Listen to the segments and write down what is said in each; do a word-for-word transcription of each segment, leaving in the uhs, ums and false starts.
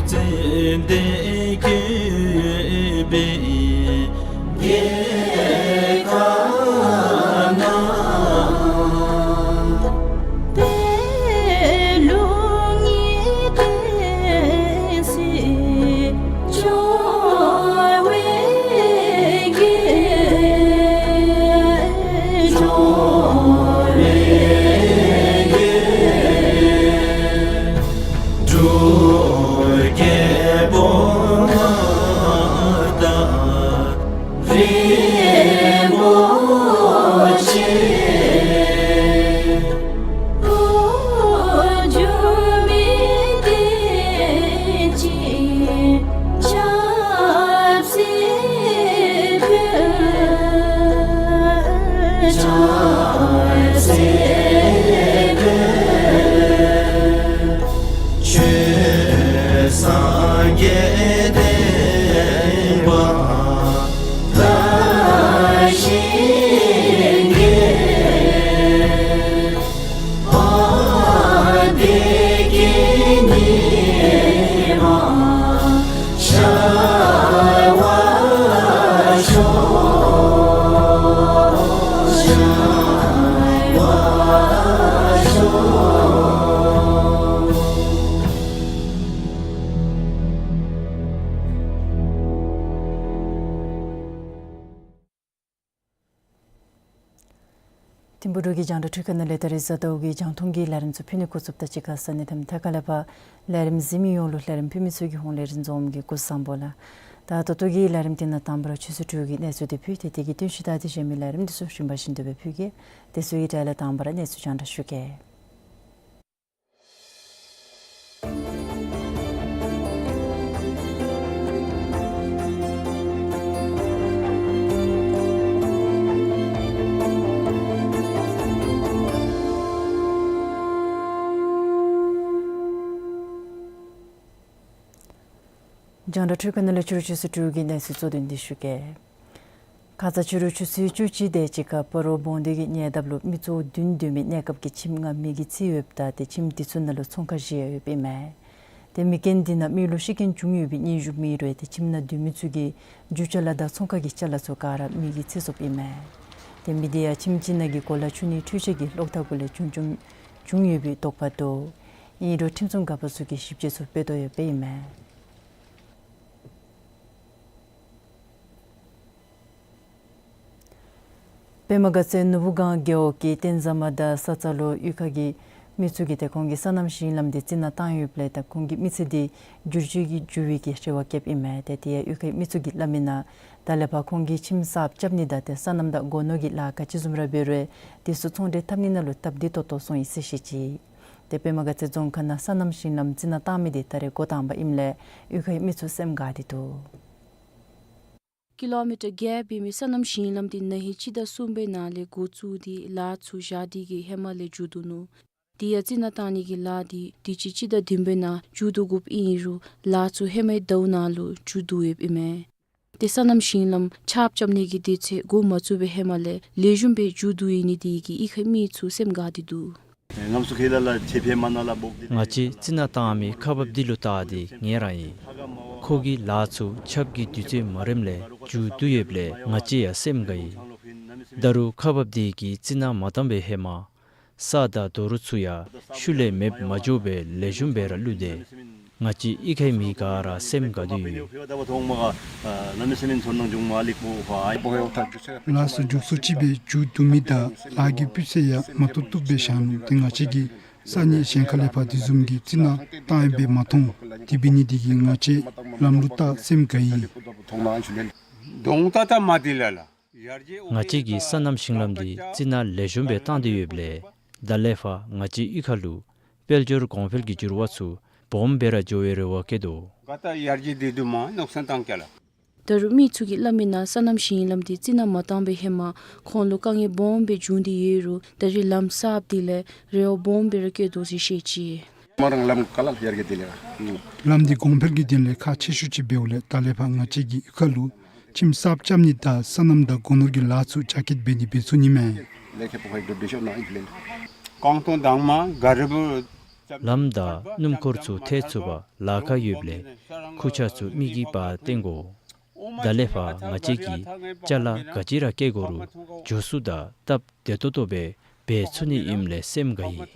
ཙན་དན་བཀོད་པའི་རྒྱལ་ཁབ་ན། པད་ལུང་གི་བསྟན་སྲིད་འབྱུང་བའི་རྒྱལ། འབྱུང་བའི་རྒྱལ། འབྲུག་རྒྱལ་པོ་དང་རིན་པོ་ཆེ། འགྲོ་མི་བདེ་སྐྱིད་ཆབ་སྲིད་འཕེལ། ཆབ་སྲིད་འཕེལ། ཆོས་སངས་རྒྱས་བསྟན་པ་དར་ཞིང་རྒྱས། དཔལ་བདེ་སྐྱིད་ཉི་མ་ཤར་བར་ཤོག། ཤར་བར་ཤོག། ཐིམ་ཕུག་འབྲུག་གི་རྒྱང་བསྒྲགས་འཕྲུལ་ཁང་ནང་ལས་ད་རེས་གཟའ་ཟླཝ་གི་རྒྱང་མཐོང་གི་ལས་རིམ་ཚུ་ཕུལ་ནི་འགོ་བཙུགསཔ་ད་གཅིག་ཁར་ས་གནས་མཐའ་མ་ཐད་ཁ་ལས་ཕར་ལས་རིམ་གཟིགས་མི་ཡོངས་ལུ་ལས་རིམ་ཕུལ་མི་ཚུ་གི་ཧོངས་ལས་རིན་འཛོམས་ཀྱིས་སྐུ་གཟུགས་བཟང་པོ་ལགས། ད་ད་ལྟོ་གི་ལས་རིམ་འདི་ནང་དང་པ་ར་ཆོས་སྲིད་འཕྲུལ་གྱི་གནས་ཚུལ་འདི་ཕུལ་ཏེ་དེ་གི་བསྟུན་གཞི་ལྟར་ཏེ་གཞན་མི་ལས་རིམ་འདི་ཚུ་རིམ་པ་བཞིན་དུ་སྦེ་ཕུལ་གེ། དེ་ཚུ་གི་གྲས་ལས་དང་པ་ར་གནས་ཚུལ་རྒྱང་བསྒྲགས་ཞུ་གེ། རྒྱང་བསྒྲགས་འཕྲུལ་ཁང་ནང་ལས་ཕྱི་རུ་ཆོས་སྲིད་འཕྲུལ་གྱི་གནས་ཚུལ་གཙོ་དོན་འདི་ཞུ་གེ། ཁ་ཙ་ཕྱི་རུ་ཆུ་ཚོད་བཅུ་གཅིག་དེ་ཅིག་ཁར་སྤ་རོ་བོང་སྡེ་གི་ཉེ་འདབས་ལུ་མི་གཙོ་བོ་བདུན་འདུས་མི་གནས་སྐབས་ཀྱི་ཁྱིམ་ལྔ་མེ་གིས་འཚིག་ཡོདཔ་ད་ཏེ་ཁྱིམ་འདི་ཚུ་ནང་ལུ་ཚོང་ཁང་བཞི་ཡང་ཡོདཔ་ཨིན་མས། ཏེ་མེ་རྐྱེན་འདི་ནང་མི་ལུ་ཤི་རྐྱེན་བྱུང་ཡོད་པའི་སྙན་ཞུ་མེད་རུང་ཏེ་ཁྱིམ་ནང་སྡོད་མི་ཚུ་གི་རྒྱུ་ཅ་ལ་དང་ཚོང་ཁང་གི་ཅ་ལ་ཚུ་ག་ར་མེ་གིས་འཚིག་སོཔ་ཨིན་མས། ཏེ་མེ་འདི་ཡང་ཁྱིམ་གཅིག་ནང་གི་གོ་ལ་ཆུ་ནི་འཕྲུལ་ཆས་ཀྱི་གློག་ཐག་གུ་ལས་བྱུང་བྱུང་བྱུང་ཡོད་པའི་དོགས་པ་འདུག། ཨིན་རུང་ཁྲིམས་སྲུང་འགག་པ་ཚུ་གིས་ཞིབ་དཔྱད་ཚུ་འབད་དོ་ཡོདཔ་ཨིན་མས། པདྨ་དགའ་ཚལ་ནོར་བུ་སྒང་རྒེད་འོག་གི་བསྟན་བཟའ་མ་དང་ས་ཚ་ལུ་གཡུས་ཁ་གི་མི་ཚུ་གིས་ཏེ་ཁོང་གི་སོ་ནམ་ཞིང་ལམ་འདི་རྩི་ནག་བཏང་ཡོདཔ་ལས་ད་ཁོང་གི་མི་ཚེ་འདི་བསྒྱུར་བཅོས་ཀྱིས་འགྱུར་བའི་གི་རེ་བ་བསྐྱེདཔ་ཨིན་མས། ཏེ་དེ་ཡང་གཡུས་ཁའི་མི་ཚུ་གིས་སླབ་མི་ནང་ད་ལས་ཕར་ཁོང་གིས་ཁྱིམ་གསརཔ་རྐྱབ་ནི་དང་ཏེ་སོ་ནམ་དང་སྒོ་ནོར་གྱི་ལཱ་ག་ཅི་བཟུམ་ར་འབད་རུང་དེ་ཚུ་ཚོང་འབྲེལ་འཐབ་ནི་ནང་ལུ་སྟབས་བདེ་ཏོག་ཏོ་སོང་ཡི་ཟེར་བཤད་ཅི། ཏེ་པདྨ་དགའ་ཚལ་རྫོང་ཁག་ནང་སོ་ནམ་ཞིང་ལམ་རྩི་ནག་བཏང་མི་འདི་ད་རེས་འགོ་དང་པ་ཨིནམ་ལས་གཡུས་ཁའི་མི་ཚུ་སེམས་དགའ་སྟེ་འདུག། ཀི་ལོ་མི་ཊར་བརྒྱད་འབད་མི་སོ་ནམ་ཞིང་ལམ་འདི་ན་ཧིང་སྤྱི་ཟླ་གསུམ་པའི་ནང་ལས་འགོ་བཙུགས་ཏེ་ལཱ་ཚུ་བཞག་སྟེ་གི་ཧེ་མ་ལས་མཇུག་བསྡུ་ནུག། དེ་ཡང་རྩི་ནག་བཏང་ནི་གི་ལཱ་འདི་དུས་ཅི་སྤྱི་ཟླ་བདུན་པའི་ནང་མཇུག་བསྡུ་དགོཔ་ཨིན་རུང་ལཱ་ཚུ་ཧེ་མའི་ཟླཝ་ནང་ལུ་མཇུག་བསྡུ་ཡོདཔ་ཨིན་མས། ཏེ་སོ་ནམ་ཞིང་ལམ་ཆརཔ་རྐྱབ་ནི་གི་དུས་ཚོད་འགོ་མ་བཙུགས་པའི་ཧེ་མ་ལས་ལེགས་ཤོམ་སྦེ་མཇུག་བསྡུ་ཡི་ནི་འདི་གིས་གཡུས་ཁའི་མི་ཚུ་སེམས་དགའ་སྟེ་འདུག། ང་བཅས་རྩི་ནག་བཏང་མི་ཁག་འབགཔ་འདི་ལུ་བལྟ་སྟེ་ངལ་རངས་ཡི། ཁོ་གིས་ལཱ་ཚུ་ཆརཔ་གི་དུས་ཚོད་མ་རནམ་ལས་མཇུག་བསྡུ་ཡོདཔ་ལས་ང་བཅས་ཡང་སེམས་དགའ་ཡི། ད་རུང་ཁག་འབགཔ་འདི་གིས་རྩི་ནག་མ་བཏང་པའི་ཧེ་མ་ས་དང་རྡོ་རུག་ཚུ་ཡང་ཤུལ་ལས་མེདཔ་མ་འགྱོ་བར་ལེགས་ཤོམ་སྦེ་ར་བླུགས་ཏེ་ང་བཅས་གཡུས་ཁའི་མི་ག་ར་སེམས་དགའ་སྟེ་ཡོད། ལཱ་ཚུ་མགྱོགས་སུ་ཅིག་སྦེ་མཇུག་བསྡུ་མི་དང་ལཱ་གི་སྤུས་ཚད་ཡང་མ་ཐོབ་བཏུབ་སྦེ་བཞག་ནུག། ཏེ་ང་བཅས་ཀྱིས་ས་གནས་གཞན་ཁ་ལས་ཕར་དེ་བཟུམ་གྱི་རྩི་ནག་བཏང་ཡོདཔ་སྦེ་མ་མཐོང་། དེ་འབད་ནི་འདི་གིས་ང་བཅས་ལམ་ལུགས་ལྟར་སེམས་དགའ་ཡི། ང་བཅས་ཀྱི་སོ་ནམ་ཞིང་ལམ་འདི་རྩི་ནག་ལེགས་ཤོམ་སྦེ་བཏང་སྟེ་ཡོདཔ་ལས་ད་ལས་ཕར་ང་བཅས་གཡུས་ཁ་ལུ་དཔལ་འབྱོར་གོང་འཕེལ་གྱི་འགྱུར་བ་ཚུ་སྦོམ་སྦེ་ར་འགྱོ་བའི་རེ་བ་བསྐྱེད་དོ། ད་རུང་མི་ཚུ་གིས་སླབ་མི་ནང་སོ་ནམ་ཞིང་ལམ་འདི་རྩི་ནག་མ་བཏང་པའི་ཧེ་མ་ཁོང་ལུ་དཀའ་ངལ་སྦོམ་སྦེ་བྱུང་སྟེ་ཡོད་རུང་ད་རེས་ལམ་གསརཔ་འདི་ལས་རེ་བ་སྦོམ་སྦེ་ར་བསྐྱེད་དོ་ཟེར་བཤད་ཅི། ལམ་འདི་གོང་འཕེལ་གྱི་དོན་ལས་ཁག་ཆེ་ཤོས་ཅིག་འབདཝ་ལས་ད་ལས་ཕར་ང་བཅས་ཀྱི་གཡུས་ཁ་ལུ་ཁྱིམ་གསརཔ་རྐྱབ་ནི་དང་སོ་ནམ་དང་སྒོ་ནོར་གྱི་ལཱ་ཚུ་རྒྱ་སྐྱེད་འབད་ནི་འབད་ཚུགས་ནི་མས། རྐང་སྟོང་དང་མ་ག་རེ་འབད་ ལམ་དང་སྣུམ་འཁོར་ཚུ་ཐལ་ཚུགས་པར་ལཱ་ཁག་ཡོདཔ་ལས་ཁུར་ཆ་ཚུ་མི་གིས་འབག་བཏོན་དགོ། ད་ལས་ཕར་ང་བཅས་ཀྱིས་ཅ་ལ་ག་ཅི་ར་བཀལ་དགོ་རུང་མགྱོགས་སུ་དང་སྟབས་བདེ་ཏོག་ཏོ་སྦེ་འབད་ཚུགས་ནི་ཨིནམ་ལས་སེམས་དགའ་ཡི།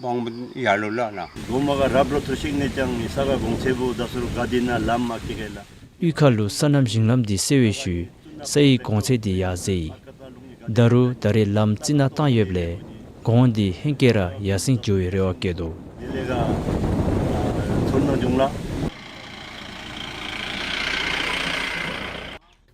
བང་ཡར་ལུ་ལ་ན། གོ་མ་ག་རབ་ལོ་ཐུ་ཤིག་ནེ་ཅང་ནི་ས་ག་གོང་ཚད་པོ་ད་སུ་རུ་ག་དེ་ན་ལམ་མ་ཀེ་གེ་ལ། དབུས་ཁ་ལུ་སོ་ནམ་ཞིང་ལམ་འདི་སེལ་བའི་ཤུལ་སའི་གོང་ཚད་འདི་ཡར་འཛེགས་ཡི། ད་རུང་ད་རེས་ལམ་རྩི་ནག་བཏང་ཡོདཔ་ལས་གོང་འདི་ཧེང་སྐལ་ར་ཡར་སེང་འགྱོ་བའི་རེ་བ་བསྐྱེད་དོ། དེ་ལས་ག་ཐོན་ན་འབྱུང་ལ།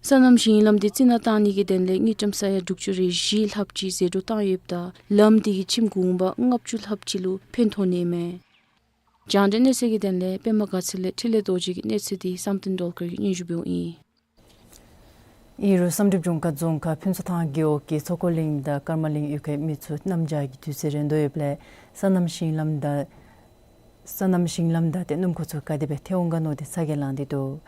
སོ་ནམ་ཞིང་ལམ་འདི་རྩི་ནག་བཏང་ནི་གི་དོན་ལས་དངུལ་ཀྲམ་ས་ཡ་དྲུག་ཅུ་རེ་བཞི་ལྷགཔ་ཅིག་ཟད་འགྲོ་བཏང་ཡོདཔ་ད་ལམ་འདི་གིས་ཁྱིམ་གུང་པ་ལྔ་བཅུ་ལྷགཔ་ཅིག་ལུ་ཕན་ཐོགས་ནི་མས། རྒྱང་བསྒྲགས་གནས་ཚུལ་གྱི་དོན་ལས་པདྨ་དགའ་ཚལ་ལས་འཕྲིན་ལས་རྡོ་རྗེ་གི་གནས་ཚུལ་འདི་བསམ་གཏན་སྒྲོལ་དཀར་གྱིས་སྙན་ཞུ་འབདཝ་ཨིན། ཨིན་རུང་བསམ་གྲུབ་ལྗོངས་མཁར་རྫོང་ཁག་ཕུན་ཚོགས་ཐང་རྒེད་འོག་གི་མཚོ་ཁོག་གླིང་དང་ཀརྨ་གླིང་གཡུས་ཁའི་མི་ཚུ་གནམ་བྱཱར་གྱི་དུས་ཚོད་རན་དོ་ཡོདཔ་ལས་སོ་ནམ་ཞིང་ལམ་དང་སོ་ནམ་ཞིང་ལམ་དང་ཏེ་སྣུམ་འཁོར་ཚུ་ག་དེ་སྦེ་ཐལ་འོང་ག་མནོ་སྟེ་ཚ་གྱང་ལང་སྟེ་འདུག།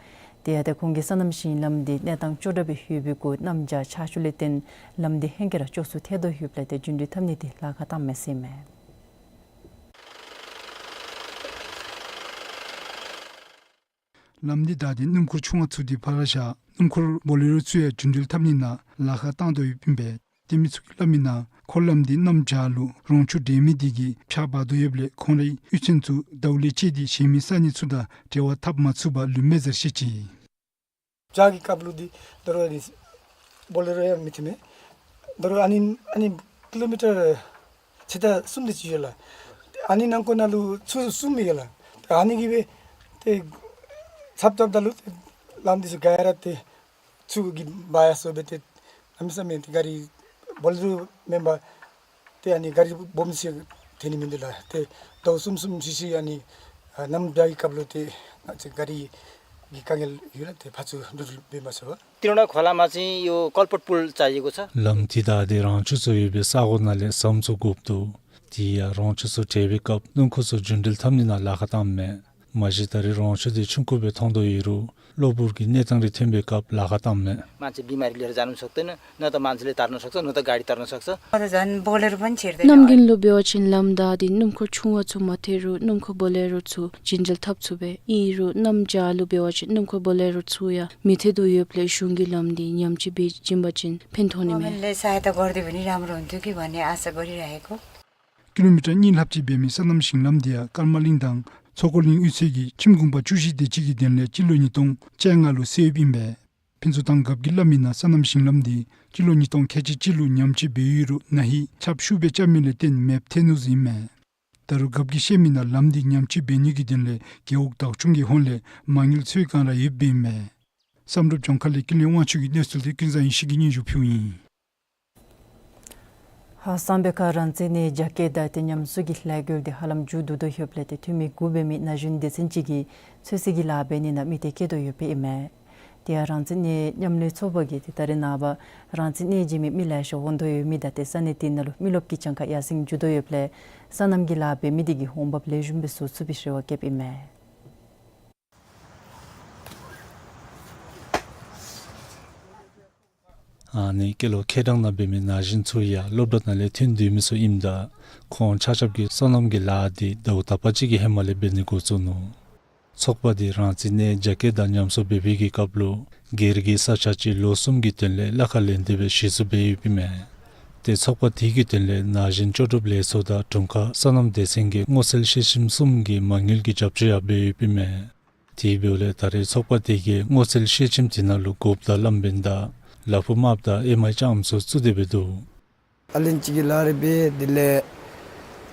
དེ་ཡང་ཏེ་ཁོང་གིས་སོ་ནམ་ཞིང་ལམ་འདི་གནས་སྟངས་ཅོག་འཐདཔ་སྦེ་ཡོད་པའི་སྒོ་གནམ་བྱཱར་ཆར་ཆུ་ལས་བརྟེན་ལམ་འདི་ཧེང་སྐལ་ར་ཅོག་ཚུ་ཐལ་དོ་ཡོདཔ་ལས་ཏེ་རྒྱུན་འགྲུལ་འཐབ་ནི་འདི་ལཱ་ཁག་བཏངམ་མས་ཟེར་ཨིན་མས། ལམ་འདི་བདའ་སྟེ་སྣུམ་འཁོར་ཆུང་བ་ཚུ་འདི་ཕར་བཞག་སྣུམ་འཁོར་བོ་ལེ་རོ་ཚུ་ཡང་རྒྱུན་འགྲུལ་འཐབ་ནི་ནང་ལཱ་ཁག་བཏང་དོ་ཡོདཔ་ཨིན་པས། ཏེ་མི་ཚུ་གིས་སླབ་མི་ནང་འཁོར་ལམ་འདི་གནམ་བྱཱར་ལུ་རོང་ཆུ་འདྲེས་མི་འདི་གིས་ཕྱགས་འབག་དོ་ཡོདཔ་ལས་ཁོང་རའི་གཡུས་ཚན་ཚུ་ཟླཝ་ལས་བཅད་དེ་གཞན་མི་ས་གནས་ཚུ་དང་འབྲེལ་བ་འཐབ་མ་ཚུགས་པར་ལུས་མས་ཟེར་བཤད་ཅི། བྱཱར་གྱི་སྐབས་ལུ་འདི་ད་རུང་ཨ་ནི་བོ་ལེ་རོ་ཡང་མི་ཐོན་མས། ད་རུང་ཨ་ནི་ཨ་ནི་ཀི་ལོ་མི་ཊར་ཕྱེད་དང་གསུམ་དེ་ཅིག་ཡོད་ལགས། ཨ་ནི་ནང་འཁོད་ནང་ལུ་ཆུ་གསུམ་ཡོད་ལགས། ཨ་ནི་གིས་སྦེ་ཏེ་ཚབ་ཚབ་ད་ལུ་ཏེ་ལམ་འདི་ཚུ་ག་ར་ཏེ་ཆུ་གིས་འབག་ཡར་སོང་སྦེ་ཏེ་གནམ་མེད་ས་མེད་ཏེ་ག་རི་བོ་ལེ་རོ་མེན་པར་ཏེ་ཨ་ནི་ག་རི་སྦོམ་ཅིག་ཐོན་ནི་མིན་འདུག་ལགས། ཏེ་ཟླཝ་གསུམ་གསུམ་བཞི་བཞི་ཨ་ནི་ཨ་གནམ་བྱཱར་གྱི་སྐབས་ལུ་ཏེ་ང་བཅས་ག་རི་གི་དཀའ་ངལ་ཡོད་ལགས། ཏེ་ཕར་ཚུར་འགྲོ་འགྲུལ་འབད་མ་ཚུགས་པར། ཏི་རུ་ན་ཁོ་ལ་མ་ཚིན་ཡོ་ཀལ་པོརཊ་པུལ་ཙ་ཡི་གོ་ཚ། ལམ་འདི་བདའ་སྟེ་རོང་ཆུ་ཚུ་ཡོད་པའི་ས་གོ་ནང་ལས་ཟམ་ཚུ་བཀོགཔ་འདུག། དེ་ཡང་རོང་ཆུ་ཚུ་འདྲེས་པའི་སྐབས་སྣུམ་འཁོར་ཚུ་རྒྱུན་འགྲུལ་འཐབ་ནི་ནང་ལཱ་ཁག་བཏངམ་མས། མ་གཞི་ད་རེས་རོང་ཆུ་འདི་ཆུང་ཀུ་སྦེ་མཐོང་དོ་ཡོད་རུང་གློ་བུར་གྱི་གནས་སྟངས་རེ་ཐོན་པའི་སྐབས་ལཱ་ཁག་བཏངམ་མས། मान्छे बिमारी लिएर जान पनि सक्दैन, न त मान्छेले तार्न सक्छ, न त गाडी तार्न सक्छ। अझ झन् बोलेरो पनि छिर्दैन। नमगिन लो बेवा छिन लमदा दि नुमखो छुंवा छु मथेरु नुमखो बोलेरो छु जिंजल थप छु बे। इरु नमजा लो बेवा छिन नुमखो बोलेरो छु या मिथे दु योप्ले शुंगी लमदी न्यमची बे जिम्बा छिन फेन थोने मे। गभर्नमेन्टले सहायता गरिदियो भने राम्रो हुन्थ्यो कि भन्ने आशा गरिरहेको। किलोमिटर नी ल्हाप्ची बेमी सनम शिंगलम दिया कर्मालिङ दाङ छोकोलिङ उइसेगी छिमगुम्बा चुसी देचिगी देनले चिलो नितोङ च्यांगालु सेव इम्बे। ཕུན་ཚོགས་ཐང་རྒཔོ་གིས་སླབ་མི་ནང་སོ་ནམ་ཞིང་ལམ་འདི་སྤྱི་ལོ་ཉིས་སྟོང་ཁལ་གཅིག་གཅིག་ལུ་ཉམས་བཅོས་འབད་ཡོད་རུང་ན་ཧིང་ཆརཔ་ཤུགས་སྦེ་རྐྱབ་མི་ལས་བརྟེན་མེདཔ་ཐལ་ནུག་ཟེར་ཨིན་མས། ད་རུང་རྒཔོ་གིས་བཤད་མི་ནང་ལམ་འདི་ཉམས་བཅོས་འབད་ནི་གི་དོན་ལས་རྒེད་འོག་བདག་སྐྱོང་གི་ཧོངས་ལས་མ་དངུལ་འཚོལ་གང་ར་ཡོདཔ་ཨིན་མས། བསམ་གྲུབ་ལྗོངས་མཁར་ལས་ཀུན་ལེགས་དབང་ཕྱུག་གི་གནས་ཚུལ་འདི་ཀུན་བཟང་ཡེ་ཤེས་ཀྱིས་སྙན་ཞུ་ཕུལཝ་ཨིན། ཧཱ་སམ་བྷེ་ཁ་རང་བཙན་གནས་རྒྱ་སྐྱེད་དང་ཏེ་ཉམས་གསོ་གི་ལས་འགུལ་འདི་ཧ་ལམ་མཇུག་བསྡུ་དོ་ཡོདཔ་ལས་ཏེ་འཐུས་མི་དགུ་འབད་མི་ན་གཞོན་སྡེ་ཚན་ཅིག་གིས་ཚོད་བསྲེ་གི་ལཱ་འབད་ནི་ནང་མི་སྡེ་བསྐྱེད་དོ་ཡོདཔ་ཨིན་མས། དེ་ཡང་རང་བཙན་གནས་མཉམ་ལས་ཚོགས་པ་གིས་ཏེ་ད་རེས་ནངས་པ་རང་བཙན་གནས་མཇལ་མི་མི་ལེ་ཤ་འོང་དོ་ཡོད་མི་དང་ཏེ་ས་གནས་དེ་ནང་ལུ་མི་རློབས་ཀྱི་གྱངས་ཁ་ཡར་སེང་འགྱོ་དོ་ཡོདཔ་ལས་སོ་ནམ་གྱི་ལཱ་འབད་མི་དེ་གིས་འོང་འབབ་ལེགས་ཤོམ་སྦེ་བཟོ་ཚུགས་པའི་རེ་བ་བསྐྱེདཔ་ཨིན་མས། ཨ་ནི་སྐྱེས་ལོ་ཁེ་གྲངས་ནང་འབད་མི་ན་གཞོན་ཚུ་ཡང་སློབ་གྲྭ་ནང་ལས་ཐོན་སྡོད་མི་ཚུ་ཨིནམ་ད་ཁོང་ཆ་ཁྱབ་ཀྱིས་སོ་ནམ་གྱི་ལཱ་འདི་ཟླཝ་དག་པ་ཅིག་གི་ཧེ་མ་ལས་འབད་ནི་འགོ་བཙུགས་ནུག། ཚོགས་པ་འདི་རང་བཙན་གནས་རྒྱ་སྐྱེད་དང་ཉམས་གསོ་འབད་བའི་གི་སྐབས་ལུ་སྒེར་གྱི་ས་ཆ་ཅིག་ལོ་གསུམ་གྱི་དོན་ལས་གླ་ཁར་ལེན་ཏེ་སྦེ་གཞི་བཙུགས་འབད་ཡོདཔ་ཨིན་མས། ཏེ་ཚོགས་པ་དེ་གི་དོན་ལས་ན་གཞོན་ལྕོགས་གྲུབ་ལས་ཚོགས་དང་དྲུང་ཁག་སོ་ནམ་སྡེ་ཚན་གྱི་སྔོ་ཚལ་ཤེལ་ཆེམ་གསུམ་གྱི་མ་དངུལ་གྱི་རྒྱབ་སྐྱོར་ཡང་འབད་ཡོདཔ་ཨིན་མས། དེ་འབདཝ་ལས་ད་རེས་ཚོགས་པ་དེ་གིས་སྔོ་ཚལ་ཤེལ་ཆེམ་དེ་ནང་ལུ་དགོཔ་དང་ལམ་བེན་དང་ལ་ཕུག་དམརཔོ་དང་ཨེ་མའི་ལྕངམ་ཚུ་བཙུགས་ཏེ་སྦེ་འདུག། ཨ་ལན་ཅིག་གི་ལཱ་རེ་འབད་དེ་ལས་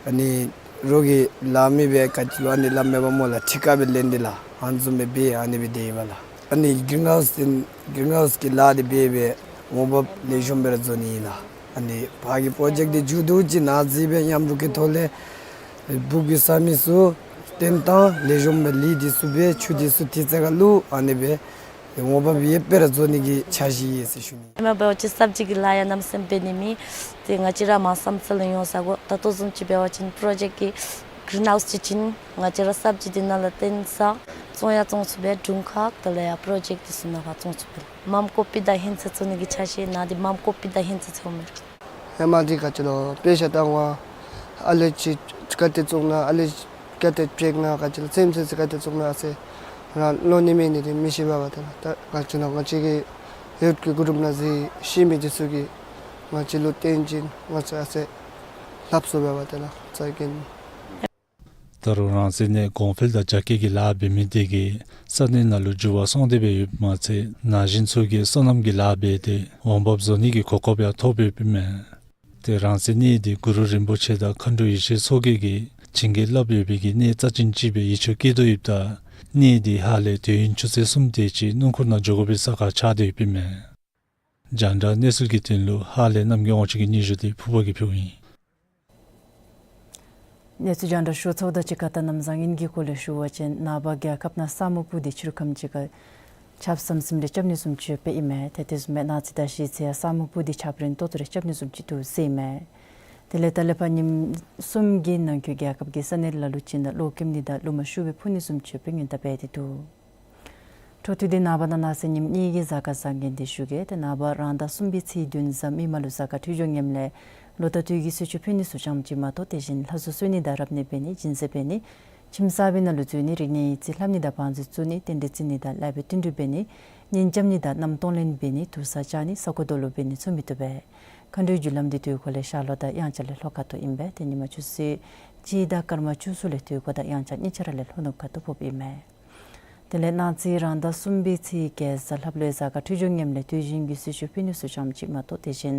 ཨ་ནི་རོགས་ཀྱི་ལཱ་མི་སྦེ་ག་ཅི་ལོ་ཨ་ནི་ལཱ་མེད་པར་སྨོ་ལགས། ཁྲི་ཀ་སྦེ་ལེན་ཏེ་ལགས་ཧཱན་ཛུམ་སྦེ་འབད་ཨ་ནི་སྦེ་སྡོད་ཡི་བ་ལགས། ཨ་ནི་གིརིན་ཧའུསི་དེ་གིརིན་ཧའུསི་གི་ལཱ་དེ་འབད་སྦེ་འོང་འབབ་ལེགས་ཤོམ་སྦེ་ར་བཟོ་ནི་ཨིན་ལགས། ཨ་ནི་ཕར་གྱི་པྲོ་ཇེཀཊ་དེ་མཇུག་བསྡུ་ཅིག་ནཱ་བརྩིས་སྦེ་མཉམ་རུབ་ཀྱི་ཐོག་ལས་སྦུག་གི་ས་མི་ཚུ་བཏོན་བཏང་ལེགས་ཤོམ་སྦེ་ལུད་དེ་ཚུ་སྦེ་ཆུ་དེ་ཚུ་དུས་ཚོད་ཁར་བླུག་ཨ་ནི་སྦེ་འོང་འབབ་ཡོདཔ་སྦེ་ར་བཟོ་ནི་གི་འཆར་གཞི་ཡོད་ཟེར་ཞུ་ནི། ཨེ་མ་འབད་བ་ཅིན་སབ་ཇི་གི་ལཱ་ཡང་གནམ་མེད་ས་མེད་འབད་ནི་མེད། ཏེ་ང་བཅས་ར་མ་བསམ་ཚུལ་ལུ་འོང་ས་གོ། ད་ལྟོ་བཟུམ་ཅིག་འབད་བ་ཅིན་པྲོ་ཇེཀཊ་གི་གིརིན་ཧའུསི་ཅིག་བྱིན་ང་བཅས་ར་སབ་ཇི་དེ་ནང་ལུ་བཏོན་ས་བཙོང་ཡང་བཙོང་ཚུགས་པས། དྲུང་ཁག་དེ་ལས་ཡང་པྲོ་ཇེཀཊ་དེ་ཚུ་ནང་ཕར་བཙོང་ཚུགས་པས། མམ་ཀོ་པི་དང་ཧིན་ཚ་བཙུགས་ནི་གི་འཆར་གཞི་ནཱ་འདི་མམ་ཀོ་པི་དང་ཧིན་ཚ་བཙུགས་མི་རུང་། ཧེ་མ་འདི་ག་ཅི་ལོ་དཔེ་ཆ་བཏང་བ་ཨ་ལོ་ཅིག་ ག་ཏེ་བཙུགས་ན་ཨ་ལེ་ག་ཏེ་སྤྲོད་ན་ག་ཅི་ལགས་སེམས་ཅན་ཚུ་ག་ཏེ་བཙུགས་ན་ཨ་ཙི་རང་ལོ་ནི་མེད་ནི་དེ་མི་ཤེས་པས་པ། ཏེ་ལགས་ད་ག་ཅི་ལོ་ང་བཅས་ཀྱི་ཡུལ་གྱི་གུ་རུབ་ནང་གཟིགས་ཤེས་མི་དེ་ཚུ་གིས་ང་བཅས་ལུ་བསྟན་ཅིན་ང་བཅས་ཨ་ཙི་ལྷབ་ཚུགས་པས་པ། ཏེ་ལགས་ཙ་གིན། ད་རུང་རང་བཙན་ནི་གོང་འཕེལ་དང་རྒྱ་སྐྱེད་ཀྱི་ལཱ་འབད་མི་དེ་གིས་ས་གནས་ནང་ལུ་འགྱུར་བ་སོང་སྟེ་སྦེ་ཡོདཔ་མ་ཚད་ན་གཞོན་ཚུ་གིས་སོ་ནམ་གྱི་ལཱ་འབད་དེ་འོང་འབབ་བཟོ་ནི་གི་གོ་སྐབས་ཡང་ཐོབ་ཡོདཔ་ཨིན་མས། ཏེ་རང་བཙན་གནས་འདི་གུ་རུ་རིན་པོ་ཆེ་དང་མཁའ་འགྲོ་ཡེ་ཤེས་མཚོ་རྒྱལ་གྱིས་བྱིན་གྱིས་བརླབས་ཡོད་པའི་གི་གནས་རྩ་ཅན་ཅིག་སྦེ་ཡིད་ཆེས་བསྐྱེད་དོ་ཡོདཔ་ད་གནས་འདི་ཧ་ལས་དུས་ཡུན་ཆུ་ཚོད་གསུམ་དེ་ཅིག་སྣུམ་འཁོར་ནང་འགྱོ་དགོ་པའི་ས་ཁར་ཆགས་ཏེ་ཡོདཔ་ཨིན་མས། རྒྱང་བསྒྲགས་གནས་ཚུལ་གྱི་དོན་ལུ་ཧ་ལས་རྣམ་རྒྱལ་དབང་ཕྱུག་གི་སྙན་ཞུ་དེ་ཕུརཔ་གིས་ཕུལཝ་ཨིན། གནས་ཚུལ་རྒྱང་བསྒྲགས་ཞུ་ཚརཝ་དང་གཅིག་ཁར་ད་གནམ་བཟང་ངན་གྱི་སྐོར་ལས་ཞུ་བ་ཅིན་ནངས་པ་རྒྱལ་ཁབ་ནང་ས་སྨུག་པོ་འདི་ཕྱི་རུ་ཁམས་ཅིག་ཁར་ཆརཔ་ཟམ་ཟིམ་རེ་རྐྱབ་ནི་བཟུམ་ཅིག་ཡོདཔ་ཨིན་མས། ཏེ་དེ་བཟུམ་སྦེ་གནངས་ཚེ་དང་གཞེས་ཚེ་ཡང་ས་སྨུག་པོ་འདི་ཆརཔ་རན་ཏོག་ཏོ་རེ་རྐྱབ་ནི་བཟུམ་ཅིག་འདུག་ཟེར་ཨིན་མས། དེ་ལས་ད་ལས་ཕར་ཉིནམ་གསུམ་གྱི་ནང་འཁོད་རྒྱལ་ཁབ་ཀྱི་ས་གནས་ལ་ལུ་ཅིག་ནང་གློག་ཀེམ་འདི་དང་རླུང་མ་ཤུགས་སྦེ་འཕུ་ནི་བཟུམ་ཅིག་ཡོདཔ་སྦེ་སྔོན་བརྡ་འབད་དེ་འདུག། འཕྲོ་མཐུད་དེ་ནངས་པ་ནང་གནངས་ཚེ་ཉིནམ་གཉིས་ཀྱི་གཟའ་སྐར་བཟང་ངན་འདི་ཞུ་གེ། ཏེ་ནངས་པ་རང་ཟླ་གསུམ་པའི་ཚེས་བདུན་གཟའ་མིག་དམར་ལུ་གཟའ་སྐར་འཕྲོད་སྦྱོར་ངནམ་ལས་ལོ་ཟླ་དུས་ཀྱི་གསོལ་མཆོད་ཕུལ་ནི་ཚུ་ཙམ་ཅིག་མ་གཏོགས་དེ་བཞིན་ལྷ་གསོལ་གསོལ་ནི་དང་རབ་གནས་འབད་ནི་སྦྱིན་སྲེག་འབད་ནི་ཁྱིམ་གསར་པའི་ནང་ལུ་འཛུལ་ནི་རིག་གནས་ཡིག་རྩིས་ལྷབ་ནི་དང་བང་མཛོད་བཙུགས་ནི་རྟེན་འབྲེལ་བརྩི་ནི་དང་ལེགས་པའི་བསྟུན་གྲོས་འབད་ནི་གཉེན་རྐྱབ་ནི་དང་མནའམ་གཏོང་ལེན་འབད་ནི་དུར་ས་བཅག་ནི་ས་རྐོ་རྡོ་སློག་འབད་ནི་ཚུ་མི་བཏུབ་པས། མཁའ་འགྲོའི་རྒྱུ་ལམ་འདི་དུས་འཁོར་ལས་ཤར་ལྷོ་དང་དབྱངས་འཆར་ལས་ལྷོ་ཁ་ཐུག་ཨིན་པས། ཏེ་ཉིན་མ་ཆུ་ཚོད་གཅིག་དང་སྐར་མ་བཅུ་གསུམ་ལས་དུས་འཁོར་དང་དབྱངས་འཆར་གཉིས་ཆ་ར་ལས་ལྷོ་ནུབ་ཁ་ཐུག་ཕོགཔ་ཨིན་མས། དེ་ལས་གནངས་ཚེ་རང་ཟླ་གསུམ་པའི་ཚེས་བརྒྱད་གཟའ་ལྷགཔ་ལུ་གཟའ་སྐར་འཕྲོད་སྦྱོར་ངནམ་ལས་དུས་ཆེན་གྱི་གསོལ་མཆོད་ཕུལ་ནི་ཚུ་ཙམ་ཅིག་མ་གཏོགས་དེ་བཞིན་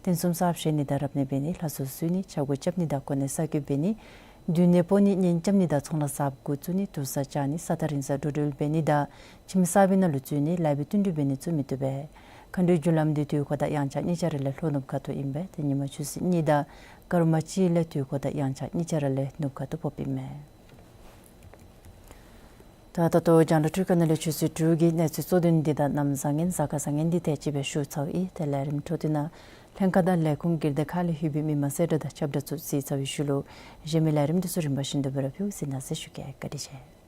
རྟེན་གསུམ་གསར་བཞེངས་ནི་དང་རབ་གནས་འབད་ནི་ལྷ་གསོལ་གསོལ་ནི་ཆབ་འགོ་རྐྱབ་ནི་དང་གོ་གནས་གསར་བསྐོ་འབད་ནི་འདུ་གནས་སྤོ་ནི་གཉེན་རྐྱབ་ནི་དང་ཚོང་ལཱ་གསརཔ་འགོ་བཙུགས་ནི་དུར་ས་བཅག་ནི་ས་ཐག་རིང་ས་འགྲོ་འགྲུལ་འབད་ནི་དང་ཁྱིམ་གསར་པའི་ནང་ལུ་འཛུལ་ནི་ལེགས་པའི་བསྟུན་གྲོས་འབད་ནི་ཚུ་མི་བཏུབ་པས། མཁའ་འགྲོའི་རྒྱུ་ལམ་འདི་དུས་འཁོར་དང་དབྱངས་འཆར་གཉིས་ཆ་ར་ལས་ལྷོ་ནུབ་ཁ་ཐུག་ཨིན་པས། ཏེ་ཉིན་མ་ཆུ་ཚོད་གཉིས་དང་སྐར་མ་གཅིག་ལས་དུས་འཁོར་དང་དབྱངས་འཆར་གཉིས་ཆ་ར་ལས་ནུབ་ཁ་ཐུག་ཕོགཔ་ཨིན་མས། ད་ད་ལྟོ་རྒྱང་བསྒྲགས་འཕྲུལ་ཁང་ནང་ལས་ཆུ་ཚོད་དྲུག་གི་གནས་ཚུལ་གཙོ་དོན་འདི་དང་གནམ་བཟང་ངན་གཟའ་སྐར་བཟང་ངན་འདི་དེ་ཅིག་སྦེ་ཞུ་ཚརཝ་ཨིན། ཏེ་ལས་རིམ་འཕྲོ་མཐུད་ནང་ལྷན་ཁག་དང་ལས་ཁུངས་སྒེར་སྡེ་ཁག་ལས་ལྷོད་པའི་མི་མང་གསལ་བསྒྲགས་དང་ཁྱབ་བསྒྲགས་ཚུ་གཟིགས་ཚར་བའི་ཤུལ་ལུ་གཞན་མི་ལས་རིམ་འདི་ཚུ་རིམ་པ་བཞིན་དུ་སྦེ་ར་ཕུལ་གཟིགས་གནང་ཟེར་ཞུ་གེ། བཀའ་དྲིན་ཆེ།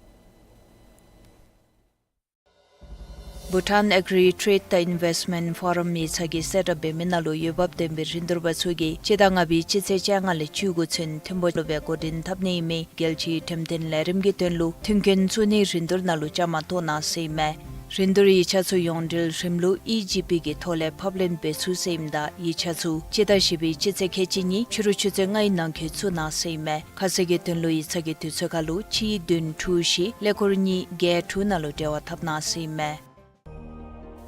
བྷུ་ཊཱན་ཨེག་རི་ཊེཌ་དང་ཨིན་ཝེསཊ་མེནཊ་ཕོ་རམ་ཡིག་ཚང་གིས་གསལ་བསྒྲགས་འབད་མི་ནང་ལུ་འོས་འབབ་ལྡན་པའི་རིན་བསྡུར་པ་ཚུ་གིས་སྤྱི་ཟླ་ལྔ་པའི་སྤྱི་ཚེས་བཅོ་ལྔ་ལས་བཅུ་དགུ་ཚུན་ཐིམ་ཕུག་ལུ་སྦེ་འགོ་འདྲེན་འཐབ་ནི་ཨིན་མི་རྒྱལ་སྤྱིའི་འགྲེམས་སྟོན་ལས་རིམ་གྱི་དོན་ལུ་མཐུན་རྐྱེན་བཙུགས་ནིའི་རིན་བསྡུར་ནང་ལུ་བཅའ་མར་གཏོགས་གནང་ཟེར་ཨིན་མས། རིན་བསྡུར་ཡིག་ཆ་ཚུ་ཡོངས་འབྲེལ་རིམ་ལུགས་ཨི་ཇི་པི་གི་ཐོག་ལས་ཕབ་ལེན་འབད་ཚུགས་ཟེར་ཨིནམ་ད་ཡིག་ཆ་ཚུ་སྤྱི་ཟླ་བཞི་པའི་སྤྱི་ཚེས་ཁལ་གཅིག་གཉིས་ཕྱི་རུ་ཆུ་ཚོད་ལྔའི་ནང་འཁོད་བཙུགས་གནང་ཟེར་ཨིན་མས། ཁ་གསལ་གྱི་དོན་ལུ་ཡིག་ཚང་གི་དུས་ཚོད་ཁར་ལུ་གཅིག་བདུན་དྲུག་བཞི་ཀླད་ཀོར་གཉིས་བརྒྱད་དྲུག་ནང་ལུ་འབྲེལ་བ་འཐབ་གནང་ཟེར་ཨིན་མས།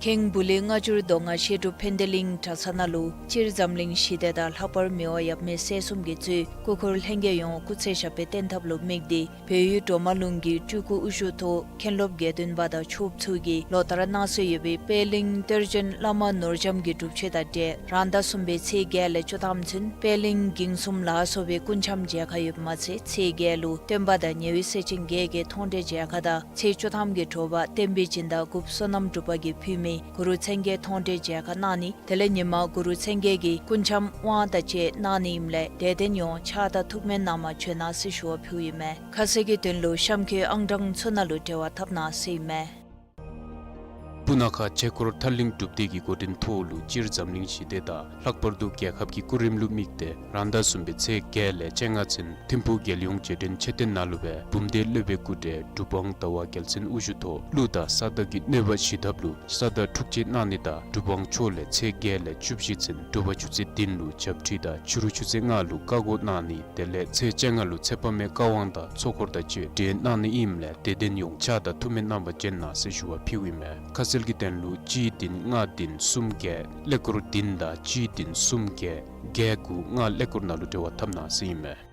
ཁེངས་བུ་ལི་སྔ་འགྱུར་མདོ་སྔགས་བཤད་སྒྲུབ་ཕན་བདེ་གླིང་གྲྭ་ཚང་ནང་ལུ་སྤྱིར་འཛམ་གླིང་ཞི་བདེ་དང་ལྷག་པར་མི་དབང་ཡབ་མེས་སྲས་གསུམ་གྱིས་གཙོས་སྐུ་འཁོར་ལྷན་རྒྱས་ཡོངས་སྐུ་ཚེ་ཞབས་པད་བརྟན་ཐབས་ལུ་དམིགས་ཏེ་བལ་ཡུལ་གྲོ་མ་ལུང་གི་སྤྲུལ་སྐུ་དབུ་བཞུགས་ཐོག་མཁན་སློབ་དགེ་འདུན་པ་དང་ཆོསཔ་ཚུ་གིས་ལོ་ལྟར་གནང་སྲོལ་ཡོད་པའི་པད་གླིང་གཏེར་བྱོན་བླ་མ་ནོར་རྒྱམ་གྱི་སྒྲུབ་མཆོད་དང་འབྲེལ་རང་ཟླ་གསུམ་པའི་ཚེས་བརྒྱད་ལས་བཅུ་ཐམ་ཚུན་པད་གླིང་འགྱིང་གསུམ་ལ་སོགས་པའི་སྐུ་འཆམ་མཇལ་ཁ་ཡོདཔ་མ་ཚད་ཚེས་བརྒྱད་ལུ་སྟོན་པ་དང་ཉེ་བའི་སྲས་ཆེན་བརྒྱད་ཀྱི་མཐོང་གྲོལ་མཇལ་ཁ་དང་ཚེས་བཅུ་ཐམ་གྱི་དྲོ་པ་བསྟན་པའི་སྦྱིན་བདག་འགོ་བསོད་ནམས་གྲུབ་པ་གིས་ཕུལ་མི་གུ་རུ་མཚན་བརྒྱད་མཐོང་གྲོལ་མཇལ་ཁ་གནང་ནི། དེ་ལས་ཉིན་མ་གུ་རུ་མཚན་བརྒྱད་ཀྱི་སྐུ་འཆམ་དབང་དང་བཅས་གནང་ནི་ཨིནམ་ལས་དད་ལྡན་ཡོངས་ཕྱག་དང་ཐུགས་སྨོན་གནང་མ་བྱོན་གནང་ཟེར་ཞུ་བ་ཕུལཝ་ཨིན་མས། ཁ་གསལ་གྱི་དོན་ལུ་གཤམ་འཁོད་ཨང་གྲངས་ཚུ་ནང་ལུ་འབྲེལ་བ་འཐབ་གནང་ཟེར་ཨིན་མས། སྤུ་ན་ཁ་བྱེ་འཁོར་ཐར་གླིང་སྒྲུབ་སྡེ་གི་འགོ་འདྲེན་ཐོག་ལུ་སྤྱིར་འཛམ་གླིང་ཞི་བདེ་དང་ལྷག་པར་དུ་རྒྱལ་ཁབ་ཀྱི་སྐུ་རིམ་ལུ་དམིགས་ཏེ་རང་ཟླ་གསུམ་པའི་ཚེས་བརྒྱད་ལས་བཅོ་ལྔ་ཚུན་ཐིམ་ཕུག་རྒྱལ་ཡོངས་རྗེས་དྲན་མཆོད་རྟེན་ནང་ལུ་སྦེ་འབུམ་སྡེ་སློབ་དཔོན་སྐུ་བགྲེས་གྲུབ་དབང་ཟླ་བ་རྒྱལ་མཚན་དབུ་བཞུགས་ཐོག་གླུ་དང་ས་བདག་གི་གནོད་པ་ཞི་ཐབས་ལུ་ས་བདག་འཁྲུག་ཆད་གནང་ནི་དང་གྲུབ་དབང་མཆོག་ལས་ཚེས་བརྒྱད་ལས་བཅུ་བཞི་ཚུན་དྲོ་པ་ཆུ་ཚོད་བདུན་ལུ་ཞབས་ཁྲིད་དང་ཕྱི་རུ་ཆུ་ཚོད་ལྔ་ལུ་བཀའ་བསྒོ་གནང་ནི། དེ་ལས་ཚེས་བཅོ་ལྔ་ལུ་ཚེ་དཔག་མེད་བཀའ་དབང་དང་ཚོགས་འཁོར་དང་བཅས་འབྲེལ་གནང་ནི་ཨིནམ་ལས་དད་ལྡན་ཡོངས་ཕྱག་དང་ཐུགས་སྨོན་གནང་བ་བྱོན་གནང་ཟེར་ཞུ་བ་ཕུལཝ་ཨིན་མས། ཁ་གསལ་གྱི་དོན་ལུ་གཅིག་བདུན་ལྔ་བདུན་གསུམ་བརྒྱད་ཀླད་ཀོར་བདུན་དང་གཅིག་བདུན་གསུམ་བརྒྱད་བརྒྱད་དགུ་ལྔ་ཀླད་ཀོར་ནང་ལུ་འབྲེལ་བ་འཐབ་གནང་ཟེར་ཨིན་མས།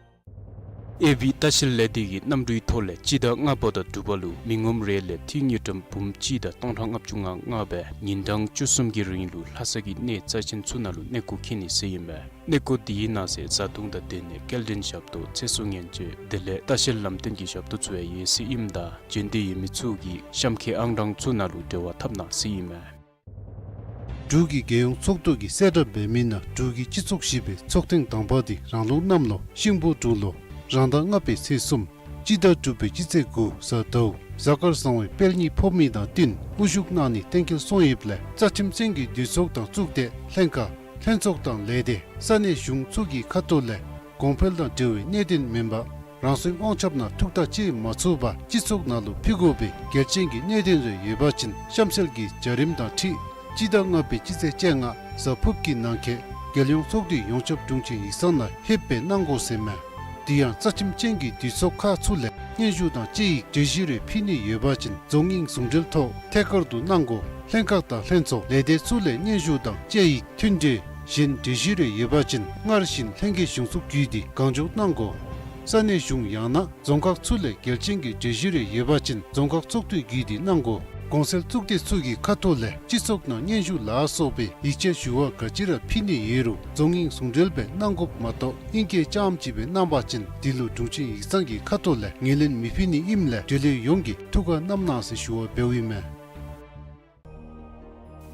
ཨེ་བི་ལྟ་བཤལ་ལས་སྡེ་གི་གནམ་གྲུའི་ཐོག་ལས་སྤྱི་ཟླ་ལྔ་པ་དང་དྲུག་པ་ལུ་མི་ངོམ་རེ་ལས་ཐིག་དངུལ་ཀྲམ་འབུམ་གཅིག་དང་སྟོང་ཕྲག་ལྔ་བཅུ་ང་ལྔ་སྦེ་ཉིན་གྲངས་བཅུ་གསུམ་གྱི་རིང་ལུ་ལྷ་ས་གི་གནས་རྩ་ཆེན་ཚུ་ནང་ལུ་གནས་སྐོར་འཁྱིད་ནི་ཟེར་ཨིན་མས། གནས་སྐོར་འདི་གི་ནང་གསེས་བཟའ་འཐུང་དང་སྡོད་གནས་སྐྱེལ་འདྲེན་ཞབས་ཏོག་ཚེ་སྲོག་ཉེན་བཅོལ་དེ་ལས་ལྟ་བཤལ་ལམ་སྟོན་གྱི་ཞབས་ཏོག་ཚུ་ཡང་ཡོད་ཟེར་ཨིནམ་ད་འབྱོན་འདོད་ཡོད་མི་ཚུ་གིས་གཤམ་འཁོད་ཨང་གྲངས་ཚུ་ནང་ལུ་འབྲེལ་བ་འཐབ་གནང་ཟེར་ཨིན་མས། འབྲུག་གི་རྒྱལ་ཡོངས་ཚོགས་འདུ་གིས་གསལ་བསྒྲགས་འབད་མི་ནང་འབྲུག་གི་སྤྱི་ཚོགས་བཞི་པའི་ཚོགས་ཐེངས་དང་པ་འདི་རང་ལུགས་གནམ་ལོ་ཤིང་ཕོ་འབྲུག་ལོ་རང་ཟླ་ལྔ་པའི་ཚེས་གསུམ་སྤྱི་ཟླ་དྲུག་པའི་སྤྱི་ཚེས་དགུ་གཟའ་ཟླཝ་གཟའ་སྐར་བཟང་བའི་དཔལ་གཉིས་ཕོག་མི་དང་བསྟུན་དབུ་བཞུགས་གནང་ནི་གཏན་འཁེལ་སོང་ཡོདཔ་ལས་རྩ་ཁྲིམས་ཅན་གྱི་འདུས་ཚོགས་དང་གཙུག་སྡེ་ལྷན་ཁག་ལྷན་ཚོགས་དང་ལས་སྡེ་ས་གནས་གཞུང་ཚུ་གི་ཁ་ཐུག་ལས་ གོང་འཕེལ་དང་འབྲེལ་བའི་གནད་དོན་མེན་པར་རང་སོའི་དབང་ཆ་ནང་ཐུགས་ཐག་བཅད་མ་ཚུགས་པར་སྤྱི་ཚོགས་ནང་ལུ་ཕུད་དགོ་པའི་གལ་ཆེན་གྱི་གནད་དོན་རེ་ཡོད་པ་ཅིན་གཤམ་གསལ་གྱི་བྱ་རིམ་དང་འཁྲིལ་སྤྱི་ཟླ་ལྔ་པའི་སྤྱི་ཚེས་བཅོ་ལྔ་གཟའ་ཕུརཔ་གི་ནང་འཁོད་རྒྱལ་ཡོངས་ཚོགས་འདུའི་ཡོངས་ཁྱབ་དྲུང་ཆེན་ཡིག་ཚང་ནང་ཕེབས་སྦེ་གནང་དགོ་ཟེར་མས། དེ་ཡང་རྩ་ཁྲིམས་ཅན་གྱི་འདུས་ཚོགས་ཁག་ཚུ་ལས་སྙན་ཞུ་དང་དཔྱད་ཡིག་གྲོས་གཞི་རེ་ཕུལ་ནི་ཡོད་པ་ཅིན་རྫོང་དབྱིངས་ཟུང་འབྲེལ་ཐོག་ཐད་ཀར་དུ་གནང་དགོ། ལྷན་ཁག་དང་ལྷན་ཚོགས་ལས་སྡེ་ཚུ་ལས་སྙན་ཞུ་དང་དཔྱད་ཡིག་མཐུན་འབྲེལ་གཞན་གྲོས་གཞི་རེ་ཡོད་པ་ཅིན་སྔར་བཞིན་ལྷན་རྒྱས་གཞུང་ཚོགས་བརྒྱུད་དེ་གང་མགྱོགས་གནང་དགོ། ས་གནས་གཞུང་ཡང་ན་རྫོང་ཁག་ཚུ་ལས་གལ་ཆེན་གྱི་གྲོས་གཞི་རེ་ཡོད་པ་ཅིན་རྫོང་ཁག་ཚོགས་འདུ་བརྒྱུད་དེ་གནང་དགོ། གོང་གསལ་གཙུག་སྡེ་ཚུ་གི་ཁ་ཐུག་ལས་སྤྱི་ཚོགས་ནང་སྙན་ཞུ་ལ་སོགས་པའི་ཡིག་ཆ་ཞུ་བ་ག་ཅི་ར་ཕུལ་ནི་ཡོད་རུང་རྫོང་དབྱིངས་ཟུང་འབྲེལ་སྦེ་གནང་དགོཔ་མ་གཏོགས་ཨིང་སྐད་རྐྱངམ་ཅིག་སྦེ་གནང་པ་ཅིན་དེ་ལུ་དྲུང་ཆེན་ཡིག་ཚང་གི་ཁ་ཐུག་ལས་ངོས་ལེན་མི་ཕུལ་ནི་ཨིནམ་ལས་གྲོས་ལས་ཡོངས་ཀྱིས་ཐུགས་ཁར་བསྣམ་གནང་ཟེར་ཞུ་བ་འབདཝ་ཨིན་མས།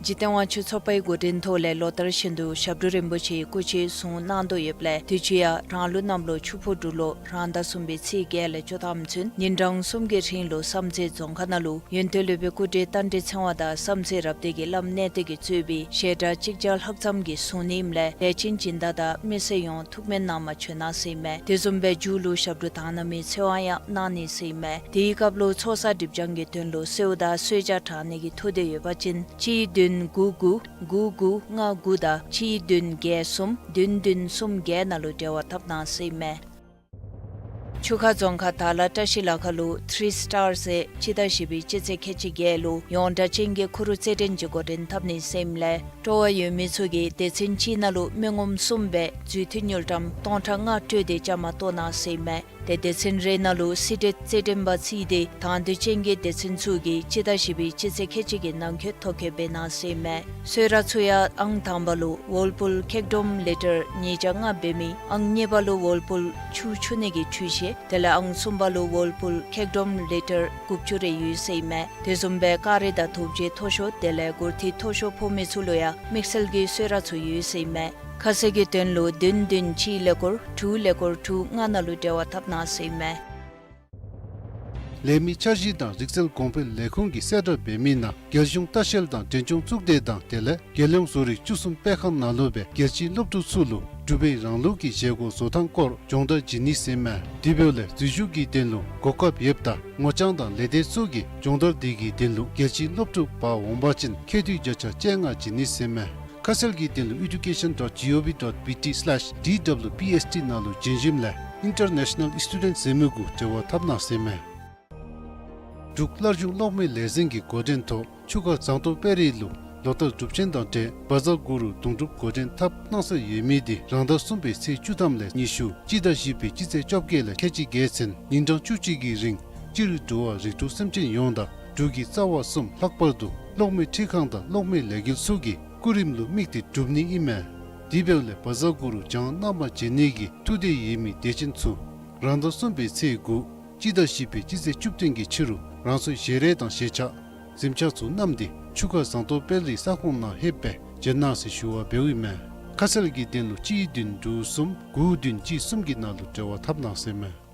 འཇིག་རྟེན་དབང་ཕྱུག་ཚོགས་པའི་འགོ་འདྲེན་ཐོག་ལས་ལོ་ལྟར་བཞིན་དུ་ཞབས་དྲུང་རིན་པོ་ཆེའི་སྐུ་ཕྱྭའི་གཟུངས་གནང་དོ་ཡོདཔ་ལས་དུས་ཅི་ཡང་རང་ལུགས་གནམ་ལོ་ཆུ་ཕོ་འབྲུག་ལོ་རང་ཟླ་གསུམ་པའི་ཚེས་བརྒྱད་ལས་བཅུ་ཐམ་ཚུན་ཉིན་གྲངས་གསུམ་གྱི་རིང་ལུ་བསམ་རྩེ་རྫོང་ཁག་ནང་ལུ་ཡོན་ཏན་སློབ་དཔོན་སྐུ་བགྲེས་རྟ་མགྲིན་ཚེ་དབང་དང་བསམ་རྩེ་རབ་སྡེ་གི་བླམ་གནས་བརྟན་གྱིས་གཙོས་པའི་ཞལ་གྲངས་གཅིག་བརྒྱ་ལྷག་ཙམ་གྱི་གཟུངས་གནངམ་ལས་དད་ཅན་སྦྱིན་བདག་དང་མི་སེར་ཡོངས་ཐུགས་སྨོན་གནང་མ་བྱོན་གནང་ཟེར་ཨིན་མས། དེ་བཟུམ་སྦེ་མཇུག་ལུ་ཞབས་དྲུང་དག་སྣང་མའི་ཚེ་དབང་ཡང་གནང་ནི་ཟེར་ཨིན་མས། དེའི་སྐབས་ལུ་ཚོགས་བསགས་སྒྲིབ་སྦྱང་གི་དོན་ལུ་གསོལཝ་དང་གསོལ་ཇ་དྲང་ནི་གི་ཐུགས་འདོད་ཡོད་པ་ཅིན་གཅིག་བདུན་དགུ་དགུ་དགུ་དགུ་ལྔ་དགུ་དང་གཅིག་བདུན་བརྒྱད་གསུམ་བདུན་བདུན་གསུམ་བརྒྱད་ནང་ལུ་འབྲེལ་བ་འཐབ་གནང་ཟེར་ཨིན་མས། ཆུ་ཁ་རྫོང་ཁག་དར་ལ་བཀྲ་ཤིས་ལ་ཁ་ལུ་ཐི་རི་སི་ཊར་ཟེར་སྤྱི་ཟླ་བཞི་པའི་སྤྱི་ཚེས་ཁལ་གཅིག་བརྒྱད་ལུ་ཡོངས་གྲགས་ཅན་གྱི་ཁུ་རུ་རྩེད་འགྲན་གྱི་འགོ་འདྲེན་འཐབ་ནི་ཟེར་ཨིནམ་ལས་སྤྲོ་བ་ཡོད་མི་ཚུ་གིས་སྡེ་ཚན་གཅིག་ནང་ལུ་མི་ངོམ་གསུམ་སྦེ་རྫུས་མཐུད་དངུལ་ཀྲམ་སྟོང་ཕྲག་ལྔ་སྤྲོད་དེ་བཅའ་མར་གཏོགས་གནང་ཟེར་ཨིན་མས། ཏེ་སྡེ་ཚན་རེ་ནང་ལུ་སི་ཊེཊ་རྩེད་འགྲན་པ་ཚུད་དེ་དང་འདོད་ཅན་གྱི་སྡེ་ཚན་ཚུ་གིས་སྤྱི་ཟླ་བཞི་པའི་སྤྱི་ཚེས་ཁལ་གཅིག་གི་ནང་འཁོད་ཐོ་བཀོད་འབད་གནང་ཟེར་ཨིན་མས། གསོལ་རས་ཚུ་ཡང་ཨང་དང་པ་ལུ་ཝོལ་པུལ་ཁེག་སྒྲོམ་ལེ་ཊར་ཉིས་བརྒྱ་ལྔ་འབད་མི་ཨང་གཉིས་པ་ལུ་ཝོལ་པུལ་ཆུ་འཁྱུ་ནི་གི་འཕྲུལ་ཆས་དེ་ལས་ཨང་གསུམ་པ་ལུ་ཝོལ་པུལ་ཁེག་སྒྲོམ་ལེ་ཊར་དགུ་བཅུ་རེ་ཡོད་ཟེར་ཨིན་མས། དེ་བཟུམ་སྦེ་ཀ་རི་དང་ཐོབ་ཆའི་མཐོ་ཤོས་དེ་ལས་སྒོར་ཐིག་མཐོ་ཤོས་ཕོག་མི་ཚུ་ལུ་ཡང་དམིགས་བསལ་གྱི་གསོལ་རས་ཚུ་ཡོད་ཟེར་ཨིན་མས། ཁ་གསལ་གྱི་དོན་ལུ་བདུན་བདུན་གཅིག་ཀླད་ཀོར་དྲུག་ཀླད་ཀོར་དྲུག་ལྔ་ནང་ལུ་འབྲེལ་བ་འཐབ་གནང་ཟེར་ཨིན་མས། ལས་མི་འཆར་གཞི་དང་རིག་རྩལ་གོང་འཕེལ་ལས་ཁུངས་ཀྱིས་གསལ་བསྒྲགས་འབད་མི་ནང་རྒྱལ་གཞུང་ལྟ་བཤལ་དང་འབྲས་ལྗོངས་གཙུག་སྡེ་དང་དེ་ལས་རྒྱལ་ཡོངས་བཟོ་རིག་བཅུ་གསུམ་སྤེལ་ཁང་ནང་ལུ་སྦེ་རྒྱལ་སྤྱིའི་སློབ་ཕྲུག་ཚུ་ལུ་འབྲུག་པའི་རང་ལུགས་ཀྱི་བཞེས་སྒོ་བཟོ་ཐངས་སྐོར་སྦྱོང་བརྡར་བྱིན་ནི་ཟེར་ཨིན་མས། དེ་འབདཝ་ལས་འཛུལ་ཞུགས་ཀྱི་དོན་ལུ་གོ་སྐབས་ཡོདཔ་ད་ངོ་རྐྱང་དང་ལས་སྡེ་ཚུ་གིས་སྦྱོང་བརྡར་འདི་གི་དོན་ལུ་རྒྱལ་སྤྱིའི་སློབ་ཕྲུག་འབག་འོང་པ་ཅིན་ཁེ་ཐིག་བརྒྱ་ཆ་བཅོ་ལྔ་བྱིན་ནི་ཟེར་ཨིན་མས། ཁ་གསལ་གྱི་དོན་ལུ་ཨེ་ཌུ་ཀེ་ཤཱན་ཌོཊ་ཇི་ཨོ་ཝི་ཌོཊ་བི་ཊི་སི་ལེཤ་ཌི་ཌབ་ལུ་པི་ཨེསི་ཊི་ནང་ལུ་བྱོན་ཞིནམ་ལས་ཨིན་ཊར་ནེ་ཤ་ནཱལ་སི་ཊུ་ཌེནཊ་ཟེར་མི་གུ་འབྲེལ་བ་འཐབ་གནང་ཟེར་ཨིན་མས། འབྲུག་སླར་འབྱུང་གློག་མེ་ལས་འཛིན་གྱི་འགོ་འདྲེན་ཐོག་ཆུ་ཁ་ཟངས་མདོག་དཔལ་རི་ལུ་ལོ་ལྟར་གྲུབ་ཆེན་དང་འབྲེལ་བཛྲ་གུ་རུ་དུང་སྒྲུབ་འགོ་འདྲེན་འཐབ་གནང་སྲོལ་ཡོད་མི་དེ་རང་ཟླ་གསུམ་པའི་ཚེས་བཅུ་ཐམ་ལས་ཉི་ཤུ་སྤྱི་ཟླ་བཞི་པའི་སྤྱི་ཚེས་བཅོ་བརྒྱད་ལས་ཁལ་གཅིག་བརྒྱད་ཚུན་ཉིན་གྲངས་བཅུ་གཅིག་གི་རིང་སྤྱིར་འགྲོ་བ་རིགས་དྲུག་སེམས་ཅན་ཡོངས་དང་འབྲུག་གི་རྩ་བ་གསུམ་ལྷག་པར་དུ་གློག་མེ་འཕྲུལ་ཁང་དང་གློག་མེ་ལས་འགུལ་ཚུ་གི་སྐུ་རིམ་ལུ་དམིགས་ཏེ་གྲུབ་ནི་ཨིན་མས། དེ་འབདཝ་ལས་བཛྲ་གུ་རུ་བགྱང་གནང་པར་བྱོན་ནི་གི་ཐུགས་འདོད་ཡོད་མི་དད་ཅན་ཚུ་རང་ཟླ་གསུམ་པའི་ཚེས་དགུ་སྤྱི་ཟླ་བཞི་པའི་སྤྱི་ཚེས་བཅུ་བདུན་གྱི་ཕྱི་རུ་རང་སོའི་ཞལ་རས་དང་ཞལ་ཆས་གཟིམ་ཆས་ཚུ་བསྣམས་ཏེ་ཆུ་ཁ་ཟངས་མདོག་དཔལ་རིའི་ས་ཁོངས་ནང་ལྷོདཔ་སྦེ་བྱོན་གནང་ཟེར་ཞུ་བ་འབདཝ་ཨིན་མས། ཁ་གསལ་གྱི་དོན་ལུ་གཅིག་བདུན་དྲུག་གསུམ་དགུ་བདུན་གཅིག་གསུམ་གྱི་ནང་ལུ་འབྲེལ་བ་འཐབ་གནང་ཟེར་ཨིན་མས།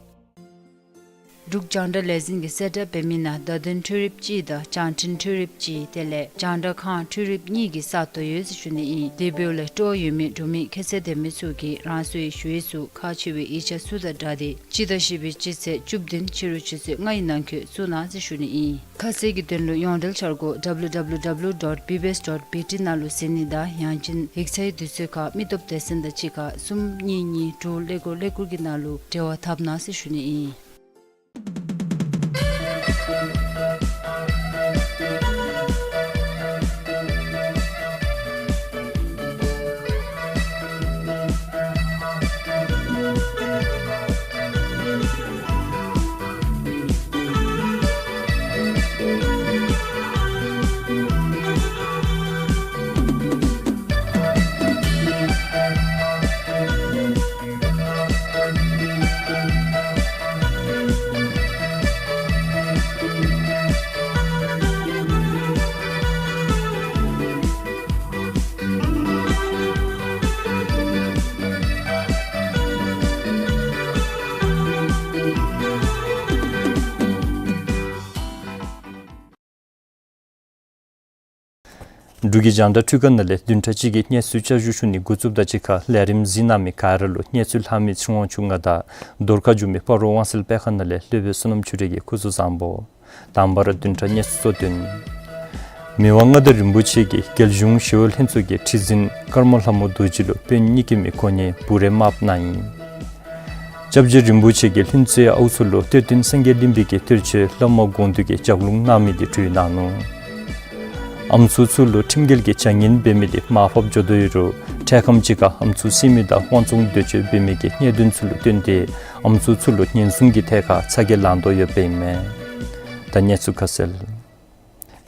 འབྲུག་རྒྱང་བསྒྲགས་ལས་འཛིན་གྱིས་གསལ་བསྒྲགས་འབད་མི་ནང་བརྡ་དོན་འཕྲུལ་རིགཔ་ཅིག་དང་བྱང་འཕྲིན་འཕྲུལ་རིགཔ་ཅིག་དེ་ལས་རྒྱང་བསྒྲགས་ཁང་འཕྲུལ་རིགཔ་གཉིས་ཀྱི་ས་སྟོང་ཡོད་ཟེར་ཞུ་ནི་ཨིན། དེ་འབདཝ་ལས་སྤྲོ་བ་ཡོད་མི་འབྲུག་མི་ཁྱད་ཚད་ལྡན་མི་ཚུ་གིས་རང་སོའི་ཞུ་ཡིག་ཚུ་ཁག་ཆེ་བའི་ཡིག་ཆ་ཚུ་དང་སྦྲགས་ཏེ་སྤྱི་ཟླ་བཞི་པའི་སྤྱི་ཚེས་བཅུ་བདུན་ཕྱི་རུ་ཆུ་ཚོད་ལྔ་ཡི་ནང་འཁོད་བཙུགས་གནང་ཟེར་ཞུ་ནི་ཨིན། ཁ་གསལ་གྱི་དོན་ལུ་ཡོངས་འབྲེལ་འཆར་སྒོ་W W W dot B B S dot B T ནང་ལུ་གཟིགས་ནི་དང་ཡང་ཅིན་ཡིག་ཚང་གི་དུས་ཚོད་ཁར་མི་སྟོབས་སྡེ་ཚན་དང་གཅིག་ཁར་གསུམ་གཉིས་གཉིས་དྲུག་ཀླད་ཀོར་ཀླད་ཀོར་གྱི་ནང་ལུ་འབྲེལ་བ་འཐབ་གནང་ཟེར་ཞུ་ནི་ཨིན། འབྲུག་གི་རྒྱང་བསྒྲགས་ཐོག་ཁ་ནང་ལས་བདུན་ཕྲག་གཅིག་གི་གནས་ཚུལ་བསྐྱར་ཞུ་ཞུ་ནི་འགོ་བཙུགསཔ་དང་གཅིག་ཁར་ལས་རིམ་གཟིགས་གནང་མི་ག་ར་ལུ་གནས་ཚུལ་ལྷག་མི་ཚེ་དབང་ཕྱུག་ང་དང་རྫོང་ཁ་རྒྱུད་མི་སྤ་རོ་དབང་གསལ་དཔེ་ཁང་ནང་ལས་སློབ་དཔོན་བསོད་ནམས་ཆོས་སྒྲོན་གྱིས་སྐུ་གཟུགས་བཟང་པོ། དང་པ་ར་བདུན་ཕྲག་གནས་ཚུལ་གཙོ་དོན། མི་དབང་མངའ་བདག་རིན་པོ་ཆེ་གིས་རྒྱལ་གཞུང་ཞི་གཡོག་ལྷན་ཚོགས་ཀྱི་ཁྲི་འཛིན་ཀརྨ་ལྷ་མོ་རྡོ་རྗེ་ལུ་དཔོན་གཉིས་ཀྱི་མི་གོ་གནས་བུ་རས་མངགས་གནང་ཡི། སྐྱབས་རྗེ་རིན་པོ་ཆེ་གིས་ལྷུན་རྩེ་ཨའུ་ཚོ་ལུ་གཏེར་སྟོན་སངས་རྒྱས་གླིང་པའི་གི་གཏེར་ཆོས་བླ་མ་དགོངས་འདུས་ཀྱི་ལྗགས་ལུང་གནང་མི་འདི་བྲིས་གནང་ནུག། ཨམ་སྲུ་ཚུ་ལུ་ཁྲིམས་འགལ་གྱི་བྱ་ངན་འབད་མི་འདི་མར་ཕབ་འགྱོ་དོ་ཡོད་རུང་འཕྲལ་ཁམས་ཅིག་ཁར་ཨམ་སྲུ་བསད་མི་དང་དབང་བཙོང་འདོད་སྤྱོད་འབད་མི་གི་གནད་དོན་ཚུ་ལུ་བརྟེན་ཏེ་ཨམ་སྲུ་ཚུ་ལུ་ཉེན་སྲུང་གི་ཐད་ཁར་ཚ་གྱང་ལང་དོ་ཡོདཔ་ཨིན་མས། ད་གནས་ཚུལ་ཁ་གསལ།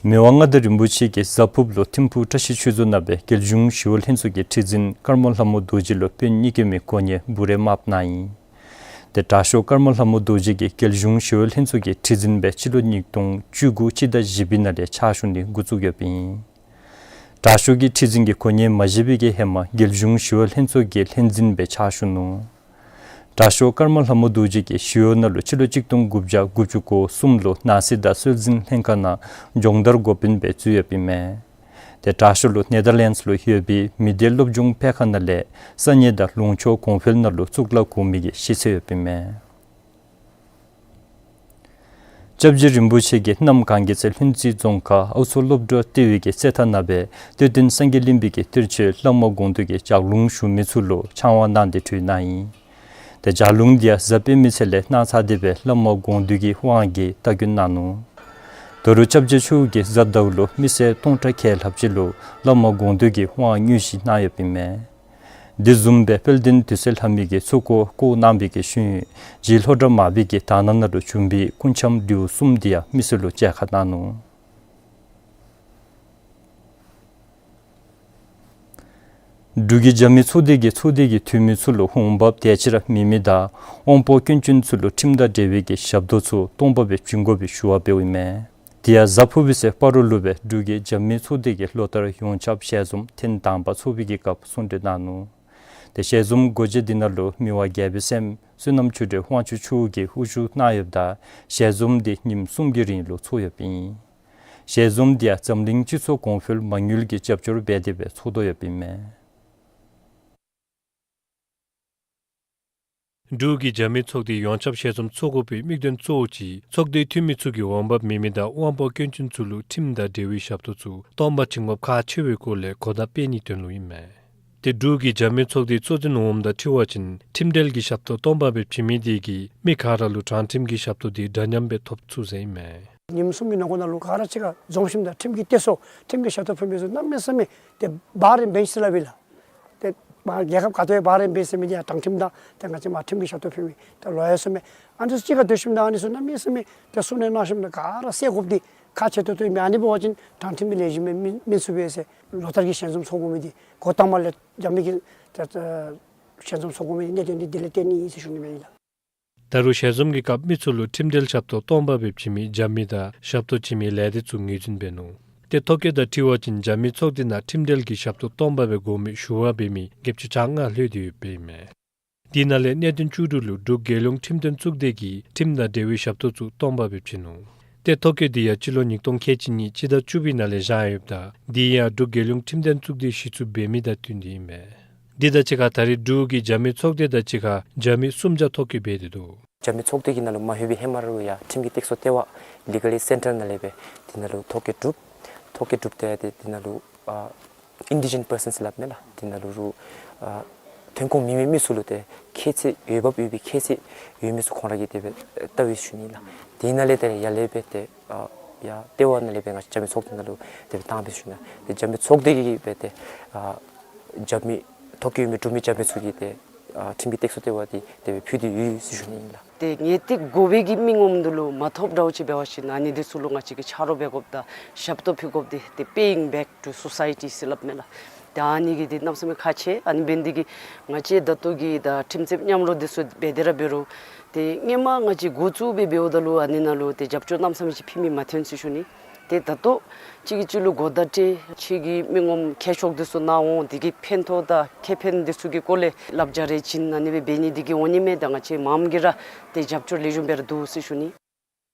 མི་དབང་མངའ་བདག་རིན་པོ་ཆེ་གིས་གཟའ་ཕུརཔ་ལུ་ཐིམ་ཕུག་བཀྲ་ཤིས་ཆོས་རྫོང་ནང་སྦེ་རྒྱལ་གཞུང་ཞི་གཡོག་ལྷན་ཚོགས་ཀྱི་ཁྲི་འཛིན་ཀརྨ་ལྷ་མོ་རྡོ་རྗེ་ལུ་དཔོན་གཉིས་ཀྱི་མི་གོ་གནས་བུ་རས་མངགས་གནང་ཡི། ཏེ་དྲག་ཤོས་ཀརྨ་ལྷ་མོ་རྡོ་རྗེ་གིས་རྒྱལ་གཞུང་ཞི་གཡོག་ལྷན་ཚོགས་ཀྱི་ཁྲི་འཛིན་སྦེ་སྤྱི་ལོ་ཉིས་སྟོང་བཅུ་དགུ་སྤྱི་ཟླ་བཞི་པའི་ནང་ལས་ཕྱག་ཞུ་ནི་འགོ་བཙུགས་ཡོདཔ་ཨིན། དྲག་ཤོས་ཀྱིས་ཁྲི་འཛིན་གྱི་གོ་གནས་མ་བཞེས་པའི་གི་ཧེ་མ་རྒྱལ་གཞུང་ཞི་གཡོག་ལྷན་ཚོགས་ཀྱི་ལྷན་འཛིན་སྦེ་ཕྱག་ཞུ་ནུག། དྲག་ཤོས་ཀརྨ་ལྷ་མོ་རྡོ་རྗེ་གིས་ཞི་གཡོག་ནང་ལུ་སྤྱི་ལོ་གཅིག་སྟོང་དགུ་བརྒྱ་དགུ་བཅུ་གོ་གསུམ་ལུ་ནང་སྲིད་དང་སྲོལ་འཛིན་ལྷན་ཁག་ནང་སྦྱོང་བརྡར་འགོ་དཔོན་སྦེ་འཛུལ་ཡོདཔ་ཨིན་མས། ཏེ་དྲག་ཤོས་ལུ་ནེ་དར་ལེནཌསི་ལུ་ཡོད་པའི་མི་སྡེ་སློབ་སྦྱོང་སྤེལ་ཁང་ནང་ལས་ས་གནས་དང་ལུང་ཕྱོགས་གོང་འཕེལ་ནང་ལུ་གཙུག་ལག་གོང་མའི་གི་གཞི་རྩ་ཡོདཔ་ཨིན་མས། སྐྱབས་རྗེ་རིན་པོ་ཆེ་གིས་གནམ་གང་གི་ཚེ་ལྷུན་རྩེ་རྫོང་ཁག་ཨའུ་མཚོ་སློབ་གྲྭ་ལྟེ་བའི་གི་རྩེད་ཐང་ནང་སྦེ་གཏེར་སྟོན་སངས་རྒྱས་གླིང་པའི་གི་གཏེར་ཆོས་བླ་མ་དགོངས་འདུས་ཀྱི་ལྗགས་ལུང་ཞུ་མི་ཚུ་ལུ་ཕྱག་དབང་གནང་སྟེ་བྲིས་གནང་ཡི། ཏེ་ལྗགས་ལུང་འདི་ཡང་གཟའ་སྤེན་པའི་ཚེ་ལས་གནང་ཚར་ཏེ་སྦེ་བླ་མ་དགོངས་འདུས་ཀྱི་དབང་གིས་བསྟར་སྐྱོན་གནང་ནུག། ད་རུང་སྐྱབས་རྗེ་མཆོག་གིས་གཟའ་ཟླཝ་ལུ་མི་སེར་སྟོང་ཕྲག་ཁལ་ལྷགཔ་ཅིག་ལུ་བླ་མ་དགོངས་འདུས་ཀྱི་དབང་དངོས་གཞི་གནང་ཡོདཔ་ཨིན་མས། དེ་བཟུམ་སྦེ་དཔལ་ལྡན་དུད་སོལ་ལྷ་མོའི་གི་ཚོགས་འཁོར་བསྐོར་གནང་བའི་གི་ཤུལ་རྗེ་ལྷོ་བྲག་མར་པའི་གི་དག་སྣང་ནང་ལུ་བྱོན་པའི་སྐུ་འཆམ་སྒྲེའུ་གསུམ་འདི་ཡང་མི་སེར་ལུ་མཇལ་ཁ་གནང་ནུག། འབྲུག་གི་རྒྱབ་མི་ཚོགས་སྡེ་གིས་ཚོགས་སྡེ་གི་འཐུས་མི་ཚུ་ལུ་འོང་འབབ་དེ་ཅིག་ར་མེད་མི་དང་དབང་པོ་སྐྱོན་ཅན་ཚུ་ལུ་ཁྲིམས་དང་འབྲེལ་བའི་གི་ཞབས་ཏོག་ཚུ་སྟོང་པ་སྦེ་བྱིན་དགོ་པའི་ཞུ་བ་འབདཝ་ཨིན་མས། དེ་ཡང་གཟའ་ཕུར་བུའི་ཚེ་སྤ་རོ་ལུ་སྦེ་འབྲུག་གི་རྒྱབ་མི་ཚོགས་སྡེ་གིས་ལོ་ལྟར་ཡོངས་ཁྱབ་ཞལ་འཛོམས་ཐེངས་དང་པ་ཚོགས་པའི་གི་སྐབས་གསུང་གྲོས་གནང་ནུག། ཏེ་ཞལ་འཛོམས་སྒོ་འབྱེད་འདི་ནང་ལུ་མི་དབང་རྒྱལ་པོའི་སྲསམོ་བསོད་ནམས་ཆོས་སྒྲོན་དབང་ཕྱུག་མཆོག་གིས་དབུ་བཞུགས་གནང་ཡོདཔ་ད་ཞལ་འཛོམས་འདི་ཉིནམ་གསུམ་གྱི་རིང་ལུ་ཚོགས་ཡོདཔ་ཨིན། ཞལ་འཛོམས་འདི་ཡང་འཛམ་གླིང་སྤྱི་ཚོགས་གོང་འཕེལ་མ་དངུལ་གྱི་རྒྱབ་སྐྱོར་འབད་དེ་སྦེ་ཚོགས་དོ་ཡོདཔ་ཨིན་མས། འབྲུག་གི་རྒྱབ་མི་ཚོགས་སྡེ་ཡོངས་ཁྱབ་ཞལ་འཛོམས་ཚོགས་དགོ་པའི་དམིགས་དོན་གཙོ་བོ་ཅིག་ཚོགས་སྡེའི་འཐུས་མི་ཚུ་གིས་འོང་འབབ་མེད་མི་དང་དབང་པོ་སྐྱོན་ཅན་ཚུ་ལུ་ཁྲིམས་དང་འབྲེལ་བའི་ཞབས་ཏོག་ཚུ་སྟོང་པ་བྱིན་དགོཔ་ཁག་ཆེ་བའི་སྐོར་ལས་གོ་བརྡ་སྤེལ་ནིའི་དོན་ལུ་ཨིན་མས། ཏེ་འབྲུག་གི་རྒྱབ་མི་ཚོགས་སྡེའི་གཙོ་འཛིན་འོགམ་དང་འཁྲིལ་བ་ཅིན་ཁྲིམས་འབྲེལ་གྱི་ཞབས་ཏོག་སྟོང་པ་སྦེ་བྱིན་མི་དེ་གིས་མི་ག་ར་ལུ་དྲང་ཁྲིམས་ཀྱི་ཞབས་ཏོག་དེ་འདྲ་མཉམ་སྦེ་ཐོབ་ཚུགས་ཟེར་ཨིན་མས། ཉིནམ་གསུམ་གྱི་ནང་འཁོད་ནང་ལུ་ག་ར་གཅིག་ཁར་འཛོམས་ཞིནམ་ད་ཁྲིམས་ཀྱི་གཏད་སོ་ཁྲིམས་ཀྱི་ཞབས་ཏོག་ཕུལ་མི་ཚུ་གནམ་མེད་ས་མེད་ཏེ་བྷར་ཨེན་བེནཇ་ཟེར་སླབ་ཨིན་ལགས། ཏེ་མར་རྒྱལ་ཁབ་ག་ཏེ་བྷར་ཨེན་བེནཇ་ཟེར་མི་འདི་ཡང་དྲང་ཁྲིམས་དང་ཏེ་ང་བཅས་མར་ཁྲིམས་ཀྱི་ཞབས་ཏོག་ཕུལ་མི་ཏེ་ལོ་ཡར་སོང་མི་ཨ་ནི་ཚུ་གཅིག་ཁར་སྡོད་ཞིནམ་ད་ཨ་ནི་ཚུ་གནམ་མེད་ས་མེད་ཏེ་གསུང་གནང་གནང་ཞིནམ་ད་ག་ར་བསལ་དགོཔ་འདི་ཁག་ཆེ་ཏོག་ཏོ་ཨིན་མས། ཨ་ནི་འབད་བ་ཅིན་དྲང་ཁྲིམས་ཀྱི་ལེགས་ཤོམ་སྦེ་མི་མི་ཚུགས་པས་ཟེར། ལོ་ལྟར་གྱི་ཞལ་འཛོམས་ཚོགས་དགོ་མི་འདི་འགོ་དང་པ་ལས་རྒྱབ་མི་གི་ཏེ་ཞལ་འཛོམས་ཚོགས་དགོ་མི་གནད་དོན་འདི་དེ་ལས་བརྟེན་ནི་ཨིན་ཟེར་ཞུ་ནི་ཨིན་ལགས། ད་རུང་ཞལ་འཛོམས་ཀྱི་སྐབས་མི་ཚུ་ལུ་ཁྲིམས་འབྲེལ་ཞབས་ཏོག་སྟོང་པ་སྦེ་བྱིན་མི་རྒྱབ་མི་དང་ཞབས་ཏོག་བྱིན་མི་ལས་སྡེ་ཚུ་ངོས་འཛིན་འབད་ནུག། ཏེ་ཐོ་བཀོད་དང་འཁྲིལ་བ་ཅིན་རྒྱབ་མི་ཚོགས་སྡེ་ནང་ཁྲིམས་འབྲེལ་གྱི་ཞབས་ཏོག་སྟོང་པ་སྦེ་དགོ་མི་ཞུ་བ་འབད་མི་བརྒྱད་ཅུ་གྱ་ལྔ་ལྷོད་དེ་ཡོདཔ་ཨིན་མས། དེ་ནང་ལས་གནད་དོན་བཅུ་དྲུག་ལུ་འབྲུག་རྒྱལ་ཡོངས་ཁྲིམས་དོན་གཙུག་སྡེ་གིས་ཁྲིམས་དང་འབྲེལ་བའི་ཞབས་ཏོག་ཚུ་སྟོང་པ་སྦེ་བྱིན་ནུག། ཏེ་ཐོ་བཀོད་འདི་ཡང་སྤྱི་ལོ་ཉིས་སྟོང་ཁལ་གཅིག་གཉིས་སྤྱི་ཟླ་བཅུ་པའི་ནང་ལས་བཞག་ཡོདཔ་ད་འདི་ཡང་འབྲུག་རྒྱལ་ཡོངས་ཁྲིམས་དོན་གཙུག་སྡེའི་གཞི་བཙུགས་འབད་མི་དང་བསྟུན་ཏེ་ཨིན་མས། འདི་དང་གཅིག་ཁར་ད་རེས་འབྲུག་གི་རྒྱབ་མི་ཚོགས་སྡེ་དང་གཅིག་ཁར་རྒྱབ་མི་སུམ་བརྒྱ་ཐོ་བཀོད་འབད་དེ་འདུག། རྒྱབ་མི་ཚོགས་སྡེ་གི་ནང་ལུ་མ་ལྷོད་པའི་ཧེ་མ་ར་ལུ་ཡང་ཁྲིམས་ཀྱི་སྟེགས་གསོ་ལྟེ་བ་ལི་གལ་ཨེཌ་སེན་ཊར་ནང་ལས་སྦེ་དེ་ནང་ལུ་ཐོ་བཀོད་གྲུབ། ཐོ་བཀོད་གྲུབ་སྟེ་ཡང་ཏེ་དེ་ནང་ལུ་ཨ་ཨིན་ཌི་ཇེན་པར་སཱན་སླབ་མས་ལགས། དེ་ནང་ལུ་རུང་ཨ་ཐོན་ཁུངས་མེད་མི་མི་ཚུ་ལུ་ཏེ་ཁྱད་ཚད་འོས་འབབ་ཡོད་པའི་ཁྱད་ཚད་ཡོད་མི་ཚུ་ཁོང་ར་གིས་དེ་སྦེ་བལྟ་བའི་ཞུ་ནི་ལགས། དེ་ནང་ལས་ཏེ་ཡར་ལས་སྦེ་ཏེ་ཨ་ཡར་ལྟེ་བ་ནང་ལས་སྦེ་ང་བཅས་རྒྱབ་མི་ཚོགས་སྡེ་ནང་ལུ་དེ་སྦེ་བཏང་སྦེ་ཞུ་ནི། ཏེ་རྒྱབ་མི་ཚོགས་སྡེ་གིས་སྦེ་ཏེ་ཨ་རྒྱབ་མི་ཐོ་བཀོད་ཡོད་མི་འབྲུག་མི་རྒྱབ་མི་ཚུ་གིས་ཏེ་ཨ་ཁྲིམས་ཀྱི་སྟེགས་གསོ་ལྟེ་བ་འདི་དེ་སྦེ་ཕུལ་ཏེ་ཡོད་ཟེར་ཞུ་ནི་ཨིན་ལགས། ཏེ་ངེས་ཏིག་དགོ་པའི་གི་མི་ངོམ་འདི་ལུ་མ་ཐོབ་འདྲཝ་ཅིག་འབད་བ་ཅིན་ཨ་ནི་འདི་ཚུ་ལུ་ང་བཅས་ཀྱིས་ཆ་རོགས་འབད་དགོཔ་དང་ཞབས་ཏོག་ཕུལ་དགོཔ་འདི་ཏེ་paying back to society ཟེར་སླབ་མས་ལགས། ཏེ་ཨ་ནི་གི་འདི་གནམ་མེད་ས་མེད་ཁག་ཆེ། ཨ་ནི་འབད་ནི་འདི་གིས་ང་བཅས་ད་ལྟོ་གི་ད་ཁྲིམས་རྩོདཔ་མཉམ་རོགས་འདི་ཚུ་འབད་དེ་ར་འབད་རུང་ཏེ་སྔོན་མ་ང་བཅས་འགོ་བཙུགས་སྦེ་འབདཝ་ད་ལུ་ཨ་ནི་ནང་ལུ་ཏེ་རྒྱབ་སྐྱོར་གནམ་མེད་ས་མེད་ཅིག་ཕུལ་མི་མ་ཐོན་ཟེར་ཞུ་ནི། ཏེ་ད་ལྟོ་གཅིག་གིས་གཅིག་ལུ་གོ་བརྡ་སྤྲོད་ཕྱི་གི་མི་ངོམ་མཁས་མཆོག་འདི་ཚུ་ནཱ་འོང་དེ་གི་ཕན་ཐོགས་དང་ཁེ་ཕན་འདི་ཚུ་གི་སྐོར་ལས་ལབ་རྒྱ་རེ་བྱིན་ཨ་ནི་སྦེ་འབད་ནི་འདི་གིས་འོང་ནི་མས། ད་ང་བཅས་མངམ་གིས་ར་ཏེ་རྒྱབ་སྐྱོར་ལེགས་ཤོམ་སྦེ་ར་འདུག་ཟེར་ཞུ་ནི།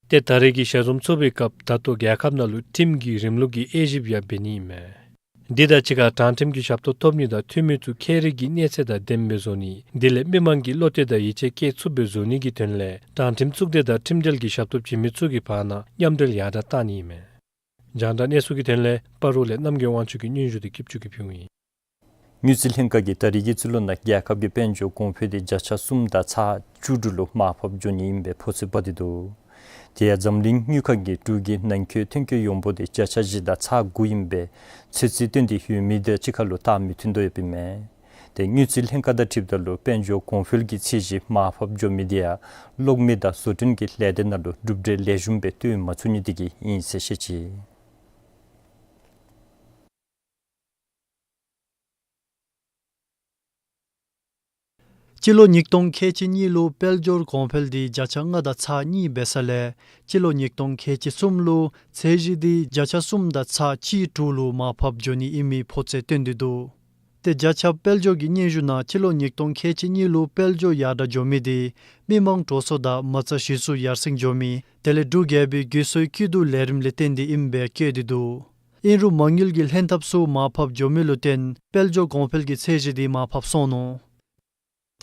ཏེ་ད་རེས་ཀྱི་ཞལ་འཛོམས་ཚོགས་པའི་སྐབས་ད་ལྟོ་རྒྱལ་ཁབ་ནང་ལུ་ཁྲིམས་ཀྱི་རིམ་ལུགས་ཀྱི་དབྱེ་ཞིབ་ཡང་འབད་ནི་ཨིན་མས། འདི་དང་གཅིག་ཁར་དྲང་ཁྲིམས་ཀྱི་ཞབས་ཏོག་ཐོབ་ནི་དང་འཐུས་མི་ཚུ་ཁེ་རིག་གི་གནས་ཚད་དང་ལྡནམ་སྦེ་བཟོ་ནི་དེ་ལས་མི་མང་གི་བློ་གཏད་དང་ཡིད་ཆེས་བསྐྱེད་ཚུགསཔ་སྦེ་བཟོ་ནི་གི་དོན་ལས་དྲང་ཁྲིམས་གཙུག་སྡེ་དང་ཁྲིམས་འབྲེལ་གྱི་ཞབས་ཏོག་བྱིན་མི་ཚུ་གི་བར་ན་མཉམ་འབྲེལ་ཡར་དྲག་བཏང་ནི་ཨིན་མས། རྒྱང་བསྒྲགས་གནས་ཚུལ་གྱི་དོན་ལས་སྤ་རོ་ལས་རྣམ་རྒྱལ་དབང་ཕྱུག་གི་སྙན་ཞུ་དེ་སྐྱིད་ཆུ་གིས་ཕུལཝ་ཨིན། དངུལ་རྩིས་ལྷན་ཁག་གིས་ད་རེས་ཀྱི་རྩིས་ལོ་ནང་རྒྱལ་ཁབ་ཀྱི་དཔལ་འབྱོར་གོང་འཕེལ་དེ་བརྒྱ་ཆ་གསུམ་དང་ཚག་བཅུ་དྲུག་ལུ་མར་ཕབ་འགྱོ་ནི་ཨིན་པའི་ཕོ་ཚོད་སྤར་ཏེ་འདུག། དེ་ཡང་འཛམ་གླིང་དངུལ་ཁང་གིས་འབྲུག་གི་ནང་འཁོད་ཐོན་སྐྱེད་ཡོངས་འབོར་དེ་བརྒྱ་ཆ་བཞི་དང་ཚག་དགུ་ཨིན་པའི་ཚོད་རྩིས་བཏོན་ཏེ་ཡོད་མི་དང་གཅིག་ཁར་ལུ་སྟབས་མི་མཐུན་དོ་ཡོདཔ་ཨིན་མས། དེ་དངུལ་རྩིས་ལྷན་ཁག་དང་འཁྲིལཝ་ད་ལུ་དཔལ་འབྱོར་གོང་འཕེལ་གྱི་ཚད་གཞི་མར་ཕབ་འགྱོ་མི་དེ་ཡང་གློག་མེ་དང་བཟོ་སྐྲུན་གྱི་ལས་སྡེ་ནང་ལུ་གྲུབ་འབྲས་ལེགས་ཤོམ་སྦེ་སྟོན་མ་ཚུགས་ནི་དེ་གིས་ཨིན་ཟེར་བཤད་ཅི། སྤྱི་ལོ་ཉིས་སྟོང་ཁལ་གཅིག་གཉིས་ལུ་དཔལ་འབྱོར་གོང་འཕེལ་དེ་བརྒྱ་ཆ་ལྔ་དང་ཚག་གཉིས་འབད་ས་ལས་སྤྱི་ལོ་ཉིས་སྟོང་ཁལ་གཅིག་གསུམ་ལུ་ཚད་གཞི་དེ་བརྒྱ་ཆ་གསུམ་དང་ཚག་གཅིག་དྲུག་ལུ་མར་ཕབ་འགྱོ་ནི་ཨིན་མི་ཕོ་ཚོད་སྟོན་ཏེ་འདུག། དེ་བརྒྱ་ཆ་དཔལ་འབྱོར་གྱི་སྙན་ཞུ་ནང་སྤྱི་ལོ་ཉིས་སྟོང་ཁལ་གཅིག་གཉིས་ལུ་དཔལ་འབྱོར་ཡར་དྲག་འགྱོ་མི་དེ་མི་མང་འགྲོ་སོང་དང་མ་རྩ་གཞི་བཙུགས་ཡར་སེང་འགྱོ་མི་དེ་ལས་འབྲུག་རྒྱལ་པོའི་རྒུད་གསོའི་སྐྱིད་སྡུག་ལས་རིམ་ལས་བརྟེན་ཏེ་ཨིན་པས་བཀོད་དེ་འདུག། ཨིན་རུང་མ་དངུལ་གྱི་ལྷན་ཐབས་ཚུ་མར་ཕབ་འགྱོ་མི་ལུ་བརྟེན་དཔལ་འབྱོར་གོང་འཕེལ་གྱི་ཚད་གཞི་དེ་མར་ཕབ་སོང་ནུག།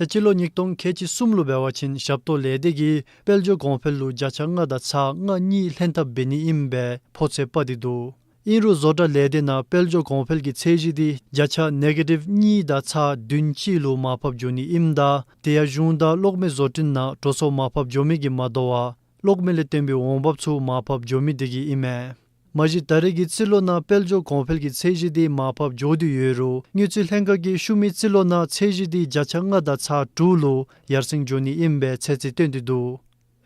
ད་སྤྱི་ལོ་ཉིས་སྟོང་ཁལ་གཅིག་གསུམ་ལུ་འབད་བ་ཅིན་ཞབས་ཏོག་ལས་སྡེ་གིས་དཔལ་འབྱོར་གོང་འཕེལ་ལུ་བརྒྱ་ཆ་ལྔ་དང་ཚག་ལྔ་གཉིས་ལྷན་ཐབས་འབད་ནི་ཨིན་པའི་ཕོ་ཚོད་སྤར་ཏེ་འདུག། ཨིན་རུང་བཟོ་གྲྭ་ལས་སྡེ་ནང་དཔལ་འབྱོར་གོང་འཕེལ་གྱི་ཚད་གཞི་དེ་བརྒྱ་ཆ་ནེ་གེ་ཊིབ་གཉིས་དང་ཚག་བདུན་གཅིག་ལུ་མར་ཕབ་འགྱོ་ནི་ཨིནམ་ད་དེ་ཡང་གཞུང་དང་གློག་མེ་བཟོ་སྐྲུན་ནང་འགྲོ་སོང་མར་ཕབ་འགྱོ་མི་གིས་མ་དོ་བར་གློག་མེ་ལས་བཏོན་པའི་འོང་འབབ་ཚུ་མར་ཕབ་འགྱོ་མི་དེ་གིས་ཨིན་མས། མ་གཞི་ད་རེས་ཀྱི་རྩིས་ལོ་ནང་དཔལ་འབྱོར་གོང་འཕེལ་གྱི་ཚད་གཞི་དེ་མར་ཕབ་འགྱོ་སྟེ་ཡོད་རུང་དངུལ་རྩིས་ལྷན་ཁག་གིས་ཤུལ་མའི་རྩིས་ལོ་ནང་ཚད་གཞི་དེ་བརྒྱ་ཆ་ལྔ་དང་ཚག་དྲུག་ལུ་ཡར་སེང་འགྱོ་ནི་ཨིན་པའི་ཚོད་རྩིས་སྟོན་ཏེ་འདུག།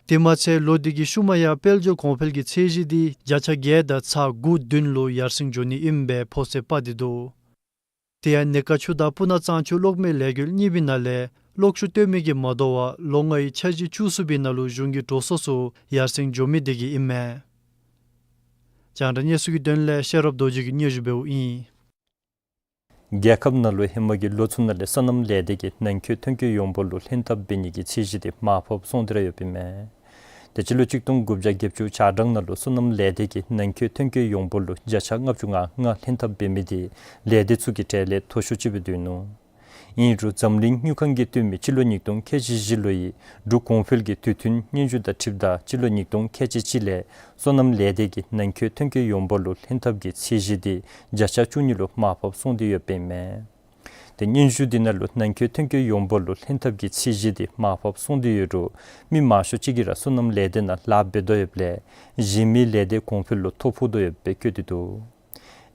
དེ་མ་ཚད་ལོ་འདི་གི་ཤུལ་མ་ཡང་དཔལ་འབྱོར་གོང་འཕེལ་གྱི་ཚད་གཞི་དེ་བརྒྱ་ཆ་བརྒྱད་དང་ཚག་དགུ་བདུན་ལུ་ཡར་སེང་འགྱོ་ནི་ཨིན་པའི་ཕོ་ཚོད་སྤར་ཏེ་འདུག། དེ་ཡང་གནས་ཁ་ཆུ་དང་སྤུ་ན་གཙང་ཆུ་གློག་མེ་ལས་འགུལ་གཉིས་པོའི་ནང་ལས་གློག་ཤུགས་བཏོན་མི་གིས་མ་དོ་བར་ལོ་ལྔའི་འཆར་གཞི་བཅུ་གསུམ་པའི་ནང་ལུ་གཞུང་གི་འགྲོ་སོང་ཚུ་ཡར་སེང་འགྱོ་མི་དེ་གིས་ཨིན་མས། རྒྱང་བསྒྲགས་གནས་ཚུལ་གྱི་དོན་ལས་ཤེས་རབ་རྡོ་རྗེ་གིས་སྙན་ཞུ་འབདཝ་ཨིན། རྒྱལ་ཁབ་ནང་ལུ་ཧེ་མ་གི་ལོ་ཚུ་ནང་ལས་སོ་ནམ་ལས་སྡེ་གིས་ནང་འཁོད་ཐོན་སྐྱེད་ཡོངས་འབོར་ལུ་ལྷན་ཐབས་འབད་ནི་གི་ཚད་གཞི་དེ་མར་ཕབ་སོང་སྟེ་ར་ཡོདཔ་ཨིན་མས། དེ་སྤྱི་ལོ་གཅིག་སྟོང་དགུ་བརྒྱ་བརྒྱད་ཅུ་གྱ་གྲངས་ནང་ལུ་སོ་ནམ་ལས་སྡེ་གིས་ནང་འཁོད་ཐོན་སྐྱེད་ཡོངས་འབོར་ལུ་བརྒྱ་ཆ་ལྔ་བཅུ་ང་ལྔ་ལྷན་ཐབས་འབད་མི་དེ་ལས་སྡེ་ཚུ་གི་གྲས་ལས་མཐོ་ཤོས་ཅིག་སྦེ་སྡོད་ནུག། ཨིན་རུང་འཛམ་གླིང་དངུལ་ཁང་གིས་བཏོན་མི་སྤྱི་ལོ་ཉིས་སྟོང་ཁལ་གཅིག་བཞི་ལོའི་འབྲུག་གོང་འཕེལ་གྱི་དུས་མཐུན་སྙན་ཞུ་དང་འཁྲིལཝ་ད་སྤྱི་ལོ་ཉིས་སྟོང་ཁལ་གཅིག་གཅིག་ལས་སོ་ནམ་ལས་སྡེ་གིས་ནང་འཁོད་ཐོན་སྐྱེད་ཡོངས་འབོར་ལུ་ལྷན་ཐབས་ཀྱི་ཚད་གཞི་དེ་བརྒྱ་ཆ་བཅུ་གཉིས་ལུ་མར་ཕབ་སོང་སྟེ་ཡོདཔ་ཨིན་མས། དེ་སྙན་ཞུ་དེ་ནང་ལུ་ནང་འཁོད་ཐོན་སྐྱེད་ཡོངས་འབོར་ལུ་ལྷན་ཐབས་ཀྱི་ཚད་གཞི་དེ་མར་ཕབ་སོང་སྟེ་ཡོད་རུང་མི་མང་ཤོས་ཅིག་གིས་ར་སོ་ནམ་ལས་སྡེ་ནང་ལཱ་འབད་དོ་ཡོདཔ་ལས་གཞན་མི་ལས་སྡེ་གོང་འཕེལ་ལུ་ཐོ་ཕོག་དོ་ཡོདཔ་སྦེ་བཀོད་དེ་འདུག།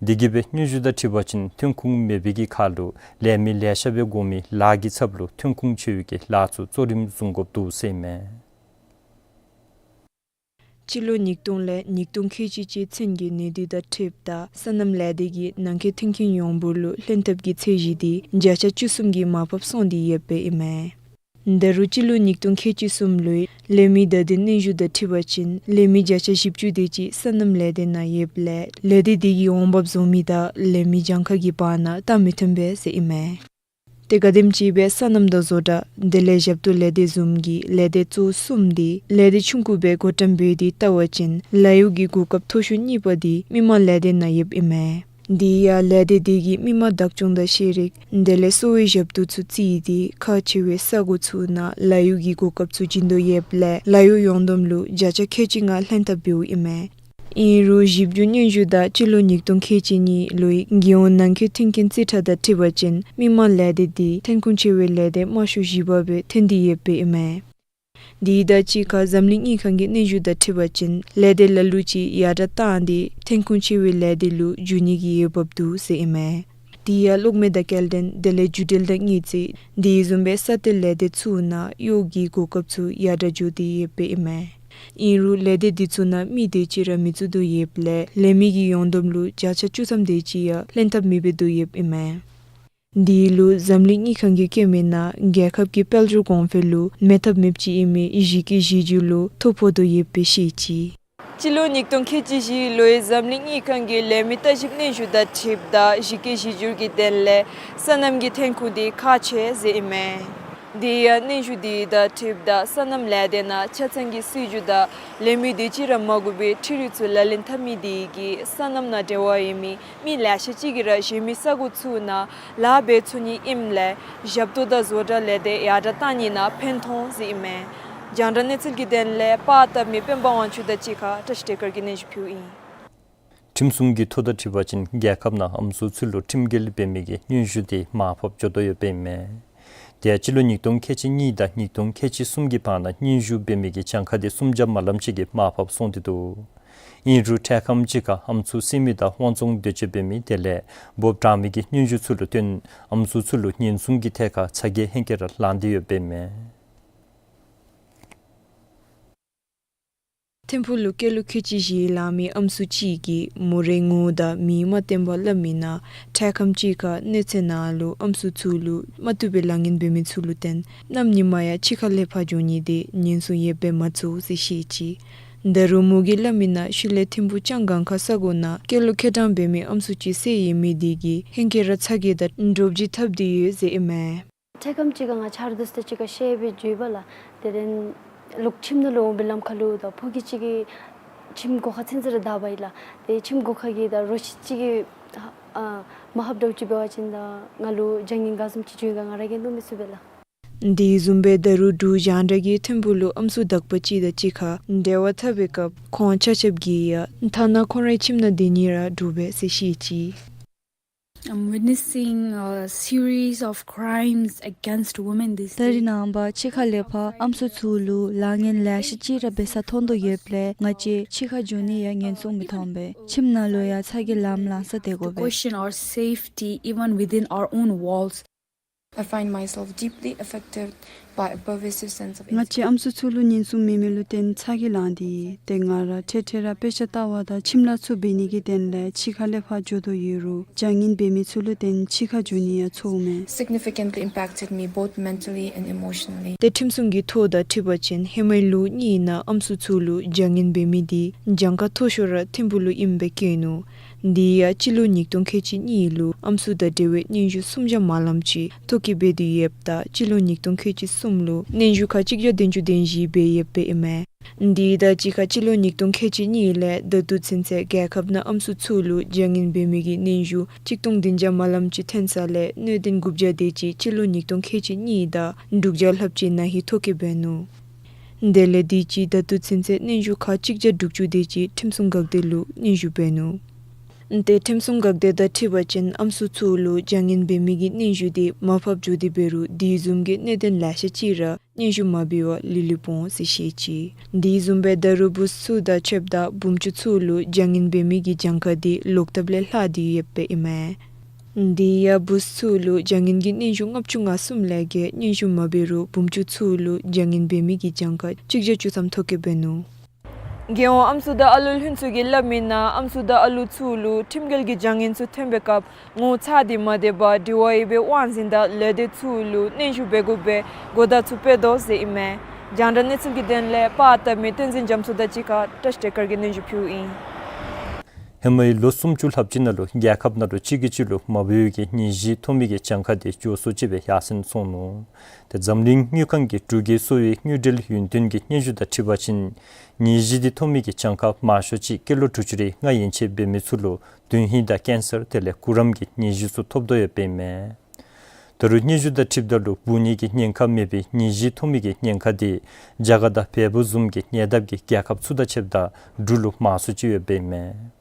དེ་གིས་སྦེ་སྙན་ཞུ་དང་འཁྲིལ་བ་ཅིན་ཐོན་ཁུངས་མེད་པའི་གི་ཁར་ལུ་ལས་མི་ལེ་ཤ་སྦེ་དགོ་མི་ལཱ་གི་ཚབ་ལུ་ཐོན་ཁུངས་ཆེ་བའི་གི་ལཱ་ཚུ་གཙོ་རིམ་བཟུང་དགོཔ་འདུག་ཟེར་ཨིན་མས། སྤྱི་ལོ་ཉིས་སྟོང་ལས་ཉིས་སྟོང་ཁལ་གཅིག་གཅིག་ཚུན་གྱི་གནས་སྡུད་དང་འཁྲིལཝ་ད་སོ་ནམ་ལས་སྡེ་གིས་ནང་འཁོད་ཐོན་ཁུངས་ཡོངས་འབོར་ལུ་ལྷན་ཐབས་ཀྱི་ཚད་གཞི་དེ་བརྒྱ་ཆ་བཅུ་གསུམ་གྱིས་མར་ཕབ་སོང་སྟེ་ཡོདཔ་ཨིན་མས། ད་རུང་སྤྱི་ལོ་ཉིས་སྟོང་ཁལ་གཅིག་གསུམ་ལོའི་ལས་མི་བརྡ་དོན་སྙན་ཞུ་དང་འཁྲིལ་བ་ཅིན་ལས་མི་བརྒྱ་ཆ་བཞི་བཅུ་དེ་ཅིག་སོ་ནམ་ལས་སྡེ་ནང་ཡོདཔ་ལས་ལས་སྡེ་དེ་གི་འོང་འབབ་བཟོ་མི་དང་ལས་མི་གྱངས་ཁ་གི་བར་ན་སྟབས་མི་མཐུནམ་སྦེ་ཟེར་ཨིན་མས། དེ་ག་དེམ་ཅིག་སྦེ་སོ་ནམ་དང་བཟོ་གྲྭ་དེ་ལས་ཞབས་ཏོག་ལས་སྡེ་བཟུམ་གྱི་ལས་སྡེ་གཙོ་བོ་གསུམ་དེ་ལས་སྡེ་ཆུང་ཀུ་སྦེ་བགོ་བཀྲམ་འབད་དེ་བལྟ་བ་ཅིན་ལཱ་གཡོག་གི་གོ་སྐབས་མཐོ་ཤོས་གཉིས་པ་དེ་མི་མང་ལས་སྡེ་ནང་ཡོདཔ་ཨིན་མས། དེ་ཡང་ལས་སྡེ་དེ་གིས་མི་མང་བདག་སྐྱོང་དང་ཤེས་རིག་དེ་ལས་གསོ་བའི་ཞབས་ཏོག་ཚུ་བརྩིས་ཏེ་ཁག་ཆེ་བའི་ས་གོ་ཚུ་ནང་ལཱ་གཡོག་གི་གོ་སྐབས་ཚུ་བྱིན་དོ་ཡོདཔ་ལས་ལཱ་གཡོག་ཡོངས་བསྡོམས་ལུ་བརྒྱ་ཆ་ཁལ་གཅིག་ལྔ་ལྷན་ཐབས་འབདཝ་ཨིན་མས། ཨིན་རུང་ཞིབ་འཇུག་སྙན་ཞུ་དང་སྤྱི་ལོ་ཉིས་སྟོང་ཁལ་གཅིག་གཉིས་ལོའི་རྒྱལ་ཡོངས་ནང་འཁོད་ཐོན་ཁུངས་རྩིས་ཁྲ་དང་འཁྲིལ་བ་ཅིན་མི་མང་ལས་སྡེ་དེ་ཐོན་ཁུངས་ཆེ་བའི་ལས་སྡེ་དམའ་ཤོས་བཞི་པ་སྦེ་ཐོན་ཏེ་ཡོདཔ་ཨིན་མས། དེ་དང་གཅིག་ཁར་འཛམ་གླིང་དངུལ་ཁང་གི་སྙན་ཞུ་དང་འཁྲིལ་བ་ཅིན་ལས་སྡེ་ལ་ལུ་ཅིག་ཡར་དྲག་བཏང་སྟེ་ཐོན་ཁུངས་ཆེ་བའི་ལས་སྡེ་ལུ་བསྒྱུར་ནི་གི་འོས་འབབ་འདུག་ཟེར་ཨིན་མས། དེ་ཡང་གློག་མེ་དང་སྐྱེལ་འདྲེན་དེ་ལས་རྒྱུ་འབྲེལ་དང་དངུལ་རྩིས་དེ་བཟུམ་སྦེ་ས་གཏེར་ལས་སྡེ་ཚུ་ནང་གཡོག་གི་གོ་སྐབས་ཚུ་ཡར་དྲག་འགྱོ་སྟེ་ཡོདཔ་ཨིན་མས། ཨིན་རུང་ལས་སྡེ་དེ་ཚུ་ནང་མི་དེ་ཅིག་ར་མི་བཙུགས་དོ་ཡོདཔ་ལས་ལས་མི་གི་ཡོངས་བསྡོམས་ལུ་བརྒྱ་ཆ་བཅུ་ཐམ་དེ་ཅིག་ཡང་ལྷན་ཐབས་མི་འབད་དོ་ཡོདཔ་ཨིན་མས། དེ་ལུ་འཛམ་གླིང་དངུལ་ཁང་གིས་བཀོད་མི་ནང་རྒྱལ་ཁབ་ཀྱི་དཔལ་འབྱོར་གོང་འཕེལ་ལུ་མེད་ཐབས་མེདཔ་ཅིག་ཨིན་མི་གཞི་བཀོད་གཞི་སྒྱུར་ལུ་ཐོ་ཕོག་དོ་ཡོདཔ་སྦེ་བཤད་ཅི། སྤྱི་ལོ་ཉིས་སྟོང་ཁལ་གཅིག་བཞི་ལོའི་འཛམ་གླིང་དངུལ་ཁང་གི་ལས་མི་ལྟ་ཞིབ་སྙན་ཞུ་དང་འཁྲིལཝ་ད་གཞི་བཀོད་གཞི་སྒྱུར་གྱི་དོན་ལས་སོ་ནམ་གྱི་ཐོན་ཁུངས་དེ་ཁག་ཆེ་ཟེར་ཨིན་མས། དེ་ཡང་སྙན་ཞུ་དེ་དང་འཁྲིལཝ་ད་སོ་ནམ་ལས་སྡེ་ནང་ཆ་ཚང་གི་སྲིད་བྱུས་དང་ལས་མི་དེ་ཅིག་ར་མ་དགོ་པའི་འཕྲུལ་རིག་ཚུ་ལག་ལེན་འཐབ་མི་དེ་གིས་སོ་ནམ་ནང་འབྲེལ་བ་ཡོད་མི་མི་ལེ་ཤ་ཅིག་གིས་ར་གཞན་མི་ས་གོ་ཚུ་ནང་ལཱ་འབད་ཚུགས་ནི་ཨིནམ་ལས་ཞབས་ཏོག་དང་བཟོ་གྲྭ་ལས་སྡེ་ཡར་དྲག་གཏང་ནི་ནང་ཕན་ཐོགས་ཟེར་ཨིན་མས། རྒྱང་བསྒྲགས་གནས་ཚུལ་གྱི་དོན་ལས་པར་བཏབ་མི་སྤེན་པ་དབང་ཕྱུག་དང་གཅིག་ཁར་བཀྲ་ཤིས་བདེ་དཀར་གྱིས་སྙན་ཞུ་ཕུལཝ་ཨིན། ཁྲིམས་སྲུང་གི་ཐོ་དང་འཁྲིལ་བ་ཅིན་རྒྱལ་ཁབ་ནང་ཨམ་སྲུ་ཚུ་ལུ་ཁྲིམས་འགལ་འབད་མི་གི་སྙན་ཞུ་དེ་མར་ཕབ་འགྱོ་དོ་ཡོདཔ་ཨིན་མས། དེ་ཡང་སྤྱི་ལོ་ཉིས་སྟོང་ཁལ་གཅིག་གཉིས་དང་ཉིས་སྟོང་ཁལ་གཅིག་གསུམ་གྱི་བར་ན་སྙན་ཞུ་འབད་མི་གི་གྱངས་ཁ་དེ་སུམ་བརྒྱ་མ་ལམ་ཅིག་གིས་མར་ཕབ་སོང་སྟེ་འདུག། ཨིན་རུང་འཕྲལ་ཁམས་ཅིག་ཁར་ཨམ་སྲུ་བསད་མི་དང་དབང་བཙོང་འདོད་སྤྱོད་འབད་མི་དེ་ལས་འབོབ་དྲགས་མི་གི་སྙན་ཞུ་ཚུ་ལུ་བརྟེན་ཨམ་སྲུ་ཚུ་ལུ་ཉེན་སྲུང་གི་ཐད་ཁར་ཚ་གྱང་ཧེང་སྐལ་ར་ལངས་ཏེ་ཡོདཔ་ཨིན་མས། ཐིམ་ཕུག་ལུ་སྐྱེས་ལོ་ཁལ་གཅིག་བཞི་ལང་མི་ཨམ་སྲུ་ཅིག་གིས་མོ་རའི་ངོ་བོ་དང་མིང་མ་བཏོན་པར་སླབ་མི་ནང་འཕྲལ་ཁམས་ཅིག་ཁར་གནས་ཚུལ་ནང་ལུ་ཨམ་སྲུ་ཚུ་ལུ་མ་བཏུབ་པའི་ལཱ་ངན་འབད་མི་ཚུ་ལུ་བརྟེན་གནམ་ཉིནམ་ཡང་ཕྱི་ཁར་ལས་ཕར་འགྱོ་ནི་དེ་ཉེན་སྲུང་ཡོདཔ་སྦེ་མ་ཚོར་ཟེར་བཤད་ཅི། ད་རུང་མོ་གིས་སླབ་མི་ནང་ཤུལ་ལས་ཐིམ་ཕུག་ལྕང་སྒང་ཁ་ས་གོ་ནང་སྐྱེས་ལོ་ཁལ་གྲངས་འབད་མི་ཨམ་སྲུ་ཅིག་བསད་ཡོད་མི་དེ་གིས་ཧེང་སྐལ་ར་ཚ་གྱང་དང་འདྲོག་བྱེལ་འཐབ་སྟེ་ཡོད་ཟེར་ཨིན་མས། འཕྲལ་ཁམས་ཅིག་ཁར་ང་ཆ་རོགས་དང་གཅིག་ཁར་བཤལ་སྦེ་འགྱོཝ་ལགས། དེ་ལས་ལོག་ཁྱིམ་ནང་ལུ་འོང་པའི་ལམ་ཁ་ལུ་ད་ཕོ་སྐྱེས་ཅིག་གིས་ཁྱིམ་སྒོ་ཁར་ཚུན་ཚོད་ར་བདའ་བའི་ལགས། ཏེ་ཁྱིམ་སྒོ་ཁ་གི་ད་རོ་ཁྱི་ཅིག་གིས་ཨ་མ་ཧབ་འདྲཝ་ཅིག་འབད་བ་ཅིན་ད་ང་ལུ་བྱ་ངན་ག་བཟུམ་ཅིག་འབྱུང་ག་ང་ར་གིས་མནོ་མི་ཚུགས་པས་ལགས། དེ་བཟུམ་སྦེ་ད་རུང་འབྲུག་རྒྱང་བསྒྲགས་ཀྱིས་ཐིམ་ཕུག་ལུ་ཨམ་སྲུ་དག་པ་ཅིག་དང་གཅིག་ཁར་འབྲེལ་བ་འཐབ་པའི་སྐབས་ཁོང་ཆ་ཁྱབ་ཀྱིས་ཡང་ཐ་ན་ཁོང་རའི་ཁྱིམ་ནང་སྡོད་ནི་ར་འདྲོག་པས་ཟེར་བཤད་ཅི། I'm witnessing a series of crimes against women these days. ད་རེས་ནངས་པ་ཕྱི་ཁར་ལས་ཕར་ཨམ་སྲུ་ཚུ་ལུ་ལཱ་ངན་ལེ་ཤ་ཅིག་ར་འབད་ས་མཐོང་དོ་ཡོདཔ་ལས་ང་བཅས་ཕྱི་ཁར་འགྱོ་ནི་ཡང་ཉེན་སྲུང་མི་མཐོང་པས། ཁྱིམ་ནང་ལུ་ཡང་ཚ་གྱང་ལངམ་ལངས་ས་སྡོད་དགོ་པས། To question our safety even within our own walls. I find myself deeply affected by a pervasive sense of insecurity. ང་བཅས་ཨམ་སྲུ་ཚུ་ལུ་ཉེན་སྲུང་མེད་མི་ལུ་བརྟེན་ཚ་གྱང་ལངས་ཏེ་ཡོད། ཏེ་ང་ར་འཕྲལ་འཕྲལ་ར་དཔེ་ཆ་ལྟ་བ་དང་ཁྱིམ་ལཱ་ཚུ་འབད་ནི་གི་དོན་ལས་ཕྱི་ཁར་ལས་ཕར་འགྱོ་དོ་ཡོད་རུང་བྱ་ངན་འབད་མི་ཚུ་ལུ་བརྟེན་ཕྱི་ཁར་འགྱོ་ནི་ཡང་ཚོརཝ་མས། Significantly impacted me both mentally and emotionally. ཏེ་ཁྲིམས་སྲུང་གི་ཐོ་དང་འཁྲིལ་བ་ཅིན་ཧེ་མའི་ལོ་གཉིས་ནང་ཨམ་སྲུ་ཚུ་ལུ་བྱ་ངན་འབད་མི་དེ་གྱངས་ཁ་མཐོ་ཤོས་ར་ཐིམ་ཕུག་ལུ་ཨིནམ་སྦེ་བཀོད་ནུག། དེ་ཡང་སྤྱི་ལོ་ཉིས་སྟོང་ཁལ་གཅིག་གཉིས་ལུ་ཨམ་སྲུ་དང་འབྲེལ་བའི་སྙན་ཞུ་སུམ་བརྒྱ་མ་ལངམ་ཅིག་ཐོ་བཀོད་འབད་དེ་ཡོདཔ་ད་སྤྱི་ལོ་ཉིས་སྟོང་ཁལ་གཅིག་གསུམ་ལུ་སྙན་ཞུ་ཁག་གཅིག་བརྒྱ་བདུན་ཅུ་དོན་བཞི་འབད་ཡོདཔ་ཨིན་མས། དེ་དང་གཅིག་ཁར་སྤྱི་ལོ་ཉིས་སྟོང་ཁལ་གཅིག་གཉིས་ལས་ད་ལྟོ་ཚུན་ཚོད་རྒྱལ་ཁབ་ནང་ཨམ་སྲུ་ཚུ་ལུ་བྱ་ངན་འབད་མི་གི་སྙན་ཞུ་གཅིག་སྟོང་བདུན་བརྒྱ་མ་ལངམ་ཅིག་ཐོན་ས་ལས་གནད་དོན་དགུ་བརྒྱ་དེ་ཅིག་སྤྱི་ལོ་ཉིས་སྟོང་ཁལ་གཅིག་གཉིས་དང་དྲུག་བརྒྱ་ལྷགཔ་ཅིག་ནང་ཧེ་ཐོ་བཀོད་འབད་ནུག། དེ་ལས་དེ་ཅིག་ད་ལྟོ་ཚུན་ཚོད་སྙན་ཞུ་ཁག་གཅིག་བརྒྱ་དྲུག་ཅུ་དེ་ཅིག་ཁྲིམས་སྲུང་འགག་སྡེ་ལུ་སྙན་ཞུ་འབད་ནུག། ཏེ་ཁྲིམས་སྲུང་འགག་སྡེ་དང་འཁྲིལ་བ་ཅིན་ཨམ་སྲུ་ཚུ་ལུ་བྱ་ངན་འབད་མི་གི་སྙན་ཞུ་དེ་མར་ཕབ་འགྱོ་སྟེ་འབད་རུང་དེ་བཟུམ་གྱི་གནད་དོན་ལེ་ཤ་ཅིག་ར་སྙན་ཞུ་མ་འབད་བར་ལུས་ལུས་སྤོ་འོང་ཟེར་བཤད་ཅི། དེ་བཟུམ་སྦེ་ད་རུང་བུཚ་ཚུ་དང་ཕྱདཔ་ད་བུམོ་ཚུ་ལུ་བྱ་ངན་འབད་མི་གི་གྱངས་ཁ་དེ་ལོག་ལྟབ་ལས་ལྷག་སྟེ་ཡོདཔ་སྦེ་ཨིན་མས། དེ་ཡང་བུཚ་ཚུ་ལུ་བྱ་ངན་གྱི་སྙན་ཞུ་ལྔ་བཅུ་ང་གསུམ་ལས་བརྒལ་སྙན་ཞུ་མ་འབད་རུང་བུམོ་ཚུ་ལུ་བྱ་ངན་འབད་མི་གི་གྱངས་ཁ་གཅིག་བརྒྱ་བཅུ་ཐམ་ཐོ་བཀོད་འབད་ནུག། རྒྱལ་ཡོངས་ཨམ་སྲུ་དང་ཨ་ལུ་ལྷན་ཚོགས་ཀྱིས་སླབ་མི་ནང་ཨམ་སྲུ་དང་ཨ་ལུ་ཚུ་ལུ་ཁྲིམས་འགལ་གྱི་བྱ་ངན་ཚུ་ཐོན་པའི་སྐབས་ངོ་ཚ་སྟེ་མ་སྡོད་པར་འབྲེལ་བ་ཡོད་པའི་དབང་འཛིན་དང་ལས་སྡེ་ཚུ་ལུ་སྙན་ཞུ་འབད་དགོ་པའི་གོ་བརྡ་ཚུ་སྤེལ་དོ་ཟེར་ཨིན་མས། རྒྱང་བསྒྲགས་གནས་ཚུལ་གྱི་དོན་ལས་པར་བཏབ་མི་བསྟན་འཛིན་རྒྱ་མཚོ་དང་གཅིག་ཁར་བཀྲ་ཤིས་བདེ་དཀར་གྱིས་སྙན་ཞུ་ཕུལཝ་ཨིན། ཧེ་མའི་ལོ་སུམ་ཅུ་ལྷགཔ་ཅིག་ནང་ལུ་རྒྱལ་ཁབ་ནང་ལུ་གཅིག་གིས་གཅིག་ལུ་མ་འབོ་བའི་གི་ནད་གཞི་ཐོབ་མི་གི་གྱངས་ཁ་དེ་མགྱོགས་སུ་ཅིག་སྦེ་ཡར་སེང་སོང་ནུག། ཏེ་འཛམ་གླིང་དངུལ་ཁང་གིས་འབྲུག་གི་གསོ་བའི་དངུལ་འབྲེལ་ཡུན་བརྟན་གྱི་སྙན་ཞུ་དང་འཁྲིལ་བ་ཅིན་ནད་གཞི་དེ་ཐོབ་མི་གི་གྱངས་ཁ་མང་ཤོས་ཅིག་སྐྱེས་ལོ་དྲུག་ཅུ་རེ་ལྔ་ཡན་ཆད་འབད་མི་ཚུ་ལུ་མདུན་ཧིང་དང་ཀེན་སར་དེ་ལས་གུ་རམ་གྱི་ནད་གཞི་ཚུ་ཐོབ་དོ་ཡོདཔ་ཨིན་མས། ད་རུང་སྙན་ཞུ་དང་འཁྲིལཝ་ད་ལུ་འབུ་ནད་ཀྱི་ཉེན་ཁ་མེད་པའི་ནད་གཞི་ཐོབ་མི་གི་ཉེན་ཁ་དེ་རྒྱ་གར་དང་བལ་པོ་བཟུམ་གྱི་ཉེ་འདབས་ཀྱི་རྒྱལ་ཁབ་ཚུ་དང་ཕྱདཔ་ད་འབྲུག་ལུ་མང་སུ་ཅིག་ཡོདཔ་ཨིན་མས།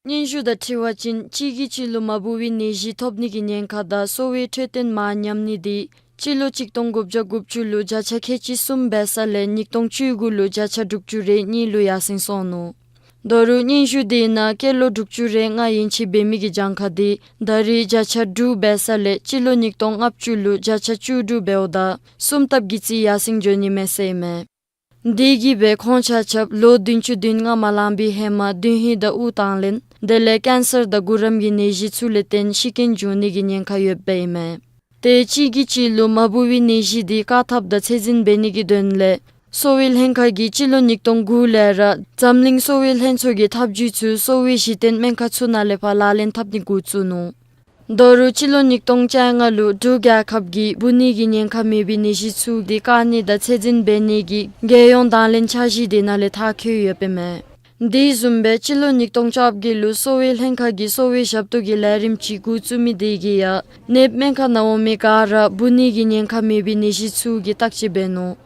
སྙན་ཞུ་དང་འཁྲིལ་བ་ཅིན་གཅིག་གིས་གཅིག་ལུ་མ་འབོ་བའི་ནད་གཞི་ཐོབ་ནི་གི་ཉེན་ཁ་དང་གསོ་བའི་འཕྲོད་བསྟེན་མར་ཉམས་ནི་དེ་སྤྱི་ལོ་གཅིག་སྟོང་དགུ་བརྒྱ་དགུ་བཅུ་ལུ་བརྒྱ་ཆ་ཁལ་གཅིག་གསུམ་འབད་ས་ལས་ཉིས་སྟོང་བཅུ་དགུ་ལུ་བརྒྱ་ཆ་དྲུག་ཅུ་རེ་གཉིས་ལུ་ཡར་སེང་སོང་ནུག། ད་རུང་སྙན་ཞུ་དེ་ནང་སྐྱེས་ལོ་དྲུག་ཅུ་རེ་ལྔ་ཡན་ཆད་འབད་མི་གི་གྱངས་ཁ་དེ་ད་རེས་བརྒྱ་ཆ་དྲུག་འབད་ས་ལས་སྤྱི་ལོ་ཉིས་སྟོང་ལྔ་བཅུ་ལུ་བརྒྱ་ཆ་བཅུ་དྲུག་འབདཝ་ད་གསུམ་ལྟབ་གི་རྩིས་ཡར་སེང་འགྱོ་ནི་མས་ཟེར་ཨིན་མས། དེ་གིས་སྦེ་ཁོང་ཆ་ཁྱབ་ལོ་བདུན་ཅུ་དོན་ལྔ་མ་ལང་པའི་ཧེ་མ་མདུན་ཧིང་དང་དབུགས་དང་ལེན་དེ་ལས་ཀེན་སར་དང་གུ་རམ་གྱི་ནད་གཞི་ཚུ་ལས་བརྟེན་ཤི་རྐྱེན་འབྱུང་ནི་གི་ཉེན་ཁ་ཡོདཔ་ཨིན་མས། ཏེ་གཅིག་གིས་གཅིག་ལུ་མ་འབོ་བའི་ནད་གཞི་དེ་བཀག་ཐབས་དང་ཚད་འཛིན་འབད་ནི་གི་དོན་ལས་ གསོ་བའི་ལྷན་ཁག་གིས་སྤྱི་ལོ་ཉིས་སྟོང་དགུ་ལས་ར་འཛམ་གླིང་གསོ་བའི་ལྷན་ཚོགས་ཀྱི་ཐབས་བྱུས་ཚུ་གསོ་བའི་གཞི་རྟེན་སྨན་ཁང་ཚུ་ནང་ལས་ཕར་ལག་ལེན་འཐབ་ནི་འགོ་བཙུགས་ནུག། ད་རུང་སྤྱི་ལོ་ཉིས་སྟོང་བཅོ་ལྔ་ལུ་འབྲུག་རྒྱལ་ཁབ་ཀྱིས་འབུ་ནད་ཀྱི་ཉེན་ཁ་མེད་པའི་ནད་གཞི་ཚུ་དེ་བཀག་ནི་དང་ཚད་འཛིན་འབད་ནི་གི་རྒྱལ་ཡོངས་དང་ལེན་འཆར་གཞི་དེ་ནང་ལས་མཐར་འཁྱོལ་ཡོདཔ་ཨིན་མས། དེ་བཟུམ་སྦེ་སྤྱི་ལོ་ཉིས་སྟོང་བཅོ་བརྒྱད་ལུ་གསོ་བའི་ལྷན་ཁག་གིས་གསོ་བའི་ཞབས་ཏོག་གི་ལས་རིམ་ཅིག་འགོ་བཙུགས་མི་དེ་གིས་ཡང་ནདཔ་སྨན་ཁང་ནང་འོང་མི་ག་ར་འབུ་ནད་ཀྱི་ཉེན་ཁ་མེད་པའི་ནད་གཞི་ཚུ་གི་བརྟག་དཔྱད་འབད་ནུག།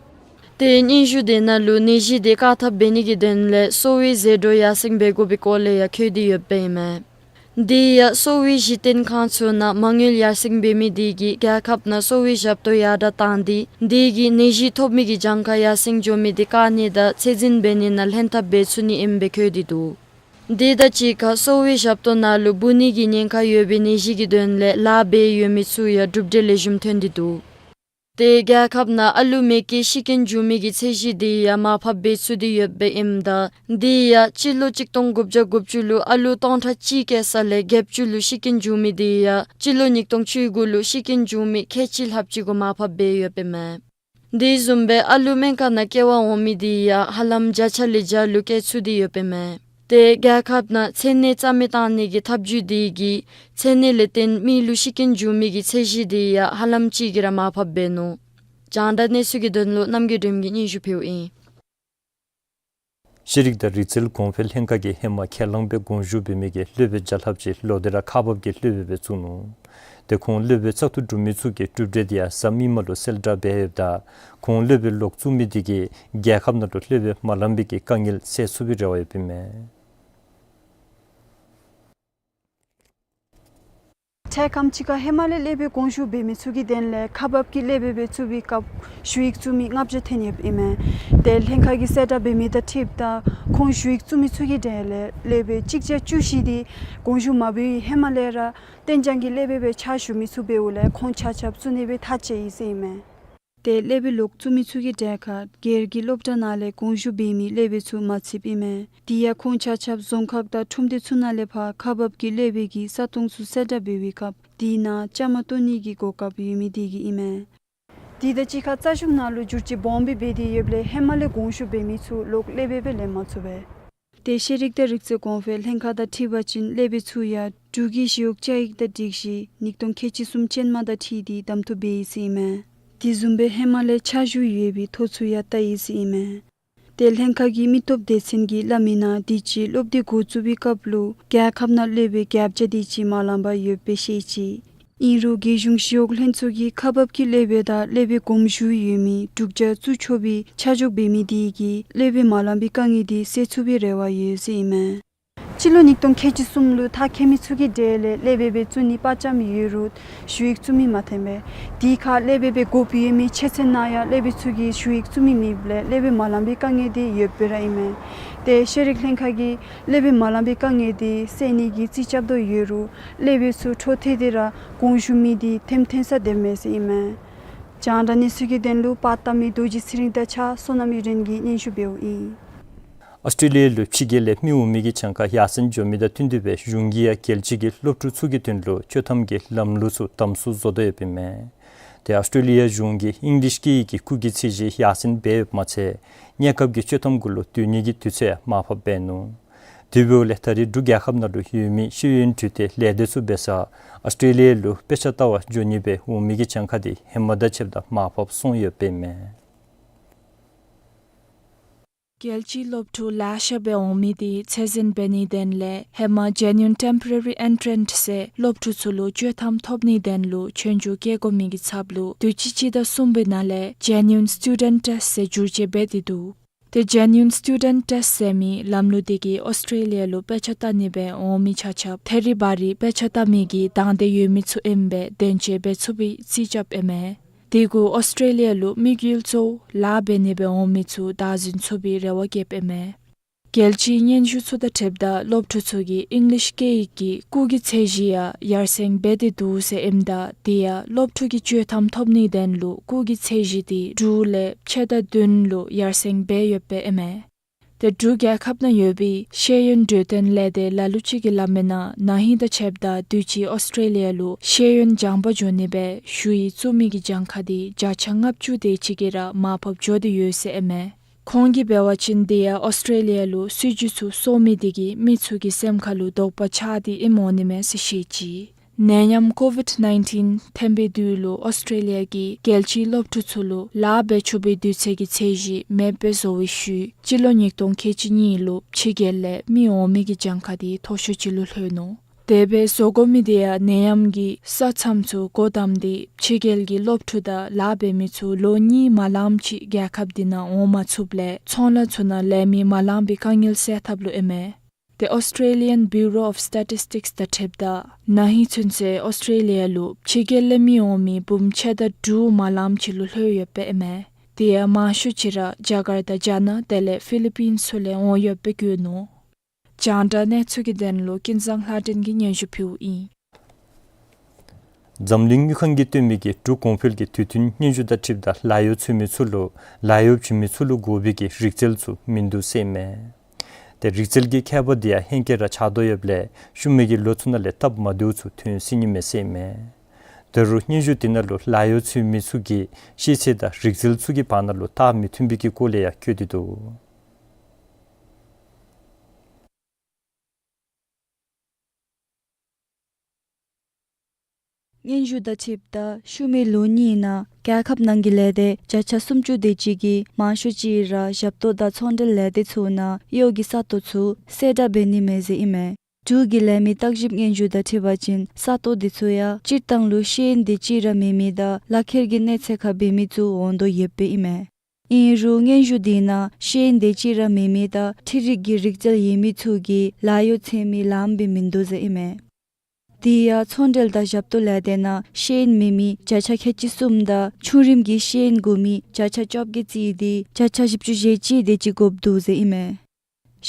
ཏེ་སྙན་ཞུ་དེ་ནང་ལུ་ནད་གཞི་དེ་བཀག་ཐབས་འབད་ནི་གི་དོན་ལས་གསོ་བའི་ཟད་འགྲོ་ཡར་སེང་འབད་དགོ་པའི་སྐོར་ལས་ཡང་འཁོད་དེ་ཡོདཔ་ཨིན་མས། དེ་ཡང་གསོ་བའི་གཞི་རྟེན་ཁང་ཚུ་ནང་མ་དངུལ་ཡར་སེང་འབད་མི་དེ་གིས་རྒྱལ་ཁབ་ནང་གསོ་བའི་ཞབས་ཏོག་ཡར་དྲག་བཏང་སྟེ་དེ་གིས་ནད་གཞི་ཐོབ་མི་གི་གྱངས་ཁ་ཡར་སེང་འགྱོ་མི་དེ་བཀག་ནི་དང་ཚད་འཛིན་འབད་ནི་ནང་ལྷན་ཐབས་འབད་ཚུགས་ནི་ཨིནམ་སྦེ་འཁོད་དེ་འདུག། དེ་དང་གཅིག་ཁར་གསོ་བའི་ཞབས་ཏོག་ནང་ལུ་འབུ་ནད་ཀྱི་ཉེན་ཁ་ཡོད་པའི་ནད་གཞི་གི་དོན་ལས་ལཱ་འབད་ཡོད་མི་ཚུ་ཡང་གྲུབ་འབྲས་ལེགས་ཤོམ་ཐོན་ཏེ་འདུག། ཏེ་རྒྱལ་ཁབ་ནང་ཨ་ལུ་མེ་ཀེ་ཤི་རྐྱེན་འབྱུང་མི་གི་ཚད་གཞི་དེ་ཡང་མར་ཕབ་འབད་ཚུགས་ཏེ་ཡོདཔ་ཨིནམ་ད་དེ་ཡང་སྤྱི་ལོ་གཅིག་སྟོང་དགུ་བརྒྱ་དགུ་བཅུ་ལུ་ཨ་ལུ་སྟོང་ཕྲག་གཅིག་སྐྱེ་ས་ལས་བརྒྱད་ཅུ་ལུ་ཤི་རྐྱེན་འབྱུང་མི་དེ་ཡང་སྤྱི་ལོ་ཉིས་སྟོང་བཅུ་དགུ་ལུ་ཤི་རྐྱེན་འབྱུང་མི་ཁལ་གཅིག་ལྷགཔ་ཅིག་གུ་མར་ཕབ་འབད་ཡོདཔ་ཨིན་མས། དེ་བཟུམ་སྦེ་ཨ་ལུ་སྨན་ཁང་ནང་སྐྱེ་བ་འོང་མི་དེ་ཡང་ཧ་ལམ་བརྒྱ་ཆ་ལས་བརྒྱ་ལུ་བཀལ་ཚུགས་ཏེ་ཡོདཔ་ཨིན་མས། ཏེ་རྒྱལ་ཁབ་ནང་ཚད་ནད་རྩ་མེད་བཏང་ནི་གི་ཐབས་བྱུས་དེ་གིས་ཚད་ནད་ལས་བརྟེན་མི་ལུ་ཤི་རྐྱེན་འབྱུང་མི་གི་ཚད་གཞི་དེ་ཡང་ཧ་ལམ་ཅིག་གིས་ར་མར་ཕབ་འབད་ནུག། རྒྱང་བསྒྲགས་གནས་ཚུལ་གྱི་དོན་ལུ་རྣམ་རྒྱལ་སྒྲོལ་མ་གིས་སྙན་ཞུ་ཕུལཝ་ཨིན། ཤེས་རིག་དང་རིག་རྩལ་གོང་འཕེལ་ལྷན་ཁག་གིས་ཧེ་མ་ཁས་བླངས་སྦེ་དགོངས་ཞུ་འབད་མི་གི་སློབ་དཔོན་བརྒྱ་ལྷགཔ་ཅིག་ལོག་སྟེ་ར་ཁག་འབགཔ་གི་སློབ་དཔོན་སྦེ་བཙུགས་ནུག། ཏེ་ཁོང་སློབ་དཔོན་བཙག་འཐུ་གྲུབ་མི་ཚུ་གིས་གྲུབ་འབྲས་དེ་ཡང་གཟའ་མིག་དམར་ལུ་གསལ་བསྒྲགས་འབད་ཡོདཔ་ད་ཁོང་སློབ་དཔོན་ལོག་བཙུགས་མི་དེ་གིས་རྒྱལ་ཁབ་ནང་ལུ་སློབ་དཔོན་མ་ལང་པའི་གི་དཀའ་ངལ་སེལ་ཚུགས་པའི་རེ་བ་ཡོདཔ་ཨིན་མས། འཕྲལ་ཁམས་ཅིག་ཁར་ཧེ་མ་ལས་སློབ་དཔོན་དགོངས་ཞུ་འབད་མི་ཚུ་གི་དོན་ལས་ཁག་འབགཔ་གི་སློབ་དཔོན་སྦེ་བཙུགས་པའི་སྐབས་ཞུ་ཡིག་བཙུགས་མི་ལྔ་བརྒྱ་ཐོན་ཡོདཔ་ཨིན་མས། ཏེ་ལྷན་ཁག་གིས་གསལ་བསྒྲགས་འབད་མི་དང་འཁྲིལཝ་ད་ཁོང་ཞུ་ཡིག་བཙུགས་མི་ཚུ་གི་གྲས་ལས་སློབ་དཔོན་གཅིག་བརྒྱ་བཅུ་བཞི་དེ་དགོངས་ཞུ་མ་འབད་བའི་ཧེ་མ་ལས་ར་གཏན་འཇགས་ཀྱི་སློབ་དཔོན་སྦེ་ཕྱག་ཞུ་མི་ཚུ་འབདཝ་ལས་ཁོང་ཆ་ཁྱབ་བཙུགས་ནི་སྦེ་ཐག་བཅད་ཡི་ཟེར་ཨིན་མས། ཏེ་སློབ་དཔོན་ལོག་བཙུགས་མི་ཚུ་གི་གྲས་ཁར་སྒེར་གྱི་སློབ་གྲྭ་ནང་ལས་དགོངས་ཞུ་འབད་མི་སློབ་དཔོན་ཚུ་མ་ཚུདཔ་ཨིན་མས། དེ་ཡང་ཁོང་ཆ་ཁྱབ་རྫོང་ཁག་དང་ཁྲོམ་སྡེ་ཚུ་ནང་ལས་ཕར་ཁག་འབགཔ་གི་སློབ་དཔོན་གྱི་ས་སྟོང་ཚུ་གསལ་བསྒྲགས་འབད་བའི་སྐབས་དེ་ནང་བཅའ་མར་གཏོགས་ནི་གི་གོ་སྐབས་ཡོད་མི་དེ་གིས་ཨིན་མས། དེ་དང་གཅིག་ཁར་རྩ་གཞུང་ནང་ལུ་བསྒྱུར་བཅོས་སྦོམ་སྦེ་འབད་དེ་ཡོདཔ་ལས་ཧེ་མ་ལས་དགོངས་ཞུ་འབད་མི་ཚུ་ལོག་སློབ་དཔོན་སྦེ་ལེན་མ་ཚུགས་པས། ཏེ་ཤེས་རིག་དང་རིག་རྩལ་གོང་འཕེལ་ལྷན་ཁག་དང་འཁྲིལ་བ་ཅིན་སློབ་དཔོན་ཚུ་ཡང་འབྲུག་གི་ཞི་གཡོག་བཅའ་ཡིག་དང་སྒྲིག་གཞི་ཉིས་སྟོང་ཁལ་གཅིག་གསུམ་ཅན་མ་དང་འཁྲིལ་ཏེ་གདམ་འཐུ་འབད་ཡི་ཟེར་ཨིན་མས། དེ་བཟུམ་སྦེ་ཧེ་མ་ལས་ཕྱག་ཞུ་ཡོད་པའི་ཐོ་ཚུ་ཡང་བལྟ་ཡི་ཟེར་ཨིན་མས། ཏེ་ལྷན་ཁག་གི་མི་སྟོབས་སྡེ་ཚན་གྱིས་སླབ་མི་ནང་དུས་ཅི་སློབ་དུས་འགོ་བཙུགས་པའི་སྐབས་ལུ་རྒྱལ་ཁབ་ནང་སློབ་དཔོན་བརྒྱ་བརྒྱ་དེ་ཅིག་མ་ལང་པར་ཡོདཔ་སྦེ་བཤད་ཅི། ཨིན་རུང་རྒྱལ་གཞུང་ཞི་གཡོག་ལྷན་ཚོགས་ཀྱིས་ཁག་འབགཔ་གི་སློབ་དཔོན་དང་སློབ་དཔོན་དགོངས་ཞུ་ཡོད་མི་དྲུག་བརྒྱ་བཙུགས་ཆོག་པའི་ཆ་འཇོག་འབད་མི་དེ་གིས་སློབ་དཔོན་མ་ལང་པའི་དཀའ་ངལ་དེ་སེལ་ཚུགས་པའི་རེ་བ་ཡོད་ཟེར་ཨིན་མས། སྤྱི་ལོ་ཉིས་སྟོང་ཁལ་གཅིག་གསུམ་ལུ་མཐར་འཁྱོལ་མི་ཚུ་གི་གྲས་ལས་སློབ་དཔོན་སྦེ་བཙུགས་ནི་དཔའ་བཅམ་ཡོད་རུང་ཞུ་ཡིག་བཙུགས་མི་མ་ཐོན་པས། དེ་ཁར་སློབ་དཔོན་སྦེ་དགོཔ་ཡོད་མི་ཆོས་ཚན་ནང་ཡང་སློབ་དཔོན་ཚུ་གིས་ཞུ་ཡིག་བཙུགས་མི་མེདཔ་ལས་སློབ་དཔོན་མ་ལང་པའི་དཀའ་ངལ་དེ་ཡོདཔ་སྦེ་ར་ཨིན་མས། ཏེ་ཤེས་རིག་ལྷན་ཁག་གིས་སློབ་དཔོན་མ་ལང་པའི་དཀའ་ངལ་དེ་སེལ་ནི་གི་རྩིས་རྐྱབ་དོ་ཡོད་རུང་སློབ་དཔོན་ཚུ་འཕྲོ་མཐུད་དེ་ར་དགོངས་ཞུ་མི་དེ་ཐོནམ་ཐོན་ས་དེ་མེད་ཟེར་ཨིན་མས། རྒྱང་བསྒྲགས་གནས་ཚུལ་གྱི་དོན་ལུ་པར་བཏབ་མི་རྡོ་རྗེ་ཚེ་རིང་དང་གཅིག་ཁར་བསོད་ནམས་གཡུ་སྒྲོན་གྱིས་སྙན་ཞུ་འབདཝ་ཨིན། ཨོསི་ཊྲེ་ལི་ཡ་ལུ་ཕྱི་རྒྱལ་ལས་མི་འོང་མི་གི་གྱངས་ཁ་ཡར་སེང་འགྱོ་མི་དང་བསྟུན་ཏེ་སྦེ་གཞུང་གིས་ཡང་རྒྱལ་སྤྱི་གི་སློབ་ཕྲུག་ཚུ་གི་དོན་ལུ་ཆོག་ཐམ་གྱི་ལམ་ལུགས་ཚུ་དམ་སྲུང་བཟོ་དོ་ཡོདཔ་ཨིན་མས། ཏེ་ཨོསི་ཊྲེ་ལི་ཡ་གཞུང་གིས་ཨིང་ལིཤ་སྐད་ཡིག་གི་སྐུགས་ཀྱི་ཚད་གཞི་ཡར་སེང་འབད་ཡོདཔ་མ་ཚད་གནས་སྐབས་ཀྱི་ཆོག་ཐམ་གུ་ལུ་སྡོད་ནི་གི་དུས་ཚོད་མར་ཕབ་འབད་ནུག། དེ་འབདཝ་ལས་ད་རེས་འབྲུག་རྒྱལ་ཁབ་ནང་ལུ་ཡོད་མི་ཤེས་ཡོན་དྲུང་ལས་སྡེ་ཚུ་འབད་སར་ཨོསི་ཊྲེ་ལི་ཡ་ལུ་དཔེ་ཆ་ལྟ་བར་འགྱོ་ནི་སྦེ་འོང་མི་གི་གྱངས་ཁ་དེ་ཧེ་མ་དང་ཕྱདཔ་ད་མར་ཕབ་སོང་ཡོདཔ་ཨིན་མས། རྒྱལ་སྤྱིའི་སློབ་ཕྲུག་ལེ་ཤ་སྦེ་འོང་མི་དེ་ཚད་འཛིན་འབད་ནིའི་དོན་ལས་ཧེ་མ་Genuine Temporary Entrant ཟེར་སློབ་ཕྲུག་ཚུ་ལུ་ཆོག་ཐམ་ཐོབ་ནིའི་དོན་ལུ་སྤྱོད་འཇུག་བཀལ་དགོ་མི་གི་ཚབ་ལུ་དུས་ཅི་སྤྱི་ཟླ་གསུམ་པའི་ནང་ལས་Genuine Student Test ཟེར་བསྒྱུར་བཅོས་འབད་དེ་འདུག། ཏེ་Genuine Student Test ཟེར་མི་ལམ་ལུགས་དེ་གིས་ཨོསི་ཊྲེ་ལི་ཡ་ལུ་དཔེ་ཆ་ལྟ་ནི་སྦེ་འོང་མི་ཆ་ཁྱབ་ཐད་རི་བ་རི་དཔེ་ཆ་ལྟ་མི་གི་དང་འདོད་ཡོད་མི་ཚུ་ཨིནམ་སྦེ་དོན་གཅོད་འབད་ཚུགས་པའི་རྩིས་རྐྱབ་ཨིན་མས། དེ་གུ་ཨོསི་ཊྲེ་ལི་ཡ་ལུ་དམིགས་ཡུལ་གཙོ་བོ་ལཱ་འབད་ནི་སྦེ་འོང་མི་ཚུ་བདའ་ཟུན་ཚུགས་པའི་རེ་བ་བསྐྱེདཔ་ཨིན་མས། རྒྱལ་སྤྱིའི་སྙན་ཞུ་ཚུ་དང་འཁྲིལཝ་ད་སློབ་ཕྲུག་ཚུ་གི་ཨིང་ལིཤ་སྐད་ཡིག་གི་སྐུགས་ཀྱི་ཚད་གཞི་ཡང་ཡར་སེང་འབད་དེ་འདུག་ཟེར་ཨིནམ་ད་དེ་ཡང་སློབ་ཕྲུག་གི་ཆོག་ཐམ་ཐོབ་ནིའི་དོན་ལུ་སྐུགས་ཀྱི་ཚད་གཞི་དེ་དྲུག་ལས་ཕྱེད་དང་བདུན་ལུ་ཡར་སེང་འབད་ཡོདཔ་ཨིན་མས། ཏེ་འབྲུག་རྒྱལ་ཁབ་ནང་ཡོད་པའི་ཤེས་ཡོན་གྲོས་སྟོན་ལས་སྡེ་ལ་ལུ་ཅིག་གིས་སླབ་མི་ནང་ན་ཧིང་དང་ཕྱདཔ་ད་དུས་ཅི་ཨོསི་ཊྲེ་ལི་ཡ་ལུ་ཤེས་ཡོན་སྦྱང་པར་འགྱོ་ནི་སྦེ་ཞུ་ཡིག་བཙུགས་མི་གི་གྱངས་ཁ་འདི་བརྒྱ་ཆ་ལྔ་བཅུ་དེ་ཅིག་གིས་ར་མར་ཕབ་འགྱོ་སྟེ་ཡོད་ཟེར་ཨིན་མས། ཁོང་གིས་འབད་བ་ཅིན་དེ་ཡང་ཨོསི་ཊྲེ་ལི་ཡ་ལུ་སྲིད་བྱུས་ཚུ་སོར་མི་དེ་གིས་མི་ཚུ་གི་སེམས་ཁ་ལུ་དོགས་པ་ཆགས་ཏེ་ཨིནམ་འོང་ནི་མས་ཟེར་བཤད་ཅི། ནད་ཡམས་ཀོ་ཝིཌ་ནའིན་ཊིན་ཐོན་པའི་དུས་ལུ་ཨོསི་ཊྲེ་ལི་ཡ་གིས་རྒྱལ་སྤྱིའི་སློབ་ཕྲུག་ཚུ་ལུ་ལཱ་འབད་ཆོག་པའི་དུས་ཚོད་ཀྱི་ཚད་གཞི་མེདཔ་སྦེ་བཟོ་བའི་ཤུལ་སྤྱི་ལོ་ཉིས་སྟོང་ཁལ་གཅིག་གཉིས་ལུ་ཕྱི་རྒྱལ་ལས་མི་འོང་མི་གི་གྱངས་ཁ་འདི་མཐོ་ཤོས་ཅིག་ལུ་ལྷོད་ནུག། དེ་སྦེ་བཟོ་དགོ་མི་དེ་ཡང་ནད་ཡམས་ཀྱིས་ས་མཚམས་ཚུ་སྒོ་བསྡམས་ཏེ་ཕྱི་རྒྱལ་གྱི་སློབ་ཕྲུག་དང་ལཱ་འབད་མི་ཚུ་ལོ་གཉིས་མ་ལངམ་ཅིག་རྒྱལ་ཁབ་འདི་ནང་འོང་མ་ཚུགསཔ་ལས་ཚོང་ལཱ་ཚུ་ནང་ལས་མི་མ་ལང་པའི་དཀའ་ངལ་སེལ་ཐབས་ལུ་ཨིན་མས། ཏེ་Australian Bureau of Statistics དང་འཁྲིལཝ་ད་ན་ཧིང་ཚུན་ཚོད་ཨོསི་ཊྲེ་ལི་ཡ་ལུ་ཕྱི་རྒྱལ་ལས་མི་འོང་མི་འབུམ་ཕྱེད་དང་དྲུག་མ་ལངམ་ཅིག་ལུ་ལྷོད་ཡོདཔ་ཨིན་མས། དེ་ཡང་མང་ཤོས་ཅིག་ར་ཇ་ཀར་ཏ་རྒྱ་ནག་དེ་ལས་ཕི་ལི་པིན་ཚུ་ལས་འོང་ཡོདཔ་སྦེ་བཀོད་ནུག། རྒྱང་བསྒྲགས་གནས་ཚུལ་གྱི་དོན་ལུ་ཀུན་བཟང་ལྷ་སྒྲོན་གྱིས་སྙན་ཞུ་ཕུལཝ་ཨིན། འཛམ་གླིང་དངུལ་ཁང་གིས་བཏོན་མི་གི་འབྲུག་གོང་འཕེལ་གྱི་དུས་མཐུན་སྙན་ཞུ་དང་འཁྲིལཝ་ད་ལཱ་གཡོག་འཚོལ་མི་ཚུ་ལུ་ལཱ་གཡོག་བྱིན་མི་ཚུ་ལུ་དགོ་པའི་གི་རིག་རྩལ་ཚུ་མིན་འདུག་ཟེར་ཨིན་མས། ཏེ་རིག་རྩལ་གྱི་ཁྱད་པར་དེ་ཡང་ཧེང་སྐལ་ར་ཆགས་དོ་ཡོདཔ་ལས་ཤུལ་མའི་གི་ལོ་ཚུ་ནང་ལས་སྟབས་མ་བདེཝ་ཚུ་ཐོན་སྲིད་ནི་མས་ཟེར་ཨིན་མས། ད་རུང་སྙན་ཞུ་དེ་ནང་ལུ་ལཱ་གཡོག་འཚོལ་མི་ཚུ་གི་ཤེས་ཚད་དང་རིག་རྩལ་ཚུ་གི་བར་ན་ལུ་རྟགས་མི་མཐུན་པའི་གི་སྐོར་ལས་ཡང་བཀོད་དེ་འདུག། སྙན་ཞུ་དང་འཁྲིལཝ་ད་ཤུལ་མའི་ལོ་གཉིས་ནང་རྒྱལ་ཁབ་ནང་གི་ལས་སྡེ་བརྒྱ་ཆ་སུམ་ཅུ་དེ་ཅིག་གིས་མང་ཤོས་ཅིག་ར་ཞབས་ཏོག་དང་ཚོང་འབྲེལ་ལས་སྡེ་ཚུ་ནང་གཡོག་གི་ས་སྟོང་ཚུ་གསལ་བསྒྲགས་འབད་ནི་མས་ཟེར་ཨིན་མས། འབྲུག་གི་ལས་མི་བརྟག་ཞིབ་སྙན་ཞུ་དང་འཁྲིལ་བ་ཅིན་ས་སྟོང་དེ་ཚུ་ཡང་སྤྱིར་བཏང་ལུ་ཤེས་ཡོན་དེ་ཅིག་ར་མེད་མི་དང་ལག་ཁྱེར་གྱི་གནས་ཚད་ཁར་འབད་མི་ཚུ་འོང་དོ་ཡོདཔ་ཨིན་མས། ཨིན་རུང་སྙན་ཞུ་དེ་ནང་ཤེས་ཡོན་དེ་ཅིག་ར་མེད་མི་དང་འཕྲུལ་རིག་གི་རིག་རྩལ་ཡོད་མི་ཚུ་གིས་ལཱ་གཡོག་འཚོལ་མི་ལངམ་སྦེ་མིན་འདུག་ཟེར་ཨིན་མས། དེ་ཡང་ཚོང་འབྲེལ་དང་ཞབས་ཏོག་ལས་སྡེ་ནང་ཤེས་ཡོན་མེད་མི་བརྒྱ་ཆ་ཁལ་གཅིག་གསུམ་དང་ཆུང་རིམ་གྱི་ཤེས་ཡོན་དགོ་མི་བརྒྱ་ཆ་བཅོ་བརྒྱད་བརྩིས་ཏེ་བརྒྱ་ཆ་བཞི་བཅུ་ཞེ་གཅིག་དེ་ཅིག་དགོཔ་འདུག་ཟེར་ཨིན་མས།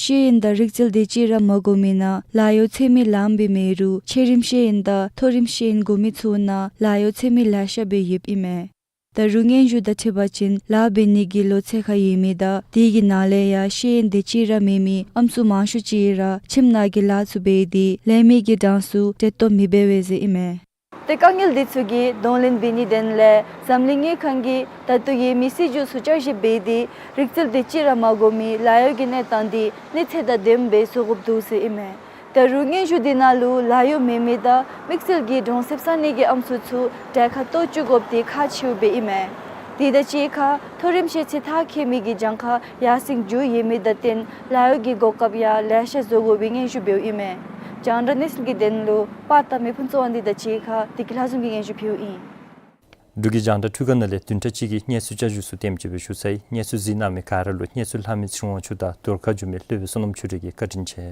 ཤེས་ཡོན་དང་རིག་རྩལ་དེ་ཅིག་ར་མ་དགོ་མི་ནང་ལཱ་གཡོག་འཚོལ་མི་ལངམ་སྦེ་མེད་རུང་ཆེ་རིམ་ཤེས་ཡོན་དང་མཐོ་རིམ་ཤེས་ཡོན་དགོ་མི་ཚུ་ནང་ལཱ་གཡོག་འཚོལ་མི་ལེ་ཤ་སྦེ་ཡོདཔ་ཨིན་མས། ད་རུང་སྙན་ཞུ་དང་འཁྲིལ་བ་ཅིན་ལཱ་འབད་ནི་གི་ལོ་ཚད་ཁར་ཡོད་མི་དང་དེ་གི་ནང་ལས་ཡང་ཤེས་ཡོན་དེ་ཅིག་ར་མེད་མི་ཨམ་སྲུ་མང་ཤོས་ཅིག་ར་ཁྱིམ་ནང་གི་ལཱ་ཚུ་འབད་དེ་ལས་མི་གི་གྲངས་སུ་འདྲེན་ཏོ་མི་འབད་བས་ཟེར་ཨིན་མས། ཏེ་དཀའ་ངལ་འདི་ཚུ་གི་གདོང་ལེན་འབད་ནིའི་དོན་ལས་འཛམ་གླིང་དངུལ་ཁང་གིས་ད་ལྟོ་ཡོད་མི་སྲིད་བྱུས་ཚུ་བསྐྱར་ཞིབ་འབད་དེ་རིག་རྩལ་དེ་ཅིག་ར་མ་དགོ་མི་ལཱ་གཡོག་གི་གནས་སྟངས་འདི་གནས་ཚད་དང་ལྡནམ་སྦེ་བཟོ་དགོཔ་འདུག་ཟེར་ཨིན་མས། ད་རུང་སྙན་ཞུ་འདི་ནང་ལུ་ལཱ་གཡོག་མེད་མི་དང་དམིགས་བསལ་གྱི་གྲོང་གསེབ་ས་གནས་ཀྱི་ཨམ་སྲུ་ཚུ་གྲལ་ཁར་གཏོགས་བཅུག་དགོཔ་དེ་ཁག་ཆེཝ་སྦེ་ཨིན་མས། དེ་དང་གཅིག་ཁར་མཐོ་རིམ་ཤེས་ཚད་མཐར་འཁྱོལ་མི་གི་གྱངས་ཁ་ཡར་སེང་འགྱོ་ཡོད་མི་དང་བསྟུན་ལཱ་གཡོག་གི་གོ་སྐབས་ཡང་ལེ་ཤ་བཟོ་དགོ་པའི་སྙན་ཞུ་འབདཝ་ཨིན་མས། རྒྱང་བསྒྲགས་གནས་ཚུལ་གྱི་དོན་ལུ་པར་བཏབ་མི་ཕུན་ཚོགས་དབང་འདུས་དང་གཅིག་ཁར་བདེ་སྐྱིད་ལྷ་འཛོམས་ཀྱིས་སྙན་ཞུ་ཕུལཝ་ཨིན། འབྲུག་གི་རྒྱང་བསྒྲགས་འཕྲུལ་ཁང་ནང་ལས་བདུན་ཕྲག་གཅིག་གི་གནས་ཚུལ་བསྐྱར་ཞུ་ཚུ་དེམ་ཅིག་སྦེ་ཞུ་ཚར་ཡི། གནས་ཚུལ་གཟིགས་གནང་མི་ག་ར་ལུ་གནས་ཚུལ་ལྷག་མི་ཚེ་རིང་དབང་ཕྱུག་དང་རྫོང་ཁ་འགྱུར་མི་ལྷོ་བའི་བསོད་ནམས་ཆོས་སྒྲོན་གྱིས་བཀའ་དྲིན་ཆེ།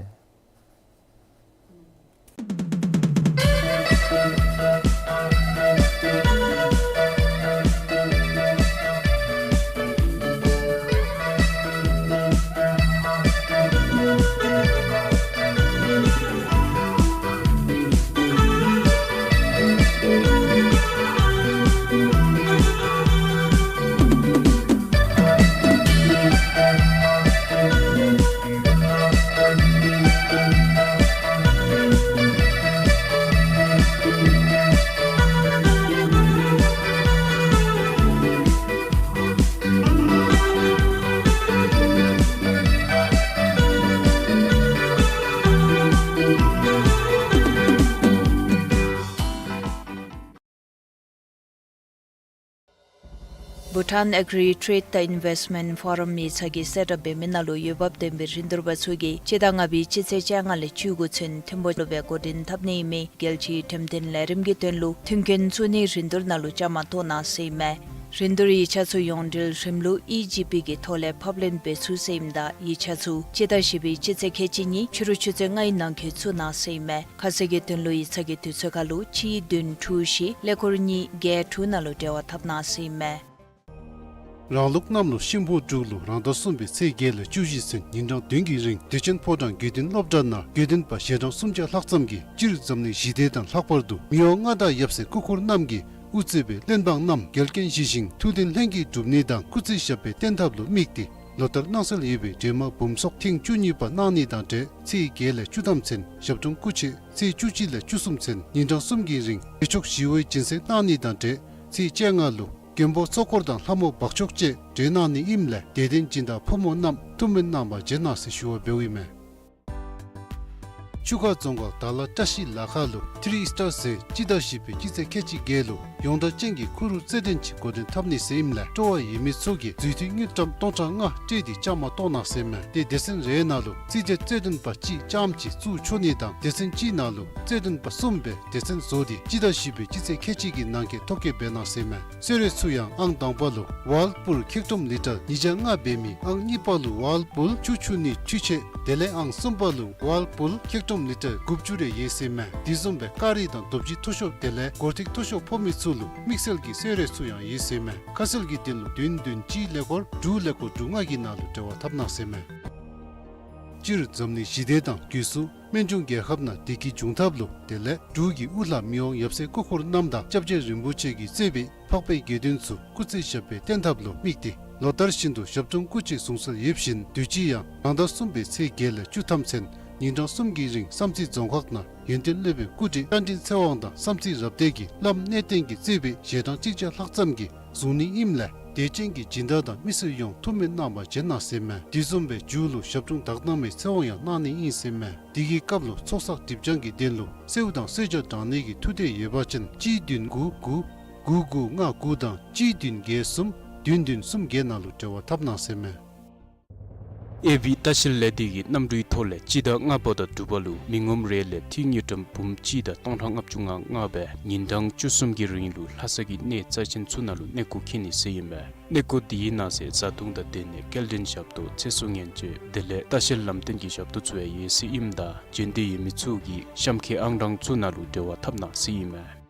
Bhutan Agri Trade and Investment Forum ཡིག་ཚང་གིས་གསལ་བསྒྲགས་འབད་མི་ནང་ལུ་འོས་འབབ་ལྡན་པའི་རིན་བསྡུར་པ་ཚུ་གིས་སྤྱི་ཟླ་ལྔ་པའི་སྤྱི་ཚེས་བཅོ་ལྔ་ལས་བཅུ་དགུ་ཚུན་ཐིམ་ཕུག་ལུ་སྦེ་འགོ་འདྲེན་འཐབ་ནི་ཨིན་མི་རྒྱལ་སྤྱིའི་འགྲེམས་སྟོན་ལས་རིམ་གྱི་དོན་ལུ་མཐུན་རྐྱེན་བཙུགས་ནིའི་རིན་བསྡུར་ནང་ལུ་བཅའ་མར་གཏོགས་གནང་ཟེར་ཨིན་མས། རིན་བསྡུར་ཡིག་ཆ་ཚུ་ཡོངས་འབྲེལ་རིམ་ལུགས་ཨི་ཇི་པི་གི་ཐོག་ལས་ཕབ་ལེན་འབད་ཚུགས་ཟེར་ཨིནམ་ད་ཡིག་ཆ་ཚུ་སྤྱི་ཟླ་བཞི་པའི་སྤྱི་ཚེས་ཁལ་གཅིག་གཉིས་ཕྱི་རུ་ཆུ་ཚོད་ལྔའི་ནང་འཁོད་བཙུགས་གནང་ཟེར་ཨིན་མས། ཁ་གསལ་གྱི་དོན་ལུ་ཡིག་ཚང་གི་དུས་ཚོད་ཁར་ལུ་གཅིག་བདུན་དྲུག་བཞི་ཀླད་ཀོར་གཉིས་བརྒྱད་དྲུག་ནང་ལུ་འབྲེལ་བ་འཐབ་གནང་ཟེར་ཨིན་མས། རང་ལུགས་གནམ་ལོ་ཤིང་ཕོ་འབྲུག་ལོ་རང་ཟླ་གསུམ་པའི་ཚེས་བརྒྱད་ལས་བཅུ་བཞི་ཚུན་ཉིན་གྲངས་བདུན་གྱི་རིང་དུས་ཆེན་ཕོ་བྲང་དགེ་ལྡན་སློབ་གྲྭ་ནང་དགེ་ལྡན་པ་ཞལ་གྲངས་སུམ་བརྒྱ་ལྷག་ཙམ་གྱིས་སྤྱིར་འཛམ་གླིང་ཞི་བདེ་དང་ལྷག་པར་དུ་མི་དབང་མངའ་བདག་ཡབ་སྲས་སྐུ་འཁོར་རྣམས་ཀྱིས་དབུ་གཙོས་པའི་བློན་འབངས་རྣམས་འགལ་རྐྱེན་ཞི་ཞིང་ཐུགས་དོན་ལྷུན་གྱིས་འགྲུབ་ནི་དང་སྐུ་ཚེ་ཞབས་པད་བརྟན་ཐབས་ལུ་དམིགས་ཏེ་ ལོ་ལྟར་གནང་སྲོལ་ཡོད་པའི་སྒྲོལ་མ་འབུམ་ཚོགས་ཐེངས་བཅུ་གཉིས་པ་གནང་ནི་དང་འབྲེལ་ཚེས་བརྒྱད་ལས་བཅུ་ཐམ་ཚུན་ཞབས་དྲུང་སྐུ་མཆེད་ཚེས་བཅུ་གཅིག་ལས་བཅུ་གསུམ་ཚུན་ཉིན་གྲངས་གསུམ་གྱི་རིང་བདེ་མཆོག་ཞི་བའི་སྦྱིན་སྲེག་གནང་ནི་དང་འབྲེལ་ཚེས་བཅོ་ལྔ་ལུ་མགོན་པོ་ཚོགས་འཁོར་དང་ལྷ་མོ་འབག་མཆོག་བཅས་གྲོལ་གནང་ནི་ཨིནམ་ལས་དད་ལྡན་སྦྱིན་བདག་ཕོ་མོ་རྣམས་ཐུགས་སྨོན་གནང་བར་བྱོན་གནང་ཟེར་ཞུ་བ་འབདཝ་ཨིན་མས། ཆུ་ཁ་རྫོང་ཁག་དར་ལ་བཀྲ་ཤིས་ལ་ཁ་ལུ་ཐི་རི་སི་ཊར་ཟེར་སྤྱི་ཟླ་བཞི་པའི་སྤྱི་ཚེས་ཁལ་གཅིག་བརྒྱད་ལུ་ཡོངས་གྲགས་ཅན་གྱི་ཁུ་རུ་རྩེད་འགྲན་ཅིག་འགོ་འདྲེན་འཐབ་ནི་ཟེར་ཨིནམ་ལས་སྤྲོ་བ་ཡོད་མི་ཚུ་གིས་འཛུལ་ཐིག་དངུལ་ཀྲམ་སྟོང་ཕྲག་ལྔ་སྤྲོད་དེ་བཅའ་མར་གཏོགས་གནང་ཟེར་ཨིན་མས། ཏེ་སྡེ་ཚན་རེའི་ནང་ལུ་རྩིས་སྤྲོད་རྩེད་འགྲན་པ་གཅིག་རྐྱངམ་གཅིག་བཙུགས་ཆོག་ནི་དང་སྡེ་ཚན་གཅིག་ནང་ལུ་རྩེད་འགྲན་པ་གསུམ་སྦེ་སྡེ་ཚན་བཟོ་སྟེ་སྤྱི་ཟླ་བཞི་པའི་སྤྱི་ཚེས་ཁལ་གཅིག་གི་ནང་འཁོད་ཐོ་བཀོད་འབད་གནང་ཟེར་ཨིན་མས། གསོལ་རས་ཚུ་ཡང་ཨང་དང་པ་ལུ་ཝརལ་པུལ་ཁེག་ཀྲོམ་ལི་ཊར་ཉིས་བརྒྱ་ལྔ་འབད་མི་ཨང་གཉིས་པ་ལུ་ཝརལ་པུལ་ཆུ་འཁྱུ་ནི་འཕྲུལ་ཆས་དེ་ལས་ཨང་གསུམ་པ་ལུ་ཝརལ་པུལ་ཁེག་ཀྲོམ་ལི་ཊར་དགུ་བཅུ་རེ་ཡོད་ཟེར་ཨིན་མས། དེ་བཟུམ་སྦེ་ཀ་རི་དང་རྡོ་བརྗེ་མཐོ་ཤོས་དེ་ལས་སྒོར་ཐིག་མཐོ་ཤོས་ཕོག་མི་ཚུ་ལུ་དམིགས་བསལ་གྱི་གསོལ་རས་ཚུ་ཡང་ཡོད་ཟེར་ཨིན་མས། ཁ་གསལ་གྱི་དོན་ལུ་བདུན་བདུན་གཅིག་ཀླད་ཀོར་དྲུག་ཀླད་ཀོར་དྲུག་ལྔ་གི་ནང་ལུ་འབྲེལ་བ་འཐབ་གནང་ཟེར་ཨིན་མས། སྤྱིར་འཛམ་གླིང་ཞི་བདེ་དང་རྒུད་གསུམ་སྨན་ཆུང་རྒྱལ་ཁབ་ནང་བདེ་སྐྱིད་འབྱུང་ཐབས་ལུ་དེ་ལས་འབྲུག་གི་དབུ་བླ་མི་དབང་ཡབ་སྲས་སྐུ་འཁོར་རྣམས་དང་སྐྱབས་རྗེ་རིན་པོ་ཆེ་གིས་གཙོས་པའི་འཕགས་པའི་དགེ་འདུན་ཚུ་སྐུ་ཚེ་ཞབས་པད་བརྟན་ཐབས་ལུ་དམིགས་ཏེ་ལོ་ལྟར་བཞིན་དུ་ཞབས་དྲུང་སྐུ་མཆེད་གསུང་སྲོལ་ཡོདཔ་བཞིན་དུས་ཅི་ཡང་རང་ཟླ་གསུམ་པའི་ཚེས་བརྒྱད་ལས་བཅུ་ཐམ་ཚུན་ཉིན་གྲངས་གསུམ་གྱི་རིང་བསམ་རྩེ་རྫོང་ཁག་ནང་ཡོན་ཏན་སློབ་དཔོན་སྐུ་བགྲེས་བཀའ་དྲིན་ཚེ་དབང་དང་བསམ་རྩེ་རབ་བརྟན་གྱི་བླམ་གནས་བརྟན་གྱིས་གཙོས་པའི་ཞལ་གྲངས་གཅིག་བརྒྱ་ལྷག་ཙམ་གྱིས་བཟུང་ནི་ཨིནམ་ལས་དད་ཅན་གྱི་སྦྱིན་བདག་དང་མི་སེར་ཡོངས་ཐུགས་སྨོན་གནང་བར་བྱོན་གནང་ཟེར་ཨིན་མས། དེ་བཟུམ་སྦེ་མཇུག་ལུ་ཞབས་དྲུང་དག་སྣང་མའི་ཚེ་དབང་ཡང་གནང་ནི་ཨིན་ཟེར་ཨིན་མས། དེ་གི་སྐབས་ལུ་ཚོགས་བསགས་སྒྲིབ་སྦྱང་གི་དོན་ལུ་སེའུ་དང་སེར་སྐྱ་དྲང་ནི་གི་ཐུགས་འདོད་ཡོད་པ་ཅིན་གཅིག་བདུན་དགུ་དགུ་དགུ་དགུ་ལྔ་དགུ་དང་གཅིག་བདུན་བརྒྱད་གསུམ་བདུན་བདུན་གསུམ་བརྒྱད་ནང་ལུ་འབྲེལ་བ་འཐབ་གནང་ཟེར་ཨིན་མས། ཨེ་བི་ལྟ་བཤལ་ལས་སྡེ་གི་གནམ་གྲུའི་ཐོག་ལས་སྤྱི་ཟླ་ལྔ་པ་དང་དྲུག་པ་ལུ་མི་ངོམ་རེ་ལས་ཐིག་དངུལ་ཀྲམ་འབུམ་གཅིག་དང་སྟོང་ཕྲག་ལྔ་བཅུ་ང་ལྔ་སྦེ་ཉིན་གྲངས་བཅུ་གསུམ་གྱི་རིང་ལུ་ལྷ་ས་གི་གནས་རྩ་ཆེན་ཚུ་ནང་ལུ་གནས་སྐོར་འཁྱིད་ནི་ཟེར་ཨིན་མས། གནས་སྐོར་དེའི་ནང་གསེས་བཟའ་འཐུང་དང་དེ་ནས་སྐྱེལ་འདྲེན་ཞབས་ཏོག་ཚེ་སྲོག་ཉེན་བཅོལ་དེ་ལས་ལྟ་བཤལ་ལམ་སྟོན་གྱི་ཞབས་ཏོག་ཚུ་ཡང་ཡོད་ཟེར་ཨིནམ་ད་འབྱོན་འདོད་ཡོད་མི་ཚུ་གིས་གཤམ་འཁོད་ཨང་གྲངས་ཚུ་ནང་ལུ་འབྲེལ་བ་འཐབ་གནང་ཟེར་ཨིན་མས།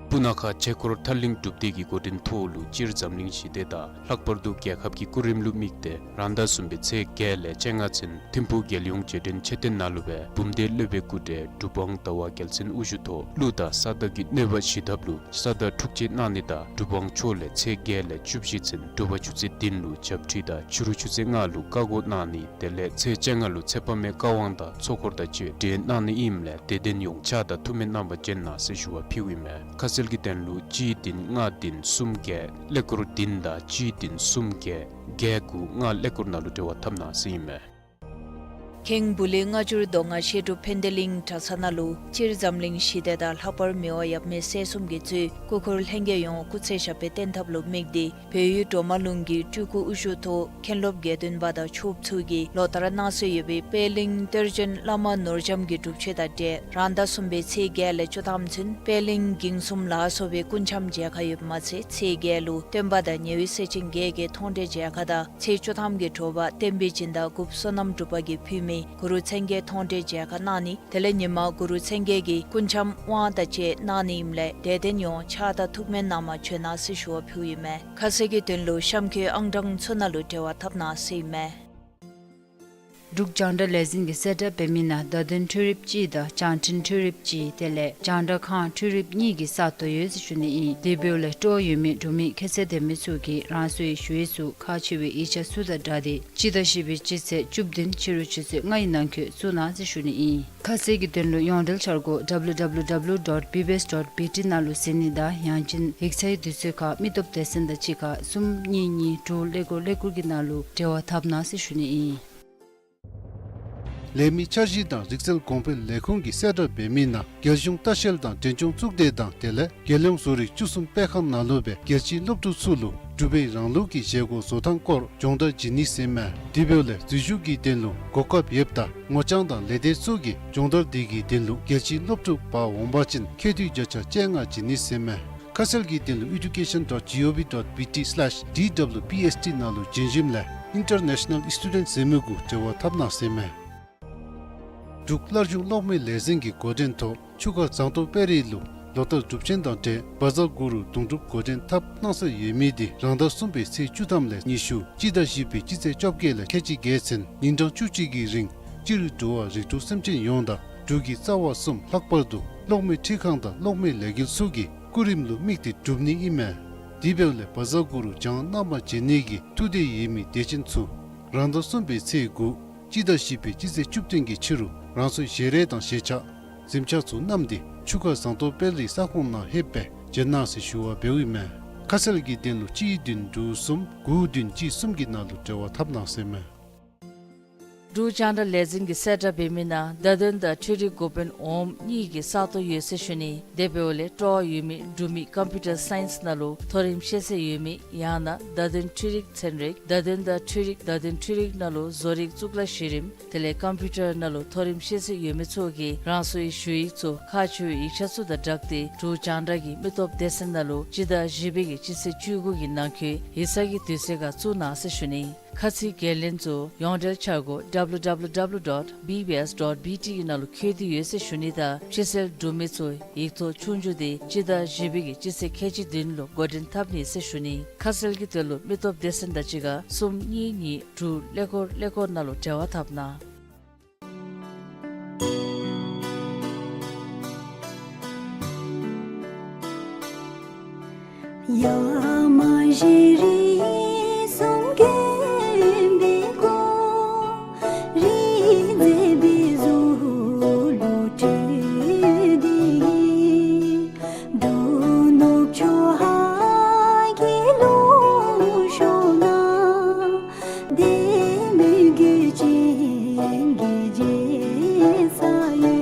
སྤུ་ན་ཁ་ཆོས་འཁོར་ཐར་གླིང་སྒྲུབ་སྡེ་གི་འགོ་འདྲེན་ཐོག་ལུ་སྤྱིར་འཛམ་གླིང་ཞི་བདེ་དང་ལྷག་པར་དུ་རྒྱལ་ཁབ་ཀྱི་སྐུ་རིམ་ལུ་དམིགས་ཏེ་རང་ཟླ་གསུམ་པའི་ཚེས་བརྒྱད་ལས་བཅོ་ལྔ་ཚུན་ཐིམ་ཕུག་རྒྱལ་ཡོངས་རྗེས་དྲན་མཆོད་རྟེན་ནང་ལུ་སྦེ་འབུམ་སྡེ་སློབ་དཔོན་སྐུ་བགྲེས་གྲུབ་དབང་ཟླ་བ་རྒྱལ་མཚན་དབུ་བཞུགས་ཐོག་ཀླུ་དང་ས་བདག་གི་གནོད་པ་ཞི་ཐབས་ལུ་ས་བདག་འཁྲུག་ཆད་གནང་ནི་དང་གྲུབ་དབང་མཆོག་ལས་ཚེས་བརྒྱད་ལས་བཅུ་བཞི་ཚུན་དྲོ་པ་ཆུ་ཚོད་བདུན་ལུ་ཞབས་ཁྲི་དང་ཕྱི་རུ་ཆུ་ཚོད་ལྔ་ལུ་བཀའ་བསྒོ་གནང་ནི་དེ་ལས་ཚེས་བཅོ་ལྔ་ལུ་ཚེ་དཔག་མེད་བཀའ་དབང་དང་ཚོགས་འཁོར་དང་བཅས་གྲོལ་གནང་ནི་ཨིནམ་ལས་དད་ལྡན་ཡོངས་ཕྱག་དང་ཐུགས་སྨོན་གནང་བར་བྱོན་གནང་ཟེར་ཞུ་བ་ཕུལཝ་ཨིན་མས། ཁ་གསལ་གྱི་དོན་ལུ་གཅིག་བདུན་ལྔ་བདུན་གསུམ་བརྒྱད་ཀླད་ཀོར་བདུན་དང་གཅིག་བདུན་གསུམ་བརྒྱད་བརྒྱད་དགུ་ལྔ་ཀླད་ཀོར་ནང་ལུ་འབྲེལ་བ་འཐབ་གནང་ཟེར་ཨིན་མས། ཁེངས་སྦུག་ལུ་སྔ་འགྱུར་མདོ་སྔགས་བཤད་སྒྲུབ་ཕན་བདེ་གླིང་གྲྭ་ཚང་ནང་ལུ་སྤྱིར་འཛམ་གླིང་ཞི་བདེ་དང་ལྷག་པར་མི་དབང་ཡབ་མེས་སྲས་གསུམ་གྱིས་གཙོས་སྐུ་འཁོར་ལྷན་རྒྱས་ཡོངས་སྐུ་ཚེ་ཞབས་པད་བརྟན་ཐབས་ལུ་དམིགས་ཏེ་བལ་ཡུལ་གྲོ་མ་ལུང་གི་སྤྲུལ་སྐུ་དབུ་བཞུགས་ཐོག་མཁན་སློབ་དགེ་འདུན་པ་དང་ཆོསཔ་ཚུ་གིས་ལོ་ལྟར་གནང་སྲོལ་ཡོད་པའི་པད་གླིང་གཏེར་ཆེན་བླ་མ་ནོར་རྒྱམ་གྱི་སྒྲུབ་མཆོད་དང་འབྲེལ་རང་ཟླ་གསུམ་པའི་ཚེས་བརྒྱད་ལས་བཅུ་ཐམ་ཚུན་པད་གླིང་འགྱིང་གསུམ་ལ་སོགས་པའི་སྐུ་འཆམ་མཇལ་ཁ་ཡོདཔ་མ་ཚད་ཚེས་བརྒྱད་ལུ་སྟོན་པ་དང་ཉེ་བའི་སྲས་ཆེན་བརྒྱད་ཀྱི་མཐོང་གྲོལ་མཇལ་ཁ་དང་ཚེས་བཅུ་ཐམ་གྱི་དྲོ་པ་བསྟན་པའི་སྦྱིན་བདག་འགོ་བསོད་ནམས་གྲུབ་པ་གིས་ཕུལ་མི་གུ་རུ་མཚན་བརྒྱད་མཐོང་གྲོལ་མཇལ་ཁ་གནང་ནི་དེ་ལས་ཉིན་མ་གུ་རུ་མཚན་བརྒྱད་ཀྱི་སྐུ་འཆམ་དབང་དང་བཅས་གནང་ནི་ཨིནམ་ལས་དད་ལྡན་ཡོངས་ཕྱག་དང་ཐུགས་སྨོན་གནང་བར་བྱོན་གནང་ཟེར་ཞུ་བ་ཕུལཝ་ཨིན་མས། ཁ་གསལ་གྱི་དོན་ལུ་གཤམ་འཁོད་ཨང་གྲངས་ཚུ་ནང་ལུ་འབྲེལ་བ་འཐབ་གནང་ཟེར་ཨིན་མས། འབྲུག་རྒྱང་བསྒྲགས་ལས་འཛིན་གྱིས་གསལ་བསྒྲགས་འབད་མི་ནང་བརྡ་དོན་འཕྲུལ་རིགཔ་གཅིག་དང་བྱང་འཕྲིན་འཕྲུལ་རིགཔ་གཅིག་དེ་ལས་རྒྱང་བསྒྲགས་ཁང་འཕྲུལ་རིགཔ་གཉིས་ཀྱི་ས་སྟོང་ཡོད་ཟེར་ཞུ་ནི་ཨིན། དེ་འབདཝ་ལས་སྤྲོ་བ་ཡོད་མི་འབྲུག་མི་ཁྱད་ཚད་ལྡན་མི་ཚུ་གིས་རང་སོའི་ཞུ་ཡིག་ཚུ་ཁག་ཆེ་བའི་ཡིག་ཆ་ཚུ་དང་སྦྲགས་ཏེ་སྤྱི་ཟླ་བཞི་པའི་སྤྱི་ཚེས་བཅུ་བདུན་ཕྱི་རུ་ཆུ་ཚོད་ལྔ་ཡི་ནང་འཁོད་བཙུགས་གནང་ཟེར་ཞུ་ནི་ཨིན། ཁ་གསལ་གྱི་དོན་ལུ་ཡོངས་འབྲེལ་འཆར་སྒོ་W W W dot B B S dot B T ནང་ལུ་གཟིགས་ནི་དང་ཡང་ཅིན་ཡིག་ཚང་གི་དུས་ཚོད་ཁར་མི་སྟོབས་སྡེ་ཚན་དང་གཅིག་ཁར་གསུམ་གཉིས་གཉིས་དྲུག་ཀླད་ཀོར་ཀླད་ཀོར་གྱི་ནང་ལུ་འབྲེལ་བ་འཐབ་གནང་ཟེར་ཞུ་ནི་ཨིན། ལས་མི་འཆར་གཞི་དང་རིག་རྩལ་གོང་འཕེལ་ལས་ཁུངས་ཀྱིས་གསལ་བསྒྲགས་འབད་མི་ནང་རྒྱལ་གཞུང་ལྟ་བཤལ་དང་འབྲས་ལྗོངས་གཙུག་སྡེ་དང་དེ་ལས་རྒྱལ་ཡོངས་བཟོ་རིག་བཅུ་གསུམ་སྤེལ་ཁང་ནང་ལུ་སྦེ་རྒྱལ་སྤྱིའི་སློབ་ཕྲུག་ཚུ་ལུ་འབྲུག་པའི་རང་ལུགས་ཀྱི་བཞེས་སྒོ་བཟོ་ཐངས་སྐོར་སྦྱོང་བརྡར་བྱིན་ནི་ཟེར་ཨིན་མས། དེ་འབདཝ་ལས་འཛུལ་ཞུགས་ཀྱི་དོན་ལུ་གོ་སྐབས་ཡོདཔ་ད་ངོ་རྐྱང་དང་ལས་སྡེ་ཚུ་གིས་སྦྱོང་བརྡར་དེ་གི་དོན་ལུ་རྒྱལ་སྤྱིའི་སློབ་ཕྲུག་འབག་འོང་པ་ཅིན་ཁེ་ཏོག་བརྒྱ་ཆ་བཅོ་ལྔ་བྱིན་ནི་ཟེར་ཨིན་མས། ཁ་གསལ་གྱི་དོན་ལུ་education dot G O V dot B T slash D W P S T ནང་ལུ་བྱོན་ཞིནམ་ལས་International Student ཟེར་མི་གུ་འབྲེལ་བ་འཐབ་གནང་ཟེར་ཨིན་མས། འབྲུག་སླར་འབྱུང་གློག་མེ་ལས་འཛིན་གྱི་འགོ་འདྲེན་ཐོག་ཆུ་ཁ་ཟངས་མདོག་དཔལ་རི་ལུ་ལོ་ལྟར་སྒྲུབ་ཆེན་དང་འབྲེལ་བཛྲ་གུ་རུ་གདུང་སྒྲུབ་འགོ་འདྲེན་འཐབ་གནང་སྲོལ་ཡོད་མི་དེ་རང་ཟླ་གསུམ་པའི་ཚེས་བཅུ་ཐམ་ལས་ཉི་ཤུ་སྤྱི་ཟླ་བཞི་པའི་སྤྱི་ཚེས་བཅོ་བརྒྱད་ལས་ཁལ་གཅིག་བརྒྱད་ཚུན་ཉིན་གྲངས་བཅུ་གཅིག་གི་རིང་སྤྱིར་འགྲོ་བ་རིགས་དྲུག་སེམས་ཅན་ཡོངས་དང་འབྲུག་གི་རྩ་བ་གསུམ་ལྷག་པར་དུ་གློག་མེ་འཕྲུལ་ཁང་དང་གློག་མེ་ལས་འགུལ་ཚུ་གི་སྐུ་རིམ་ལུ་དམིགས་ཏེ་སྒྲུབ་ནི་ཨིན་མས། དེ་འབདཝ་ལས་བཛྲ་གུ་རུ་བྱང་རྣམ་པར་འབྱེད་ནི་གི་ཐུགས་དད་ཡོད་མི་དད་ཅན་ཚུ་རང་ཟླ་གསུམ་པའི་ཚེས་དགུ་སྤྱི་ཟླ་བཞི་པའི་སྤྱི་ཚེས་བཅུ་བདུན་གྱི་ཕྱི་རུ་རང་སོའི་ཞལ་རས་དང་ཞལ་ཆས། གཟིམ་ཆས་ཚུ་བསྣམས་ཏེ་ཆུ་ཁ་ཟངས་མདོག་དཔལ་རི་ས་ཁོངས་ནང་ལྷོདཔ་སྦེ་བྱོན་གནང་ཟེར་ཞུ་བ་འབདཝ་ཨིན་མས། ཁ་གསལ་གྱི་དོན་ལུ་གཅིག་བདུན་དྲུག་གསུམ་དགུ་བདུན་གཅིག་གསུམ་གྱི་ནང་ལུ་འབྲེལ་བ་འཐབ་གནང་ཟེར་མས། འབྲུག་རྒྱང་བསྒྲགས་ལས་འཛིན་གྱི་གསལ་བསྒྲགས་འབད་མི་ནང་བརྡ་དོན་དང་འཕྲུལ་རིག་འགོ་དཔོན་འོགམ་གཉིས་ཀྱི་ས་སྟོང་ཡོད་ཟེར་ཞུ་ནི། དེ་འབདཝ་ལས་སྤྲོ་བ་ཡོད་མི་འབྲུག་མི་ཀམ་པིའུ་ཊར་སའིནསི་ནང་ལུ་མཐོ་རིམ་ཤེས་ཚད་ཡོད་མི་ཡང་ན་བརྡ་དོན་འཕྲུལ་རིག་ཚན་རིག་བརྡ་དོན་དང་འཕྲུལ་རིག་བརྡ་དོན་འཕྲུལ་རིག་ནང་ལུ་བཟོ་རིག་གཙུག་ལག་གཞི་རིམ་དེ་ལས་ཀམ་པིའུ་ཊར་ནང་ལུ་མཐོ་རིམ་ཤེས་ཚད་ཡོད་མི་ཚུ་གིས་རང་སོའི་ཞུ་ཡིག་ཚུ་ཁག་ཆེ་བའི་ཡིག་ཆ་ཚུ་དང་སྦྲགས་ཏེ་འབྲུག་རྒྱང་བསྒྲགས་ཀྱི་མི་སྟོབས་སྡེ་ཚན་ནང་ལུ་སྤྱི་ཟླ་བཞི་པའི་གི་སྤྱི་ཚེས་བཅུ་དགུ་གི་ནང་འཁོད་ཡིག་ཚང་གི་དུས་ཚོད་ཁར་བཙུགས་གནང་ཟེར་ཞུ་ནི། ཁ་ཚིག་འགན་ལེན་ཚུ་ཡོངས་འབྲེལ་འཆར་སྒོ་W W W dot B B S dot B T གི་ནང་ལུ་འཁོད་དེ་ཡོད་ཟེར་ཞུ་ནི་དང་ཕྱི་སེལ་འབྲུག་མི་ཚུ་ཡིག་ཐོག་ཆོས་རྒྱུགས་དེ་སྤྱི་ཟླ་བཞི་པའི་གི་སྤྱི་ཚེས་ཁལ་གཅིག་བདུན་ལུ་འགོ་འདྲེན་འཐབ་ནི་ཟེར་ཞུ་ནི། ཁ་གསལ་གྱི་དོན་ལུ་མི་སྟོབས་སྡེ་ཚན་དང་གཅིག་ཁར་གསུམ་གཉིས་གཉིས་དྲུག་ཀླད་ཀོར་ཀླད་ཀོར་ནང་ལུ་འབྲེལ་བ་འཐབ་གནང་། ཡ་མ་ཞེ་རིགས་གསུམ་མགོན་པོའི་སྐུ། རིག་འཛིན་པའི་གཟུགས་ལུ་སྤྲུལ་ཏེ་གི། འབྲུག་ནུབ་ཕྱོགས་ཧཱ་གི་ལུང་ཕྱོགས་ན། བདེ་མོའི་གོས་ཅན་གྱི་རྒྱལ་ས་ཡོད།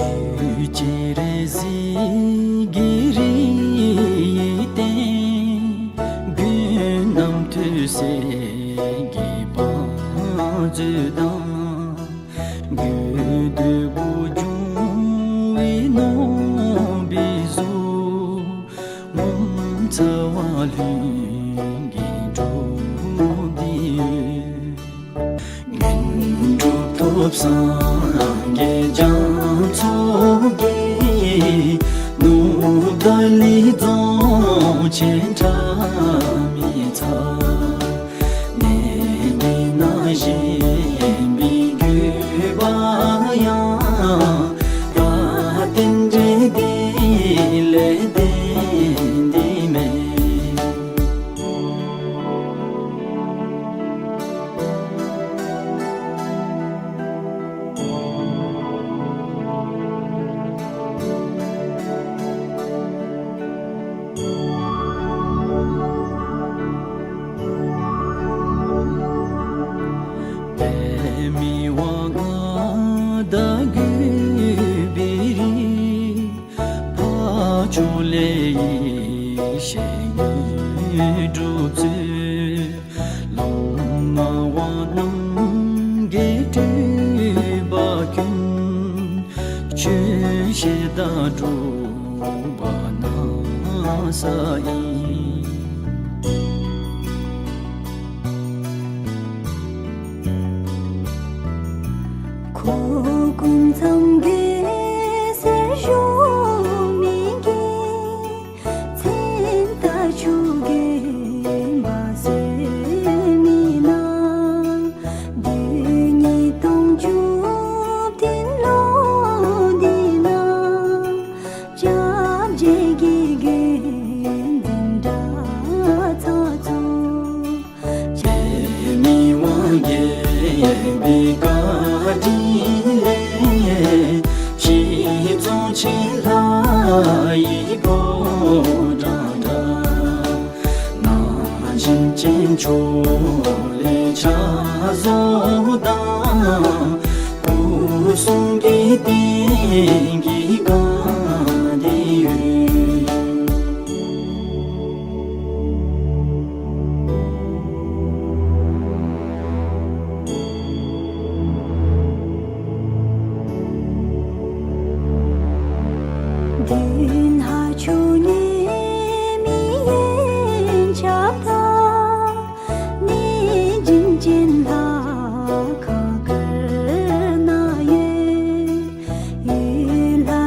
འོད་ཀྱི་རི་གཟིགས་ཀྱི་རིའི་སྟེང་། རྒྱུད་རྣམས་ཐོས་སྲས་ཀྱི་བང་མཛོད་དང་། དགོས་འདོད་དགུ་འབྱུང་བའི་ནོར་བུའི་གཟུགས། ངོ་མཚར་བ་ལྷུན་གྱིས་གྲུབ་སྟེ་ཡོད། དངོས་གྲུབ་ཐོབ་སངས་རྒྱས་རྒྱ་མཚོ་རྒྱལ། ནོར་བུ་ཏཱ་ལའི་རྫོང་ཆེན་ཁྲ་མི་ཚ། གནས་འདི་ན་བཞེངས་པའི་དགོས་པ་ཡང་། རྟེན་འབྲེལ་འདི་ལས་བརྟེན་ཏེ་མས། པདྨའི་དབང་ལྔ་དང་གུས་པའི་རིགས། འཕགས་མཆོག་ལས་ཡེ་ཤེས་དངོས་གྲུབ་སྩོལ། སློབ་མ་དབང་རྣམས་ཀྱིས་སྤྲུལ་པ་ཀུན། ཆོས་བཤད་དང་སྒྲུབ་པ་གནང་ས་ཡིན། ཁོ་སྐུ་མཚམས་གེ་སར་བཞུགས་མི་གི། མཚན་རྟགས་ཆུ་རྒྱུན་འབར་གསོལ་མི་ནང་། རྡུལ་སྙེད་སྟོང་བཅུ་བདུན་ལོ་འདི་ན། སྐྱབས་རྗེ་དགེ་བསྐོས་འཛིན་གྲྭ་ཚང་ཚུ། པདྨའི་དབང་རྒྱལ་པོའི་བཀའ་དྲིན་ལས། གཞིས་རྫོང་ཆེན་ལྷ་ཡི་ཕོ་བྲང་འདྲ། ན་གཞོན་ཅན་ཕྱོགས་ལས་ཕྱག་བཟོ་དང་། སྐུ་གསུང་གི་རྟེན་གྱིས་བཀང་སྟེ་ཡོད། མདུན་ཧ་ཆུ་ཉེ་མི་ཡན་ཆད་དང་། གནས་རྒྱུན་ཅན་ལྷ་ཁང་དཀར་ནག་ཡོད། ཡུལ་ལྷ་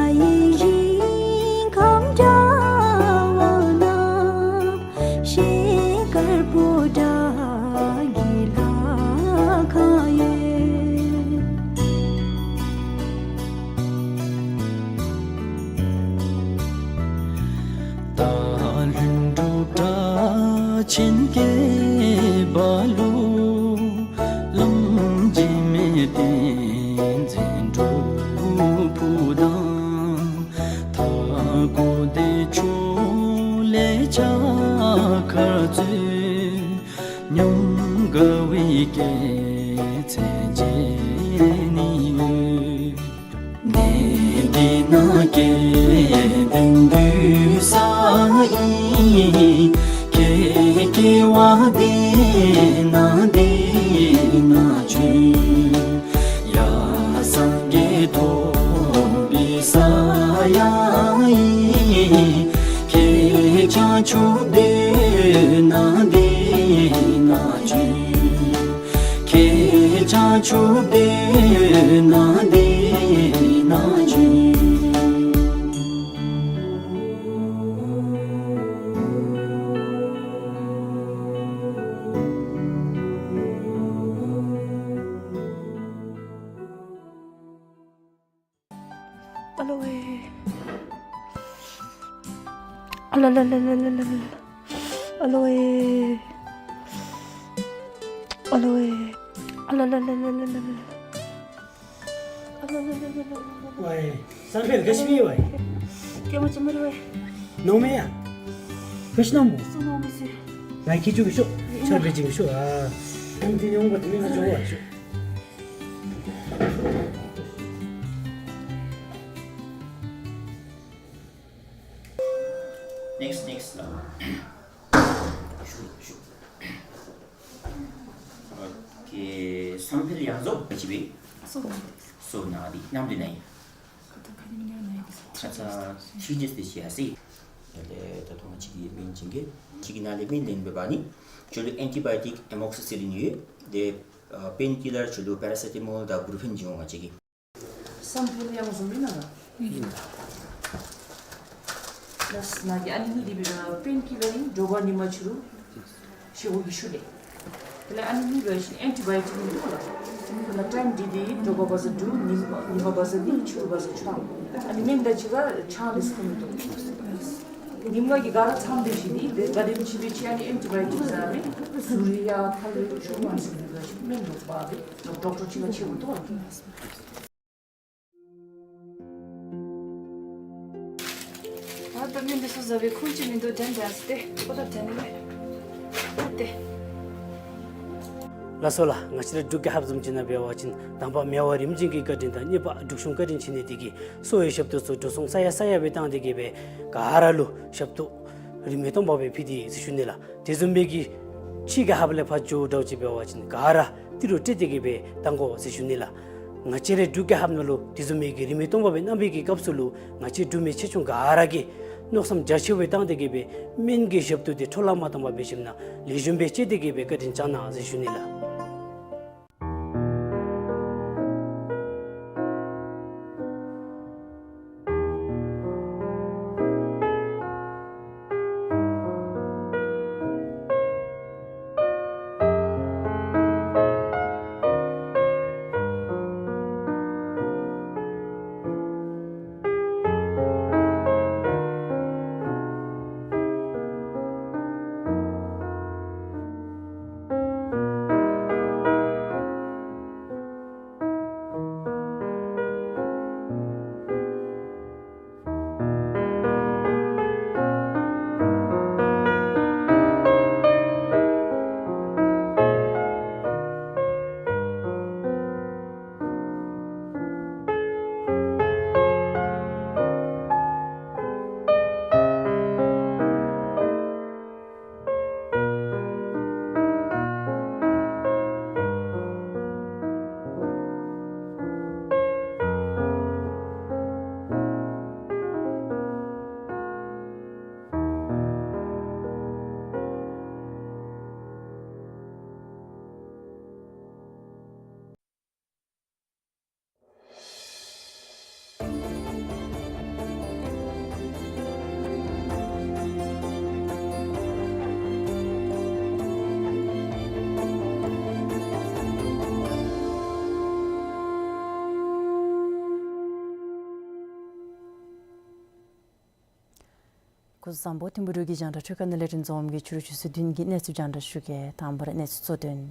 ཤིང་སྐྱེས་པ་ལུ། ལམ་འཇིགས་མེད་བསྟན་འཛིན་སྒྲུབ་ཕུག་དང་། མཐའ་འཁོབ་བདེ་མཆོག་ལས་ཕྱག་འཁར་འཛུལ། ཉམས་དགའ་བའི་སྐྱེད་ཚལ་མཇལ་ནི་ཡོད། གནས་འདི་ན་སྐལ་ལྡན་འདུས་ས་ཨིན། ཁྱེད་སྐྱེ་བ་འདི་ན་འདི་ན་བྱོན། ཡང་སངས་རྒྱས་ཐོབ་པའི་ས་ཡང་ཨིན། ཁྱེད་བྱང་ཆུབ་སྡོད་ན་འདི་ན་བྱོན། ཁྱེད་བྱང་ཆུབ་སྡོད་ན་འདི་ན་བྱོན། ཨ་ལོ་ཝེ། ཨ་ལ་ལ་ལ། ཨ་ལོ་ཝེ། ཨ་ལོ་ཝེ། ཨ་ལ་ལ་ལ། ཝའི་བསམ་འཕེལ་ག་ཅི་སྨོ་ཝའི། སྐྱེལ་མ་ཅིག་མི་རུང་ཝའི། ནོར་མེད་ཡ། ག་ཅི་ནོར་མོ། སུ་ནོར་མི་སི། ང་ཁྱེད་ཅུ་གི་ཤོག་ཆར་པེ་ཅིག་གི་ཤོག་ཨ། ཨང་དེ་ནི་འོང་པ་དེ་མི་ང་ཅོ་བ་ཤོག Next, next. ཨོ་ཁེ། བསམ་འཕེལ་ཡང་རྫོགས་པ་ཅི་སྦེ། སོ་ནང་འདི་ནམ་དུས་ན་ཡི། ཁ་ཙ་ཁ་ཉིནམ་ཉ་ན་ཡི། ཁ་ཙ་ཕྱི་རྒྱལ་དུ་ཤི་ཡ་སི། ད་ལྟོ་ང་བཅས་ཀྱི་སྨན་བྱིན་གེ། ཁྱེད་ཀྱི་ནང་ལས་སྨན་ལེན་འབད་བ་ནི་ཁྱོད་ལུ་ཨེན་ཊི་བའི་ཊིཀ་ཨེ་མོག་སི་སི་ལིན་ཡོད། དེ་པེན་ཀི་ལར་ཁྱོད་ལུ་པེ་ར་སེ་ཊ་མོལ་དང་བུ་རུ་ཕེན་བྱིན་འོང་ང་བཅས་ཀྱིས། བསམ་འཕེལ་ཡང་བཟུམ་ཨིན་ན་ལགས། ལགས་ན་གི་ཨ་ནི་གཉིས་འདི་འབད་རུང་པེན་ཀི་ལར་ཨིན། དྲོ་པ་ཉིན་མ་ཕྱི་རུ་བཞེས་སྒོ་གི་ཤུལ་ལས། དེ་ལས་ཨ་ནི་གཉིས་འབད་བ་ཅིན་ཨེན་ཊི་བའི་ཊིཀ་ཨིན་འདུག་ལགས། དེ་ལས་ཊའིམ་འདི་འདི་དྲོ་པ་བ་ཟེར་དྲོ་ཉིན་ཉིན་མ་བ་ཟེར་ཉིན་ཕྱི་རུ་བ་ཟེར་ཕྱི་རུ། ཨ་ནི་སྨན་དང་གཅིག་ཁར་ཆང་འདི་ཚུ་འཐུང་མི་བཏུབ། ཉིནམ་གི་ག་ར་མཚམས་འདི་བཞི་འདི་དེ་ག་དེམ་ཅིག་འབད་ཅི་ཨ་ནི་ཨེན་ཊི་བའི་ཊིཀ་ཟེར་མི་ཟུར་ཡ་ཁ་ལུ་ཆུ་མ་ཟུར་ཡ་ཆུ་སྨན་འདུག་པ་འདི་ཌོག་ཊར་ཅིག་ལུ་ཆེ་བོ་འདུག་ལགས། ད་ལྟོ་མི་འདི་ཚུ་བཟའ་བའི་ཁུངས་ཅིག་མིན་འདུག། དྲན་དྲན་སྟེ་ཨོ་ད་དྲན་ནི་མེད། ཨོ་ཏེ། ལགས་སོ་ལགས། ང་བཅས་ར་འབྲུག་རྒྱལ་ཁབ་བཟུམ་ཅིག་ནང་འབད་བ་ཅིན་དང་པ་མི་དབང་རིམ་བྱོན་གྱི་བཀའ་དྲིན་དང་གཉིས་པ་འབྲུག་གཞུང་བཀའ་དྲིན་ཆེ་ནི་འདི་གིས་གསོ་བའི་ཞབས་ཏོག་ཚུ་འགྲོ་སོང་ས་ཡ་ས་ཡ་སྦེ་བཏང་སྟེ་གི་སྦེ་ག་ར་ལུ་ཞབས་ཏོག་རིན་མེད་སྟོང་པ་སྦེ་ཕུལ་ཏེ་ཡོད་ཟེར་ཞུ་ནི་ལགས། དེ་བཟུམ་སྦེ་གི་ཕྱི་རྒྱལ་ཁབ་ལས་ཕར་འགྱོ་འདྲཝ་ཅིག་འབད་བ་ཅིན་ག་ར་ཏི་རུ་སྤྲོད་དེ་གི་སྦེ་བཏང་དགོ་ཟེར་ཞུ་ནི་ལགས། ང་བཅས་རའི་འབྲུག་རྒྱལ་ཁབ་ནང་ལུ་དེ་བཟུམ་མའི་གི་རིན་མེད་སྟོང་པ་སྦེ་གནང་བའི་གི་སྐབས་སུ་ལུ་ང་བཅས་འབྲུག་མི་ཆེ་ཆུང་ག་ར་གིས་མནོ་བསམ་རྒྱ་ཆེ་བའི་བཏང་སྟེ་གི་སྦེ་སྨན་གྱི་ཞབས་ཏོག་འདི་འཕྲོ་བརླག་མ་བཏང་པར་འབད་ཞིནམ་ལས་ལེགས་ཤོམ་སྦེ་སྤྱོད་དེ་གི་སྦེ་བཀའ་དྲིན་བསྐྱང་གནང་ཟེར་ཞུ་ནི་ལགས། བཟང་པོ་ཐིམ་ཕུ་འབྲུག་གི་རྒྱང་བསྒྲགས་ཁྲི་ཁ་ནང་ལས་རིན་འཛོམས་ཀྱིས་ཕྱི་རུ་ཆུ་ཚོད་བདུན་གྱི་གནས་ཚུལ་རྒྱང་བསྒྲགས་ཞུ་གེ། དང་པ་ར་གནས་ཚུལ་གཙོ་དོན།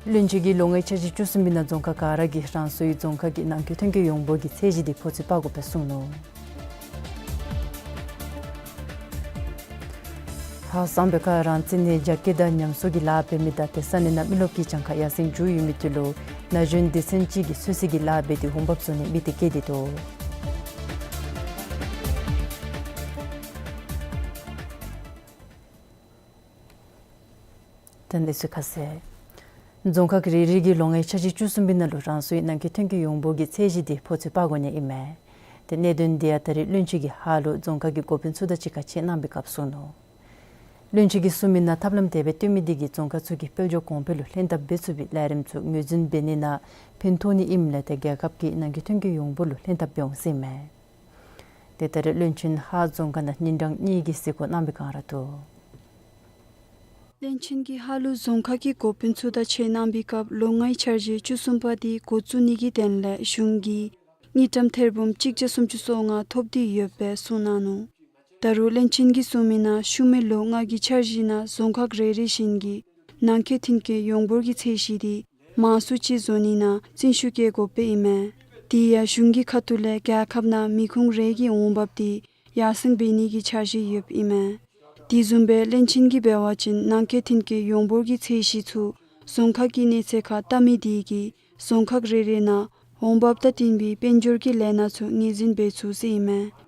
བློན་ཆེན་གྱིས་ལོ་ལྔའི་འཆར་གཞི་བཅུ་གསུམ་པའི་ནང་རྫོང་ཁག་ག་ར་གིས་རང་སོའི་རྫོང་ཁག་གི་ནང་འཁོད་ཐོན་སྐྱེད་ཡོངས་འབོར་གྱི་ཚད་གཞི་དེ་ཕོ་ཚོད་སྤར་དགོ་པའི་གསུངས་ནུག། ཧཱ་གཙང་པའི་ཁ་རང་བཙན་ནི་རྒྱ་སྐྱེད་དང་ཉམས་གསོ་གི་ལཱ་འབད་མི་དང་དེ་ས་གནས་ནང་མི་རློབས་ཀྱི་གྱངས་ཁ་ཡར་སེང་འགྱོ་ཡོད་མི་དེ་ལུ་ན་གཞོན་སྡེ་ཚན་ཅིག་གིས་སུད་སི་གི་ལཱ་འབད་དེ་འོང་འབབ་བཟོ་ནི་མི་དེ་བཀལ་ཏེ་འདུག། དོན་དེ་ཚུ་ཁ་གསལ། རྫོང་ཁག་རེ་རེ་གིས་ལོ་ལྔའི་འཆར་གཞི་བཅུ་གསུམ་པའི་ནང་ལུ་རང་སོའི་ནང་འཁོད་ཐོན་སྐྱེད་ཡོངས་འབོར་གྱི་ཚད་གཞི་དེ་ཕོ་ཚོད་སྤར་དགོ་ནི་ཨིན་མས། དེ་གནད་དོན་དེ་ཡང་ད་རེས་བློན་ཆེན་གྱིས་ཧཱ་ལུ་རྫོང་ཁག་གི་འགོ་དཔོན་ཚུ་དང་གཅིག་ཁར་ཆེད་གནང་བའི་སྐབས་གསུངས་ནུག། བློན་ཆེན་གྱིས་གསུངས་མི་ནང་ཐབས་ལམ་དེ་སྦེ་བཏོན་མི་དེ་གིས་རྫོང་ཁག་ཚུ་གི་དཔལ་འབྱོར་གོང་འཕེལ་ལུ་ལྷན་ཐབས་འབད་ཚུགས་པའི་ལས་རིམ་ཚུ་ངོས་འཛིན་འབད་ནི་ནང་ཕན་ཐོགས་ནི་ཨིནམ་ལས་དེ་རྒྱལ་ཁབ་ཀྱི་ནང་འཁོད་ཐོན་སྐྱེད་ཡོངས་འབོར་ལུ་ལྷན་ཐབས་འབད་འོང་ཟེར་ཨིན་མས། དེ་ད་རེས་བློན་ཆེན་ཧཱ་རྫོང་ཁག་ནང་ཉིན་གྲངས་གཉིས་ཀྱི་གཟིགས་སྐོར་གནང་བའི་བསྒང་ར་འདུག། བློན་ཆེན་གྱིས་ཧཱ་ལུ་རྫོང་ཁག་གི་འགོ་དཔོན་ཚུ་དང་ཆེད་གནང་བའི་སྐབས་ལོ་ལྔའི་འཆར་གཞི་བཅུ་གསུམ་པ་དེ་འགོ་བཙུགས་ནི་གི་དོན་ལས་གཞུང་གིས་དངུལ་ཀྲམ་ཐེར་འབུམ་གཅིག་བརྒྱ་སུམ་ཅུ་སོ་ལྔ་ཐོབ་སྟེ་ཡོད་པའི་གསུངས་གནང་ནུག། ད་རུང་བློན་ཆེན་གྱིས་གསུངས་མི་ནང་ཤུལ་མའི་ལོ་ལྔ་གི་འཆར་གཞི་ནང་རྫོང་ཁག་རེ་རེ་བཞིན་གྱི་ནང་འཁོད་ཐོན་སྐྱེད་ཡོངས་འབོར་གྱི་ཚད་གཞི་དེ་མང་སུ་ཅིག་བཟོ་ནི་ནང་བརྩོན་ཤུགས་བསྐྱེད་དགོཔ་ཨིན་མས། དེ་ཡང་གཞུང་གི་ཁ་ཐུག་ལས་རྒྱལ་ཁབ་ནང་མི་ཁུངས་རེ་གི་འོང་འབབ་དེ་ཡར་སེང་འབད་ནི་གི་འཆར་གཞི་ཡོདཔ་ཨིན་མས། དེ་བཟུམ་སྦེ་བློན་ཆེན་གྱིས་འབད་བ་ཅིན་ནང་འཁོད་ཐོན་སྐྱེད་ཡོངས་འབོར་གྱི་ཚད་གཞི་ཚུ་རྫོང་ཁག་གི་གནས་ཚད་ཁར་བལྟ་མི་དེ་གིས་རྫོང་ཁག་རེ་རེ་ནང་འོང་འབབ་དང་བསྟུན་པའི་དཔལ་འབྱོར་གྱི་ལས་སྣ་ཚུ་ངོས་འཛིན་འབད་ཚུགས་ཟེར་ཨིན་མས།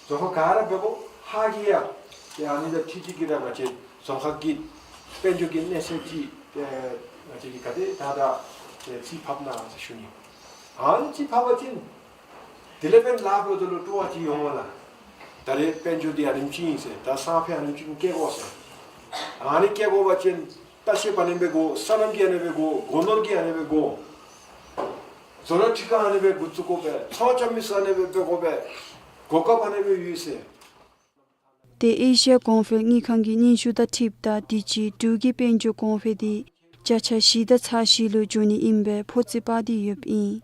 རྫོང་ཁག་ག་ར་འབདཝ་ད་ཧཱ་གི་ཡང་ཏེ་ཨ་ནི་དང་འཁྲིལ་ཏེ་གི་ར་ང་བཅས་རྫོང་ཁག་གི་དཔལ་འབྱོར་གྱི་གནས་ཚད་ཅིག་ཏེ་ང་བཅས་ཀྱིས་ག་དེ་ད་ད་ཏེ་རྩིས་ཕབ་གནང་ཟེར་ཞུ་ནི། ཨ་ནི་རྩིས་ཕབ་པ་ཅིན་དེ་ལས་འབདན་ལཱ་འབདཝ་ད་ལུ་སྤྲོ་བ་ཅིག་འོང་མས་ལགས། ད་རེས་དཔལ་འབྱོར་འདི་ཨ་ནེམ་ཅིག་ཨིན་ཟེར། ད་སང་ཕོད་ཨ་ནེམ་ཅིག་བསྐྱལ་དགོ་ཟེར། ཨ་ནི་བསྐྱལ་དགོ་པ་ཅིན་ལྟ་བཤལ་པ་ཨ་ནེམ་སྦེ་དགོ། སོ་ནམ་གྱི་ཨ་ནེམ་སྦེ་དགོ། སྒོ་ནོར་གྱི་ཨ་ནེམ་སྦེ་དགོ། བཟོ་གྲྭ་ཁྲི་ཁང་ཨ་ནེམ་སྦེ་འགོ་བཙུགས་དགོ་པས། ཚོང་རྐྱབ་མི་ཚུ་ཨ་ནེམ་སྦེ་འབད་དགོ་པས། གོ་སྐབས་ཨ་ནེམ་སྦེ་ཡོད་ཟེར། ཏེ་ཨེ་ཤི་ཡ་གོང་འཕེལ་དངུལ་ཁང་གི་སྙན་ཞུ་དང་འཁྲིལཝ་ད་དུས་ཅི་འབྲུག་གི་དཔལ་འབྱོར་གོང་འཕེལ་དེ་བརྒྱ་ཆ་བཞི་དང་ཚག་བཞི་ལུ་འགྱོ་ནི་ཨིན་པའི་ཕོ་རྩིས་སྤར་ཏེ་ཡོདཔ་ཨིན།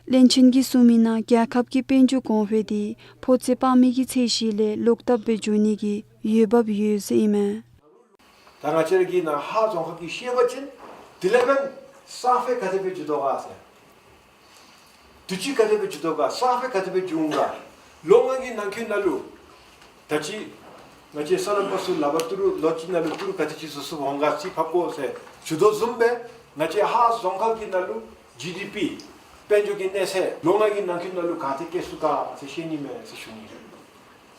བློན་ཆེན་གྱིས་གསུངས་མི་ནང་རྒྱལ་ཁབ་ཀྱི་དཔལ་འབྱོར་གོང་འཕེལ་དེ་ཕོ་རྩིས་སྤར་མི་གི་ཚད་གཞི་ལས་ལོག་ལྟབ་སྦེ་འགྱོ་ནི་གི་འོས་འབབ་ཡོད་ཟེར་ཨིན་མས། ད་ང་བཅས་ར་གི་ནཱ་ཧཱ་རྫོང་ཁག་གི་ཤེས་པ་ཅིན་དེ་ལས་འབདན་སང་ཕོད་ག་དེ་སྦེ་འགྱོ་དོ་ག་ཟེར། དུས་ཅི་ག་དེ་སྦེ་འགྱོ་དོ་ག། སང་ཕོད་ག་དེ་སྦེ་འགྱོ་འོང་ག། ལོ་ལྔ་གི་ནང་འཁོད་ནང་ལུ་ད་ཅི་ང་བཅས་སོ་ནམ་པ་ཚུ་ལག་པར་ཏི་རུ་ལོ་གཅིག་ནང་ལུ་ཏི་རུ་ག་དེ་ཅིག་བཟོ་ཚུགསཔ་འོང་ག་རྩིས་ཕབ་དགོ་ཟེར་ཞུ་དོ་བཟུམ་སྦེ་ང་བཅས་ཧཱ་རྫོང་ཁག་གི་ནང་ལུ་ཇི་ཌི་པི་དཔལ་འབྱོར་གྱི་གནས་ཚད་ལོ་ལྔ་གི་ནང་འཁོད་ནང་ལུ་ག་དེ་བསྐྱལ་ཚུགས་ག་ཟེར་ཤེས་ནི་མས་ཟེར་ཞུ་ནི།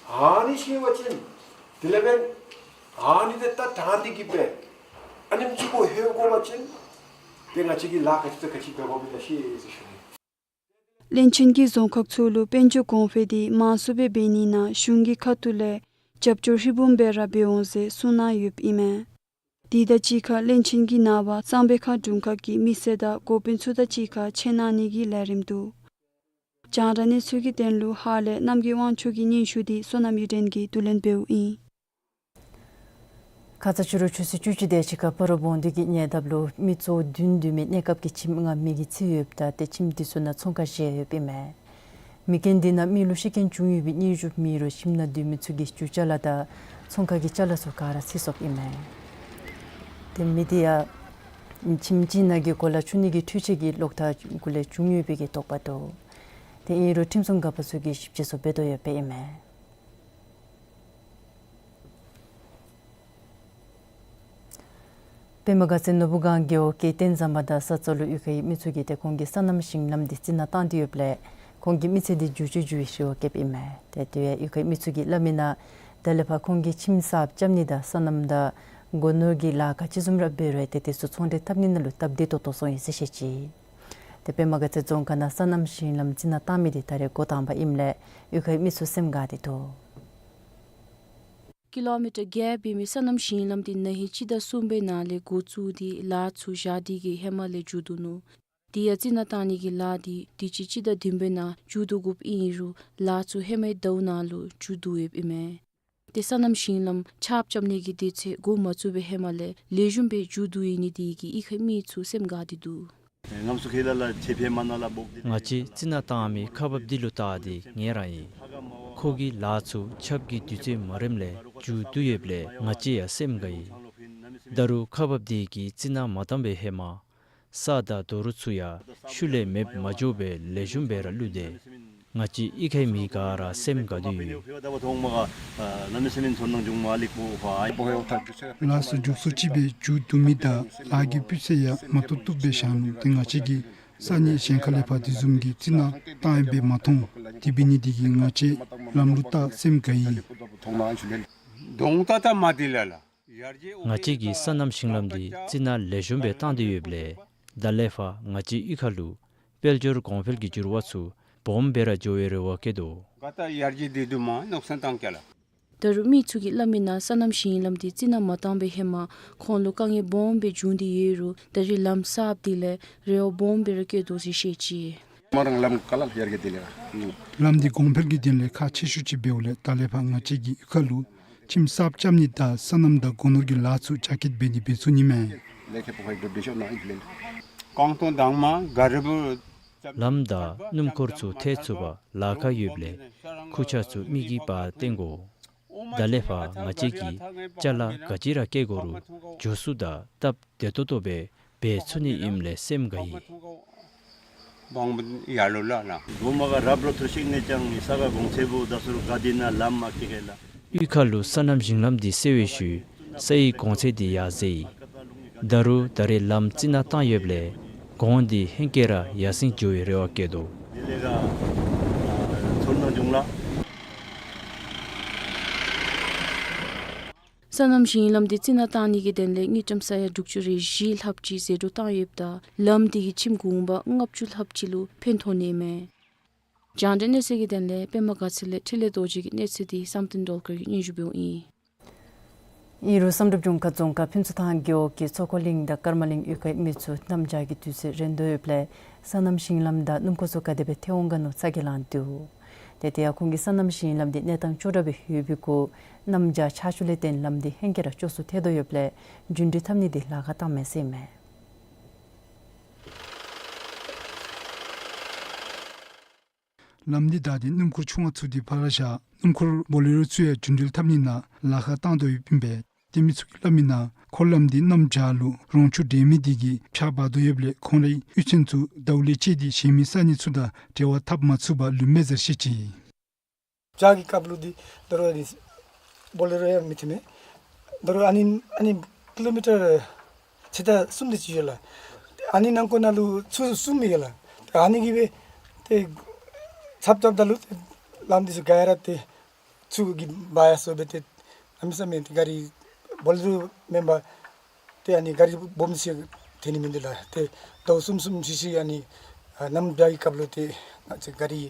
ཨ་ནི་ཤེས་པ་ཅིན་དེ་ལས་འབདན་ཨ་ནི་དེ་ད་དྲང་སྟེ་གི་སྦེ་ཨ་ནེམ་ཅིག་གུ་ལྷོད་དགོ་པ་ཅིན་ཏེ་ང་བཅས་ཀྱིས་ལཱ་ག་ཅི་དང་ག་ཅི་འབད་དགོཔ་ཨིན་ན་ཤེས་ཟེར་ཞུ་ནི། བློན་ཆེན་གྱིས་རྫོང་ཁག་ཚུ་ལུ་དཔལ་འབྱོར་གོང་འཕེལ་དེ་མང་སུ་སྦེ་འབད་ནི་ནང་གཞུང་གི་ཁ་ཐུག་ལས་རྒྱབ་སྐྱོར་ཧྲིལ་བུམ་སྦེ་ར་འབད་འོང་ཟེར་གསུངས་གནང་ཡོདཔ་ཨིན་མས། དེ་དང་གཅིག་ཁར་བློན་ཆེན་གྱིས་ནངས་པ་གཙང་པའི་ཁ་དྲུང་ཁག་གི་མི་སེར་དང་འགོ་དཔོན་ཚུ་དང་གཅིག་ཁར་ཆེད་གནང་ནི་གི་ལས་རིམ་འདུག། རྒྱང་བསྒྲགས་གནས་ཚུལ་གྱི་དོན་ལུ་ཧཱ་ལས་རྣམ་རྒྱལ་དབང་ཕྱུག་གི་སྙན་ཞུ་དེ་བསོད་ནམས་གཡུ་སྒྲོན་གྱིས་བསྡུ་ལེན་འབདཝ་ཨིན། ཁ་ཙ་ཕྱི་རུ་ཆུ་ཚོད་བཅུ་གཅིག་དེ་ཅིག་ཁར་སྤ་རོ་བོང་སྟོན་གྱི་ཉེ་འདབས་ལུ་མི་ཚོགས་བདུན་འདུས་མའི་གནས་སྐབས་ཀྱི་ཁྱིམ་ལྔ་མེ་གིས་འཚིག་ཡོདཔ་ད་ཏེ་ཁྱིམ་དེ་ཚུ་ནང་ཚོང་ཁང་བཞི་ཡོདཔ་ཨིན་མས། མེ་རྐྱེན་དེ་ནང་མི་ལུ་ཤི་རྐྱེན་བྱུང་ཡོད་པའི་སྙན་ཞུ་མེད་རུང་ཁྱིམ་ནང་སྡོད་མི་ཚུ་གིས་རྒྱུ་ཅ་ལ་དང་ཚོང་ཁང་གི་ཅ་ལ་ཚུ་ག་ར་འཚིག་སོཔ་ཨིན་མས། ཏེ་མེ་དེ་ཡང་ཁྱིམ་གཅིག་ནང་གི་གོ་ལ་ཆུ་ནི་གི་འཕྲུལ་ཆས་ཀྱི་གློག་ཐག་གུ་ལས་བྱུང་ཡོད་པའི་གི་དོགས་པ་འདུག། ཏེ་ཨིན་རུང་ཁྲིམས་སྲུང་འགག་པ་ཚུ་གིས་ཞིབ་དཔྱད་ཚུ་འབད་དོ་ཡོདཔ་ཨིན་མས། པདྨ་དགའ་ཚལ་ནོར་བུ་སྒང་རྒེད་འོག་གི་རྟེན་ཟམ་པ་དང་ས་རྩ་ལུ་གཡུས་ཁའི་མི་ཚུ་གིས་ཏེ་ཁོང་གི་སོ་ནམ་ཞིང་ལམ་དེ་རྩི་ནག་བཏང་སྟེ་ཡོདཔ་ལས་ཁོང་གི་མི་ཚེ་དེ་འགྱུར་བཅོས་འགྱུར་བའི་ཤུགས་བསྐྱེདཔ་ཨིན་མས། ཏེ་དེ་ཡང་གཡུས་ཁའི་མི་ཚུ་གིས་སླབ་མི་ནང་ད་ལས་ཕར་ཁོང་གིས་ཁྱིམ་གསརཔ་རྐྱབ་ནི་དང་སོ་ནམ་དང་སྒོ་ནོར་གྱི་ལཱ་ག་ཅི་བཟུམ་ར་འབད་རུང་ཏེ་དེ་ཚུ་ཚོང་འབྲེལ་འཐབ་ནི་ནང་ལུ་སྟབས་བདེ་ཏོག་ཏོ་སོང་ཡི་ཟེར་བཤད་ཅི། ཏེ་པདྨ་དགའ་ཚལ་རྫོང་ཁག་ནང་སོ་ནམ་ཞིང་ལམ་རྩི་ནག་བཏང་མི་དེ་ད་རེས་འགོ་དང་པ་ཨིནམ་ལས་གཡུས་ཁའི་མི་ཚུ་སེམས་དགའ་སྟེ་འདུག། ཀི་ལོ་མི་ཊར་བརྒྱད་འབད་མི་སོ་ནམ་ཞིང་ལམ་དེ་ན་ཧིང་སྤྱི་ཟླ་གསུམ་པའི་ནང་ལས་འགོ་བཙུགས་ཏེ་ལཱ་ཚུ་བཞག་སྟེ་གི་ཧེ་མ་ལས་མཇུག་བསྡུ་ནུག། དེ་ཡང་རྩི་ནག་བཏང་ནི་གི་ལཱ་དེ་དུས་ཅི་སྤྱི་ཟླ་བདུན་པའི་ནང་མཇུག་བསྡུ་དགོཔ་ཨིན་རུང་ལཱ་ཚུ་ཧེ་མའི་ཟླཝ་ནང་ལུ་མཇུག་བསྡུ་ཡོདཔ་ཨིན་མས། ཏེ་སོ་ནམ་ཞིང་ལམ་ཆརཔ་རྐྱབ་ནི་གི་དུས་ཚོད་འགོ་མ་བཙུགས་པའི་ཧེ་མ་ལས་ལེགས་ཤོམ་སྦེ་མཇུག་བསྡུ་ཡི་ནི་དེ་གིས་གཡུས་ཁའི་མི་ཚུ་སེམས་དགའ་སྟེ་འདུག། ང་བཅས་རྩི་ནག་བཏང་མི་ཁག་འབགཔ་འདི་ལུ་བལྟ་སྟེ་ངལ་རངས་ཡི། ཁོ་གི་ལཱ་ཚུ་ཆརཔ་གི་དུས་ཚོད་མ་རནམ་ལས་མཇུག་བསྡུ་ཡོདཔ་ལས་ང་བཅས་ཡང་སེམས་དགའ་ཡི། ད་རུང་ཁག་འབགཔ་འདི་གིས་རྩི་ནག་མ་བཏང་པའི་ཧེ་མ་ས་དང་རྡོ་རུག་ཚུ་ཡང་ཤུལ་ལས་མེདཔ་མ་འགྱོ་བར་ལེགས་ཤོམ་སྦེ་ར་བླུགས་ཏེ་ང་བཅས་གཡུས་ཁའི་མི་ག་ར་སེམས་དགའ་སྟེ་ཡོད། ལཱ་ཚུ་མགྱོགས་སུ་ཅིག་སྦེ་མཇུག་བསྡུ་མི་དང་ལཱ་གི་སྤུས་ཚད་ཡང་མ་བཏུབ་བཏུབ་སྦེ་བཞག་ནུག། ཏེ་ང་བཅས་ཀྱིས་ས་གནས་གཞན་ཁ་ལས་ཕར་དེ་བཟུམ་གྱི་རྩི་ནག་བཏང་ཡོདཔ་སྦེ་མ་མཐོང་། དེ་འབད་ནི་དེ་གིས་ང་བཅས་ལམ་ལུ་བལྟ་སེམས་དགའ་ཡི། ང་བཅས་ཀྱི་སོ་ནམ་ཞིང་ལམ་འདི་རྩི་ནག་ལེགས་ཤོམ་སྦེ་བཏང་སྟེ་ཡོདཔ་ལས་ད་ལས་ཕར་ང་བཅས་གཡུས་ཁ་ལུ་དཔལ་འབྱོར་གོང་འཕེལ་གྱི་འགྱུར་བ་ཚུ་སྦོམ་སྦེ་ར་འགྱོ་བའི་རེ་བ་བསྐྱེད་དོ། ད་རུང་མི་ཚུ་གིས་སླབ་མི་ནང་སོ་ནམ་ཞིང་ལམ་འདི་རྩི་ནག་མ་བཏང་པའི་ཧེ་མ་ཁོང་ལུ་དཀའ་ངལ་སྦོམ་སྦེ་བྱུང་སྟེ་ཡོད་རུང་ད་རེས་ལམ་གསརཔ་འདི་ལས་རེ་བ་སྦོམ་སྦེ་ར་བསྐྱེད་དོ་ཟེར་བཤད་ཅི། ལམ་འདི་གོང་འཕེལ་གྱི་དོན་ལས་ཁག་ཆེ་ཤོས་ཅིག་འབདཝ་ལས་ད་ལས་ཕར་ང་བཅས་ཀྱི་གཡུས་ཁ་ལུ་ཁྱིམ་གསརཔ་རྐྱབ་ནི་དང་སོ་ནམ་དང་སྒོ་ནོར་གྱི་ལཱ་ཚུ་རྒྱ་སྐྱེད་འབད་ནི་འབད་ཚུགས་ནི་མས། ལམ་དང་སྣུམ་འཁོར་ཚུ་ཐལ་ཚུགས་པར་ལཱ་ཁག་ཡོདཔ་ལས་ཁུར་ཆ་ཚུ་མི་གིས་འབག་བཏོན་དགོ། ད་ལས་ཕར་ང་བཅས་ཀྱིས་ཅ་ལ་ག་ཅི་ར་བཀལ་དགོ་རུང་མགྱོགས་སུ་དང་སྟབས་བདེ་ཏོག་ཏོ་སྦེ་འབད་ཚུགས་ནི་ཨིནམ་ལས་སེམས་དགའ་ཡི། གཡུས་ཁ་ལུ་སོ་ནམ་ཞིང་ལམ་འདི་སེལ་བའི་ཤུལ་སའི་གོང་ཚད་འདི་ཡར་འཛེགས་ཡི། ད་རུང་ད་རེས་ལམ་རྩི་ནག་བཏང་ཡོདཔ་ལས་གོང་འདི་ཧེང་སྐལ་ར་ཡར་སེང་འགྱོ་བའི་རེ་བ་བསྐྱེད་དོ། སོ་ནམ་ཞིང་ལམ་འདི་རྩི་ནག་བཏང་ནི་གི་དོན་ལས་དངུལ་ཀྲམ་ས་ཡ་དྲུག་ཅུ་རེ་བཞི་ལྷགཔ་ཅིག་ཟད་འགྲོ་བཏང་ཡོདཔ་ད་ལམ་འདི་གིས་ཁྱིམ་གུང་པ་ལྔ་བཅུ་ལྷགཔ་ཅིག་ལུ་ཕན་ཐོགས་ནི་མས། རྒྱང་བསྒྲགས་གནས་ཚུལ་གྱི་དོན་ལས་པདྨ་དགའ་ཚལ་ལས་འཕྲིན་ལས་རྡོ་རྗེ་གི་གནས་ཚུལ་འདི་བསམ་གཏན་སྒྲོལ་དཀར་གྱིས་སྙན་ཞུ་འབདཝ་ཨིན། ཨིན་རུང་བསམ་གྲུབ་ལྗོངས་མཁར་རྫོང་ཁག་ཕུན་ཚོགས་ཐང་རྒེད་འོག་གི་མཚོ་སྐོར་གླིང་དང་ཀརྨ་གླིང་གཡུས་ཁའི་མི་ཚུ་གནམ་བྱཱར་གྱི་དུས་ཚོད་རན་དོ་ཡོདཔ་ལས་སོ་ནམ་ཞིང་ལམ་དང་སྣུམ་འཁོར་ཚུ་ག་དེ་སྦེ་ཐལ་འོང་ག་མནོ་ཚ་གྱང་ལང་དོ། ཏེ་དེ་ཡང་ཁོང་གིས་སོ་ནམ་ཞིང་ལམ་འདི་གནས་སྟངས་ཅོག་འཐདཔ་སྦེ་ཡོད་པའི་གུ་གནམ་བྱཱར་ཆར་ཆུ་ལས་བརྟེན་ལམ་འདི་ཧེང་སྐལ་ར་སྐྱོ་སུ་ཐལ་དོ་ཡོདཔ་ལས་རྒྱུན་འགྲུལ་འཐབ་ནི་འདི་ལཱ་ཁག་བཏངམ་མས་ཟེར་ཨིན་མས། ལམ་འདི་བདའ་སྟེ་སྣུམ་འཁོར་ཆུང་བ་ཚུ་འདི་ཕར་བཞག་སྣུམ་འཁོར་བོ་ལེ་རོ་ཚུ་ཡང་རྒྱུན་འགྲུལ་འཐབ་ནི་ནང་ལཱ་ཁག་བཏང་དོ་ཡོདཔ་ཨིན་པས། ཏེ་མི་ཚུ་གིས་སླབ་མི་ནང་འཁོར་ལམ་འདི་གནམ་བྱཱར་ལུ་རོང་ཆུ་འདྲེས་མི་འདི་གིས་ཕྱགས་འབག་དོ་ཡོདཔ་ལས་ཁོང་རའི་གཡུས་ཚན་ཚུ་ཟླཝ་ལས་བཅད་དེ་གཞན་མི་ས་གནས་ཚུ་དང་འབྲེལ་བ་འཐབ་མ་ཚུགས་པར་ལུས་མས་ཟེར་བཤད་ཅི། བྱཱར་གྱི་སྐབས་ལུ་འདི་ད་རུང་འདི་བོ་ལེ་རོ་ཡང་མི་ཐོན་མས། ད་རུང་ཨ་ནི་ཨ་ནི་ཀི་ལོ་མི་ཊར་ཕྱེད་དང་གསུམ་དེ་ཅིག་ཡོད་ལགས། ཨ་ནི་ནང་འཁོད་ནང་ལུ་ཆུ་གསུམ་ཡོད་ལགས། ཨ་ནི་གིས་སྦེ་ཏེ་ཚབ་ཚབ་ད་ལུ་ལམ་འདི་ཚུ་ག་ར་ཏེ་ཆུ་གིས་འབག་ཡར་སོང་སྦེ་ཏེ་གནམ་མེད་ས་མེད་ཏེ་ག་རི་བོ་ལེ་རོ་མེན་པར་ཏེ་ཨ་ནི་ག་རི་སྦོམ་ཅིག་ཐོན་ནི་མིན་འདུག་ལགས། ཏེ་ཟླཝ་གསུམ་གསུམ་བཞི་བཞི་ཨ་ནི་ཨ་གནམ་བྱཱར་གྱི་སྐབས་ལུ་ཏེ་ང་བཅས་ག་རི་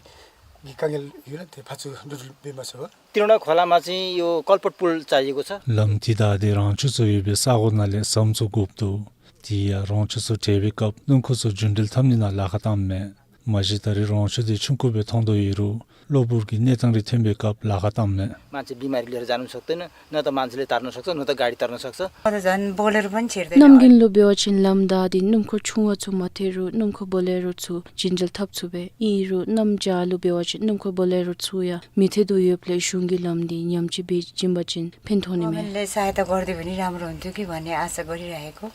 གི་དཀའ་ངལ་ཡོད་ལགས། ཏེ་ཕར་ཚུར་འགྲོ་འགྲུལ་འབད་མ་ཚུགས་པར། तिरोडा खोलामा चाहिँ यो कल्भर्ट पुल चाहिएको छ। ལམ་འདི་བདའ་སྟེ་རོང་ཆུ་ཚུ་ཡོད་པའི་ས་གོ་ནང་ལས་ཟམ་བཙུགས་དགོཔ་འདུག། དེ་ཡང་རོང་ཆུ་ཚུ་འདྲེས་པའི་སྐབས་སྣུམ་འཁོར་ཚུ་རྒྱུན་འགྲུལ་འཐབ་ནི་ནང་ལཱ་ཁག་བཏངམ་མས། མ་གཞི་ད་རེས་རོང་ཆུ་འདི་ཆུང་ཀུ་སྦེ་མཐོང་དོ་ཡོད་རུང་གློ་བུར་གྱི་གནས་སྟངས་རེ་ཐོན་པའི་སྐབས་ལཱ་ཁག་བཏངམ་མས། मान्छे बिमारी लिएर जानु सक्दैन, न त मान्छेले तार्न सक्छ, न त गाडी तार्न सक्छ। म त झन् बोलेरो पनि छिर्दैन। གནམ་དགུན་ལུ་འབད་བ་ཅིན་ལམ་བདའ་སྟེ་སྣུམ་འཁོར་ཆུང་བ་ཚུ་མ་ཐལ་རུང་སྣུམ་འཁོར་བོ་ལེ་རོ་ཚུ་རྒྱུན་འགྲུལ་འཐབ་ཚུགས་པས། ཨིན་རུང་གནམ་བྱཱར་ལུ་འབད་བ་ཅིན་སྣུམ་འཁོར་བོ་ལེ་རོ་ཚུ་ཡང་མི་ཐལ་དོ་ཡོདཔ་ལས་གཞུང་གིས་ལམ་འདི་ཉམས་བཅོས་འབད་བྱིན་པ་ཅིན་ཕན་ཐོགས་ནི་མས། गभर्नमेन्टले सहायता गरिदियो भने राम्रो हुन्थ्यो कि भन्ने आशा गरिरहेको।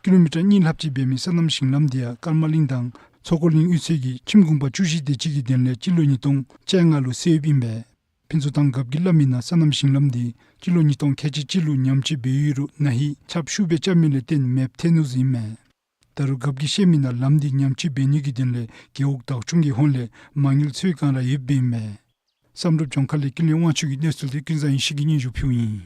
ཀི་ལོ་མི་ཊར་གཉིས་ལྷགཔ་ཅིག་འབད་མི་སོ་ནམ་ཞིང་ལམ་འདི་ཡང་ཀརྨ་གླིང་དང་མཚོ་སྐོར་གླིང་གཡུས་ཚན་གྱི་ཁྱིམ་གུང་པ་བཅུ་བཞི་དེ་ཅིག་གི་དོན་ལས་སྤྱི་ལོ་ཉིས་སྟོང་བཅོ་ལྔ་ལུ་སེལ་ཡོདཔ་ཨིན་པས། ཕུན་ཚོགས་ཐང་རྒཔོ་གིས་སླབ་མི་ནང་སོ་ནམ་ཞིང་ལམ་འདི་སྤྱི་ལོ་ཉིས་སྟོང་ཁལ་གཅིག་གཅིག་ལུ་ཉམས་བཅོས་འབད་ཡོད་རུང་ན་ཧིང་ཆརཔ་ཤུགས་སྦེ་རྐྱབ་མི་ལས་བརྟེན་མེདཔ་ཐལ་ནུག་ཟེར་ཨིན་མས། ད་རུང་རྒཔོ་གིས་བཤད་མི་ནང་ལམ་འདི་ཉམས་བཅོས་འབད་ནི་གི་དོན་ལས་རྒེད་འོག་བདག་སྐྱོང་གི་ཧོངས་ལས་མ་དངུལ་ཚོད་བསགས་ར་ཡོདཔ་ཨིན་མས། བསམ་གྲུབ་ལྗོངས་མཁར་ལས་ཀུན་ལེགས་དབང་ཕྱུག་གི་གནས་ཚུལ་འདི་ཀུན་བཟང་ཡེ་ཤེས་ཀྱིས་སྙན་ཞུ་ཕུལཝ་ཨིན།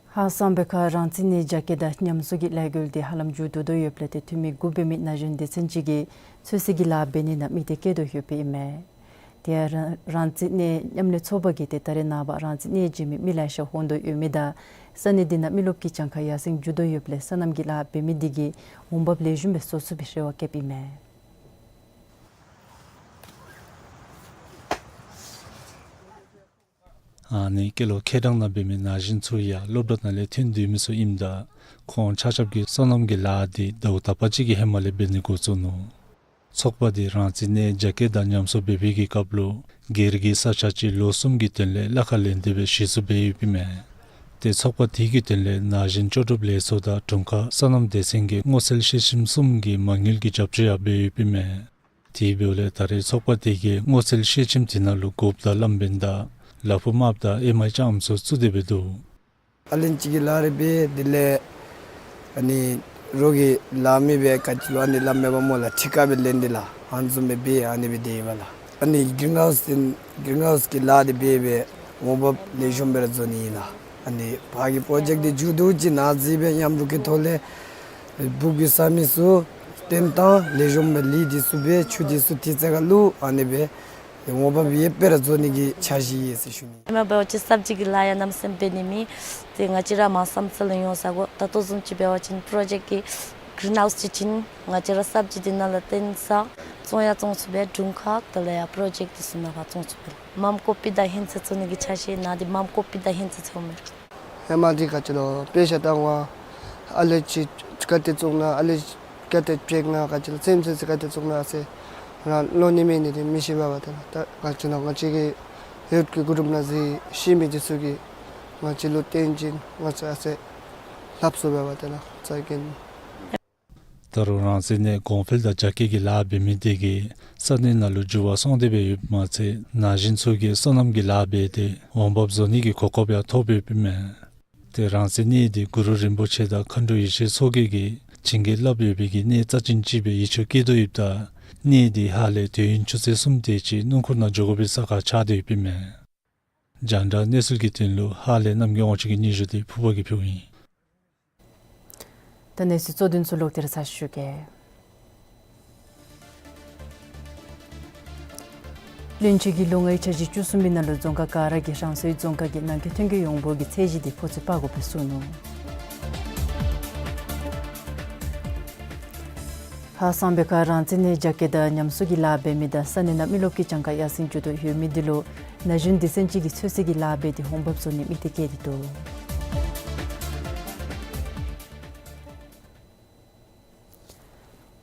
ཧཱ་སམ་བྷོ་ཁ་རང་བཙན་གནས་རྒྱ་སྐྱེད་དང་ཉམས་གསོ་གི་ལས་འགུལ་འདི་ཧ་ལམ་མཇུག་བསྡུ་དོ་ཡོདཔ་ལས་ཏེ་འཐུས་མི་དགུ་འབད་མི་ན་གཞོན་སྡེ་ཚན་ཅིག་གིས་ཚོད་བསྲེ་གི་ལཱ་འབད་ནི་ནང་དམིགས་གཏད་བསྐྱེད་དོ་ཡོདཔ་ཨིན་མས། དེ་ཡང་རང་རང་བཙན་གནས་མཉམ་ལས་ཚོགས་པ་གིས་ཏེ་ད་རེས་ནངས་པ་རང་བཙན་གནས་བྱོན་མི་མི་ལེ་ཤ་འོང་དོ་ཡོད་མི་དང་ས་གནས་འདི་ནང་མི་རློབས་ཀྱི་གྱངས་ཁ་ཡར་སེང་འགྱོ་དོ་ཡོདཔ་ལས་སོ་ནམ་གྱི་ལཱ་འབད་མི་འདི་གིས་འོང་འབབ་ལེགས་ཤོམ་སྦེ་བཟོ་ཚུགས་པའི་རེ་བ་བསྐྱེདཔ་ཨིན་མས། ཨ་ནི་སྐྱེས་ལོ་ཁལ་གྲངས་ནང་འབད་མི་ན་གཞོན་ཚུ་ཡང་སློབ་གྲྭ་ནང་ལས་ཐོན་སྡོད་མི་ཚུ་ཨིནམ་ད་ཁོང་ཆ་ཁྱབ་ཀྱིས་སོ་ནམ་གྱི་ལཱ་འདི་ཟླཝ་དག་པ་ཅིག་གི་ཧེ་མ་ལས་འབད་ནི་འགོ་བཙུགས་ནུག། ཚོགས་པ་འདི་རང་བཙན་གནས་རྒྱ་སྐྱེད་དང་ཉམས་གསོ་འབད་བའི་གི་སྐབས་ལུ་སྒེར་གྱི་ས་ཆ་ཅིག་ལོ་གསུམ་གྱི་དོན་ལས་གླ་ཁར་ལེན་ཏེ་སྦེ་གཞི་བཙུགས་འབད་ཡོདཔ་ཨིན་མས། ཏེ་ཚོགས་པ་དེ་གི་དོན་ལས་ན་གཞོན་ལྕོགས་གྲུབ་ལས་ཚོགས་དང་དྲུང་ཁག་སོ་ནམ་སྡེ་ཚན་གྱིས་སྔོ་ཚལ་ཤེལ་ཆེམ་གསུམ་གྱི་མ་དངུལ་གྱི་རྒྱབ་སྐྱོར་ཡང་འབད་ཡོདཔ་ཨིན་མས། དེ་འབདཝ་ལས་ད་རེས་ཚོགས་པ་དེ་གིས་སྔོ་ཚལ་ཤེལ་ཆེམ་དེ་ནང་ལུ་དགོཔ་དང་ལམ་བེན་དང་ལ་ཕུག་དམརཔོ་དང་ཨེ་མའི་ལྕངམ་ཚུ་བཙུགས་ཏེ་སྦེ་འདུག། ཨ་ལན་ཅིག་གི་ལཱ་རེ་འབད་དེ་ལས་ཨ་ནི་རོགས་ཀྱི་ལཱ་མི་སྦེ་ག་ཅི་ལོ་ཨ་ནི་ལཱ་མེད་པར་མོ་ལ་ཁྲི་ཀ་སྦེ་ལེན་ཏེ་ལགས་ཧཱན་བཟུམ་སྦེ་འབད་ཨ་ནི་སྦེ་སྡོད་ཡི་པ་ལགས། ཨ་ནི་གིརིན་ཧའུསི་གིརིན་ཧའུསི་གི་ལཱ་འདི་འབད་སྦེ་འོང་འབབ་ལེགས་ཤོམ་སྦེ་ར་བཟོ་ནི་ཨིན་ལགས། ཨ་ནི་ཕར་གྱི་པྲོ་ཇེཀཊ་འདི་མཇུག་བསྡུ་ཅི་ནང་འཛུལ་སྦེ་མཉམ་རུབ་ཀྱི་ཐོག་ལས་སྦུག་གི་ས་མིག་ཚུ་བཏོན་བཏང་ལེགས་ཤོམ་སྦེ་ལི་འདི་ཚུ་འབད་ཆུ་འདི་ཚུ་དུས་ཚོད་ཁར་བླུག་ཨ་ནི་སྦེ་འོང་འབབ་ཡོདཔ་སྦེ་ར་བཟོ་ནི་གི་འཆར་གཞི་ཡོད་ཟེར་ཞུ་ནི། ཧེ་མ་འབད་བ་ཅིན་སབ་ཇི་གི་ལཱ་ཡང་གནམ་མེད་ས་མེད་འབད་ནི་མེད། ཏེ་ང་བཅས་ར་མར་བསམ་ཚུལ་ལུ་ཡོངས་ས་གོ། ད་ལྟོ་བཟུམ་ཅིག་འབད་བ་ཅིན་པྲོ་ཇེཀཊ་ཀྱི་གིརིན་ཧའུསི་ཅིག་བྱིན་ང་བཅས་ར་སབ་ཇི་འདི་ནང་ལུ་བཏོན་ས་བཙོང་ཡང་བཙོང་ཚུགས་པས། དྲུང་ཁག་དེ་ལས་ཡང་པྲོ་ཇེཀཊ་འདི་ཚུ་ནང་ཕར་བཙོང་ཚུགས་པས། མམ་ཀོ་པི་དང་ཧིང་ཚལ་བཙུགས་ནི་གི་འཆར་གཞི་ནང་འདི་མམ་ཀོ་པི་དང་ཧིང་ཚལ་བཙུགས་མས། ཧེ་མ་འདི་ག་ཅི་ལོ་དཔེ་ཆ་བཏང་བ་ཨ་ལེ་ཅིག་ག་ཏེ་བཙུགས་ན་ཨ་ལེ་ག་ཏེ་བྱེག་ན་ག་ཅི་ལོ་ཚེམ་ཚེམ་ཅིག་ག་ཏེ་བཙུགས་ན་ཟེར་རང་ལོ་ནི་མེད་ནི་འདི་མི་ཤེས་པས་པ། ཏེ་ད་ག་ཅི་ལོ་ང་བཅས་ཀྱི་ཡུཐ་ཀྱི་གུ་རུབ་ནང་འཛུལ་ཤེས་མི་འདི་ཚུ་གིས་ང་བཅས་ལུ་སྟོན་བྱིན་ང་བཅས་ཨ་ཙི་ལྷབ་ཚུགས་པས་པ། ཏེ་ལགས་ཙ་གིན། ད་རུང་རང་བཙན་གནས་གོང་འཕེལ་དང་རྒྱ་སྐྱེད་ཀྱི་ལཱ་འབད་མི་དེ་གིས་ས་གནས་ནང་ལུ་འགྱུར་བ་སོང་སྟེ་སྦེ་ཡོདཔ་མ་ཚད་ན་གཞོན་ཚུ་གིས་སོ་ནམ་གྱི་ལཱ་འབད་དེ་འོང་འབབ་བཟོ་ནི་གི་གོ་སྐབས་ཡང་ཐོབ་ཡོདཔ་ཨིན་མས། ཏེ་རང་བཙན་གནས་འདི་གུ་རུ་རིན་པོ་ཆེ་དང་མཁའ་འགྲོ་ཡེ་ཤེས་མཚོ་རྒྱལ་གྱིས་བྱིན་གྱིས་བརླབས་ཡོད་པའི་གི་གནས་རྩ་ཅན་ཅིག་སྦེ་ཡིད་ཆེས་བསྐྱེད་དོ་ཡོདཔ་ད་གནས་འདི་ཧཱ་ལས་དུས་ཡུན་ཆུ་ཚོད་གསུམ་དེ་ཅིག་སྣུམ་འཁོར་ནང་འགྱོ་དགོ་པའི་ས་ཁར་ཆགས་ཏེ་ཡོདཔ་ཨིན་མས། རྒྱང་བསྒྲགས་གནས་ཚུལ་གྱི་དོན་ལུ་ཧཱ་ལས་རྣམ་རྒྱལ་དབང་ཕྱུག་གི་སྙན་ཞུ་འདི་ཕུར་པ་གིས་ཕུལཝ་ཨིན། ད་གནས་ཚུལ་གཙོ་དོན་ཚུ་ལོག་སྟེ་ར་ཚར་ཞུ་གེ། བློན་ཆེན་གྱིས་ལོ་ལྔའི་འཆར་གཞི་བཅུ་གསུམ་པའི་ནང་ལུ་རྫོང་ཁག་ག་ར་གིས་རང་སོའི་རྫོང་ཁག་གི་ནང་འཁོད་ཐོན་སྐྱེད་ཡོངས་འབོར་གྱི་ཚད་གཞི་འདི་ཕོ་ཚོད་དཔག་དགོཔ་སྦེ་གསུངས་ནུག། ཧཱ་གསང་སྦས་ཁ་རང་བཙན་གནས་རྒྱ་སྐྱེད་དང་ཉམས་གསོ་གི་ལཱ་འབད་མི་དང་ས་གནས་ནང་མི་རློབས་ཀྱི་གྱངས་ཁ་ཡར་སེང་འགྱོ་དོ་ཡོད་མི་འདི་ལུ་ན་གཞོན་སྡེ་ཚན་ཅིག་གིས་ཚོད་བསྲེ་གི་ལཱ་འབད་དེ་འོང་འབབ་བཟོ་ནི་དམིགས་གཏད་བསྐྱེད་དེ་འདུག།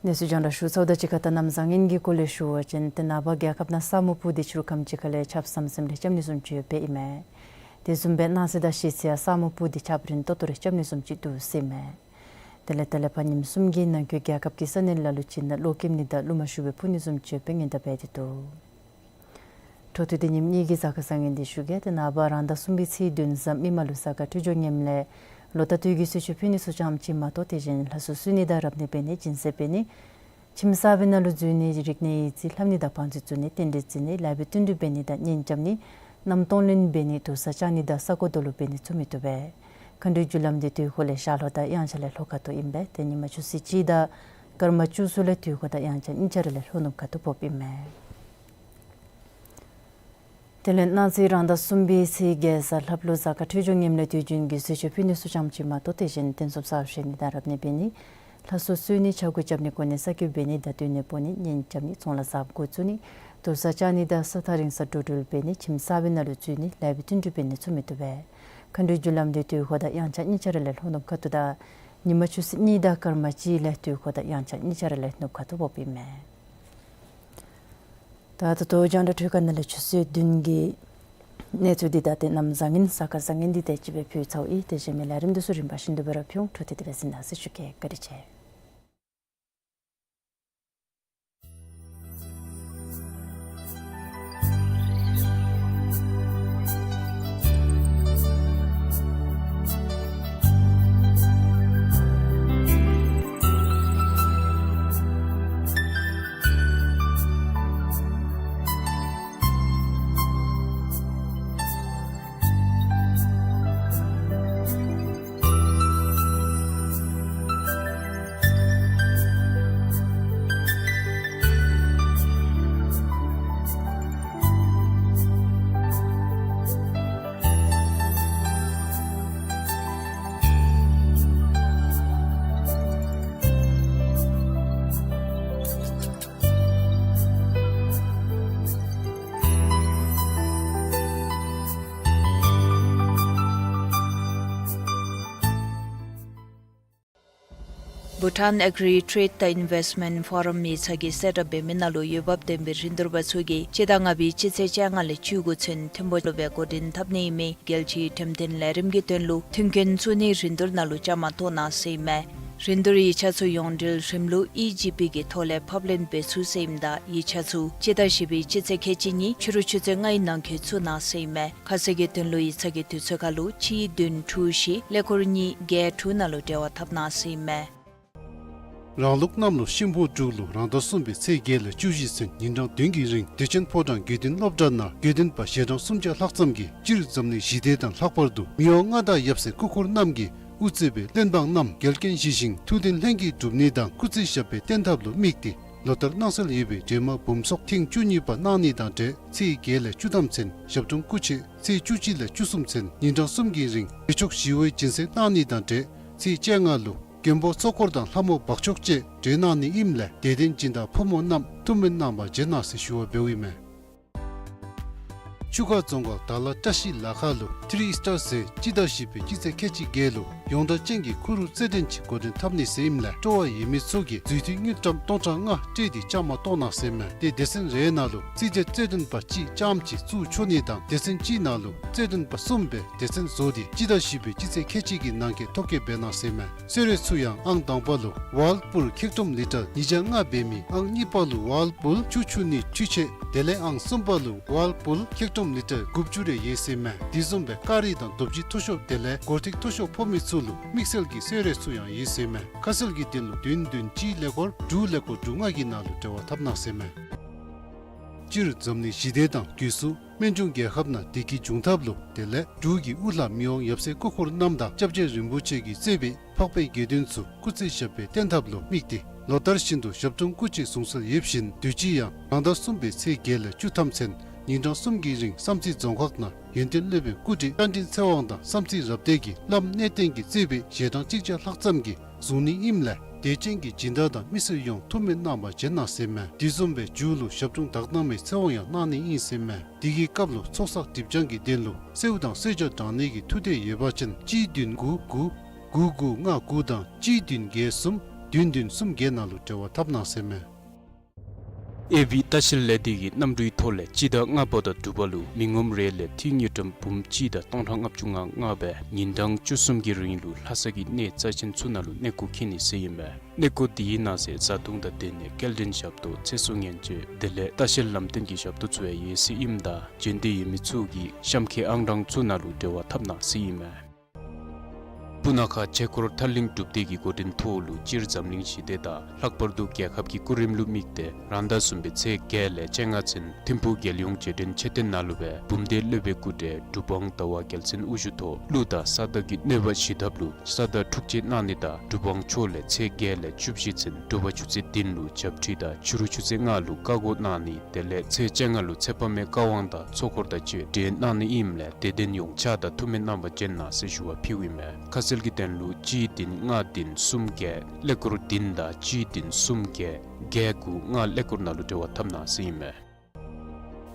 གནས་ཚུལ་རྒྱང་བསྒྲགས་ཞུ་ཚརཝ་དང་གཅིག་ཁར་ད་གནམ་བཟང་ངན་གྱི་སྐོར་ལས་ཞུ་བ་ཅིན་ཏེ་ནངས་པ་རྒྱལ་ཁབ་ནང་ས་སྨུག་སྤུབས་ཏེ་ཕྱི་རུ་ཁམས་ཅིག་ཁ་ལས་ཆརཔ་ཟམ་ཟིམ་རེ་རྐྱབ་ནི་བཟུམ་ཅིག་ཡོདཔ་ཨིན་མས། དེ་བཟུམ་སྦེ་གནངས་ཚེ་དང་གཞེས་ཚེ་ཡང་ས་སྨུག་སྤུབས་ཏེ་ཆརཔ་རན་ཏོག་ཏོ་རེ་རྐྱབ་ནི་བཟུམ་ཅིག་འདུག་ཟེར་མས། དེ་ལས་ད་ལས་ཕར་ཉིནམ་གསུམ་གྱི་ནང་འཁོད་རྒྱལ་ཁབ་ཀྱི་ས་གནས་ལ་ལུ་ཅིག་ནང་གློག་ཀེམ་ནི་དང་རླུང་མ་ཤུགས་སྦེ་འཕུ་ནི་བཟུམ་ཅིག་ཡོདཔ་སྦེ་སྔོན་བརྡ་འབད་དེ་འདུག། འཕྲོ་མཐུད་དེ་ཉིནམ་གཉིས་ཀྱི་གཟའ་སྐར་བཟང་ངན་འདི་ཞུ་གེ། ཏེ་ནངས་པ་རང་ཟླ་གསུམ་པའི་ཚེས་བདུན་གཟའ་མིག་དམར་ལུ་གཟའ་སྐར་འཕྲོད་སྦྱོར་ངནམ་ལས་ལོ་རྟགས་བསྟུད་རྒྱུའི་གསོལ་མཆོད་ཕུལ་ནི་ཚུ་ཙམ་ཅིག་མ་གཏོགས་དེ་བཞིན་ལྷ་གསོལ་གསོལ་ནི་དང་རབ་གནས་འབད་ནི་སྦྱིན་སྲེག་འབད་ནི་ཁྱིམ་གསར་པའི་ནང་ལུ་འཛུལ་ནི་རིག་གནས་ཡིག་རྩིས་ལྷབ་ནི་དང་བང་མཛོད་བཙུགས་ནི་རྟེན་འབྲེལ་བརྩི་ནི་ལེགས་པའི་བསྟུན་གྲོས་འབད་ནི་དང་གཉེན་རྐྱབ་ནི་གནམ་གཏོང་ལེན་འབད་ནི་དུར་ས་བཅག་ནི་དང་ས་རྐོ་རྡོ་སློག་འབད་ནི་ཚུ་མི་བཏུབ་པས། མཁའ་འགྲོའི་རྒྱུ་ལམ་འདི་དུས་འཁོར་ལས་ཤར་ལྷོ་དང་དབྱངས་འཆར་ལས་ལྷོ་ཁ་ཐུག་ཨིན་པས། ཏེ་ཉིན་མ་ཆུ་ཚོད་གཅིག་དང་སྐར་མ་བཅུ་གསུམ་ལས་དུས་འཁོར་དང་དབྱངས་འཆར་གཉིས་ཆ་ར་ལས་ལྷོ་ནུབ་ཁ་ཐུག་ཕོགཔ་ཨིན་མས། དེ་ལས་གནངས་ཚེ་རང་ཟླ་གསུམ་པའི་ཚེས་བརྒྱད་གཟའ་ལྷགཔ་ལུ་གཟའ་སྐར་འཕྲོད་སྦྱོར་ངནམ་ལས་དུས་རྒྱུན་གྱི་གསོལ་མཆོད་ཕུལ་ནི་ཚུ་ཙམ་ཅིག་མ་གཏོགས་དེ་བཞིན་རྟེན་གསུམ་གསརཔ་བཞེངས་ནི་དང་རབ་གནས་འབད་ནི་ལྷ་གསོལ་གསོལ་ནི་ཕྱྭ་འགུགས་རྐྱབ་ནི་གོ་གནས་གསར་བསྐོ་འབད་ནི་དང་སྡོད་གནས་སྤོ་ནི་གཉེན་རྐྱབ་ནི་ཚོང་ལཱ་གཟབ་འགོ་བཙུགས་ནི་དུར་ས་བཅག་ནི་དང་ས་ཐག་རིང་སར་འགྲོ་འགྲུལ་འབད་ནི་ཁྱིམ་གསར་པའི་ནང་ལུ་འཛུལ་ནི་ལེགས་པའི་བསྟུན་གྲོས་འབད་ནི་ཚུ་མི་བཏུབ་པས། མཁའ་འགྲོའི་རྒྱུ་ལམ་འདི་དུས་འཁོར་དང་དབྱངས་འཆར་གཉིས་ཆ་ར་ལས་ལྷོ་ནུབ་ཁ་ཐུག་དང་ཉིན་མ་ཆུ་ཚོད་གཉིས་དང་སྐར་མ་གཅིག་ལས་དུས་འཁོར་དང་དབྱངས་འཆར་གཉིས་ཆ་ར་ལས་ནུབ་ཁ་ཐུག་ཕོགཔ་ཨིན་མས། ད་ད་ལྟོ་རྒྱང་བསྒྲགས་འཕྲུལ་ཁང་ནང་ལས་ཆུ་ཚོད་བདུན་གྱི་གནས་ཚུལ་འདི་དང་ཏེ་གནམ་བཟང་ངན་གཟའ་སྐར་བཟང་ངན་འདི་དེ་ཅིག་སྦེ་ཕུལ་ཚརཝ་ཨིན། དེ་བཞིན་མི་ལས་རིམ་འདི་ཚུ་རིམ་པ་བཞིན་དུ་སྦེ་ར་ཕུལ་འོང་། འཕྲོ་མཐུད་དེ་སྦེ་གཟིགས་གནང་ཟེར་ཞུ་གེ། བཀའ་དྲིན་ཆེ། Bhutan Agri Trade དང་Investment Forum ཡིག་ཚང་གིས་གསལ་བསྒྲགས་འབད་མི་ནང་ལུ་འོས་འབབ་ལྡན་པའི་རིན་བསྡུར་པ་ཚུ་གིས་སྤྱི་ཟླ་ལྔ་པའི་སྤྱི་ཚེས་བཅོ་ལྔ་ལས་བཅུ་དགུ་ཚུན་ཐིམ་ཕུག་ལུ་སྦེ་འགོ་འདྲེན་འཐབ་ནི་ཨིན་མི་རྒྱལ་སྤྱིའི་འགྲེམས་སྟོན་ལས་རིམ་གྱི་དོན་ལུ་མཐུན་རྐྱེན་བཙུགས་ནིའི་རིན་བསྡུར་ནང་ལུ་བཅའ་མར་གཏོགས་གནང་ཟེར་ཨིན་མས། རིན་བསྡུར་ཡིག་ཆ་ཚུ་ཡོངས་འབྲེལ་རིམ་ལུགས་ཨི་ཇི་པི་གི་ཐོག་ལས་ཕབ་ལེན་འབད་ཚུགས་ཟེར་ཨིནམ་ད་ཡིག་ཆ་ཚུ་སྤྱི་ཟླ་བཞི་པའི་སྤྱི་ཚེས་ཁལ་གཅིག་གཉིས་ཕྱི་རུ་ཆུ་ཚོད་ལྔའི་ནང་འཁོད་བཙུགས་གནང་ཟེར་ཨིན་མས། ཁ་གསལ་གྱི་དོན་ལུ་ཡིག་ཚང་གི་དུས་ཚོད་ཁར་ལུ་གཅིག་བདུན་དྲུག་བཞི་ཀླད་ཀོར་གཉིས་བརྒྱད་དྲུག་ནང་ལུ་འབྲེལ་བ་འཐབ་གནང་ཟེར་ཨིན་མས། རང་ལུགས་གནམ་ལོ་ཤིང་ཕོ་འབྲུག་ལོ་རང་ཟླ་གསུམ་པའི་ཚེས་བརྒྱད་ལས་བཅུ་བཞི་ཚུན་ཉིན་གྲངས་བདུན་གྱི་རིང་བདེ་ཆེན་ཕོ་བྲང་དགེ་འདུན་སློབ་གྲྭ་ནང་དགེ་འདུན་པ་ཞལ་གྲངས་སུམ་བརྒྱ་ལྷག་ཙམ་གྱིས་སྤྱིར་འཛམ་གླིང་ཞི་བདེ་དང་ལྷག་པར་དུ་མི་དབང་མངའ་བདག་ཡབ་སྲས་སྐུ་འཁོར་རྣམས་ཀྱིས་དབུ་གཙོས་པའི་བློན་འབངས་རྣམས་འགལ་རྐྱེན་ཞི་ཞིང་ཐུགས་འདུན་ལྷན་གྱིས་འགྲུབ་ནི་དང་སྐུ་ཚེ་ཞབས་པད་བརྟན་ཐབས་ལུ་དམིགས་ཏེ་ལོ་ལྟར་གནང་སྲོལ་ཡོད་པའི་འདྲེས་མ་འབུམ་ཚོགས་ཐེངས་བཅུ་གཉིས་པ་གནང་ནི་དང་འབྲེལ་ཚེས་བརྒྱད་ལས་བཅུ་ཐམ་ཚུན་ཞབས་དྲུང་སྐུ་མཆེད་ཚེས་བཅུ་གཅིག་ལས་བཅུ་གསུམ་ཚུན་ཉིན་གྲངས་གསུམ་གྱི་རིང་བདེ་མཆོག་ཞི་བའི་སྦྱིན་སྲེག་གནང་ནི་དང་འབྲེལ་ཚེས་བཅོ་ལྔ་ལུ་མགོན་པོ་ཚོགས་འཁོར་དང་ལྷ་མོ་འབག་མཆོག་བཅས་གྲོལ་གནང་ནི་ཨིནམ་ལས་དད་ལྡན་སྦྱིན་བདག་ཕོ་མོ་རྣམས་ཐུགས་སྨོན་གནང་བར་འབྱོན་གནང་ཟེར་ཞུ་བ་འབདཝ་ཨིན་མས། ཆུ་ཁ་རྫོང་ཁག་དར་ལ་བཀྲ་ཤིས་ལ་ཁ་ལུ་ཐི་རི་སི་ཊར་ཟེར་སྤྱི་ཟླ་བཞི་པའི་སྤྱི་ཚེས་ཁལ་གཅིག་བརྒྱད་ལུ་ཡོངས་གྲགས་ཅན་གྱི་ཁུ་རུ་རྩེད་འགྲན་ཅིག་འགོ་འདྲེན་འཐབ་ནི་ཟེར་ཨིནམ་ལས་སྤྲོ་བ་ཡོད་མི་ཚུ་གིས་འཛུལ་ཐུན་དངུལ་ཀྲམ་སྟོང་ཕྲག་ལྔ་སྤྲོད་དེ་བཅའ་མར་གཏོགས་གནང་ཟེར་ཨིན་མས། ཏེ་སྡེ་ཚན་རེ་ནང་ལུ་རྩིས་རྒྱག་རྩེད་འགྲན་པ་གཅིག་རྐྱངམ་གཅིག་བཙུགས་ཆོག་ནི་དང་སྡེ་ཚན་གཅིག་ནང་ལུ་རྩེད་འགྲན་པ་གསུམ་སྦེ་སྡེ་ཚན་བཟོ་སྟེ་སྤྱི་ཟླ་བཞི་པའི་སྤྱི་ཚེས་ཁལ་གཅིག་གི་ནང་འཁོད་ཐོ་བཀོད་འབད་གནང་ཟེར་ཨིན་མས། གསོལ་རས་ཚུ་ཡང་ཨང་དང་པ་ལུ་ཝར་ལ་པུལ་འཁྱག་སྒྲོམ་ལི་ཊར་ཉིས་བརྒྱ་ལྔ་འབད་མི་ཨང་གཉིས་པ་ལུ་ཝར་ལ་པུལ་ཆུ་འཁྱུ་ནི་འཕྲུལ་ཆས་དེ་ལས་ཨང་གསུམ་པ་ལུ་ཝར་ལ་པུལ་འཁྱག་སྒྲོམ་ལི་ཊར་དགུ་བཅུ་རེ་ཡོད་ཟེར་ཨིན་མས། དེ་བཟུམ་སྦེ་ཀ་རི་དང་རྡོ་སྦྱིས་མཐོ་ཤོས་དེ་ལས་སྒོར་ཐིག་མཐོ་ཤོས་ཕོག་མི་ཚུ་ལུ་དམིགས་བསལ་གྱི་གསོལ་རས་ཚུ་ཡང་ཡོད་ཟེར་ཨིན་མས། ཁ་གསལ་གྱི་དོན་ལུ་བདུན་བདུན་གཅིག་ཀླད་ཀོར་དྲུག་ཀླད་ཀོར་དྲུག་ལྔ་གི་ནང་ལུ་འབྲེལ་བ་འཐབ་གནང་ཟེར་ཨིན་མས། སྤྱིར་འཛམ་གླིང་ཞི་བདེ་དང་སྒོས་སུ་སྨན་ཆུང་རྒྱལ་ཁབ་ནང་བདེ་སྐྱིད་འབྱུང་ཐབས་ལུ་དེ་ལས་འབྲུག་གི་དབུ་བླ་མི་དབང་ཡབ་སྲས་སྐུ་འཁོར་རྣམ་དང་སྐྱབས་རྗེ་རིན་པོ་ཆེ་གིས་གཙོས་པའི་འཕགས་པའི་དགེ་འདུན་ཚུ་སྐུ་ཚེ་ཞབས་པད་བརྟན་ཐབས་ལུ་དམིགས་ཏེ་ལོ་ལྟར་བཞིན་དུ་ཞབས་དྲུང་སྐུ་མཆེད་གསུང་སྲོལ་ཡོདཔ་བཞིན་དུས་ཅི་ཡང་རང་ཟླ་གསུམ་པའི་ཚེས་བརྒྱད་ལས་བཅུ་ཐམ་ཚུན་ཉིན་གྲངས་གསུམ་གྱི་རིང་བསམ་རྩེ་རྫོང་ཁག་ནང་ཡོན་ཏན་སློབ་དཔོན་སྐུ་བགྲེས་བཀའ་དྲིན་ཚེ་དབང་དང་བསམ་རྩེ་རབ་བརྟན་གྱིས་བླམ་གནས་བརྟན་གྱིས་གཙོས་པའི་ཞལ་གྲངས་གཅིག་བརྒྱ་ལྷག་ཙམ་གྱིས་བཟུང་ནི་ཨིནམ་ལས་དད་ཅན་གྱི་སྦྱིན་བདག་དང་མི་སེར་ཡོངས་ཐུགས་སྨོན་གནང་བར་འབྱོན་གནང་ཟེར་ཨིན་མས། དེ་བཟུམ་སྦེ་མཇུག་ལུ་ཞབས་དྲུང་དག་སྣང་མའི་ཚེ་དབང་ཡང་གནང་ནི་ཨིན་ཟེར་ཨིན་མས། དེ་གི་སྐབས་ལུ་ཚོགས་བསགས་སྒྲིབ་སྦྱང་གི་དོན་ལུ་གསོལཝ་དང་གསོལ་ཇ་དྲང་ནི་གི་ཐུགས་འདོད་ཡོད་པ་ཅིན་གཅིག་བདུན་དགུ་དགུ་དགུ་དགུ་ལྔ་དགུ་དང་གཅིག་བདུན་བརྒྱད་གསུམ་བདུན་བདུན་གསུམ་བརྒྱད་ནང་ལུ་འབྲེལ་བ་འཐབ་གནང་ཟེར་ཨིན་མས། ཨེ་བི་ལྟ་བཤལ་ལས་སྡེ་གི་གནམ་གྲུའི་ཐོག་ལས་སྤྱི་ཟླ་ལྔ་པ་དང་དྲུག་པ་ལུ་མི་ངོམ་རེ་ལས་ཐིག་དངུལ་ཀྲམ་འབུམ་གཅིག་དང་སྟོང་ཕྲག་ལྔ་བཅུ་ང་ལྔ་སྦེ་ཉིན་གྲངས་བཅུ་གསུམ་གྱི་རིང་ལུ་ལྷ་ས་གི་གནས་རྩ་ཆེན་ཚུ་ནང་ལུ་གནས་སྐོར་འཁྱིད་ནི་ཟེར་ཨིན་མས། གནས་སྐོར་དེའི་ནང་གསེས་བཟའ་བཏུང་དང་སྡོད་གནས་སྐྱེལ་འདྲེན་ཞབས་ཏོག་ཚེ་སྲོག་ཉེན་བཅོལ་དེ་ལས་ལྟ་བཤལ་ལམ་སྟོན་གྱི་ཞབས་ཏོག་ཚུ་ཡང་ཡོད་ཟེར་ཨིནམ་ད་འབྱོན་འདོད་ཡོད་མི་ཚུ་གིས་གཤམ་འཁོད་ཨང་གྲངས་ཚུ་ནང་ལུ་འབྲེལ་བ་འཐབ་གནང་ཟེར་ཨིན་མས། སྤུ་ན་ཁ་ཆོས་འཁོར་ཐར་གླིང་སྒྲུབ་སྡེ་གི་འགོ་འདྲེན་ཐོག་ལུ་སྤྱིར་འཛམ་གླིང་ཞི་བདེ་དང་ལྷག་པར་དུ་རྒྱལ་ཁབ་ཀྱི་སྐུ་རིམ་ལུ་དམིགས་ཏེ་རང་ཟླ་གསུམ་པའི་ཚེས་བརྒྱད་ལས་བཅོ་ལྔ་ཚུན་ཐིམ་ཕུག་རྒྱལ་ཡོངས་རྗེས་དྲན་མཆོད་རྟེན་ནང་ལུ་སྦེ་འབུམ་སྡེ་སློབ་དཔོན་སྐུ་བགྲེས་གྲུབ་དབང་ཟླ་བ་རྒྱལ་མཚན་དབུ་བཞུགས་ཐོག་ཀླུ་དང་ས་བདག་གི་གནོད་པ་ཞི་ཐབས་ལུ་ས་བདག་འཁྲུག་བཅད་གནང་ནི་དང་གྲུབ་དབང་མཆོག་ལས་ཚེས་བརྒྱད་ལས་བཅུ་བཞི་ཚུན་དྲོ་པ་ཆུ་ཚོད་བདུན་ལུ་བྱབས་ཁྲུས་དང་ཕྱི་རུ་ཆུ་ཚོད་ལྔ་ལུ་བཀའ་བསྒོ་གནང་ནི་དེ་ལས་ཚེས་བཅོ་ལྔ་ལུ་ཚེ་དཔག་མེད་བཀའ་དབང་དང་ཚོགས་འཁོར་དང་བཅས་གྲོལ་གནང་ནི་ཨིནམ་ལས་དད་ལྡན་ཡོངས་ཕྱག་དང་ཐུགས་སྨོན་གནང་བར་འབྱོན་གནང་ཟེར་ཞུ་བ་ཕུལཝ་ཨིན་མས། ཁ་གསལ་གྱི་དོན་ལུ་གཅིག་བདུན་ལྔ་བདུན་གསུམ་བརྒྱད་ཀླད་ཀོར་བདུན་དང་གཅིག་བདུན་གསུམ་བརྒྱད་བརྒྱད་དགུ་ལྔ་ཀླད་ཀོར་ནང་ལུ་འབྲེལ་བ་འཐབ་གནང་ཟེར་ཨིན་མས།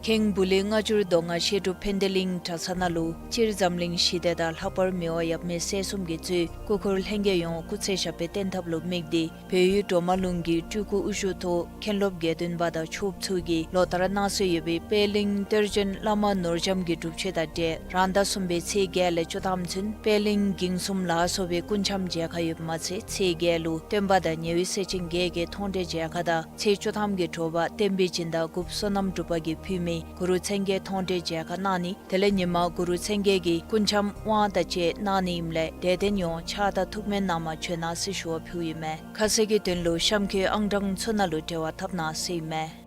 ཁེངས་སྦུག་ལུ་སྔ་འགྱུར་མདོ་སྔགས་བཤད་སྒྲུབ་ཕན་བདེ་གླིང་གྲྭ་ཚང་ནང་ལུ་སྤྱིར་འཛམ་གླིང་ཞི་བདེ་དང་ལྷག་པར་མི་དབང་ཡབ་མེས་སྲས་གསུམ་གྱིས་གཙོས་སྐུ་འཁོར་ལྷན་རྒྱས་ཡོངས་སྐུ་ཚེ་ཞབས་པད་བརྟན་ཐབས་ལུ་དམིགས་ཏེ་བལ་ཡུལ་གྲོ་མ་ལུང་གི་སྤྲུལ་སྐུ་དབུ་བཞུགས་ཐོག་མཁན་སློབ་དགེ་འདུན་པ་དང་ཆོསཔ་ཚུ་གིས་ལོ་ལྟར་གནང་སྲོལ་ཡོད་པའི་པད་གླིང་གཏེར་ཆེན་བླ་མ་ནོར་རྒྱམ་གྱི་སྒྲུབ་མཆོད་དང་འབྲེལ་རང་ཟླ་གསུམ་པའི་ཚེས་བརྒྱད་ལས་བཅུ་ཐམ་ཚུན་པད་གླིང་འགྱིང་གསུམ་ལ་སོགས་པའི་སྐུ་འཆམ་མཇལ་ཁ་ཡོདཔ་མ་ཚད་ཚེས་བརྒྱད་ལུ་སྟོན་པ་དང་ཉེ་བའི་སྲས་ཆེན་བརྒྱད་ཀྱི་མཐོང་གྲོལ་མཇལ་ཁ་དང་ཚེས་བཅུ་ཐམ་གྱི་དྲོ་པ་བསྟན་པའི་སྦྱིན་བདག་འགོ་བསོད་ནམས་གྲུབ་པ་གིས་ཕུལ་མི་གུ་རུ་མཚན་བརྒྱད་མཐོང་གྲོལ་མཇལ་ཁ་གནང་ནི་དེ་ལས་ཉི་མ་གུ་རུ་མཚན་བརྒྱད་ཀྱི་སྐུ་འཆམ་དབང་དང་བཅས་གནང་ནི་ཨིནམ་ལས་དད་ལྡན་ཡོངས་ཕྱག་དང་ཐུགས་སྨོན་གནང་བར་འབྱོན་གནང་ཟེར་ཞུ་བ་ཕུལཝ་ཨིན་མས། ཁ་གསལ་གྱི་དོན་ལུ་གཤམ་འཁོད་ཨང་གྲངས་ཚུ་ནང་ལུ་འབྲེལ་བ་འཐབ་གནང་ཟེར་ཨིན་མས།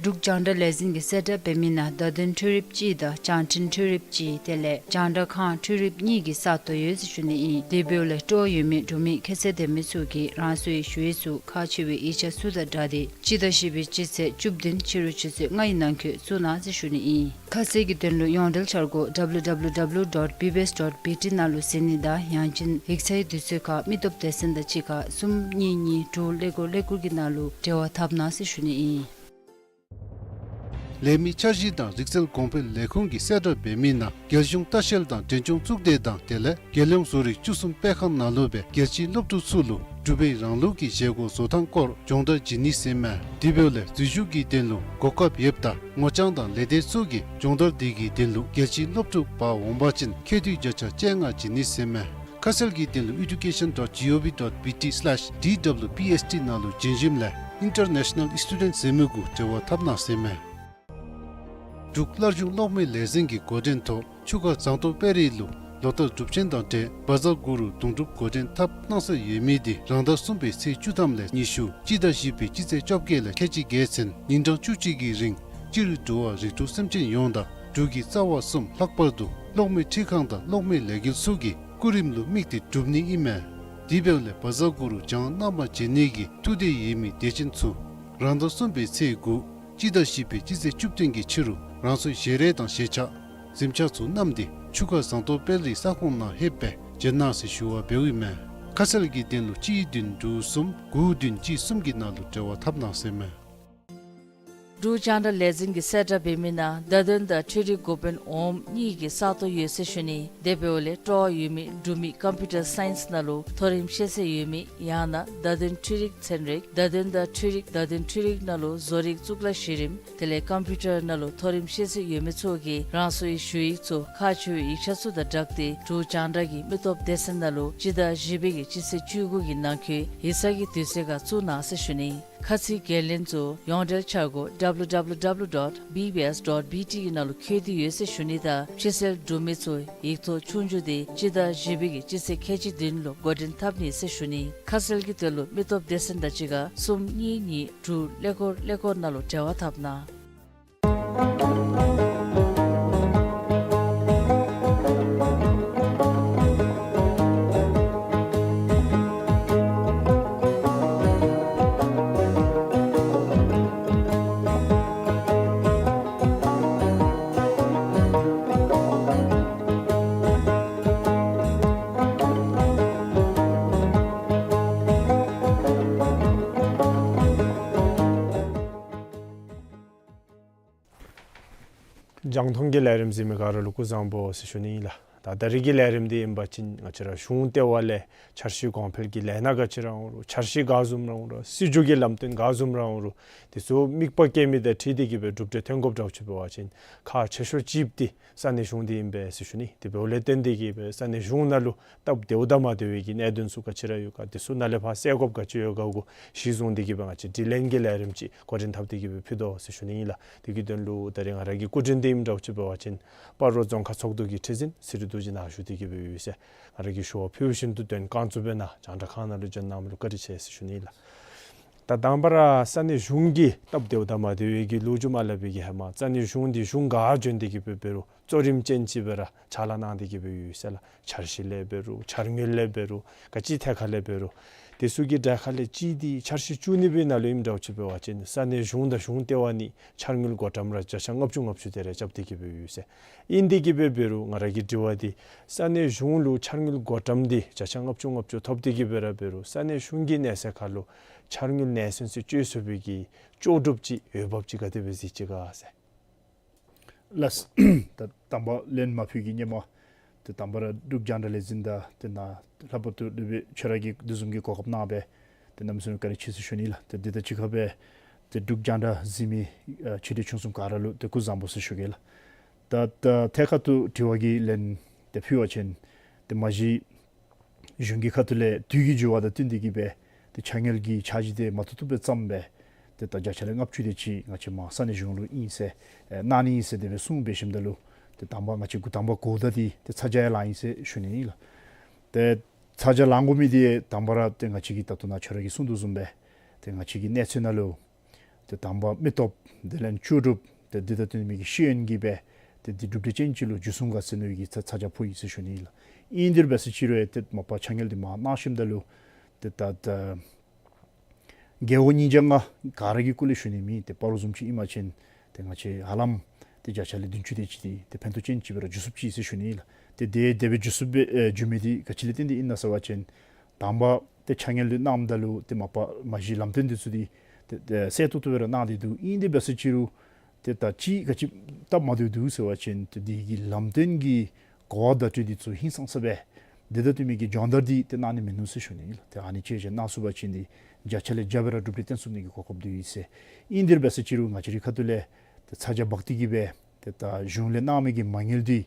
འབྲུག་རྒྱང་བསྒྲགས་ལས་འཛིན་གྱིས་གསལ་བསྒྲགས་འབད་མི་ནང་བརྡ་དོན་འཕྲུལ་རིགཔ་གཅིག་དང་བྱང་འཕྲིན་འཕྲུལ་རིགཔ་གཅིག་དེ་ལས་རྒྱང་བསྒྲགས་ཁང་འཕྲུལ་རིགཔ་གཉིས་ཀྱི་ས་སྟོང་ཡོད་ཟེར་ཞུ་ནི་ཨིན། དེ་འབདཝ་ལས་སྤྲོ་བ་ཡོད་མི་འབྲུག་མི་ཁྱད་ཚད་ལྡན་མི་ཚུ་གིས་རང་སོའི་ཞུ་ཡིག་ཚུ་ཁག་ཆེ་བའི་ཡིག་ཆ་ཚུ་དང་སྦྲགས་ཏེ་སྤྱི་ཟླ་བཞི་པའི་སྤྱི་ཚེས་བཅུ་བདུན་ཕྱི་རུ་ཆུ་ཚོད་ལྔའི་ནང་འཁོད་བཙུགས་གནང་ཟེར་ཞུ་ནི་ཨིན། ཁ་གསལ་གྱི་དོན་ལུ་ཡོངས་འབྲེལ་འཆར་སྒོ་W W W dot B B S dot B T ནང་ལུ་གཟིགས་ནི་དང་ཡང་ཅིན་ཡིག་ཚང་གི་དུས་ཚོད་ཁར་མི་སྟོབས་སྡེ་ཚན་དང་གཅིག་ཁར་གསུམ་གཉིས་གཉིས་དྲུག་ཀླད་ཀོར་ཀླད་ཀོར་གྱི་ནང་ལུ་འབྲེལ་བ་འཐབ་གནང་ཟེར་ཞུ་ནི་ཨིན། ལས་མི་འཆར་གཞི་དང་རིག་རྩལ་གོང་འཕེལ་ལས་ཁུངས་ཀྱིས་གསལ་བསྒྲགས་འབད་མི་ནང་རྒྱལ་གཞུང་ལྟ་བཤལ་དང་འབྲས་ལྗོངས་གཙུག་སྡེ་དང་དེ་ལས་རྒྱལ་ཡོངས་བཟོ་རིག་བཅུ་གསུམ་སྤེལ་ཁང་ནང་ལུ་སྦེ་རྒྱལ་སྤྱིའི་སློབ་ཕྲུག་ཚུ་ལུ་འབྲུག་པའི་རང་ལུགས་ཀྱི་བཞེས་སྒོ་བཟོ་ཐངས་སྐོར་སྦྱོང་བརྡར་བྱིན་ནི་ཟེར་མས། དེ་འབདཝ་ལས་འཛུལ་ཞུགས་ཀྱི་དོན་ལུ་གོ་སྐབས་ཡོདཔ་ད་ངོ་རྐྱང་དང་ལས་སྡེ་ཚུ་གིས་སྦྱོང་བརྡར་དེ་གི་དོན་ལུ་རྒྱལ་སྤྱིའི་སློབ་ཕྲུག་འབག་འོང་པ་ཅིན་ཁེ་ཏོག་བརྒྱ་ཆ་བཅོ་ལྔ་བྱིན་ནི་ཟེར་མས། ཁ་གསལ་གྱི་དོན་ལུ་education dot gov dot bt slash D W P S T ནང་ལུ་བྱོན་ཞིནམ་ལས་International Student ཟེར་མི་གུ་འབྲེལ་བ་འཐབ་གནང་ཟེར་མས། འབྲུག་སླར་འབྱུང་གློག་མེ་ལས་འཛིན་གྱི་འགོ་འདྲེན་ཐོག་ཆུ་ཁ་ཟངས་མདོག་དཔལ་རི་ལུ་ལོ་ལྟར་སྒྲུབ་ཆེན་དང་འབྲེལ་བཛྲ་གུ་རུ་དུང་སྒྲུབ་འགོ་འདྲེན་འཐབ་གནང་སྲོལ་ཡོད་མི་དེ་རང་ཟླ་གསུམ་པའི་ཚེས་བཅུ་ཐམ་ལས་ཉི་ཤུ་སྤྱི་ཟླ་བཞི་པའི་སྤྱི་ཚེས་བཅོ་བརྒྱད་ལས་ཁལ་གཅིག་བརྒྱད་ཚུན་ཉིན་གྲངས་བཅུ་གཅིག་གི་རིང་སྤྱིར་འགྲོ་བ་རིགས་དྲུག་སེམས་ཅན་ཡོངས་དང་འབྲུག་གི་རྩ་བ་གསུམ་ལྷག་པར་དུ་གློག་མེ་འཕྲུལ་ཁང་དང་གློག་མེ་ལས་འགུལ་ཚུ་གི་སྐུ་རིམ་ལུ་དམིགས་ཏེ་སྒྲུབ་ནི་ཨིན་མས། དེ་འབདཝ་ལས་བཛྲ་གུ་རུ་བགྱང་གནང་པར་བྱོན་ནི་གི་ཐུགས་འདོད་ཡོད་མི་དད་ཅན་ཚུ་རང་ཟླ་གསུམ་པའི་ཚེས་དགུ་སྤྱི་ཟླ་བཞི་པའི་སྤྱི་ཚེས་བཅུ་བདུན་གྱི་ཕྱི་རུ་རང་སོའི་ཞལ་རས་དང་ཞལ་ཆས་གཟིམ་ཆས་ཚུ་བསྣམས་ཏེ་ཆུ་ཁ་ཟངས་མདོག་དཔལ་རིའི་ས་ཁོངས་ནང་ལྷོདཔ་སྦེ་བྱོན་གནང་ཟེར་ཞུ་བ་འབདཝ་ཨིན་མས། ཁ་གསལ་གྱི་དོན་ལུ་གཅིག་བདུན་དྲུག་གསུམ་དགུ་བདུན་གཅིག་གསུམ་གྱི་ནང་ལུ་འབྲེལ་བ་འཐབ་གནང་ཟེར་མས། འབྲུག་རྒྱང་བསྒྲགས་ལས་འཛིན་གྱིས་གསལ་བསྒྲགས་འབད་མི་ནང་བརྡ་དོན་དང་འཕྲུལ་རིག་འགོ་དཔོན་འོགམ་གཉིས་ཀྱི་ས་སྟོང་ཡོད་ཟེར་ཞུ་ནི། དེ་འབདཝ་ལས་སྤྲོ་བ་ཡོད་མི་འབྲུག་མི་ཀམ་པིའུ་ཊར་སའིནསི་ནང་ལུ་མཐོ་རིམ་ཤེས་ཚད་ཡོད་མི་ཡང་ན་བརྡ་དོན་འཕྲུལ་རིག་ཚན་རིག་བརྡ་དོན་དང་འཕྲུལ་རིག་བརྡ་དོན་འཕྲུལ་རིག་ནང་ལུ་བཟོ་རིག་གཙུག་ལག་གཞི་རིམ་དེ་ལས་ཀམ་པིའུ་ཊར་ནང་ལུ་མཐོ་རིམ་ཤེས་ཚད་ཡོད་མི་ཚུ་གིས་རང་སོའི་ཞུ་ཡིག་ཚུ་ཁག་ཆེ་བའི་ཡིག་ཆ་ཚུ་དང་སྦྲགས་ཏེ་འབྲུག་རྒྱང་བསྒྲགས་ཀྱི་མི་སྟོབས་སྡེ་ཚན་ནང་ལུ་སྤྱི་ཟླ་བཞི་པའི་གི་སྤྱི་ཚེས་བཅུ་དགུ་གི་ནང་འཁོད་ཡིག་ཚང་གི་དུས་ཚོད་ཁར་བཙུགས་གནང་ཟེར་ཞུ་ནི། ཁ་ཚིག་འགན་ལེན་ཚུ་ཡོངས་འབྲེལ་འཆར་སྒོ་W W W dot B B S dot B T གི་ནང་ལུ་བཀོད་དེ་ཡོད་ཟེར་ཞུ་ནི་དང་ཕྱི་སེལ་འབྲུག་མི་ཚུ་ཡིག་ཐོག་ཆོས་རྒྱུགས་དེ་སྤྱི་ཟླ་བཞི་པའི་གི་སྤྱི་ཚེས་ཁལ་གཅིག་བདུན་ལུ་འགོ་འདྲེན་འཐབ་ནི་ཟེར་ཞུ་ནི། ཁ་གསལ་གྱི་དོན་ལུ་མི་སྟོབས་སྡེ་ཚན་དང་གཅིག་ཁར་གསུམ་གཉིས་གཉིས་དྲུག་ཀླད་ཀོར་ཀླད་ཀོར་ནང་ལུ་འབྲེལ་བ་འཐབ་གནང་། རྒྱང་མཐོང་གི་ལས་རིམ་གཟིགས་མི་ག་ར་ལུ་སྐུ་གཟུགས་བཟང་པོ་ཟེར་ཞུ་ནི་ཨིན་ལགས། ད་ད་རིས་ཀྱི་ལས་རིམ་འདི་ཨིན་པ་ཅིན་ང་བཅས་ར་གཞུང་ལྟེ་བ་ལས་འཆར་གཞི་གོང་འཕེལ་གྱི་ལས་སྣ་ག་ཅི་ར་འོང་རུང་འཆར་གཞི་ག་བཟུམ་ར་འོང་རུང་སྲིད་བྱུས་ཀྱི་ལམ་སྟོན་ག་བཟུམ་ར་འོང་རུང་དེ་ཚུ་དམིགས་པ་བསྐྱེད་མི་དང་འཁྲིལ་ཏེ་གི་སྦེ་གྲུབ་འབྲས་ཐོན་དགོཔ་འདྲཝ་ཅིག་འབད་བ་ཅིན་ཁག་ཆེ་ཤོས་ཅིག་འདི་ས་གནས་གཞུང་འདི་ཨིན་པས་ཟེར་ཞུ་ནི། དེ་འབདཝ་ལས་བརྟེན་ཏེ་གི་སྦེ་ས་གནས་གཞུང་ནང་ལུ་སྟབས་བདེཝ་དང་མ་བདེ་བའི་གི་གནད་དོན་ཚུ་ག་ཅི་ར་ཡོད་ག་དེ་ཚུ་ནཱ་ལས་ཕར་སེལ་དགོཔ་ག་ཅི་ཡོད་ག་གུ་གཞི་བཟུང་སྟེ་གི་སྦེ་ང་བཅས་དྲི་ལན་གྱི་ལས་རིམ་ཅིག་འགོ་འདྲེན་འཐབ་སྟེ་གི་སྦེ་ཕུལ་དོ་ཟེར་ཞུ་ནི་ཨིན་ལགས། དེ་གི་དོན་ལུ་ད་རིས་ང་ར་གི་སྐུ་མགྲོན་འདི་ཨིནམ་འདྲཝ་ཅིག་འབད་བ་ཅིན་སྤ་རོ་རྫོང་ཁག་ཚོགས་འདུ་གི་ཁྲི་འཛིན་ཚེ་རིང་རྡོ་རྗེ་ནཱ་བཞུགས་ཏེ་གི་སྦེ་ཡོད་ཟེར། ང་ར་གིས་ཞུ་བ་ཕུལཝ་བཞིན་དུ་དོན་རྐང་བཙུགས་འབད་ནཱ་རྒྱང་བསྒྲགས་ཁང་ནང་ལུ་བྱོན་གནང་མི་ལུ་བཀའ་དྲིན་ཆེ་ཟེར་ཞུ་ནི་ཨིན་ལགས། ད་དང་པ་ར་ས་གནས་གཞུང་གི་སྟབས་བདེཝ་དང་མ་བདེ་བའི་གི་ལོ་རྒྱུས་མ་སླབ་པའི་གི་ཧེ་མ་ས་གནས་གཞུང་འདི་གཞུང་ག་བྱོན་ཏེ་གི་སྦེ་འབད་རུང་གཙོ་རིམ་ཅན་ཅིག་སྦེ་ར་ཕྱག་ལཱ་གནང་སྟེ་གི་སྦེ་ཡོད་ཟེར་ལགས། འཆར་གཞི་ལས་འབད་རུང་འཆར་དངུལ་ལས་འབད་རུང་ག་ཅི་ཐད་ཁར་ལས་འབད་རུང་དེ་ཚུ་གི་གྲས་ཁར་ལས་གཅིག་འདི་འཆར་གཞི་བཅུ་གཉིས་པའི་ནང་ལུ་ཨིནམ་འདྲཝ་ཅིག་འབད་བ་ཅིན་ས་གནས་གཞུང་དང་གཞུང་ལྟེ་བ་གཉིས་འཆར་དངུལ་བགོ་བཀྲམ་ར་བརྒྱ་ཆ་ལྔ་བཅུ་ལྔ་བཅུ་དེ་ར་རྐྱབ་སྟེ་གི་སྦེ་ཡོད་ཟེར། ཨིན་ཏེ་གི་སྦེ་འབད་རུང་ང་ར་གི་དྲི་བ་འདི་ས་གནས་གཞུང་ལུ་འཆར་དངུལ་བགོ་བཀྲམ་འདི་བརྒྱ་ཆ་ལྔ་བཅུ་ལྔ་བཅུ་ཐོབ་སྟེ་གི་སྦེ་ར་འབད་རུང་ས་གནས་གཞུང་གི་གནས་ཚད་ཁར་ལུ་འཆར་དངུལ་གནས་ཚད་ཚུ་སྤྱོད་ཚུགས་པའི་གི་ལྕོགས་གྲུབ་ཅིག་འོས་འབབ་ཅིག་ག་དེ་སྦེ་གཟིགས་ཅི་ག་ཟེར། ལགས། ད་དང་པ་ལན་མ་ཕུལ་གི་སྔོན་མ་ཏེ་དང་པ་ར་འབྲུག་རྒྱང་བསྒྲགས་ལས་འཛིན་དང་ཏེ་ནཱ་ལྷག་པར་དུ་ལུ་སྦེ་ཁྱོད་ར་གིས་དེ་བཟུམ་གྱི་གོ་སྐབས་གནང་སྦེ་ཏེ་གནམ་མེད་ས་མེད་བཀའ་དྲིན་ཆེ་ཟེར་ཞུ་ནི་ལགས། ཏེ་འདི་དང་གཅིག་ཁར་སྦེ་ཏེ་འབྲུག་རྒྱང་བསྒྲགས་གཟིགས་མི་ཨ་ཆེ་འབྲིང་ཆུང་གསུམ་ག་ར་ལུ་ཏེ་སྐུ་གཟུགས་བཟང་པོ་ཟེར་ཞུ་གེ་ལགས། ད་ད་ཐད་ཀར་དུ་དྲི་བ་གི་ལན་ཏེ་ཕུལ་བ་ཅིན་ཏེ་མ་གཞི་གཞུང་གི་ཁ་ཐུག་ལས་དུས་ཀྱི་འགྱུར་བ་དང་བསྟུན་ཏེ་གི་སྦེ་ཏེ་ཕྱགས་སྙིགས་ཀྱི་འཆར་གཞི་དེ་མ་བཏུབ་བཏུབ་སྦེ་བརྩམས་སྦེ་ཏེ་ད་བརྒྱ་ཆ་ལས་ལྔ་བཅུ་དེ་ཅིག་ང་བཅས་མར་ས་གནས་གཞུང་ལུ་ཨིན་ཟེར་ཨེ་གནང་ནི་ཨིན་ཟེར་དེ་སྦེ་གསུངས་འབད་ཞིནམ་ད་ལུ་ཏེ་དང་པ་ང་བཅས་འགོ་དང་པ་གོཝ་ད་འདི་ཏེ་ཚ་གྱང་ཡང་ལང་ཡི་ཟེར་ཞུ་ནི་ཨིན་ལགས། ཏེ་ཚ་གྱང་ལང་དགོ་མི་འདི་དང་པ་ར་ཏེ་ང་བཅས་ཀྱིས་ད་ལྟོ་ནཱ་ཁྱོད་ར་གིས་གསུངས་དོ་བཟུམ་སྦེ་ཏེ་ང་བཅས་ཀྱི་གནས་ཚད་ནང་ལུ་ཏེ་དང་པ་མི་སྟོབས་དེ་ལས་ལྕོགས་གྲུབ་ཏེ་འདི་དང་བསྟུན་མི་གི་ཤེས་ཡོན་གྱིས་སྦེ་ཏེ་འདི་གྲུབ་འབྲས་ཅན་ཅིག་ལུ་འགྱུར་སོང་ག་ཟེར་མནོ་བའི་གི་ཚ་ཚ་གྱང་ཕོག་ཡི་ཟེར་ཞུ་ནི་ཨིན་ལགས། ཨིན་དེ་འབད་ཟེར་ཅི་རུང་ཏེ་མ་པ་ཕྱགས་སྙིགས་འདི་མར་གནང་ཞིནམ་ད་ལུ་ཏེ་ད་ད་རྒེད་འོག་གཉིས་བརྒྱ་ལྔ་ག་ར་གི་སྐོར་ལས་ཞུ་ནི་མེད། ཏེ་སྤ་རོ་བཟུམ་ཅིག་ཨིན་པ་ཅིན་ཏེ་ང་བཅས་ཧ་ལམ་ཏེ་བརྒྱ་ཆ་ལས་བདུན་ཅུ་དེ་ཅིག་འདི་ཏེ་ཕན་ཐོགས་ཅན་ཅིག་སྦེ་ར་འགྱུར་ཚུགསཔ་ཅིག་ཟེར་ཞུ་ནི་ཨིན་ལགས། ཏེ་དེ་དེ་སྦེ་འགྱུར་ཚུགསཔ་སྦེ་ཨེ་འགྱུར་མི་འདི་ག་ཅི་ལས་བརྟེན་ཏེ་ཨིན་ན་ཟེར་བ་ཅིན་དང་པ་ཏེ་ཕྱགས་སྙིགས་ལུ་གནངམ་ད་ལུ་ཏེ་མ་པ་མ་གཞི་ལམ་སྟོན་འདི་ཚུ་འདི་ཏེ་ཏེ་གསལ་ཏོག་ཏོ་སྦེ་ར་གནང་སྟེ་འདུག། ཨིན་དེ་འབད་ཟེར་ཅི་རུང་ ཏེ་ད་ཅི་ག་ཅི་སྟབས་མ་བདེཝ་འདུག་ཟེར་བ་ཅིན་ཏེ་འདི་གི་ལམ་སྟོན་གྱི་གོ་བ་བརྡ་སྤྲོད་འདི་ཚུ་ཧིང་སངས་ས་སྦེ་དེ་དང་བསྟུན་མི་གི་སྦྱོང་བརྡར་འདི་ཏེ་གནང་ནི་མིན་ནུག་ཟེར་ཞུ་ནི་ཨིན་ལགས། ཏེ་ཨ་ནི་ཅིག་ཅིག་གནང་ཚུགས་པ་ཅིན་འདི་བརྒྱ་ཆ་ལས་བརྒྱ་སྦེ་ར་གྲུབ་འབྲས་སྟོན་ཚུགས་ནི་གི་གོ་སྐབས་འདི་ཡོད་ཟེར། ཨིན་དེ་འབད་ས་ཅིག་རུང་ང་བཅས་རའི་ཁ་ཐུག་ལས་ཏེ་ཚ་གྱང་འབག་སྟེ་གི་སྦེ་ཏེ་ད་གཞུང་ལས་གནང་མི་གི་མ་དངུལ་འདི་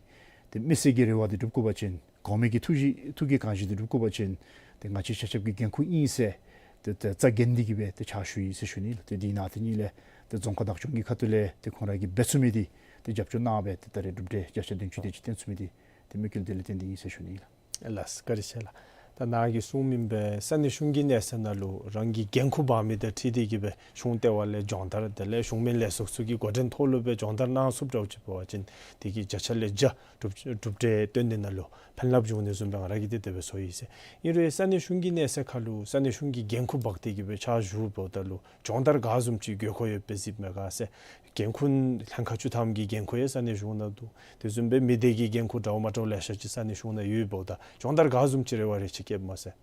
ཏེ་མི་སེར་གྱི་རེ་བ་འདི་སྒྲུབ་དགོ་པ་ཅིན་གོང་མའི་གི་ཐུགས་བཞེད་ཐུགས་ཀྱི་གང་བཞེད་འདི་སྒྲུབ་དགོ་པ་ཅིན་ཏེ་ང་བཅས་ཆ་ཁྱབ་ཀྱི་འགན་ཁུར་ཨིན་ཟེར་ཏེ་ཏེ་རྩ་འགེངས་ཏེ་གི་སྦེ་ཏེ་ཕྱག་ཞུ་ཡི་ཟེར་ཞུ་ནི་ལགས། ཏེ་འདི་ནང་དེ་ཉིད་ལས་ཏེ་རྫོང་ཁག་བདག་སྐྱོང་གི་ཁ་ཐུག་ལས་ཏེ་ཁོང་ར་གིས་འབད་ཚུགས་མི་འདི་ཏེ་རྒྱབ་སྐྱོར་གནང་སྦེ་ཏེ་ད་རེས་གྲུབ་འབྲས་བརྒྱ་ཆ་བདུན་ཅུ་དེ་ཅིག་སྟོན་ཚུགས་མི་འདི་ཏེ་དམིགས་ཡུལ་དེ་ལས་བརྟེན་ཏེ་ཨིན་ཟེར་ཞུ་ནི་ལགས། ལགས་བཀའ་དྲིན་ཆེ་ལགས། ད་ནཱ་གིས་གསུངས་མི་སྦེ་ས་གནས་གཞུང་གི་གནས་ཚད་ནང་ལུ་རང་གི་འགན་ཁུར་འབག་མི་དང་འཁྲིལ་ཏེ་གི་སྦེ་གཞུང་ལྟེ་བ་ལས་སྦྱོང་བརྡར་དེ་ལས་གཞུང་མིན་ལས་ཚོགས་ཚུ་གི་འགོ་འདྲེན་ཐོག་ལུ་སྦེ་སྦྱོང་བརྡར་གནང་ཚུགསཔ་འདྲཝ་ཅིག་འབད་བ་ཅིན་དེ་གིས་བརྒྱ་ཆ་ལས་བརྒྱ་གྲུབ་གྲུབ་འབྲས་སྟོན་ནི་ནང་ལུ་ཕན་རླབས་འབྱུང་ནི་བཟུམ་སྦེ་ང་ར་གིས་ཏེ་དེ་སྦེ་ཚོར་ཡི་ཟེར། ཨིན་རུང་ས་གནས་གཞུང་གི་གནས་ཚད་ཁར་ལུ་ས་གནས་གཞུང་གི་འགན་ཁུར་འབག་སྟེ་གི་སྦེ་ཕྱག་ཞུཝ་ད་ལུ་སྦྱོང་བརྡར་ག་བཟུམ་ཅིག་དགོས་མཁོ་ཡོདཔ་སྦེ་གཟིགསཔ་མས་ག་ཟེར། འགན་ཁུར་ལྷན་ཁག་བཅུ་ཐམ་གྱི་འགན་ཁུར་ཡང་ས་གནས་གཞུང་ནང་འདུག། དེ་བཟུམ་སྦེ་མི་སྡེ་གི་འགན་ཁུར་འདྲཝ་མ་འདྲཝ་ལེ་ཤ་ཅིག་ས་གནས་གཞུང་ནང་ཡོདཔ་ད་སྦྱོང་བརྡར་ག་བཟུམ་ཅིག་རེ་བ་རེ་ཅིག་བསྐྱེདཔ་མས་ཟེར།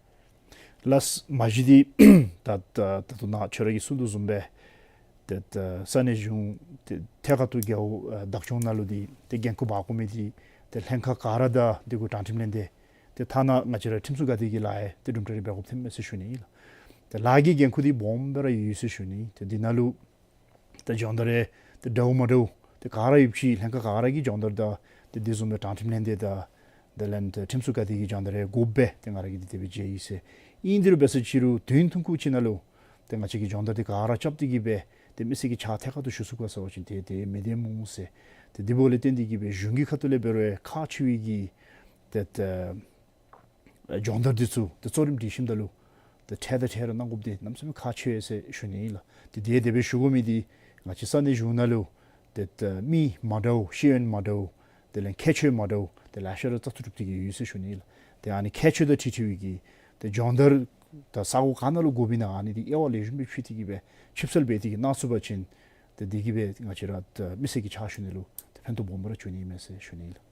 ལགས་མ་གཞི་འདི་ད་ད་ད་ལྟོ་ནཱ་ཁྱོད་ར་གིས་གསུངས་དོ་བཟུམ་སྦེ་ཏེ་ད་ས་གནས་གཞུང་ཏེ་ཐད་ཀར་དུ་རྒེད་འོག་ཨ་བདག་སྐྱོང་ནང་ལུ་འདི་ཏེ་འགན་ཁུར་འབག་དགོ་མི་འདི་ཏེ་ལྷན་ཁག་ག་ར་དང་འདི་གུ་དྲང་ཁྲིམས་ལྷན་སྡེ་ཏེ་ཐ་ན་ང་བཅས་ར་ཁྲིམས་སྲུང་འགག་སྡེ་གི་ལཱ་ཡང་ཏེ་གྲུབ་འབྲས་རེ་འབད་དགོཔ་ཐོནམ་མས་ཟེར་ཞུ་ནི་ཨིན་ལགས། ཏེ་ལཱ་གི་འགན་ཁུར་འདི་སྦོམ་སྦེ་ར་ཡོད་ཟེར་ཞུ་ནི། ཏེ་འདི་ནང་ལུ་ཏེ་སྦྱོང་བརྡར་རེ་ཏེ་འདྲཝ་མ་འདྲཝ་ཏེ་ག་ར་ཡོདཔ་ཅིག་ལྷན་ཁག་ག་ར་གི་སྦྱོང་བརྡར་དང་ཏེ་དེ་བཟུམ་སྦེ་དྲང་ཁྲིམས་ལྷན་སྡེ་དང་དེ་ལས་ཏེ་ཁྲིམས་སྲུང་འགག་སྡེ་གི་སྦྱོང་བརྡར་རེ་དགོཔ་སྦེ་ཏེ་ང་ར་གིས་ཏེ་དེ་སྦེ་མཇལ་ཡི་ཟེར། ཨིན་དེ་རུང་འབད་ས་ཅིག་རུང་དོན་ཐུང་ཀུ་ཅིག་ནང་ལུ་ཏེ་ང་བཅས་ཀྱིས་སྦྱོང་བརྡར་འདི་ག་ར་རྐྱབ་སྟེ་གི་སྦེ་ཏེ་མི་སེར་གྱི་ཕྱག་ཐད་ཀར་དུ་ཞུ་ཚུགས་ག་ཟེར་བ་ཅིན་ཏེ་དེ་མི་བདེ་སྨོ་ཟེར། ཏེ་དེ་འབདཝ་ལས་བརྟེན་ཏེ་གི་སྦེ་གཞུང་གི་ཁ་ཐུག་ལས་འབད་རུང་ཁག་ཆེ་བའི་གི་ཏེ་ཏེ་སྦྱོང་བརྡར་འདི་ཚུ་ཏེ་གཙོ་རིམ་སྒྲིག་ཞིནམ་ད་ལུ་ཏེ་འཕྲལ་དང་འཕྲལ་ར་གནང་དགོཔ་འདི་གནམ་མེད་ས་མེད་ཁག་ཆེ་བས་ཟེར་ཞུ་ནི་ཨིན་ལགས། ཏེ་དེ་དེ་སྦེ་ཞུ་དགོ་མི་འདི་ང་བཅས་ས་གནས་གཞུང་ནང་ལུ་ཏེ་ཏེ་མི་མ་འདྲཝ་ཤེས་ཡོན་མ་འདྲཝ་དེ་ལས་ཁྱད་ཆོས་མ་འདྲཝ་ཏེ་ལེ་ཤ་ར་བཙག་འཐུ་གྲུབ་སྟེ་གི་ཡོད་ཟེར་ཞུ་ནི་ཨིན་ལགས། ཏེ་ཨ་ནི་ཁྱད་ཆོས་དང་འཁྲིལ་འཁྲིལ་བའི་གི་ཏེ་སྦྱོང་བརྡར་ད་ས་གོ་ག་ནང་ལུ་དགོཔ་ཨིན་ན་ཨ་ནི་འདི་དབྱེ་བ་ལེགས་ཤོམ་སྦེ་ཕྱེ་སྟེ་གི་སྦེ་ཆིབས་གསལ་འབད་དེ་གི་གནང་ཚུགས་པ་ཅིན་ཏེ་དེ་གིས་སྦེ་ང་བཅས་ར་ཏེ་མི་སེར་གྱི་ཕྱག་ཞུ་ནི་ལུ་ཏེ་ཕན་ཐོགས་སྦོམ་ར་འབྱུང་ནི་མས་ཟེར་ཞུ་ནི་ཨིན་ལགས།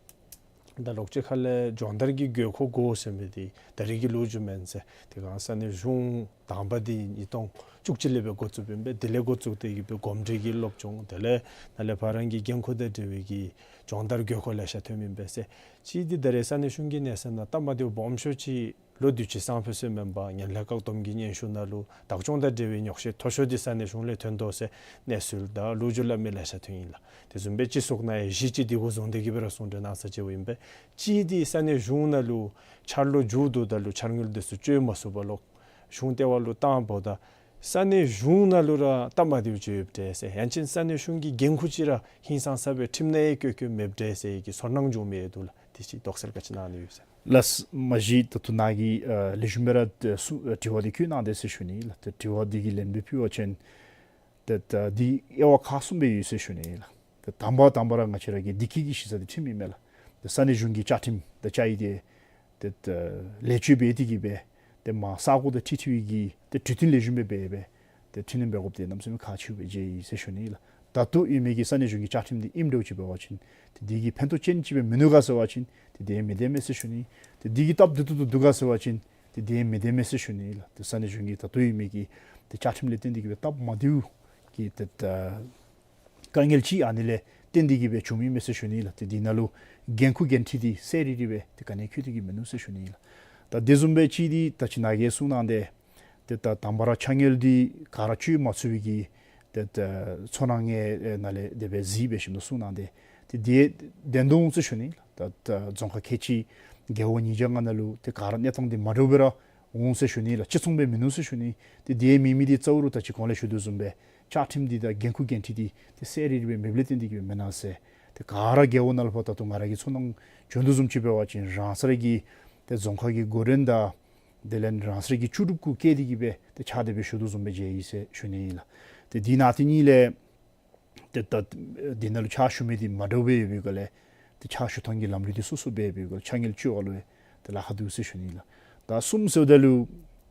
ད་ལོག་ཅིག་ཁ་ལས་སྦྱོང་བརྡར་གྱི་དགོས་མཁོ་དགོ་ཟེར་མི་འདི་ད་རེས་ཀྱི་ལོ་རྒྱུས་མེན་ཟེར། དེ་སྒང་ས་གནས་གཞུང་དང་པ་འདི་ཉིས་སྟོང་བཅུ་གཅིག་ལས་སྦེ་འགོ་བཙུགསཔ་ཨིན་པས། དེ་ལས་འགོ་བཙུགས་ཏེ་གི་སྦེ་གོམས་འདྲིས་ཀྱི་སློབ་སྦྱོང་དེ་ལས་ནཱ་ལས་ཕར་རང་གི་འགན་ཁུར་དང་འབྲེལ་བའི་གི་སྦྱོང་བརྡར་དགོས་མཁོ་ལེ་ཤ་ཐོནམ་ཨིན་པས་ཟེར། གཅིག་འདི་ད་རེས་ས་གནས་གཞུང་གི་གནས་ཚད་ནང་སྟབས་མ་བདེཝ་སྦོམ་ཤོས་ཅིག་ལོ་དུས་ཅི་སང་ཕོད་ཚོད་མེན་པར་ངན་ལྷད་བཀག་སྡོམ་གྱི་སྙན་ཞུ་ནང་ལུ་བདག་སྐྱོང་དང་འབྲེལ་བའི་ཉོགས་བཤད་མཐོ་ཤོས་འདི་ས་གནས་གཞུང་ལས་ཐོན་དོ་ཟེར་གནས་ཚུལ་དང་ལོ་རྒྱུས་སླབ་མི་ལེ་ཤ་ཐོན་ཡི་ལགས། དེ་བཟུམ་སྦེ་སྤྱི་ཚོགས་ནང་ཡང་གཞི་ཅིག་འདི་གུ་བཟུང་སྟེ་གི་སྦེ་ར་གསུང་གྲོས་གནང་ས་ཅིག་འབད་ཨིན་པས། གཅིག་འདི་ས་གནས་གཞུང་ནང་ལུ་འཆར་ལོ་མཇུག་བསྡུཝ་ད་ལུ་འཆར་དངུལ་འདི་ཚུ་སྤྱོད་མ་ཚུགས་པར་ལོག་གཞུང་ལྟེ་བ་ལུ་བཏངམ་ད་ས་གནས་གཞུང་ནང་ལུ་ར་སྟབས་མ་བདེཝ་ཅིག་ཡོདཔ་འདྲས་ཟེར། ཡང་ཅིན་ས་གནས་གཞུང་གི་འགན་ཁུར་ཅིག་ར་ཧིང་སངས་ས་སྦེ་ཁྲིམས་ནང་ཡང་བཀོད་བཀོདཔ་མེདཔ་འདྲས་ཟེར་གྱི་ཚོར་སྣང་བྱུང་མི་ཡང་འདུག་ལགས། དེ་ཅིག་དོགས་སེལ་ག་ཅི་གནང་ནི་ཡོད་ཟེར། ལགས་མ་གཞི་ད་ལྟོ་ནཱ་གིས་ཨ་ལེགས་ཤོམ་སྦེ་ར་ཨ་གསུང་ཨ་དྲི་བ་འདི་བཀོད་གནང་དེས་ཟེར་ཞུ་ནི་ལགས། ཏེ་དྲི་བ་འདི་གི་ལན་སྦེ་ཕུལ་བ་ཅིན་ཏེ་ད་འདི་དབྱེ་བ་ཁག་གསུམ་སྦེ་ཡོད་ཟེར་ཞུ་ནི་ལགས། ཏེ་དང་པ་དང་པ་ར་ང་བཅས་ར་གི་བདེ་སྐྱིད་ཀྱི་གཞི་རྩ་འདི་ཁྲིམས་ཨིན་མས་ལགས། ཏེ་ས་གནས་གཞུང་གི་བཅའ་ཁྲིམས་དང་བཅའ་ཡིག་འདི་ཏེ་ད་ལེགས་བཅོས་འབད་དེ་གི་སྦེ་ཏེ་མ་ས་གོ་དང་འཁྲིལ་འཁྲིལ་བའི་གི་ཏེ་གྲོས་བསྟུན་ལེགས་ཤོམ་སྦེ་འབད་སྦེ་ཏེ་འཕྲི་སྣོན་འབད་དགོཔ་འདི་གནམ་མེད་ས་མེད་ཁག་ཆེཝ་སྦེ་མཇལ་ཡི་ཟེར་ཞུ་ནི་ལགས། ད་ལྟོ་ཡོད་མི་གི་ས་གནས་གཞུང་གི་བཅའ་ཁྲིམས་འདི་ཨིནམ་འདྲཝ་ཅིག་འབད་བ་ཅིན་ཏེ་འདི་གིས་ཕན་ཐོགས་ཅན་ཅིག་སྦེ་མིན་ནུག་ག་ཟེར་བ་ཅིན་ཏེ་དེ་མི་བདེན་མས་ཟེར་ཞུ་ནི། ཏེ་འདི་གིས་སྟབས་བདེ་ཏོག་ཏོ་འདུག་ག་ཟེར་བ་ཅིན་ཏེ་དེ་མི་བདེན་མས་ཟེར་ཞུ་ནི་ལགས། ཏེ་ས་གནས་གཞུང་གི་ད་ལྟོ་ཡོད་མི་གི་ཏེ་བཅའ་ཁྲིམས་ལས་བརྟེན་ཏེ་གི་སྦེ་སྟབས་མ་བདེཝ་གི་ཏེ་ད་དཀའ་ངལ་ཅིག་ཨ་ནི་ལས་བརྟེན་ཏེ་གི་སྦེ་བྱུངམ་ཨིན་མས་ཟེར་ཞུ་ནི་ལགས། ཏེ་འདི་ནང་ལུ་འགན་ཁུར་འགན་འཁྲི་འདི་གསལ་རི་རི་སྦེ་ཏེ་ག་ནི་འཁོད་དེ་གི་མིན་ནུག་ཟེར་ཞུ་ནི་ལགས། ད་དེ་བཟུམ་སྦེ་ཅིག་འདི་ད་ཅི་ནཱ་གིས་གསུངས་གནང་སྟེ་ཏེ་ད་དང་པ་ར་ཕྱག་དངུལ་འདི་ག་ར་སྤྱོད་མ་ཚུགས་པའི་གི་ཏེ་ད་ཚོར་སྣང་ངེའི་ནང་ལས་དེ་སྦེ་གཟིགས་འབད་ཞིནམ་ལས་གསུངས་གནང་སྟེ་ཏེ་དེ་བདེན་དོ་འོང་ཟེར་ཞུ་ནི་ལགས། ད་ད་རྫོང་ཁག་ཁལ་གཅིག་རྒེད་འོག་ཉིས་བརྒྱ་ལྔ་ནང་ལུ་ཏེ་ག་ར་གནས་སྟངས་འདི་མ་འདྲཝ་སྦེ་ར་འོང་ཟེར་ཞུ་ནི་ལགས། གཅིག་མཚུངས་སྦེ་མིན་ནུག་ཟེར་ཞུ་ནི། ཏེ་དེ་མེད་མི་འདི་གཙོ་བོ་ར་ད་ཅི་གོང་ལས་ཞུ་དོ་བཟུམ་སྦེ་བཅའ་ཁྲིམས་འདི་དང་འགན་ཁུར་འགན་འཁྲི་འདི་ཏེ་གསལ་རི་རི་སྦེ་མེདཔ་ལས་བརྟེན་ཏེ་གི་སྦེ་མེན་ན་ཟེར། ཏེ་ག་ར་རྒེད་འོག་ནང་ལུ་ཕར་ད་ལྟོ་ང་ར་གིས་ཚོར་སྣང་བྱུང་དོ་བཟུམ་ཅིག་འབད་བ་ཅིན་རང་སོ་ར་གི་ཏེ་རྫོང་ཁག་གི་འགོ་འདྲེན་དང་དེ་ལས་རང་སོ་ར་གི་བཅུ་དྲུག་གུ་བཀལ་ཏེ་གི་སྦེ་ཏེ་ཕྱག་དེ་སྦེ་ཞུ་དོ་བཟུམ་སྦེ་མཇལ་ཡི་ཟེར་ཞུ་ནི་ཨིན་ལགས། ཏེ་འདི་ནང་དེ་ཉིད་ལས་ཏེ་ད་འདི་ནང་ལུ་ཕྱག་ཞུ་མི་འདི་མ་འདྲཝ་སྦེ་ཡོད་པའི་སྒང་ལས་ཏེ་ཕྱག་ཞུ་ཐངས་ཀྱི་ལམ་ལུགས་འདི་སོ་སོ་སྦེ་ཡོད་པའི་སྒང་ལས་ཕྱག་དངུལ་སྤྱོད་པ་ལུ་ཡང་ཏེ་ལཱ་ཁག་འདུག་ཟེར་ཞུ་ནི་ལགས། ད་གསུམ་ཟེརཝ་ད་ལུ་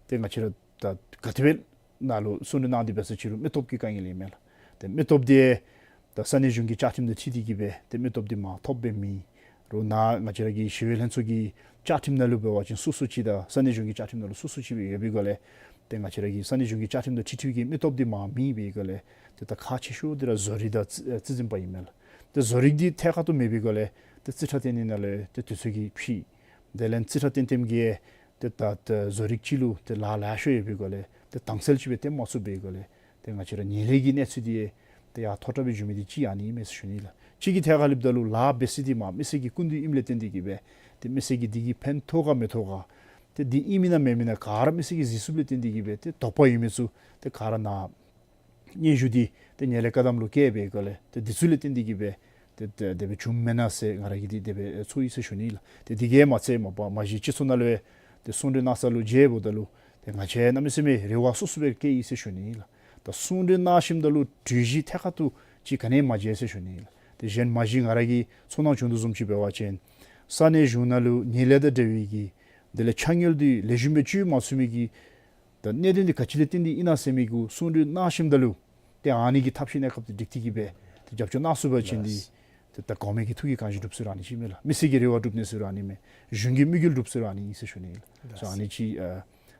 ཏེ་ང་བཅས་ར་ད་ག་དེ་སྦེ་ནཱ་ལུ་གསུང་གྲོས་གནང་སྟེ་འབད་ས་ཅིག་རུང་མི་སྟོབས་ཀྱི་དཀའ་ངལ་ཨིན་མས་ལགས། ཏེ་མི་སྟོབས་འདི་ད་ས་གནས་གཞུང་གི་བཅའ་ཁྲིམས་དང་འཁྲིལ་ཏེ་གི་སྦེ་ཏེ་མི་སྟོབས་འདི་མ་ཐོབ་པའི་མི་རུང་ནཱ་ང་བཅས་ར་གི་ཞི་བའི་ལྷན་ཚོགས་ཀྱི་བཅའ་ཁྲིམས་ནང་ལུ་འབད་བ་ཅིན་སོ་སོ་ཅིག་དང་ས་གནས་གཞུང་གི་བཅའ་ཁྲིམས་ནང་ལུ་སོ་སོ་ཅིག་སྦེ་ཡོད་པའི་སྒང་ལས་ ཏེ་ང་བཅས་ར་གི་ས་གནས་གཞུང་གི་བཅའ་ཁྲིམས་དང་འཁྲིལ་འཁྲིལ་བའི་གི་མི་སྟོབས་འདི་མར་མེད་པའི་སྒང་ལས་ཏེ་ད་ཁག་ཆེ་ཤོས་འདི་ར་བཟོ་རིག་དང་རྩི་རྩིས་འཛིན་པ་ཨིན་མས་ལགས། ཏེ་བཟོ་རིག་འདི་ཐད་ཀར་དུ་མེད་པའི་སྒང་ལས་ཏེ་རྩིས་ཁྲ་སྟོན་ནི་ནང་ལས་ཏེ་དུས་ཚོད་ཀྱིས་ཕྱིས། དེ་ལས་རྩིས་ཁྲ་སྟོན་སྟོནམ་གིས་ཏེ་ད་ཏེ་བཟོ་རིག་ཅིག་ལུ་ཏེ་ལཱ་ལེ་ཤ་ཡོད་པའི་སྒང་ལས་ཏེ་དྭངས་གསལ་ཅིག་སྦེ་སྟོན་མ་ཚུགས་པའི་སྒང་ལས་ཏེ་ང་བཅས་ར་ངན་ལྷད་ཀྱི་གནས་ཚུལ་འདི་ཏེ་ཡར་མཐོ་དྲགས་སྦེ་འགྱོ་མི་འདི་གཅིག་ཨ་ནི་ཨིན་མས་ཟེར་ཞུ་ནི་ལགས། གཅིག་གི་ཐད་ཁར་སླབ་ད་ལུ་ལཱ་འབད་ས་འདི་མར་མི་སེར་གྱི་སྐུ་མདུན་ཨིནམ་ལས་བརྟེན་ཏེ་གིས་སྦེ་ཏེ་མི་སེར་གྱིས་འདི་གིས་ཕན་ཐོགས་ག་མི་ཐོགས་ག་ཏེ་འདི་ཨིན་མེན་ན་མེན་མེན་ན་ག་ར་མི་སེར་གྱིས་གཟིགས་ཚུགསཔ་ལས་བརྟེན་ཏེ་གིས་སྦེ་ཏེ་དོགས་པ་ཡོད་མི་ཚུ་ཏེ་ག་ར་ནཱ་སྙན་ཞུ་འདི་ཏེ་ངན་ལྷད་བཀག་སྡོམ་ལུ་བཀལ་བའི་སྒང་ལས་ཏེ་འདི་ཚུ་ལས་བརྟེན་ཏེ་གིས་སྦེ་ཏེ་ཏེ་དེ་སྦེ་བྱུངམ་མེན་ན་ཟེར་ང་ར་གིས་འདི་དེ་སྦེ་ཚོར་ཡི་ཟེར་ཞུ་ནི་ལགས། ཏེ་འདི་གིས་མ་ཚད་མ་པ་མ་གཞི་སྤྱི་ཚོགས་ནང་ལུ་ཏེ་གསུང་གྲོས་གནང་ས་ལུ་མཇལཝ་ད་ལུ་ཏེ་ང་བཅས་གནམ་མེད་ས་མེད་རེ་བ་སོ་སོ་སྦེ་བསྐྱེད་ཡི་ཟེར་ཞུ་ནི་ལགས། ད་གསུང་གྲོས་གནང་ཞིནམ་ད་ལུ་གྲོས་གཞི་ཐད་ཀར་དུ་ཅིག་ག་ནི་ཡང་མ་མཇལ་ཟེར་ཞུ་ནི་ལགས། ཏེ་གཞན་མ་གཞི་ང་ར་གིས་ཚོར་སྣང་བྱུང་དོ་བཟུམ་ཅིག་འབད་བ་ཅིན་ས་གནས་གཞུང་ནང་ལུ་ངན་ལྷད་དང་འབྲེལ་བའི་གི་དེ་ལས་ཕྱག་དངུལ་འདི་ལེགས་ཤོམ་སྦེ་སྤྱོད་མ་ཚུགས་མི་གི་ད་གནད་དོན་འདི་ག་ཅི་ལས་བརྟེན་ཏེ་ཨིན་ན་ཟེར་མི་གུ་གསུང་གྲོས་གནང་ཞིནམ་ད་ལུ་ཏེ་ཨ་ནི་གི་ཐབས་ཤེས་གནས་སྐབས་འདི་སྒྲིག་སྟེ་གིས་སྦེ་ཏེ་རྒྱབ་སྐྱོར་གནང་ཚུགས་པ་ཅིན་འདི་ལགས། ཏེ་ད་གོང་མའི་གི་ཐུགས་ཀྱི་དཀར་ཞིང་འགྲུབ་ཟེར་ར་ཨ་ནི་ཅིག་མས་ལགས། མི་སེར་གྱི་རེ་བ་འགྲུབ་ནི་ཟེར་ར་ཨ་ནི་མས། གཞུང་གི་དམིགས་ཡུལ་འགྲུབ་ཟེར་ར་ཨ་ནི་ཨིན་ཟེར་ཞུ་ནི་ལགས། ལགས། སོ་ཨ་ནི་ཅིག་ཨ་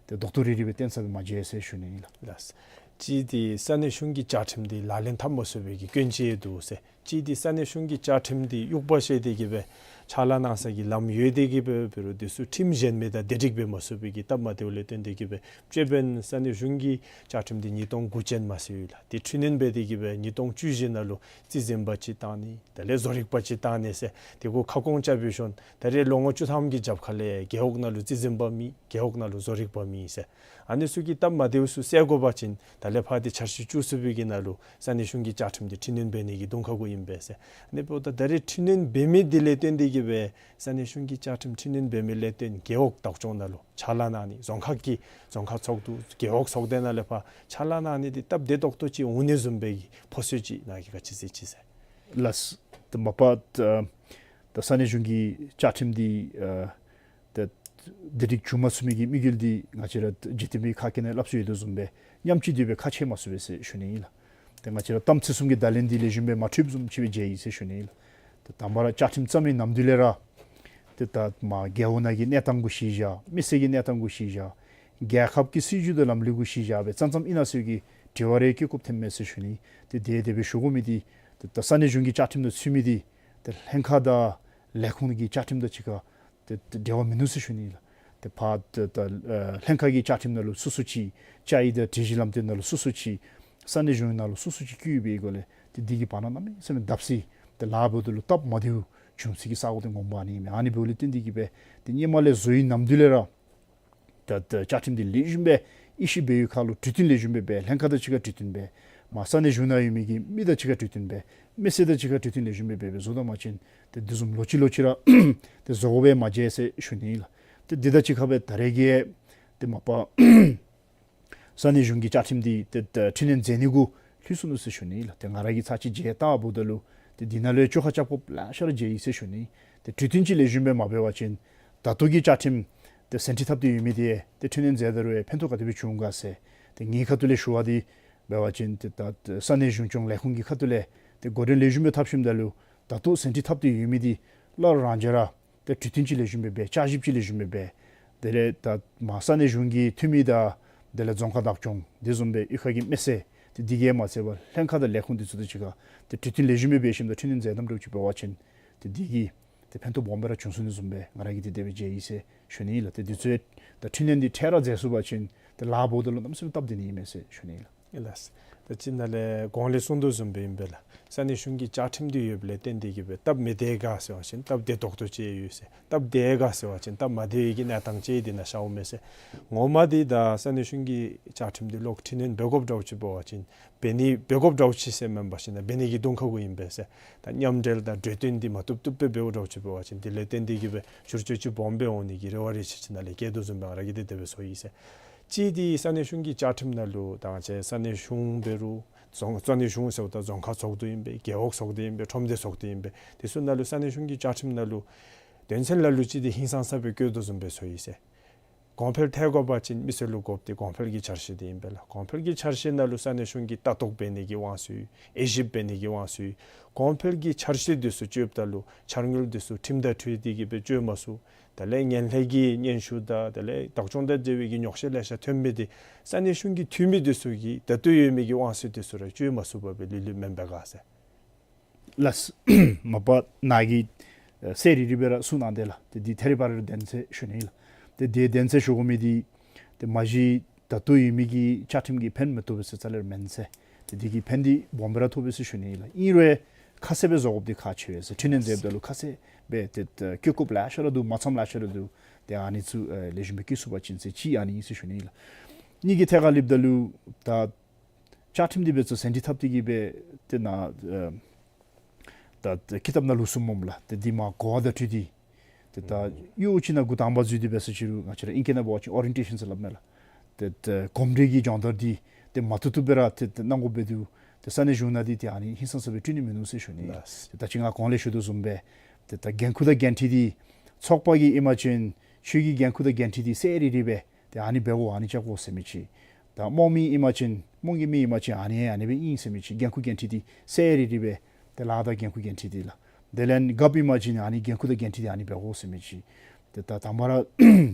ཏེ་རྡོག་རྡོག་རིལ་རིལ་སྦེ་བསྟན་ས་སྦེ་མ་མཇལ་ཟེར་ཞུ་ནི་ལགས། ལགས། གཅིག་འདི་ས་གནས་གཞུང་གི་བཅའ་ཁྲིམས་འདི་ལག་ལེན་འཐབ་མ་ཚུགས་པའི་གི་སྐྱོན་ཅིག་འདུག་ཟེར། གཅིག་འདི་ས་གནས་གཞུང་གི་བཅའ་ཁྲིམས་འདི་དབྱུག་པ་བཤེད་དེ་གིས་སྦེ་ཕྱག་ལཱ་གནང་ས་གི་ལམ་ཡོད་དེ་གིས་སྦེ་འབད་རུང་འདི་ཚུ་ཁྲིམས་གཞན་མི་དང་སྡེབ་སྒྲིག་འབད་མ་ཚུགས་པའི་གི་སྟབས་མ་བདེཝ་ལས་བརྟེན་ཏེ་གིས་སྦེ་ཅིག་འབདན་ས་གནས་གཞུང་གི་བཅའ་ཁྲིམས་འདི་ཉིས་སྟོང་དགུ་ཅན་མས་ཟེར་ཡོད་ལགས། འདི་འཕྲི་སྣོན་འབད་དེ་གིས་སྦེ་ཉིས་སྟོང་བཅུ་བཞི་ནང་ལུ་རྩིས་འཛིན་པ་ཅིག་བཏང་ནི་དེ་ལས་བཟོ་རིག་པ་ཅིག་བཏང་ནི་ཟེར་འདི་གུ་ཁ་སྐོང་རྐྱབ་སྦེ་ཞིནམ་ད་རེས་ལོ་ངོ་བཅུ་ཐམ་གྱི་རྒྱབ་ཁ་ལས་རྒེད་འོག་ནང་ལུ་རྩིས་འཛིན་པ་མེད། རྒེད་འོག་ནང་ལུ་བཟོ་རིག་པ་མེད་ཟེར། ཨ་ནི་ཚུ་གི་སྟབས་མ་བདེཝ་ཚུ་སེལ་དགོ་པ་ཅིན་ད་ལས་ཕར་འདི་འཆར་གཞི་བཅུ་གསུམ་པའི་གི་ནང་ལུ་ས་གནས་གཞུང་གི་བཅའ་ཁྲིམས་འདི་འཕྲི་སྣོན་འབད་ནི་གི་གདོང་ཁ་གུ་ཨིན་པས་ཟེར། ཨ་ནི་འབདཝ་ད་ད་རེས་འཕྲི་སྣོན་འབད་མི་འདི་ལས་བརྟེན་ཏེ་གིས་སྦེ་ས་གནས་གཞུང་གི་བཅའ་ཁྲིམས་འཕྲི་སྣོན་འབད་མི་ལས་བརྟེན་རྒེད་འོག་བདག་སྐྱོང་ནང་ལུ་ཕྱག་ལཱ་གནང་ནི་རྫོང་ཁག་གི་རྫོང་ཁག་ཚོགས་འདུ་རྒེད་འོག་ཚོགས་སྡེ་ནང་ལས་ཕར་ཕྱག་ལཱ་གནང་ནི་འདི་སྟབས་བདེ་ཏོག་ཏོ་ཅིག་འོང་ནི་བཟུམ་སྦེ་གི་ཕོ་སོད་ཅིག་ནཱ་གིས་ག་ཅི་ཟེར་ཅི་ཟེར། ལགས། ཏེ་མ་པ་ད་ད་ས་གནས་གཞུང་གི་བཅའ་ཁྲིམས་འདི་ཨ་ཏེ་སྡེབ་སྒྲིག་བྱུང་མ་ཚུགས་མི་གི་དམིགས་ཡུལ་འདི་ང་བཅས་ར་འཇིག་རྟེན་པའི་ཁ་སྐད་ནང་སླབ་སྲོལ་ཡོད་དོ་བཟུམ་སྦེ་ཉམས་ཅིག་སྡོད་པའི་ཁ་ཕྱེ་མ་ཚུགས་པས་ཟེར་ཞུ་ནི་ཨིན་ལགས། ཏེ་ང་བཅས་ར་གཏམ་ཚིག་གསུམ་གྱི་བརྡ་ལན་འདི་ལེགས་ཤོམ་སྦེ་མ་འཕྲོདཔ་བཟུམ་ཅིག་སྦེ་མཇལ་ཡི་ཟེར་ཞུ་ནི་ཨིན་ལགས། ཏེ་དང་པ་ར་བཅའ་ཁྲིམས་བརྩམ་མི་ནམ་དུས་ལས་ར་ཏེ་ད་མར་རྒེད་འོག་ནང་གི་གནས་སྟངས་གུ་གཞི་བཞག་མི་སེར་གྱི་གནས་སྟངས་གུ་གཞི་བཞག་རྒྱལ་ཁབ་ཀྱི་སྲིད་བྱུས་དང་ལམ་ལུགས་གུ་གཞི་བཞག་སྦེ་བརྩམ་བརྩམ་ཨིན་ན་ཟེར་གྱི་དྲི་བ་རེ་བཀོད་བཀོདཔ་ཐོནམ་མས་ཟེར་ཞུ་ནི། ཏེ་དེ་དེ་སྦེ་ཞུ་དགོ་མི་འདི་ཏེ་ད་ས་གནས་གཞུང་གི་བཅའ་ཁྲིམས་དང་ཚུད་མི་འདི་ཏེ་ལྷན་ཁག་དང་ལས་ཁུངས་ཀྱི་བཅའ་ཁྲིམས་དང་གཅིག་ཁར་ཏེ་ཏེ་འབྲེལ་བ་མིན་ནུག་ཟེར་ཞུ་ནི་ལགས། ཏེ་ཕར་ཏེ་ད་ཨ་ལྷན་ཁག་གི་བཅའ་ཁྲིམས་ནང་ལུ་སོ་སོ་ཅིག་བཅའ་ཡིག་དང་སྒྲིག་གཞི་ལམ་སྟོན་ནང་ལུ་སོ་སོ་ཅིག་ས་གནས་གཞུང་ནང་ལུ་སོ་སོ་ཅིག་བཀོད་ཡོད་པའི་སྒོ་ལས་ཏེ་འདི་གིས་བར་ན་གནམ་མེད་ས་མེད་བརྡབ་གསིག་ཏེ་ལཱ་འབདཝ་ད་ལུ་སྟབས་མ་བདེཝ་བྱུང་ས་གི་ས་སྒོ་འདི་ངོ་མ་ཨ་ནི་ཨིན་མས། ཨ་ནི་འབདཝ་ལས་བརྟེན་ཏེ་གིས་སྦེ་ཏེ་སྔོན་མ་ལས་བཟོ་ཡི་ནམ་དུས་ལས་ར་ད་ད་བཅའ་ཁྲིམས་འདི་ལེགས་ཤོམ་སྦེ་དབྱེ་ཞིབ་འབད་བའི་ཁར་ལུ་གྲོས་བསྟུན་ལེགས་ཤོམ་སྦེ་འབད། ལྷན་ཁག་དང་གཅིག་ཁར་གྲོས་བསྟུན་འབད། མར་ས་གནས་གཞུང་ནང་ཡོད་མི་གི་མི་དང་གཅིག་ཁར་གྲོས་བསྟུན་འབད། མི་སེར་དང་གཅིག་ཁར་གྲོས་བསྟུན་ལེགས་ཤོམ་སྦེ་འབད་སྦེ་བཟོ་ད་པ་ཅིན་ཏེ་དེ་བཟུམ་ལོག་ཅི་ལོག་ཅི་ར་ཏེ་བཟོ་དགོ་པས་མ་མཇལ་ཟེར་ཞུ་ནི་ལགས། ཏེ་འདི་དང་གཅིག་ཁར་སྦེ་ད་རེས་ཀྱི་ཏེ་མ་པ་ས་གནས་གཞུང་གི་བཅའ་ཁྲིམས་འདི་ཏེ་ད་འཕྲི་སྣོན་མཛད་ནི་གུ་ལྷོད་སོ་ནུག་ཟེར་ཞུ་ནི་ལགས། ཏེ་ང་ར་གིས་ཚར་གཅིག་མཇལ་བལྟཝ་ད་ལུ་ཏེ་འདི་ནང་ལུ་ཡང་བཅོ་ཁ་རྐྱབ་དགོཔ་ལེ་ཤ་ར་མཇལ་ཡི་ཟེར་ཞུ་ནི། ཏེ་གྲོས་བསྟུན་ཅིག་ལེགས་ཤོམ་སྦེ་མ་འབད་བ་ཅིན་ད་ལྟོ་གི་བཅའ་ཁྲིམས་ཏེ་ཟིན་བྲིས་འཐབ་སྟེ་ཡོད་མི་འདི་ཏེ་འཕྲི་སྣོན་མཛད་ད་རུང་ཡང་ཕན་ཐོགས་ག་དེ་སྦེ་འབྱུང་ག་ཟེར། ཏེ་ངེའི་ཁ་ཐུག་ལས་ཞུ་བ་འདི་འབད་བ་ཅིན་ཏེ་ད་ས་གནས་གཞུང་སྐྱོང་ལས་ཁུངས་ཀྱི་ཁ་ཐུག་ལས་ཏེ་འགོ་འདྲེན་ལེགས་ཤོམ་སྦེ་འཐབ་ཞིནམ་ད་ལུ་ད་ལྟོ་ཟིན་བྲིས་འཐབ་སྟེ་ཡོད་མི་འདི་སླར་རང་འཇགས་ར་ཏེ་གྲོས་བསྟུན་ཅིག་ལེགས་ཤོམ་སྦེ་འབད། བསྐྱར་ཞིབ་ཅིག་ལེགས་ཤོམ་སྦེ་འབད། དེ་ལས་ད་མར་ས་གནས་གཞུང་གི་འཐུས་མི་དང་དེ་ལས་རྫོང་ཁག་བདག་སྐྱོང་དེ་བཟུམ་སྦེ་གཡུས་ཁ་གི་མི་སེར་ཏེ་འདི་གིས་མ་ཚད་པར་ལྷན་ཁག་དང་ལས་ཁུངས་འདི་ཚུ་དང་གཅིག་ཁར་ཏེ་གྲོས་བསྟུན་ལེགས་ཤོམ་སྦེ་འབད་ཞིནམ་ད་འཕྲི་སྣོན་མཛད་དམ་འདྲཝ་ཅིག་འབད་བ་ཅིན་ཏེ་འདི་གིས་ཏེ་ཕན་ཐོགས་སྦོམ་སྦེ་ར་བྱུང་ཚུགས་ནི་བཟུམ་སྦེ་ང་ར་གིས་ཏེ་དེ་སྦེ་མཇལ་ཡི་ཟེར་ཞུ་ནི་ལགས། ཏེ་འདི་ཚུ་ད་འཕྲི་སྣོན་འདི་འཕྲལ་ར་མཛད་ཚུགས་པ་ཅིན་ཏེ་ལཱ་འབདཝ་ད་ལུ་གནམ་མེད་ས་མེད་སྟབས་བདེ་ནི་ཨིན་མས་ཟེར་ཞུ་ནི་ལགས། ལགས། ད་ཅི་ནཱ་ལས་གོང་ལས་གསུངས་དོ་བཟུམ་སྦེ་ཨིན་པས་ལགས། ས་གནས་གཞུང་གི་བཅའ་ཁྲིམས་འདི་ཡོདཔ་ལས་བརྟེན་ཏེ་གིས་སྦེ་སྟབས་མི་བདེ་ག་ཟེར་བ་ཅིན་སྟབས་བདེ་ཏོག་ཏོ་ཅིག་ཡོད་ཟེར། སྟབས་བདེ་ག་ཟེར་བ་ཅིན་སྟབས་མ་བདེ་བའི་གི་གནས་སྟངས་ཅིག་འདི་ནང་ཤརཝ་མས་ཟེར། ངོ་མ་འདི་ད་ས་གནས་གཞུང་གི་བཅའ་ཁྲིམས་འདི་ལོག་འཕྲི་སྣོན་འབད་དགོཔ་འདྲཝ་ཅིག་འབད་བ་ཅིན་འབད་ནི་འབད་དགོཔ་འདྲཝ་ཅིག་ཟེར་མེན་པར་ཞིན་ན་འབད་ནི་གི་གདོང་ཁ་གུ་ཨིན་པས་ཟེར། ད་མཉམ་འབྲེལ་དང་གྲོས་བསྟུན་འདི་མ་བཏུབ་བཏུབ་སྦེ་འབདཝ་འདྲཝ་ཅིག་འབད་བ་ཅིན་འདི་ལས་བརྟེན་ཏེ་གིས་སྦེ་བསྒྱུར་བཅོས་ཅིག་སྦོམ་སྦེ་འོང་ནི་གི་རེ་བ་རེ་ཆེ་ཅིག་ནཱ་ལས་བསྐྱེད་དོ་བཟུམ་སྦེ་ང་ར་གིས་ཏེ་དེ་སྦེ་ཚོར་ཡི་ཟེར། གཅིག་འདི་ས་གནས་གཞུང་གི་བཅའ་ཁྲིམས་ནང་ལུ་ད་ང་བཅས་ས་གནས་གཞུང་འབད་རུང་རྫོང་ས་གནས་གཞུང་ཟེརཝ་ད་རྫོང་ཁག་ཚོགས་འདུ་ཨིན་པས། རྒེད་འོག་ཚོགས་སྡེ་ཨིན་པས། ཁྲོམ་སྡེ་ཚོགས་སྡེ་ཨིན་པས། དེ་ཚུ་ནང་ལུ་ས་གནས་གཞུང་གི་བཅའ་ཁྲིམས་ནང་ལུ་དོན་ཚན་ལ་ལུ་ཅིག་འདི་ཧིང་སངས་ས་སྦེ་བཀོད་དོ་བཟུམ་སྦེ་ཚོར་ཡི་ཟེར། གོང་འཕེལ་ཐལ་དགོ་པ་ཅིན་མི་སེར་ལུ་དགོཔ་འདི་གོང་འཕེལ་གྱི་འཆར་གཞི་འདི་ཨིན་པས་ལགས། གོང་འཕེལ་གྱི་འཆར་གཞི་ནང་ལུ་ས་གནས་གཞུང་གིས་ལྟ་རྟོག་འབད་ནི་གི་དབང་ཚད་ཡོད། དབྱེ་ཞིབ་འབད་ནི་གི་དབང་ཚད་ཡོད། གོང་འཕེལ་གྱི་འཆར་གཞི་འདི་ཚུ་བཅོཝ་ད་ལུ་འཆར་དངུལ་འདི་ཚུ་ཁྲིམས་དང་འཁྲིལ་ཏེ་གིས་སྦེ་བཅོ་མ་ཚུགས། དེ་ལས་ངན་ལྷད་ཀྱི་སྙན་ཞུ་དང་དེ་ལས་བདག་སྐྱོང་དང་འབྲེལ་བའི་གི་ཉོགས་བཤད་ལེ་ཤ་ཐོན་མི་འདི་ས་གནས་གཞུང་གི་འཐུས་མི་འདི་ཚུ་གིས་ད་ལྟོ་ཡོད་མི་གི་དབང་ཚད་འདི་ཚུ་ར་བཅོ་མ་ཚུགས་པར་སྦེ་ལུས་ལུས་མེན་པས་ག་ཟེར། ལགས། མ་པ་ནཱ་གིས་ཨེ་གསལ་རི་རི་སྦེ་ར་གསུངས་གནང་དེས་ལགས། ཏེ་འདི་ཐད་རི་བ་རི་ར་དོན་ཚན་ཞུ་ནི་ལགས། ཏེ་འདི་དོན་ཚན་ཞུ་དགོ་མི་འདི་ཏེ་མ་གཞི་ད་ལྟོ་ཡོད་མི་གི་བཅའ་ཁྲིམས་ཀྱིས་ཕན་མི་ཐོགས་པས་ཟེར་རྩ་ལས་ར་མེན་ཟེར། ཏེ་འདི་གིས་ཕན་འདི་སྦོམ་སྦེ་ར་ཐོགས་པས་ཟེར་ཞུ་ནི་ལགས། ཨིན་རུང་ཁ་གསལ་སྦེ་བཟོ་དགོཔ་འདི་ཁག་ཆེ་བས་ཟེར། འཕྲི་སྣོན་མཛདཔ་ད་ལུ་ཁ་གསལ་སྦེ་ཏེ་ཨེ་བཀོད་དགོཔ་ལེ་ཤ་ར་འདུག། མ་ཚངམ་ལེ་ཤ་ར་འདུག། ཏེ་ཨ་ནི་ཚུ་ཨེ་ལེགས་ཤོམ་སྦེ་བཀོད་ཚུགས་པ་ཅིན་ཟེར་གཅིག་ཨ་ནི་ཨིན་ཟེར་ཞུ་ནི་ལགས། གཉིས་ཀྱི་ཐད་ཁར་སླབ་ད་ལུ་ད་བཅའ་ཁྲིམས་འདི་འབད་ཚུགས་ཟིན་བྲིས་འཐབ་སྟེ་གིས་སྦེ་ཏེ་ནཱ་ཨེ་ད་ཀི་ཏབ་ནང་ལུ་གསུངམ་སྨོ་ལགས། ཏེ་འདི་མ་གོ་བ་བརྡ་སྤྲོད་འདི་ཏེ་ད་ཡོད་ཅིག་ནང་འགོ་དང་པ་འཛུལ་ཏེ་འབད་ས་ཅིག་རུང་ང་བཅས་ར་ཨིང་སྐད་ནང་འབད་བ་ཅིན་ཨོ་རི་ཡེན་ཊེ་ཤཱན་ཟེར་སླབ་མས་ལགས། ཏེ་ད་གོམས་འདྲིས་ཀྱི་སྦྱོང་བརྡར་འདི་ཏེ་མ་བཏུབ་བཏུབ་སྦེ་ར་ཏེ་ད་གནང་དགོཔ་འབད་དེ་ཏེ་ས་གནས་གཞུང་ནང་འདི་ཏེ་ཨ་ནི་ཧིང་སངས་ས་སྦེ་སྤྲོད་ནི་མིན་ནུག་ཟེར་ཞུ་ནི། ལགས། ཏེ་ད་ཅི་ང་གོང་ལས་ཞུ་དོ་བཟུམ་སྦེ་ཏེ་ད་འགན་ཁུར་དང་འགན་འཁྲི་འདི་ཚོགས་པ་གི་ཨིན་པ་ཅིན་ཁྱོད་ཀྱི་འགན་ཁུར་དང་འགན་འཁྲི་འདི་གསལ་རི་རི་སྦེ་ཏེ་ཨ་ནི་འབད་དགོ་ཨ་ནི་རྐྱབ་དགོ་ཟེར་མི་ཅིག། ད་རྨོངས་མི་ཨིན་པ་ཅིན་རྨོངས་ཀྱི་མི་ཨིན་པ་ཅིན་ཨ་ནི་ཨ་ནི་སྦེ་ཨིན་ཟེར་མི་ཅིག། འགན་ཁུར་འགན་འཁྲི་འདི་གསལ་རི་རི་སྦེ་ཏེ་ལཱ་དང་འགན་ཁུར་འགན་འཁྲི་འདི་ལགས། དེ་ལས་རྒཔོ་ཨིན་པ་ཅིན་ཨ་ནི་འགན་ཁུར་དང་འགན་འཁྲི་འདི་ཨ་ནི་འབད་དགོ་ཟེར་མི་ཅིག། ཏེ་ད་དང་པ་ར་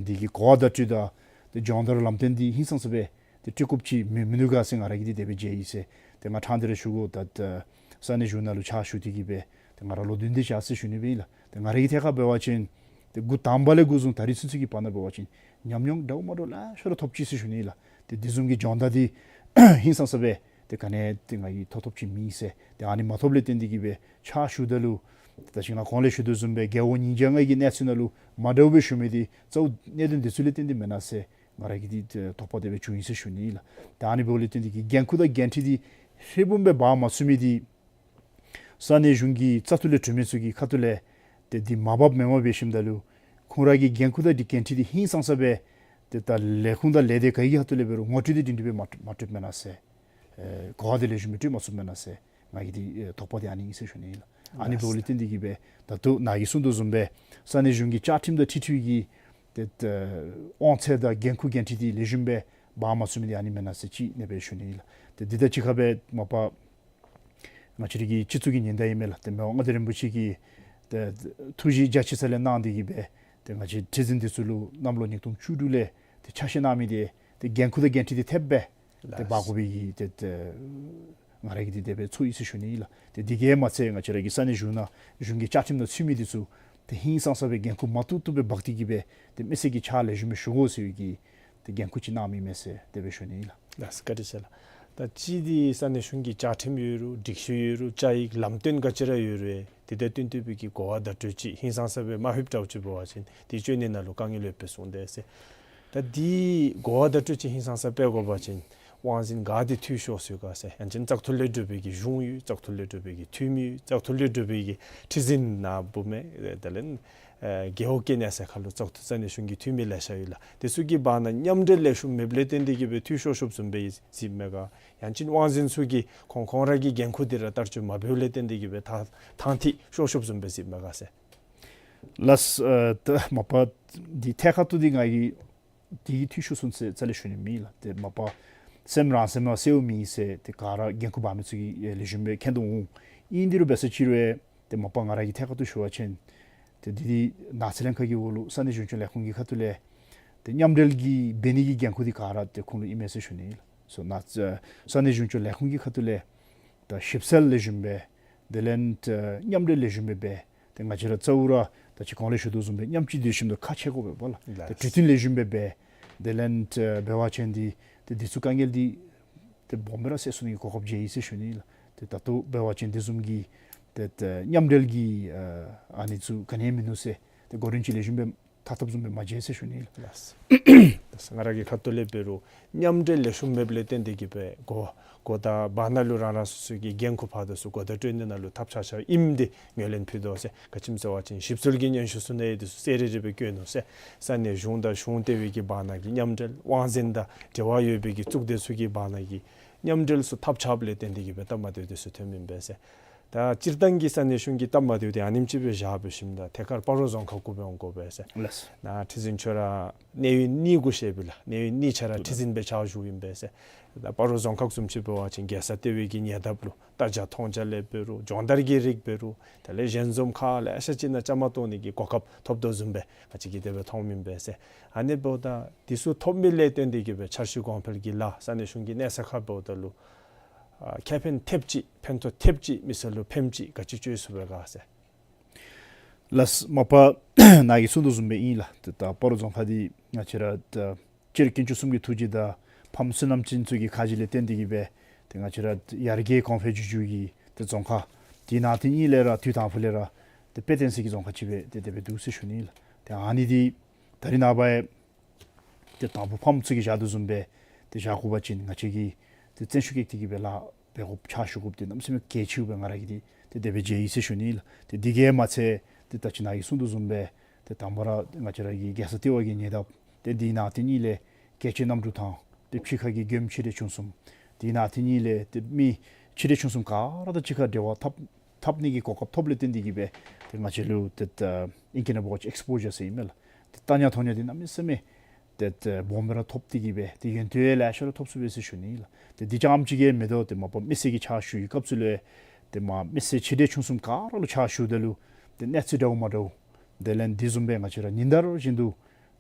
འདི་གི་གོ་བ་བརྡ་སྤྲོད་དང་ཏེ་སྦྱོང་བརྡར་ལམ་སྟོན་འདི་ཧིང་སངས་ས་སྦེ་ཏེ་སྤྲོད་དགོཔ་ཅིག་མིན་མིན་འདུག་ག་ཟེར་ང་ར་གིས་འདི་དེ་སྦེ་མཇལ་ཡི་ཟེར། ཏེ་ང་ཕྲང་སྟེ་ར་ཞུ་དགོ། ད་ད་ས་གནས་གཞུང་ནང་ལུ་ཕྱག་ཞུ་སྟེ་གིས་སྦེ་ཏེ་ང་ར་ལོ་བདུན་དེ་བཞག་ཟེར་ཞུ་ནི་སྦེ་ཨིན་ལགས། ཏེ་ང་ར་གི་ཐད་ཁར་འབད་བ་ཅིན་ཏེ་འགོ་དང་པ་ལས་འགོ་བཟུང་ད་རིས་ཚུན་ཚོད་ཀྱི་བར་ན་འབད་བ་ཅིན་ཉམས་མྱོང་འདྲཝ་མ་འདྲཝ་ལེ་ཤ་ར་ཐོབ་ཅི་ཟེར་ཞུ་ནི་ལགས། ཏེ་འདི་བཟུམ་གྱི་སྦྱོང་བརྡར་འདི་ཧིང་སངས་ས་སྦེ་ཏེ་ག་ནི་ཏེ་ང་གིས་ཐོབ་ཐོབ་ཅིག་མེད་ཟེར། ཏེ་ཨ་ནི་མ་ཐོབ་ལས་བརྟེན་ཏེ་གིས་སྦེ་ཕྱག་ཞུཝ་ད་ལུ་ད་ཅི་ང་གོང་ལས་ཞུ་དོ་བཟུམ་སྦེ་རྒེད་འོག་ཉིས་བརྒྱ་ལྔ་གི་གནས་ཚུལ་ནང་ལུ་མ་འདྲཝ་སྦེ་ཞུ་མི་འདི་གཙོ་བོ་གནད་དོན་འདི་ཚུ་ལས་བརྟེན་ཏེ་མེན་ན་ཟེར་ང་ར་གིས་འདི་ཨེ་དོགས་པ་དེ་སྦེ་བྱུང་ཡི་ཟེར་ཞུ་ནི་ལགས། ཏེ་ཨ་ནི་འབདཝ་ལས་བརྟེན་ཏེ་གིས་འགན་ཁུར་དང་འགན་འཁྲི་འདི་ཧྲིལ་བུམ་སྦེ་འབག་མ་ཚུགས་མི་འདི་ས་གནས་གཞུང་གི་བཙག་འཐུ་ལས་གྲོལ་མི་ཚུ་གི་ཁ་ཐུག་ལས་ཏེ་འདི་མ་འབགཔ་མེནམ་འབད་ཞིནམ་ད་ལུ་ཁོང་ར་གི་འགན་ཁུར་དང་འདི་འགན་འཁྲི་འདི་ཧིང་སངས་ས་སྦེ་ཏེ་ད་ལས་ཁུངས་དང་ལས་སྡེ་ག་གི་ཁ་ཐུག་ལས་འབད་རུང་ངོ་སྤྲོད་འདི་སྒྲིང་སྒྲི་སྦེ་མ་མ་སྤྲོདཔ་མེན་ན་ཟེར་ཨེ་གོ་བ་འདི་ལེགས་ཤོམ་སྦེ་སྤྲོད་མ་ཚུགསཔ་མེན་ན་ཟེར་ང་གི་འདི་ཨེ་དོགས་པ་འདི་ཨ་ནི་ཨིན་ཟེར་ཞུ་ནི་ཨིན་ལགས། ཨ་ནི་འབདཝ་ལས་བརྟེན་ཏེ་གིས་སྦེ་ད་ལྟོ་ནཱ་གིས་གསུངས་དོ་བཟུམ་སྦེ་ས་གནས་གཞུང་གི་བཅའ་ཁྲིམས་དང་འཁྲིལ་འཁྲིལ་གྱི་ཏེ་ཨེ་དབང་ཚད་དང་འགན་ཁུར་འགན་འཁྲི་འདི་ལེགས་ཤོམ་སྦེ་འབག་མ་ཚུགས་མི་འདི་ཨ་ནི་མེན་ན་ཟེར་ཅིག་ཨ་ནི་སྦེ་ཞུ་ནི་ཨིན་ལགས། ཏེ་འདི་དང་གཅིག་ཁར་སྦེ་མ་པ་ང་བཅས་ར་གི་སྤྱི་གཙུག་གི་ཉི་ཟླ་ཨིན་མས་ལགས། ཏེ་མི་དབང་མངའ་བདག་རིན་པོ་ཆེ་གིས་ཏེ་ཐུགས་བཞེད་རྒྱ་ཆེ་ས་ལས་གནང་སྟེ་གིས་སྦེ་ཏེ་ང་བཅས་ཁྲི་འཛིན་འདི་ཚུ་ལུ་གནམ་ལོ་ཉིས་སྟོང་བཅུ་དྲུག་ལས་ཏེ་ཆ་ཤས་གནང་མི་འདི་ཏེ་འགན་ཁུར་དང་འགན་འཁྲི་འདི་ཐེབས་སྦེ་ཏེ་འབག་དགོ་པའི་གི་ཏེ་ཏེ་ང་ར་གིས་འདི་དེ་སྦེ་ཚོར་ཡི་ཟེར་ཞུ་ནི་ཨིན་ལགས། ཏེ་འདི་གིས་མ་ཚད་ང་བཅས་ར་གི་ས་གནས་གཞུང་ནང་གཞུང་གི་བཅའ་ཁྲིམས་ནང་ཚུད་མི་འདི་ཚུ་ཏེ་ཧིང་སངས་ས་སྦེ་འགན་ཁུར་མ་བཏུབ་བཏུབ་སྦེ་འབག་སྟེ་གིས་སྦེ་ཏེ་མི་སེར་གྱི་ཕྱག་ལེགས་ཤོམ་སྦེ་ཞུ་དགོ་ཟེར་བའི་གི་ཏེ་འགན་ཁུར་ཅིག་གནང་མི་མས་ཟེར་དེ་སྦེ་ཞུ་ནི་ཨིན་ལགས། ལགས་སོ་བཀའ་དྲིན་ཆེ་ལགས། ད་ཅི་འདི་ས་གནས་གཞུང་གི་བཅའ་ཁྲིམས་ཡོད་རུང་སྒྲིག་གཞི་ཡོད་རུང་བཅའ་ཡིག་ལམ་སྟོན་ག་ཅི་ར་ཡོད་རུང་དེ་དང་བསྟུན་ཏེ་སྦེ་གི་གོ་བ་བརྡ་སྤྲོད་ཅིག་ཧིང་སངས་ས་སྦེ་མ་ལྷོདཔ་འདྲཝ་ཅིག་འབད་བ་ཅིན་འདི་བཅོ་ནི་ནང་ལུ་དཀའ་ངལ་ཡོདཔ་སྦེ་གསུངས་དེས་ཟེར། ད་འདི་གོ་བ་བརྡ་སྤྲོད་ཅིག་ཧིང་སངས་ས་སྤེལ་དགོ་པ་ཅིན་དབང་འཛིན་ག་འདི་འཐུས་ཤོར་སོང་ག་ཟེར། ཡང་ཅིན་བཙག་འཐུ་ལས་གྲུབ་པའི་གི་གཞུང་ཡོད། བཙག་འཐུ་ལས་གྲུབ་པའི་གི་འཐུས་མི་ཡོད། བཙག་འཐུ་ལས་གྲུབ་པའི་གི་ཁྲི་འཛིན་ནཱ་འབུམ་མས། དེ་ལས་ཨེ་རྒེད་འོག་གི་གནས་ཚད་ཁར་ལུ་བཙག་འཐུ་ས་གནས་གཞུང་གི་འཐུས་མི་ལེ་ཤ་ཡོད་ལགས། དེ་ཚུ་གི་བར་ན་མཉམ་འབྲེལ་ལེགས་ཤོམ་མེདཔ་ལས་བརྟེན་ཏེ་གིས་སྦེ་འཐུས་ཤོར་ཤོརཝ་བཟུམ་སྦེ་གཟིགསཔ་མས་ག། ཡང་ཅིན་དབང་འཛིན་ཚུ་གིས་ཁོང་ཁོང་ར་གི་འགན་ཁུར་འདི་ར་བསྟར་སྤྱོད་མ་འབདཝ་ལས་བརྟེན་ཏེ་གིས་སྦེ་ཐ་ཐང་འཐུས་ཤོར་ཤོརཝ་བཟུམ་སྦེ་གཟིགསཔ་མས་ག་ཟེར། ལགས་སོ། ཨ་ད་མ་པ་འདི་ཐད་ཀར་དུ་འདི་ང་གིས་འདི་གིས་འཐུས་ཤོར་སོང་ཟེར་རྩ་ལས་ཞུ་ནི་མེད་ལགས། ཏེ་མ་པ་སེམས་རང་སེམས་ལུ་གསལཝ་མེད་ཟེར་ཏེ་ག་ར་འགན་ཁུར་འབག་མི་ཚུ་གིས་ཨེ་ལེགས་ཤོམ་སྦེ་མཁྱེན་དོ་འོང་། ཨིན་དེ་རུང་འབད་ས་ཅིག་རུང་ཨེ་ཏེ་མ་པ་ང་ར་གིས་ཐད་ཀར་དུ་ཞུ་བ་ཅིན་ཏེ་འདི་འདི་ནགས་ཚལ་ལྷན་ཁག་གི་འོག་ལུ་ས་གནས་གཞུང་སྐྱོང་ལས་ཁུངས་ཀྱི་ཁ་ཐུག་ལས་ཏེ་མཉམ་འབྲེལ་གྱི་འབད་ནི་གི་འགན་ཁུར་འདི་ག་ར་ཏེ་ཁོང་ལུ་ཨིན་མས་ཟེར་ཞུ་ནི་ལགས། སོ་ནགས་ས་གནས་གཞུང་སྐྱོང་ལས་ཁུངས་ཀྱི་ཁ་ཐུག་ལས་ད་ཞིབ་འཚོལ་ལེགས་ཤོམ་སྦེ་དེ་ལས་ཏེ་མཉམ་འབྲེལ་ལེགས་ཤོམ་སྦེ་འབད། ཏེ་ང་བཅས་ར་གཙོ་བོ་ར་ད་ཅི་གོང་ལས་ཞུ་དོ་བཟུམ་སྦེ་མཉམ་གཅིག་སྡོད་ཞིནམ་ད་ཁག་ཆེ་དགོ་པས་པ་ལགས། ལགས། ཏེ་གྲོས་བསྟུན་ལེགས་ཤོམ་སྦེ་འབད། དེ་ལས་ཏེ་འབད་བ་ཅིན་འདི་ཏེ་འདི་ཚུ་དཀའ་ངལ་འདི་ཏེ་སྦོམ་སྦེ་ར་སེལ་ཚུགས་ནི་གི་གོ་སྐབས་མཇལ་ཡི་ཟེར་ཞུ་ནི་ལགས། ཏེ་ད་ལྟོ་འབད་བ་ཅིན་འདི་བཟུམ་གྱི་ཏེ་ཏེ་མཉམ་འབྲེལ་གྱི་ཨ་ཨ་ནི་ཚུ་ག་ནི་ཡང་མིན་ནུག་ཟེར་ཏེ་གོ་རིམ་ཅིག་ལེགས་ཤོམ་སྦེ་ཐག་བཏབ་བཟུམ་སྦེ་མ་མཇལ་ཟེར་ཞུ་ནི་ལགས། ལགས་སོ། ལགས་སོ། ང་ར་གི་ཁ་ཐུག་ལས་འབད་རུང་མཉམ་འབྲེལ་ལེགས་ཤོམ་མེདཔ་ལས་བརྟེན་ཏེ་གིས་སྦེ་གོ་གོ་ད་བར་ན་ལུ་རང་རང་སོ་སོ་གི་འགན་ཁུར་ཕར་དང་ཚུར་གོ་བརྡ་སྤྲོད་ནི་ནང་ལུ་ཐབས་ཆག་ཆགཔ་ཨིནམ་འདི་ངོས་ལེན་ཕུལ་དོ་ཟེར། ག་ཅི་སྨོ་ཟེར་བ་ཅིན་ཞིབ་འཚོལ་གྱི་སྙན་ཞུ་ཚུ་ནང་ཡང་འདི་ཚུ་གསལ་རི་རི་སྦེ་བཀོད་ནུག་ཟེར། ས་གནས་གཞུང་དང་གཞུང་ལྟེ་བའི་གི་བར་ན་གི་མཉམ་འབྲེལ་དབང་འཛིན་དང་འབྲེལ་བ་ཡོད་པའི་གི་གཙུག་སྡེ་ཚུ་གི་བར་ན་གི་མཉམ་འབྲེལ་ཚུ་ཐབས་ཆགཔ་ལས་བརྟེན་ཏེ་གིས་སྦེ་སྟབས་མ་བདེཝ་འདི་ཚུ་ཐོནམ་ཨིན་པས་ཟེར། ད་སྤྱིར་བཏང་གི་ས་གནས་གཞུང་གི་སྟབས་མ་བདེཝ་དེ་ཨ་ནེམ་ཅིག་སྦེ་བཞག་འབད་ཞིནམ་ད་ཐད་ཀར་སྤ་རོ་རྫོང་ཁག་གུ་སྦེ་འོང་དགོ་པས་ཟེར། ལགས། ནཱ་ཁྲི་འཛིན་ཁྱོད་ར་གནས་ཡུལ་གཉིས་གུ་བཞེས་པས་ལགས། གནས་ཡུལ་གཉིས་ཆ་ར་ཁྲི་འཛིན་སྦེ་ཕྱག་ཞུཝ་ཨིན་པས་ཟེར། ད་སྤ་རོ་རྫོང་ཁག་བཟུམ་ཅིག་འབད་བ་ཅིན་རྒྱལ་ས་ལྟེ་བའི་གི་ཉེ་འདབས་ལུ་ལྟ་བྱ་མཐོང་བྱ་ལས་འབད་རུང་སྦྱོང་བརྡར་གྱི་རིགས་འབད་རུང་དེ་ལས་ཞལ་འཛོམས་ཁག་ལེ་ཤ་ཅིག་ནང་བཅའ་མར་གཏོགས་ནི་གི་གོ་སྐབས་ཐོབ་དོ་བཟུམ་སྦེ་ང་བཅས་ཀྱིས་དེ་སྦེ་མཐོངམ་ཨིན་པས་ཟེར། ཨ་ནི་འབདཝ་ད་དེ་ཚུ་ཐོབ་མི་ལས་བརྟེན་ཏེ་གིས་སྦེ་འཆར་གཞི་གོང་འཕེལ་གྱི་ལཱ་ས་གནས་གཞུང་གི་གནས་ས་ཁར་འབདཝ་ད་ལུ་ཨ་ཁེ་ཕན་ཐེབས་ཅིག་ཕན་ཐོགས་ཐེབས་ཅིག་མི་སེར་ལུ་ཕནམ་ཅིག་ག་ཅི་སྤྱོད་ཚུགས་པས་ག་ཟེར། ལགས། མ་པ་ནཱ་གིས་གསུངས་དོ་བཟུམ་སྦེ་ཨིན་ལགས། ཏེ་ད་སྤ་རོ་རྫོང་ཁག་འདི་ང་བཅས་ར་ད་སྤྱིར་དཀོན་མཆོག་གསུམ་གྱི་ཐུགས་རྗེ་དང་ཕམ་བསོད་ནམས་ཅན་ཚུ་གི་ཁ་རྗེ་ལས་བརྟེན་ཏེ་གིས་སྦེ་ཏེ་ང་བཅས་ར་ཡར་རྒྱས་གོང་འཕེལ་འགྱོ་འགྱོཝ་གི་ཏེ་རྫོང་ཁག་དེ་ནང་དེ་གཉིས་ལས་ར་དུས་དང་ཕུ་ལས་ར་ཏེ་དཔེ་སྟོན་ས་གི་རྫོང་ཁག་ཅིག་སྦེ་ཏེ་དེ་སྦེ་འདུག་ཟེར་ཞུ་ནི་ལགས། ཏེ་ཨ་ནི་འདི་ད་རིས་ནངས་པ་ཡང་ཏེ་དང་ཕུ་ཕམ་ཚུ་གིས་བཞག་དོ་བཟུམ་སྦེ་ཏེ་བཞག་དགོ་པ་ཅིན་ང་བཅས་ཀྱིས་ཏེ་བརྩོན་ཤུགས་བསྐྱེད་དེ་གིས་སྦེ་ལཱ་འབད་དགོཔ་ཕྱག་ཞུ་དགོཔ་འདི་གནམ་མེད་ས་མེད་གལ་ཆེཝ་སྦེ་ང་ར་གིས་འདི་ཏེ་དེ་སྦེ་མཇལ་ཡི་ཟེར་ཞུ་ནི་ལགས། ཏེ་འདི་གིས་མ་ཚད་ཏེ་ད་ཅི་ནཱ་གིས་གསུངས་དོ་བཟུམ་སྦེ་ཏེ་དང་པ་ར་ང་བཅས་ར་གི་རྒྱལ་ས་ལྟེ་བ་གི་ཉེ་འདབས་ཏེ་དེ་ནང་དེ་གཉིས་ལས་རྒྱལ་སྤྱིའི་གནམ་གྲུ་ཐང་ཏེ་ཕྱི་ཁ་གི་མགྱོནམ་ཆེ་འབྲིང་ཆུང་གསུམ་དེ་ནང་དེ་གཉིས་ལས་ཏེ་མི་ཆེ་འབྲིང་ཆུང་གསུམ་ག་ར་དང་གཅིག་ཁར་འབྲེལ་བ་འཐབ་འཐབ་ནི་གི་གོ་སྐབས་ཐོབ་ལས་བརྟེན་ཏེ་གིས་སྦེ་ཏེ་ང་བཅས་ལུ་ཏེ་ད་ཨིང་སྐད་ནང་འབད་བ་ཅིན་ཨེགསི་པོ་ཞར་ཟེར་ཨིན་མས་ལགས། ཏེ་ལྟ་ཉ་མཐོང་ཉ་འདི་གནམ་མེད་ས་མེད་ཏེ་ཏེ་སྦོམ་སྦེ་ར་ཐོབ་སྟེ་གིས་སྦེ་ཏེ་ཡོན་ཏན་ལེ་ཤ་ར་ཐོབ་ཚུགས་པས་ཟེར་ཞུ་ནི་ལགས། ཏེ་འདི་རྐྱངམ་ཅིག་གིས་མེན་དོ། ཏེ་མ་པ་མི་སེར་གྱི་ཕྱག་ཞུ་བའི་སྐབས་སུ་ལུ་ཏེ་མ་མི་སེར་ཆེ་འབྲིང་ཆུང་གསུམ་ག་ར་ལུ་ཕྱག་ཞུཝ་ད་ལུ་ཏེ་གནས་ཚུལ་འདྲཝ་མ་འདྲཝ་དེ་ལས་འདི་བཟུམ་སྦེ་ང་བཅས་ར་ཉིན་ལྟར་བཞིན་དུ་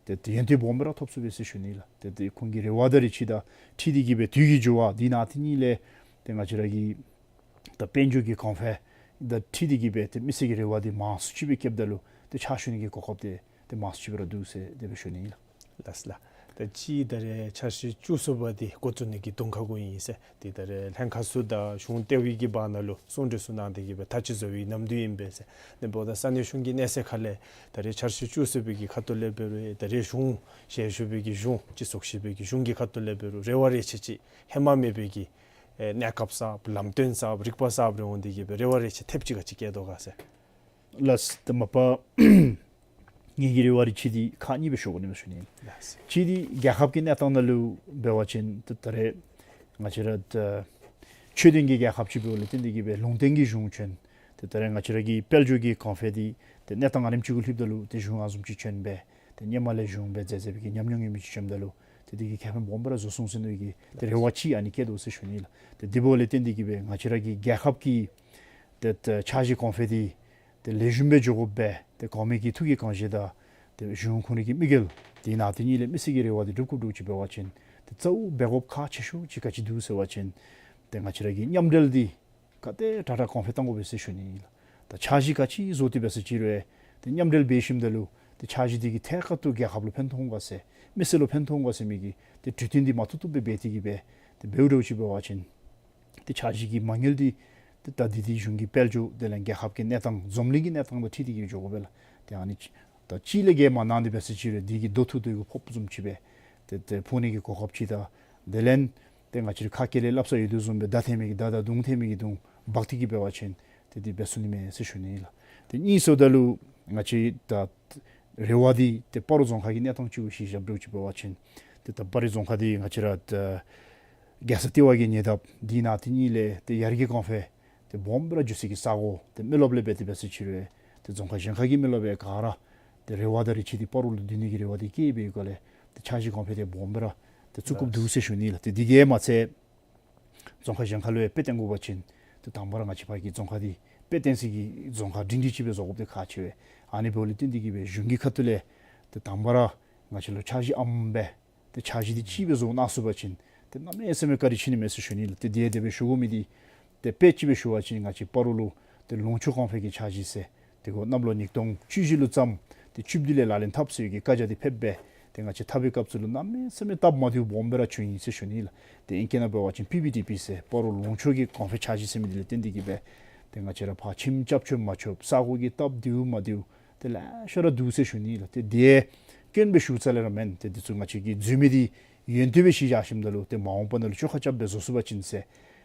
ཏེ་ཏེ་ཡོན་ཏན་སྦོམ་སྦེ་ར་ཐོབ་ཚུགས་པས་ཟེར་ཞུ་ནི་ལགས། ཏེ་ཏེ་ཁོང་གི་རེ་བ་དང་རེ་ཆེ་དང་འཁྲིལ་ཏེ་གིས་སྦེ་དུས་ཀྱི་འགྱུར་བ་དེ་ནང་དེ་གཉིས་ལས་ཏེ་ང་བཅས་ར་གི་ད་དཔལ་འབྱོར་གྱི་གོང་འཕེལ་དང་འཁྲིལ་ཏེ་གིས་སྦེ་ཏེ་མི་སེར་གྱི་རེ་བ་འདི་མང་སུ་ཅིག་སྦེ་བསྐྱེདཔ་ད་ལུ་ཏེ་ཕྱག་ཞུ་ནི་གི་གོ་སྐབས་འདི་ཏེ་མང་སུ་ཅིག་སྦེ་ར་འདུག་ཟེར་དེ་སྦེ་ཞུ་ནི་ཨིན་ལགས། ལགས་ལགས། ད་ཅི་ད་རེས་འཆར་གཞི་བཅུ་གསུམ་པ་འདི་འགོ་བཙུགས་ནི་གི་དུང་ཁ་གུ་ཨིན་ཟེར་ཏེ་ད་རེས་ལྷན་ཁག་ཚུ་དང་གཞུང་ལྟེ་བའི་གི་བར་ན་ལུ་གསུང་གྲོས་ཚུ་གནང་སྟེ་གིས་སྦེ་ཐག་གཅོད་བཟོ་བའི་ནམ་དུས་ཨིན་པས་ཟེར། ཨ་ནི་འབདཝ་ད་ས་གནས་གཞུང་གི་གནས་ཚད་ཁ་ལས་ད་རེས་འཆར་གཞི་བཅུ་གསུམ་པའི་གི་ཁ་ཐུག་ལས་འབད་རུང་ད་རེས་གཞུང་ཞལ་བཞུགས་པའི་གི་གཞུང་སྤྱི་ཚོགས་བཞི་པའི་གི་གཞུང་གི་ཁ་ཐུག་ལས་འབད་རུང་རེ་བ་རེ་ཆེ་ཅིག་ཧེ་མ་མེད་པའི་གི་ཨེ་གནས་སྐབས་གསརཔ་ལམ་སྟོན་གསརཔ་རིག་པ་གསརཔ་རེ་འོང་སྟེ་གིས་སྦེ་རེ་བ་རེ་ཆེ་ཐེབས་ཅིག་ག་ཅི་བསྐྱེད་དོ་ག་ཟེར། ལགས། ཏེ་མ་པ་ངེ་གི་རེ་བ་རེ་ཆེ་འདི་ཁག་གཉིས་སྦེ་ཤོར་དགོ་ནི་མས་ཟེར་ཞུ་ནི། ལགས། གཅིག་འདི་རྒྱལ་ཁབ་ཀྱི་གནས་སྟངས་ནང་ལུ་འབད་བ་ཅིན་ཏེ་ད་རེས་ང་བཅས་ར་ད་ཆོས་ལྡན་གྱི་རྒྱལ་ཁབ་ཅིག་འབདཝ་ལས་བརྟེན་ཏེ་གིས་སྦེ་ལུང་བསྟན་གྱི་གཞུང་བྱོན། ཏེ་ད་རེས་ང་བཅས་ར་གི་དཔལ་འབྱོར་གྱི་གོང་འཕེལ་འདི་ཏེ་གནས་སྟངས་ཨ་ནེམ་ཅིག་གུ་ལྷོདཔ་ད་ལུ་ཏེ་གཞུང་ཨ་བཟུམ་ཅིག་བྱོན་སྦེ་ཏེ་སྔོན་མ་ལས་གཞུང་སྦེ་མཛད་མཛད་པའི་གི་ཉམས་མྱོང་ཡོད་མི་ཅིག་བྱོནམ་ད་ལུ་ཏེ་དེ་གིས་ཁེ་ཕན་སྦོམ་སྦེ་ར་བཟོ་ཚུགས་ཟེར་མནོ་བའི་གི་ཏེ་རེ་བ་ཅིག་ཨ་ནི་བསྐྱེད་དོ་ཟེར་ཞུ་ནི་ལགས། ཏེ་དེ་འབདཝ་ལས་བརྟེན་ཏེ་གིས་སྦེ་ང་བཅས་ར་གི་རྒྱལ་ཁབ་ཀྱི་ཏེ་ཏེ་འཆར་གཞི་གོང་འཕེལ་འདི་ཏེ་ལེགས་ཤོམ་སྦེ་འགྱོ་དགོ་པས། ཏེ་གོང་མའི་གི་ཐུགས་ཀྱི་དགོངས་བཞེད་དང་ཏེ་གཞུང་ཁོང་རའི་གི་དམིགས་ཡུལ་དེ་ནང་དེ་གཉིས་ལས་མི་སེར་གྱི་རེ་བ་འདི་སྒྲུབ་དགོཔ་འདྲཝ་ཅིག་འབད་བ་ཅིན་ཏེ་གཙོ་བོ་འབད་དགོཔ་ཁག་ཆེ་ཤོས་ཅིག་ག་ཅི་འདུག་ཟེར་བ་ཅིན་ཏེ་ང་བཅས་ར་གི་མཉམ་འབྲེལ་འདི་ག་དེ་དྲག་དྲག་གོང་འཕེལ་གཏང་དགོ་པས་ཟེར་ཞུ་ནི་ཨིན་ལགས། ད་འཆར་གཞི་ག་ཅི་བཟོ་སྟེ་འབད་ས་ཅིག་རུང་ཏེ་མཉམ་འབྲེལ་འབད་ཞིནམ་ད་ལུ་ཏེ་འཆར་གཞི་འདི་གིས་ཐད་ཀར་དུ་རྒྱལ་ཁབ་ལུ་ཕན་ཐོགས་འོང་ག་ཟེར་མི་སེར་ལུ་ཕན་ཐོགས་འོང་ག་ཟེར་མི་གི་ཏེ་གྲོས་བསྟུན་འདི་མ་ཐུབ་ཐུབ་སྦེ་འབད་དེ་གིས་སྦེ་ཏེ་འབདཝ་འདྲཝ་ཅིག་འབད་བ་ཅིན་ཏེ་འཆར་གཞི་གི་མ་དངུལ་འདི་ཏེ་ད་འདི་འདི་གཞུང་གི་དཔལ་འབྱོར་དེ་ལས་རྒྱལ་ཁབ་ཀྱི་གནས་སྟངས་འཛམ་གླིང་གི་གནས་སྟངས་དང་འཁྲིལ་ཏེ་གིས་འགྱོ་དགོ་པས་ལགས། ཏེ་ཨ་ནི་ད་གཅིག་ལས་བརྒལ་མ་གནང་སྟེ་འབད་ས་ཅིག་རུང་འདི་གི་དོ་ཐུག་དོ་གུ་ཕོགཔ་བཟུམ་ཅིག་སྦེ་ཏེ་ཏེ་ཕོག་ནི་གི་གོ་སྐབས་ཅིག་དང་དེ་ལས་ཏེ་ང་བཅས་ར་ཁ་སྐད་ལས་སླབ་ས་ཡོད་དོ་བཟུམ་སྦེ་མདའ་འཐེན་མི་གིས་མདའ་དང་མདུང་འཐེན་མི་གིས་མདུང་འབག་སྟེ་གིས་འབད་བ་ཅིན་ཏེ་འདི་འབད་ཚུགས་ནི་མས་ཟེར་ཞུ་ནི་ཨིན་ལགས། ཏེ་གཉིས་སོངམ་ད་ལུ་ང་བཅས་ད་རེ་བ་འདི་ཏེ་སྤ་རོ་རྫོང་ཁག་གི་གནས་སྟངས་ཅིག་གུ་གཞི་བཞག་འདྲཝ་ཅིག་འབད་བ་ཅིན་ཏེ་ད་སྤ་རོ་རྫོང་ཁག་འདི་ང་བཅས་ར་ད་རྒྱལ་ས་ལྟེ་བ་གི་ཉེ་འདབས་དེ་ནང་དེ་གཉིས་ལས་ཏེ་ཡར་རྒྱས་གོང་འཕེལ་ཏེ་སྦོམ་སྦེ་ར་འགྱོ་སའི་གི་ས་གོ་ཏེ་མི་རློབས་ལས་འབད་དེ་འབད་ས་ཅིག་རུང་ཏེ་རྫོང་ཁག་གཞན་ཁ་གི་མི་རློབས་ཡང་ག་ར་ཏེ་རེ་བ་དང་རེ་ཆེ་འདི་སྤ་རོ་ལུ་བསྡུ་ནི་གི་རེ་བ་འདི་བསྐྱེད་པའི་སྒོ་ལས་ཏེ་འཆར་གཞི་གོང་འཕེལ་འདི་སྦོམ་སྦེ་ར་ཏེ་བཙུགས་དགོཔ་འདུག་ཟེར་ཞུ་ནི་ལགས། ཏེ་འདི་གིས་མ་ཚད་རྫོང་ཁག་གཞན་ཁ་ལུ་ཡང་དཔེ་བསྟན་དགོ་པ་ཅིན་ཏེ་དང་པ་ར་ང་བཅས་ཕར་གྱི་རྫོང་ཁག་འདི་དཔེ་བསྟན་སའི་གི་རྫོང་ཁག་སྒྲིང་སྒྲིང་ཅིག་སྦེ་བཟོ་དགོཔ་འདི་ཁག་ཆེ་བས། ཨ་ནི་འབདཝ་ལས་བརྟེན་ཏེ་གིས་སྦེ་གཞུང་གི་ཁ་ཐུག་ལས་ཏེ་དང་པ་ར་ང་བཅས་ལུ་འཆར་གཞི་ཨམ་སྦེ་ཏེ་འཆར་གཞི་འདི་ཅིག་སྦེ་བཟོ་གནང་ཚུགས་པ་ཅིན་ཏེ་གནམ་མེད་ས་མེད་བཀའ་དྲིན་ཆེ་ནི་མས་ཟེར་ཞུ་ནི་ལགས། ཏེ་དེ་ཡང་དེ་སྦེ་ཞུ་དགོ་མི་འདི་ཏེ་དཔེ་ཅིག་སྦེ་ཞུ་བ་ཅིན་ང་བཅས་སྤ་རོ་ལུ་ཏེ་ལུང་ཕྱོགས་གོང་འཕེལ་གྱི་འཆར་གཞི་ཟེར་ཏེ་ཁོ་གནམ་ལོ་ཉིས་སྟོང་བཅུ་བཞི་ལུ་བརྩམས། ཏེ་བཅུ་བདུན་ལས་ལག་ལེན་འཐབ་ཟེར་བའི་གི་བཀའ་རྒྱ་འདི་ཕེབས་སྦེ་ཏེ་ང་བཅས་འཐབ་པའི་སྐབས་སུ་ལུ་གནམ་མེད་ས་མེད་སྟབས་མ་བདེཝ་སྦོམ་སྦེ་ར་བྱུང་ཡི་ཟེར་ཞུ་ནི་ལགས། ཏེ་ཨིང་སྐད་ནང་འབད་བ་ཅིན་པི་བི་ཌི་པི་ཟེར་སྤ་རོ་ལུང་ཕྱོགས་ཀྱི་གོང་འཕེལ་འཆར་གཞི་ཟེར་མི་འདི་ལས་བརྟེན་ཏེ་གིས་སྦེ་ཏེ་ང་བཅས་ར་ཕར་ཁྱིམ་རྐྱབ་ཆོག་མ་ཆོག་ས་གོ་གི་སྟབས་བདེཝ་མ་བདེཝ་ཏེ་ལེ་ཤ་ར་འདུག་ཟེར་ཞུ་ནི་ལགས། ཏེ་དེ་སྐྱོན་སྦེ་ཞུ་རྩ་ལས་ར་མེན། ཏེ་འདི་ཚུ་ང་བཅས་ཀྱིས་འཛོལ་མི་འདི་ཡོན་ཏན་སྦེ་གཞི་བཞག་ཞིནམ་ད་ལུ་ཏེ་མ་འོངས་པ་ནང་ལུ་བཅོ་ཁ་རྐྱབ་སྦེ་བཟོ་ཚུགས་པ་ཅིན་ཟེར་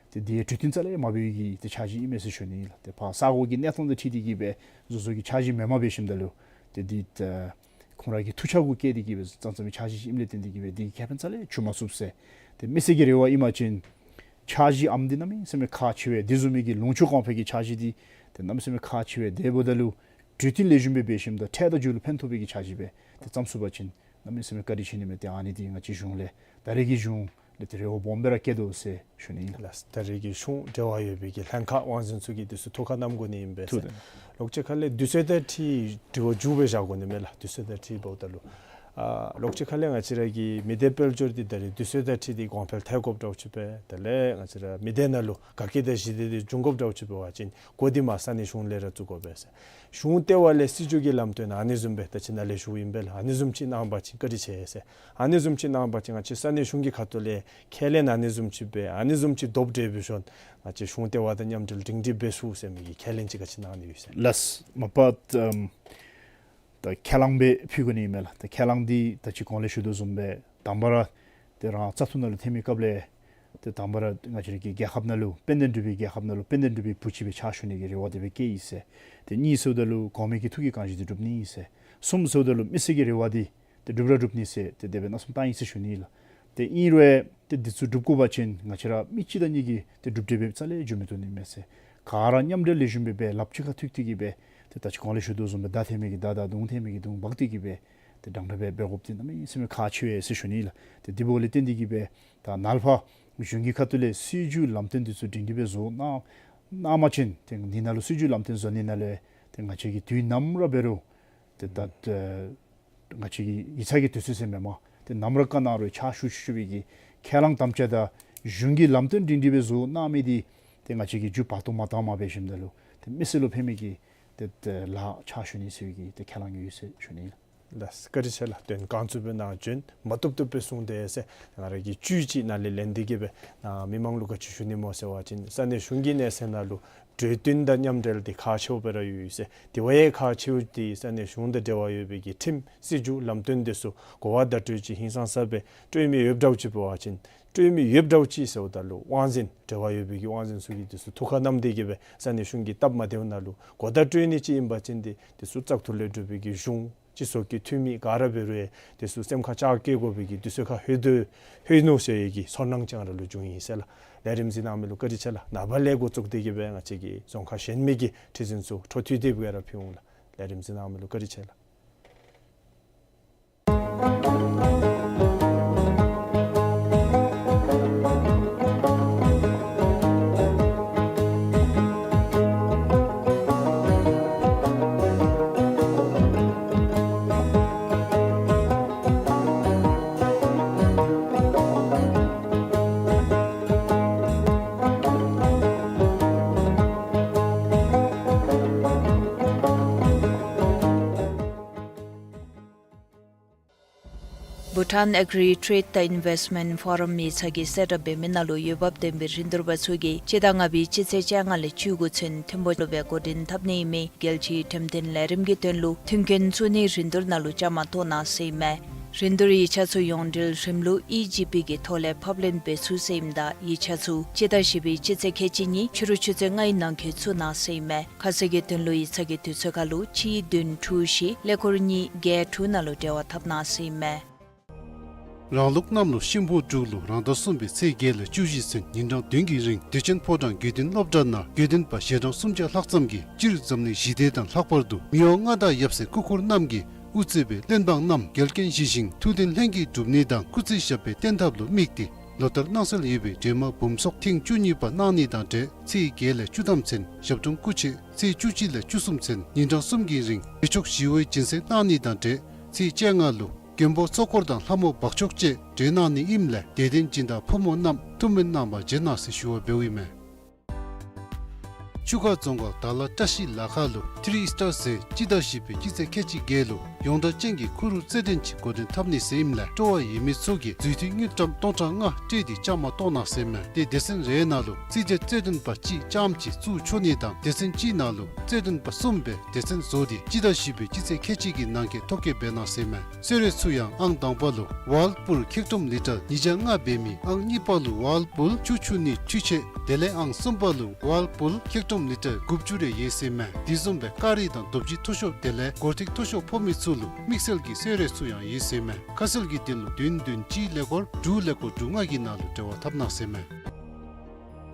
ཏེ་འདི་གྲོས་བསྟུན་རྩ་ལས་མ་འབད་བའི་གི་ཏེ་འཆར་གཞི་ཨིན་མས་ཟེར་ཞུ་ནི་ལགས། ཏེ་ཕར་ས་གོ་གི་གནས་སྟངས་དང་འཁྲིལ་ཏེ་གིས་སྦེ་བཟོ་བཟོཝ་གི་འཆར་གཞི་མེནམ་འབད་ཞིནམ་ད་ལུ་ཏེ་འདི་ཏེ་ཁོང་ར་གི་ཐུགས་འཆར་གུ་བཀལ་ཏེ་གིས་སྦེ་བརྩམས་བརྩམས་མི་འཆར་གཞི་ཅིག་ཨིནམ་ལས་བརྟེན་ཏེ་གིས་སྦེ་འདི་གི་ཁེ་ཕན་རྩ་ལས་འབྱུང་མ་ཚུགས་ཟེར། ཏེ་མི་སེར་གྱི་རེ་བ་ཨིན་པ་ཅིན་ འཆར་གཞི་ཨམ་འདི་གནམ་མེད་ས་མེད་ཁག་ཆེ་བས། དེ་བཟུམ་མའི་གི་ལུང་ཕྱོགས་གོང་འཕེལ་གྱི་འཆར་གཞི་འདི་ཏེ་གནམ་མེད་ས་མེད་ཁག་ཆེ་བས། དེ་འབདཝ་ད་ལུ་གྲོས་བསྟུན་ལེགས་ཤོམ་སྦེ་འབད་ཞིནམ་ད་འཕྲལ་དང་མཇུག་ལུ་ཕན་ཐོགས་པའི་གི་འཆར་གཞི་སྦེ་ཏེ་བརྩམ་ཚུགས་པ་ཅིན་གནམ་མེད་ས་མེད་བཀའ་དྲིན་ཆེ་ནི་མས། ཏེ་ཨ་ནི་འདི་ང་བཅས་གཞུང་ལས་ད་རེས་ཀྱི་གཞུང་ལས་ཏེ་རེ་བ་སྦོམ་སྦེ་ར་བསྐྱེད་དོ་ཟེར་ཞུ་ནི་ཨིན་ལགས། ལགས། ད་རེས་ཀྱི་གཞུང་འབྲེལ་བ་ཡོད་པའི་གི་ལྷན་ཁག་དབང་འཛིན་ཚུ་གིས་འདི་ཚུ་ཐུགས་ཁར་བསྣམ་དགོ་ནི་ཨིན་པས་ཟེར། ཐུགས་ལོག་ཅིག་ཁ་ལས་དུས་ཚོད་དང་འཁྲིལ་དྲི་བ་མཇུག་སྦེ་བཞག་དགོ་ནི་མས་ལགས། དུས་ཚོད་དང་འཁྲིལ་འབདཝ་ད་ལུ་ཨ་ལོག་ཅིག་ཁ་ལས་ང་བཅས་ར་གི་མི་སྡེ་དཔལ་འབྱོར་འདི་ད་རེས་དུས་ཚོད་དང་འཁྲིལ་ཏེ་གོང་འཕེལ་ཐལ་དགོཔ་འདྲཝ་ཅིག་སྦེ། དེ་ལས་ང་བཅས་ར་མི་སྡེ་ནང་ལུ་དགའ་སྐྱིད་དང་ཞི་བདེ་འདི་འབྱུང་དགོཔ་འདྲཝ་ཅིག་འབད་བ་ཅིན་འགོ་འདི་མར་ས་གནས་གཞུང་ལས་ར་བཙུགས་དགོ་པས་ཟེར། གཞུང་ལྟེ་བ་ལས་སྲིད་བྱུས་ཀྱི་ལམ་སྟོན་ཨ་ནི་བཟུམ་སྦེ་ད་ཅི་ནཱ་ལས་ཞུཝ་ཨིན་པས་ལགས། ཨ་ནི་བཟུམ་ཅིག་གནང་པ་ཅིན་བཀའ་དྲིན་ཆེ་ཟེར། ཨ་ནི་བཟུམ་ཅིག་གནང་པ་ཅིན་ང་བཅས་ས་གནས་གཞུང་གི་ཁ་ཐུག་ལས་ཁས་ལེན་ཨ་ནི་བཟུམ་ཅིག་སྦེ་ཨ་ནི་བཟུམ་ཅིག་དོབ་སྟེ་འབད་ཞིནམ་ང་བཅས་གཞུང་ལྟེ་བ་དང་མཉམ་འབྲེལ་སྒྲིང་སྒྲི་འབད་ཚུགས་ཟེར་མི་གི་ཁས་ལེན་ཅིག་ག་ཅི་གནང་ནི་ཡོད་ཟེར། ལགས། མ་པ་ད་ཨམ་ད་ཁས་བླངས་སྦེ་ཕུལ་དགོ་ནི་མས་ལགས། ད་ཁས་བླངས་འདི་ད་ཅི་གོང་ལས་ཞུ་དོ་བཟུམ་སྦེ་དང་པ་ར་ཏེ་རང་བཙག་འཐུ་ནང་ལུ་འཐོན་མི་སྐབས་ལས་ཏེ་དང་པ་ར་ང་བཅས་ར་གི་རྒྱལ་ཁབ་ནང་ལུ་དཔལ་ལྡན་འབྲུག་པའི་རྒྱལ་ཁབ་ནང་ལུ་དཔལ་ལྡན་འབྲུག་པའི་བུ་ཅིག་སྦེ་ཕྱག་ཞུ་ནི་གི་རེ་བ་དེ་སྦེ་བསྐྱེད་ཡི་ཟེར། ཏེ་གཉིས་ཟེརཝ་ད་ལུ་གོང་མའི་གི་ཐུགས་ཀྱི་དགོངས་གཞི་འདི་འགྲུབ་ནི་ཨིན་ཟེར། གསུམ་ཟེརཝ་ད་ལུ་མི་སེར་གྱི་རེ་བ་འདི་ཏེ་འགྲུབ་ར་འགྲུབ་ནི་ཟེར་ཏེ་དེ་སྦེ་མནོ་བསམ་བཏང་ཡི་ཟེར་ཞུ་ནི་ལགས། ཏེ་ཨིན་རུང་ཏེ་འདི་ཚུ་འགྲུབ་དགོ་པ་ཅིན་ང་བཅས་ར་མི་གཅིག་དང་གཉིས་ཀྱིས་ཏེ་འགྲུབ་སྟེ་འབད་རྩ་ལས་འགྱོ་མི་བཏུབ་ནི་མས་ཟེར། ག་ར་མཉམ་འབྲེལ་ལེགས་ཤོམ་སྦེ་སྦེ་ལགཔ་གཅིག་ཁར་ཐུག་སྟེ་གིས་སྦེ་ཏེ་ད་ཅི་གོང་ལས་ཞུ་དོ་བཟུམ་སྦེ་མདའ་འཐེན་མི་གིས་མདའ་དང་མདུང་འཐེན་མི་གིས་མདུང་འབག་སྟེ་གིས་སྦེ་ཏེ་འདྲན་འདྲ་སྦེ་འབད་དགོཔ་འདི་གནམ་མེད་ས་མེད་ཁག་ཆེ་བས་ཟེར་ཞུ་ནི་ལགས། ཏེ་འདི་འབདཝ་ལས་བརྟེན་ཏེ་གིས་སྦེ་ད་ནཱ་ལས་ཕར་གཞུང་གི་ཁ་ཐུག་ལས་སྲིད་བྱུས་ལམ་སྟོན་འདི་ཚུ་སྒྲིང་སྒྲི་སྦེ་བཟོ་གནང་གནང་པ་ཅིན་ཏེ་འདི་ནང་ལུ་སྲིད་བྱུས་ལམ་སྟོན་བཟོ་ནི་ནང་ལས་ཏེ་ང་བཅས་ཀྱིས་དུས་ནམ་ར་འབད་རུང་ཏེ་ད་ཨེ་ང་བཅས་ཀྱི་ཡིག་ཚང་གི་དུས་ཚོད་ཟེར་མེན་མས། ཏེ་ནམ་ར་བཀའ་གནང་རུང་ཕྱག་ཞུ་ཞུ་ཞུ་བའི་གི་ཁས་བླངས་དམ་བཅའ་དང་གཞུང་གི་ལམ་སྟོན་སྒྲིང་སྒྲི་སྦེ་བཟོ་གནང་མི་འདི་ཏེ་ང་བཅས་ཀྱིས་མཇུག་བར་དོ་མ་བཏངམ་འབད་ཞིནམ་ད་ལུ་ཏེ་མི་སེར་ལུ་ཕན་མི་གི་ཏེ་ཏེ་ལཱ་ཕྱག་ཞུ་ནི་ཟེར་བའི་གི་ཏེ་ཁས་བླངས་ཡོད་ཟེར་ཞུ་ནི་ལགས། ལགས། བཀའ་དྲིན་ཆེ་ལགས། དོན་གང་ཚུ་སྦེ་ནཱ་བྱོན་མ་བཏུབ་བཏུབ་སྦེ་གསུངས་ཏེ་ཟེར་ང་ར་གིས་བཅུད་ཅིག་ནཱ་ལས་ལེན་ཏེ་གིས་སྦེ་ནཱ་མི་མང་ལུ་ག་ཅི་ཞུ་ནི་སྨོ་ཟེར་བ་ཅིན་ས་གནས་གཞུང་གི་གནས་ཚད་ནང་ལུ་གྲོས་བསྟུན་དང་མཉམ་འབྲེལ་འདི་ཁག་ཆེཝ་སྦེ་ར་ཡོད་ཟེར། དེ་བ་ཡང་ཁག་ཆེཝ་འདི་ས་གནས་གཞུང་དང་འབྲེལ་བ་ཡོད་པའི་གི་ཁྲིམས་སྲིད་བྱུས་ལམ་སྟོན་འདི་ཚུ་གོ་བ་བརྡ་སྤྲོད་ཅིག་ཧིང་སངས་ས་སྦེ་སྤྲོད་མི་ཡོདཔ་འདྲཝ་ཅིག་འབད་བ་ཅིན་སྤྲོད་མི་ཡོདཔ་འདྲཝ་ཅིག་ཟེརཝ་ད་ལུ་དབང་འཛིན་འབྲེལ་བ་ཡོད་པའི་གི་དབང་འཛིན་ཚུ་གིས་འདི་ཚུ་ཐུགས་ཁར་བསྣམས་ཏེ་གིས་སྦེ་ས་གནས་གཞུང་གི་སྟབས་མ་བདེཝ་ནང་ལུ་གོ་བརྡ་སྤྲོད་ནི་ཅིག་ཨིན་པ་ཅིན་འདི་འདི་ཚུ་བཙག་འཐུ་ལས་གྲུབ་པའི་གི་གཞུང་སྤྱི་ཚོགས་ཀྱི་འཐུས་མི་ག་ར་འབད་རུང་ཡང་འདི་ཚུ་སེམས་ཁར་ལྕག་བཀལ་དགོ་པའི་གི་དུས་ཚོད་ཁར་ལྷོད་དོ་ལྷོད་ནུག་ཟེར་བའི་གི་ཚོར་སྣང་ཅིག་ར་ལུ་བྱུང་ཡི་ཟེར་ལགས། ལས་རིམ་གཟིགས་གནང་མི་ལུ་བཀའ་དྲིན་ཆེ་ལགས། ནངས་པ་ལས་འགོ་བཙུགས་ཏེ་གིས་སྦེ་ང་བཅས་ཀྱི་རྫོང་ཁག་གཞན་མི་གི་ཁྲི་འཛིན་ཚུ་འཕྲོ་མཐུད་དེ་སྦེ་ར་ཕུལ་འོང་ལགས། ལས་རིམ་གཟིགས་གནང་མི་ལུ་བཀའ་དྲིན་ཆེ་ལགས། བྷུ་ཊཱན་ཨེག་རི་ཊེཌ་དང་ཨིན་ཝེསཊ་མེནཊ་ཕོ་རམ་ཡིག་ཚང་གིས་གསལ་བསྒྲགས་འབད་མི་ནང་ལུ་འོས་འབབ་ལྡན་པའི་རིན་བསྡུར་པ་ཚུ་གིས་སྤྱི་ཟླ་ལྔ་པའི་སྤྱི་ཚེས་བཅོ་ལྔ་ལས་བཅུ་དགུ་ཚུན་ཐིམ་ཕུག་ལུ་སྦེ་འགོ་འདྲེན་འཐབ་ནི་ཨིན་མི་རྒྱལ་སྤྱིའི་འགྲེམས་སྟོན་ལས་རིམ་གྱི་དོན་ལུ་མཐུན་རྐྱེན་བཙུགས་ནིའི་རིན་བསྡུར་ནང་ལུ་བཅའ་མར་གཏོགས་གནང་ཟེར་ཨིན་མས། རིན་བསྡུར་ཡིག་ཆ་ཚུ་ཡོངས་འབྲེལ་རིམ་ལུགས་ཨི་ཇི་པི་གི་ཐོག་ལས་ཕབ་ལེན་འབད་ཚུགས་ཟེར་ཨིནམ་ད་ཡིག་ཆ་ཚུ་སྤྱི་ཟླ་བཞི་པའི་སྤྱི་ཚེས་ཁལ་གཅིག་གཉིས་ཕྱི་རུ་ཆུ་ཚོད་ལྔའི་ནང་འཁོད་བཙུགས་གནང་ཟེར་ཨིན་མས། ཁ་གསལ་གྱི་དོན་ལུ་ཡིག་ཚང་གི་དུས་ཚོད་ཁར་ལུ་གཅིག་བདུན་དྲུག་བཞི་ཀླད་ཀོར་གཉིས་བརྒྱད་དྲུག་ནང་ལུ་འབྲེལ་བ་འཐབ་གནང་ཟེར་ཨིན་མས། རང་ལུགས་གནམ་ལོ་ཤིང་ཕོ་འབྲུག་ལོ་རང་ཟླ་གསུམ་པའི་ཚེས་བརྒྱད་ལས་བཅུ་བཞི་ཚུན་ཉིན་གྲངས་བདུན་གྱི་རིང་བདེ་ཆེན་ཕོ་བྲང་དགེ་འདུན་སློབ་གྲྭ་ནང་དགེ་འདུན་པ་ཞལ་གྲངས་སུམ་བརྒྱ་ལྷག་ཙམ་གྱིས་སྤྱིར་འཛམ་གླིང་ཞི་བདེ་དང་ལྷག་པར་དུ་མི་དབང་མངའ་བདག་ཡབ་སྲས་སྐུ་འཁོར་རྣམས་ཀྱིས་དབུ་གཙོས་པའི་གླེན་འབངས་རྣམས་འགལ་རྐྱེན་ཞི་ཞིང་ཐུགས་དོན་ལྷུན་གྱིས་འགྲུབ་ནི་དང་སྐུ་ཚེ་ཞབས་པད་བརྟན་ཐབས་ལུ་དམིགས་ཏེ་ལོ་ལྟར་གནང་སྲོལ་ཡོད་པའི་སྒྲོལ་མ་འབུམ་ཚོགས་ཐེངས་བཅུ་གཉིས་པ་གནང་ནི་དང་འབྲེལ་ཚེས་བརྒྱད་ལས་བཅུ་ཐམ་ཚུན་ཞབས་དྲུང་སྐུ་མཆེད། ཚེས་བཅུ་གཅིག་ལས་བཅུ་གསུམ་ཚུན་ཉིན་གྲངས་གསུམ་གྱི་རིང་བདེ་མཆོག་ཞི་བའི་སྦྱིན་སྲེག་གནང་ནི་དང་འབྲེལ་ཚེས་བཅོ་ལྔ་ལུ་མགོན་པོ་ཚོགས་འཁོར་དང་ལྷ་མོ་འབག་མཆོག་བཅས་གྲོལ་གནང་ནི་ཨིནམ་ལས་དད་ལྡན་སྦྱིན་བདག་ཕོ་མོ་རྣམས་ཐུགས་སྨོན་གནང་བར་བྱོན་གནང་ཟེར་ཞུ་བ་འབདཝ་ཨིན་མས། ཆུ་ཁ་རྫོང་ཁག་དར་ལ་བཀྲ་ཤིས་ལ་ཁ་ལུ་ཐི་རི་སི་ཊར་ཟེར་སྤྱི་ཟླ་བཞི་པའི་སྤྱི་ཚེས་ཁལ་གཅིག་བརྒྱད་ལུ་ཡོངས་གྲགས་ཅན་གྱི་ཁུ་རུ་རྩེད་འགྲན་ཅིག་འགོ་འདྲེན་འཐབ་ནི་ཟེར་ཨིནམ་ལས་སྤྲོ་བ་ཡོད་མི་ཚུ་གིས་འཛུལ་འཐུས་དངུལ་ཀྲམ་སྟོང་ཕྲག་ལྔ་སྤྲོད་དེ་བཅའ་མར་གཏོགས་གནང་ཟེར་ཨིན་མས། ཏེ་སྡེ་ཚན་རེ་ནང་ལུ་རྩིས་རྒྱག་རྩེད་འགྲན་པ་གཅིག་རྐྱངམ་གཅིག་བཙུགས་ཆོག་ནི་དང་སྡེ་ཚན་གཅིག་ནང་ལུ་རྩེད་འགྲན་པ་གསུམ་སྦེ་སྡེ་ཚན་བཟོ་སྟེ་སྤྱི་ཟླ་བཞི་པའི་སྤྱི་ཚེས་ཁལ་གཅིག་གི་ནང་འཁོད་ཐོ་བཀོད་འབད་གནང་ཟེར་ཨིན་མས། གསོལ་རས་ཚུ་ཡང་ཨང་དང་པ་ལུ་ཝརལ་པུལ་ཁེག་ཀྲོམ་ལི་ཊར་ཉིས་བརྒྱ་ལྔ་འབད་མི་ཨང་གཉིས་པ་ལུ་ཝརལ་པུལ་ཆུ་འཁྱུ་ནི་འཕྲུལ་ཆས་དེ་ལས་ཨང་གསུམ་པ་ལུ་ཝརལ་པུལ་ཁེག་ཀྲོམ་ལི་ཊར་དགུ་བཅུ་རེ་ཡོད་ཟེར་ཨིན་མས། དེ་བཟུམ་སྦེ་ཀ་རི་དང་རྡོ་བརྗེ་མཐོ་ཤོས་དེ་ལས་སྒོར་ཐིག་མཐོ་ཤོས་ཕོག་མི་ཚུ་ལུ་དམིགས་བསལ་གྱི་གསོལ་རས་ཚུ་ཡང་ཡོད་ཟེར་ཨིན་མས། ཁ་གསལ་གྱི་དོན་ལུ་བདུན་བདུན་གཅིག་ཀླད་ཀོར་དྲུག་ཀླད་ཀོར་དྲུག་ལྔ་གི་ནང་ལུ་འབྲེལ་བ་འཐབ་གནང་ཟེར་ཨིན་མས།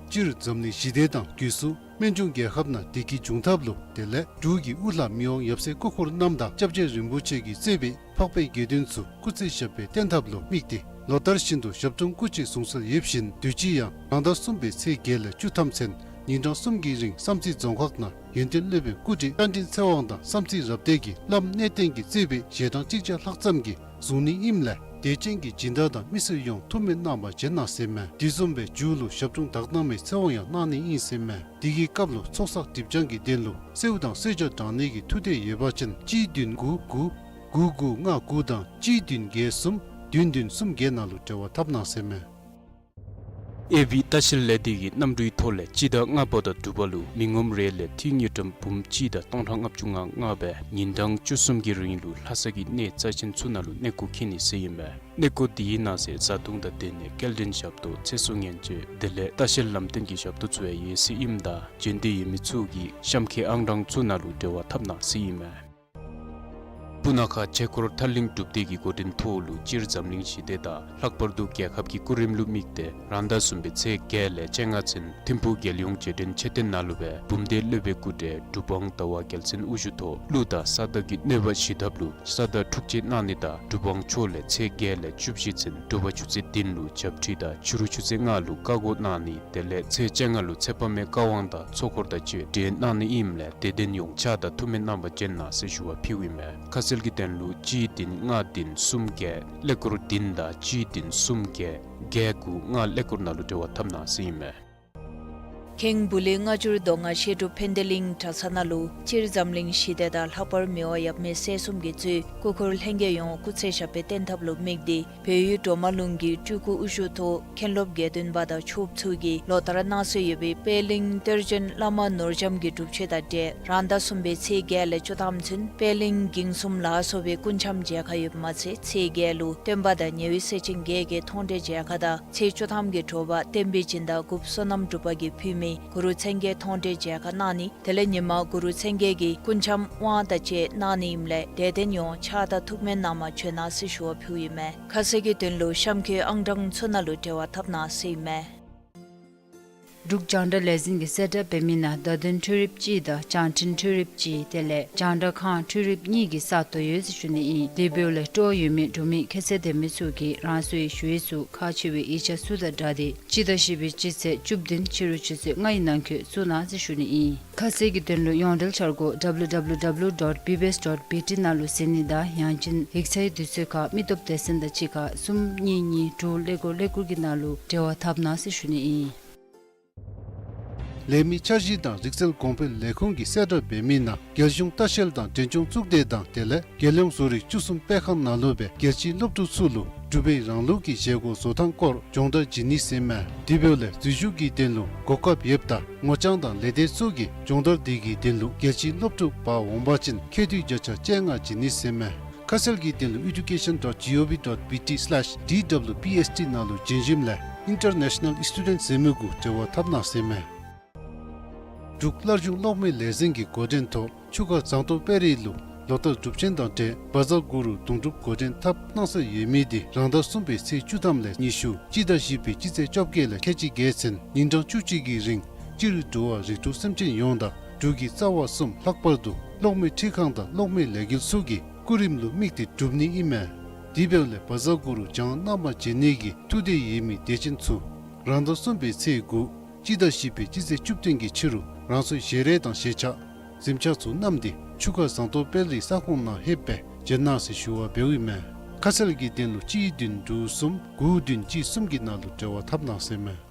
སྤྱིར་འཛམ་གླིང་ཞི་བདེ་དང་སྒོས་སུ་སྨན་ཆུང་རྒྱལ་ཁབ་ནང་བདེ་སྐྱིད་འབྱུང་ཐབས་ལུ་དེ་ལས་འབྲུག་གི་དབུ་བླ་མི་དབང་ཡབ་སྲས་སྐུ་འཁོར་རྣམས་དང་སྐྱབས་རྗེ་རིན་པོ་ཆེ་གིས་གཙོས་པའི་འཕགས་པའི་དགེ་འདུན་ཚུ་སྐུ་ཚེ་ཞབས་པད་བརྟན་ཐབས་ལུ་དམིགས་ཏེ་ལོ་ལྟར་བཞིན་དུ་ཞབས་དྲུང་སྐུ་མཆེད་གསུང་སྲོལ་ཡོད་བཞིན་དུས་ཅི་ཡང་རང་ཟླ་གསུམ་པའི་ཚེས་བརྒྱད་ལས་བཅུ་ཐམ་ཚུན་ཉིན་གྲངས་གསུམ་གྱི་རིང་བསམ་རྩེ་རྫོང་ཁག་ནང་ཡོན་ཏན་སློབ་དཔོན་སྐུ་བགྲེས་བཀའ་དྲིན་ཚེ་དབང་དང་བསམ་རྩེ་རབ་བརྟན་གྱིས་བླམ་གནས་བརྟན་གྱིས་གཙོས་པའི་ཞལ་གྲངས་གཅིག་བརྒྱ་ལྷག་ཙམ་གྱིས་བཟུང་ནི་ཨིནམ་ལས་དད་ཅན་གྱི་སྦྱིན་བདག་དང་མི་སེར་ཡོངས་ཐུགས་སྨོན་གནང་བར་བྱོན་གནང་ཟེར་མས། དེ་བཟུམ་སྦེ་མཇུག་ལུ་ཞབས་དྲུང་དག་སྣང་མའི་ཚེ་དབང་ཡང་གནང་ནི་ཨིན་ཟེར་མས། དེ་གི་སྐབས་ལུ་ཚོགས་བསགས་སྒྲིབ་སྦྱང་གི་དོན་ལུ་གསོལཝ་དང་གསོལ་ཇ་དྲང་ནི་གི་ཐུགས་འདོད་ཡོད་པ་ཅིན་གཅིག་བདུན་དགུ་དགུ་དགུ་དགུ་ལྔ་དགུ་དང་གཅིག་བདུན་བརྒྱད་གསུམ་བདུན་བདུན་གསུམ་བརྒྱད་ནང་ལུ་འབྲེལ་བ་འཐབ་གནང་ཟེར་མས། ཨེ་བི་ལྟ་བཤལ་ལས་སྡེ་གི་གནམ་གྲུའི་ཐོག་ལས་སྤྱི་ཟླ་ལྔ་པ་དང་དྲུག་པ་ལུ་མི་ངོམ་རེ་ལས་འཐུས་དངུལ་ཀྲམ་འབུམ་གཅིག་དང་སྟོང་ཕྲག་ལྔ་བཅུ་ང་ལྔ་སྦེ་ཉིན་གྲངས་བཅུ་གསུམ་གྱི་རིང་ལུ་ལྷ་ས་གི་གནས་རྩ་ཆེན་ཚུ་ནང་ལུ་གནས་སྐོར་འཁྱིད་ནི་ཟེར་ཨིན་མས། གནས་སྐོར་དེའི་ནང་གསེས་བཟའ་བཏུང་དང་སྡོད་གནས་སྐྱེལ་འདྲེན་ཞབས་ཏོག་ཚེ་སྲོག་ཉེན་བཅོལ་དེ་ལས་ལྟ་བཤལ་ལམ་སྟོན་གྱི་ཞབས་ཏོག་ཚུ་ཡང་ཡོད་ཟེར་ཨིནམ་ད་འབྱོན་འདོད་ཡོད་མི་ཚུ་གིས་གཤམ་འཁོད་ཨང་གྲངས་ཚུ་ནང་ལུ་འབྲེལ་བ་འཐབ་གནང་ཟེར་ཨིན་མས། སྤུ་ན་ཁ་ཆོས་འཁོར་ཐར་གླིང་སྒྲུབ་སྡེ་གི་འགོ་འདྲེན་ཐོག་ལུ་སྤྱིར་འཛམ་གླིང་ཞི་བདེ་དང་ལྷག་པར་དུ་རྒྱལ་ཁབ་ཀྱི་སྐུ་རིམ་ལུ་དམིགས་ཏེ་རང་ཟླ་གསུམ་པའི་ཚེས་བརྒྱད་ལས་བཅོ་ལྔ་ཚུན་ཐིམ་ཕུག་རྒྱལ་ཡོངས་རྗེས་དྲན་མཆོད་རྟེན་ནང་ལུ་སྦེ་འབུམ་སྡེ་སློབ་དཔོན་སྐུ་བགྲེས་གྲུབ་དབང་ཟླ་བ་རྒྱལ་མཚན་དབུ་བཞུགས་ཐོག་ཀླུ་དང་ས་བདག་གི་གནོད་པ་ཞི་ཐབས་ལུ་ས་བདག་འཁྲུག་བཅད་གནང་ནི་དང་གྲུབ་དབང་མཆོག་ལས་ཚེས་བརྒྱད་ལས་བཅུ་བཞི་ཚུན་དྲོ་པ་ཆུ་ཚོད་བདུན་ལུ་བྱབས་ཁྲུས་དང་ཕྱི་རུ་ཆུ་ཚོད་ལྔ་ལུ་བཀའ་བསྒོ་གནང་ནི། དེ་ལས་ཚེས་བཅོ་ལྔ་ལུ་ཚེ་དཔག་མེད་བཀའ་དབང་དང་ཚོགས་འཁོར་དང་བཅས་གྲོལ་གནང་ནི་ཨིནམ་ལས་དད་ལྡན་ཡོངས་ཕྱག་དང་ཐུགས་སྨོན་གནང་བར་བྱོན་གནང་ཟེར་ཞུ་བ་ཕུལཝ་ཨིན་མས། ཁ་གསལ་གྱི་དོན་ལུ་གཅིག་བདུན་ལྔ་བདུན་གསུམ་བརྒྱད་ཀླད་ཀོར་བདུན་དང་གཅིག་བདུན་གསུམ་བརྒྱད་བརྒྱད་དགུ་ལྔ་ཀླད་ཀོར་ནང་ལུ་འབྲེལ་བ་འཐབ་གནང་ཟེར་ཨིན་མས། ཁེངས་སྦུག་ལུ་སྔ་འགྱུར་མདོ་སྔགས་བཤད་སྒྲུབ་ཕན་བདེ་གླིང་གྲྭ་ཚང་ནང་ལུ་སྤྱིར་འཛམ་གླིང་ཞི་བདེ་དང་ལྷག་པར་མི་དབང་ཡབ་མེས་སྲས་གསུམ་གྱིས་གཙོས་སྐུ་འཁོར་ལྷན་རྒྱས་ཡོངས་སྐུ་ཚེ་ཞབས་པད་བརྟན་ཐབས་ལུ་དམིགས་ཏེ་བལ་ཡུལ་གྲོ་མ་ལུང་གི་སྤྲུལ་སྐུ་དབུ་བཞུགས་ཐོག་མཁན་སློབ་དགེ་འདུན་པ་དང་ཆོསཔ་ཚུ་གིས་ལོ་ལྟར་གནང་སྲོལ་ཡོད་པའི་པད་གླིང་གཏེར་ཆེན་བླ་མ་ནོར་རྒྱམ་གྱི་སྒྲུབ་མཆོད་དང་འབྲེལ་རང་ཟླ་གསུམ་པའི་ཚེས་བརྒྱད་ལས་བཅུ་ཐམ་ཚུན་པད་གླིང་འགྱིང་གསུམ་ལ་སོགས་པའི་སྐུ་འཆམ་མཇལ་ཁ་ཡོདཔ་མ་ཚད་ཚེས་བརྒྱད་ལུ་སྟོན་པ་དང་ཉེ་བའི་སྲས་ཆེན་བརྒྱད་ཀྱི་མཐོང་གྲོལ་མཇལ་ཁ་དང་ཚེས་བཅུ་ཐམ་གྱི་དྲོ་པ་བསྟན་པའི་སྦྱིན་བདག་འགོ་བསོད་ནམས་གྲུབ་པ་གིས་ཕུལ་མི་གུ་རུ་མཚན་བརྒྱད་མཐོང་གྲོལ་མཇལ་ཁ་གནང་ནི། དེ་ལས་ཉིན་མ་གུ་རུ་མཚན་བརྒྱད་ཀྱི་སྐུ་འཆམ་དབང་དང་བཅས་གནང་ནི་ཨིནམ་ལས་དད་ལྡན་ཡོངས་ཕྱག་དང་ཐུགས་སྨོན་གནང་བར་བྱོན་གནང་ཟེར་ཞུ་བ་ཕུལཝ་ཨིན་མས། ཁ་གསལ་གྱི་དོན་ལུ་གཤམ་འཁོད་ཨང་གྲངས་ཚུ་ནང་ལུ་འབྲེལ་བ་འཐབ་གནང་ཟེར་ཨིན་མས། འབྲུག་རྒྱང་བསྒྲགས་ལས་འཛིན་གྱིས་གསལ་བསྒྲགས་འབད་མི་ནང་བརྡ་དོན་འཕྲུལ་རིགཔ་གཅིག་དང་བྱང་འཕྲིན་འཕྲུལ་རིགཔ་གཅིག་དེ་ལས་རྒྱང་བསྒྲགས་ཁང་འཕྲུལ་རིགཔ་གཉིས་ཀྱི་ས་སྟོང་ཡོད་ཟེར་ཞུ་ནི་ཨིན། དེ་འབདཝ་ལས་སྤྲོ་བ་ཡོད་མི་འབྲུག་མི་ཁྱད་ཚད་ལྡན་མི་ཚུ་གིས་རང་སོའི་ཞུ་ཡིག་ཚུ་ཁག་ཆེ་བའི་ཡིག་ཆ་ཚུ་དང་སྦྲགས་ཏེ་སྤྱི་ཟླ་བཞི་པའི་སྤྱི་ཚེས་བཅུ་བདུན་ཕྱི་རུ་ཆུ་ཚོད་ལྔ་ཡི་ནང་འཁོད་བཙུགས་གནང་ཟེར་ཞུ་ནི་ཨིན། ཁ་གསལ་གྱི་དོན་ལུ་ཡོངས་འབྲེལ་འཆར་སྒོ་ཌབ་ལུ་ཌབ་ལུ་ཌབ་ལུ་ཌོཊ་བི་བི་ཨེསི་ཌོཊ་བི་ཊི་ནང་ལུ་གཟིགས་ནི་དང་ཡང་ཅིན་ཡིག་ཚང་གི་དུས་ཚོད་ཁར་མི་སྟོབས་སྡེ་ཚན་དང་གཅིག་ཁར་གསུམ་གཉིས་གཉིས་དྲུག་ཀླད་ཀོར་ཀླད་ཀོར་གྱི་ནང་ལུ་འབྲེལ་བ་འཐབ་གནང་ཟེར་ཞུ་ནི་ཨིན། ལས་མི་འཆར་གཞི་དང་རིག་རྩལ་གོང་འཕེལ་ལས་ཁུངས་ཀྱིས་གསལ་བསྒྲགས་འབད་མི་ནང་རྒྱལ་གཞུང་ལྟ་བཤལ་དང་འབྲས་ལྗོངས་གཙུག་སྡེ་དང་དེ་ལས་རྒྱལ་ཡོངས་བཟོ་རིག་བཅུ་གསུམ་སྤེལ་ཁང་ནང་ལུ་སྦེ་རྒྱལ་སྤྱིའི་སློབ་ཕྲུག་ཚུ་ལུ་འབྲུག་པའི་རང་ལུགས་ཀྱི་བཞེས་སྒོ་བཟོ་ཐངས་སྐོར་སྦྱོང་བརྡར་བྱིན་ནི་ཟེར་མས། དེ་འབདཝ་ལས་འཛུལ་ཞུགས་ཀྱི་དོན་ལུ་གོ་སྐབས་ཡོདཔ་ད་ངོ་རྐྱང་དང་ལས་སྡེ་ཚུ་གིས་སྦྱོང་བརྡར་དེ་གི་དོན་ལུ་རྒྱལ་སྤྱིའི་སློབ་ཕྲུག་འབག་འོང་པ་ཅིན་ཁེ་ཏི་བརྒྱ་ཆ་བཅོ་ལྔ་བྱིན་ནི་ཟེར་མས། ཁ་གསལ་གྱི་དོན་ལུ་ཨེ་ཌུ་ཀེ་ཤཱན་ཌོཊ་ཇི་ཨོ་ཝི་ཌོཊ་བི་ཊི་སི་ལེཤ་ཌི་ཌབ་ལུ་པི་ཨེསི་ཊི་ནང་ལུ་བྱོན་ཞིནམ་ལས་ཨིན་ཊར་ནེ་ཤ་ནཱལ་སི་ཊུ་ཌེནཊ་ཟེར་མི་གུ་འབྲེལ་བ་འཐབ་གནང་ཟེར་མས། འབྲུག་སླར་འབྱུང་གློག་མེ་ལས་འཛིན་གྱི་འགོ་འདྲེན་ཐོག་ཆུ་ཁ་ཟངས་མདོག་དཔལ་རི་ལུ་ལོ་ལྟར་སྒྲུབ་ཆེན་དང་འབྲེལ་བཛྲ་གུ་རུ་དུང་སྒྲུབ་འགོ་འདྲེན་འཐབ་གནང་སྲོལ་ཡོད་མི་དེ་རང་ཟླ་གསུམ་པའི་ཚེས་བཅུ་ཐམ་ལས་ཉི་ཤུ་སྤྱི་ཟླ་བཞི་པའི་སྤྱི་ཚེས་བཅོ་བརྒྱད་ལས་ཁལ་གཅིག་བརྒྱད་ཚུན་ཉིན་གྲངས་བཅུ་གཅིག་གི་རིང་སྤྱིར་འགྲོ་བ་རིགས་དྲུག་སེམས་ཅན་ཡོངས་དང་འབྲུག་གི་རྩ་བ་གསུམ་ལྷག་པར་དུ་གློག་མེ་འཕྲུལ་ཁང་དང་གློག་མེ་ལས་འགུལ་ཚུ་གི་སྐུ་རིམ་ལུ་དམིགས་ཏེ་སྒྲུབ་ནི་ཨིན་མས། དེ་འབདཝ་ལས་བཛྲ་གུ་རུ་བགྱང་གནང་པར་བྱོན་ནི་གི་ཐུགས་འདོད་ཡོད་མི་དད་ཅན་ཚུ་རང་ཟླ་གསུམ་པའི་ཚེས་དགུ་སྤྱི་ཟླ་བཞི་པའི་སྤྱི་ཚེས་བཅུ་བདུན་གྱི་ཕྱི་རུ་རང་སོའི་ཞལ་རས་དང་ཞལ་ཆས་གཟིམ་ཆས་ཚུ་བསྣམས་ཏེ་ཆུ་ཁ་ཟངས་མདོག་དཔལ་རིའི་ས་ཁོངས་ནང་ལྷོདཔ་སྦེ་བྱོན་གནང་ཟེར་ཞུ་བ་འབདཝ་ཨིན་མས། ཁ་གསལ་གྱི་དོན་ལུ་གཅིག་བདུན་དྲུག་གསུམ་དགུ་བདུན་གཅིག་གསུམ་གྱི་ནང་ལུ་འབྲེལ་བ་འཐབ་གནང་ཟེར་མས།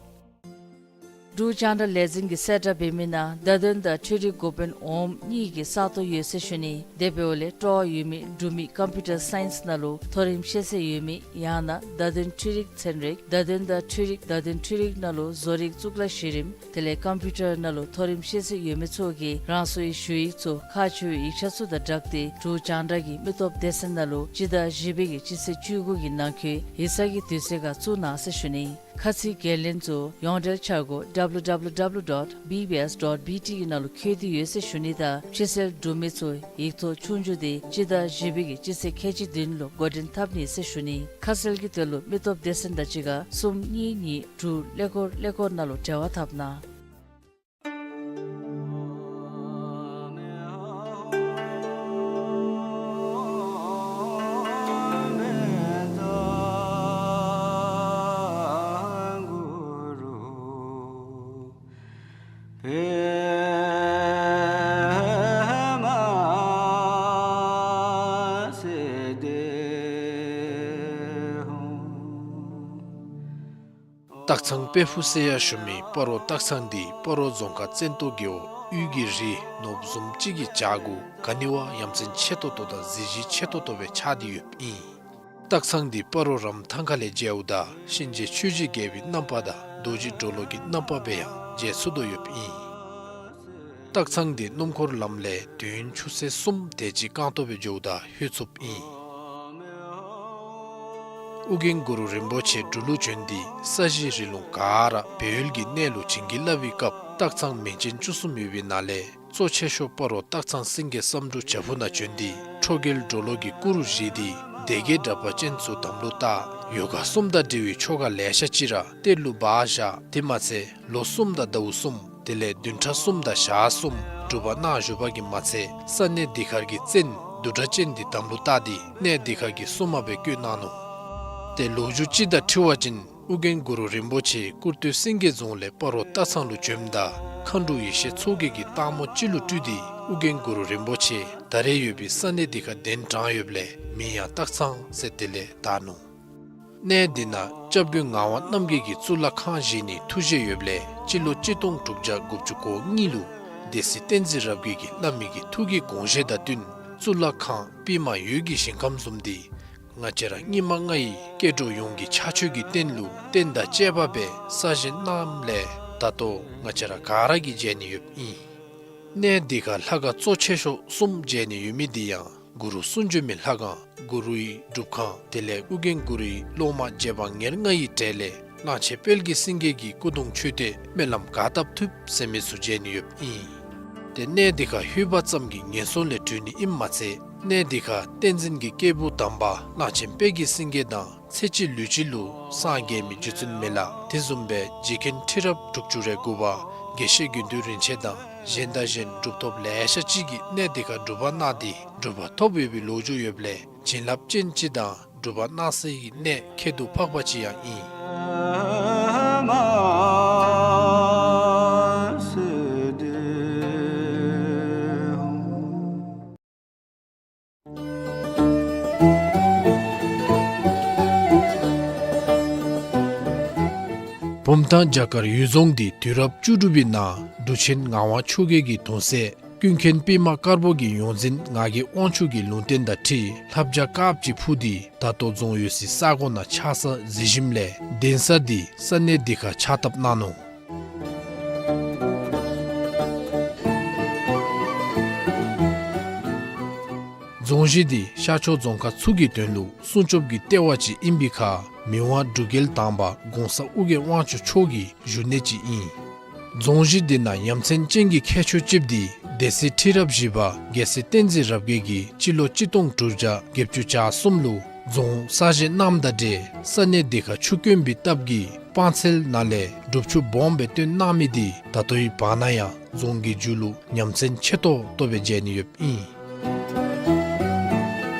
འབྲུག་རྒྱང་བསྒྲགས་ལས་འཛིན་གྱིས་གསལ་བསྒྲགས་འབད་མི་ནང་བརྡ་དོན་དང་འཕྲུལ་རིག་འགོ་དཔོན་འོགམ་གཉིས་ཀྱི་ས་སྟོང་ཡོད་ཟེར་ཞུ་ནི། དེ་འབདཝ་ལས་སྤྲོ་བ་ཡོད་མི་འབྲུག་མི་ཀམ་པིའུ་ཊར་སའིནསི་ནང་ལུ་མཐོ་རིམ་ཤེས་ཚད་ཡོད་མི་ཡང་ན་བརྡ་དོན་འཕྲུལ་རིག་ཚན་རིག་བརྡ་དོན་དང་འཕྲུལ་རིག་བརྡ་དོན་འཕྲུལ་རིག་ནང་ལུ་བཟོ་རིག་གཙུག་ལག་གཞི་རིམ་དེ་ལས་ཀམ་པིའུ་ཊར་ནང་ལུ་མཐོ་རིམ་ཤེས་ཚད་ཡོད་མི་ཚུ་གིས་རང་སོའི་ཞུ་ཡིག་ཚུ་ཁག་ཆེ་བའི་ཡིག་ཆ་ཚུ་དང་སྦྲགས་ཏེ་འབྲུག་རྒྱང་བསྒྲགས་ཀྱི་མི་སྟོབས་སྡེ་ཚན་ནང་ལུ་སྤྱི་ཟླ་བཞི་པའི་གི་སྤྱི་ཚེས་བཅུ་དགུ་གི་ནང་འཁོད་ཡིག་ཚང་གི་དུས་ཚོད་ཁར་བཙུགས་གནང་ཟེར་ཞུ་ནི། ཁ་ཚིག་འགན་ལེན་ཚུ་ཡོངས་འབྲེལ་འཆར་སྒོ་W W W dot B B S dot B T གི་ནང་ལུ་འཁོད་དེ་ཡོད་ཟེར་ཞུ་ནི་དང་། ཕྱི་སེལ་འབྲུག་མི་ཚུ་ཡིག་ཐོག་ཆོས་རྒྱུགས་དེ་སྤྱི་ཟླ་བཞི་པའི་གི་སྤྱི་ཚེས་ཁལ་གཅིག་བདུན་ལུ་འགོ་འདྲེན་འཐབ་ནི་ཟེར་ཞུ་ནི། ཁ་གསལ་གྱི་དོན་ལུ་མི་སྟོབས་སྡེ་ཚན་དང་གཅིག་ཁར་གསུམ་གཉིས་གཉིས་དྲུག་ཀླད་ཀོར་ཀླད་ཀོར་ནང་ལུ་འབྲེལ་བ་འཐབ་གནང་། སྟག་ཚང་དཔལ་ཕུག་ཟེར་ཡང་ཞུ་མི་སྤ་རོ་སྟག་ཚང་འདི་སྤ་རོ་རྫོང་ཁག་བཙན་ཏོ་རྒེད་འོག་དབུས་ཀྱི་རི་ནོར་བུ་བཟུམ་ཅིག་གི་བྱག་གུ་ག་ནི་བ་ཡ་མཚན་ཆེ་ཏོག་ཏོ་དང་གཟི་བརྗིད་ཆེ་ཏོག་ཏོ་སྦེ་ཆགས་ཏེ་ཡོདཔ་ཨིན། སྟག་ཚང་འདི་སྤ་རོ་རམ་ཐང་ཁ་ལས་མཇལཝ་ད་གཤིན་རྗེ་ཆོས་རྗེ་རྒྱལ་པོའི་རྣམ་པ་དང་རྡོ་རྗེ་གྲོ་ལོད་ཀྱི་རྣམ་པ་སྦེ་ཡང་མཇལ་ཚུགས་དོ་ཡོདཔ་ཨིན། སྟག་ཚང་འདི་སྣུམ་འཁོར་ལམ་ལས་དུས་ཡུན་ཆུ་ཚོད་གསུམ་དེ་ཅིག་རྐང་ཐང་སྦེ་འགྱོཝ་ད་ལྷོད་ཚུགསཔ་ཨིན། ཨོ་རྒྱན་གུ་རུ་རིན་པོ་ཆེ་འབྲུག་ལུ་བྱོན་ཏེ་ས་གཞི་རི་ལུང་ག་ར་སྦས་ཡུལ་གྱི་གནས་ལུ་བྱིན་གྱིས་བརླབས་པའི་སྐབས་སྟག་ཚང་མིང་ཅན་བཅུ་གསུམ་ཡོད་པའི་ནང་ལས་གཙོ་ཆེ་ཤོས་སྤ་རོ་སྟག་ཚང་སེང་གེ་བསམ་འགྲུབ་བྱག་ཕུག་ནང་བྱོན་ཏེ་ཁྲོ་རྒྱལ་གྲོ་ལོད་ཀྱི་སྐུ་རུ་བཞེངས་ཏེ་སྡེ་བརྒྱད་དྲེགས་པ་ཅན་ཚུ་དམ་ལུ་བཏགས། ཡོ་ག་གསུམ་དང་འབྲེལ་བའི་ཆོ་ག་ལེ་ཤ་ཅིག་ར་གཏེར་ལུ་སྦ་བཞག། དེ་མ་ཚད་ལོ་གསུམ་དང་ཟླཝ་གསུམ་དེ་ལས་བདུན་ཕྲག་གསུམ་དང་ཞག་གསུམ་སྒྲུབ་པ་གནང་བཞུགས་པ་གིས་མ་ཚད་ས་གནས་འདི་ཁར་གྱི་བཙན་བདུད་དྲེགས་ཅན་འདི་དམ་ལུ་བཏགས་ཏེ་གནས་འདི་ཁར་གྱི་སྲུང་མ་སྦེ་བསྐོས་གནང་ནུག། ཏེ་ལོ་རྒྱུས་ཅིག་དང་འཁྲིལ་བ་ཅིན་ཨོ་རྒྱན་གུ་རུ་རིན་པོ་ཆེ་ཀུར་སྟོད་སེང་གེ་རྫོང་ལས་སྤ་རོ་སྟག་ཚང་ལུ་བྱོནམ་ད་མཁའ་འགྲོ་ཡེ་ཤེས་མཚོ་རྒྱལ་གྱིས་སྟག་མོ་ཅིག་ལུ་སྤྲུལ་ཏེ་ཨོ་རྒྱན་གུ་རུ་རིན་པོ་ཆེ་ད་རེས་ཡོད་པའི་ས་གནས་འདི་ཁར་གདན་དྲངས་ཡོདཔ་ལས་མིང་ཡང་སྟག་ཚང་ཟེར་དེ་ལས་བཏགས་ནུག། གནས་འདི་ནང་སྐྱབས་མགོན་ངག་དབང་རྣམ་རྒྱལ་གྱིས་གཙུག་ལག་ཁང་བཞེངས་ནིའི་ཐུགས་བཞེད་ཡོདཔ་ལས་སྤྱི་ལོ་གཅིག་སྟོང་དྲུག་བརྒྱ་དགུ་བཅུ་གོ་གཉིས་ལུ་སྡེ་སྲིད་བསྟན་འཛིན་རབ་རྒྱས་ཀྱིས་བླ་མའི་གི་ཐུགས་ཀྱི་དགོངས་བཞེད་དང་བསྟུན་གཙུག་ལག་ཁང་པདྨ་འོད་ཀྱི་ཞིང་ཁམས་བཟུམ་འདི་ང་བཅས་ར་སྙིགས་མ་ལྔ་ཡི་སྐྱེ་འགྲོ་ཡོངས་ཀྱི་ཕྱག་མཆོད་ཀྱི་རྟེན་ལུ་རྟེན་དང་བཅས་པ་སྦེ་གསར་བཞེངས་གནངམ་ལས་ད་ལྟོ་ང་བཅས་ར་ག་ར་གིས་མཇལ་ནི་ཡོདཔ་ཨིན། གནས་འདི་ཁར་ལྷ་ཁང་གཙོ་ཆེ་ཤོས་གསུམ་མཇལ་ནི་ཡོད་མི་འདི་ཡང་གུ་རུ་གསུང་བྱོན་མའི་ལྷ་ཁང་གུ་རུའི་སྒྲུབ་ཁང་དེ་ལས་ཨོ་རྒྱན་གུ་རུའི་སློབ་མ་རྗེ་འབངས་ཉེར་ལྔ་ཡི་གྲས་ལས་གླང་ཆེན་དཔལ་གྱི་སེང་གེ་གི་སྐུ་གདུང་མཆོད་རྟེན་སྨོན་ལམ་ག་བཏབ་ཐུབ་ཟེར་མི་ཚུ་མཇལ་ནི་ཡོདཔ་ཨིན། ཏེ་གནས་འདི་ཁར་ལྷོད་པ་ཙམ་གྱིས་ངན་སོང་ལས་གྲོལ་ནི་ཨིནམ་མ་ཚད་གནས་འདི་ཁར་བསྟན་འཛིན་གྱི་སྐྱེས་བུ་དམ་པ་གླང་ཆེན་དཔལ་གྱི་སེང་གེ་དང་ཚེ་གཅིག་ལུས་གཅིག་ལུ་སངས་རྒྱས་མི་རྗེ་བཙུན་མི་ལ་དེ་བཟུམ་སྦེ་རྗེ་མཁན་ཁྲི་རབས་དྲུག་ཅུ་རེ་དགུ་པ་དགེ་བཤེས་དགེ་འདུན་རིན་ཆེན་དང་གཞན་དང་གཞན་གྲུབ་ཐོབ་ལེ་ཤ་ཅིག་གིས་གནས་འདི་ཁར་སྒྲུབ་པ་གནང་སྟེ་གྲུབ་པ་ཐོབ་ཡོད་པའི་ལོ་རྒྱུས་ཡོདཔ་ལས་བྱིན་རླབས་ཅན་ཅིག་དང་སྒྲུབ་པ་གནང་སའི་གནས་ཁྱད་དུ་འཕགས་པ་ཅིག་ཡང་ཨིན། བུམ་ཐང་བྱ་དཀར་འོད་རྫོང་འདི་དུས་རབས་བཅུ་དྲུག་པའི་ནང་འབྲུག་ཆེན་ངག་དབང་ཆོས་རྒྱལ་གྱི་གདུང་སྲས་ཀུན་མཁྱེན་པདྨ་དཀར་པོ་གི་ཡོངས་འཛིན་ངག་གི་དབང་ཕྱུག་གི་ལུང་བསྟན་དང་འཁྲིལ་ལྷ་བྱ་དཀརཔོ་ཅིག་འཕུར་ཏེ་ད་ལྟོ་རྫོང་ཡོད་སའི་ས་གོ་ནང་ཆགས་ས་གཟིགས་ཞིནམ་ལས་གདན་ས་འདི་ས་གནས་འདི་ཁར་ཕྱག་བཏབ་གནང་ནུག། རྫོང་གཞི་འདི་ཤར་ཕྱོགས་རྫོང་ཁག་ཚུ་གི་དོན་ལུ་སྲུང་སྐྱོབ་ཀྱི་ལྟེ་བ་ཅིག་ཨིན་པའི་ཁར་མི་དབང་འབྲུག་རྒྱལ་དང་པ་གོང་ས་ཨོ་རྒྱན་དབང་ཕྱུག་མཆོག་གི་བཞུགས་གནས་ཅིག་ཨིན། རྫོང་གཞི་འདི་ནང་ཡ་མཚན་ཅན་གྱི་ཁྱད་ཆོས་ཅིག་འདི་སྡེ་སྲིད་ཁྲི་རབས་བཞི་པ་རྒྱལ་སྲས་བསྟན་འཛིན་རབ་རྒྱས་ཀྱིས་སྤྱི་ལོ་གཅིག་སྟོང་དྲུག་བརྒྱ་བརྒྱད་ཅུ་གྱ་གསུམ་ལུ་རྫོང་གསར་བཞེངས་གནངམ་དང་འབྲེལ་ས་གནས་འདི་ཁར་ཆུ་དཀོན་པའི་སྟབས་ཀྱིས་སྤང་ཚལ་ནང་ལས་སྒྲུབ་ཆུ་སྦོམ་སྦེ་བཏོན་གནང་མི་འདི་ད་ལྟོའི་བར་ན་ཡང་རྫོང་གི་མཇུག་ལུ་ཡ་མཚན་ཆེ་ཏོག་ཏོ་སྦེ་མཇལ་ནི་ཡོདཔ་ཨིན།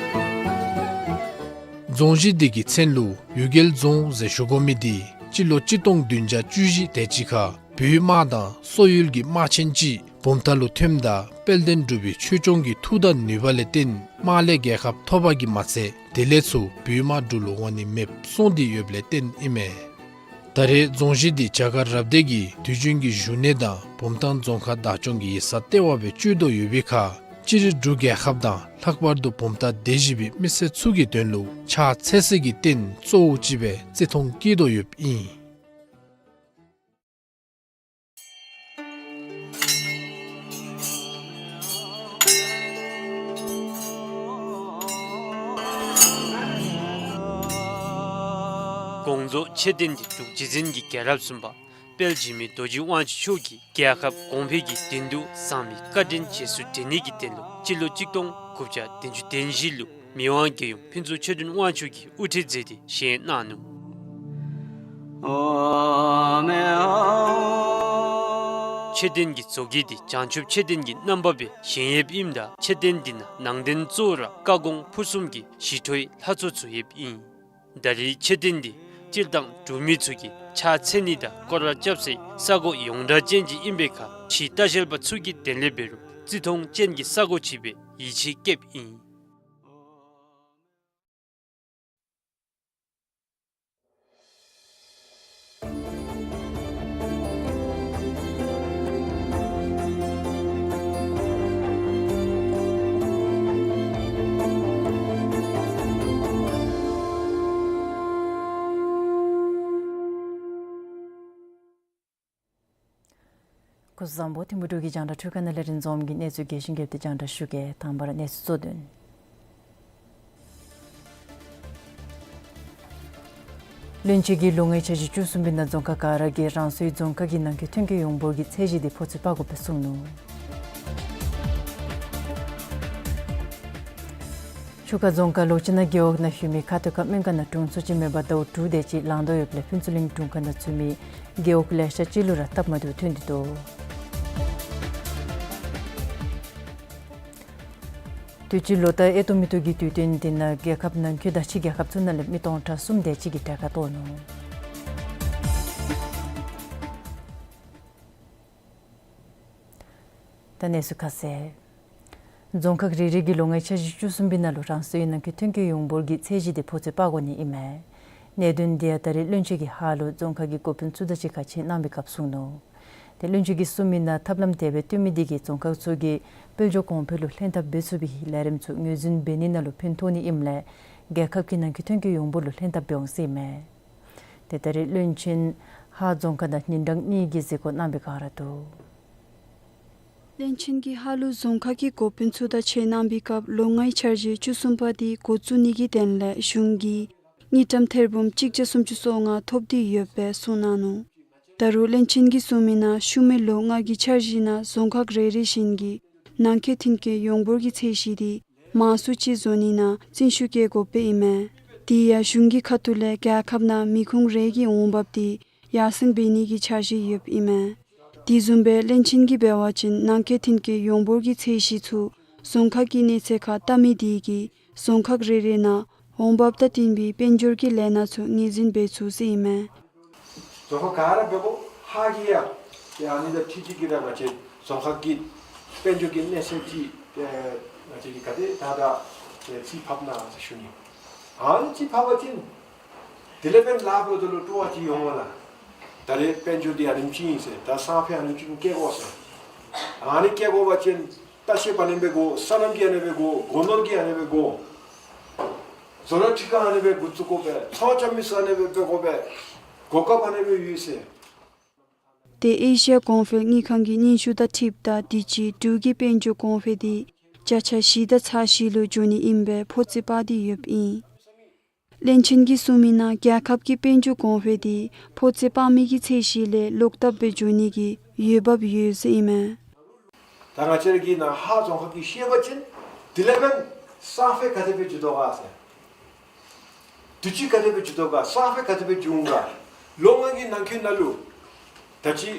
རྫོང་གཞི་འདི་གི་མཚན་ལུ་འོད་རྒྱལ་རྫོང་ཟེར་ཞུ་དགོ་མི་འདི་སྤྱི་ལོ་གཅིག་སྟོང་བདུན་བརྒྱ་བཅུ་བཞི་དེ་ཅིག་ཁར་བོད་དམག་དང་སོག་ཡུལ་གྱི་དམག་ཆེན་ཅིག་བུམ་ཐང་ལུ་ཐོནམ་ད་དཔལ་ལྡན་འབྲུག་པའི་ཆོས་སྐྱོང་གི་མཐུ་དང་ནུས་པ་ལས་བརྟེན་དམག་ལས་རྒྱལ་ཁ་ཐོབ་པ་གིས་མ་ཚད་དེ་ལས་ཚུར་བོད་དམག་འབྲུག་ལུ་འོང་ནི་མེདཔ་སོང་སྟེ་ཡོདཔ་ལས་བརྟེན་ཨིན་མས། ད་རེས་རྫོང་གཞི་འདི་བྱ་དཀར་རབ་སྡེ་གི་དུས་རྒྱུན་གྱི་བཞུགས་གནས་དང་བུམ་ཐང་རྫོང་ཁག་བདག་སྐྱོང་གི་ཡིག་ཚང་ལྟེ་བ་སྦེ་སྤྱོད་དོ་ཡོད་པའི་ཁར་སྤྱིར་འབྲུག་རྒྱལ་ཁབ་དང་ལྷག་པར་དུ་བུམ་ཐང་སྡེ་བཞི་པའི་མི་སེར་ཚུ་གི་དོན་ལུ་ཕྱག་འཚལ་སའི་རྟེན་གཙོ་བོ་ཅིག་སྦེ་བརྩི་མཐོང་བསྐྱེད་དོ་ཡོདཔ་ཨིན། ལྗོངས་མཆོད་རྟེན་འདི་འབྲུག་རྗེ་བཙུན་གྱི་རྒྱལ་རབས་གསུམ་པ་དཔལ་འཇིགས་མེད་རྡོ་རྗེ་དབང་ཕྱུག་མཆོག་གིས་རྒྱལ་ཁབ་གོང་འཕེལ་གྱི་དོན་དུ་བཟང་མི་བཀའ་དྲིན་རྗེས་སུ་དྲན་ནི་གི་དོན་ལུ་སྤྱི་ལོ་གཅིག་སྟོང་དགུ་བརྒྱ་བདུན་ཅུ་དོན་བཞི་ལུ་མི་དབང་རྒྱལ་ཡུམ་ཕུན་ཚོགས་ཆོས་སྒྲོན་དབང་ཕྱུག་གིས་དབུ་ཁྲིད་མཛད་དེ་བཞེངས་གནང་ནུག། མཆོད་རྟེན་གྱི་བཟོ་བཀོད་འདི་བྱང་ཆུབ་མཆོད་རྟེན་གྱི་རྣམ་པ་སྦེ་བཞེངས་ཡོདཔ་ཨིནམ་ད་མཆོད་རྟེན་འདི་ནང་ནང་རྟེན་གཙོ་བོ་ར་བཀའ་དགོངས་ཕུར་གསུམ་གྱི་ཞི་ཁྲོའི་ལྷ་ཚོགས་ཚུ་ཡོདཔ་ཨིན། ད་རེས་མཆོད་རྟེན་འདི་སྤྱིར་བཏང་འབྲུག་མི་ཚུ་གིས་ཕྱག་འཚལ་ནི་དང་སྐོར་ར་རྐྱབ་སའི་ས་གོ་ཡོངས་གྲགས་ཅན་ཅིག་ཨིན་པའི་ཁར་ཕྱིའི་ལྟ་བཤལ་པ་ཚུ་གིས་དེ་ལས་འབད་རུང་བརྩི་མཐོང་ཅན་གྱི་ས་གོ་ཅིག་སྦེ་ཡིད་ཆེས་བསྐྱེདཔ་ཨིན། སྐུ་གཟུགས་བཟང་པོ། ཐིམ་ཕུ་འབྲུག་གི་རྒྱང་བསྒྲགས་འཕྲུལ་ཁང་ནང་ལས་རིན་འཛོམས་ཀྱིས་གནས་ཚུལ་རྒྱས་ཤིང་རྒྱསཔ་སྦེ་རྒྱང་བསྒྲགས་ཞུ་གེ། དང་པ་ར་གནས་ཚུལ་གཙོ་དོན། བློན་ཆེན་གྱིས་ལོ་ལྔའི་འཆར་གཞི་བཅུ་གསུམ་པའི་ནང་རྫོང་ཁག་ག་ར་གིས་རང་སོའི་རྫོང་ཁག་གི་ནང་འཁོད་ཐོན་སྐྱེད་ཡོངས་འབོར་གྱི་ཚད་གཞི་འདི་ཕོ་ཚོད་དཔག་དགོ་པའི་གསུངས་ནུག། ཆུ་ཁ་རྫོང་ཁག་ལོ་ཅིག་ནང་རྒེད་འོག་ནང་ལྷོད་མི་ཁ་ཐུག་ཁ་སྨན་ཁང་ནང་དྲུང་འཚོ་ཅིག་མེད་པར་ཟླཝ་དྲུག་དེ་ཅིག་ལང་དོ་ཡོདཔ་ལས་ཕུན་ཚོགས་གླིང་དྲུང་ཁག་ནང་ཚུད་མི་རྒེད་འོག་ལེ་ཤ་ཅིག་ལུ་ར་སྟབས་མ་བདེཝ་ཐོན་ཏེ་འདུག། དུས་ཅི་ལོ་ལྟར་ཨེ་ཏོག་མེ་ཏོག་གི་དུས་སྟོན་འདི་ནང་རྒྱལ་ཁབ་ནང་འཁོད་དང་ཕྱི་རྒྱལ་ཁབ་ཚུ་ནང་ལས་མི་སྟོང་ཕྲག་གསུམ་དེ་ཅིག་གིས་གྲལ་ཁར་གཏོགས་ནུག། ད་གནས་ཚུལ་ཁ་གསལ། རྫོང་ཁག་རེ་རེ་གིས་ལོ་ལྔའི་འཆར་གཞི་བཅུ་གསུམ་པའི་ནང་ལུ་རང་སོའི་ནང་འཁོད་ཐོན་སྐྱེད་ཡོངས་འབོར་གྱི་ཚད་གཞི་དེ་ཕོ་ཚོད་དཔག་དགོ་ནི་ཨིན་མས། གནད་དོན་འདི་ཡང་ད་རེས་བློན་ཆེན་གྱིས་ཧཱ་ལུ་རྫོང་ཁག་གི་འགོ་དཔོན་ཚུ་དང་གཅིག་ཁར་ཆེད་གནང་བའི་སྐབས་གསུངས་ནུག། ཏེ་བློན་ཆེན་གྱིས་གསུངས་མི་ནང་ཐབས་ལམ་དེ་སྦེ་བཏོན་མི་འདི་གིས་རྫོང་ཁག་ཚུ་གིས་དཔལ་འབྱོར་གོང་འཕེལ་ལུ་ལྷན་ཐབས་འབད་ཚུགས་པའི་ལས་རིམ་ཚུ་ངོས་འཛིན་འབད་ནི་ནང་ལུ་ཕན་ཐོགས་ནི་ཨིནམ་ལས་རྒྱལ་ཁབ་ཀྱི་ནང་འཁོད་ཐོན་སྐྱེད་ཡོངས་འབོར་ལུ་ལྷན་ཐབས་འབད་འོང་ཟེར་ཨིན་མས། ཏེ་ད་རེས་བློན་ཆེན་ཧཱ་རྫོང་ཁག་ནང་ཉིན་གྲངས་གཉིས་ཀྱི་གཟིགས་སྐོར་གནང་བའི་སྒང་ར་འདུག། བློན་ཆེན་གྱིས་ཧཱ་ལུ་རྫོང་ཁག་གི་འགོ་དཔོན་ཚུ་དང་ཆེད་གནང་བའི་སྐབས་ལོ་ལྔའི་འཆར་གཞི་བཅུ་གསུམ་པ་དེ་འགོ་བཙུགས་ནི་གི་དོན་ལས་གཞུང་གིས་དངུལ་ཀྲམ་ཐེར་འབུམ་གཅིག་བརྒྱ་སུམ་ཅུ་སོ་ལྔ་ཐོབ་སྟེ་ཡོདཔ་སྦེ་གསུངས་གནང་ནུག། ད་རུང་བློན་ཆེན་གྱིས་གསུངས་མི་ནང་ཤུལ་མའི་ལོ་ལྔ་གི་འཆར་གཞི་ནང་རྫོང་ཁག་རེ་རེ་བཞིན་གྱི་ནང་འཁོད་ཐོན་སྐྱེད་ཡོངས་འབོར་གྱི་ཚད་གཞི་དེ་མང་སུ་ཅིག་བཟོ་ནི་ནང་བརྩོན་ཤུགས་བསྐྱེད་དགོཔ་ཨིན་མས། དེ་ཡང་གཞུང་གི་ཁ་ཐུག་ལས་རྒྱལ་ཁབ་ནང་མི་ཁུངས་རེ་གི་འོང་འབབ་དེ་ཡར་སེང་འབད་ནི་གི་འཆར་གཞི་ཡོདཔ་ཨིན་མས། དེ་བཟུམ་སྦེ་བློན་ཆེན་གྱིས་འབད་བ་ཅིན་ནང་འཁོད་ཐོན་སྐྱེད་ཡོངས་འབོར་གྱི་ཚད་གཞི་ཚུ་རྫོང་ཁག་གི་གནས་ཚད་ཁར་བལྟ་མི་དེ་གིས་རྫོང་ཁག་རེ་རེ་ནང་འོང་འབབ་དང་བསྟུན་པའི་དཔལ་འབྱོར་གྱི་ལས་སྣ་ཚུ་ངོས་འཛིན་འབད་ཚུགས་ཟེར་ཨིན་མས། རྫོང་ཁག་ག་ར་འབད་དགོ། ཧཱ་གིས་ཡང་ཏེ་ཨ་ནི་དང་འཁྲིལ་ཏེ་གིས་ར་ང་བཅས་རྫོང་ཁག་གི་དཔལ་འབྱོར་གྱི་གནས་ཚད་ཅིག་ཏེ་ང་བཅས་ཀྱིས་ག་དེ་ད་ད་ཏེ་རྩིས་ཕབ་གནང་ཟེར་ཞུ་ནི། ཨ་ནི་རྩིས་ཕབ་པ་ཅིན་དེ་ལས་འབདན་ལཱ་འབདཝ་ད་ལུ་སྤྲོ་བ་ཅིག་འོང་བ་ལགས། ད་རེས་དཔལ་འབྱོར་འདི་ཨ་ནེམ་ཅིག་ཨིན་ཟེར། ད་སང་ཕོད་ཨ་ནེམ་ཅིག་བསྐྱེད་དགོ་ཟེར། ཨ་ནི་བསྐྱེད་དགོ་པ་ཅིན་ལྟ་བཤལཔ་ཨ་ནི་སྦེ་དགོ། སོ་ནམ་གྱི་ཨ་ནི་སྦེ་དགོ། སྒོ་ནོར་གྱི་ཨ་ནི་སྦེ་དགོ། བཟོ་གྲྭ་ཁྲི་ཁང་ཨ་ནི་སྦེ་འགོ་བཙུགས་དགོ་པས། ཚོང་རྐྱབ་མི་ཚུ་ཨ་ནི་སྦེ་འབད་དགོ་པས། གོ་སྐབས་ཨ་ནི་སྦེ་ཡོད་ཟེར། ཏེ་ཨེ་ཤི་ཡ་གོང་འཕེལ་དངུལ་ཁང་གི་སྙན་ཞུ་དང་འཁྲིལཝ་ད་དུས་ཅི་འབྲུག་གི་དཔལ་འབྱོར་གོང་འཕེལ་དེ་བརྒྱ་ཆ་བཞི་དང་ཚག་བཞི་ལུ་འགྱོ་ནི་ཨིན་པའི་ཕོ་ཚོད་དཔག་སྟེ་ཡོདཔ་ཨིན། བློན་ཆེན་གྱིས་གསུངས་མི་ནང་རྒྱལ་ཁབ་ཀྱི་དཔལ་འབྱོར་གོང་འཕེལ་དེ་ཕོ་ཚོད་དཔག་མི་གི་ཚད་གཞི་ལས་ལོག་ལྟབ་སྦེ་འགྱོ་ནི་གི་འོས་འབབ་ཡོད་ཟེར་ཨིན་མས། ད་ང་བཅས་ར་གི་ནཱ་ཧཱ་རྫོང་ཁག་གིས་ཤེས་པ་ཅིན་དེ་ལས་འབདན་སང་ཕོད་ག་དེ་སྦེ་འགྱོ་དོ་ག་ཟེར། དུས་ཅི་ག་དེ་སྦེ་འགྱོ་དོ་ག། སང་ཕོད་ག་དེ་སྦེ་འགྱོ་འོང་ག། ལོ་ལྔ་གི་ནང་འཁོད་ནང་ལུ་ད་ཅི་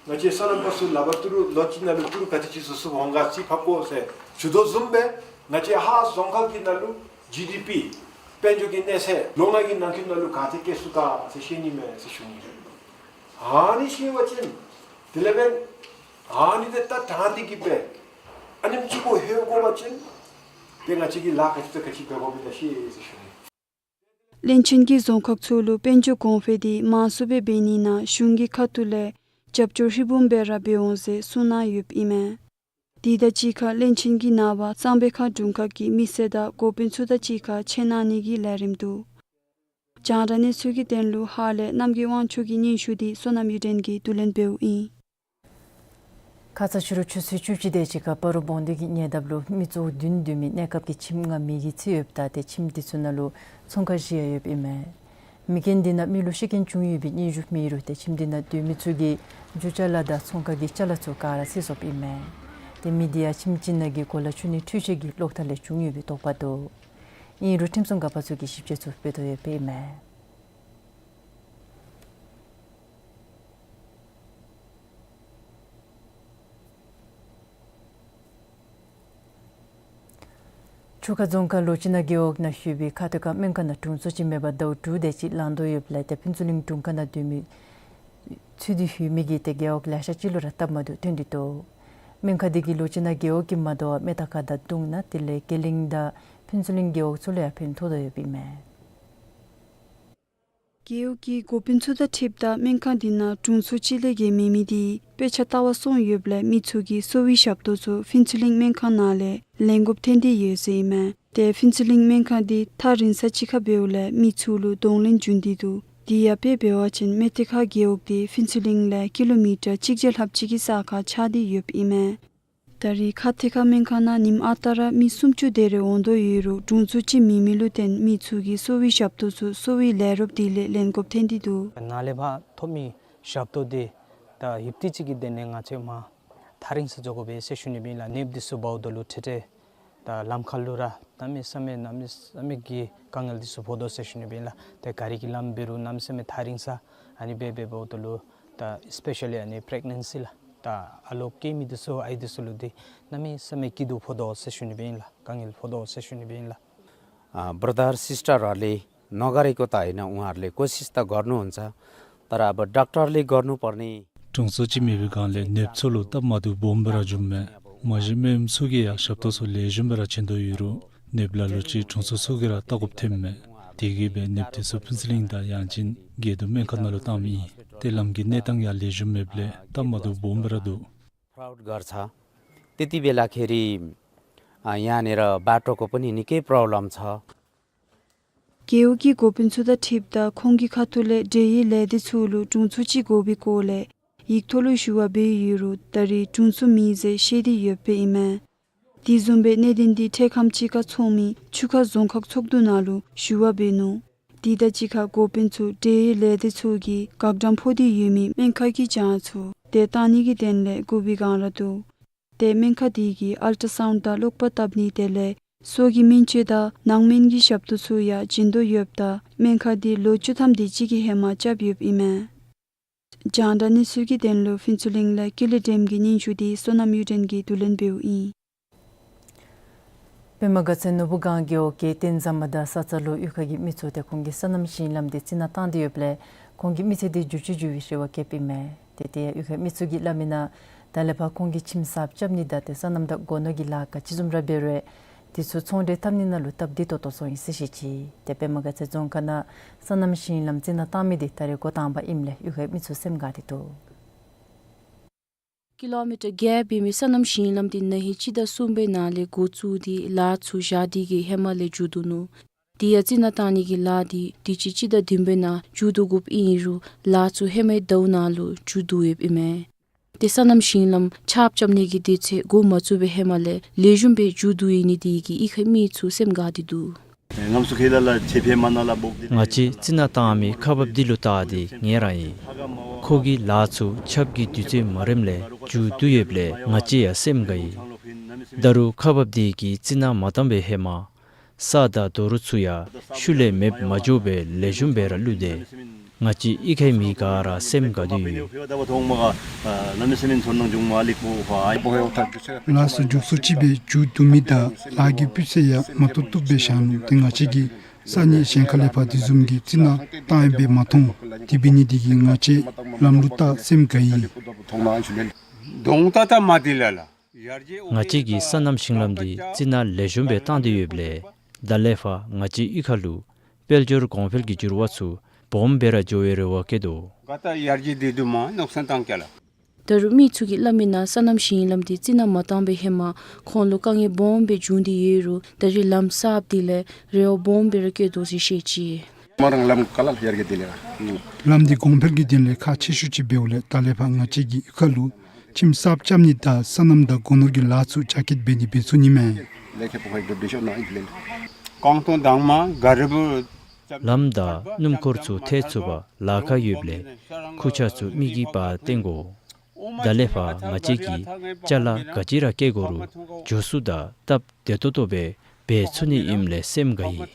ང་བཅས་སོ་ནམ་པ་ཚུ་ལག་པར་ཏི་རུ་ལོ་གཅིག་ནང་ལུ་ཏི་རུ་ག་དེ་ཅིག་བཟོ་ཚུགསཔ་འོང་ག་རྩིས་ཕབ་དགོ་ཟེར་ཞུ་དོ་བཟུམ་སྦེ་ང་བཅས་ཧཱ་རྫོང་ཁག་གི་ནང་ལུ་ཇི་ཌི་པི་དཔལ་འབྱོར་གྱི་གནས་ཚད་ལོ་ལྔ་གི་ནང་འཁོད་ནང་ལུ་ག་དེ་བསྐྱེད་ཚུགས་ག་ཟེར་ཤེས་ནི་མས་ཟེར་ཞུ་ནི། ཨ་ནི་ཤེས་པ་ཅིན་དེ་ལས་འབདན་ཨ་ནི་དེ་ད་དྲང་སྟེ་གིས་སྦེ་ཨ་ནེམ་ཅིག་གུ་ལྷོད་དགོ་པ་ཅིན་ཏེ་ང་བཅས་ཀྱིས་ལཱ་ག་ཅི་དང་ག་ཅི་འབད་དགོཔ་ཨིན་ན་ཤེས་ཟེར་ཞུ་ནི། བློན་ཆེན་གྱིས་རྫོང་ཁག་ཚུ་ལུ་དཔལ་འབྱོར་གོང་འཕེལ་དེ་མང་སུ་སྦེ་འབད་ནི་ནང་གཞུང་གི་ཁ་ཐུག་ལས་རྒྱབ་སྐྱོར་ཧྲིལ་བུམ་སྦེ་ར་འབད་འོང་ཟེར་གསུངས་གནང་ཡོདཔ་ཨིན་མས། དེ་དང་གཅིག་ཁར་བློན་ཆེན་གྱིས་ནངས་པ་གཙང་པའི་ཁ་དྲུང་ཁག་གི་མི་སེར་དང་འགོ་དཔོན་ཚུ་དང་གཅིག་ཁར་ཆེད་གནང་ནི་གི་ལས་རིམ་འདུག། རྒྱང་བསྒྲགས་གནས་ཚུལ་གྱི་དོན་ལུ་ཧཱ་ལས་རྣམ་རྒྱལ་དབང་ཕྱུག་གི་སྙན་ཞུ་དེ་བསོད་ནམས་གཡུ་སྒྲོན་གྱིས་བསྡུ་ལེན་འབདཝ་ཨིན། ཁ་ཙ་ཕྱི་རུ་ཆུ་ཚོད་བཅུ་གཅིག་དེ་ཅིག་ཁར་སྤ་རོ་བོང་སྟོན་གྱི་ཉེ་འདབས་ལུ་མི་གཙོ་བོ་བདུན་འདུས་མི་གནས་སྐབས་ཀྱི་ཁྱིམ་ལྔ་མེ་གིས་ཚིག་ཡོདཔ་ད་ཏེ་ཁྱིམ་དེ་ཚུ་ནང་ལུ་ཚོང་ཁང་བཞི་ཡང་ཡོདཔ་ཨིན་མས། མེ་རྐྱེན་འདི་ནང་མི་ལུ་ཤི་རྐྱེན་བྱུང་ཡོད་པའི་སྙན་ཞུ་མེད་རུང་ཏེ་ཁྱིམ་འདི་ནང་སྡོད་མི་ཚུ་གི་རྒྱུ་ཅ་ལ་དང་ཚོང་ཁང་གི་ཅ་ལ་ཚུ་ག་ར་བསད་སོཔ་ཨིན་མས། ཏེ་མེ་འདི་ཡང་ཁྱིམ་ཅིག་ནང་གི་གོ་ལ་ཆུ་ནི་འཕྲུལ་ཆས་ཀྱི་གློག་ཐག་ལས་བྱུང་ཡོད་པའི་དོགས་པ་འདུག། ཨིན་རུང་ཁྲིམས་སྲུང་འགག་པ་ཚུ་གིས་ཞིབ་དཔྱད་ཚུ་འབད་དོ་ཡོདཔ་ཨིན་མས། ཆུ་ཁ་རྫོང་ཁག་ལོ་ཅིག་ནང་རྒེད་འོག་ནང་ཡོད་པའི་ཁ་ཐུག་ཁ་སྨན་ཁང་ནང་དྲུང་འཚོ་ཅིག་མེད་པར་ཟླཝ་དྲུག་དེ་ཅིག་ལང་དོ་ཡོདཔ་ལས་ཏེ་ཕུན་ཚོགས་གླིང་དྲུང་ཁག་ནང་སྡོད་མི་ཚུད་དེ་ཡོད་མི་གིས་ཏེ་རྒེད་འོག་ལེ་ཤ་ཅིག་ལུ་ར་སྟབས་མ་བདེཝ་ཐོན་ཏེ་འདུག། སྨན་ཁང་འདི་གིས་ལོ་ཅིག་ནང་རྒེད་འོག་གི་མ་དོ་བར་མེ་དང་ཁ་དང་བརྡུང་ནང་དེ་ལས་རྒེད་གླིང་དང་ཕུན་ཚོགས་གླིང་རྒེད་འོག་ཚུ་ལུ་ཡང་ཕན་ཐོགས་དོ་ཡོདཔ་ཨིན་མས། རྒེད་འོག་གི་འགོ་དཔོན་ཚུ་དང་འཁྲིལཝ་ད་སྨན་ཁང་འདི་ནང་དྲུང་འཚོ་གཅིག་ལས་བརྒལ་མེད་མི་འདི་དཔེ་ཆ་ལྟ་བར་སོང་ཡོདཔ་ལས་མི་ཚུ་གིས་གསོ་བའི་ཞབས་ཏོག་ཚུ་ཕུན་ཚོགས་གླིང་སྨན་ཁང་ནང་ལས་ལེན་དགོཔ་ཐོན་ཏེ་ཡོད་ཟེར་ཨིན་མས། ཏེ་ཕུན་ཚོགས་གླིང་སྨན་ཁང་འདི་ཐག་རིང་ས་ཅིག་ཁར་འབདཝ་ལས་མི་ཚུ་ལུ་གདོང་ལེན་བྱུང་སྟེ་འདུག། དེ་ཡང་དཔེ་འབད་བ་ཅིན་སྨན་ཐད་ཁ་རྒེད་འོག་འདི་ཕུན་ཚོགས་གླིང་ལས་ཀི་ལོ་མི་ཊར་གཅིག་བརྒྱ་ལྷགཔ་ཅིག་གི་ས་ཁར་ཆགས་ཏེ་ཡོདཔ་ཨིན་མས། ད་རེས་ཁ་ཐད་ཁ་སྨན་ཁང་ནང་ཉིནམ་ཨ་རྟག་ར་མི་སུམ་ཅུ་དེ་རེ་འོང་དོ་ཡོད་རུང་དྲུང་འཚོ་གཅིག་མེད་མི་ལུ་བརྟེན་མི་ཚུ་གིས་གསོ་བའི་ཞབས་ཏོག་ཚུ་གསོ་བའི་ལས་རོགསཔ་དེ་ལས་ལེན་དགོཔ་ཐོན་ཏེ་འདུག། ནཱ་ལས་ཕར་ཐོབ་མི་ཞབས་ཏོག་འདི་ད་ཧིབ་ཏི་ཅིག་གི་དེ་ནས་ང་བཅས་མར་ཐག་རིང་ས་འགྱོ་དགོ་པས་ཟེར་ཞུ་ནི་སྦེ་ཨིན་ལགས། གནསཔོ་འདི་ཚུ་འབདཝ་ད་ལུ་ཏེ་ཏེ་ད་ལམ་ཁར་ལུ་ར་གནམ་མེད་ས་མེད་གནམ་མེད་ས་མེད་ཀྱི་དཀའ་ངལ་འདི་ཚུ་ཕོག་དོ་ཟེར་ཞུ་ནི་སྦེ་ཨིན་ལགས། ཏེ་ག་རི་གི་ལམ་འབད་རུང་གནམ་མེད་ས་མེད་ཐག་རིང་ས་ཨ་ནི་སྦེ་འབདཝ་ད་ལུ་ད་ཨི་སི་པེ་ཤ་ལི་ཨ་ནི་པི་རེག་ནེན་སི་ལགས། ད་ཨ་ལོ་སྐྱེ་མི་འདི་ཚུ་ཨའི་འདི་ཚུ་ལུ་འདི་གནམ་མེད་ས་མེད་སྐྱིད་སྡུག་ཕོག་དོ་ཟེར་ཞུ་ནི་སྦེ་ཨིན་ལགས། དཀའ་ངལ་ཕོག་དོ་ཟེར་ཞུ་ནི་སྦེ་ཨིན་ལགས། अ, ब्रदर सिस्टरहरूले नगरेको त होइन, उहाँहरूले कोसिस त गर्नुहुन्छ, तर अब डाक्टरले गर्नुपर्ने। དྲུང་འཚོ་གཅིག་མེད་པའི་སྒང་ལས་ནདཔ་ཚུ་ལུ་སྟབས་མ་བདེཝ་སྦོམ་སྦེ་ར་བྱུངམ་མས། མ་གཞི་སྨན་གཡོགམ་ཚུ་གིས་ཡང་ཞབས་ཏོག་ཚུ་ལེགས་ཤོམ་སྦེ་ར་བྱིན་དོ་ཡོད་རུང་ནདཔ་ལ་ལུ་ཅིག་དྲུང་འཚོ་ཚུ་གིས་ར་བལྟ་དགོཔ་ཐོནམ་མས། དེ་གིས་སྦེ་ནདཔ་དེ་ཚུ་ཕུན་ཚོགས་གླིང་དང་ཡང་ཅིན་དགེ་འདུན་སྨན་ཁང་ནང་ལུ་བཏངམ་ཨིན། ཏེ་ལམ་གྱི་གནས་སྟངས་ཡང་ལེགས་ཤོམ་མེདཔ་ལས་སྟབས་མ་བདེཝ་སྦོམ་སྦེ་ར་འདུག། क्राउड गर्छ। त्यति बेलाखेरि, अ, यहाँनिर बाटोको पनि निकै प्रब्लम छ। རྒེད་འོག་གི་འགོ་དཔོན་ཚུ་དང་འཁྲིལཝ་ད་ཁོང་གི་ཁ་ཐུག་ལས་འབྲེལ་ཡོད་ལས་སྡེ་ཚུ་ལུ་དྲུང་འཚོ་ཅིག་དགོ་པའི་སྐོར་ལས་ཡིག་ཐོག་ལུ་ཞུ་བ་འབད་ཡོད་རུང་ད་རེས་དྲུང་འཚོ་མེད་ཟེར་བཤད་དེ་ཡོདཔ་ཨིན་མས། དེ་བཟུམ་སྦེ་གནད་དོན་འདི་འཕྲལ་ཁམས་ཅིག་ཁར་ཚོགས་མི་ཆུ་ཁ་རྫོང་ཁག་ཚོགས་འདུ་ནང་ལུ་ཞུ་བ་འབད་ནུག། དེ་དང་གཅིག་ཁར་འགོ་དཔོན་ཚུ་འབྲེལ་ཡོད་ལས་སྡེ་ཚུ་གིས་བཀག་དམ་ཕོག་སྟེ་ཡོད་མི་སྨན་ཁང་གི་བྱང་ཚུ་དེ་བཏང་ནི་གི་དོན་ལས་སྒུག་པའི་བསྒང་ར་འདུག། ཏེ་སྨན་ཁང་དེ་གིས་ཨལ་ཊ་སའུནཌ་དང་གློག་པར་བཏབ་ནི་དེ་ལས་སོ་གི་སྨན་བཅོས་དང་ནང་སྨན་གྱི་ཞབས་ཏོག་ཚུ་ཡང་བྱིན་དོ་ཡོདཔ་ད་སྨན་ཁང་དེ་ལོ་བཅུ་ཐམ་དེ་ཅིག་གི་ཧེ་མ་རྐྱབ་ཡོདཔ་ཨིན་མས། རྒྱང་བསྒྲགས་གནས་ཚུལ་གྱི་དོན་ལུ་ཕུན་ཚོགས་གླིང་ལས་ཀུན་ལེགས་སྒྲོལམ་གྱི་སྙན་ཞུ་འདི་བསོད་ནམས་གཡུ་སྒྲོན་གྱིས་བསྡུ་ལེན་འབདཝ་ཨིན། པདྨ་དགའ་ཚལ་ནོར་བུ་སྒང་རྒེད་འོག་གི་བསྟན་བཟང་མ་དང་ས་ཚ་ལུ་གཡུས་ཁ་གི་མི་ཚུ་ཏེ་ཁོང་གི་སོ་ནམ་ཞིང་ལམ་འདི་རྩི་ནག་བཏང་སྟེ་ཡོདཔ་ལས་ཁོང་གི་མི་ཚེ་འདི་འགྱུར་བཅོས་འགྱོ་བའི་རེ་བ་བསྐྱེདཔ་ཨིན་མས། ཏེ་དེ་ཡང་གཡུས་ཁའི་མི་ཚུ་གིས་སླབ་མི་ནང་ད་ལས་ཕར་ཁོང་གིས་ཁྱིམ་གསརཔ་རྐྱབ་ནི་དང་ཏེ་སོ་ནམ་དང་སྒོ་ནོར་གྱི་ལཱ་ག་ཅི་བཟུམ་ར་འབད་རུང་དེ་ཚུ་ཚོང་འབྲེལ་འཐབ་ནི་ནང་ལུ་སྟབས་བདེ་ཏོག་ཏོ་སོང་ཡི་ཟེར་བཤད་ཅི། ཏེ་པདྨ་དགའ་ཚལ་རྫོང་ཁག་ནང་སོ་ནམ་ཞིང་ལམ་རྩི་ནག་བཏང་མི་འདི་ད་རེས་འགོ་དང་པ་ཨིནམ་ལས་གཡུས་ཁའི་མི་ཚུ་སེམས་དགའ་སྟེ་འདུག། ཀི་ལོ་མི་ཊར་བརྒྱད་འབད་མི་སོ་ནམ་ཞིང་ལམ་འདི་ན་ཧིང་སྤྱི་ཟླ་གསུམ་པའི་ནང་ལས་འགོ་བཙུགས་ཏེ་ལཱ་ཚུ་བཞག་སྟེ་གི་ཧེ་མ་ལས་མཇུག་བསྡུ་ནུག། དེ་ཡང་རྩི་ནག་བཏང་ནི་གི་ལཱ་འདི་དུས་ཅི་སྤྱི་ཟླ་བདུན་པའི་ནང་མཇུག་བསྡུ་དགོཔ་ཨིན་རུང་ལཱ་ཚུ་ཧེ་མའི་ཟླཝ་ནང་ལུ་མཇུག་བསྡུ་ཡོདཔ་ཨིན་མས། ཏེ་སོ་ནམ་ཞིང་ལམ་ཆརཔ་རྐྱབ་ནི་གི་དུས་ཚོད་འགོ་མ་བཙུགས་པའི་ཧེ་མ་ལས་ལེགས་ཤོམ་སྦེ་མཇུག་བསྡུ་ཡི་ནི་དེ་གིས་གཡུས་ཁའི་མི་ཚུ་སེམས་དགའ་སྟེ་འདུག། ང་བཅས་རྩི་ནག་བཏང་མི་ཁག་འབགཔ་འདི་ལུ་བལྟ་སྟེ་ངལ་རངས་ཡི། ཁོ་གིས་ལཱ་ཚུ་ཆརཔ་གི་དུས་ཚོད་མ་རནམ་ལས་མཇུག་བསྡུ་ཡོདཔ་ལས་ང་བཅས་ཡང་སེམས་དགའ་ཡི། ད་རུང་ཁག་འབགཔ་འདི་གིས་རྩི་ནག་མ་བཏང་པའི་ཧེ་མ་ས་དང་རྡོ་རུག་ཚུ་ཡང་ཤུལ་ལས་མེདཔ་མ་འགྱོ་བར་ལེགས་ཤོམ་སྦེ་ར་བླུགས་ཏེ་ང་བཅས་གཡུས་ཁའི་མི་ག་ར་སེམས་དགའ་སྟེ་ཡོད། ལཱ་ཚུ་མགྱོགས་སུ་ཅིག་སྦེ་མཇུག་བསྡུ་མི་དང་ལཱ་གི་སྤུས་ཚད་ཡང་མ་བཏུབ་བཏུབ་སྦེ་བཞག་ནུག། ཏེ་ང་བཅས་ཀྱིས་ས་གནས་གཞན་ཁ་ལས་ཕར་དེ་བཟུམ་གྱི་རྩི་ནག་བཏང་ཡི་སྦེ་མ་མཐོང་། དེ་འབད་ནི་དེ་གིས་ང་བཅས་ལམ་ལུགས་ལྟར་སེམས་དགའ་ཡི། ང་བཅས་ཀྱི་སོ་ནམ་ཞིང་ལམ་འདི་རྩི་ནག་ལེགས་ཤོམ་སྦེ་བཏང་སྟེ་ཡོདཔ་ལས་ད་ལས་ཕར་ང་བཅས་གཡུས་ཁ་ལུ་དཔལ་འབྱོར་གོང་འཕེལ་གྱི་འགྱུར་བ་ཚུ་སྦོམ་སྦེ་ར་འགྱོ་བའི་རེ་བ་བསྐྱེད་དོ། ད་རུང་མི་ཚུ་གིས་སླབ་མི་ནང་སོ་ནམ་ཞིང་ལམ་འདི་རྩི་ནག་མ་བཏང་པའི་ཧེ་མ་ཁོང་ལུ་དཀའ་ངལ་སྦོམ་སྦེ་བྱུང་སྟེ་ཡོད་རུང་ད་རེས་ལམ་གསརཔ་འདི་ལས་རེ་བ་སྦོམ་སྦེ་ར་བསྐྱེད་དོ་ཟེར་བཤད་ཅི། ལམ་འདི་གོང་འཕེལ་གྱི་དོན་ལས་ཁག་ཆེ་ཤོས་ཅིག་འབདཝ་ལས་ད་ལས་ཕར་ང་བཅས་ཀྱི་གཡུས་ཁ་ལུ་ཁྱིམ་གསརཔ་རྐྱབ་ནི་དང་སོ་ནམ་དང་སྒོ་ནོར་གྱི་ལཱ་ཚུ་རྒྱ་སྐྱེད་འབད་ནི་འབད་ཚུགས་ནི་མས། རྐང་སྟོང་དང་མ་ག་རི་བུ་ ལམ་དང་སྣུམ་འཁོར་ཚུ་ཐལ་ཚུགས་པར་ལཱ་ཁག་ཡོདཔ་ལས་ཁུར་ཆ་ཚུ་མི་གིས་འབག་བཏོན་དགོ། ད་ལས་ཕར་ང་བཅས་ཀྱིས་ཅ་ལ་ག་ཅི་ར་བཀལ་དགོ་རུང་མགྱོགས་སུ་དང་སྟབས་བདེ་ཏོག་ཏོ་སྦེ་འབད་ཚུགས་ནི་ཨིནམ་ལས་སེམས་དགའ་ཡི།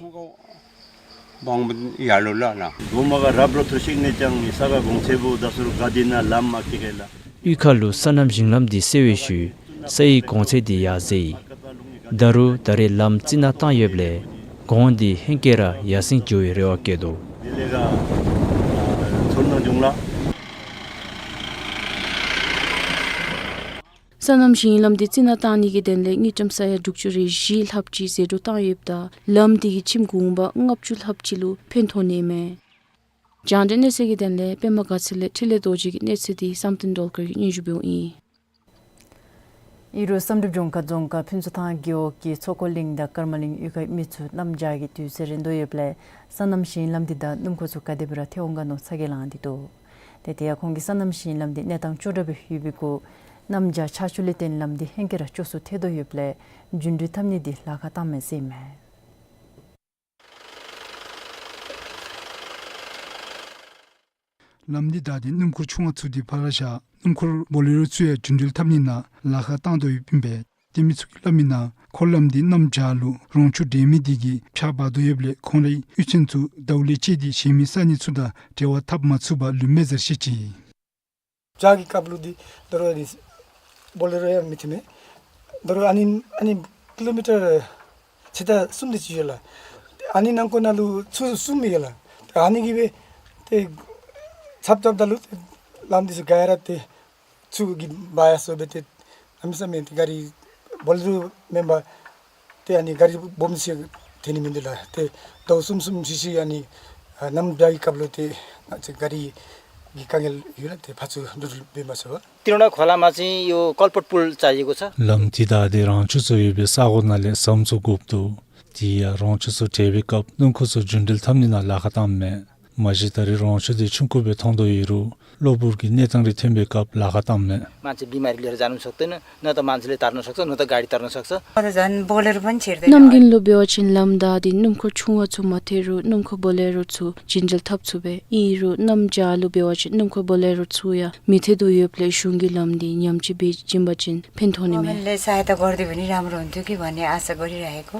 བང་ཡར་ལུ་ལ་ན། གོང་མ་ག་རབ་རོ་ཐུ་ཤིག་ནེ་ཅང་མི་ས་ག་གོང་ཚེ་བུ་ད་སུ་རུ་ག་དི་ན་ལམ་མ་ཀི་གེ་ལ། གཡུས་ཁ་ལུ་སོ་ནམ་ཞིང་ལམ་འདི་སེལ་བའི་ཤུལ་ས་ཡི་གོང་ཚད་འདི་ཡར་འཛེགས་ཡི། ད་རུང་ད་རེས་ལམ་རྩི་ནག་བཏང་ཡོདཔ་ལས་གོང་འདི་ཧེང་སྐལ་ར་ཡར་སེང་འགྱོ་བའི་རེ་བ་བསྐྱེད་དོ། དེ་ལས་ག་ཚོར་སྣང་བྱུང་ལ། སོ་ནམ་ཞིང་ལམ་འདི་རྩི་ནག་བཏང་ནི་གི་དོན་ལས་དངུལ་ཀྲམ་ས་ཡ་དྲུག་ཅུ་རེ་བཞི་ལྷགཔ་ཅིག་ཟད་འགྲོ་བཏང་ཡོདཔ་ད་ལམ་འདི་གིས་ཁྱིམ་གུང་པ་ལྔ་བཅུ་ལྷགཔ་ཅིག་ལུ་ཕན་ཐོགས་ནི་མས། རྒྱང་བསྒྲགས་གནས་ཚུལ་གྱི་དོན་ལས་པདྨ་དགའ་ཚལ་ལས་འཕྲིན་ལས་རྡོ་རྗེ་གི་གནས་ཚུལ་འདི་བསམ་གཏན་སྒྲོལ་དཀར་གྱིས་སྙན་ཞུ་འབདཝ་ཨིན། ཨི་རུ་བསམ་གྲུབ་ལྗོངས་མཁར་རྫོང་ཁག་ཕུན་ཚོགས་ཐང་རྒེད་འོག་གི་མཚོ་སྐོར་གླིང་དང་ཀརྨ་གླིང་གཡུས་ཁའི་མི་ཚུ་གནམ་བྱཱར་གྱི་དུས་ཚོད་རན་དོ་ཡོདཔ་ལས་སོ་ནམ་ཞིང་ལམ་འདི་དང་སྣུམ་འཁོར་ཚུ་ག་དེ་སྦེ་ར་ཐལ་འོང་ག་མནོ་ཚ་གྱང་ལང་སྟེ་འདུག། ཏེ་དེ་ཡང་ཁོང་གིས་སོ་ནམ་ཞིང་ལམ་འདི་གནས་སྟངས་ཅོག་འཐདཔ་སྦེ་ཡོད་པའི་གུ་གནམ་བྱཱར་ཆར་ཆུ་ལས་བརྟེན་ལམ་འདི་ཧེང་སྐལ་ར་སྐྱོ་སུ་ཐལ་དོ་ཡོདཔ་ལས་རྒྱུན་འགྲུལ་འཐབ་ནི་འདི་ལཱ་ཁག་བཏངམ་མས་ཟེར་ཨིན་མས། ལམ་འདི་བདའ་སྟེ་སྣུམ་འཁོར་ཆུང་བ་ཚུ་འདི་ཕར་བཞག་སྣུམ་འཁོར་བོ་ལེ་རོ་ཚུ་ཡང་རྒྱུན་འགྲུལ་འཐབ་ནི་ནང་ལཱ་ཁག་བཏང་དོ་ཡོདཔ་ཨིན་པས། ཏེ་མི་ཚུ་གིས་སླབ་མི་ནང་འཁོར་ལམ་འདི་གནམ་བྱཱར་ལུ་རོང་ཆུ་འདྲེས་མི་འདི་གིས་ཕྱགས་འབག་དོ་ཡོདཔ་ལས་ཁོང་རའི་གཡུས་ཚན་ཚུ་ཟླཝ་ལས་བཅད་དེ་གཞན་མི་ས་གནས་ཚུ་དང་འབྲེལ་བ་འཐབ་མ་ཚུགས་པར་ལུས་མས་ཟེར་བཤད་ཅི། བྱཱར་གྱི་སྐབས་ལུ་འདི་ད་རུང་ཨ་ནི་བོ་ལེ་རོ་ཡང་མི་ཐོན་མས། ད་རུང་ཨ་ནི་ཨ་ནི་ཀི་ལོ་མི་ཊར་ཕྱེད་དང་གསུམ་དེ་ཅིག་ཡོད་ལགས། ཨ་ནི་ནང་འཁོད་ནང་ལུ་ཆུ་གསུམ་ཡོད་ལགས། ཨ་ནི་གིས་སྦེ་ཏེ་ཚབ་ཚབ་ད་ལུ་ཏེ་ལམ་འདི་ཚུ་ག་ར་ཏེ་ཆུ་གིས་འབག་ཡར་སོང་སྦེ་ཏེ་གནམ་མེད་ས་མེད་ཏེ་ག་རི་བོ་ལེ་རོ་མེན་པར་ཏེ་ཨ་ནི་ག་རི་སྦོམ་ཅིག་ཐོན་ནི་མིན་འདུག་ལགས། ཏེ་ཟླཝ་གསུམ་གསུམ་བཞི་བཞི་ཨ་ནི་ཨ་གནམ་བྱཱར་གྱི་སྐབས་ལུ་ཏེ་ང་བཅས་ག་རི་གི་དཀའ་ངལ་ཡོད་ལགས། ཏེ་ཕར་ཚུར་འགྲུལ་འབད་མ་ཚུགས་པས། ལམ་འདི་བདའ་སྟེ་རོང་ཆུ་ཚུ་ཡོད་པའི་ས་གོ་ནང་ལས་ཟམ་བཙུགས་དགོཔ་འདུག། དེ་ཡང་རོང་ཆུ་ཚུ་འདྲེས་པའི་སྐབས་སྣུམ་འཁོར་ཚུ་རྒྱུན་འགྲུལ་འཐབ་ནི་ནང་ལཱ་ཁག་བཏངམ་མས། མ་གཞི་ད་རེས་རོང་ཆུ་འདི་ཆུང་ཀུ་སྦེ་མཐོང་དོ་ཡོད་རུང་གློ་བུར་གྱི་གནས་སྟངས་རེ་ཐོན་པའི་སྐབས་ལཱ་ཁག་བཏངམ་མས། मान्छे बिमारीले लिएर जान पनि सक्दैन, न त मान्छेले तार्न सक्छ, न त गाडी तार्न सक्छ। अझ झन् बोलेरो पनि छिर्दैन। གནམ་དགུན་ལུ་འབད་བ་ཅིན་ལམ་བདའ་སྟེ་སྣུམ་འཁོར་ཆུང་བ་ཚུ་མ་ཐལ་རུང་སྣུམ་འཁོར་བོ་ལེ་རོ་ཚུ་རྒྱུན་འགྲུལ་འཐབ་ཚུགས་པས། ཨིན་རུང་གནམ་བྱཱར་ལུ་འབད་བ་ཅིན་སྣུམ་འཁོར་བོ་ལེ་རོ་ཚུ་ཡང་མི་ཐལ་དོ་ཡོདཔ་ལས་གཞུང་གིས་ལམ་འདི་ཉམས་བཅོས་འབད་བྱིན་པ་ཅིན་ཕན་ཐོགས་ནི་མས། गभर्नमेन्टले सहायता गरिदियो भने राम्रो हुन्थ्यो कि भन्ने आशा गरिरहेको।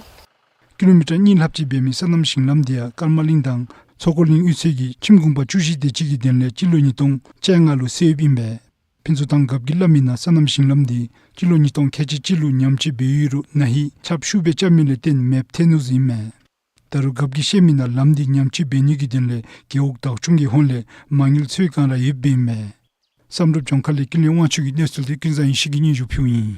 ཀི་ལོ་མི་ཊར་གཉིས་ལྷགཔ་ཅིག་འབད་མི་སོ་ནམ་ཞིང་ལམ་འདི་ཡང་ཀརྨ་གླིང་དང་མཚོ་སྐོར་གླིང་གཡུས་ཚན་གྱི་ཁྱིམ་གུང་པ་བཅུ་བཞི་དེ་ཅིག་གི་དོན་ལས་སྤྱི་ལོ་ཉིས་སྟོང་བཅོ་ལྔ་ལུ་སེལཝ་ཨིན་པས། ཕུན་ཚོགས་ཐང་རྒཔོ་གིས་སླབ་མི་ནང་སོ་ནམ་ཞིང་ལམ་འདི་སྤྱི་ལོ་ཉིས་སྟོང་ཁལ་གཅིག་གཅིག་ལུ་ཉམས་བཅོས་འབད་ཡོད་རུང་ན་ཧིང་ཆརཔ་ཤུགས་སྦེ་རྐྱབ་མི་ལས་བརྟེན་མེདཔ་ཐལ་ནུག་ཟེར་ཨིན་མས། ད་རུང་རྒཔོ་གིས་བཤད་མི་ནང་ལམ་འདི་ཉམས་བཅོས་འབད་ནི་གི་དོན་ལས་རྒེད་འོག་བདག་སྐྱོང་གི་ཧོངས་ལས་མ་དངུལ་འཚོལ་མཁན་ར་ཡོདཔ་ཨིན་མས། བསམ་གྲུབ་ལྗོངས་མཁར་ལས་ཀུན་ལེགས་དབང་ཕྱུག་གི་གནས་ཚུལ་འདི་ཀུན་བཟང་ཡེ་ཤེས་ཀྱིས་སྙན་ཞུ་ཕུལཝ་ཨིན།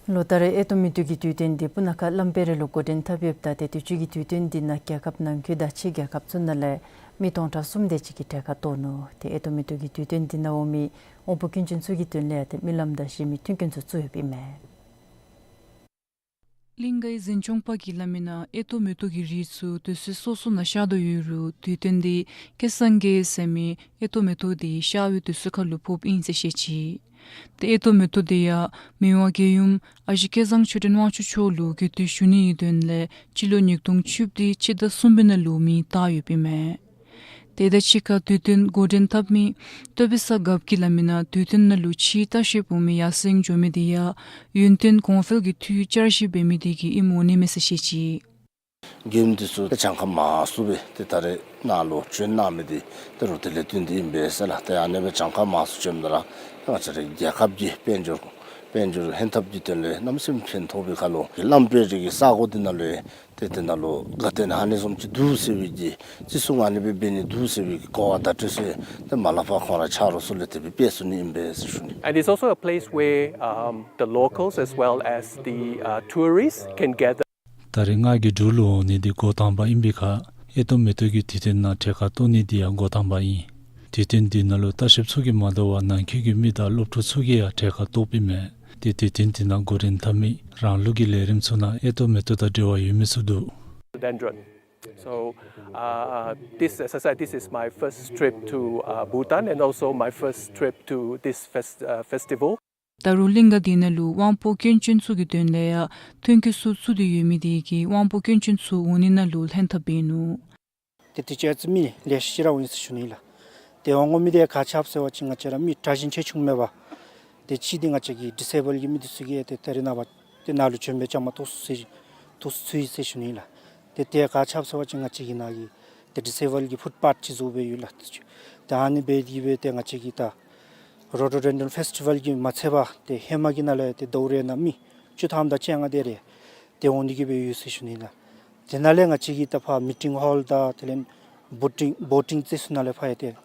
ལོ་ལྟར་ཨེ་ཏོག་མེ་ཏོག་གི་དུས་སྟོན་འདི་སྤུ་ན་ཁ་གླང་དཔལ་རི་ལུ་འགོ་འདྲེན་འཐབ་ཡོདཔ་ད་ཏེ་དུས་ཅི་གི་དུས་སྟོན་འདི་ནང་རྒྱལ་ཁབ་ནང་འཁོད་དང་ཕྱི་རྒྱལ་ཁབ་ཚུ་ནང་ལས་མི་སྟོང་ཕྲག་གསུམ་དེ་ཅིག་གིས་གྲལ་ཁར་གཏོགས་ནུག། ཏེ་ཨེ་ཏོག་མེ་ཏོག་གི་དུས་སྟོན་འདི་ནང་འོང་མི་དབང་པོ་སྐྱོན་ཅན་ཚུ་གི་དོན་ལས་ཡང་ཏེ་མི་ལམ་དང་གཞན་མི་མཐུན་རྐྱེན་ཚུ་བཙུགས་ཡོདཔ་ཨིན་མས། གླིང་གའི་འཛིན་སྐྱོང་པ་གིས་སླབ་མི་ནང་ཨེ་ཏོག་མེ་ཏོག་གི་རིགས་ཚུ་དུས་ཚོད་སོ་སོ་ནང་ཤར་དོ་ཡོད་རུང་དུས་སྟོན་འདི་ཁ་སང་དགེ་ཟེར་མི་ཨེ་ཏོག་མེ་ཏོག་འདི་ཤར་བའི་དུས་ཚོད་ཁར་ལུ་ཕོགཔ་ཨིན་ཟེར་བཤད་ཅི། ཏེ་ཨེ་ཏོག་མེ་ཏོག་འདི་ཡང་མི་དབང་རྒྱལ་ཡུམ་ཨ་ཞེ་སྐལ་བཟང་ཆོས་སྒྲོན་དབང་ཕྱུག་མཆོག་ལུ་གུས་བཏུད་ཞུ་ནི་གི་དོན་ལས་སྤྱི་ལོ་ཉིས་སྟོང་བཅུ་བདུན་ཕྱི་ཟླ་གསུམ་པའི་ནང་ལུ་མེ་བཏགས་ཡོདཔ་ཨིན་མས། དེ་དང་གཅིག་ཁར་དུས་སྟོན་འགོ་འདྲེན་འཐབ་མི་སྟོད་པ་སར་རྒཔོ་གིས་སླབ་མི་ནང་དུས་སྟོན་ནང་ལུ་ཕྱིའི་ལྟ་བཤལཔ་འོང་མི་ཡར་སེང་འགྱོ་མི་འདི་ཡང་ཡུན་བརྟན་གོང་འཕེལ་གྱི་འཐུས་བསྐྱར་ཞིབ་འབད་མི་འདི་གིས་ཨིནམ་འོང་ནི་མས་ཟེར་བཤད་ཅི། རྒྱལ་ཡུམ་འདི་ཚུ་གྱངས་ཁ་མང་སུ་སྦེ་ཏེ་ད་རེས་ནཱ་ལུ་བྱོན་གནང་མི་འདི་ཏེ་རུང་དེ་ལས་བརྟེན་ཏེ་ཨིན་པས་ཟེར་ལགས། ཏེ་ཨ་ནེ་སྦེ་གྱངས་ཁ་མང་སུ་བྱོནམ་ད་ར་ཏེ་ང་བཅས་རའི་རྒྱལ་ཁབ་ཀྱི་དཔལ་འབྱོར་དཔལ་འབྱོར་ཧན་ཐབས་ཀྱི་དོན་ལས་གནམ་མེད་ས་མེད་ཕན་ཐོགས་པའི་ཁར་ལུ་གླང་དཔལ་རི་གི་ས་གོ་འདི་ནང་ལུ་ཏེ་དེ་ནང་ལུ་དགའ་སྟོན་ཨ་ནི་བཟུམ་ཅིག་འདུག་ཟེར་བའི་གི་བརྩི་སྲུང་ཨ་ནི་སྦེ་འབད་ནི་འདུག་ཟེར་བའི་གི་གོ་བ་བརྡ་སྤྲོད་ཚུ་ཏེ་མ་ལ་ཕར་ཁོང་ར་ཆ་རོགས་ཚུ་ལས་དེ་སྦེ་སྤེལ་ཚུགས་ནི་ཨིན་པས་ཟེར་ཞུ་ནི། And it's also a place where, um, the locals as well as the, uh, tourists can gather. ད་རེས་རྔ་རྒྱལ་འབྲུག་ལུ་འོང་ནི་འདི་འགོ་དང་པ་ཨིན་པའི་ཁར་ཨེ་ཏོག་མེ་ཏོག་གི་དུས་སྟོན་ནང་གྲལ་ཁར་གཏོགས་ནི་འདི་ཡང་འགོ་དང་པ་ཨིན། དུས་སྟོན་འདི་ནང་ལུ་ལྟ་བཤལཔ་ཚུ་གིས་མ་དོ་བར་ནང་འཁོད་ཀྱི་མི་དང་སློབ་ཕྲུག་ཚུ་གིས་ཡང་གྲལ་ཁར་གཏོགསཔ་ཨིན་མས། ཏེ་དུས་སྟོན་འདི་ནང་འགོ་འདྲེན་འཐབ་མི་རང་ལུགས་ཀྱི་ལས་རིམ་ཚུ་ནང་ཨེ་ཏོག་མེ་ཏོག་དང་འབྲེལ་བ་ཡོད་མི་ཚུ་འདུག། Dendron. So, uh, this, as I said, this is my first trip to, uh, Bhutan and also my first trip to this fest-, uh, festival. ད་རུང་གླིང་ག་དེ་ནང་ལུ་དབང་པོ་སྐྱོན་ཅན་ཚུ་གི་དོན་ལས་ཡང་ཐོན་སྐྱེད་ཚུ་བཙུགས་ཏེ་ཡོད་མི་དེ་གིས་དབང་པོ་སྐྱོན་ཅན་ཚུ་འོང་ནི་ནང་ལུ་ལྷན་ཐབས་འབད་ནུག། ཏེ་དུས་ཅི་ཨ་ཙི་མི་ལེ་ཤ་ཅིག་ར་འོང་ཡི་ཟེར་ཞུ་ནི་ཨིན་ལགས། ཏེ་འོང་དགོ་མི་དེ་ག་ཅི་འབད་ཟེར་བ་ཅིན་ང་བཅས་ར་མི་དྲག་ཞན་ཆེ་ཆུང་མེད་པར་ཏེ་གཅིག་འདི་ང་བཅས་ཀྱི་ཌིས་ཨེ་བཱལཌ་གྱི་མི་འདི་ཚུ་གིས་ཏེ་ད་རེས་ནངས་པ་ཏེ་ནཱ་ལུ་བྱོན་སྦེ་བཅའ་མར་གཏོགས་ཚུགས་གཏོགས་ཚུགས་ཡི་ཟེར་ཞུ་ནི་ཨིན་ལགས། ཏེ་དེ་ག་ཅི་འབད་ཟེར་བ་ཅིན་ང་བཅས་ཀྱི་ནཱ་གི་ཏེ་ཌིས་ཨེ་བཱལཌ་གྱི་ཕུཊ་པཱཐ་ཅིག་བཟོ་སྦེ་ཡོད་ལགས། ཏེ་ཨ་ནི་འབད་དེ་སྦེ་ཏེ་ང་བཅས་ཀྱི་ད་རོ་ཌོ་ཌེན་ཌྲོན་ཕེསི་ཊི་ཝཱལ་གྱིས་མ་ཚད་པར་ཏེ་ཧེ་མ་གི་ནང་ལས་ཏེ་ཟླཝ་རེ་ནང་མི་བཅུ་ཐམ་དང་བཅོ་ལྔ་དེ་རེ་ཏེ་འོང་ནི་གི་སྦེ་ཡོད་ཟེར་ཞུ་ནི་ཨིན་ལགས། དེ་ནང་ལས་ང་བཅས་ཀྱི་ད་ཕར་མི་ཊིང་ཧོལ་དང་དེ་ལས་བོ་ཊིང་བོ་ཊིང་རྩེ་ཚུ་ནང་ལས་ཕར་ཡང་ཏེ་ང་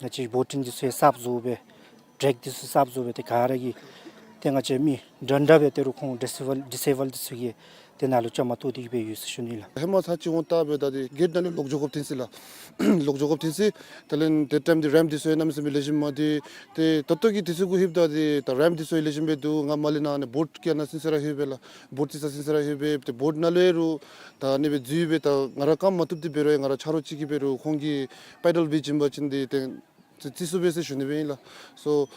བཅས་བོ་ཊིང་འདི་ཚུ་ཡང་གསརཔ་བཟོ་སྦེ་ཊེརེཀ་འདི་ཚུ་གསརཔ་བཟོ་སྦེ་ཏེ་ག་ར་གིས་ཏེ་ང་བཅས་མི་འདྲན་འདྲ་སྦེ་ཏེ་རུང་ཁོང་ཌིས་ཨེ་བཱལཌ་ཌིས་ཨེ་བཱལཌ་འདི་ཚུ་གིས་ཏེ་ནཱ་ལུ་བཅའ་མར་གཏོགས་ཏེ་གི་སྦེ་ཡོད་ཟེར་ཞུ་ནི་ཨིན་ལགས། ཧེ་མ་ཚར་གཅིག་འོང་བལྟ་སྦེ་ད་ཏེ་གེཊ་ནང་ལས་ལོག་འགྱོ་དགོཔ་ཐོན་ཅི་ལགས། ལོག་འགྱོ་དགོཔ་ཐོན་ཅི། དེ་ལས་དེ་ཊའིམ་འདི་རེམཔ་འདི་ཚུ་ཡང་གནམ་མེད་ས་མེད་ལེགས་ཤོམ་མ་འདུག། ཏེ་ད་ལྟོ་གི་དུས་ཚོད་གུ་ལྷོདཔ་ད་ཏེ་ད་རེམཔ་འདི་ཚུ་ཡང་ལེགས་ཤོམ་སྦེ་འདུག། ང་མར་ལས་ནཱ་ཨ་ནི་བོཊ་བཀལ་ནི་ཚུན་ཚོད་ར་ལྷོད་པས་ལགས། བོཊ་བཀལ་ས་ཚུན་ཚོད་ར་ལྷོད་པས། ཏེ་བོཊ་ནང་ལུ་ཡང་རུང་ད་ཨ་ནི་སྦེ་འཛུལ་སྦེ་ད་ང་ར་རྐངམ་མ་བཏུབ་སྟེ་འབད་རུང་ཡང་ང་ར་ཆ་རོགས་ཅིག་གིས་འབད་རུང་ཁོང་གིས་པེ་ཌཱལ་འབད་བྱིན་པ་ཅིན་ཏེ་ཏེ་བརྩི་ཚུགས་པས་ཟེར་ཞུ་ནི་སྦེ་ཨིན་ལགས། སོ་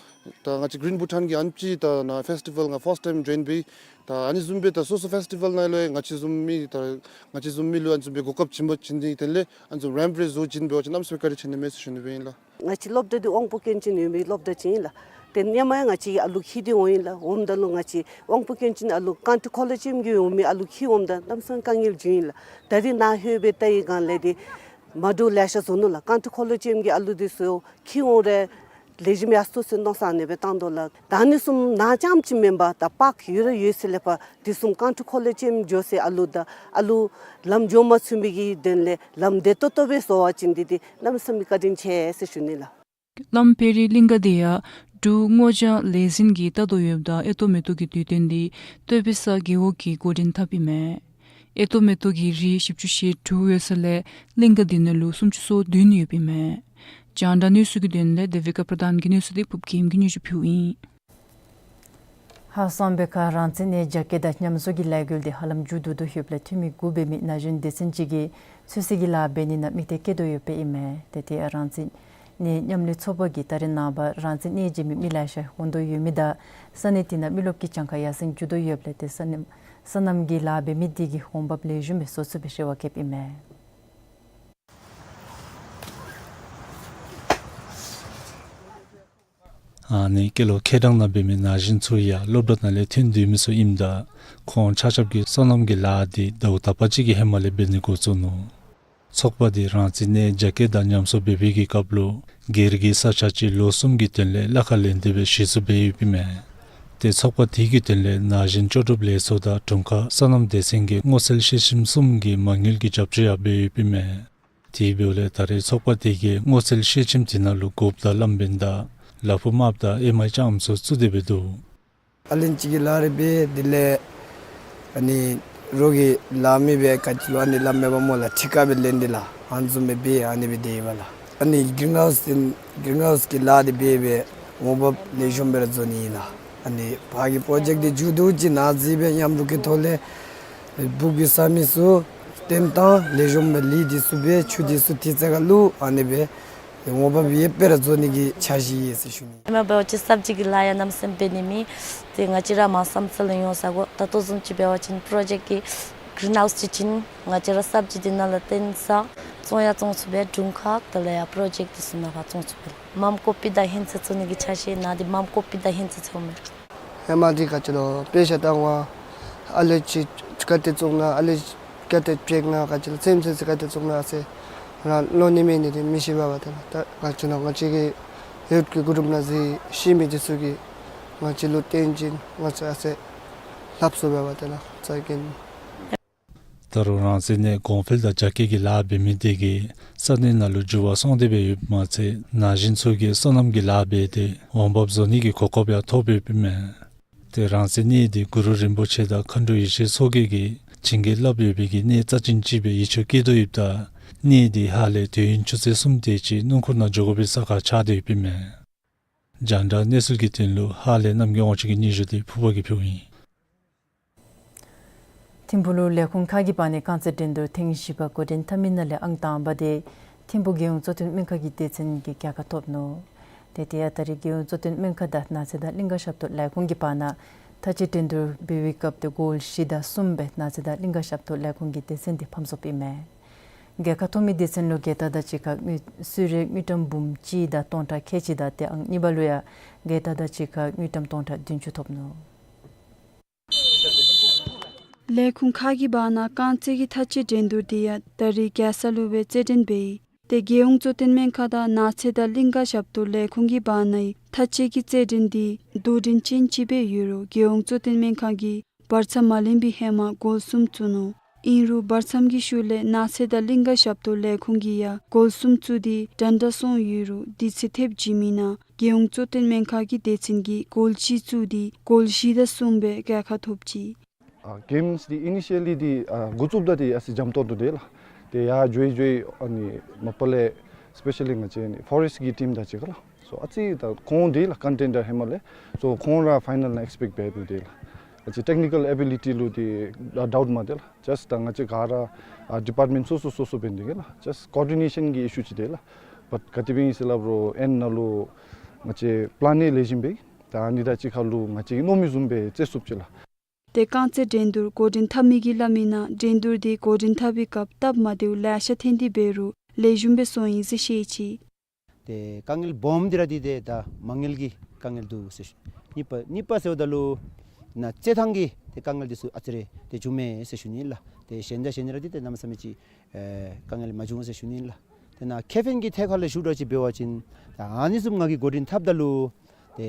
ད་ང་བཅས་གི་རིན་བྷུ་ཊཱན་གྱི་ཨ་ནེམ་ཅིག་ད་ནཱ་ཕེསི་ཊི་ཝཱལ་ནང་ཕརསཊ་ཊའིམ་ཇོའིན་འབད་ཡི། ད་ཨ་ནི་བཟུམ་སྦེ་ད་སོ་སོ་ཕེསི་ཊི་ཝཱལ་ནང་ལུ་ཡང་ང་བཅས་བཟུམ་མི་ད་ང་བཅས་བཟུམ་མི་ལུ་ཨ་ནི་བཟུམ་སྦེ་གོ་སྐབས་བྱིན་པ་ཅིན་ཏེ་དེ་ལས་ཨ་ནི་བཟུམ་རེམཔ་རེ་བཟོ་བྱིན་འབད་བ་ཅིན་གནམ་མེད་ས་མེད་བཀའ་དྲིན་ཆེ་ནི་མས་ཟེར་ཞུ་ནི་སྦེ་ཨིན་ལགས། ང་བཅས་སློབ་གྲྭ་འདི་དབང་པོ་སྐྱོན་ཅན་ཡོད་མི་སློབ་གྲྭ་ཅིག་ཨིན་ལགས། ཏེ་ཧེ་མ་ཡང་ང་བཅས་ཀྱི་ཨ་ལུ་འཁྱིད་དེ་འོང་ཡི་ལགས། འོངམ་ད་ལུ་ང་བཅས་དབང་པོ་སྐྱོན་ཅན་ཨ་ལུ་རྐང་ཁྲི་འཁོར་ལོ་ཅན་གྱི་འོང་མི་ཨ་ལུ་འཁྱིད་འོངམ་ད་གནམ་མེད་ས་མེད་དཀའ་ངལ་བྱུང་ཡི་ལགས། ད་རེས་ནཱ་ལྷོད་སྦེ་བལྟ་བའི་སྒང་ལས་ཏེ་མ་འདྲཝ་ལེ་ཤ་བཟོ་ནུག་ལགས། རྐང་ཁྲི་འཁོར་ལོ་ཅན་གྱི་ཨ་ལུ་འདི་ཚུ་འཁྱིད་འོང་རུང་ལེགས་ཤོམ་ཡར་སོང་ཟེར་མནོ་བསམ་ཨ་ནི་སྦེ་བཏང་དོ་ལགས། ད་ཨ་ནི་བཟུམ་ནཱ་རྐྱངམ་ཅིག་མེན་པར་ད་པཱརཀ་ཡོད་ར་ཡོད་ས་ལས་ཕར་དེ་བཟུམ་རྐང་ཁྲི་འཁོར་ལོ་ཅན་འགྱོ་སའི་ཨ་ལུ་དང་ཨ་ལུ་ལམ་འགྱོ་མ་ཚུགས་མི་གི་དོན་ལས་ལམ་བདེ་ཏོག་ཏོ་སྦེ་བཟོ་བ་ཅིན་འདི་འདི་གནམ་མེད་ས་མེད་བཀའ་དྲིན་ཆེ་ཟེར་ཞུ་ནི་ལགས། བླམ་དཔལ་རི་གླིང་ག་དེ་ཡང་འབྲུག་སྔོ་ལྗང་ལས་འཛིན་གྱིས་བལྟ་དོ་ཡོདཔ་ད་ཨེ་ཏོག་མེ་ཏོག་གི་དུས་སྟོན་འདི་སྟོད་པ་སངས་རྒྱས་ཀྱི་འགོ་འདྲེན་འཐབ་ཨིན་མས། ཨེ་ཏོག་མེ་ཏོག་གི་རིགས་བཞི་བཅུ་ཞེ་དྲུག་ཡོད་ས་ལས་གླིང་ག་དེ་ནང་ལུ་སུམ་ཅུ་སོ་བདུན་ཡོདཔ་ཨིན་མས། རྒྱང་བསྒྲགས་གནས་ཚུལ་གྱི་དོན་ལས་དེ་བི་ཀ་པྲ་དྷཱན་གྱི་གནས་ཚུལ་འདི་ཕུབ་རྒྱལམ་གྱིས་སྙན་ཞུ་ཕུལཝ་ཨིན། ཧཱ་གསང་སྦས་ཁ་རང་བཙན་གནས་རྒྱ་སྐྱེད་དང་ཉམས་གསོ་གི་ལས་འགུལ་འདི་ཧ་ལམ་མཇུག་བསྡུ་དོ་ཡོདཔ་ལས་འཐུས་མི་དགུ་འབད་མི་ན་གཞོན་སྡེ་ཚན་ཅིག་གིས་ཚོད་བསྲེ་གི་ལཱ་འབད་ནི་ནང་དམིགས་གཏད་བསྐྱེད་དོ་ཡོདཔ་ཨིན་མས། ཏེ་དེ་ཡང་རང་བཙན་གནས་མཉམ་ལས་ཚོགས་པ་གིས་ད་རེས་ནངས་པ་རང་བཙན་གནས་མཇལ་མི་མི་ལེ་ཤ་འོང་དོ་ཡོད་མི་དང་ས་གནས་དེ་ནང་མི་རློབས་ཀྱི་གྱངས་ཁ་ཡར་སེང་འགྱོ་དོ་ཡོདཔ་ལས་ཏེ་སོ་ནམ་སོ་ནམ་གྱི་ལཱ་འབད་མི་དེ་གིས་འོང་འབབ་ལེགས་ཤོམ་སྦེ་བཟོ་ཚུགས་པའི་རེ་བ་བསྐྱེདཔ་ཨིན་མས། ཨ་ནི་སྐྱེས་ལོ་ཁལ་གྲངས་ནང་འབད་མི་ན་གཞོན་ཚུ་ཡང་སློབ་གྲྭ་ནང་ལས་ཐོན་སྡོད་མི་ཚུ་ཨིནམ་ད་ཁོང་ཆ་ཁྱབ་ཀྱིས་སོ་ནམ་གྱི་ལཱ་འདི་ཟླཝ་དག་པ་ཅིག་གི་ཧེ་མ་ལས་འབད་ནི་འགོ་བཙུགས་ནུག། ཚོགས་པ་འདི་རང་བཙན་གནས་རྒྱ་སྐྱེད་དང་ཉམས་གསོ་འབད་བའི་གི་སྐབས་ལུ་སྒེར་གྱི་ས་ཆ་ཅིག་ལོ་གསུམ་གྱི་དོན་ལས་གླ་ཁར་ལེན་ཏེ་སྦེ་གཞི་བཙུགས་འབད་ཡོདཔ་ཨིན་མས། ཏེ་ཚོགས་པ་དེ་གི་དོན་ལས་ན་གཞོན་ལྕོགས་གྲུབ་ལས་ཚོགས་དང་དྲུང་ཁག་སོ་ནམ་སྡེ་ཚན་གྱི་སྔོ་ཚལ་ཤེལ་ཆེམས་གསུམ་གྱིས་མ་དངུལ་གྱི་རྒྱབ་སྐྱོར་ཡང་འབད་ཡོདཔ་ཨིན་མས། དེ་འབདཝ་ལས་ད་རེས་ཚོགས་པ་དེ་གིས་སྔོ་ཚལ་ཤེལ་ཆེམས་དེ་ནང་ལུ་གོཔ་དང་གླངམོ་བན་དང་ལ་ཕུག་དམརཔོ་དང་ཨེ་མའི་ལྕངམ་ཚུ་བཙུགས་ཏེ་སྦེ་འདུག། ཨ་ལན་ཅིག་གིས་ལཱ་རེ་འབད་དེ་ལས་ཨ་ནི་རོགས་ཀྱིས་ལཱ་མི་སྦེ་ག་ཅི་ལུ་ཨ་ནི་ལཱ་མེད་པར་སྨོ་ལགས། ཁྲི་ཀ་སྦེ་ལེན་ཏེ་ལགས། ཨ་ནི་བཟུམ་སྦེ་འབད་ཨ་ནི་སྦེ་སྡོད་ཡི་པ་ལགས། ཨ་ནི་གིརིན་ཧའུསི་ཨིན་གིརིན་ཧའུསི་གི་ལཱ་འདི་འབད་སྦེ་འོང་འབབ་ལེགས་ཤོམ་སྦེ་ར་བཟོ་ནི་ཨིན་ལགས། ཨ་ནི་ཕར་གྱི་པྲོ་ཇེཀཊ་འདི་མཇུག་བསྡུ་ཅིག་ནཱ་འཛུལ་སྦེ་མཉམ་རུབ་ཀྱི་ཐོག་ལས་སྦུག་གི་ས་མིག་ཚུ་བཏོན་བཏང་ལེགས་ཤོམ་སྦེ་ལུད་འདི་ཚུ་སྦེ་ཆུ་འདི་ཚུ་དུས་ཚོད་ཁར་བླུག། ཨ་ནི་སྦེ་འོང་འབབ་ཡོད་པའི་ར་བཟོ་ནི་གི་འཆར་གཞི་ཡོད་ཟེར་ཞུ་ནི། ཧེ་མ་འབད་བ་ཅིན་སབ་ཇི་གི་ལཱ་ཡང་གནམ་མེད་ས་མེད་འབད་ནི་མེད། ཏེ་ང་བཅས་ར་མར་བསམ་ཚུལ་ཡོད་ཟེར་གོ། ད་ལྟོ་བཟུམ་ཅིག་འབད་བ་ཅིན་པྲོ་ཇེཀཊ་ཀྱི་གིརིན་ཧའུསི་ཅིག་བྱིན། ང་བཅས་ར་སབ་ཇི་འདི་ནང་ལུ་བཏོན་ས་བཙོང་ཡང་བཙོང་ཚུགས་པས། དྲུང་ཁག་དེ་ལས་ཡང་པྲོ་ཇེཀཊ་འདི་ཚུ་ནང་ཕར་བཙོང་ཚུགས་པས། མམ་ཀོ་པི་དང་ཧིང་ཚད་བཙོང་ནི་གི་འཆར་གཞི་ནཱ་འདི་མམ་ཀོ་པི་དང་ཧིང་ཚད་བཙོང་མས། ཧེ་མ་འདི་ག་ཅི་ལོ་དཔེ་ཆ་ལྟ་བ་ཨ་ལེ་ཅིག་ག་ཏེ་བཙོང་ན་ཨ་ལེ་ག་ཏེ་བྱེག་ན་ག་ཅི་ལོ་ཚེམ་ཚེམ་ཅིག་ག་ཏེ་བཙོང་ན་ཨ་ཟེར་རང་ལོ་ནི་མེད་ནི་འདི་མི་ཤེས་པས་པ་ཏེ་ལགས། ད་ག་ཅི་ལོ་ང་བཅས་ཀྱི་ཡུཐ་ཀྱི་གུ་རུབ་ནང་འཛུལ་ཤེས་མི་འདི་ཚུ་གིས་ང་བཅས་ལུ་སྟོན་བྱིན་ང་བཅས་ཨ་ཟེར་ལྷབ་ཚུགས་པས་པ་ཏེ་ལགས། ཙ་གིན། ད་རུང་རང་བཙན་གནས་གོང་འཕེལ་དང་རྒྱ་སྐྱེད་ཀྱི་ལཱ་འབད་མི་དེ་གིས་ས་གནས་ནང་ལུ་འགྱུར་བ་སོང་སྟེ་སྦེ་ཡོདཔ་མ་ཚད་ན་གཞོན་ཚུ་གིས་སོ་ནམ་གྱི་ལཱ་འབད་དེ་འོང་འབབ་བཟོ་ནི་གི་གོ་སྐབས་ཡང་ཐོབ་ཡོདཔ་ཨིན་མས། ཏེ་རང་བཙན་གནས་འདི་གུ་རུ་རིན་པོ་ཆེ་དང་མཁའ་འགྲོ་ཡེ་ཤེས་མཚོ་རྒྱལ་གྱིས་བྱིན་གྱིས་བརླབས་ཡོད་པའི་གི་གནས་རྩ་ཅན་ཅིག་སྦེ་ཡིད་ཆེས་བསྐྱེད་དོ་ཡོདཔ་ད་གནས་འདི་ཧཱ་ལས་དུས་ཡུན་ཆུ་ཚོད་གསུམ་དེ་ཅིག་སྣུམ་འཁོར་ནང་འགྱོ་དགོ་པའི་ས་ཁར་ཆགས་ཏེ་ཡོདཔ་ཨིན་མས། རྒྱང་བསྒྲགས་གནས་ཚུལ་གྱི་དོན་ལུ་ཧཱ་ལས་རྣམ་རྒྱལ་དབང་ཕྱུག་གི་སྙན་ཞུ་འདི་ཕུརཔ་གིས་ཕུལཝ་ཨིན། ཐིམ་ཕུག་ལུ་ལས་ཁུངས་ཁག་གི་བར་ནས་རྐང་རྩེད་འགྲན་བསྡུར་ཐེངས་བཞི་པ་འགོ་འདྲེན་འཐབ་མི་ནང་ལས་ཨང་དང་པ་དེ་ཐིམ་ཕུག་རྒྱལ་ཡོངས་གཙོ་བསྟེན་སྨན་ཁང་གི་སྡེ་ཚན་གྱིས་རྒྱལ་ཁ་ཐོབ་ནུག། ཏེ་དེ་ཡང་ད་རིས་རྒྱལ་ཡོངས་གཙོ་བསྟེན་སྨན་ཁང་དང་ནགས་ཚལ་དང་གླིང་ཀ་ཞབས་ཏོག་ལས་ཁུངས་ཀྱི་བར་ན་མཐའ་དཔྱད་འགྲན་བསྡུར་འབད་བའི་སྐབས་ཏེ་གོལ་བཞི་དང་གསུམ་སྦེ་ནགས་ཚལ་དང་གླིང་ཀ་ཞབས་ཏོག་ལས་ཁུངས་ཀྱི་སྡེ་ཚན་འདི་ཕམ་སོཔ་ཨིན་མས། རྒྱལ་ཁ་ཐོབ་མི་སྡེ་ཚན་ལུ་རྒྱལ་རྟགས་དང་གཅིག་ཁར་དངུལ་གསོལ་རས་དངུལ་ཀྲམ་འབུམ་གཅིག་དང་སྟོང་ཕྲག་ཁལ་གཅིག་དང་ཏེ་ཨང་གཉིས་པ་ལུ་ཡང་རྒྱལ་རྟགས་དང་གཅིག་ཁར་དངུལ་ཀྲམ་སྟོང་ཕྲག་བདུན་ཅུ་ཐོབ་ནུག། ལས་ཁུངས་ཁག་གི་བར་ན་རྐང་རྩེད་ཀྱི་མཐའ་དཔྱད་འགྲན་བསྡུར་འདི་ཡང་ད་རིས་རྒྱལ་ས་ལུ་སྦེ་རྩེད་འགྲན་འབད་ཡི། ཏེ་རྒྱལ་ཡོངས་གཙོ་བསྟེན་སྨན་ཁང་དང་ནགས་ཚལ་དང་གླིང་ཀ་ཞབས་ཏོག་ལས་ཁུངས་ཀྱི་བར་ནའི་མཐའ་དཔྱད་ཀྱི་རྩེད་འགྲན་འདི་དོ་འགྲན་ཅན་ཅིག་སྦེ་ཡོད་རུང་རྒྱལ་ཡོངས་གཙོ་བསྟེན་སྨན་ཁང་གིས་བར་མཚམས་མ་ལེན་པའི་ཧེ་མ་གོལ་གསུམ་བཙུགས་ནུག། ཨིན་རུང་བར་མཚམས་ཀྱི་ཤུལ་ལས་ནགས་ཚལ་དང་གླིང་ཀ་ཞབས་ཏོག་ལས་ཁུངས་ཀྱིས་ཡང་གོལ་གསུམ་བཙུགས་ཏེ་འགྲན་ཟླ་སོང་ཡོད་རུང་དུས་ཚོད་ཐེབས་བྱིན་མི་ནང་རྒྱལ་ཡོངས་གཙོ་བསྟེན་སྨན་ཁང་གི་སྡེ་ཚན་གྱིས་གོལ་གཅིག་བཙུགས་ཏེ་གོལ་བཞི་དང་གསུམ་སྦེ་རྒྱལ་ཁ་ཐོབ་ཅི། ཨ་གེམསི་འདི་ཨི་ནི་ཤལ་ལི་འདི་ཨ་འགོ་བཙུགསཔ་ད་འདི་ཨ་ཙི་འཇམ་ཏོང་ཏོ་འདུག་ལགས། ཏེ་ཡར་འགྱོ་ཡི་འགྱོ་ཡི་ཨ་ནི་མ་པ་ལས་སི་པེ་ཤལ་ལི་ང་བཅས་ནི་ཕོ་རེསཊ་ཀྱི་ཊིམ་དང་གཅིག་ཁར་ལགས། སོ་ཨ་ཙི་ད་ཁོང་འདི་ལགས་ཀོན་ཊེན་ཌར་ཧེ་མ་ལས། སོ་ཁོང་ར་ཕའི་ནལ་ནང་ཨེགསི་པེཀཊ་འབད་འདུག་འདི་ལགས། ཨ་ཙི་ཊེག་ནི་ཀལ་ཨེ་བི་ལི་ཊི་ལུ་འདི་ཌའུཊ་མ་འདུག་ལགས། ཇཱསཊ་ད་ང་བཅས་ག་ར་ཨ་ཌི་པཱརཊ་མེནཊ་སོ་སོ་སོ་སོ་འབད་ནི་འདུག་ལགས། ཇཱསཊ་ཀོ་ཨོར་ཌི་ནེ་ཤཱན་གྱི་ཨི་ཤུ་ཅིག་འདུག་ལགས། བཊ་ག་དེ་སྦེ་ཨིན་ཟེར་སླབ་རུང་ཨེནཌ་ནང་ལུ་ང་བཅས་པི་ལཱན་ཡང་ལེགས་ཤོམ་སྦེ་ད་ཨ་ནི་དང་གཅིག་ཁར་ལུ་ང་བཅས་མནོ་མི་བཟུམ་སྦེ་རྩེད་ཚུགསཔ་ཅིག་ལགས། ཏེ་རྐང་རྩེད་འགྲན་བསྡུར་འགོ་འདྲེན་འཐབ་མི་གིས་སླབ་མི་ནང་འགྲན་བསྡུར་འདི་འགོ་འདྲེན་འཐབ་པའི་སྐབས་སྟབས་མ་བདེཝ་ལེ་ཤ་ཐོན་ཏེ་འབད་རུང་ལེགས་ཤོམ་སྦེ་སོང་ཡི་ཟེར་བཤད་ཅི། ཏེ་དཀའ་ངལ་སྦོམ་འདི་ར་འདི་ཏེ་ད་མ་དངུལ་གྱི་དཀའ་ངལ་འདུག་ཟེར་ཞུ། གཉིས་པ་གཉིས་པ་ཟེརཝ་ད་ལུ་ནཱ་རྩེད་ཐངས་ཀྱི་ཏེ་དཀའ་ངལ་འདི་ཚུ་ཨ་ཙི་རེ་ཏེ་བྱུངམ་མས་ཟེར་ཞུ་ནི་ལགས། ཏེ་གཞན་དང་གཞན་ར་འདི་ཏེ་གནམ་མེད་ས་མེད་ཅིག་ཨེ་དཀའ་ངལ་མ་བྱུང་ཟེར་ཞུ་ནི་ལགས། ཏེ་ནཱ་ཁེ་ཕན་གྱི་ཐད་ཁར་ལས་ཞུ་འདྲཝ་ཅིག་འབད་བ་ཅིན་ད་ཨ་ནི་བཟུམ་ང་གིས་འགོ་འདྲེན་འཐབ་ད་ལུ་ཏེ་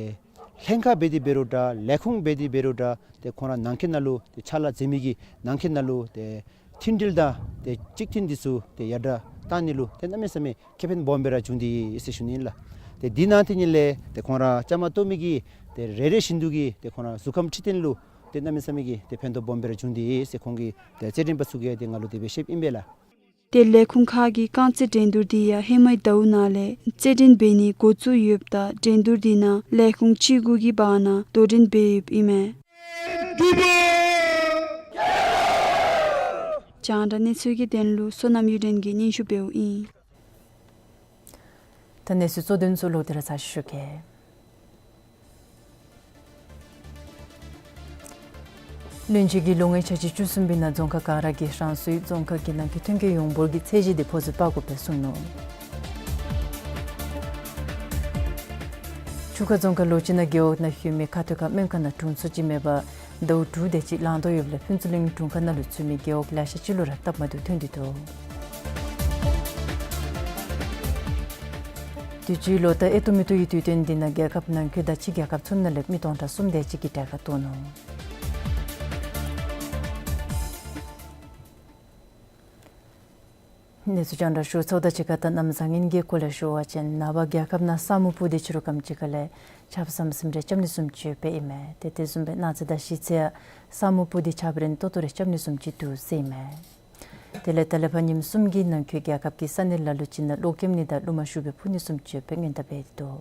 ལྷན་ཁག་འབད་དེ་འབད་རུང་འདྲ་ལས་ཁུངས་འབད་དེ་འབད་རུང་འདྲ་ཏེ་ཁོང་ར་ནང་འཁོད་ནང་ལུ་ཏེ་ཕྱག་ལཱ་མཛད་མི་གི་ནང་འཁོད་ནང་ལུ་ཏེ་མཐུན་སྒྲིལ་དང་ཏེ་གཅིག་མཐུན་འདི་ཚུ་ཏེ་ཡར་དྲག་བཏང་ནི་ལུ་ཏེ་གནམ་མེད་ས་མེད་ཁེ་ཕན་སྦོམ་སྦེ་ར་བྱུང་སྟེ་ཡོད་ཟེར་ཞུ་ནི་ལགས། ཏེ་འདི་ནང་ཏེ་ཨ་ནི་ལས་ཏེ་ཁོང་ར་བཅའ་མར་གཏོགས་མི་གིས་ཏེ་རེ་རེ་བཞིན་དུ་གིས་ཏེ་ཁོང་ར་གཟུགས་ཁམས་ཁྲི་སྟོན་ལུ་ཏེ་གནམ་མེད་ས་མེད་ཀྱི་ཏེ་ཕན་ཐོགས་སྦོམ་སྦེ་ར་བྱུང་སྟེ་ཡོད་ཟེར་ཁོང་གི་ཏེ་རྩེད་འགྲན་པ་ཚུ་གིས་ཏེ་ང་ལུ་དེ་སྦེ་བཤདཔ་ཨིན་པས་ལགས། ཏེ་ལས་ཁུངས་ཁག་གི་རྐང་རྩེད་འགྲན་བསྡུར་འདི་ཡང་ཧེ་མའི་ཟླཝ་ནང་ལས་རྩེད་འགྲན་འབད་ནི་འགོ་བཙུགས་ཡོདཔ་ད་འགྲན་བསྡུར་འདི་ནང་ལས་ཁུངས་བཅུ་དགུ་གི་བར་ན་དོ་འགྲན་འབད་ཡོདཔ་ཨིན་མས། རྒྱང་བསྒྲགས་གནས་ཚུལ་གྱི་དོན་ལུ་བསོད་ནམས་གཡུ་སྒྲོན་གྱིས་སྙན་ཞུ་འབདཝ་ཨིན། ད་གནས་ཚུལ་གཙོ་དོན་ཚུ་ལོག་སྟེ་ར་ཚར་ཞུ་གེ། བློན་ཆེན་གྱིས་ལོ་ལྔའི་འཆར་གཞི་བཅུ་གསུམ་པའི་ནང་རྫོང་ཁག་ག་ར་གིས་རང་སོའི་རྫོང་ཁག་གི་ནང་འཁོད་ཐོན་སྐྱེད་ཡོངས་འབོར་གྱི་ཚད་གཞི་འདི་ཕོ་ཚོད་དཔག་དགོ་པའི་གསུངས་ནུག། ཆུ་ཁ་རྫོང་ཁག་ལོ་གཅིག་ནང་རྒེད་འོག་ནང་ལྷོད་མི་ཁ་ཐུག་ཁ་སྨན་ཁང་ནང་དྲུང་འཚོ་ཅིག་མེད་པར་ཟླཝ་དྲུག་དེ་ཅིག་ལང་དོ་ཡོདཔ་ལས་ཕུན་ཚོགས་གླིང་དྲུང་ཁག་ནང་ལུ་ཚུད་མི་རྒེད་འོག་ལེ་ཤ་ཅིག་ལུ་ར་སྟབས་མ་བདེཝ་ཐོན་ཏེ་འདུག། དུས་ཅི་ལོ་ལྟར་ཨེ་ཏོ་མེ་ཏོག་གི་དུས་སྟོན་འདི་ནང་རྒྱལ་ཁབ་ནང་འཁོད་དང་ཕྱི་རྒྱལ་ཁབ་ཚུ་ནང་ལས་མི་སྟོང་ཕྲག་གསུམ་དེ་ཅིག་གིས་གྲལ་ཁར་གཏོགས་ནུག། གནས་ཚུལ་རྒྱང་བསྒྲགས་ཞུ་ཚརཝ་དང་གཅིག་ཁར་ད་གནམ་བཟང་ངན་གྱི་སྐོར་ལས་ཞུ་བ་ཅིན་ནངས་པ་རྒྱལ་ཁབ་ནང་ས་སྨུག་སྤུབས་ཏེ་ཕྱི་རུ་ཁམས་ཅིག་ཁ་ལས་ཆརཔ་ཟམ་ཟིམ་རེ་རྐྱབ་ནི་བཟུམ་ཅིག་ཡོདཔ་ཨིན་མས། ཏེ་དེ་བཟུམ་སྦེ་གནངས་ཚེ་དང་གཞེས་ཚེ་ཡང་ས་སྨུག་སྤུབས་ཏེ་ཆརཔ་རན་ཏོག་ཏོ་རེ་རྐྱབ་ནི་བཟུམ་ཅིག་འདུག་ཟེར་ཨིན་མས། དེ་ལས་ད་ལས་ཕར་ཉིནམ་གསུམ་གྱི་ནང་འཁོད་རྒྱལ་ཁབ་ཀྱི་ས་གནས་ལ་ལུ་ཅིག་ནང་གློག་ཀེམ་ནི་དང་རླུང་མ་ཤུགས་སྦེ་འཕུ་ནི་བཟུམ་ཅིག་ཡོདཔ་སྦེ་སྔོན་བརྡ་འབད་དེ་འདུག།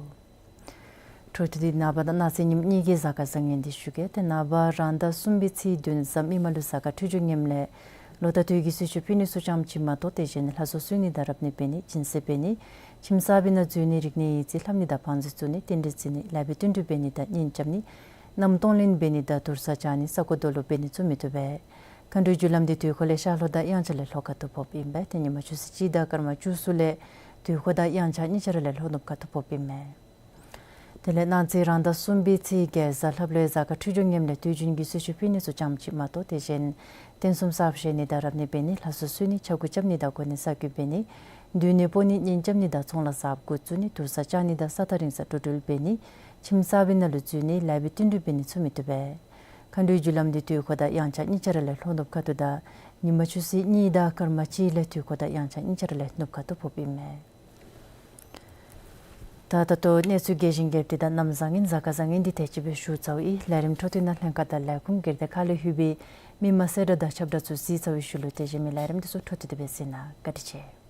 འཕྲོ་མཐུད་དེ་ནངས་པ་དང་གནངས་ཚེ་ཉིནམ་གཉིས་ཀྱི་གཟའ་སྐར་བཟང་ངན་འདི་ཞུ་གེ། ཏེ་ནངས་པ་རང་ཟླ་གསུམ་པའི་ཚེས་བདུན་གཟའ་མིག་དམར་ལུ་གཟའ་སྐར་འཕྲོད་སྦྱོར་ངནམ་ལས་ལོ་ལྟར་དུས་ཀྱི་གསོལ་མཆོད་ཕུལ་ནི་ཚུ་ཙམ་ཅིག་མ་གཏོགས་དེ་གཞན་ལྷ་སྲུང་གསོལ་ནི་དང་རབ་གནས་འབད་ནི་སྦྱིན་སྲེག་འབད་ནི་ཁྱིམ་གསར་པའི་ནང་འཛུལ་ནི་རིག་གནས་ཡིག་རྩིས་ལྷབ་ནི་དང་བང་མཛོད་བཙུགས་ནི་རྟེན་འབྲེལ་བརྩི་ནི་ལེགས་པའི་བསྟུན་གྲོས་འབད་ནི་དང་གཉེན་རྐྱབ་ནི་གནམ་སྟོང་ལེན་འབད་ནི་དང་དུར་ས་བཅག་ནི་ས་རྐོ་རྡོ་སློག་འབད་ནི་ཚུ་མི་བཏུབ་པས། མཁའ་འགྲོའི་རྒྱུ་ལམ་འདི་དུས་འཁོར་ལས་ཤར་ལྷོ་དང་དབྱངས་འཆར་ལས་ལྷོ་ཁ་ཐུག་ཕོགཔ་ཨིན་པས། ཏེ་ཉིན་མ་ཆུ་ཚོད་གཅིག་དང་སྐར་མ་བཅུ་གསུམ་ལས་དུས་འཁོར་དང་དབྱངས་འཆར་གཉིས་ཆ་ར་ལས་ལྷོ་ནུབ་ཁ་ཐུག་ཕོགཔ་ཨིན་མས། དེ་ལས་གནངས་ཚེ་རང་ཟླ་གསུམ་པའི་ཚེས་བརྒྱད་གཟའ་ལྷགཔ་ལུ་གཟའ་སྐར་འཕྲོད་སྦྱོར་ངནམ་ལས་དུས་རྒྱུན་གྱི་གསོལ་མཆོད་ཕུལ་ནི་ཚུ་ཙམ་ཅིག་མ་གཏོགས་དེ་གཞན་རྟེན་གསུམ་གསརཔ་བཞེངས་ནི་དང་རབ་གནས་འབད་ནི་ལྷ་སྲུང་གསོལ་ནི་ཕྱྭ་འགུགས་རྐྱབ་ནི་དང་གོ་གནས་གསར་བསྐོ་འབད་ནི་མདུན་ནས་སྤོ་ནི་གཉེན་རྐྱབ་ནི་དང་ཚོང་ལཱ་གསརཔ་འགོ་བཙུགས་ནི་དུར་ས་བཅག་ནི་དང་ས་ཐག་རིང་སར་འགྲོ་འགྲུལ་འབད་ནི་ཁྱིམ་གསར་པའི་ནང་ལུ་འཛུལ་ནི་ལེགས་པའི་བསྟུན་གྲོས་འབད་ནི་ཚུ་མི་བཏུབ་པས། མཁའ་འགྲོའི་རྒྱུ་ལམ་འདི་དུས་འཁོར་དང་དབྱངས་འཆར་གཉིས་ཆ་ར་ལས་ལྷོ་ནུབ་ཁ་ཐུག་དང་ཉིན་མ་ཆུ་ཚོད་གཉིས་དང་སྐར་མ་གཅིག་ལས་དུས་འཁོར་དང་དབྱངས་འཆར་གཉིས་ཆ་ར་ལས་ནུབ་ཁ་ཐུག་ཕོགཔ་ཨིན་མས། ད་ད་ལྟོ་གནས་ཚུལ་རྒྱས་ཤིང་རྒྱས་པ་འདི་དང་གནམ་བཟང་ངན་གཟའ་སྐར་བཟང་ངན་འདི་དེ་ཅིག་སྦེ་ཞུ་ཚརཝ་ཨིན། ལས་རིམ་འཕྲོ་མཐུད་ནང་ལྷན་ཁག་དང་ལས་ཁུངས་སྒེར་སྡེ་ཁག་ལས་ལྷོད་པའི་མི་མང་གསལ་བསྒྲགས་དང་ཁྱབ་བསྒྲགས་ཚུ་གཟིགས་ཚར་བའི་ཤུལ་ལུ་དེ་བཞིན་མི་ལས་རིམ་འདི་ཚུ་འཕྲོ་མཐུད་དེ་སྦེ་གཟིགས་གནང་། བཀའ་དྲིན་ཆེ།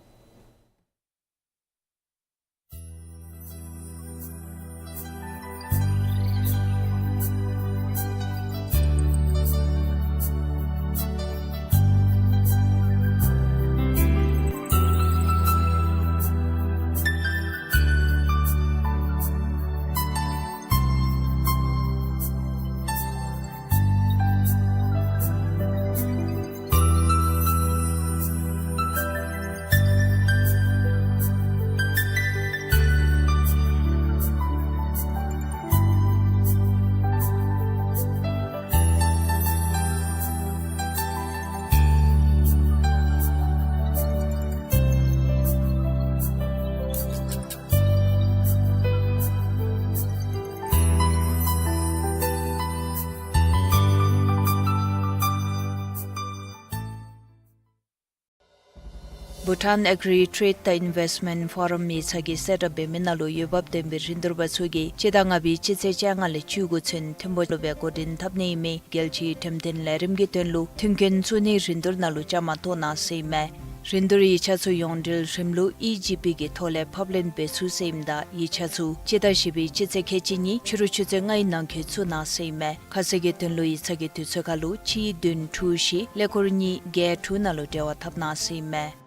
Bhutan Agri Trade དང་Investment Forum ཡིག་ཚང་གིས་གསལ་བསྒྲགས་འབད་མི་ནང་ལུ་འོས་འབབ་ལྡན་པའི་རིན་བསྡུར་པ་ཚུ་གིས་སྤྱི་ཟླ་ལྔ་པའི་སྤྱི་ཚེས་བཅོ་ལྔ་ལས་བཅུ་དགུ་ཚུན་ཐིམ་ཕུག་ལུ་སྦེ་འགོ་འདྲེན་འཐབ་ནི་ཨིན་མི་རྒྱལ་སྤྱིའི་འགྲེམས་སྟོན་ལས་རིམ་གྱི་དོན་ལུ་མཐུན་རྐྱེན་བཙུགས་ནིའི་རིན་བསྡུར་ནང་ལུ་བཅའ་མར་གཏོགས་གནང་ཟེར་ཨིན་མས། རིན་བསྡུར་ཡིག་ཆ་ཚུ་ཡོངས་འབྲེལ་རིམ་ལུགས་ཨི་ཇི་པི་གི་ཐོག་ལས་ཕབ་ལེན་འབད་ཚུགས་ཟེར་ཨིནམ་ད་ཡིག་ཆ་ཚུ་སྤྱི་ཟླ་བཞི་པའི་སྤྱི་ཚེས་ཁལ་གཅིག་གཉིས་ཕྱི་རུ་ཆུ་ཚོད་ལྔའི་ནང་འཁོད་བཙུགས་གནང་ཟེར་ཨིན་མས། ཁ་གསལ་གྱི་དོན་ལུ་ཡིག་ཚང་གི་དུས་ཚོད་ཁར་ལུ་གཅིག་བདུན་དྲུག་བཞི་ཀླད་ཀོར་གཉིས་བརྒྱད་དྲུག་ནང་ལུ་འབྲེལ་བ་འཐབ་གནང་ཟེར་ཨིན་མས།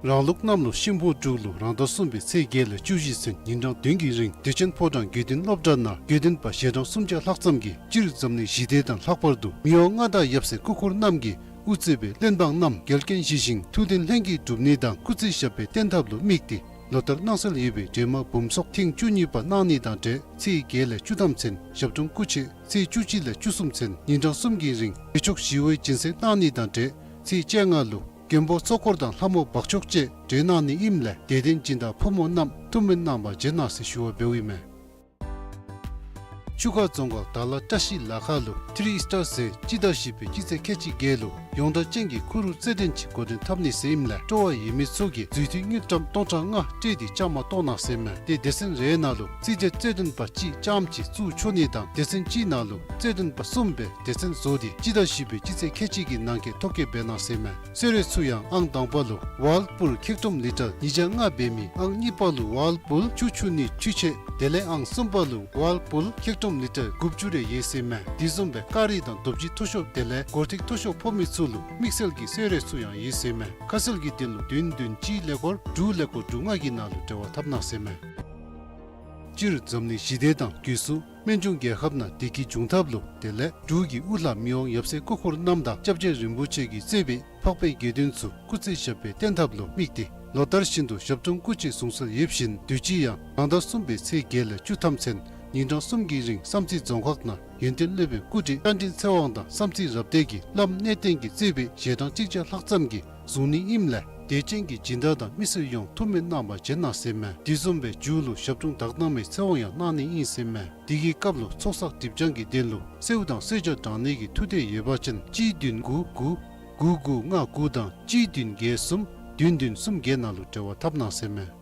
རང་ལུགས་གནམ་ལོ་ཤིང་ཕོ་འབྲུག་ལོ་རང་ཟླ་གསུམ་པའི་ཚེས་བརྒྱད་ལས་བཅུ་བཞི་ཚུན་ཉིན་གྲངས་བདུན་གྱི་རིང་བདེ་ཆེན་ཕོ་བྲང་དགེ་འདུན་སློབ་གྲྭ་ནང་དགེ་འདུན་པ་ཞལ་གྲངས་སུམ་བརྒྱ་ལྷག་ཙམ་གྱིས་སྤྱིར་འཛམ་གླིང་ཞི་བདེ་དང་ལྷག་པར་དུ་མི་དབང་མངའ་བདག་ཡབ་སྲས་སྐུ་འཁོར་རྣམས་ཀྱིས་དབུ་གཙོས་པའི་གླེན་འབངས་རྣམས་འགལ་རྐྱེན་ཞི་ཞིང་ཐུགས་དོན་ལྷུན་གྱིས་འགྲུབ་ནི་དང་སྐུ་ཚེ་ཞབས་པད་བརྟན་ཐབས་ལུ་དམིགས་ཏེ་ལོ་ལྟར་གནང་སྲོལ་ཡོད་པའི་འདྲེས་མ་འབུམ་ཚོགས་ཐེངས་བཅུ་གཉིས་པ་གནང་ནི་དང་འབྲེལ་ཚེས་བརྒྱད་ལས་བཅུ་ཐམ་ཚུན་ཞབས་དྲུང་སྐུ་མཆེད་ཚེས་བཅུ་གཅིག་ལས་བཅུ་གསུམ་ཚུན་ཉིན་གྲངས་གསུམ་གྱི་རིང་བདེ་མཆོག་ཞི་བའི་སྦྱིན་སྲེག་གནང་ནི་དང་འབྲེལ་ཚེས་བཅོ་ལྔ་ལུ་མགོན་པོ་ཚོགས་འཁོར་དང་ལྷ་མོ་འབག་མཆོག་བཅས་གྲོལ་གནང་ནི་ཨིནམ་ལས་དད་ལྡན་སྦྱིན་བདག་ཕོ་མོ་རྣམས་ཐུགས་སྨོན་གནང་བར་བྱོན་གནང་ཟེར་ཞུ་བ་འབདཝ་ཨིན་མས། ཆུ་ཁ་རྫོང་ཁག་དྭགས་ལྷ་བཀྲ་ཤིས་ལ་ཁ་ལུ་ཐི་རི་ཨིས་ཊར་ཟེར་སྤྱི་ཟླ་བཞི་པའི་སྤྱི་ཚེས་ཁལ་གཅིག་བརྒྱད་ལུ་ཡོངས་གྲགས་ཅན་གྱི་ཁུ་རུ་རྩེད་འགྲན་ཅིག་འགོ་འདྲེན་འཐབ་ནི་ཟེར་ཨིནམ་ལས་སྤྲོ་བ་ཡོད་མི་ཚུ་གིས་འཛུལ་འཐུས་དངུལ་ཀྲམ་སྟོང་ཕྲག་ལྔ་སྤྲོད་དེ་བཅའ་མར་གཏོགས་གནང་ཟེར་ཨིན་མས། ཏེ་སྡེ་ཚན་རེ་ནང་ལུ་རྩིས་རྒྱག་རྩེད་འགྲན་པ་གཅིག་རྐྱངམ་གཅིག་བཙུགས་ཆོག་ནི་དང་སྡེ་ཚན་གཅིག་ནང་ལུ་རྩེད་འགྲན་པ་གསུམ་སྦེ་སྡེ་ཚན་བཟོ་སྟེ་སྤྱི་ཟླ་བཞི་པའི་སྤྱི་ཚེས་ཁལ་གཅིག་གི་ནང་འཁོད་ཐོ་བཀོད་འབད་གནང་ཟེར་ཨིན་མས། གསོལ་རས་ཚུ་ཡང་ཨང་དང་པ་ལུ་ཝར་ལ་པུལ་འཁྱག་སྒྲོམ་ལི་ཊར་ཉིས་བརྒྱ་ལྔ་འབད་མི་ཨང་གཉིས་པ་ལུ་ཝར་ལ་པུལ་ཆུ་འཁྱུ་ནི་འཕྲུལ་ཆས་དེ་ལས་ཨང་གསུམ་པ་ལུ་ཝར་ལ་པུལ་འཁྱག་སྒྲོམ་ལི་ཊར་དགུ་བཅུ་རེ་ཡོད་ཟེར་ཨིན་མས། དེ་བཟུམ་སྦེ་ཀ་རི་དང་རྡོ་སྦྱིས་མཐོ་ཤོས་དེ་ལས་སྒོར་ཐིག་མཐོ་ཤོས་ཕོག་མི་ཚུ་ལུ་དམིགས་བསལ་གྱི་གསོལ་རས་ཚུ་ཡང་ཡོད་ཟེར་ཨིན་མས། ཁ་གསལ་གྱི་དོན་ལུ་བདུན་བདུན་གཅིག་ཀླད་ཀོར་དྲུག་ཀླད་ཀོར་དྲུག་ལྔ་གི་ནང་ལུ་འབྲེལ་བ་འཐབ་གནང་ཟེར་ཨིན་མས། སྤྱིར་འཛམ་གླིང་ཞི་བདེ་དང་སྒོས་སུ་སྨན་ཆུང་རྒྱལ་ཁབ་ནང་བདེ་སྐྱིད་འབྱུང་ཐབས་ལུ་དེ་ལས་འབྲུག་གི་དབུ་བླ་མི་དབང་ཡབ་སྲས་སྐུ་འཁོར་རྣམ་དང་སྐྱབས་རྗེ་རིན་པོ་ཆེ་གིས་གཙོས་པའི་འཕགས་པའི་དགེ་འདུན་ཚུ་སྐུ་ཚེ་ཞབས་པད་བརྟན་ཐབས་ལུ་དམིགས་ཏེ་ལོ་ལྟར་བཞིན་དུ་ཞབས་དྲུང་སྐུ་མཆེད་གསུང་སྲོལ་ཡོད་བཞིན་དུས་ཅི་ཡང་རང་ཟླ་གསུམ་པའི་ཚེས་བརྒྱད་ལས་བཅུ་ཐམ་ཚུན་ཉིན་གྲངས་གསུམ་གྱི་རིང་བསམ་རྩེ་རྫོང་ཁག་ནང་ཡོན་ཏན་སློབ་དཔོན་སྐུ་བགྲེས་བཀའ་དྲིན་ཚེ་དབང་དང་བསམ་རྩེ་རབ་བརྟན་གྱི་བླམ་གནས་བརྟན་གྱིས་གཙོས་པའི་ཞལ་གྲངས་གཅིག་བརྒྱ་ལྷག་ཙམ་གྱིས་བཟུང་ནི་ཨིནམ་ལས་དད་ཅན་གྱི་སྦྱིན་བདག་དང་མི་སེར་ཡོངས་ཐུགས་སྨོན་གནང་བར་བྱོན་གནང་ཟེར་ཨིན་མས། དེ་བཟུམ་སྦེ་མཇུག་ལུ་ཞབས་དྲུང་དག་སྣང་མའི་ཚེ་དབང་ཡང་གནང་ནི་ཨིན་ཟེར་ཨིན་མས། དེ་གི་སྐབས་ལུ་ཚོགས་བསགས་སྒྲིབ་སྦྱང་གི་དོན་ལུ་གསོལཝ་དང་གསོལ་ཇ་དྲང་ནི་གི་ཐུགས་འདོད་ཡོད་པ་ཅིན་གཅིག་བདུན་དགུ་དགུ་དགུ་དགུ་ལྔ་དགུ་དང་གཅིག་བདུན་བརྒྱད་གསུམ་བདུན་བདུན་གསུམ་བརྒྱད་ནང་ལུ་འབྲེལ་བ་འཐབ་གནང་ཟེར་ཨིན་མས།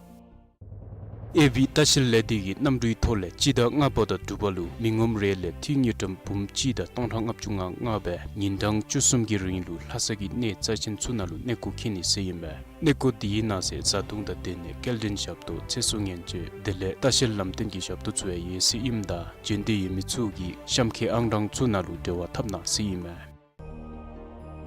ཨེ་བི་ལྟ་བཤལ་ལས་སྡེ་གི་གནམ་གྲུའི་ཐོག་ལས་སྤྱི་ཟླ་ལྔ་པ་དང་དྲུག་པ་ལུ་མི་ངོམ་རེ་ལས་འཐུས་དངུལ་ཀྲམ་འབུམ་གཅིག་དང་སྟོང་ཕྲག་ལྔ་བཅུ་ང་ལྔ་སྦེ་ཉིན་གྲངས་བཅུ་གསུམ་གྱི་རིང་ལུ་ལྷ་ས་གི་གནས་རྩ་ཆེན་ཚུ་ནང་ལུ་གནས་སྐོར་འཁྱིད་ནི་ཟེར་ཨིན་མས། གནས་སྐོར་དེའི་ནང་གསེས་བཟའ་བཏུང་དང་སྡོད་གནས་སྐྱེལ་འདྲེན་ཞབས་ཏོག་ཚེ་སྲོག་ཉེན་བཅོལ་དེ་ལས་ལྟ་བཤལ་ལམ་སྟོན་གྱི་ཞབས་ཏོག་ཚུ་ཡང་ཡོད་ཟེར་ཨིནམ་ད་འབྱོན་འདོད་ཡོད་མི་ཚུ་གིས་གཤམ་འཁོད་ཨང་གྲངས་ཚུ་ནང་ལུ་འབྲེལ་བ་འཐབ་གནང་ཟེར་ཨིན་མས།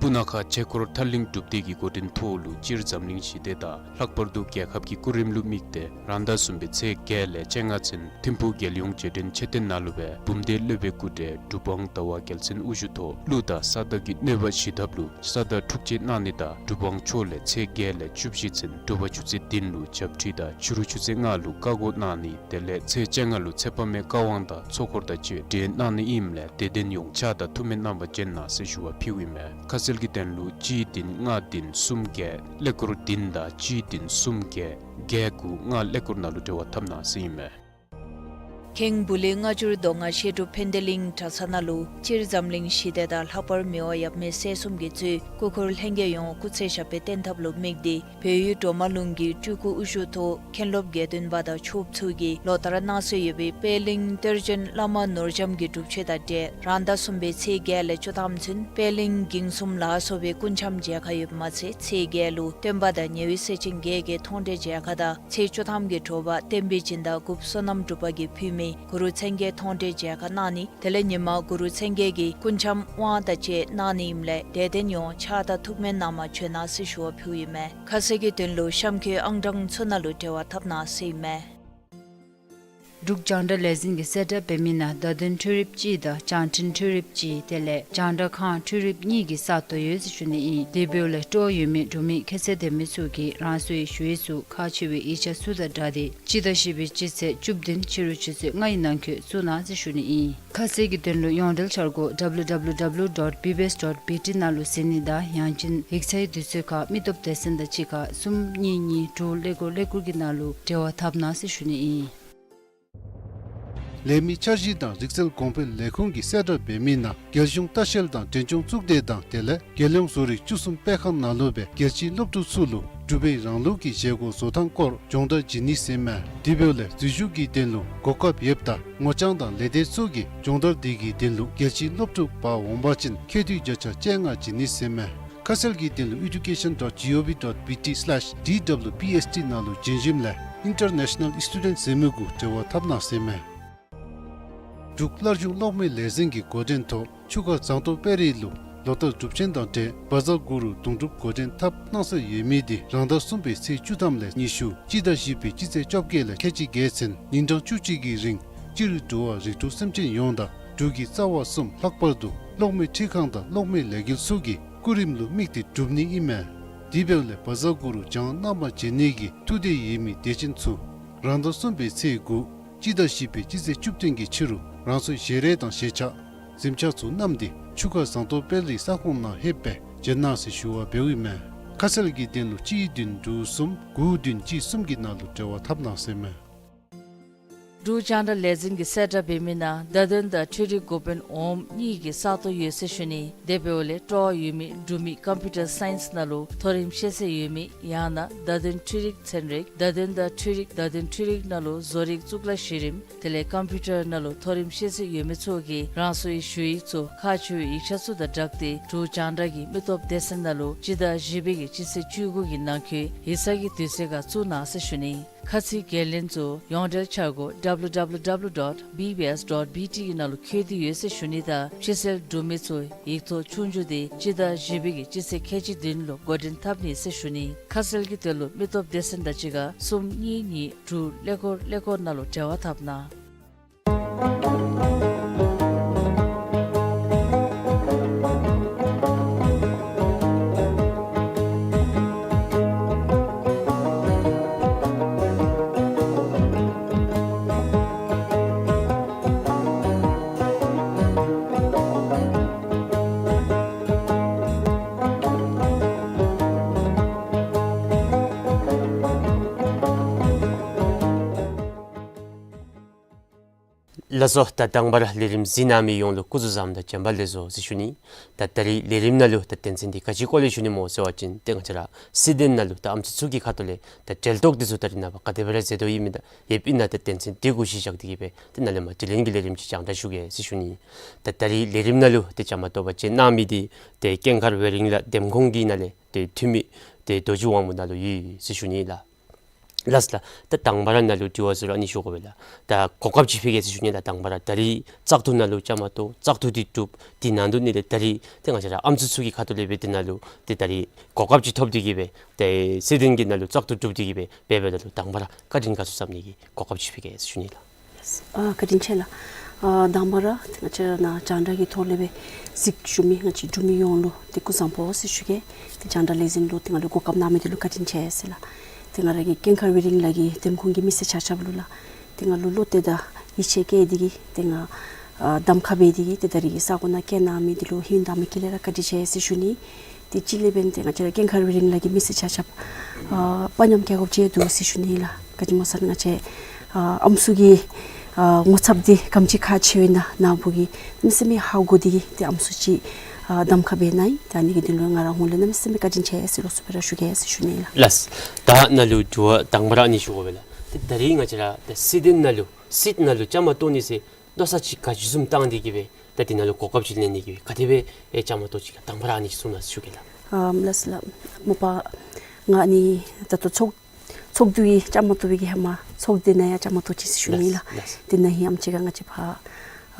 སྤུ་ན་ཁ་ཆོས་འཁོར་ཐར་གླིང་སྒྲུབ་སྡེ་གི་འགོ་འདྲེན་ཐོག་ལུ་སྤྱིར་འཛམ་གླིང་ཞི་བདེ་དང་ལྷག་པར་དུ་རྒྱལ་ཁབ་ཀྱི་སྐུ་རིམ་ལུ་དམིགས་ཏེ་རང་ཟླ་གསུམ་པའི་ཚེས་བརྒྱད་ལས་བཅོ་ལྔ་ཚུན་ཐིམ་ཕུག་རྒྱལ་ཡོངས་རྗེས་དྲན་མཆོད་རྟེན་ནང་ལུ་སྦེ་འབུམ་སྡེ་སློབ་དཔོན་སྐུ་བགྲེས་གྲུབ་དབང་ཟླ་བ་རྒྱལ་མཚན་དབུ་བཞུགས་ཐོག་ཀླུ་དང་ས་བདག་གི་གནོད་པ་ཞི་ཐབས་ལུ་ས་བདག་འཁྲུག་བཅད་གནང་ནི་དང་གྲུབ་དབང་མཆོག་ལས་ཚེས་བརྒྱད་ལས་བཅུ་བཞི་ཚུན་དྲོ་པ་ཆུ་ཚོད་བདུན་ལུ་བྱབས་ཁྲུས་དང་ཕྱི་རུ་ཆུ་ཚོད་ལྔ་ལུ་བཀའ་བསྒོ་གནང་ནི། དེ་ལས་ཚེས་བཅོ་ལྔ་ལུ་ཚེ་དཔག་མེད་བཀའ་དབང་དང་ཚོགས་འཁོར་དང་བཅས་གྲོལ་གནང་ནི་ཨིནམ་ལས་དད་ལྡན་ཡོངས་ཕྱག་དང་ཐུགས་སྨོན་གནང་བར་བྱོན་གནང་ཟེར་ཞུ་བ་ཕུལཝ་ཨིན་མས། ཁ་གསལ་གྱི་དོན་ལུ་གཅིག་བདུན་ལྔ་བདུན་གསུམ་བརྒྱད་ཀླད་ཀོར་བདུན་དང་གཅིག་བདུན་གསུམ་བརྒྱད་བརྒྱད་དགུ་ལྔ་ཀླད་ཀོར་ནང་ལུ་འབྲེལ་བ་འཐབ་གནང་ཟེར་ཨིན་མས། ཁེངས་སྦུག་ལུ་སྔ་འགྱུར་མདོ་སྔགས་བཤད་སྒྲུབ་ཕན་བདེ་གླིང་གྲྭ་ཚང་ནང་ལུ་སྤྱིར་འཛམ་གླིང་ཞི་བདེ་དང་ལྷག་པར་མི་དབང་ཡབ་མེས་སྲས་གསུམ་གྱིས་གཙོས་སྐུ་འཁོར་ལྷན་རྒྱས་ཡོངས་སྐུ་ཚེ་ཞབས་པད་བརྟན་ཐབས་ལུ་དམིགས་ཏེ་བལ་ཡུལ་གྲོ་མ་ལུང་གི་སྤྲུལ་སྐུ་དབུ་བཞུགས་ཐོག་མཁན་སློབ་དགེ་འདུན་པ་དང་ཆོསཔ་ཚུ་གིས་ལོ་ལྟར་གནང་སྲོལ་ཡོད་པའི་པད་གླིང་གཏེར་བྱོན་བླ་མ་ནོར་རྒྱམ་གྱི་སྒྲུབ་མཆོད་དང་འབྲེལ་རང་ཟླ་གསུམ་པའི་ཚེས་བརྒྱད་ལས་བཅུ་ཐམ་ཚུན་པད་གླིང་འགྱིང་གསུམ་ལ་སོགས་པའི་སྐུ་འཆམ་མཇལ་ཁ་ཡོདཔ་མ་ཚད་ཚེས་བརྒྱད་ལུ་སྟོན་པ་དང་ཉེ་བའི་སྲས་ཆེན་བརྒྱད་ཀྱི་མཐོང་གྲོལ་མཇལ་ཁ་དང་ཚེས་བཅུ་ཐམ་གྱི་དྲོ་པ་བསྟན་པའི་སྦྱིན་བདག་འགོ་བསོད་ནམས་གྲུབ་པ་གིས་ཕུལ་མི་གུ་རུ་མཚན་བརྒྱད་མཐོང་གྲོལ་མཇལ་ཁ་གནང་ནི། དེ་ལས་ཉིན་མ་གུ་རུ་མཚན་བརྒྱད་ཀྱི་སྐུ་འཆམ་དབང་དང་བཅས་གནང་ནི་ཨིནམ་ལས་དད་ལྡན་ཡོངས་ཕྱག་དང་ཐུགས་སྨོན་གནང་བར་བྱོན་གནང་ཟེར་ཞུ་བ་ཕུལཝ་ཨིན་མས། ཁ་གསལ་གྱི་དོན་ལུ་གཤམ་འཁོད་ཨང་གྲངས་ཚུ་ནང་ལུ་འབྲེལ་བ་འཐབ་གནང་ཟེར་ཨིན་མས། འབྲུག་རྒྱང་བསྒྲགས་ལས་འཛིན་གྱིས་གསལ་བསྒྲགས་འབད་མི་ནང་བརྡ་དོན་འཕྲུལ་རིགཔ་གཅིག་དང་བྱང་འཕྲིན་འཕྲུལ་རིགཔ་གཅིག་དེ་ལས་རྒྱང་བསྒྲགས་ཁང་འཕྲུལ་རིགཔ་གཉིས་ཀྱི་ས་སྟོང་ཡོད་ཟེར་ཞུ་ནི་ཨིན། དེ་འབདཝ་ལས་སྤྲོ་བ་ཡོད་མི་འབྲུག་མི་ཁྱད་ཚད་ལྡན་མི་ཚུ་གིས་རང་སོའི་ཞུ་ཡིག་ཚུ་ཁག་ཆེ་བའི་ཡིག་ཆ་ཚུ་དང་སྦྲགས་ཏེ་སྤྱི་ཟླ་བཞི་པའི་སྤྱི་ཚེས་བཅུ་བདུན་ཕྱི་རུ་ཆུ་ཚོད་ལྔའི་ནང་འཁོད་བཙུགས་གནང་ཟེར་ཞུ་ནི་ཨིན། ཁ་གསལ་གྱི་དོན་ལུ་ཡོངས་འབྲེལ་འཆར་སྒོ་ཌབ་ལུ་ཌབ་ལུ་ཌབ་ལུ་ཌོཊ་བི་བི་ཨེསི་ཌོཊ་བི་ཊི་ནང་ལུ་གཟིགས་ནི་དང་ཡང་ཅིན་ཡིག་ཚང་གི་དུས་ཚོད་ཁར་མི་སྟོབས་སྡེ་ཚན་དང་གཅིག་ཁར་གསུམ་གཉིས་གཉིས་དྲུག་ཀླད་ཀོར་ཀླད་ཀོར་གྱི་ནང་ལུ་འབྲེལ་བ་འཐབ་གནང་ཟེར་ཞུ་ནི་ཨིན། ལས་མི་འཆར་གཞི་དང་རིག་རྩལ་གོང་འཕེལ་ལས་ཁུངས་ཀྱིས་གསལ་བསྒྲགས་འབད་མི་ནང་རྒྱལ་གཞུང་ལྟ་བཤལ་དང་འབྲས་ལྗོངས་གཙུག་སྡེ་དང་དེ་ལས་རྒྱལ་ཡོངས་བཟོ་རིག་བཅུ་གསུམ་སྤེལ་ཁང་ནང་ལུ་སྦེ་རྒྱལ་སྤྱིའི་སློབ་ཕྲུག་ཚུ་ལུ་འབྲུག་པའི་རང་ལུགས་ཀྱི་བཞེས་སྒོ་བཟོ་ཐངས་སྐོར་སྦྱོང་བརྡར་བྱིན་ནི་ཟེར་མས། དེ་འབདཝ་ལས་འཛུལ་ཞུགས་ཀྱི་དོན་ལུ་གོ་སྐབས་ཡོདཔ་ད་ངོ་རྐྱང་དང་ལས་སྡེ་ཚུ་གིས་སྦྱོང་བརྡར་དེ་གི་དོན་ལུ་རྒྱལ་སྤྱིའི་སློབ་ཕྲུག་འབག་འོང་པ་ཅིན་ཁེ་ཏོག་བརྒྱ་ཆ་བཅོ་ལྔ་བྱིན་ནི་ཟེར་མས། ཁ་གསལ་གྱི་དོན་ལུ་education dot gov dot bt slash D W P S T ནང་ལུ་བྱོན་ཞིནམ་ལས་International Student ཟེར་མི་གུ་འབྲེལ་བ་འཐབ་གནང་ཟེར་མས། འབྲུག་སླར་འབྱུང་གློག་མེ་ལས་འཛིན་གྱི་འགོ་འདྲེན་ཐོག་ཆུ་ཁ་ཟངས་མདོག་དཔལ་རི་ལུ་ལོ་ལྟར་སྒྲུབ་ཆེན་དང་འབྲེལ་བཛྲ་གུ་རུ་དུང་སྒྲུབ་འགོ་འདྲེན་འཐབ་གནང་སྲོལ་ཡོད་མི་དེ་རང་ཟླ་གསུམ་པའི་ཚེས་བཅུ་ཐམ་ལས་ཉི་ཤུ་སྤྱི་ཟླ་བཞི་པའི་སྤྱི་ཚེས་བཅོ་བརྒྱད་ལས་ཁལ་གཅིག་བརྒྱད་ཚུན་ཉིན་གྲངས་བཅུ་གཅིག་གི་རིང་སྤྱིར་འབྲུག་པ་རིགས་དྲུག་སེམས་ཅན་ཡོངས་དང་འབྲུག་གི་རྩ་བ་གསུམ་ལྷག་པར་དུ་གློག་མེ་འཕྲུལ་ཁང་དང་གློག་མེ་ལས་འགུལ་ཚུ་གི་སྐུ་རིམ་ལུ་དམིགས་ཏེ་སྒྲུབ་ནི་ཨིན་མས། དེ་འབདཝ་ལས་བཛྲ་གུ་རུ་བགྱང་གནང་པར་བྱོན་ནི་གི་ཐུགས་འདོད་ཡོད་མི་དད་ཅན་ཚུ་རང་ཟླ་གསུམ་པའི་ཚེས་དགུ་སྤྱི་ཟླ་བཞི་པའི་སྤྱི་ཚེས་བཅུ་བདུན་གྱི་ཕྱི་རུ་རང་སོའི་ཞལ་རས་དང་ཞལ་ཆས་གཟིམ་ཆས་ཚུ་བསྣམས་ཏེ་ཆུ་ཁ་ཟངས་མདོག་དཔལ་རིའི་ས་ཁོངས་ནང་ལྷོདཔ་སྦེ་བྱོན་གནང་ཟེར་ཞུ་བ་འབདཝ་ཨིན་མས། ཁ་གསལ་གྱི་དོན་ལུ་གཅིག་བདུན་དྲུག་གསུམ་དགུ་བདུན་གཅིག་གསུམ་གྱི་ནང་ལུ་འབྲེལ་བ་འཐབ་གནང་ཟེར་མས། འབྲུག་རྒྱང་བསྒྲགས་ལས་འཛིན་གྱིས་གསལ་བསྒྲགས་འབད་མི་ནང་བརྡ་དོན་དང་འཕྲུལ་རིག་འགོ་དཔོན་འོགམ་གཉིས་ཀྱི་ས་སྟོང་ཡོད་ཟེར་ཞུ་ནི། དེ་འབདཝ་ལས་སྤྲོ་བ་ཡོད་མི་འབྲུག་མི་ཀམ་པིའུ་ཊར་སའིནསི་ནང་ལུ་མཐོ་རིམ་ཤེས་ཚད་ཡོད་མི་ཡང་ན་བརྡ་དོན་འཕྲུལ་རིག་ཚན་རིག་བརྡ་དོན་དང་འཕྲུལ་རིག་བརྡ་དོན་འཕྲུལ་རིག་ནང་ལུ་བཟོ་རིག་གཙུག་ལག་གཞི་རིམ་དེ་ལས་ཀམ་པིའུ་ཊར་ནང་ལུ་མཐོ་རིམ་ཤེས་ཚད་ཡོད་མི་ཚུ་གིས་རང་སོའི་ཞུ་ཡིག་ཚུ་ཁག་ཆེ་བའི་ཡིག་ཆ་ཚུ་དང་སྦྲགས་ཏེ་འབྲུག་རྒྱང་བསྒྲགས་ཀྱི་མི་སྟོབས་སྡེ་ཚན་ནང་ལུ་སྤྱི་ཟླ་བཞི་པའི་གི་སྤྱི་ཚེས་བཅུ་དགུ་གི་ནང་འཁོད་ཡིག་ཚང་གི་དུས་ཚོད་ཁར་བཙུགས་གནང་ཟེར་ཞུ་ནི། ཁ་ཚིག་འགན་ལེན་ཚུ་ཡོངས་འབྲེལ་འཆར་སྒོ་W W W dot B B S dot B T གི་ནང་ལུ་བཀོད་དེ་ཡོད་ཟེར་ཞུ་ནི་དང་ཕྱི་སེལ་འབྲུག་མི་ཚུ་ཡིག་ཐོག་ཆོས་རྒྱུགས་དེ་སྤྱི་ཟླ་བཞི་པའི་གི་སྤྱི་ཚེས་ཁལ་གཅིག་བདུན་ལུ་འགོ་འདྲེན་འཐབ་ནི་ཟེར་ཞུ་ནི། ཁ་གསལ་གྱི་དོན་ལུ་མི་སྟོབས་སྡེ་ཚན་དང་གཅིག་ཁར་གསུམ་གཉིས་གཉིས་དྲུག་ཀླད་ཀོར་ཀླད་ཀོར་ནང་ལུ་འབྲེལ་བ་འཐབ་གནང་། ལགས་སོ། ད་དང་པ་ར་ལས་རིམ་གཟིགས་གནང་མི་ཡོངས་ལུ་སྐུ་གཟུགས་བཟང་དང་བྱོན་པ་ལེགས་སོ་ཟེར་ཞུ་ནི། ད་ད་རིས་ལས་རིམ་ནང་ལུ་ད་དོན་ཚན་འདི་ག་ཅི་སྐོར་ལས་ཞུ་ནི་སྨོ་ཟེར་བ་ཅིན་ཏེ་ང་བཅས་ར་སྲིད་དོན་ནང་ལུ་ད་ཨམ་སྲུ་ཚུ་གི་ཁ་ཐུག་ལས་ད་འབྲེལ་གཏོགས་འདི་ཚུ་ད་རིས་ནངས་པ་ག་དེ་སྦེ་ར་མཛད་དོ་ཡོདཔ་ཨིན་ན་ད་ཡོདཔ་ཨིན་ན་ད་དོན་ཚན་འདི་གུ་གཞི་བཞག་སྟེ་གིས་སྦེ་ཏེ་ནཱ་ལས་མར་དྲི་ལན་གྱི་ལས་རིམ་ཅིག་སྦྱང་བརྡར་ཞུ་གེ་ཟེར་ཞུ་ནི། ད་ད་རིས་ལས་རིམ་ནང་ལུ་ཏེ་བཅའ་མར་གཏོགས་པར་བྱོན་གནང་མི་འདི་ཏེ་ཀེང་མཁར་ཝེ་རིང་ལགས་འདེམས་ཁོངས་ཀྱི་ནང་ལས་ཏེ་འཐུས་མི་ཏེ་རྡོ་རྗེ་དབང་མོ་ནཱ་ལུ་ཡོད་ཟེར་ཞུ་ནི་ལགས། ལགས་ལགས། ད་དང་པ་ར་ནཱ་ལུ་དྲི་བ་ཟེར་རུང་ཨ་ནི་ཞུ་དགོ་པས་ལགས། ད་གོ་སྐབས་ཅིག་ཕུལ་གེ་ཟེར་ཞུ་ནི་ལགས། དང་པ་ར་ད་རིས་བཙག་འཐུ་ནང་ལུ་བཅའ་མར་གཏོགས་བཙག་འཐུ་འདི་གྲུབ། དེ་ནང་དུ་ནི་ལས་ད་རིས་ཏེ་ང་བཅས་ར་ཨམ་སྲུ་ཚུ་གི་ཁ་ཐུག་ལས་སྦེ་ཏེ་ནཱ་ལུ་ཏེ་ད་རིས་གོ་སྐབས་ཅིག་ཐོབ་སྟེ་གིས་སྦེ་ཏེ་སྲིད་དོན་གྱི་ནང་ལུ་བཙག་འཐུ་གྲུབ་སྟེ་གིས་སྦེ་འབད་འབདཝ་ད་ལུ་དང་པ་ར་བཀའ་དྲིན་དགའ་ཚོར་བསམ་ནི་གི་གོ་སྐབས་ཅིག་ཕུལ་གེ་ཟེར་ཞུ་ནི་ལགས། ཨ་བཀའ་དྲིན་ཆེ་ལགས། ཨ་དང་པ་ར་ཏེ་ང་བཅས་ར་ནཱ་རྒྱང་བསྒྲགས་ཀྱི་ཐོག་ལས་སྦེ་གཟིགས་བཞུགས་མི་ང་བཅས་འབྲུག་མི་ཡོངས་ལུ་ཏེ་སྐུ་གཟུགས་བཟང་པོ་ཟེར་ཞུ་གེ། ཏེ་རྒྱང་བསྒྲགས་ལས་འཛིན་ལུ་ཏེ་ང་ལུ་གོ་སྐབས་གནང་མི་འདི་ལུ་བཀའ་དྲིན་ཆེ་ཟེར་ལགས། ཏེ་ང་ར་གི་ཀེང་མཁར་ཝེ་རིང་ལགས་ཀྱི་འདེམས་ཁོངས་ཀྱི་མི་སེར་ཆ་ཁྱབ་ལུ་ལགས། ཏེ་ང་ལུ་བློ་གཏད་དང་ཡིད་ཆེས་བསྐྱེད་དེ་གིས་ཏེ་ང་ཨ་གདམ་ཁ་འབད་དེ་གིས་ཏེ་ད་རིས་ཀྱི་ས་གོ་ནང་བསྐྱལ་གནང་མི་འདི་ལུ་ཧིང་དྭངས་མའི་དཀྱིལ་ལས་ར་བཀའ་དྲིན་ཆེ་ཟེར་ཞུ་ནི། ཏེ་གཅིག་ལས་འབདན་ཏེ་ང་བཅས་ར་ཀེང་མཁར་ཝེ་རིང་ལགས་ཀྱི་མི་སེར་ཆ་ཁྱབ་ཨ་དཔའ་ཉམས་རྒྱལ་ཁབ་ཅིག་འདུག་ཟེར་ཞུ་ནི་ལགས། ག་ཅི་སྨོ་ཟེར་ན་ང་བཅས་ཨ་ཨམ་སྲུ་གི་ཨ་ངོ་ཚབ་འདི་ག་དེམ་ཅིག་ཁག་ཆེཝ་ཨིན་ན་ནཱ་བུ་གིས་གནམ་མེད་ས་མེད་ཧ་གོ་སྟེ་གིས་ཏེ་ཨམ་སྲུ་ཅིག་ཨ་གདམ་ཁ་འབད་གནང་ཡི། ད་ཨ་ནི་གི་དོན་ལུ་ང་ར་ཧོངས་ལས་གནམ་མེད་ས་མེད་བཀའ་དྲིན་ཆེ་ཟེར་ལོགས་སུ་སྦེ་ར་ཞུ་གེ་ཟེར་ཞུ་ནི་ལགས། ལགས། ད་ནཱ་ལུ་དྲི་བ་དང་པ་ར་ཨ་ནི་ཞུ་དགོ་པས་ལགས། ཏེ་ད་རིས་ང་བཅས་ར་ཏེ་སྲིད་དོན་ནང་ལུ་སྲིད་ནང་ལུ་བཅའ་མར་གཏོགས་ནི་ཟེར་མནོ་བསམ་ཅིག་ག་ཅི་བཟུམ་བཏང་སྟེ་གིས་སྦེ་ད་འདི་ནང་ལུ་གོ་སྐབས་ཅིག་ལེན་ནི་གི་སྦེ་ག་དེ་སྦེ་ཨེ་བཅའ་མར་གཏོགས་ཅི་ག་དང་པ་ར་ཨ་ནི་གསུང་གནང་ཞུ་གེ་ལགས། ཨམ་ལགས་ལགས། མ་པ་ང་ཨ་ནི་ད་ལྟོ་ཚོགས་ཚོགས་འདུ་གི་བཅའ་མར་གཏོགས་པའི་གི་ཧེ་མ་ཚོགས་སྡེ་ནང་ཡང་བཅའ་མར་གཏོགས་ཅི་ཟེར་ཞུ་ནི་ལགས། ལགས་ལགས། དེ་ནང་ཧེ་ཨམ་ཅིག་ཁར་ང་བཅས་ཕར་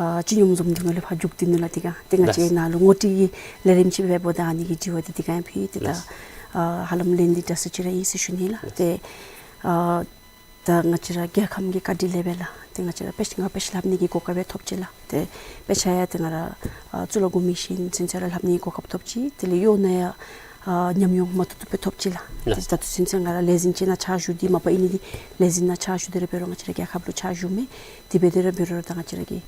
ཨ་སྤྱི་སྙོམས་འཛོམས་འདུ་ནང་ལས་ཕར་བཞུགས་ཏེ་ནུག་ལགས། དེ་ཁར་ཏེ་ང་བཅས་ལགས་ནཱ་ལུ་ངོ་སྤྲོད་ཀྱི་ལས་རིམ་ཅིག་འབདཝ་ད་ཨ་ནི་གི་དྲི་བ་འདི་དེ་ཁར་ཡང་ཕུལ་ཡི། ཏེ་ད་ལགས་ཨ་ཧ་ལམ་ལན་འདི་དྲག་ཤོས་ཅིག་ར་ཨིན་ཟེར་ཞུ་ནི་ལགས། ལགས། ཏེ་ཨ་ད་ང་བཅས་ར་རྒྱལ་ཁམས་ཀྱི་བཀའ་དྲིན་ལས་སྦེ་ལགས། ཏེ་ང་བཅས་ར་དཔེ་ང་དཔེ་ཆ་ལྷབ་ནི་གི་གོ་སྐབས་སྦེ་ཐོབ་ཅི་ལགས། ཏེ་དཔེ་ཆ་ཡང་ཏེ་ང་ར་ཨ་གཙུག་ལག་སྒོར་མོ་ཤིང་ཚུན་ཚོད་ར་ལྷབ་ནི་གི་གོ་སྐབས་ཐོབ་ཅི། དེ་ལས་གཡོག་ནང་ཡང་ཨ་ཉམས་མྱོང་མ་ཐུབ་ཐུབ་སྦེ་ཐོབ་ཅི་ལགས། ལགས། ཏེ་ད་ལྟོ་ཚུན་ཚོད་ང་ར་ལས་འཛིན་ཅིག་ནང་ཕྱག་ཞུ་སྟེ་མ་པ་ཨིན་ནི་འདི་ལས་འཛིན་ནང་ཕྱག་ཞུ་སྟེ་ར་འབད་རུང་ང་བཅས་ར་རྒྱལ་ཁབ་ལུ་ཕྱག་ཞུཝ་མས། དེ་འབད་དེ་ར་འབད་རུང་ར་ད་ང་བཅས་ར་གི་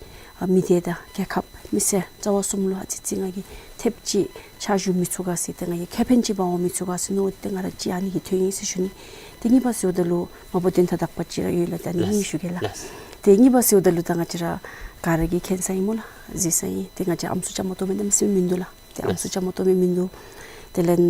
ཨ་མི་སྡེ་དང་རྒྱལ་ཁབ་མི་སེར་རྩ་བ་གསུམ་ལུ་ཨ་ཙི་ཅིག་ང་གིས་ཐེབས་ཅིག་ཕྱག་ཞུ་མི་ཚུགས་ག་ཟེར་ཏེ་ང་གིས་ཁེ་ཕན་ཅིག་འབག་འོང་མི་ཚུགས་ག་ཟེར་མནོ་སྟེ་ང་ར་ཅིག་ཨ་ནི་གི་ཐོན་ཡི་ཟེར་ཞུ་ནི། དེ་གཉིས་པ་ཟེརཝ་ད་ལུ་མ་པ་དོན་དག་དག་པ་ཅིག་ར་ཡོད་ལགས། ད་ཨ་ནི་ལགས། ཞུ་གེ་ལགས། ལགས། ཏེ་གཉིས་པ་ཟེརཝ་ད་ལུ་ད་ང་བཅས་ར་ག་ར་གིས་མཁྱེན་ས་ཨིན་སྨོ་ལགས། གཟིགས་ས་ཨིན། ཏེ་ང་བཅས་ཨམ་སྲུ་བཅའ་མར་གཏོགས་མི་གནམ་མེད་ས་མེད་མིན་འདུག་ལགས། ཏེ་ཨམ་སྲུ་བཅའ་མར་གཏོགས་མི་མིན་འདུག། དེ་ལས་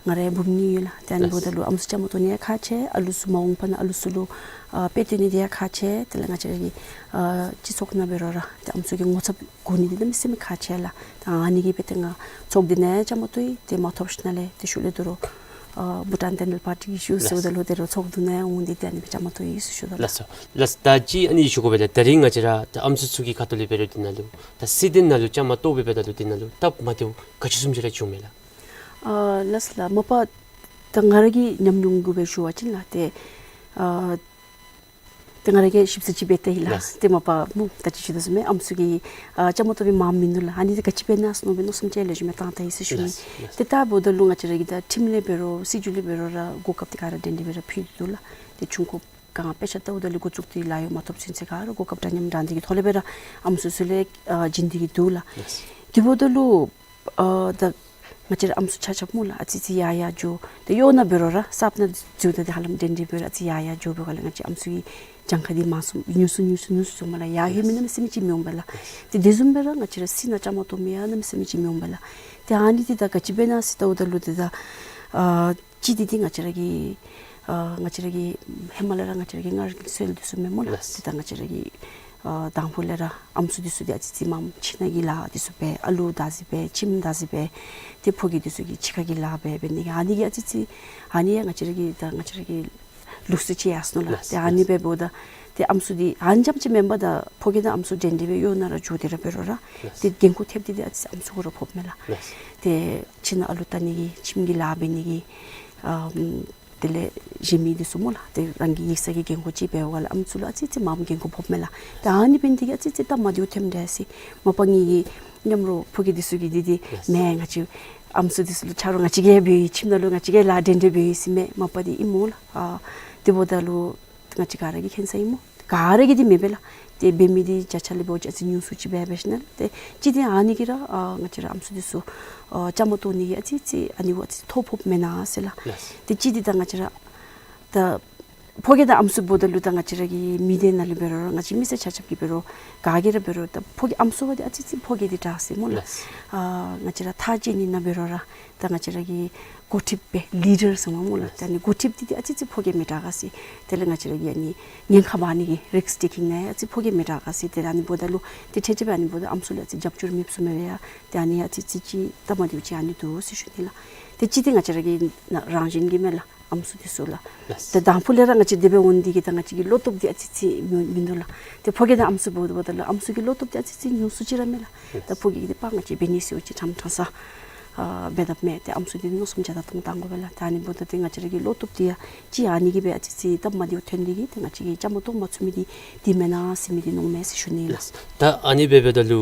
ང་རའི་བུམོ་གཉིས་ཡོད་ལགས། ཏེ་ཨ་ནི་འབདཝ་ད་ལུ་ཨམ་སྲུ་བཅའ་མར་གཏོགས་ནི་ཡང་ཁག་ཆེ། ཨ་ལུ་ཚུ་མ་འོངས་པ་ནང་ཨ་ལུ་ཚུ་ལུ་ཨ་དཔེ་སྟོན་ནི་དེ་ཡང་ཁག་ཆེ། དེ་ལས་ང་བཅས་ར་གི་ཨ་སྤྱི་ཚོགས་ནང་འབད་རུང་ར་ཏེ་ཨམ་སྲུ་གི་ངོ་ཚབ་དགོ་ནི་འདི་གནམ་མེད་ས་མེད་ཁག་ཆེ་ལགས། ད་ཨ་ནི་གིས་འབད་དེ་ང་ཚོགས་འདི་ནང་བཅའ་མར་གཏོགས་ཡི། ཏེ་མ་ཐོབ་ཞིནམ་ལས་ཏེ་ཤུལ་ལས་དོ་རུང་ཨ་བྷུ་ཊཱན་དེ་ནཱལ་པར་ཊི་གི་ཞུ་ཟེརཝ་ད་ལུ་དོ་རུང་ཚོགས་འདི་ནང་འོང་སྟེ་ཏེ་ཨ་ནི་སྦེ་བཅའ་མར་གཏོགས་ཡི་ཟེར་ཞུ་དོ་ལགས། ལགས་སོ། ལགས་སོ། ད་ཅི་ཨ་ནི་ཞུ་དགོ་པས་ལགས། ད་རིས་ང་བཅས་ར་ད་ཨམ་སྲུ་ཚུ་གི་ཁ་ཐུག་ལས་འབད་རུང་འདི་ནང་ལུ་ད་སྲིད་དོན་ནང་ལུ་བཅའ་མར་གཏོགས་སྦེ་འབདཝ་ད་ལུ་འདི་ནང་ལུ་སྟབས་མ་བདེཝ་ག་ཅི་བཟུམ་ཅིག་ར་བྱུངམ་མས་ལགས། ཨ་ལགས་སོ་ལགས། མ་པ་ད་ང་ར་གི་ཉམས་མྱོང་གུ་སྦེ་ཞུ་བ་ཅིན་ལགས། ཏེ་ཨ་ཏེ་ང་ར་གིས་ཞིབ་འཚོལ་ཅིག་འབད་དེ་ཡི་ལགས། ལགས། ཏེ་མ་པ་སྨོ་ད་ཅི་ཞུ་དོ་བཟུམ་སྦེ་ཨམ་སྲུ་གི་ཨ་བཅའ་མར་གཏོགས་མི་མངམ་མིན་འདུག་ལགས། ཨ་ནི་འདི་ག་ཅི་འབད་ན་ཟེར་མནོ་སྦེ་མནོ་བསམ་ཅིག་ལེགས་ཤོམ་སྦེ་བཏང་ད་ཡི་ཟེར་ཞུ་ནི། ལགས། ལགས། ཏེ་ད་འབདཝ་ད་ལུ་ང་བཅས་ར་གི་ད་ཁྲིམས་ལས་འབད་རུང་སྲིད་བྱུས་ལས་འབད་རུང་ར་གོ་སྐབས་འདི་ག་ར་འདྲན་འདྲ་སྦེ་ར་ཕུལ་ཏེ་འདུག་ལགས། ཏེ་ཆུང་ཀུ་ག་དཔེ་ཆ་ལྟཝ་ད་ལུ་འགོ་བཙུགས་ཏེ་ལཱ་གཡོག་མ་ཐོབ་ཚུན་ཚོད་ག་ར་གོ་སྐབས་འདྲ་མཉམ་འདྲ་འདི་གི་ཐོག་ལས་སྦེ་ར་ཨམ་སྲུ་ཚུ་ལས་ཨ་བྱིན་ཏེ་གི་འདུག་ལགས། ལགས། དེ་འབདཝ་ད་ལུ་ཨ་ད་ང་བཅས་ར་ཨམ་སྲུ་ཆ་ཁྱབ་སྨོ་ལགས། ཨ་ཙི་ཙི་ཡར་ཡར་འགྱོ། ཏེ་གཡོག་ནང་འབད་རུང་ར་གསརཔ་ནང་འགྱོཝ་ད་ཏེ་ཧ་ལམ་འདྲན་འདྲ་སྦེ་ར་ཨ་ཙི་ཡར་ཡར་འགྱོ་བའི་སྒང་ལས་ང་བཅས་ཨམ་སྲུ་གི་གྱངས་ཁ་འདི་མང་སུ་ཉུང་སུ་ཉུང་སུ་ཉུང་སུ་སོངམ་ལགས། ཡར་ལྷོད་མི་གནམ་མེད་ས་མེད་ཅིག་མི་འོང་པས་ལགས། ཏེ་དེ་བཟུམ་སྦེ་ར་ང་བཅས་ར་སྲིད་ནང་བཅའ་མར་གཏོགས་མི་ཡང་གནམ་མེད་ས་མེད་ཅིག་མི་འོང་པས་ལགས། ཏེ་ཨ་ནི་འདི་ད་ག་ཅི་འབད་ན་ཟེར་ལྟཝ་ད་ལུ་ཏེ་ད་ཨ་གཅིག་འདི་འདི་ང་བཅས་ར་གི་ཨ་ང་བཅས་ར་གི་ཧེ་མ་ལས་ར་ང་བཅས་ར་གི་མངའ་རིས་སྲོལ་འདི་ཚུ་མས་སྨོ་ལགས། ལགས། ཏེ་ད་ང་བཅས་ར་གི་ཨ་དང་ཕུ་ལས་ར་ཨམ་སྲུ་འདི་ཚུ་འདི་ཨ་ཙི་ཙི་མངམ་ཁྱིམ་ནང་གི་ལཱ་འདི་ཚུ་འབད། ཨ་ལུ་བདག་འཛིན་འབད། ཁྱིམ་བདག་འཛིན་འབད། ཏེ་ཕོ་རྒྱས་འདི་ཚུ་གི་ཕྱི་ཁ་གི་ལཱ་འབད་འབད་ནི་གི་ཨ་ནི་གི་ཨ་ཙི་ཙི་ཨ་ནི་ཡང་ང་བཅས་ར་གི་ད་ང་བཅས་ར་གི་ལུགས་སྲོལ་ཅིག་ཡར་སོ་ནུག་ལགས། ལགས། ཏེ་ཨ་ནི་འབདཝ་ད་ཏེ་ཨམ་སྲུ་འདི་ཨ་ནི་རྐྱངམ་ཅིག་མེན་པར་ད་ཕོ་རྒྱས་དང་ཨམ་སྲུ་འདྲན་འདྲ་སྦེ་གཡོག་ནང་ར་འགྱོ་སྟེ་ར་འབད་རུང་ར་ལགས། ཏེ་འགན་ཁུར་ཐེབས་ཏེ་ཏེ་ཨ་ཙི་ཨམ་སྲུ་གུ་ར་ཕོགཔ་མས་ལགས། ལགས། ཏེ་ཁྱིམ་ནང་ཨ་ལུ་བལྟ་ནི་གི་ཁྱིམ་གྱི་ལཱ་འབད་ནི་གི་ཨམ་དེ་ལས་གཞན་མི་འདི་ཚུ་སྨོ་ལགས། ཏེ་རང་གི་ཡིག་ཚང་གི་འགན་ཁུར་ཅིག་འབད་བའི་སྒང་ལས་ཨམ་སྲུ་ལུ་ཨ་ཙི་ཙི་མངམ་འགན་ཁུར་ཕོགཔ་མས་ལགས། ཏེ་ཨ་ནི་འབད་ནི་འདི་གིས་ཨ་ཙི་ཙི་སྟབས་མ་བདེཝ་ཐོནམ་འདྲས་ཟེར། མ་པ་ངེ་གི་མཉམ་རོགས་ཕོ་རྒྱས་འདི་ཚུ་གིས་འདི་འདི་ལགས། མེན་ང་བཅས་ཨམ་སྲུ་འདི་ཚུ་ལུ་ཆ་རོགས་ང་བཅས་ཀྱིས་འབད་ཡི། ཁྱིམ་ནང་ལུ་ང་བཅས་ཀྱིས་ལཱ་འདྲན་འདྲ་འབད་ཡི་ཟེར་མས། མ་པ་འདི་ཨིན་སྨོ་ལགས། ཨ་དེ་འབདཝ་ད་ལུ་ང་བཅས་ག་ར་གིས་མཁྱེན་ས་ཨིན་སྨོ། ག་ར་གིས་འདི་མེན་པས་ལགས། ཏེ་འབད་མི་འདི་བརྒྱ་ཆ་ལས་འབད་བ་ཅིན་ཨ་ཙི་ཉུང་སུ་ཅིག་འབད་འབད་ཞིནམ་ལས་ཏེ་གཅིག་འདི་ཨ་ནི་གིས་ར་ཨ་ང་བཅས་ར་ཨམ་སྲུ་འདི་ཚུ་ཨ་བཅའ་མར་གཏོགས་ནི་གི་ཨ་ཙི་ཙི་ཨ་ནི་བ་ཨ་ཙི་ཐོ་ཕོགཔ་མེན་ན་ཟེར་ལགས། ལགས། ཏེ་གཅིག་འདི་ད་ང་བཅས་ར་ད་ཕོ་རྒྱས་དང་ཨམ་སྲུ་འབདཝ་ད་ལུ་ད་ང་བཅས་ར་གི་མི་སྡེ་ནང་ལུ་འབད་རུང་ར་ང་བཅས་མི་སེར་ཆ་ཁྱབ་ཀྱིས་འབད་རུང་ག་གིས་ར་འབད་རུང་ད་ཕོ་རྒྱས་ཨམ་སྲུ་བ་འདི་ཨ་ཙི་ཙི་ཕོ་རྒྱས་འདི་དྲག་ཟེར་སྨོ་ལགས། ལགས། ཨ་ང་བཅས་ར་ཐག་བཅད་ནི་ནང་འབད་རུང་ར་ད་ང་བཅས་ར་གི་འགོ་ཁྲིདཔ་སྦེ་ལི་ཌར་ཟེར་སྨོ་སྨོ་ལགས། ལགས། ད་ཨ་ནི་འགོ་ཁྲིདཔ་འདི་འདི་ཨ་ཙི་ཙི་ཕོ་རྒྱས་མི་དྲག་ག་ཟེར། དེ་ལས་ང་བཅས་ར་གི་ཨ་ནི་ཉེན་ཁ་འབག་ནི་གི་རིསཀ་ཊེ་ཀིང་ནང་ཡང་ཨ་ཙི་ཕོ་རྒྱས་མི་དྲག་ག་ཟེར། ཏེ་ད་ཨ་ནི་འབདཝ་ད་ལུ་ཏེ་ཁྲལ་ཅིག་འབད་ཨ་ནི་འབདཝ་ད་ཨམ་སྲུ་ལུ་ཨ་ཙི་རྒྱབ་སྐྱོར་མེདཔ་བཟུམ་སྦེ་ཡ་ཏེ་ཨ་ནི་ཨ་ཙི་ཙི་ཅིག་སྟབས་མ་བདེཝ་ཅིག་ཨ་ནི་འདུག་ཟེར་ཞུ་ནི་ལགས། ཏེ་གཅིག་འདི་ང་བཅས་ར་གི་ན་རང་བཞིན་གྱིས་མས་ལགས། ཨམ་སྲུ་འདི་ཚུ་ལགས། ལགས། ད་དང་ཕུ་ལས་ར་ང་བཅས་དེ་སྦེ་འོང་ནི་འདི་གིས་ད་ང་བཅས་ཀྱི་བློ་སྟོབས་འདི་ཨ་ཙི་ཙི་མི་མིན་འདུག་ལགས། ཏེ་ཕོ་རྒྱས་དང་ཨམ་སྲུ་འབདཝ་ད་ལུ་ཨམ་སྲུ་གི་བློ་སྟོབས་འདི་ཨ་ཙི་ཙི་ཉུང་སུ་ཅིག་ར་མས་ལགས། ལགས། ད་ཕོ་རྒྱས་ཀྱིས་འདི་པ་ང་བཅས་འབད་ནི་ཟེར་བ་ཅིན་ཁྲམ་ཁྲང་ས་ཨ་འབད་དཔ་མས། ཏེ་ཨམ་སྲུ་འདི་མནོ་བསམ་བརྒྱ་དང་སྟོང་བཏང་དགོ་པས་ལགས། ད་ཨ་ནི་འབདཝ་ད་ཏེ་ང་བཅས་ར་གི་བློ་སྟོབས་འདི་ཡང་ཅིག་ཨ་ནི་གིས་སྦེ་ཨ་ཙི་ཙི་སྟབས་མ་བདེཝ་ཐོན་ནི་འདི་གིས་ཏེ་ང་བཅས་ཀྱིས་བཅའ་མར་གཏོགས་མ་ཚུགས་མི་འདི་འདི་མེན་ན་ཟེར་མི་འདི་མནོཝ་མས་ཟེར་ཞུ་ནི་ལགས། ལགས། ད་ཨ་ནི་སྦེ་འབདཝ་ད་ལུ་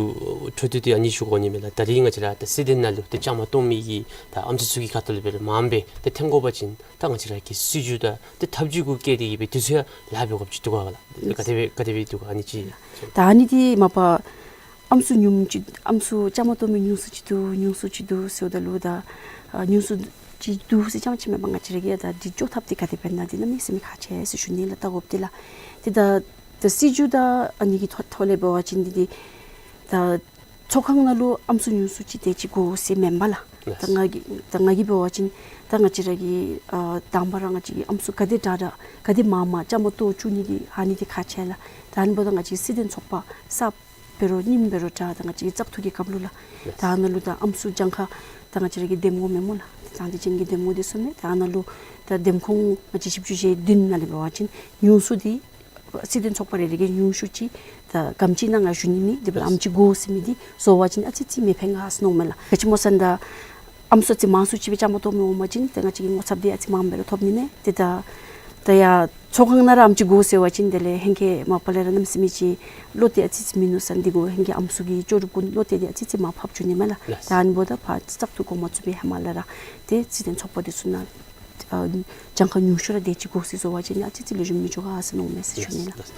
འཕྲོ་མཐུད་དེ་ཨ་ནི་ཞུ་དགོ་ནི་མས་ལགས། ད་རིས་ང་བཅས་ར་ད་སྲིད་དོན་ནང་ལུ་ཏེ་བཅའ་མར་གཏོགས་མི་གི་ད་ཨམ་སྲུ་ཚུ་གི་ཁ་ཐུག་ལས་འབད་རུང་མངམ་སྦེ་ཏེ་ཐོན་དགོ་པ་ཅིན་ད་ང་བཅས་ར་གི་སྲིད་བྱུས་དང་ཏེ་ཐབས་བྱུས་གུ་བཀལ་ཏེ་གིས་སྦེ་དུས་ཚོད་ཡང་ལཱ་འབད་དགོཔ་ཅིག་འདུག་ག་ལགས། ག་དེ་སྦེ་ག་དེ་སྦེ་འདུག་ག་ཨ་ནི་ཅིག། ད་ཨ་ནི་འདི་མ་པ་ཨམ་སྲུ་ཉུངམ་ཅིག་ཨམ་སྲུ་བཅའ་མར་གཏོགས་མི་ཉུང་སུ་ཅིག་འདུག་ཉུང་སུ་ཅིག་འདུག་ཟེརཝ་ད་ལུ་ད་ཨ་ཉུང་སུ་ཅིག་འདུག་ཟེར་རྐྱངམ་ཅིག་མེན་པར་ང་བཅས་ར་གིས་ཡང་ད་འདི་བཅོ་ཐབས་འདི་ག་དེ་འབད་ན་འདི་གནམ་མེད་ས་མེད་ཁག་ཆེ་ཟེར་ཞུ་ནི་ལགས། ད་འོབ་འདི་ལགས། ཏེ་ད་ད་སྲིད་བྱུས་དང་ཨ་ནི་གི་ཐོག་ཐོག་ལས་འབད་བ་ཅིན་འདི་འདི་ད་ཚོགས་ཁང་ནང་ལུ་ཨམ་སྲུ་ཉུང་སུ་ཅིག་དེ་ཅིག་དགོ་ཟེར་མེན་པ་ལགས། ལགས། ད་ང་གིས་ད་ང་གིས་འབད་བ་ཅིན་ད་ང་བཅས་ར་གི་ཨ་དང་པ་ར་ང་བཅས་ཀྱིས་ཨམ་སྲུ་ག་དེ་དྲག་དྲག་ག་དེ་མང་མང་བཅའ་མར་གཏོགས་བཅུག་ནི་འདི་ཨ་ནི་འདི་ཁག་ཆེ་ལགས། ད་ཨ་ནི་འབདཝ་ད་ང་བཅས་སྲིད་དོན་ཚོགས་པ་གསརཔ་འབད་རུང་རྙིངམ་འབད་རུང་འདྲ་ད་ང་བཅས་ཀྱི་བཙག་འཐུ་གི་སྐབས་ལུ་ལགས། ད་ཨ་ནཱ་ལུ་ད་ཨམ་སྲུ་གྱངས་ཁ་ད་ང་བཅས་ར་གི་འདེམས་ངོ་མེན་སྨོ་ལགས། ད་དང་འདོད་ཅན་གྱི་འདེམས་ངོ་འདི་ཚུ་མས། ད་ཨ་ནཱ་ལུ་ད་འདེམས་ཁོངས་ང་བཅས་བཞི་བཅུ་ཞེ་བདུན་ནང་ལས་འབད་བ་ཅིན་ཉུང་སུ་འདི་སྲིད་དོན་ཚོགས་པ་རེ་རེ་གིས་ཉུང་ཤོས་ཅིག་ད་ག་དེམ་ཅིག་ཨིན་ན་ང་ཞུ་ནི་མེད། དེ་འབདཝ་ད་ཨ་ནེམ་ཅིག་དགོ་ཟེར་མི་འདི་བཟོ་བ་ཅིན་ཨ་ཙི་ཙི་མི་ཕན་ག་ཟེར་མནོཝ་མས་ལགས། ག་ཅི་སྨོ་ཟེར་ན་ད་ཨམ་སྲུ་ཨ་ཙི་མང་སུ་ཅིག་སྦེ་བཅའ་མར་གཏོགས་མི་འོང་པ་ཅིན་ཏེ་ང་བཅས་ཀྱི་ངོ་ཚབ་འདི་ཨ་ཙི་མངམ་སྦེ་ར་ཐོབ་ནི་མས། ཏེ་ད་ད་ཡར་ཚོགས་ཁང་ནང་ར་ཨ་ནེམ་ཅིག་དགོ་ཟེར་བ་ཅིན་དེ་ལས་ཧེང་སྐལ་མ་པ་ལས་ར་གནམ་མེད་ས་མེད་ཅིག་བློ་གཏད་ཨ་ཙི་ཙི་མིན་ནུག་ཟེར་འདི་གུ་ཧེང་སྐལ་ཨམ་སྲུ་གི་ལྕོགས་གྲུབ་གུ་བློ་གཏད་འདི་ཨ་ཙི་ཙི་མར་ཕབ་བཅུག་ནི་མས་ལགས། ལགས། ད་ཨ་ནི་འབདཝ་ད་ཕར་བཙག་འཐུ་འགོ་མ་བཙུགས་པའི་ཧེ་མ་ལས་ར་ཏེ་སྲིད་དོན་ཚོགས་པ་འདི་ཚུ་ནང་ཨ་གྱངས་ཁ་ཉུང་ཤོས་ར་དེ་ཅིག་དགོ་ཟེར་བཟོ་བ་ཅིན་ཨ་ཙི་ཙི་ལེགས་ཤོམ་མི་འགྱོ་ག་ཟེར་མནོཝ་མས་ཟེར་ཞུ་ནི་ལགས།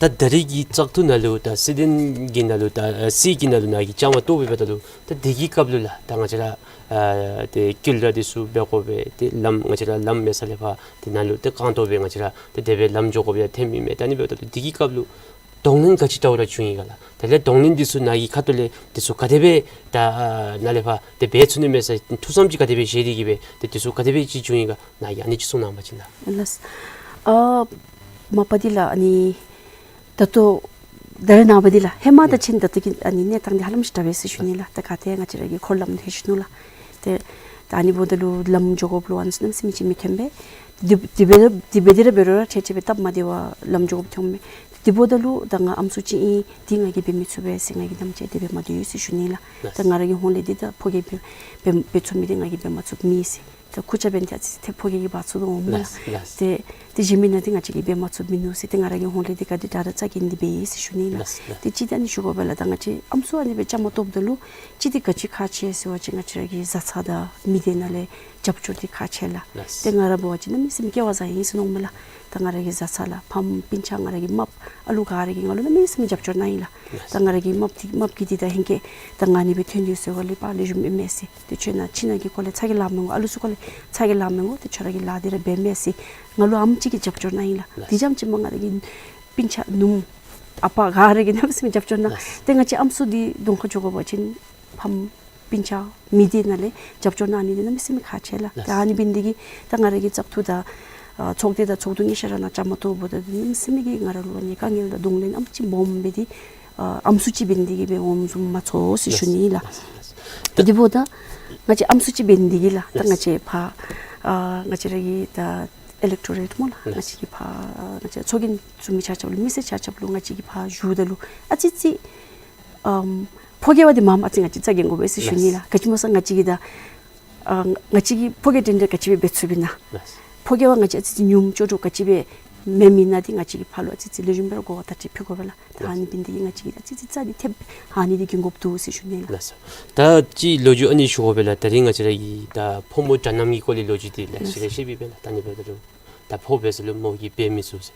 ད་ད་རིས་ཀྱི་བཙག་འཐུ་ནང་ལུ་ད་སྲིད་དོན་གྱི་ནང་ལུ་ད་ཨ་སྲིད་ཀྱི་ནང་ལུ་ནཱ་གིས་བཅའ་མར་གཏོགས་པའི་འབདཝ་ད་ལུ་ད་དེ་གི་སྐབས་ལུ་ལགས་ད་ང་བཅས་ར་ཨ་ཏེ་སྐྱིད་ར་འདི་ཚུ་འབད་དགོ་པས། ཏེ་ལམ་ང་བཅས་ར་ལམ་མེད་ས་ལས་ཕར་ཏེ་ནཱ་ལུ་ཏེ་རྐང་སྟོང་སྦེ་ང་བཅས་ར་ཏེ་དེ་སྦེ་ལམ་འགྱོ་དགོཔ་ཡང་ཐོནམ་ཨིན་མས། ད་ཨ་ནི་འབདཝ་ད་ལུ་དེ་གི་སྐབས་ལུ་ གདོང་ལེན་ག་ཅི་འདྲཝ་ར་བྱུང་ཡི་ག་ལགས། དེ་ལས་གདོང་ལེན་འདི་ཚུ་ནཱ་གི་ཁ་ཐུག་ལས་འདི་ཚུ་ག་དེ་སྦེ་ད་ནཱ་ལས་ཕར་ཏེ་འབད་ཚུགས་ནི་མས་ཟེར་ཐུགས་བསམ་ཅིག་ག་དེ་སྦེ་བཞེས་ཏེ་གི་སྦེ་ཏེ་འདི་ཚུ་ག་དེ་སྦེ་ཅིག་བྱུང་ཡི་ག་ནཱ་གིས་ཨ་ནི་ཅིག་གསུང་གནང་བ་ཅིན་ལགས། ལགས། ཨ་མ་པ་འདི་ལགས་ཨ་ནི་ད་ལྟོ་ད་རེས་ནངས་པ་འདི་ལགས་ཧེ་མ་དང་ཕྱི་ད་ལྟོ་གི་ཨ་ནི་གནས་སྟངས་འདི་ཧ་ལམ་ཅིག་འདྲ་བས་ཟེར་ཞུ་ནི་ལགས། ད་ག་ཏེ་ང་བཅས་ར་གི་འཁོར་ལམ་ཐོན་ཞིནམ་ལས་ཏེ་ད་ཨ་ནི་འབདཝ་ད་ལུ་ལམ་འགྱོ་དགོཔ་ལུ་ཨ་ནི་ཚུ་གནམ་མེད་ས་མེད་ཅིག་མི་ཐོན་པས། དེ་དེ་སྦེ་དེ་སྦེ་དེ་ར་འབད་རུང་ར་ཁྱེད་ཅིག་སྦེ་སྟབས་མ་བདེ་བར་ལམ་འགྱོ་དགོཔ་ཐོནམ་མས། དེ་འབདཝ་ད་ལུ་ད་ང་ཨམ་སྲུ་ཅིག་ཨིན། འདི་ང་གིས་འབད་མི་ཚུགས་པས་ཟེར་ང་གིས་དམ་བཅའ་དེ་སྦེ་མ་སྡོད་ཟེར་ཞུ་ནི་ལགས། ལགས། ད་ང་ར་གི་ཧོངས་ལས་འདི་ད་ཕོ་སྐྱེས་འབད་འབད་འབད་ཚུགས་མི་འདི་ང་གིས་འབད་མ་ཚུགསཔ་མེད་ཟེར། ད་ཁུར་ཆ་འབད་ནི་འདི་ཨ་ཙི་ཅིག་ཏེ་ཕོ་སྐྱེས་ཀྱིས་འབག་ཚུགས་དོ་འོང་སྨོ་ལགས། ལགས། ཏེ་ཏེ་གཞན་མི་ནང་འདི་ང་བཅས་ཀྱིས་འབད་མ་ཚུགས་མིན་ནུག་ཟེར། ཏེ་ང་ར་གི་ཧོངས་ལས་འདི་ག་དེ་དྲག་དྲག་རྩ་འགེངས་ཏེ་འབད་ཡི་ཟེར་ཞུ་ནི་ལགས། ལགས། ལགས། ཏེ་ཅིག་ད་ཨ་ནི་ཞུ་དགོ་པས་ལགས། ད་ང་བཅས་ཨམ་སྲུ་ཨ་ནི་སྦེ་བཅའ་མར་གཏོགསཔ་ད་ལུ་ཅིག་འདི་ག་ཅི་ཁག་ཆེ་ཟེར་བ་ཅིན་ང་བཅས་ར་གི་བཟའ་ཚང་དང་མི་སྡེ་ནང་ལས་རྒྱབ་སྐྱོར་འདི་ཁག་ཆེ་ལགས། ལགས། ཏེ་ང་ར་འབད་བ་ཅིན་གནམ་མེད་ས་མེད་སྐལ་བ་བཟང་ཡི་ཟེར་མནོཝ་མས་ལགས། ད་ང་ར་གི་བཟའ་ཚང་ལགས་ཕམ་སྤུན་ཆ་ང་ར་གི་རྨགཔ་ཨ་ལུ་ག་ར་གིས་ང་ལུ་གནམ་མེད་ས་མེད་རྒྱབ་སྐྱོར་གནང་ཡི་ལགས། ལགས། ད་ང་ར་གི་རྨགཔ་འདི་རྨགཔ་གིས་འདི་ད་ཧེང་སྐལ་ད་ང་ཨ་ནི་སྦེ་ཐོན་ཏེ་ཡོད་ཟེར་བ་ལས་ཕར་ལེགས་ཤོམ་ཨིན་མས་ཟེར། ཏེ་ཁྱོད་ནཱ་ཁྱིམ་ནང་གི་སྐོར་ལས་ཚ་གྱང་ལང་མི་དགོ། ཨ་ལུ་ཚུ་སྐོར་ལས་ཚ་གྱང་ལང་མི་དགོ། ཏེ་ཁྱོད་ར་གིས་ལཱ་འདི་ར་འབད་མས་ཟེར་ང་ལུ་ཨམ་ཅིག་གིས་རྒྱབ་སྐྱོར་གནང་ཡི་ལགས། ལགས། དེ་རྐྱངམ་ཅིག་མ་ང་ར་གི་སྤུན་ཆ་ནུམོ་ཨ་པ་ག་ར་གིས་གནམ་མེད་ས་མེད་རྒྱབ་སྐྱོར་གནང་། ལགས། ཏེ་ང་བཅས་ཨམ་སྲུ་འདི་གདོང་ཁར་འགྱོ་དགོ་པ་ཅིན་ཕམ་སྤུན་ཆ་མི་སྡེ་ནང་ལས་རྒྱབ་སྐྱོར་གནང་ནི་འདི་གནམ་མེད་ས་མེད་ཁག་ཆེ་ལགས། ལགས། ད་ཨ་ནི་འབད་ནི་འདི་གིས་ད་ང་ར་གི་བཙག་འཐུ་དང་ཨ་ཚོགས་སྡེ་དང་ཚོགས་འདུ་ཉེ་ཤ་ར་ནང་བཅའ་མར་གཏོགས་འབདཝ་ད་གནམ་མེད་ས་མེད་ཀྱི་ང་ར་ལུ་ཨ་ནི་དཀའ་ངལ་དང་གདོང་ལེན་ཨམ་ཅིག་སྦོམ་སྦེ་འདི་ཨ་ཨམ་སྲུ་ཅིག་འབད་ནི་འདི་གིས་སྦེ་འོང་བཟུམ་མ་ཚོར་ཟེར་ཞུ་ནི་ལགས། ལགས། ལགས། དེ་འབདཝ་ད་ང་བཅས་ཨམ་སྲུ་ཅིག་འབད་ནི་འདི་གིས་ལགས། ད་ལགས། ང་བཅས་ཕར་ཨ་ང་བཅས་ར་གི་ད་ཨི་ལེག་ཊོ་རེཊ་སྨོ་ལགས། ལགས། ང་བཅས་ཀྱི་ཕར་ང་བཅས་ཚོགས་རྒྱན་བཙུགས་མི་ཆ་ཁྱབ་ལུ་མི་སེར་ཆ་ཁྱབ་ལུ་ང་བཅས་ཀྱིས་ཕར་ཞུཝ་ད་ལུ་ཨ་ཙི་ཙི་ཨམ་ཕོ་སྐྱེས་པ་འདི་མངམ་ཨ་ཙི་ང་བཅས་རྩ་འགེངས་དགོ་པས་ཟེར་ཞུ་ནི་ལགས། ལགས། ག་ཅི་སྨོ་ཟེར་ང་བཅས་ཀྱིས་ད་ཨ་ང་བཅས་ཀྱིས་ཕོ་སྐྱེས་འདྲན་འདྲ་ག་ཅི་སྦེ་འབད་ཚུགས་པས་ན། ལགས། ཕོ་སྐྱེས་པ་ང་བཅས་ཨ་ཙི་ཙི་ཉུངམ་ཅོག་ཅོག་ག་ཅི་སྦེ་མེན་མེན་ན་འདི་ང་བཅས་ཀྱིས་ཕར་ལུ་ཨ་ཙི་ཙི་ལེགས་ཤོམ་སྦེ་ར་གོ་བ་ད་ཅིག་ཕུལ་དགོ་པས་ལགས། ད་ཨ་ནི་འབད་ནི་འདི་གིས་ང་བཅས་ཀྱིས་ཨ་ཙི་ཙི་རྩ་འདི་ཐེབས་ཨ་ནི་འདི་འགེངས་དགོཔ་འདུག་ཟེར་ཞུ་ནི་ལགས། ལགས་སོ། ད་ཅིག་ལོ་རྒྱུས་ཨ་ནི་ཞུ་དགོ་པས་ལགས། ད་རིས་ང་བཅས་ར་གི་ད་ཕོ་མོ་འདྲ་མཉམ་གྱི་སྐོར་ལས་ལོ་རྒྱུས་འདི་ལེ་ཤ་རེ་ཤ་འབད་བས་ལགས། ད་ཨ་ནི་འབདཝ་ད་ལུ་ད་ཕོ་འབད་ས་ལུ་མོ་གིས་འབད་མི་ཚུགས་ཟེར།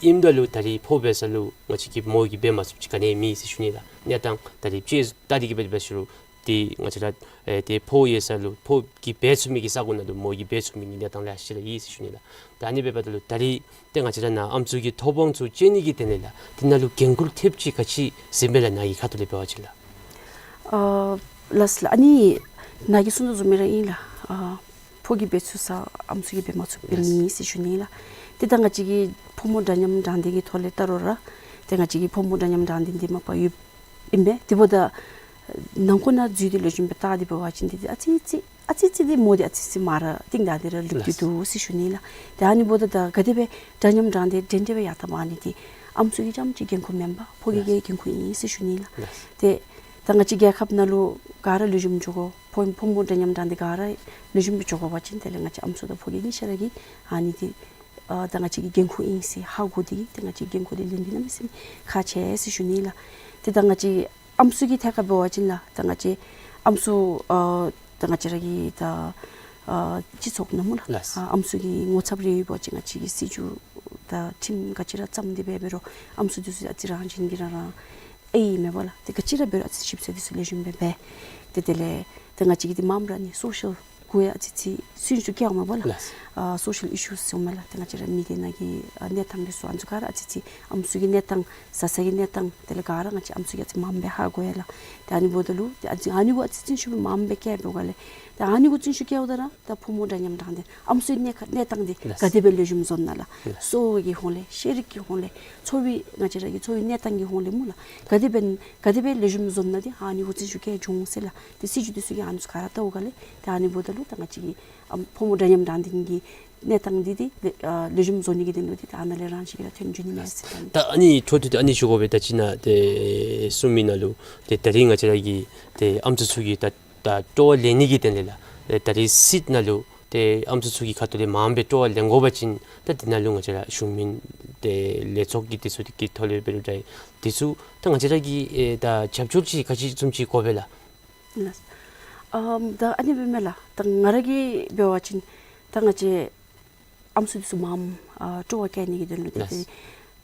ཨིནམ་ད་ལུ་ད་རིས་ཕོ་འབད་ས་ལུ་ང་བཅས་ཀྱིས་མོ་གིས་འབད་མ་ཚུགསཔ་ཅིག་ག་ནི་མེད་ཟེར་ཞུ་ནི་ལགས། གནས་སྟངས་ད་རིས་ཅིག་ད་རིས་ཀྱི་འབད་འབད་ས་ལུ་ཏེ་ང་བཅས་ར་ཨེ་ཏེ་ཕོ་ཡོད་ས་ལུ་ཕོ་གིས་འབད་ཚུགས་མི་གི་ས་གོ་ནང་ལུ་མོ་གིས་འབད་ཚུགས་མི་གི་གནས་སྟངས་ལེ་ཤ་ར་ཡོད་ཟེར་ཞུ་ནི་ལགས། ད་ཨ་ནི་འབདཝ་ད་ལུ་ད་རིས་ཏེ་ང་བཅས་ར་ནཱ་ཨམ་སྲུ་གི་ཐོབ་དབང་ཚུ་སྤྱོད་ནི་གི་དོན་ལས་ལགས། དེ་ནང་ལུ་འགན་ཁུར་ཐེབས་ཅིག་ག་ཅི་ཟེར་མས་ལགས། ནཱ་གི་ཁ་ཐུག་ལས་འབད་བ་ཅིན་ལགས། ཨ་ལགས་ལགས། ཨ་ནི་ནཱ་གིས་གསུང་དོ་བཟུམ་སྦེ་ར་ཨིན་ལགས། ཨ་ཕོ་གིས་འབད་ཚུགས་ས་ཨམ་སྲུ་གིས་འབད་མ་ཚུགསཔ་འབད་མི་ཟེར་ཞུ་ནི་ལགས། ཏེ་ད་ང་བཅས་ཀྱི་ཕོ་མོ་འདྲ་མཉམ་དྲང་བདེན་གྱི་ཐོག་ལས་བལྟ་རུང་ར་ཏེ་ང་བཅས་ཀྱི་ཕོ་མོ་འདྲ་མཉམ་དྲང་བདེན་འདི་མ་པ་ཡོདཔ་ཨིན་པས། དེ་འབདཝ་ད་ནང་འཁོད་ནང་འཛུལ་ཏེ་ལེགས་ཤོམ་སྦེ་བལྟ་སྟེ་འབད་བ་ཅིན་འདི་ཨ་ཙི་ཙི་ཨ་ཙི་ཙི་འདི་མོ་འདི་ཨ་ཙི་ཙི་མར་ར་གཏིང་བདའ་སྟེ་ར་ལུས་ཏེ་འདུག་ཟེར་ཞུ་ནི་ལགས། ཏེ་ཨ་ནི་འབདཝ་ད་ད་ག་དེ་སྦེ་འདྲ་མཉམ་དྲང་བདེན་འདྲན་འདྲ་སྦེ་ཡར་ད་འབག་ནི་འདི་ཨམ་སྲུ་གི་རྐྱངམ་ཅིག་འགན་ཁུར་མེན་པར་ཕོ་གི་གི་འགན་ཁུར་ཨིན་ཟེར་ཞུ་ནི་ལགས། ཏེ་ད་ང་བཅས་རྒྱལ་ཁབ་ནང་ལུ་ག་ར་ལེགས་ཤོམ་འགྱོ་དགོ། ཕོ་ཕོ་མོ་འདྲ་མཉམ་དྲང་བདེན་ག་ར་ལེགས་ཤོམ་སྦེ་འགྱོ་དགོ་པ་ཅིན་དེ་ལས་ང་བཅས་ཨམ་སྲུ་དང་ཕོ་སྐྱེས་གཉིས་ཆ་ར་གིས་ཨ་ནི་འདི་ཨ་ད་ང་བཅས་ཀྱི་འགན་ཁུར་ཨིན་ཟེར་ཧ་གོ་སྟེ་ཏེ་ང་བཅས་འགན་ཁུར་འདི་ལེན་ནི་གནམ་མེད་ས་མེད་ཁག་ཆེ་ཟེར་ཞུ་ནི་ལགས། ཏེ་ད་ང་བཅས་ཨམ་སྲུ་གི་ཐད་ཁར་འབད་བ་ཅིན་ལགས་ད་ང་བཅས་ཨམ་སྲུ་ཨ་ད་ང་བཅས་ར་གི་ད་ཨ་སྤྱི་ཚོགས་ནང་སྨོ་ལགས། ལགས། ཨ་ཨམ་སྲུ་གི་ངོ་ཚབ་རེ་ཡོད་པ་ཅིན་ང་བཅས་ཀྱིས་སྲིད་བྱུས་དང་ཁྲིམས་ག་ཅི་ར་བརྩམས་ཏེ་འབད་འབད་རུང་ཨམ་སྲུ་འདི་ཚུ་ཨ་ཙི་རང་བཞིན་གྱིས་རང་རང་ཨེ་ཨིན་མས་པ་ལགས། ཏེ་ག་ཅི་ར་འབད་རུང་ཨ་ཙི་ཞིབ་འཚོལ་འདི་ཚུ་ལེགས་ཤོམ་སྦེ་འབད། ཏེ་དེ་ལས་ཏེ་ང་བཅས་ཀྱི་འདི་མངམ་ར་ནི་སོ་ཤལ་གུ་ཡང་ཨ་ཙི་ཙི་སུན་ཤུ་སྐྱེཝ་མས་པ་ལགས། ལགས། ཨ་སོ་ཤལ་ཨི་ཤུས་ཟེར་མས་ལགས། ཏེ་ང་བཅས་ར་མི་སྡེ་ནང་གི་ཨ་གནས་སྟངས་འདི་ཚུ་ཨ་ནི་ཚུ་ག་ར་ཨ་ཙི་ཙི་ཨམ་སྲུ་གི་གནས་སྟངས་བཟའ་ཚང་གི་གནས་སྟངས་དེ་ལས་ག་ར་ང་བཅས་ཨམ་སྲུ་གིས་ཨ་ཙི་མངམ་སྦེ་ཧ་གོ་ཡི་ལགས། ཏེ་ཨ་ནི་འབདཝ་ད་ལུ་ཏེ་ཨ་ཙི་ཨ་ནི་གུ་ཨ་ཙི་ཙི་སུན་ཤུ་སྦེ་མངམ་སྦེ་སྐྱེ་འབདཝ་ལས་ཏེ་ཨ་ནི་གུ་སུན་ཤུ་སྐྱེཝ་ད་ར་ད་ཕོ་མོ་འདྲ་མཉམ་དྲང་བདེན་ཨམ་སྲུའི་གནས་ཁ་གནས་སྟངས་འདི་ལགས། ག་དེ་སྦེ་ལེགས་ཤོམ་བཟོ་ནི་ལགས། ལགས། གསོ་བའི་གི་ཧོང་ལས་ཤེས་རིག་གི་ཧོང་ལས་འཚོ་བའི་ང་བཅས་ར་གི་འཚོ་བའི་གནས་སྟངས་ཀྱི་ཧོང་ལས་སྨོ་ལགས། ག་དེ་སྦེ་ག་དེ་སྦེ་ལེགས་ཤོམ་བཟོ་ནི་འདི་ཨ་ནི་གུ་སུན་ཤུ་སྐྱེ་འགྱོ་འོང་ཟེར་ལགས། ཏེ་སྲིད་བྱུས་འདི་ཚུ་གིས་ཨ་ནི་ཚུ་ག་ར་བལྟཝ་ག་ལས་ཏེ་ཨ་ནི་འབདཝ་ད་ལུ་ད་ང་བཅས་ཀྱི་ཨམ་ཕོ་མོ་འདྲ་མཉམ་དྲང་བདེན་གྱི་གནས་སྟངས་འདི་ཏེ་ལེགས་ཨ་ལེགས་ཤོམ་བཟོ་ནི་གི་དོན་ལུ་ཏེ་ད་ཨ་ནཱ་ལས་རང་བཞིན་གྱིས་ར་ཐོན་འགྱོ་ནི་མས་ཟེར་ད། ད་ཨ་ནི་འཕྲོ་མཐུད་དེ་ཨ་ནི་ཞུ་དགོ་པས། ད་ཅི་ནཱ་ཏེ་གསུངས་མི་ནང་ལུ་ཏེ་ད་རིས་ང་བཅས་ར་གི་ཏེ་ཨམ་སྲུ་ཚུ་གིས་ད་ད་སྤྲོ་བ་ལེན་ནི་གི་དོན་ལས་ལགས། ཏེ་ད་རིས་སྲིད་ནང་ལུ་ཏེ་ཨམ་སྲུ་ཚུ་གི་ཁ་ཐུག་ལས་མངམ་སྦེ་སྤྲོ་བ་ལེན་དགོ་པ་ཅིན་ད་འདི་ནང་ལུ་ང་བཅས་ར་གཞུང་མིན་ཏེ་ལས་ཚོགས་ཀྱི་འདི་ཚུ་གི་ཐོག་ལས་འབད་རུང་འདྲ་འདི་ཚུ་ད་ང་བཅས་ར་གིས་ཨེ་ད་རྒྱབ་སྐྱོར་ཅིག་ག་ཅི་བཟུམ་ཅིག་དགོ་པས་ལགས། ལགས། ཨམ་ད་ཨ་ནི་སྦེ་མས་ལགས། ད་ང་ར་གིས་འབད་བ་ཅིན་ད་ང་བཅས་ཨམ་སྲུ་འདི་ཚུ་མངམ་ཨ་སྤྲོ་བ་བསྐྱེད་ནི་གི་དོན་ལུ་ཏེ་ལགས།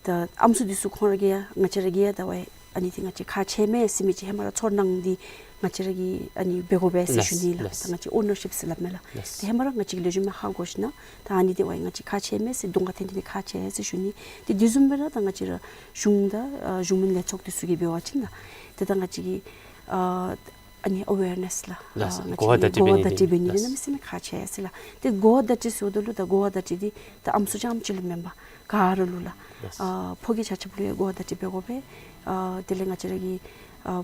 ཏེ་ད་ཨམ་སྲུ་འདི་ཚུ་ཁོང་ར་གིས་ཡང་ང་བཅས་ར་གིས་ཡང་ད་ཝའི་ ཨ་ནི་འདི་ང་བཅས་ཁག་ཆེ་མས་ཟེར་མི་ཅིག་ཧེ་མ་ར་ཚོར་སྣང་འདི་ང་བཅས་ར་གིས་ཨ་ནི་འབད་དགོ་པས་ཟེར་ཞུ་ནི་ལགས། ལགས། ད་ང་བཅས་ཨོ་ནར་ཤིབ་ཟེར་སླབ་མས་ལགས། ལགས། ཏེ་ཧེ་མ་ར་ང་བཅས་ཀྱིས་ལེགས་ཤོམ་སྦེ་ཧ་གོ་ཞིན་ན་ད་ཨ་ནི་འདི་ཝའི་ང་བཅས་ཁག་ཆེ་མས་ཟེར་གདོང་ཁར་འཐོན་ཏེ་ཁག་ཆེ་ཟེར་ཞུ་ནི། ཏེ་དེ་བཟུམ་སྦེ་ར་ད་ང་བཅས་ར་གཞུང་དང་ཨ་གཞུང་མིན་ལས་ཚོགས་འདི་ཚུ་གིས་འབད་བ་ཅིན་ལགས། ཏེ་ད་ང་བཅས་ཀྱིས་ཨ་ཨ་ནི་ཨ་ཝེར་ནེསི་ལགས། ལགས། ཨ་གོ་བ་བརྡ་སྤྲོད་འབད་ནི་འདི་གོ་བ་བརྡ་སྤྲོད་འབད་ནི་འདི་ལགས། གནམ་མེད་ས་མེད་ཁག་ཆེ་ཟེར་ལགས། ཏེ་གོ་བ་བརྡ་སྤྲོད་ཟེརཝ་ད་ལུ་ད་གོ་བ་བརྡ་སྤྲོད་འདི་ད་ཨམ་སྲུ་རྐྱངམ་ཅིག་ལུ་མེན་པར་ག་ར་ལུ་ལགས། ལགས། ཨ་ཕོ་སྐྱེས་ཆ་ཁྱབ་ལུ་ཡང་གོ་བ་བརྡ་སྤྲོད་འབད་དགོ་པས། ཨ་དེ་ལས་ང་བཅས་ར་གི་ཨ་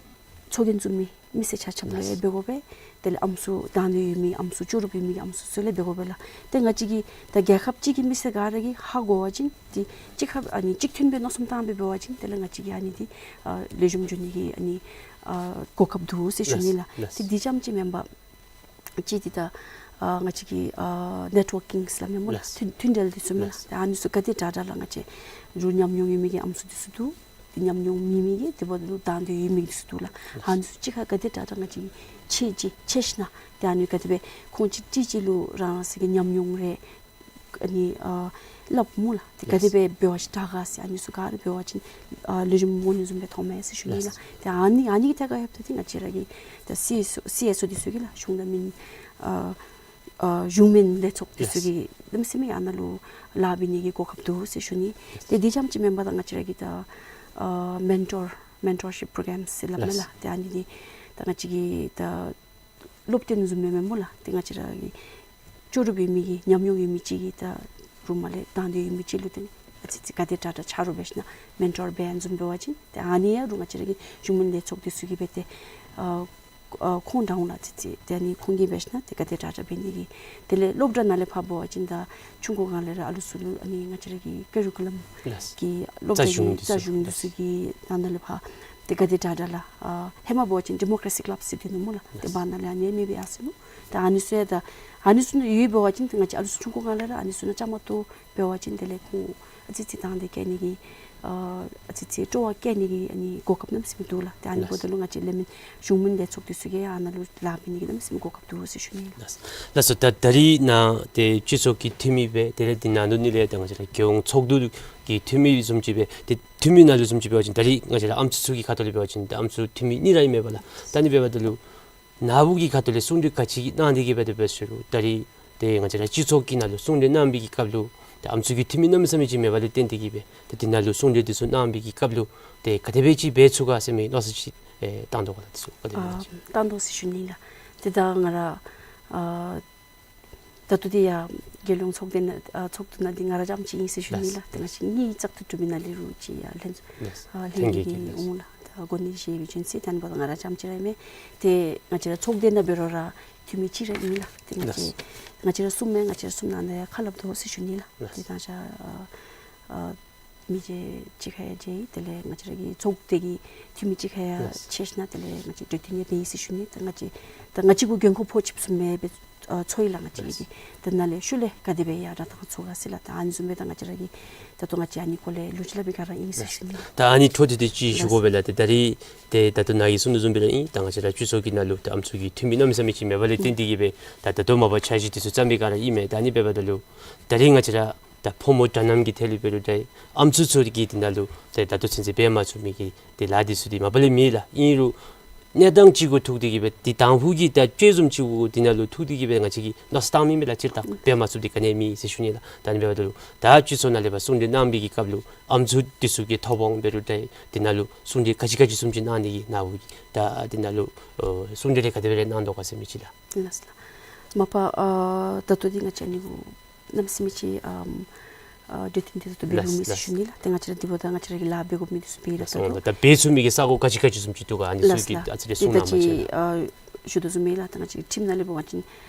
ཚོགས་རྒྱན་བཙུགས་མི་མི་སེར་ཆ་ཁྱབ་ལུ་ཡང་འབད་དགོ་པས། དེ་ལས་ཨམ་སྲུ་དང་འདོད་ཡོད་མི་ཨམ་སྲུ་ལྕོགས་གྲུབ་ཡོད་མི་གི་ཨམ་སྲུ་ཚུ་ལུ་འབད་དགོ་པས་ལགས། ཏེ་ང་བཅས་ཀྱི་ད་རྒྱལ་ཁབ་ཅིག་གི་མི་སེར་ག་ར་གིས་ཧ་གོ་བ་ཅིན་ཏེ་གཅིག་ཁར་ཨ་ནི་གཅིག་མཐུན་སྦེ་མནོ་བསམ་བཏང་སྦེ་འབད་བ་ཅིན་དེ་ལས་ང་བཅས་ཀྱིས་ཨ་ནི་འདི་ཨ་ལེགས་ཤོམ་འགྱོ་ནི་གི་ཨ་ནི་ཨ་གོ་སྐབས་འདུག་ཟེར་ཞུ་ནི་ལགས། ལགས། ཏེ་འདི་རྐྱངམ་ཅིག་མེན་པར་གཅིག་འདི་ད་ཨ་ང་བཅས་ཀྱི་ཨ་ནེཊ་ཝར་ཀིང་ཟེར་སླབ་མས་སྨོ་ལགས། ལགས། མཐུན་མཐུན་འབྲེལ་འདི་ཚུ་མས་ལགས། ལགས། ཏེ་ཨ་ནི་ཚུ་ག་དེ་དྲག་དྲག་ལགས་ང་བཅས་རུང་ཉམས་མྱོང་ཡོད་མི་གི་ཨམ་སྲུ་འདི་ཚུ་འདུག། ཏེ་ཉམས་མྱོང་མེད་མི་གི་དེ་འབདཝ་ད་ལུ་དང་འདོད་ཡོད་མི་འདི་ཚུ་འདུག་ལགས། ལགས། ཨ་ནི་ཚུ་གཅིག་ཁར་ག་དེ་དྲག་དྲག་ང་བཅས་ཀྱིས་ཕྱད་ཅི་ཕྱད་ཞིན་ན་ཏེ་ཨ་ནི་ག་དེ་སྦེ་ཁོང་གཅིག་གཅིག་གཅིག་ལུ་རང་རང་སོའི་གི་ཉམས་མྱོང་རེ་ཨ་ནི་ཨ་སླབ་སྨོ་ལགས། ཏེ་ག་དེ་སྦེ་འབད་བ་ཅིན་དྲག་ག་ཟེར་ཨ་ནི་ཚུ་ག་ར་འབད་བ་ཅིན་ཨ་ལེགས་ཤོམ་འོང་ནི་བཟུམ་སྦེ་མཐོངམ་མས་ཟེར་ཞུ་ནི་ལགས། ལགས། ཏེ་ཨ་ནི་ཨ་ནི་གི་ཐད་ཁར་ཡོདཔ་ད་ཏེ་ང་བཅས་ར་གི་ད་སི་ཨེསི་ཨོ་སི་ཨེསི་ཨོ་འདི་ཚུ་གིས་ལགས་གཞུང་དང་མིན་ཨ་ཨ་གཞུང་མིན་ལས་ཚོགས་འདི་ཚུ་གིས་གནམ་མེད་ས་མེད་ཨ་ནཱ་ལུ་ལཱ་འབད་ནི་གི་གོ་སྐབས་འདུག་ཟེར་ཞུ་ནི། ཏེ་འདི་རྐྱངམ་ཅིག་མེན་པར་ད་ང་བཅས་ར་གི་ད་ཨ་མེན་ཊོར་མེན་ཊོར་ཤིབ་པྲོ་གརམ་ཟེར་སླབ་མས་ལགས། ཏེ་ཨ་ནི་འདི་ད་ང་བཅས་ཀྱི་ད་སློབ་སྟོན་བཟུམ་མེན་མས་སྨོ་ལགས། ཏེ་ང་བཅས་ར་གི་ལྕོགས་གྲུབ་ཡོད་མི་གི་ཉམས་མྱོང་ཡོད་མི་ཅིག་གིས་ད་རུང་མ་ལས་དང་འདོད་ཡོད་མི་ཅིག་ལུ་ཏེ་ཨ་ཙི་ཙི་ག་དེ་དྲག་དྲག་ཆ་རོགས་འབད་ཞིན་ན་མེན་ཊོར་འབད་བཟུམ་འབད་བ་ཅིན་ཏེ་ཨ་ནི་ཡང་རུང་ང་བཅས་ར་གི་གཞུང་མིན་ལས་ཚོགས་འདི་ཚུ་གིས་འབད་དེ་ཨ་ཨ་ཁོང་དྲང་ལགས་ཨ་ཙི་ཙི་ཏེ་ཨ་ནི་ཁོང་གིས་འབད་ཞིན་ན་ཏེ་ག་དེ་དྲག་དྲག་འབད་ནི་གི་དེ་ལས་སློབ་གྲྭ་ནང་ལས་ཕར་འབད་བ་ཅིན་ད་ཆུང་ཀུ་སྒང་ལས་ར་ཨ་ལུ་ཚུ་ལུ་ཨ་ནི་ང་བཅས་ར་གི་ཀ་རི་ཀུ་ལམ་ལགས། གི་སློབ་གྲྭ་རྩ་གཞུང་གི་འདི་ཚུ་རྩ་གཞུང་འདི་ཚུ་གི་ནང་ན་ལས་ཕར་ཏེ་ག་དེ་དྲག་དྲག་ལགས་ཨ་ཧེ་མ་འབད་བ་ཅིན་ཌི་མོ་ཀ་རེ་སི་ཀ་ལབ་ཟེར་སྡོད་ནུག་སྨོ་ལགས། ཏེ་ལགས། བར་ན་ལས་ཨ་ནི་མེད་པར་ཡར་སོ་ནུག། ད་ཨ་ནི་ཚུ་ཡང་ད་ཨ་ནི་ཚུ་ནང་ཡོད་འབད་བ་ཅིན་ཏེ་ང་བཅས་ཨ་ལུ་ཚུ་ཆུང་ཀུ་སྒང་ལས་ར་ཨ་ནི་ཚུ་ནང་བཅའ་མར་གཏོགས་འབད་བ་ཅིན་དེ་ལས་ཁོང་ཨ་ཙི་ཙི་དང་འདོད་བསྐྱེད་ནི་གི་ཨ་ཨ་ཙི་ཙི་སྤྲོ་བ་བསྐྱེད་ནི་གི་ཨ་ནི་གོ་སྐབས་གནམ་མེད་ས་མེད་འདུག་ལགས། ཏེ་ཨ་ནི་ལགས། འབདཝ་ད་ལུ་ང་བཅས་ལས་མི་གཞུང་མིན་ལས་ཚོགས་འདི་ཚུ་གིས་ཡང་ཨ་ནཱ་ལུ་ལཱ་འབད་ནི་གི་གནམ་མེད་ས་མེད་གོ་སྐབས་འདུག་ཟེར་ཞུ་ནི་ལགས། ལགས། ལགས་སོ། ད་ད་རིས་ནཱ་ཏེ་སྤྱི་ཚོགས་ཀྱི་འཐུས་མི་སྦེ་དེ་ལས་འདི་ནང་ལུ་ནི་ལས་ད་ང་བཅས་ར་རྒྱལ་ཡོངས་ཚོགས་འདུ་གི་འཐུས་མི་བཟུམ་ཅིག་སྦེ་ཏེ་འཐུས་མི་ནང་ལུ་བཟུམ་ཅིག་འབད་བ་ཅིན་ད་རིས་ང་བཅས་ར་ཨམ་སྲུ་ཚུ་གི་ཁ་ཐུག་ལས་འབད་བ་ཅིན་ད་ཨམ་སྲུ་འཐུས་མི་གཉིས་ར་ཨིན་མས་པ་ལགས། ད་ཨ་ནི་འབདཝ་ད་ལུ་ནཱ་བུ་གི་ཁ་ཐུག་ལས་གསུང་གྲོས་ག་ཅི་གནང་སྟེ་གིས་འབད་དེ་འབད་ཟེར་རུང་ད་རིས་ཏེ་ང་བཅས་ར་སྤྱི་ཚོགས་ཀྱི་ནང་ལུ་གསུང་གྲོས་གནང་པའི་གི་སྐབས་ལུ་ཏེ་ཨམ་སྲུ་གི་འཐུས་མི་གནམ་མེད་ས་མེད་ཅིག་མེདཔ་ལས་བརྟེན་ཏེ་གིས་འབད་ཏེ་འདི་ནང་ལུ་གསུང་གྲོས་འདི་ཚུ་གནང་པའི་གི་སྐབས་ལུ་ཏེ་ག་དེ་སྦེ་ཅིག་འབད་ཚུགས་ག་ཟེར་མི་མནོ་བསམ་ཅིག་ཨེ་བཏང་དོ་ག་ལགས། འདི་ཚུ་ག་དེ་སྦེ་ཨ་ཅིག་བཏང་དོ་ཟེར་ཞུ་ནི་ལགས། ཏེ་ད་ང་ར་ཨ་ད་ལྟོ་འདི་ཡང་རྒྱལ་ཡོངས་ཚོགས་སྡེ་ནང་ཨ་ཚོགས་འདུ་ནང་འདི་ང་ར་རྐྱངམ་ཅིག་ཨིན་ཟེར་ཞུ་ནི་ལགས། ལགས། ཏེ་ང་བཅས་གཉིས་བཙག་འཐུ་གྲུབ་མི་ནང་ལས་རུང་ཅིག་ཡང་ལྷན་ལགས། ཨ་ལྷན་རྒྱས་ཀྱིས་ལྷན་རྒྱས་ཀྱིས་ལགས། འོང་ལགས། ད་གོ་གནས་བཞེས་པའི་རྒྱུ་མཚན་ཏེ་ཨ་ནི་འབདཝ་ད་ང་ར་རྐྱངམ་ཅིག་ར་ཨིན་མས། ཏེ་ང་བཅས་ར་ཚོགས་སྡེ་ནང་འབད་རུང་ར་འཐུས་མི་གཅིག་ར་ཨིན་ལགས། ཏེ་ང་བཅས་ལགས། ང་བཅས་ར་གསུམ་མས། ང་བཅས་ར་གསུམ་ནང་ན་ཡང་ཁ་སླབ་དོ་ཟེར་ཞུ་ནི་ལགས། ལགས། ཏེ་ད་ཆ་ཨ་ཨ་མི་རྗེ་གཅིག་ཁར་ཡང་མཇལ་ཡི། དེ་ལས་ང་བཅས་ར་གི་ཚོགས་སྡེ་གི་འཐུས་མི་གཅིག་ཁར་ཡང་ལགས། མཇལ་ཞིན་ན་དེ་ལས་ང་བཅས་གྲོས་བསྟུན་ཡང་འབད་ཡི་ཟེར་ཞུ་ནི། ད་ང་བཅས་ད་ང་བཅས་གུ་འགན་ཁུར་ཕོག་ཆིབས་སུ་མེད་པའི་ཨ་ཚོར་ཡི་ལགས། ང་བཅས་ལགས། ཀྱིས་ད་ནཱ་ལས་ཤུལ་ལས་ག་དེ་སྦེ་ཡར་དྲག་བཏང་ཚུགས་ག་ཟེར་ལགས། ད་ཨ་ནི་བཟུམ་སྦེ་ད་ང་བཅས་ར་གི་ད་ལྟོ་ང་བཅས་ཨ་ནི་སྐོར་ལས་ལུ་ཅིག་སླབ་མི་ག་ར་ཨིན་ཟེར་ཞུ་ནི་ལགས། ད་ཨ་ནི་འཕྲོ་མཐུད་དེ་ཅིག་ཞུ་དགོ་པས་ལགས། ཏེ་ད་རིས་ཏེ་ད་ལྟོ་ནཱ་གིས་གསུང་དོ་བཟུམ་སྦེ་ར་ཨིན། ད་ང་བཅས་ར་སྤྱི་ཚོགས་ཀྱི་ནང་ལུ་ད་ཨམ་སྲུ་གི་འཐུས་མི་གནམ་མེད་ས་མེད་ཅིག་མེདཔ་ལས་བརྟེན་ཏེ་གིས་སྦེ་ད་ད་ལྟོ་མ་པ་འཆར་གཞི་འདི་ཚུ་བརྩམ་མི་ག་ར་ཨིན་མས། ད་ཨ་ནི་འབདཝ་ད་ལུ་ད་རིས་ང་བཅས་ར་ད་ཕོ་མོ་འདྲ་མཉམ་གྱི་ཐད་ལུ་འབད་རུང་ད་ཨམ་སྲུ་ཚུ་གིས་འདི་ནང་ལུ་ཏེ་ད་ལྟོ་ཚུན་ཚོད་འབད་མ་ཚུགས་མི་གི་ཏེ་ལཱ་འདི་ཚུ་འདི་མ་པ་ལས་མེད་ལགས། ཨིན་རུང་གནས་སྟངས་ཅིག་གུ་ཐུག་སྟེ་གིས་སྦེ་འདི་དང་ཕུ་གི་ད་དཔྱད་བཟུམ་ཅིག་གུ་འདི་ནང་ལུ་ཐུག་སྟེ་གིས་སྦེ་ང་བཅས་ཀྱིས་མནོ་བསམ་བཏང་མི་མེད་ལགས། སྤྱིར་བཏང་འབད་མ་ཚུགསཔ་འདི་ག་ནི་ཡང་མེད་ཟེར་ཞུ་ནི་ལགས། ད་ཨ་ནི་འབདཝ་ད་ལུ་ད་སྤྱི་ཚོགས་ནང་ལས་ཕར་གསུང་གྲོས་གནང་པའི་གི་སྐབས་ལུ་ཨམ་སྲུ་འདི་ཚུ་གི་ཐོབ་དབང་འབད་རུང་ད་འདི་ནང་ལུ་གསུང་གྲོས་ག་ཅི་ག་ཅི་བཟུམ་ཅིག་གནང་ནི་གི་ནཱ་བུ་གིས་ད་འདི་ནང་ལུ་ཨ་གསུང་གྲོས་རེ་ག་དེ་སྦེ་རེ་གནང་དོ་ག་ཟེར་མི་ཅིག་ལགས། ལགས་ལགས། མ་པ་ཨ་ད་ལྟོ་འདི་ང་བཅས་ཨ་ནི་གུ་གནམ་མེད་ས་མེད་ཅིག་ཨམ་ཨ་གྲོས་བསྟུན་འདི་ཚུ་འབད་རུང་མེད་ཟེར་ཞུ་ནི་ལགས། ཏེ་ང་བཅས་ར་འདི་འབདཝ་ད་ང་བཅས་ར་གིས་ལཱ་འབད་དགོ་མི་འདི་ཚུ་འབད་ར་ད་ལགས། ད་འབད་ཚུགས་མི་གི་ས་གོ་ག་ཅི་ག་ཅི་བཟུམ་ཅིག་འདུག་ག་ཨ་ནི་ཚུ་གི་ཨ་ཙི་རེ་གསུང་གནང་པ་ཅིན་ལགས། ཏེ་ད་ཅི་ཨ་ཞུ་དོ་བཟུམ་སྦེ་ལགས། ད་ང་བཅས་ཁྲིམས་ནང་ལས་འབད་བ་ཅིན་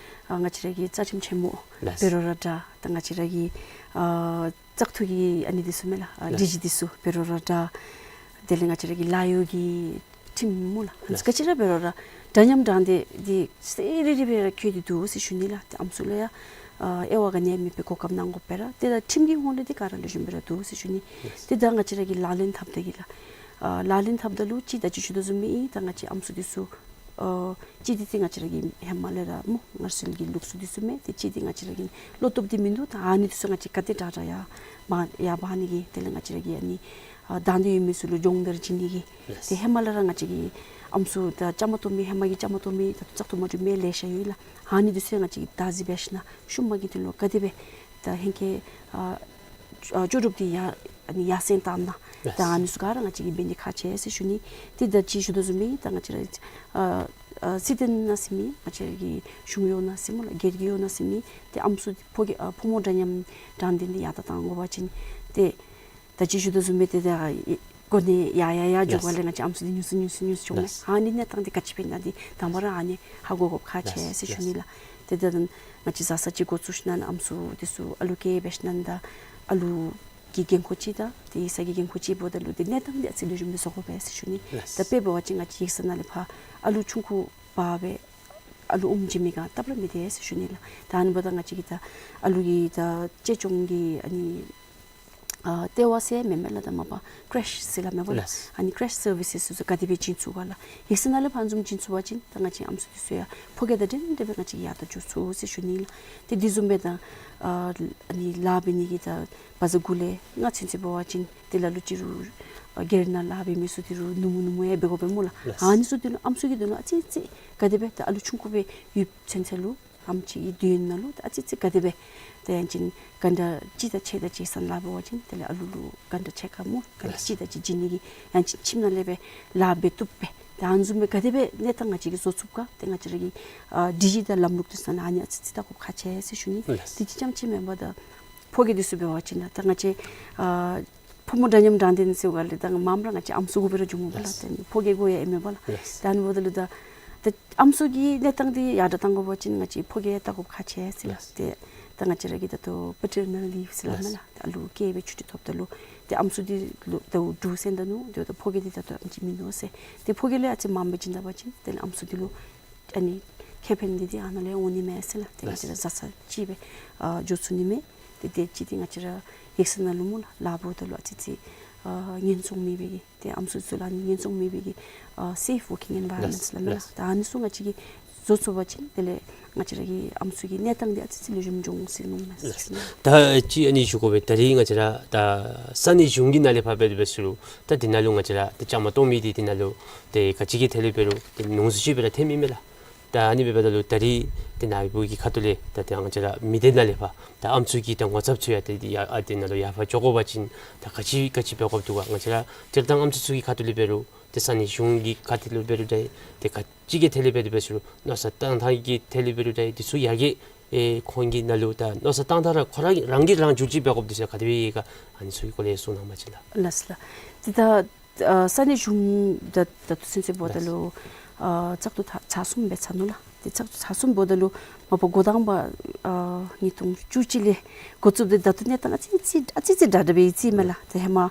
ཨ་ང་བཅས་ར་གི་རྩ་ཁྲིམས་ཆེན་མོ་ལགས། འབད་རུང་ར་འདྲ། ད་ང་བཅས་ར་གི་ཨ་བཙག་འཐུ་གི་ཨ་ནི་འདི་ཚུ་མས་ལགས། ཨ་ལགས། ཌི་ཇི་འདི་ཚུ་འབད་རུང་ར་འདྲ། དེ་ལས་ང་བཅས་ར་གི་ལཱ་གཡོག་གི་ཁྲིམས་སྨོ་ལགས། ལགས། ག་ཅི་ར་འབད་རུང་ར་འདྲ་མཉམ་དྲང་བདེན་འདི་གསལ་རི་རི་སྦེ་ར་བཀོད་དེ་འདུག་ཟེར་ཞུ་ནི་ལགས། ཏེ་ཨམ་སྲུ་ལུ་ཡང་ཨ་དབྱེ་བ་ག་ནི་ཡང་མེད་པའི་གོ་སྐབས་གནང་དགོ་པས་ར། ཏེ་ད་ཁྲིམས་ཀྱི་ཧོང་ལས་འདི་ག་ར་ལེགས་ཤོམ་སྦེ་ར་འདུག་ཟེར་ཞུ་ནི། ལགས། ཏེ་ད་ང་བཅས་ར་གིས་ལག་ལེན་འཐབ་ད་གི་ལགས། ཨ་ལག་ལེན་འཐབ་ད་ལུ་ཅིག་ད་ཅི་ཞུ་དོ་བཟུམ་སྦེ་ཨིན། ད་ང་བཅས་ཨམ་སྲུ་འདི་ཚུ་ཨ་གཅིག་འདི་ཏེ་ང་བཅས་ར་གི་ཧེ་མ་ལས་ར་སྨོ་སྔར་སྲོལ་གྱི་ལུགས་སྲོལ་འདི་ཚུ་མས། ཏེ་གཅིག་འདི་ང་བཅས་ར་གི་བློ་སྟོབས་འདི་མིན་འདུག། ད་ཨ་ནི་འདི་ཚུ་ང་བཅས་ག་དེ་དྲག་དྲག་ཡར་འབག་ཡར་འབག་ནི་གི་དེ་ལས་ང་བཅས་ར་གི་ཨ་ནི་ ཨ་དང་འདོད་ཡོད་མི་ཚུ་ལུ་སྦྱོང་བརྡར་བྱིན་ནི་གི། ལགས། ཏེ་ཧེ་མ་ལས་ར་ང་བཅས་ཀྱིས་ཨམ་སྲུ་ད་བཅའ་མར་གཏོགས་མི་ཧེ་མ་གི་བཅའ་མར་གཏོགས་མི་ད་ལྟོ་བཙག་འཐུ་མ་གྲུབ་མི་ལེ་ཤ་ཡོད་ལགས། ཨ་ནི་འདི་ཚུ་ཡང་ང་བཅས་ཀྱིས་བདག་འཛིན་འབད་ཞིནམ་ཤུལ་མ་གི་དོན་ལུ་ག་དེ་སྦེ་ད་ཧེང་སྐལ་ཨ་ཨ་ལྕོགས་གྲུབ་འདི་ཡར་ཨ་ནི་ཡར་སེང་བཏང་ན། ལགས། ད་ཨ་ནི་ཚུ་ག་ར་ང་བཅས་ཀྱིས་འབད་ནི་ཁག་ཆེ་ཟེར་ཞུ་ནི། ཏེ་ད་ཅི་ཞུ་དོ་བཟུམ་སྦེ་ད་ང་བཅས་ར་ཨ་ཨ་སྲིད་དོན་ནང་ཟེར་མི་ང་བཅས་ར་གི་གཞུང་གཡོག་ནང་ཟེར་མོ་ལགས། སྒེར་གྱི་གཡོག་ནང་ཟེར་མི་ཏེ་ཨམ་སྲུ་ཕོ་སྐྱེས་ཨ་ཕོ་མོ་འདྲ་མཉམ་དྲང་བདེན་འདི་ཡར་དྲག་བཏང་དགོ་པ་ཅིན་ཏེ་ད་ཅི་ཞུ་དོ་བཟུམ་སྦེ་ཏེ་ད་གོ་གནས་ཡར་ཡར་ཡར་འགྱོ་བ་ལས། ལགས། ང་བཅས་ཨམ་སྲུ་འདི་ཉུང་སུ་ཉུང་སུ་ཉུང་སུ་འགྱོཝ་མས། ལགས། ཨ་ནི་གནས་སྟངས་འདི་ག་ཅི་སྦེ་ཨིན་ན་འདི་དང་པ་ར་ཨ་ནི་ཧ་གོ་དགོཔ་ཁག་ཆེ་ཟེར་ཞུ་ནི་ལགས། ཏེ་ད་ང་བཅས་བཟའ་ཚང་ཅིག་འགོ་བཙུགས་ཞིནམ་ཨམ་སྲུ་འདི་ཚུ་ཨ་ལུ་སྐྱེས་འབད་ཞིནམ་ད་ཨ་ལུ་གི་འགན་ཁུར་ཅིག་དང་ཏེ་ཡིག་ཚང་གི་འགན་ཁུར་ཅིག་འབདཝ་ད་ལུ་ཏེ་གནས་སྟངས་འདི་ཨ་ཙི་ལེགས་ཤོམ་སྦེ་བཟོ་དགོ་པས་ཟེར་ཞུ་ནི། ལགས། ད་དཔེ་འབད་བ་ཅིན་ང་བཅས་ཡིག་ཚང་ནང་ལས་ཕར་ཨ་ལུ་ཆུང་ཀུ་འབག་སྦེ་ཨ་ལུ་ཨོམ་བྱིན་མི་ག་སྟབས་ར་མི་བདེ་ཟེར་ཞུ་ནི་ལགས། ད་ཨ་ནི་འབདཝ་ད་ང་བཅས་ཀྱིས་ད་ཨ་ལུ་གི་ད་གཅེས་སྐྱོང་གི་ཨ་ནི་ཨ་ལྟེ་བ་ཟེར་མེན་མས་ལགས། ད་མ་པ་ཀྲེཤ་ཟེར་སླབ་མས་པ་ལགས། ལགས། ཨ་ནི་ཀྲེཤ་སར་བི་སེས་ཚུ་ག་དེ་སྦེ་བྱིན་ཚུགས་ག་ལགས། ཡིག་ཚང་ནང་ལས་ཕར་བཟུམ་བྱིན་ཚུགས་པ་ཅིན་ད་ང་བཅས་ཨམ་སྲུ་འདི་ཚུ་ཡང་ཕོ་སྐྱེས་དང་འདྲན་འདྲ་སྦེ་ང་བཅས་ཀྱིས་ཡར་དྲག་འགྱོ་ཚུགས་ཟེར་ཞུ་ནི་ལགས། ཏེ་འདི་བཟུམ་སྦེ་ད་ཨ་ཨ་ནི་ལཱ་འབད་ནི་གི་ད་བཛྲ་དགུ་ལས་ལྔ་ཚུན་ཚོད་འབད་བ་ཅིན་ཏེ་ལ་ལུ་ཅིག་རུང་ཨ་སྒེར་ནང་ལཱ་འབད་མི་ཚུ་འདི་རུང་ནུབ་མོ་ནུབ་མོ་ཡང་འབད་དགོ་པས་སྨོ་ལགས། ལགས། ཨ་ནི་ཚུ་འདི་ལུ་ཨམ་སྲུ་གི་དོན་ལུ་ཨ་ཙི་ཙི་ག་དེ་སྦེ་ད་ཨ་ལུ་ཆུང་ཀུ་སྦེ་ཡོདཔ་ཚུན་ཚོད་ལུ་ཨམ་ཅིག་གི་དོན་ནང་ལུ་ཨ་ཙི་ཙི་ག་དེ་སྦེ་ཏེ་ཡང་ཅིན་ག་འདྲ་ཅིག་དང་ཕྱད་དེ་ཅིག་སོང་ལཱ་འབད་བ་ཅིན་དེ་ལས་ཨ་ལུ་ལུ་ག་འདྲ་ཕྱད་ག་སྨོ། ག་འདྲ། ལགས། ཅིག་དང་ཅིག་བྱིན་ནི་གི་ཡང་ཅིན་ཁྱིམ་ནང་ལས་སྦེ་ལཱ་འབད་བཏུབ་པས། ཏེ་ཨ་ནི་བཟུམ་སྦེ་ག་དེ་སྦེ་གནས་སྟངས་ང་བཅས་ཀྱིས་བཟོ་ཚུགས་ག། ཏེ་ང་བཅས་ར་གི་ཨ་སྒྲིག་གཞི་དང་ལམ་ལུགས་འདི་ཚུ་ནང་ཨ་ནི་ཨ་ཙི་ཙི་བལྟ་དགོཔ་ཁག་ཆེ་ཟེར་ཞུ་ནི། ལགས། དེ་ཅིག་རྐྱངམ་ཅིག་མེན་པར་ད་ཕོ་སྐྱེས་འདི་ཚུ་འབད་བ་ཅིན་ད་ང་བཅས་ཨ་ཕོ་མོ་འདྲ་མཉམ་དྲང་བདེན་ཟེར་བ་ལས་ད་མངམ་ར་ང་བཅས་ཨམ་སྲུ་དགོ་པས་ར་འགྱོཝ་མས་པ་ལགས། ལགས། ཏེ་ཕོ་སྐྱེས་དགོ་ཡང་ཨིན་མས་པ་ལགས། ལགས། ད་ཨ་ནི་འབདཝ་ད་ལུ་ད་ད་ཨམ་སྲུ་གི་གནས་སྟངས་འདི་ཡར་དྲག་གཏང་དགོ་པ་ཅིན་ང་བཅས་ཕོ་སྐྱེས་བལྟ་དགོཔ་ཁག་ཆེ་ཟེར་ལགས། ལགས། ཏེ་ད་ང་བཅས་ར་གི་ད་ལྟོ་པེ་ཊར་ནཱལ་ལིབ་ཟེར་སླབ་མས་ལགས། ལགས། ད་ཨ་ལུ་སྐྱེས་སྦེ་ཆུ་ཊི་ཐོབ་ད་ལུ་ཏེ་ཨམ་སྲུ་འདི་ལུ་ད་འབྲུག་སེང་ད་ནུག། ཏེ་ད་ཕོ་སྐྱེས་འདི་ད་ལྟོ་ཨམ་ཅིག་མིན་འདུག་ཟེར། ཏེ་ཕོ་སྐྱེས་ལས་ཨ་ཙི་མངམ་སྦེ་བྱིན་ད་པ་ཅིན་དེ་ལས་ཨམ་སྲུ་འདི་ལུ་ཨ་ནི་ཁེ་ཕན་འདི་འདི་ཨ་ནཱ་ལས་འོང་ནི་མས་ཟེར་ལགས། ཏེ་ང་བཅས་ར་བཟའ་ཚང་གཅིག་སྦེ་ཨ་འགྱོ་ཚུགས་ནི་མས། ཏེ་དེ་ཅིག་འདི་ང་བཅས་ར་ཡིག་ཚང་ནང་ལུ་སྨོ་ལགས་ལཱ་འབདཝ་ད་ལུ་ཨ་ཙི་ཙི་ཨ་ཉེན་སྲུང་མེད་པའི་གི་ཏེ་ཨམ་སྲུ་ཚུ་ལུ་ཨ་ནི་ཉེན་སྲུང་མེད་པའི་གི་ཨ་སེཕ་ཝར་ཀིང་ཨེན་ཝའི་རོན་མེནཊ་ཟེར་སླབ་མས་ལགས། ལགས། ད་ཨ་ནི་ཚུ་ང་བཅས་ཀྱིས་བཟོ་ཚུགས་པ་ཅིན་དེ་ལས་ང་བཅས་ར་གི་ཨམ་སྲུ་གི་གནས་སྟངས་འདི་ཨ་ཙི་ཙི་ལེགས་ཤོམ་འགྱོ་འོང་ཟེར་མནོཝ་མས། ལགས། ད་ཅི་ཨ་ནི་ཞུ་དགོ་པས། ད་རིས་ང་བཅས་ར་ད་ས་གནས་གཞུང་གི་ནང་ལས་ཕར་འབད་དེ་འབད་ཟེར་རུང་ད་འདི་ནང་ལུ་ང་བཅས་ར་ད་བཅའ་མར་གཏོགས་མི་འདི་འདི་ནང་ལུ་ཏེ་ག་ཅི་གི་ཐད་ལས་འབད་རུང་ཏེ་ཉུང་སུ་ཅིག་སྦེ་ར་ཐོནམ་ཨིན་མས་ལགས། ད་ཨ་ནི་འབདཝ་ད་ལུ་ད་རིས་ཏེ་ནཱ་གི་བུ་གི་ཁ་ཐུག་ལས་ད་ཏེ་ང་བཅས་ར་མི་སྡེ་ནང་ལས་ཕར་ད་ཨམ་སྲུ་གི་ད་ངོ་ཚབ་ཚུ་ཡང་ཏེ་ཡར་ཨ་འདི་ནང་ལུ་ཡར་ཕར་འགྱོ་དགོ་པ་ཅིན་ད་ག་ཅི་ག་ཅི་འབད་དགོཔ་འདུག་ག། ང་བཅས་ར་སྤྱིར་བཏང་ཨམ་སྲུ་ཚུ་གི་ཁ་ཐུག་ལས་འབད་རུང་ཏེ་ས་གནས་གཞུང་གི་ཁ་ཐུག་ལས་འབད་རུང་ད་ཏེ་ག་ཅི་གི་ཐད་ལས་འབད་དེ་འབད་ཟེར་རུང་མནོ་བསམ་བཏང་ཐངས་ཀྱི་ཐད་ལས་འབད་རུང་ད་འདི་ཚུ་ཡར་རྒྱས་ཨེ་ཁོང་གི་ནང་ལུ་ད་མནོ་བསམ་བཏང་ཐངས་ར་ཁོ་ར་གིས་རང་གིས་རང་བསྒྱུར་ཅིག་འབད་དགོཔ་འདུག་ཟེར་ག་དེ་སྦེ་ཨིན་ག། ཨ་ནི་ཚུ་གི་སྐོར་ལས་གསུང་གནང་བ་ཅིན་ལགས། ལགས་ལགས། ཏེ་ད་ཨ་ས་གནས་གཞུང་ད་ད་ལྟོ་ཚུན་ཚོད་འབདཝ་ད་ལུ་ཨ་བཙག་འཐུ་ཚར་ཚར་གསུམ་སྦེ་ཚར་ནུག་ལགས། ཏེ་བཙག་འཐུ་ཚར་གསུམ་འབདཝ་ད་ལུ་མ་པ་འགོ་དང་པ་ཨ་ཉིས་སྟོང་བཅུ་གཅིག་ལས་འགོ་བཙུགས་ཏེ་ད་ལྟོ་གནས་སྟངས་ཨ་ཙི་ཙི་ཨ་ཙི་ཙི་དྲག་དྲག་སྦེ་ཨིན་ཅི་མས་ལགས། ཏེ་ཧེ་མ་ཨ་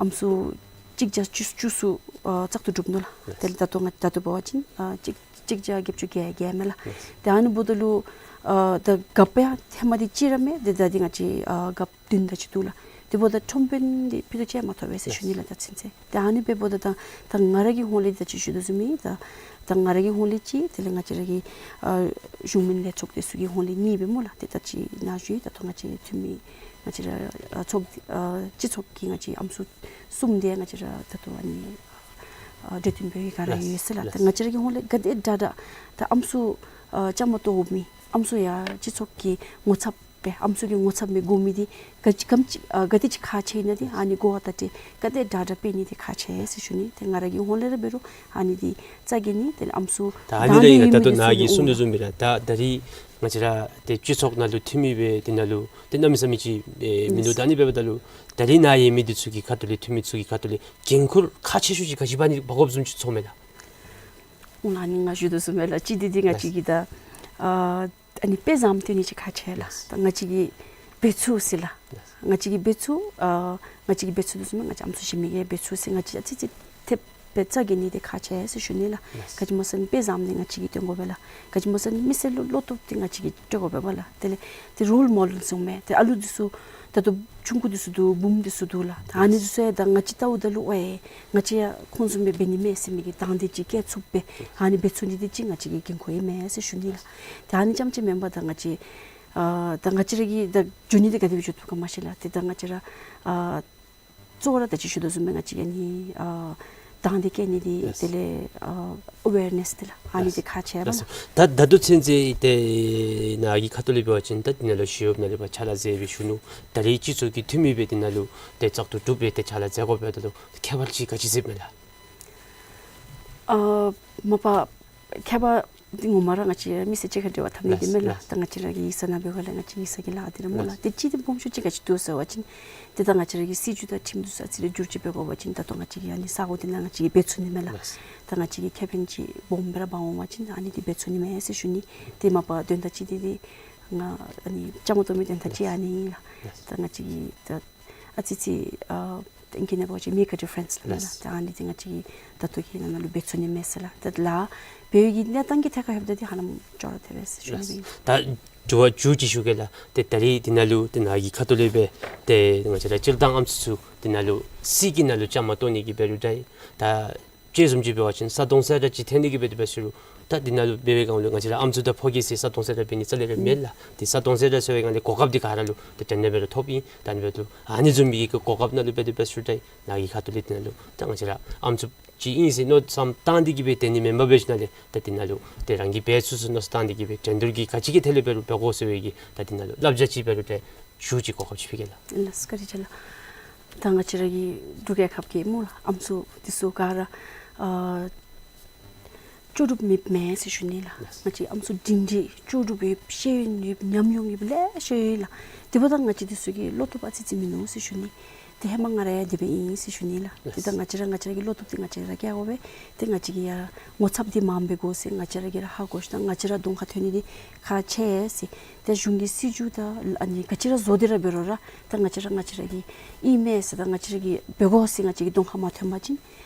ཨམ་སྲུ་གཅིག་བརྒྱ་བཅུ་བཅུ་ཚུ་ཨ་བཙག་འཐུ་གྲུབ་ནུག་ལགས། དེ་ལས་ད་ལྟོ་ང་ད་ལྟོ་འབད་བ་ཅིན་ཨ་གཅིག་གཅིག་བརྒྱ་བརྒྱད་ཅུ་གྱ་བརྒྱད་མས་ལགས། ཏེ་ཨ་ནི་འབདཝ་ད་ལུ་ཨ་ད་རྒཔོ་ཡང་ཧེ་མ་འདི་གཅིག་ར་མས། ཏེ་ད་འདི་ང་བཅས་ཨ་རྒཔོ་བདུན་དེ་ཅིག་འདུག་ལགས། དེ་འབདཝ་ད་ཁྲོམ་དཔོན་འདི་ཕུད་རྡོག་ཅིག་ཡང་མ་ཐོབ་པས་ཟེར་ཞུ་ནི་ལགས་ད་ཚུན་ཚོད། ཏེ་ཨ་ནི་འབདཝ་ད་ད་ད་ང་ར་གི་ཧོངས་ལས་ད་ཅི་ཞུ་དོ་བཟུམ་སྦེ་ད་ད་ང་ར་གི་ཧོངས་ལས་གཅིག་དེ་ལས་ང་བཅས་ར་གི་ཨ་གཞུང་མིན་ལས་ཚོགས་འདི་ཚུ་གི་ཧོངས་ལས་གཉིས་སྦེ་སྨོ་ལགས། ཏེ་ད་ཅི་ནཱ་ཞུ་ཡི་ད་ལྟོ་ང་བཅས་འཐུས་མི་ང་བཅས་ར་ཨ་ཚོགས་ཨ་སྤྱི་ཚོགས་ཀྱི་ང་བཅས་ཨམ་སྲུ་གསུམ་འདི་ང་བཅས་ར་ད་ལྟོ་ཨ་ནི་ཨ་གྲོས་བསྟུན་འབད་བའི་སྒང་ར་ཡོད་ཟེར་ལགས། ད་ང་བཅས་ར་གི་ཧོངས་ལས་ག་དེ་དྲག་དྲག་ད་ཨམ་སྲུ་ཨ་བཅའ་མར་གཏོགས་མི་ཨམ་སྲུ་ཡང་སྤྱི་ཚོགས་ཀྱི་ངོ་ཚབ་སྦེ་ཨམ་སྲུ་གི་ངོ་ཚབ་མི་དགོ་མི་འདི་ག་ཅི་གམ་ཅི་ཨ་ག་དེ་ཅིག་ཁག་ཆེ་ཨིན་ན་འདི་ཨ་ནི་གོ་བ་བརྡ་སྤྲོད་ག་དེ་དྲག་དྲག་འབད་ནི་འདི་ཁག་ཆེ་ཟེར་ཞུ་ནི། ཏེ་ང་ར་གི་ཧོངས་ལས་ར་འབད་རུང་ཨ་ནི་འདི་རྩ་འགེངས་ནི། དེ་ལས་ཨམ་སྲུ་ད་ཨ་ནི་ལས་ཨིན་ན་ད་ལྟོ་ནཱ་གིས་གསུང་དོ་བཟུམ་སྦེ་ར་ད་ད་རིས་ང་བཅས་ར་ཏེ་སྤྱི་ཚོགས་ནང་ལུ་འཐུས་མི་སྦེ་འདི་ནང་ལུ་ཏེ་གནམ་མེད་ས་མེད་ཅིག་ཨེ་མིན་འདུག། ད་ཨ་ནི་འབདཝ་ད་ལུ་ད་རིས་ནཱ་ཡོད་མི་འདི་ཚུ་གི་ཁ་ཐུག་ལས་འཐུས་མི་ཚུ་གི་ཁ་ཐུག་ལས་འགན་ཁུར་ཁག་ཆེ་ཤོས་ཅིག་ག་ཅི་འབག་ནི་འབག་དགོཔ་བཟུམ་ཅིག་ཚོརཝ་མས་ལགས། ཨོ་ལགས་ཨ་ནི་ང་ཞུ་དོ་བཟུམ་སྦེ་ལགས་གཅིག་འདི་འདི་ང་བཅས་ཀྱིས་ད་ཨ་ཨ་ནི་དཔེ་བཟངམ་སྟོན་ནི་ཅིག་ཁག་ཆེ་ལགས། ད་ང་བཅས་ཀྱི་འབད་ཚུགས་ཟེར་ལགས། ང་བཅས་ཀྱིས་འབད་ཚུགས་ཨ་ང་བཅས་ཀྱིས་འབད་ཚུགས་དོ་བཟུམ་སྦེ་ང་བཅས་ཨམ་སྲུ་གཞན་མི་གིས་འབད་ཚུགས་ཟེར་ང་བཅས་ཨ་ཙི་ཙི་ཐེབས་སྦེ་རྩ་འགེངས་ནི་འདི་ཁག་ཆེ་ཟེར་ཞུ་ནི་ལགས། ག་ཅི་སྨོ་ཟེར་ན་དཔེ་བཟངམ་འདི་ང་བཅས་ཀྱིས་སྟོན་དགོ་པས་ལགས། ག་ཅི་སྨོ་ཟེར་ན་མི་སེར་ལུ་བློ་སྟོབས་འདི་ང་བཅས་ཀྱིས་སྤྲོད་དགོ་པས་པ་ལགས། དེ་ལས་ཏེ་རོལ་མོ་ཌེལ་ཟེར་མི་ཏེ་ཨ་ལུ་འདི་ཚུ་ད་ལྟོ་ཆུང་ཀུ་འདི་ཚུ་འདུག། བུམོ་འདི་ཚུ་འདུག་ལགས། ད་ཨ་ནི་འདི་ཚུ་ཡང་ད་ང་བཅས་བལྟཝ་ད་ལུ་ཨེ་ང་བཅས་ཡང་ཁོང་བཟུམ་སྦེ་འབད་ནི་མས་ཟེར་མི་གི་དང་འདོད་ཅིག་སྐྱེ་ཚུགསཔ་སྦེ་ཨ་ནི་འབད་ཚུགས་ནི་འདི་ཅིག་ང་བཅས་ཀྱི་འགན་ཁུར་ཨིན་མས་ཟེར་ཞུ་ནི་ལགས། ད་ཨ་ནི་རྐྱངམ་ཅིག་མེན་པར་ད་ང་བཅས་ཨ་ད་ང་བཅས་ར་གིས་ད་འགྱོ་ནི་འདི་ག་དེ་སྦེ་འགྱོ་བཏུབ་ག་མ་ཤེས་ལགས། ཏེ་ད་ང་བཅས་ར་ཨ་ གཙོ་བོ་ར་ད་ཅི་ཞུ་དོ་བཟུམ་སྦེ་ང་བཅས་ཀྱི་ཨ་ནི་ཨ་དང་འདོད་བསྐྱེད་ནི་འདི། ལགས། དེ་ལས་ཨ་ཨ་ཝེར་ནེསི་འདི་ལགས། ཨ་ནི་འདི་ཁག་ཆེ་བས་ལགས་སོ། ལགས། ད་ད་ལྟོ་ཚུན་ཚོད་ཏེ་ནཱ་གི་ཁ་ཐུག་ལས་འབད་བ་ཅིན་ད་འདི་ནང་ལུ་ཞི་གཡོགཔ་ནང་ལས་ཕར་ཕྱག་ལཱ་མཛད་པའི་གཞོན་ནུ་ད་རེས་སྤྱི་ཚོགས་ཀྱི་འཐུས་མི་སྦེ་འདི་ནང་ལུ་ཏེ་བཙག་འཐུ་གྲུབ་སྦེ་ཏེ་ཕྱག་ལཱ་མཛད་དགོཔ་འབདཝ་ད་ལུ་ཁྱད་པར་ཅིག་ག་ཅི་གཟིགསཔ་མས་ལགས། ཨ་མ་པ་ཁྱད་པར་འདི་ངོ་མ་ར་ང་བཅས་མི་སེར་གཅིག་ཁར་འབྲེལ་བ་འཐབ་ནི་འདི་མེན་ལགས། ལགས། ད་ང་བཅས་ར་གི་ཡིག་ཚང་ནང་འབད་དགོཔ་ལས་ང་བཅས་ཡིག་ཚང་གི་ལཱ་འདི་ར་སྨོ་ལགས། ལགས། ཏེ་གཅིག་འདི་སྦོམ་ཤོས་ཅིག་ག་ཅི་འདུག་ཟེར་བ་ཅིན་ཏེ་ད་ང་བཅས་ར་གི་སྲིད་བྱུས་དང་ཁྲིམས་འདི་ཚུ་ཨ་ཙི་རེ་བསྒྱུར་བཅོས་འབད་དགོ་པ་ཅིན་ད་ལྟོ་ང་བཅས་ཀྱི་ཨ་ནི་ས་གོ་འདི་ནང་ང་བཅས་ཀྱིས་འབད་ཚུགས་ནི་མས་ལགས། ལགས། ད་ང་བཅས་ཀྱི་ཁེ་ཕན་ཅིག་སྦོམ་སྦེ་ར་འབག་འོང་པ་ཅིན་ཨ་ནི་འདི་འབད་ཚུགས་ནི་མས་ཟེར་ཞུ་ནི། ཏེ་མ་པ་དོན་དག་ཅིག་འདི་འདི་ང་ཨ་ནི་བཅའ་མར་གཏོགས་མི་དོན་དག་ཅིག་ཨ་ནི་ལགས། ལགས། ད་ང་བཅས་ཀྱིས་ད་ཨ་ཙི་ཅིག་ཨ་ཏེ་ཨིང་སྐད་ནང་འབད་བ་ཅིན་make a difference ལགས། ལགས། ད་ཨ་ནི་འདི་ང་བཅས་ཀྱིས་ད་ལྟོ་གི་ནང་ན་ལུ་འབད་ཚུགས་ནི་མས་ཟེར་ལགས། ད་ལཱ་འབད་བའི་གི་གནས་སྟངས་ཀྱི་ཐད་ཁར་ལྷོདཔ་ད་འདི་ཧ་ལམ་ཅོག་ར་འཐད་པས་ཟེར་ཞུ་ནི་ལགས། ཨིན། ད་དྲི་བ་མཇུག་ཅིག་ཞུ་གེ་ལགས། ཏེ་ད་རེས་འདི་ནང་ལུ་ཏེ་ནཱ་གི་ཁ་ཐུག་ལས་སྦེ་ཏེ་ང་བཅས་ར་སྤྱིར་བཏང་ཨམ་སྲུ་ཚུ་འདི་ནང་ལུ་སྲིད་ཀྱི་ནང་ལུ་བཅའ་མར་གཏོགས་ནི་གི་འབད་རུང་འདྲ་ད་དཔྱེ་བཟུམ་ཅིག་འབད་བ་ཅིན་ས་དོང་ཟེར་ར་ཅིག་འཐེན་ནི་གི་འབད་དེ་འབད་ཟེར་རུང་ད་འདི་ནང་ལུ་འབད་བའི་སྒང་ལུ་ང་བཅས་ར་ཨམ་སྲུ་དང་ཕོ་སྐྱེས་ཟེར་ས་དོང་ཟེར་ར་འབད་ནི་རྩ་ལས་ར་མེད་ལགས། ཏེ་ས་དོང་ཟེར་ར་ཟེར་བའི་སྒང་ལས་གོ་སྐབས་འདི་ག་ར་ལུ་ཏེ་དྲན་ནི་འབད་རུང་ཐོབ་ཨིན། ད་ཨ་ནི་འབདཝ་ད་ལུ་ཨ་ནི་བཟུམ་མའི་གི་གོ་སྐབས་ནང་ལུ་འབད་དེ་འབད་ཟེར་རུང་འདྲ་ནཱ་གི་ཁ་ཐུག་ལས་འདི་ནང་ལུ་ད་ང་བཅས་ར་ཨམ་སྲུ་ཅིག་ཨིན་ཟེར་མནོ་བསམ་བཏང་སྟེ་གི་སྦེ་འཐེན་ནི་མེན་པར་འབད་ཞིནམ་ལས་ད་འདི་ནང་ལུ་ཏེ་རང་གིས་འབད་ཚུགས་ཚུགས་མནོ་བསམ་བཏང་སྟེ་གི་སྦེ་འགྲན་བསྡུར་གྱི་ག་ཅི་གི་ཐད་ལས་འབད་རུང་འབད་དགོ་ཟེར་བའི་གི་ད་འདི་ནང་ལུ་བསླབ་བྱ་ཅིག་འབད་རུང་འདྲ་ཞུ་ཅིག་གོ་སྐབས་ཅིག་ཕུལ་གེ་ལགས། ལགས་སོ། བཀའ་དྲིན་ཆེ་ལགས། ད་ང་བཅས་ར་གི་འབྲུག་རྒྱལ་ཁབ་ཀྱི་སྨོ་ལགས་ཨམ་སྲུ་འདི་ཚུ་ག་ར་ཨ་ལྕོགས་གྲུབ་མེདཔ་མེན་ཟེར་ཞུ་ནི་ལགས། ལགས། ང་བཅས་ཨམ་སྲུ་སྒྲིང་སྒྲི་ལྕོགས་གྲུབ་ཡོད་ཤེས་ཡོན་ཡོད་ཉམས་མྱོང་ཡོདཔ་ལེ་ཤ་ཡོད་ལགས། དེ་འབདཝ་ད་ང་བཅས་འདི་ཚུ་གི་བློ་སྟོབས་ཨ་ཙི་ཅིག་མིན་ནུག་ཟེར་ཞུ་ནི། ཏེ་ཧེ་མ་ང་ར་ཡང་དེ་སྦེ་ཨིན་ཟེར་ཞུ་ནི་ལགས། ཏེ་ད་ལགས། ང་བཅས་ར་ང་བཅས་ར་གི་བློ་སྟོབས་འདི་ང་བཅས་ར་བསྐྱེད་དགོ་པས། ཏེ་ང་བཅས་ཀྱི་ཡང་ངོ་ཚབ་འདི་མངམ་འབད་དགོ་ཟེར་ང་བཅས་ར་གིས་ར་ཧ་གོ་ཞིནམ་ང་བཅས་ར་གདོང་ཁར་ཐོན་ནི་འདི་ཁག་ཆེ་ཟེར། ཏེ་གཞུང་གི་སྲིད་བྱུས་དང་ཨ་ནི་ག་ཅི་ར་བཟོ་སྟེ་ར་འབད་རུང་ར་ཏེ་ང་བཅས་ར་ང་བཅས་ར་གི་ཨིན་མས་ཟེར་ད་ང་བཅས་ར་གིས་འབད་དགོ་ཟེར་ང་བཅས་ཀྱི་གདོང་ཁར་མ་ཐོན་པ་ཅིན་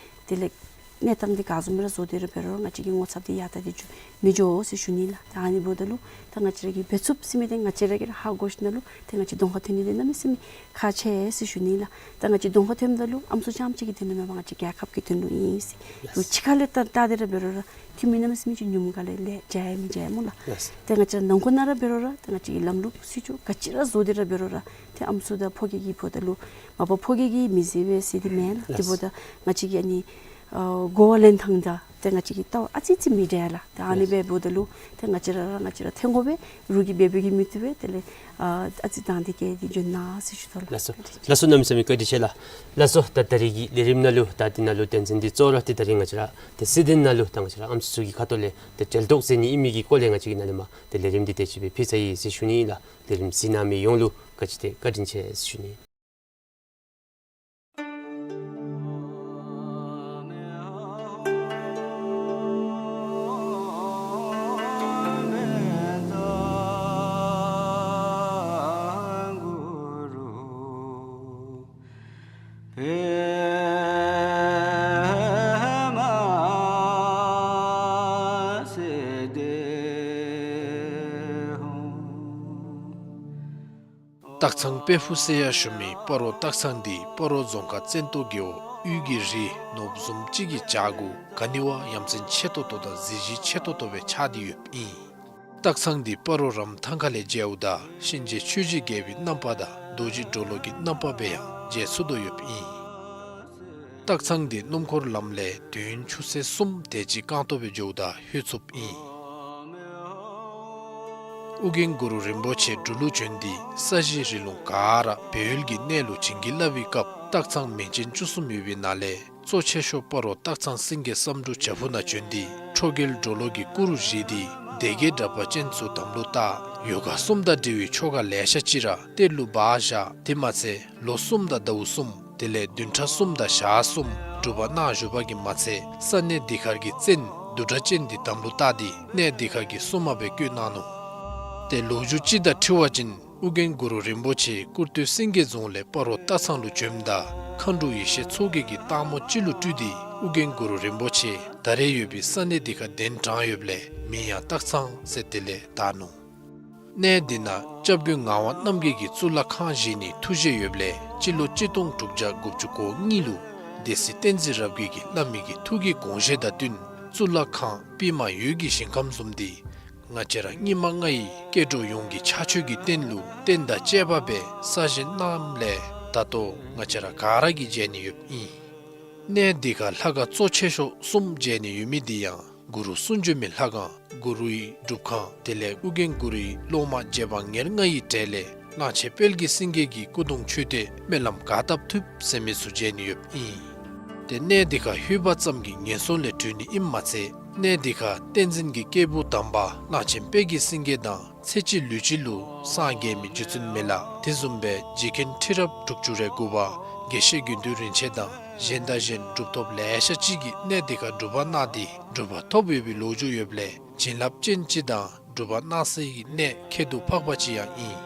དེ་ལས་གནས་སྟངས་འདི་ག་བཟུམ་ར་བཟོ་སྟེ་ར་འབད་རུང་ང་བཅས་ཀྱི་ངོ་ཚབ་འདི་ཡར་ལྟ་སྟེ་འགྱོ་མི་འགྱོ་ཟེར་ཞུ་ནི་ལགས། ད་ཨ་ནི་འབདཝ་ད་ལུ་ད་ང་བཅས་ར་གིས་འབད་ཚུགས་ཟེར་མི་འདི་ང་བཅས་ར་གིས་ར་ཧ་གོ་ཞིནམ་ལུ་ཏེ་ང་བཅས་གདོང་ཁར་ཐོན་ནི་འདི་གནམ་མེད་ས་མེད་ཁག་ཆེ་ཟེར་ཞུ་ནི་ལགས། ད་ང་བཅས་གདོང་ཁར་ཐོནམ་ད་ལུ་ཨམ་སྲུ་རྐྱངམ་ཅིག་གི་དོན་ལུ་མེན་པར་ང་བཅས་རྒྱལ་ཁབ་ཀྱི་དོན་ལུ་ཨིན་ཟེར། ལགས། ལུ་ཕྱི་ཁ་ལས་ལྟ་ལྟ་སྟེ་ར་འབད་རུང་ར་འཐུས་མི་གནམ་མེད་ས་མེད་ཅིག་ཉུངམ་ག་ལས་ལས་བྱ་ཡང་མི་བྱ་ཡང་སྨོ་ལགས། ལགས། ཏེ་ང་བཅས་ར་ནང་འཁོད་ནང་ར་འབད་རུང་ར་ཏེ་ང་བཅས་ཀྱི་ལམ་ལུགས་སྲིད་བྱུས་ག་ཅི་ར་བཟོ་སྟེ་ར་འབད་རུང་ར་ཏེ་ཨམ་སྲུ་དང་ཕོ་སྐྱེས་ཀྱི་བར་ད་ལུ་མ་པ་ཕོ་སྐྱེས་ཀྱིས་མི་བཟོད་པས་ཟེར་འདི་མེན་ལགས། ལགས། དེ་འབདཝ་ད་ང་བཅས་ཀྱི་ཨ་ནི་ཨ་གོ་བ་ལེན་ཐངས་དང་ཏེ་ང་བཅས་ཀྱི་ལྟ་བ་ཨ་ཙི་ཅིག་མི་འདྲ་ལགས། ཏེ་ཨ་ནི་ལགས། འབདཝ་ད་ལུ་ཏེ་ང་བཅས་ར་ར་ང་བཅས་ར་འཐེན་དགོ་པས། རོགས་ཀྱིས་འབད་འབད་གིས་མི་བཏུབ་པས། དེ་ལས་ཨ་ཨ་ཙི་དང་འདོད་བསྐྱེད་དེ་འགྱོ་གནང་ཟེར་ཞུ་དོ་ལགས། ལགས་སོ། ལགས་སོ། གནམ་མེད་ས་མེད་བཀའ་དྲིན་ཆེ་ལགས། ལགས་སོ། ད་ད་རེས་ཀྱི་ལས་རིམ་ནང་ལུ་ད་འདི་ནང་ལུ་དོན་ཚན་འདི་གཙོ་བོ་ར་ཏེ་ད་རེས་ང་བཅས་ར་ཏེ་སྲིད་དོན་ནང་ལུ་ད་ང་བཅས་ར་ཨམ་སྲུ་ཚུ་གི་ཁ་ཐུག་ལས་ཏེ་འབྲེལ་གཏོགས་མཛད་ནི་ཨིན་མི་གི་སྐོར་ལས་ང་བཅས་ཀྱིས་ནཱ་ལས་མར་ཏེ་ལས་རིམ་འདི་དེ་ཅིག་སྦེ་ཕུལ་ཚར་ཡི་ཟེར་ཞུ་ནི་ཨིན་ལགས། ལས་རིམ་གཟིགས་གནང་མི་ཡོངས་ལུ་བཀའ་དྲིན་ཏེ་བཀའ་དྲིན་ཆེ་ཟེར་ཞུ་ནི། སྟག་ཚང་དཔལ་ཕུག་ཟེར་ཡང་ཞུ་མི་སྤ་རོ་སྟག་ཚང་འདི་སྤ་རོ་རྫོང་ཁག་བཙན་ཏོ་རྒེད་འོག་དབུས་ཀྱི་རི་ནོར་བུ་བཟུམ་ཅིག་གི་བྱག་གུ་ག་ནི་བ་ཡ་མཚན་ཆེ་ཏོག་ཏོ་དང་གཟི་བརྗིད་ཆེ་ཏོག་ཏོ་སྦེ་ཆགས་ཏེ་ཡོདཔ་ཨིན། སྟག་ཚང་འདི་སྤ་རོ་རམ་ཐང་ཁ་ལས་མཇལཝ་ད་གཤིན་རྗེ་ཆོས་ཀྱི་རྒྱལ་པོའི་རྣམ་པ་དང་རྡོ་རྗེ་གྲོ་ལོད་ཀྱི་རྣམ་པ་སྦེ་ཡང་མཇལ་ཚུགས་དོ་ཡོདཔ་ཨིན། སྟག་ཚང་འདི་སྣུམ་འཁོར་ལམ་ལས་དུས་ཡུན་ཆུ་ཚོད་གསུམ་དེ་ཅིག་རྐང་སྟོང་སྦེ་འགྱོཝ་ད་ལྷོད་ཚུགསཔ་ཨིན། ཨོ་རྒྱན་གུ་རུ་རིན་པོ་ཆེ་འབྲུག་ལུ་བྱོན་ཏེ་ས་གཞི་རི་ལུང་ག་ར་སྦས་ཡུལ་གྱི་གནས་ལུ་བྱིན་གྱིས་བརླབས་པའི་སྐབས་སྟག་ཚང་མིང་ཅན་བཅུ་གསུམ་ཡོད་པའི་ནང་ལས་གཙོ་ཆེ་ཤོས་སྤ་རོ་སྟག་ཚང་སེང་གེ་བསམ་འགྲུབ་བྱག་ཕུག་ནང་བྱོན་ཏེ་ཁྲོ་རྒྱལ་གྲོ་ལོད་ཀྱི་སྐུ་རུ་བཞེངས་ཏེ་སྡེ་བརྒྱད་དྲེགས་པ་ཅན་ཚུ་དམ་ལུ་བཏགས། ཡོ་ག་གསུམ་དང་འབྲེལ་བའི་ཆོ་ག་ལེ་ཤ་ཅིག་ར་གཏེར་ལུ་སྦ་བཞག། དེ་མ་ཚད་ལོ་གསུམ་དང་ཟླཝ་གསུམ་དེ་ལས་བདུན་ཕྲག་གསུམ་དང་ཞག་གསུམ་སྒྲུབ་པ་གནང་བཞུགས་པ་གིས་མ་ཚད་ས་གནས་འདི་ཁར་གྱི་བཙན་བདུད་གྲགས་ཅན་འདི་དམ་ལུ་བཏགས་ཏེ་གནས་འདི་ཁར་གྱི་སྲུང་མ་སྦེ་བསྐོས་གནང་ནུག། ཏེ་ལོ་རྒྱུས་ཅིག་དང་འཁྲིལ་བ་ཅིན་ཨོ་རྒྱན་གུ་རུ་རིན་པོ་ཆེ་སྐུར་སྟོད་སེང་གེ་རྫོང་ལས་སྤ་རོ་སྟག་ཚང་ལུ་བྱོནམ་ད་མཁའ་འགྲོ་ཡེ་ཤེས་མཚོ་རྒྱལ་གྱིས་སྟག་མོ་ཅིག་ལུ་སྤྲུལ་ཏེ་ཨོ་རྒྱན་གུ་རུ་རིན་པོ་ཆེ་ད་རེས་ཡོད་པའི་ས་གནས་འདི་ཁར་གདན་དྲངས་ཡོདཔ་ལས་མིང་ཡང་སྟག་ཚང་ཟེར་དེ་ལས་བཏགས་ནུག། གནས་འདི་ནང་སྐྱབས་མགོན་ངག་དབང་རྣམ་རྒྱལ་གྱིས་གཙུག་ལག་ཁང་བཞེངས་ནིའི་ཐུགས་བཞེད་ཡོདཔ་ལས་སྤྱི་ལོ་གཅིག་སྟོང་དྲུག་བརྒྱ་དགུ་བཅུ་གོ་གཉིས་ལུ་སྡེ་སྲིད་བསྟན་འཛིན་རབ་རྒྱས་ཀྱིས་བླ་མའི་གི་ཐུགས་ཀྱི་དགོངས་བཞེད་དང་བསྟུན་གཙུག་ལག་ཁང་པདྨ་འོད་ཀྱི་ཞིང་ཁམས་བཟུམ་འདི་ང་བཅས་ར་སྙིགས་མ་ལྔ་ཡི་སྐྱེ་འགྲོ་ཡོངས་ཀྱི་ཕྱག་མཆོད་ཀྱི་རྟེན་ལུ་རྟེན་དང་བཅས་པ་སྦེ་གསར་བཞེངས་གནངམ་ལས་ ད་ལྟོ་ང་བཅས་ར་ག་ར་གིས་མཇལ་ནི་ཡོདཔ་ཨིན། གནས་འདི་ཁར་ལྷ་ཁང་གཙོ་ཆེ་ཤོས་གསུམ་མཇལ་ནི་ཡོད་མི་འདི་ཡང་གུ་རུ་གསུང་བྱོན་མའི་ལྷ་ཁང་གུ་རུའི་སྒྲུབ་ཁང་དེ་ལས་ཨོ་རྒྱན་གུ་རུའི་སློབ་མ་རྗེ་འབངས་ཉེར་ལྔ་ཡི་གྲས་ལས་གླང་ཆེན་དཔལ་གྱི་སེང་གེ་གི་སྐུ་གདུང་མཆོད་རྟེན་སྨོན་ལམ་ག་བཏབ་ཐུབ་ཟེར་མི་ཚུ་མཇལ་ནི་ཡོདཔ་ཨིན། ཏེ་གནས་འདི་ཁར་ལྷོད་པ་ཙམ་གྱིས་ངན་སོང་ལས་གྲོལ་ནི་ཨིནམ་མ་ཚད་གནས་འདི་ཁར་བསྟན་འཛིན་གྱི་སྐྱེས་བུ་དམ་པ་གླང་ཆེན་དཔལ་གྱི་སེང་གེ་དང་ཚེ་གཅིག་ལུས་གཅིག་ལུ་སངས་རྒྱས་མི་རྗེ་བཙུན་མི་ལ་དེ་བཟུམ་སྦེ་རྗེ་མཁན་ཁྲི་རབས་དྲུག་ཅུ་རེ་དགུ་པ་དགེ་བཤེས་དགེ་འདུན་རིན་ཆེན་དང་གཞན་དང་གཞན་གྲུབ་ཐོབ་ལེ་ཤ་ཅིག་གིས་གནས་འདི་ཁར་སྒྲུབ་པ་གནང་སྟེ་གྲུབ་པ་ཐོབ་ཡོད་པའི་ལོ་རྒྱུས་ཡོདཔ་ལས་བྱིན་རླབས་ཅན་ཅིག་དང་སྒྲུབ་པ་གནང་སའི་གནས་ཁྱད་དུ་འཕགས་པ་ཅིག་ཡང་ཨིན།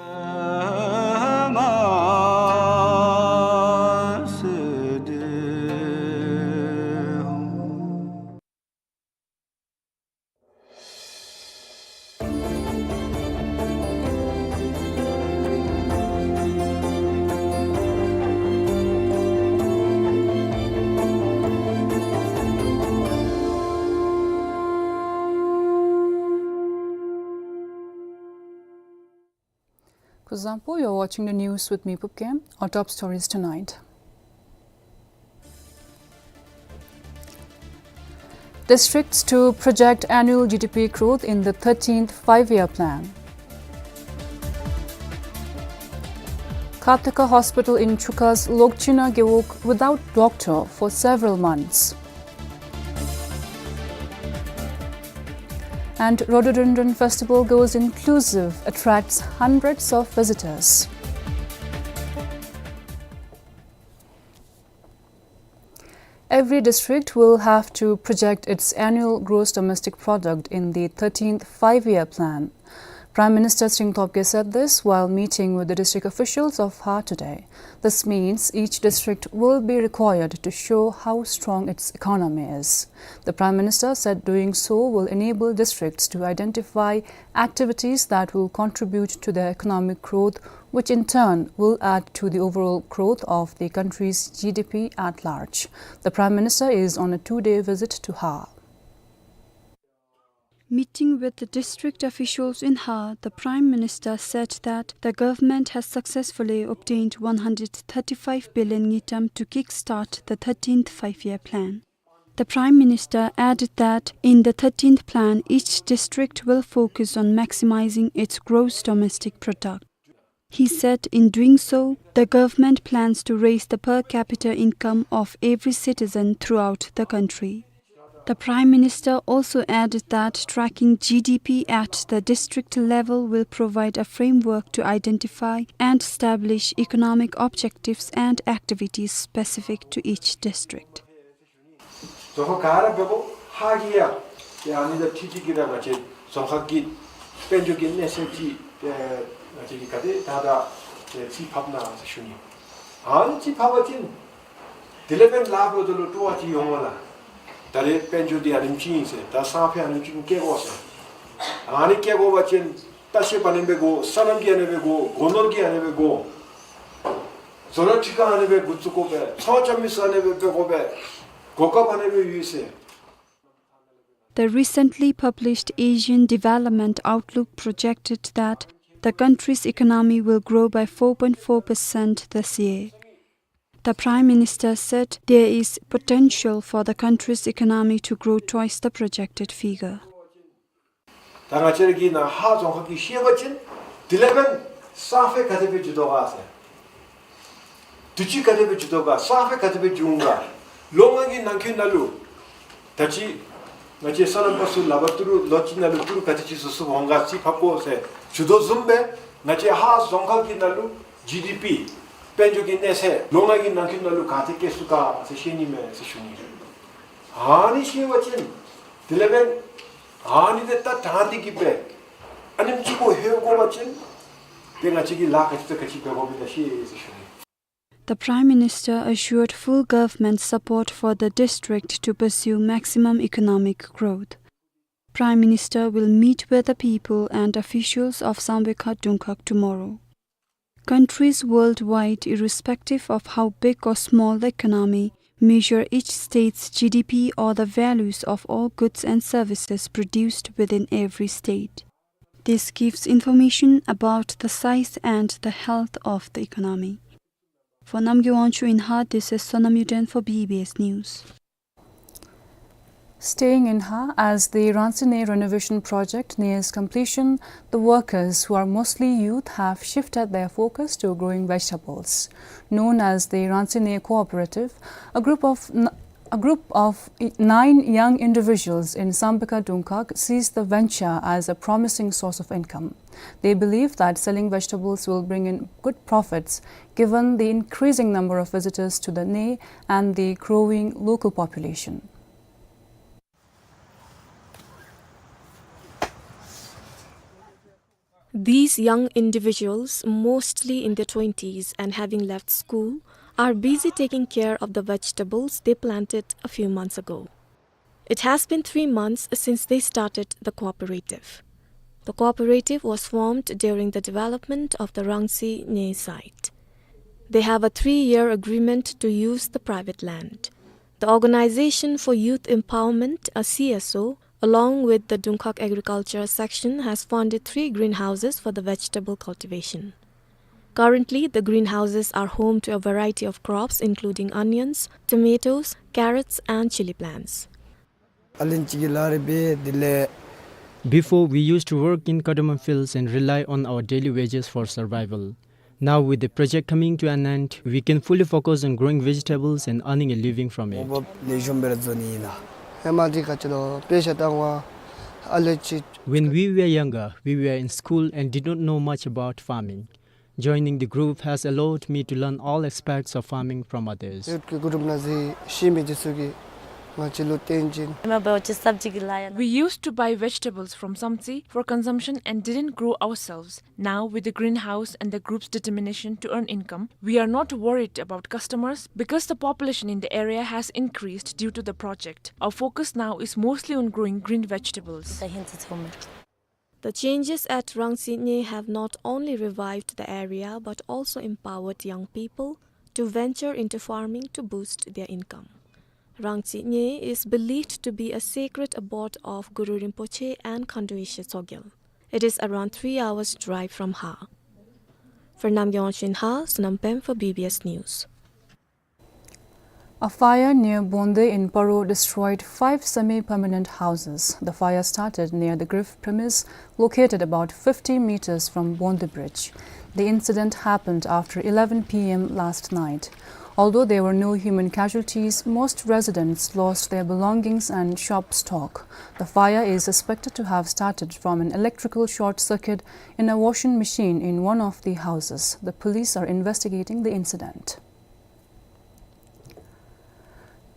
Kuzuzangpo, you're watching the news with me, Pupkem. Our top stories tonight. Districts to project annual G D P growth in the thirteenth Five-Year Plan. Kathoka Hospital in Chuka's Lokchina Gewog without doctor for several months. And Rhododendron Festival goes inclusive, attracts hundreds of visitors. Every district will have to project its annual gross domestic product in the thirteenth Five-Year Plan. Prime Minister Tshering Tobgay said this while meeting with the district officials of Har today. This means each district will be required to show how strong its economy is. The Prime Minister said doing so will enable districts to identify activities that will contribute to their economic growth, which in turn will add to the overall growth of the country's G D P at large. The Prime Minister is on a two-day visit to Har. Meeting with the district officials in Har, the Prime Minister said that the government has successfully obtained one hundred thirty-five billion ngultrum to kickstart the thirteenth Five-Year Plan. The Prime Minister added that in the thirteenth Plan, each district will focus on maximizing its gross domestic product. He said in doing so, the government plans to raise the per capita income of every citizen throughout the country. The Prime Minister also added that tracking G D P at the district level will provide a framework to identify and establish economic objectives and activities specific to each district. རྫོང་ཁག་ག་ར་འབད་དགོ། ཧཱ་གི་ཡ། ཏེ་ཨ་ནི་དང་འཁྲིལ་ཏེ་གིས་ར་ང་བཅས་རྫོང་ཁག་གི་དཔལ་འབྱོར་གྱི་གནས་ཚད་ཅིག་ཏེ་ང་བཅས་ཀྱིས་ག་དེ་དྲག་དྲག་ཏེ་རྩིས་ཕབ་གནང་ཟེར་ཞུ་ནི། ཨ་ནི་རྩིས་ཕབ་པ་ཅིན་དེ་ལས་འབདན་ལཱ་འབདཝ་ད་ལུ་སྤྲོ་བ་ཅིག་ཡོང་འོང་ལགས། ད་རེས་དཔལ་འབྱོར་འདི་ཨ་ནེམ་ཅིག་ཨིན་ཟེར། ད་སང་ཕོད་ཨ་ནེམ་ཅིག་བསྐྱེད་དགོ་ཟེར། ཨ་ནི་བསྐྱེད་དགོ་པ་ཅིན་ལྟ་བཤལཔ་ཨ་ནི་འབད་དགོ། སོ་ནམ་གྱི་ཨ་ནི་འབད་དགོ། སྒོ་ནོར་གྱི་ཨ་ནི་འབད་དགོ། བཟོ་གྲྭ་ཁྲི་ཁང་ཨ་ནི་སྦེ་འགོ་བཙུགས་དགོ་པས། ཚོང་རྐྱབ་མི་ཚུ་ཨ་ནི་སྦེ་འབད་དགོ་པས། གོ་སྐབས་ཨ་ནི་སྦེ་ཡོད་ཟེར། The recently published Asian Development Outlook projected that the country's economy will grow by four point four percent this year. The Prime Minister said there is potential for the country's economy to grow twice the projected figure. ད་ང་བཅས་ར་གིས་ནཱ་ཧཱ་རྫོང་ཁག་གི་ཤེས་པ་ཅིན་དེ་ལས་འབདན་སང་ཕོད་ག་དེ་སྦེ་འགྱོ་དོ་ག་ཟེར། དུས་ཅི་ག་དེ་སྦེ་འགྱོ་དོ་ག། སང་ཕོད་ག་དེ་སྦེ་འགྱོ་འོང་ག། ལོ་ལྔ་གི་ནང་འཁོད་ནང་ལུ་ད་ཅི་ང་བཅས་སོ་ནམ་པ་ཚུ་ལག་པར་ཏི་རུ་ལོ་གཅིག་ནང་ལུ་ཏི་རུ་ག་དེ་ཅིག་བཟོ་ཚུགས་འོང་ག་རྩིས་ཕབ་དགོ་ཟེར་ཞུ་དོ་བཟུམ་སྦེ་ང་བཅས་ཧཱ་རྫོང་ཁག་གི་ནང་ལུ་ཇི་ཌི་པི་དཔལ་འབྱོར་གྱི་གནས་ཚད་ལོ་ལྔ་གི་ནང་འཁོད་ནང་ལུ་ག་དེ་སྐྱེ་ཚུགས་ག་ཟེར་ཤེས་ནི་མས་ཟེར་ཞུ་ནི། ཨ་ནི་ཤེས་པ་ཅིན་དེ་ལས་འབདན་ཨ་ནི་དེ་ད་དྲང་སྟེ་གིས་སྦེ་ཨ་ནེམ་ཅིག་གུ་ལྷོད་དགོ་པ་ཅིན་ཏེ་ང་བཅས་ཀྱིས་ལཱ་ག་ཅི་དང་ག་ཅི་འབད་དགོཔ་ཨིན་ན་ཤེས་ཟེར་ཞུ་ནི། The Prime Minister assured full government support for the district to pursue maximum economic growth. Prime Minister will meet with the people and officials of Samvekha Dungkhag tomorrow. Countries worldwide, irrespective of how big or small the economy, measure each state's G D P or the values of all goods and services produced within every state. This gives information about the size and the health of the economy. For Namgay Wangchuk in Har, this is Sonam Yuden for B B S News. Staying in Har, as the Rangsi Nye renovation project nears completion, the workers, who are mostly youth, have shifted their focus to growing vegetables. Known as the Rangsi Nye Cooperative, a group of n-, a group of i-, nine young individuals in Sambikha Dungkhag sees the venture as a promising source of income. They believe that selling vegetables will bring in good profits given the increasing number of visitors to the Nye and the growing local population. These young individuals, mostly in their twenties and having left school, are busy taking care of the vegetables they planted a few months ago. It has been three months since they started the cooperative. The cooperative was formed during the development of the Rangsi Nye site. They have a three-year agreement to use the private land. The Organization for Youth Empowerment, a C S O, along with the Dungkhag Agriculture Section, has funded three greenhouses for the vegetable cultivation. Currently, the greenhouses are home to a variety of crops, including onions, tomatoes, carrots, and chili plants. Before, we used to work in cardamom fields and rely on our daily wages for survival. Now, with the project coming to an end, we can fully focus on growing vegetables and earning a living from it. When we were younger, we were in school and did not know much about farming. Joining the group has allowed me to learn all aspects of farming from others. We used to buy vegetables from Samtse for consumption and didn't grow ourselves. Now, with the greenhouse and the group's determination to earn income, we are not worried about customers because the population in the area has increased due to the project. Our focus now is mostly on growing green vegetables. The changes at Rangsi Nye have not only revived the area but also empowered young people to venture into farming to boost their income. Rangsi Nye is believed to be a sacred abode of Guru Rinpoche and Khandwe Yeshe Tsogyal. It is around three hours' drive from Har. For Namgay Wangchuk in Har, Sonam Pem for B B S News. A fire near Bonde in Paro destroyed five semi-permanent houses. The fire started near the Griff premise, located about fifty meters from Bonde Bridge. The incident happened after eleven P M last night. Although there were no human casualties, most residents lost their belongings and shop stock. The fire is suspected to have started from an electrical short circuit in a washing machine in one of the houses. The police are investigating the incident.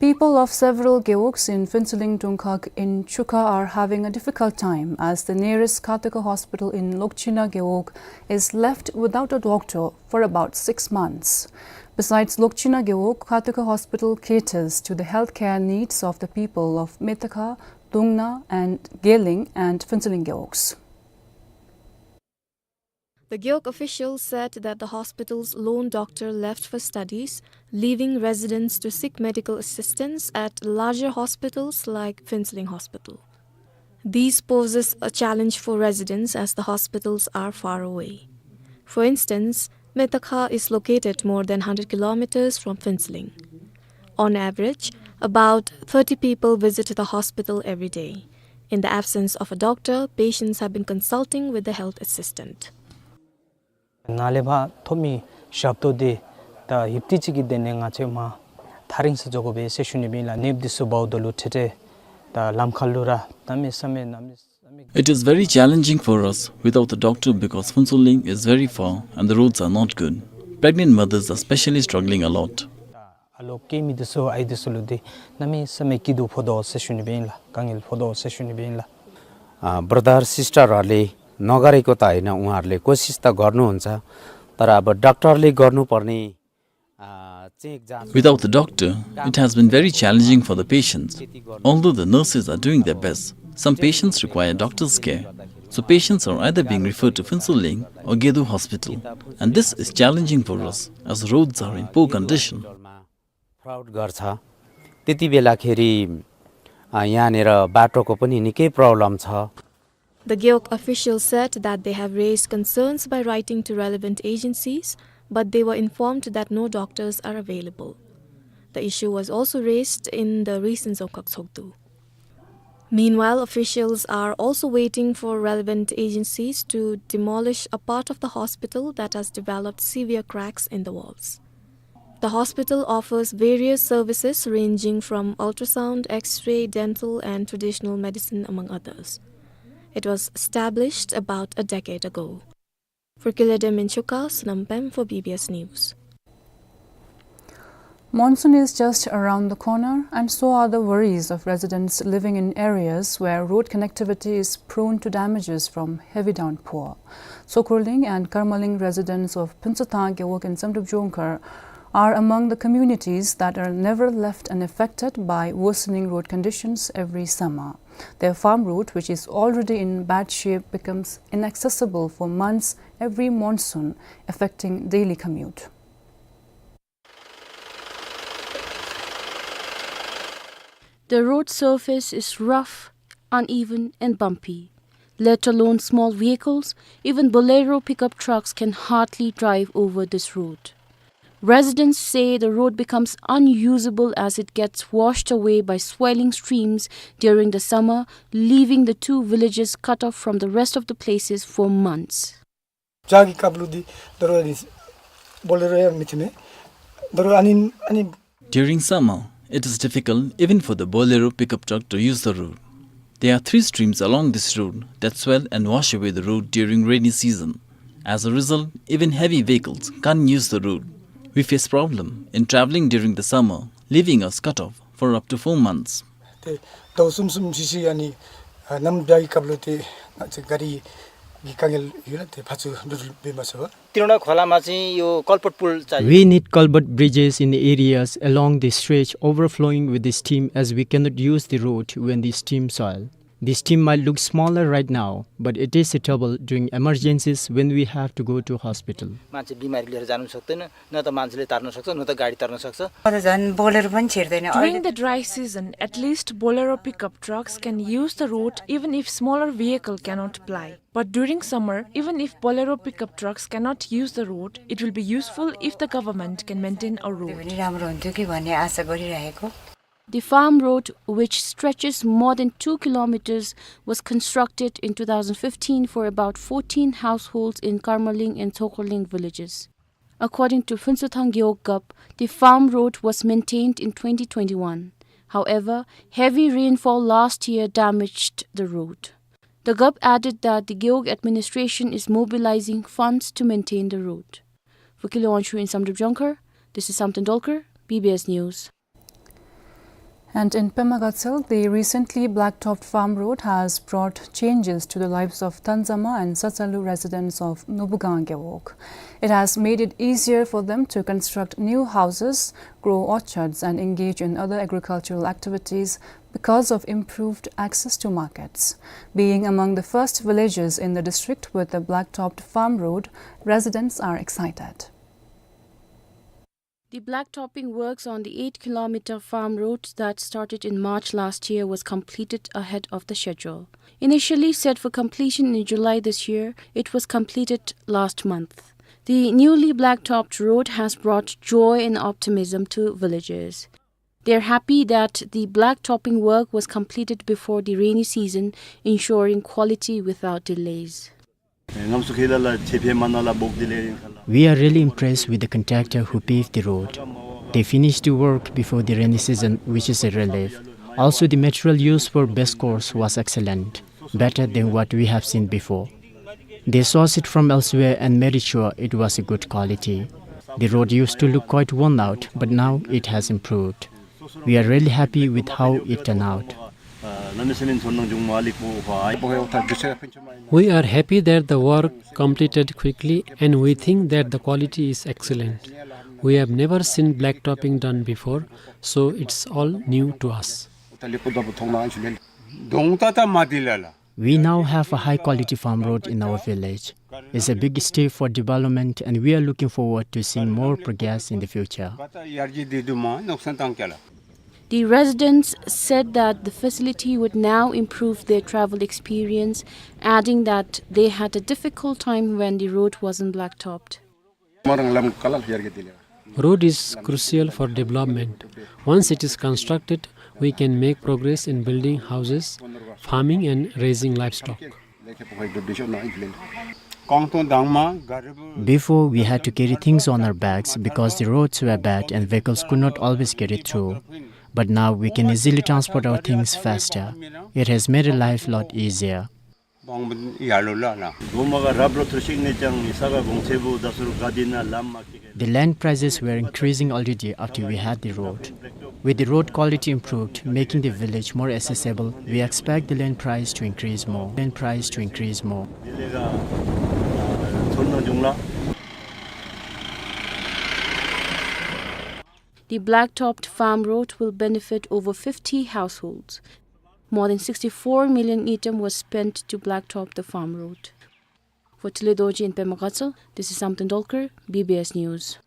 People of several gewogs in Phuentsholing Dungkhag in Chukha are having a difficult time as the nearest Khataka hospital in Lokchina gewog is left without a doctor for about six months. Besides Lokchina gewog, Khataka hospital caters to the healthcare needs of the people of Metakha, Dungna and Geling and Phuentsholing gewogs. The gewog officials said that the hospital's lone doctor left for studies, leaving residents to seek medical assistance at larger hospitals like Phuentsholing Hospital. This poses a challenge for residents as the hospitals are far away. For instance, Metakha is located more than hundred kilometers from Phuentsholing. On average, about thirty people visit the hospital every day. In the absence of a doctor, patients have been consulting with the health assistant. ནཱ་ལས་ཕར་ཐོབ་མི་ཞབས་ཏོག་འདི་ད་ཧིབ་ཏི་ཅིག་གི་དེ་ནས་ང་བཅས་མར་ཐག་རིང་སར་འགྱོ་དགོ་པས་ཟེར་ཞུ་ནི་ཨིན་ལགས། གནསཔོ་འདི་ཚུ་འབདཝ་ད་ལུ་ཏེ་ཏེ་ད་ལམ་ཁ་ལུ་ར་གནམ་མེད་ས་མེད་གནམ་མེད་ས་མེད། It is very challenging for us. Without a doctor, because Phuentsholing is very far and the roads are not good. Pregnant mothers are specially struggling a lot. ཨ་ལོ་སྐྱེ་མི་འདི་ཚུ་ཨའི་འདི་ཚུ་ལུ་འདི་གནམ་མེད་ས་མེད་སྐྱིད་སྡུག་ཕོག་དོ་ཟེར་ཞུ་ནི་ཨིན་ལགས། དཀའ་ངལ་ཕོག་དོ་ཟེར་ཞུ་ནི་ཨིན་ལགས། ཨ་brother sister ཧྲ་ལས་ནོ་ག་རེ་ཀོ་ཏ་ཨིན་ན་ཨུང་ཧར་ལས་ཀོ་སིས་ཏ་གོར་ནུ་འོང་ཚ། ཏ་ར་ཨ་བ་ཌོག་ཊར་ལས་གོར་ནུ་པར་ནི་ཨ་ཙེག་ཛ། Without the doctor, it has been very challenging for the patients. Although the nurses are doing their best, some patients require doctor's care. So patients are either being referred to Phuentsholing or Gedu Hospital, and this is challenging for us as roads are in poor condition. Fraud गर्छ। त्यति बेलाखेरी अ यहाँनिर बाटोको पनि निकै प्रब्लम छ। The gewog officials said that they have raised concerns by writing to relevant agencies, but they were informed that no doctors are available. The issue was also raised in the recent Dzongkhag Tshogdu. Meanwhile, officials are also waiting for relevant agencies to demolish a part of the hospital that has developed severe cracks in the walls. The hospital offers various services ranging from ultrasound, X-ray, dental, and traditional medicine, among others. It was established about a decade ago. For Kile Demin Shuka, Sonam Pem for B B S News. Monsoon is just around the corner, and so are the worries of residents living in areas where road connectivity is prone to damages from heavy downpour. Sokhorling and Karmaling residents of Phuntshothang Gewog in Samdrup Jongkhar are among the communities that are never left unaffected by worsening road conditions every summer. Their farm road, which is already in bad shape, becomes inaccessible for months every monsoon, affecting daily commute. The road surface is rough, uneven and bumpy, let alone small vehicles. Even Bolero pickup trucks can hardly drive over this road. Residents say the road becomes unusable as it gets washed away by swelling streams during the summer, leaving the two villages cut off from the rest of the places for months. ཇ་གི་རྐྱབ་ལུགས་འདི་དོ་རུང་ཨ་ནི་བོ་ལེ་རོ་ཡང་མི་ཐོན་མས། དོ་རུང་ཨ་ནི་ཨ་ནི། During summer, it is difficult even for the Bolero pickup truck to use the road. There are three streams along this road that swell and wash away the road during rainy season. As a result, even heavy vehicles can't use the road. We face problem in traveling during the summer, leaving us cut off for up to four months. ཏེ་ཟླཝ་གསུམ་གསུམ་ཅིག་ཅིག་ཨ་ནི་ཨ་གནམ་བྱཱར་གྱི་སྐབས་ལུ་ཏེ་ང་བཅས་ག་རི་གི་དཀའ་ངལ་ཡོད་ལགས། ཏེ་ཕར་ཚུར་འགྲོ་འགྲུལ་འབད་མ་ཚུགས་པར། ཏི་རུ་ནང་ཁོ་ལ་མ་ཅིན་ཡོད་culvert pull ཅིག། We need culvert bridges in the areas along the stretch overflowing with the stream, as we cannot use the road when the stream swell. The stream might look smaller right now, but it is suitable during emergencies when we have to go to hospital. मान्छे बिमारी लिएर जान सक्दैन, न त मान्छेले तार्न सक्छ, न त गाडी तार्न सक्छ। म त झन् बोलेरो पनि छिर्दैन। During the dry season, at least Bolero pickup trucks can use the road even if smaller vehicle cannot ply. But during summer, even if Bolero pickup trucks cannot use the road, it will be useful if the government can maintain a road. त्यो पनि राम्रो हुन्थ्यो कि भन्ने आशा गरिरहेको। The farm road, which stretches more than two kilometers, was constructed in two thousand fifteen for about fourteen households in Karmaling and Sokhorling villages. According to Phuntshothang Gewog Gup, the farm road was maintained in twenty twenty-one. However, heavy rainfall last year damaged the road. The Gup added that the Gewog administration is mobilizing funds to maintain the road. For Kile Wangchuck in Samdrup Jongkhar, this is Samten Dolkar, B B S News. And in Pema Gatshel, the recently blacktopped farm road has brought changes to the lives of Thanzama and Satsalu residents of Nubugang Gewog. It has made it easier for them to construct new houses, grow orchards, and engage in other agricultural activities because of improved access to markets. Being among the first villages in the district with a blacktopped farm road, residents are excited. The blacktopping works on the eight kilometer farm road that started in March last year was completed ahead of the schedule. Initially set for completion in July this year, it was completed last month. The newly blacktopped road has brought joy and optimism to villagers. They are happy that the blacktopping work was completed before the rainy season, ensuring quality without delays. We are really impressed with the contractor who paved the road. They finished the work before the rainy season, which is a relief. Also, the material used for base course was excellent, better than what we have seen before. They sourced it from elsewhere and made sure it was a good quality. The road used to look quite worn out, but now it has improved. We are really happy with how it turned out. We are happy that the work completed quickly, and we think that the quality is excellent. We have never seen blacktopping done before, so it's all new to us. We now have a high-quality farm road in our village. It's a big step for development, and we are looking forward to seeing more progress in the future. The residents said that the facility would now improve their travel experience, adding that they had a difficult time when the road wasn't blacktopped. Road is crucial for development. Once it is constructed, we can make progress in building houses, farming and raising livestock. Before, we had to carry things on our backs because the roads were bad and vehicles could not always get it through. But now we can easily transport our things faster. It has made our life a lot easier. The land prices were increasing already after we had the road. With the road quality improved, making the village more accessible, we expect the land price to increase more. Land price to increase more. The black-topped farm road will benefit over fifty households. More than sixty-four million ngultrum was spent to blacktop the farm road. For Tile Dorji in Pema Gatshel, this is Samten Dolkar, B B S News.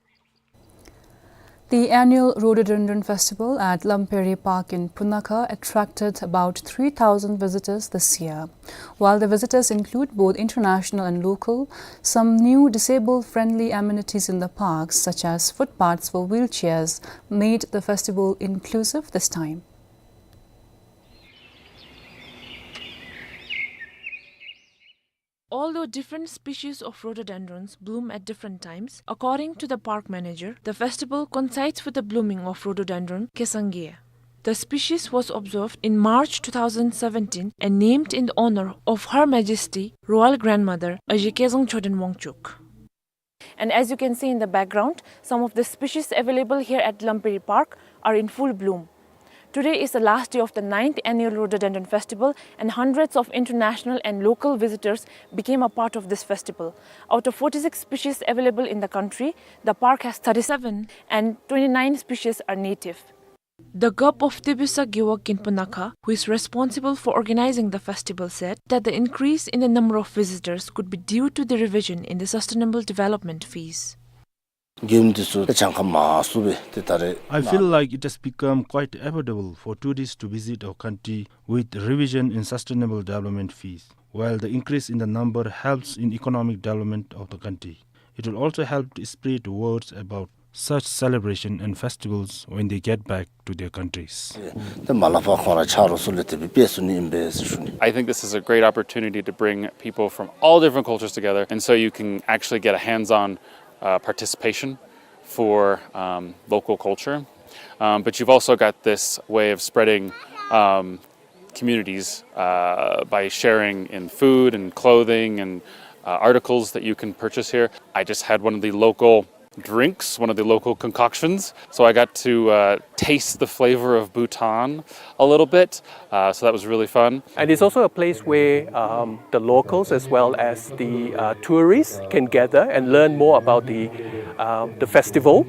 The annual Rhododendron Festival at Lamperi Park in Punakha attracted about three thousand visitors this year. While the visitors include both international and local, some new disabled-friendly amenities in the park, such as footpaths for wheelchairs, made the festival inclusive this time. Although different species of rhododendrons bloom at different times, according to the park manager, the festival coincides with the blooming of rhododendron Kesangea. The species was observed in March two thousand seventeen and named in the honor of Her Majesty Royal Grandmother Ajei Kezang Choden Wangchuck. And as you can see in the background, some of the species available here at Lamperi Park are in full bloom. Today is the last day of the ninth annual Rhododendron Festival, and hundreds of international and local visitors became a part of this festival. Out of forty-six species available in the country, the park has thirty-seven, and twenty-nine species are native. The Gup of Tebisa Gewog in Punakha, who is responsible for organizing the festival, said that the increase in the number of visitors could be due to the revision in the Sustainable Development Fees. I feel like it has become quite affordable for tourists to visit our country with revision in Sustainable Development Fees, while the increase in the number helps in economic development of the country. It will also help to spread words about such celebration and festivals when they get back to their countries. ཏེ་མ་ལ་ཕ་ཁོང་ར་ཆ་རོགས་ཚུ་ལས་དེ་སྦེ་སྦེ་ཞུ་ནི་ཨིན་པས་ཟེར་ཞུ་ནི། I think this is a great opportunity to bring people from all different cultures together, and so you can actually get a hands-on, uh, participation for, um, local culture. Um, but you've also got this way of spreading, um, communities, uh, by sharing in food and clothing and, uh, articles that you can purchase here. I just had one of the local drinks, one of the local concoctions. So I got to, uh, taste the flavor of Bhutan a little bit. Uh, so that was really fun. And it's also a place where, um, the locals as well as the, uh, tourists can gather and learn more about the, uh, the festival.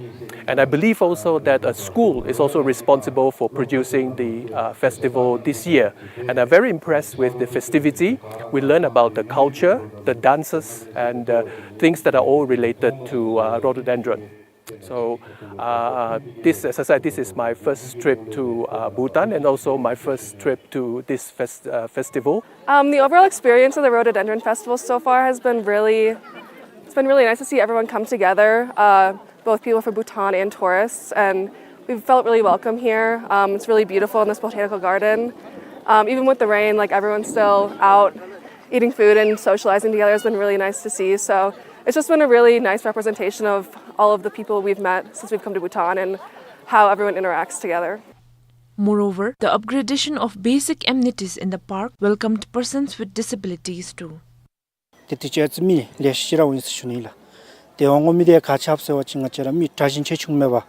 And I believe also that a school is also responsible for producing the, uh, festival this year. And I'm very impressed with the festivity. We learn about the culture, the dances, and, uh, things that are all related to, uh, rhododendron. So, uh, this, as I said, this is my first trip to, uh, Bhutan, and also my first trip to this fest-, uh, festival. Um, the overall experience of the Rhododendron Festival so far has been really, it's been really nice to see everyone come together, uh, both people from Bhutan and tourists, and we've felt really welcome here. Um, it's really beautiful in this botanical garden. Um, even with the rain, like, everyone's still out eating food and socializing together has been really nice to see. So it's just been a really nice representation of all of the people we've met since we've come to Bhutan and how everyone interacts together. Moreover, the upgradation of basic amenities in the park welcomed persons with disabilities too. ཏེ་དུས་ཅི་ཨ་ཙི་མི་ལེ་ཤ་ཅིག་ར་འོང་ཡི་ཟེར་ཞུ་ནི་ལགས། ཏེ་འོང་མི་འདི་ག་ཅི་སླབ་ཟེར་བ་ཅིན་ང་བཅས་ར་མི་དྲག་ཞན་ཆེ་ཆུང་མེད་པར་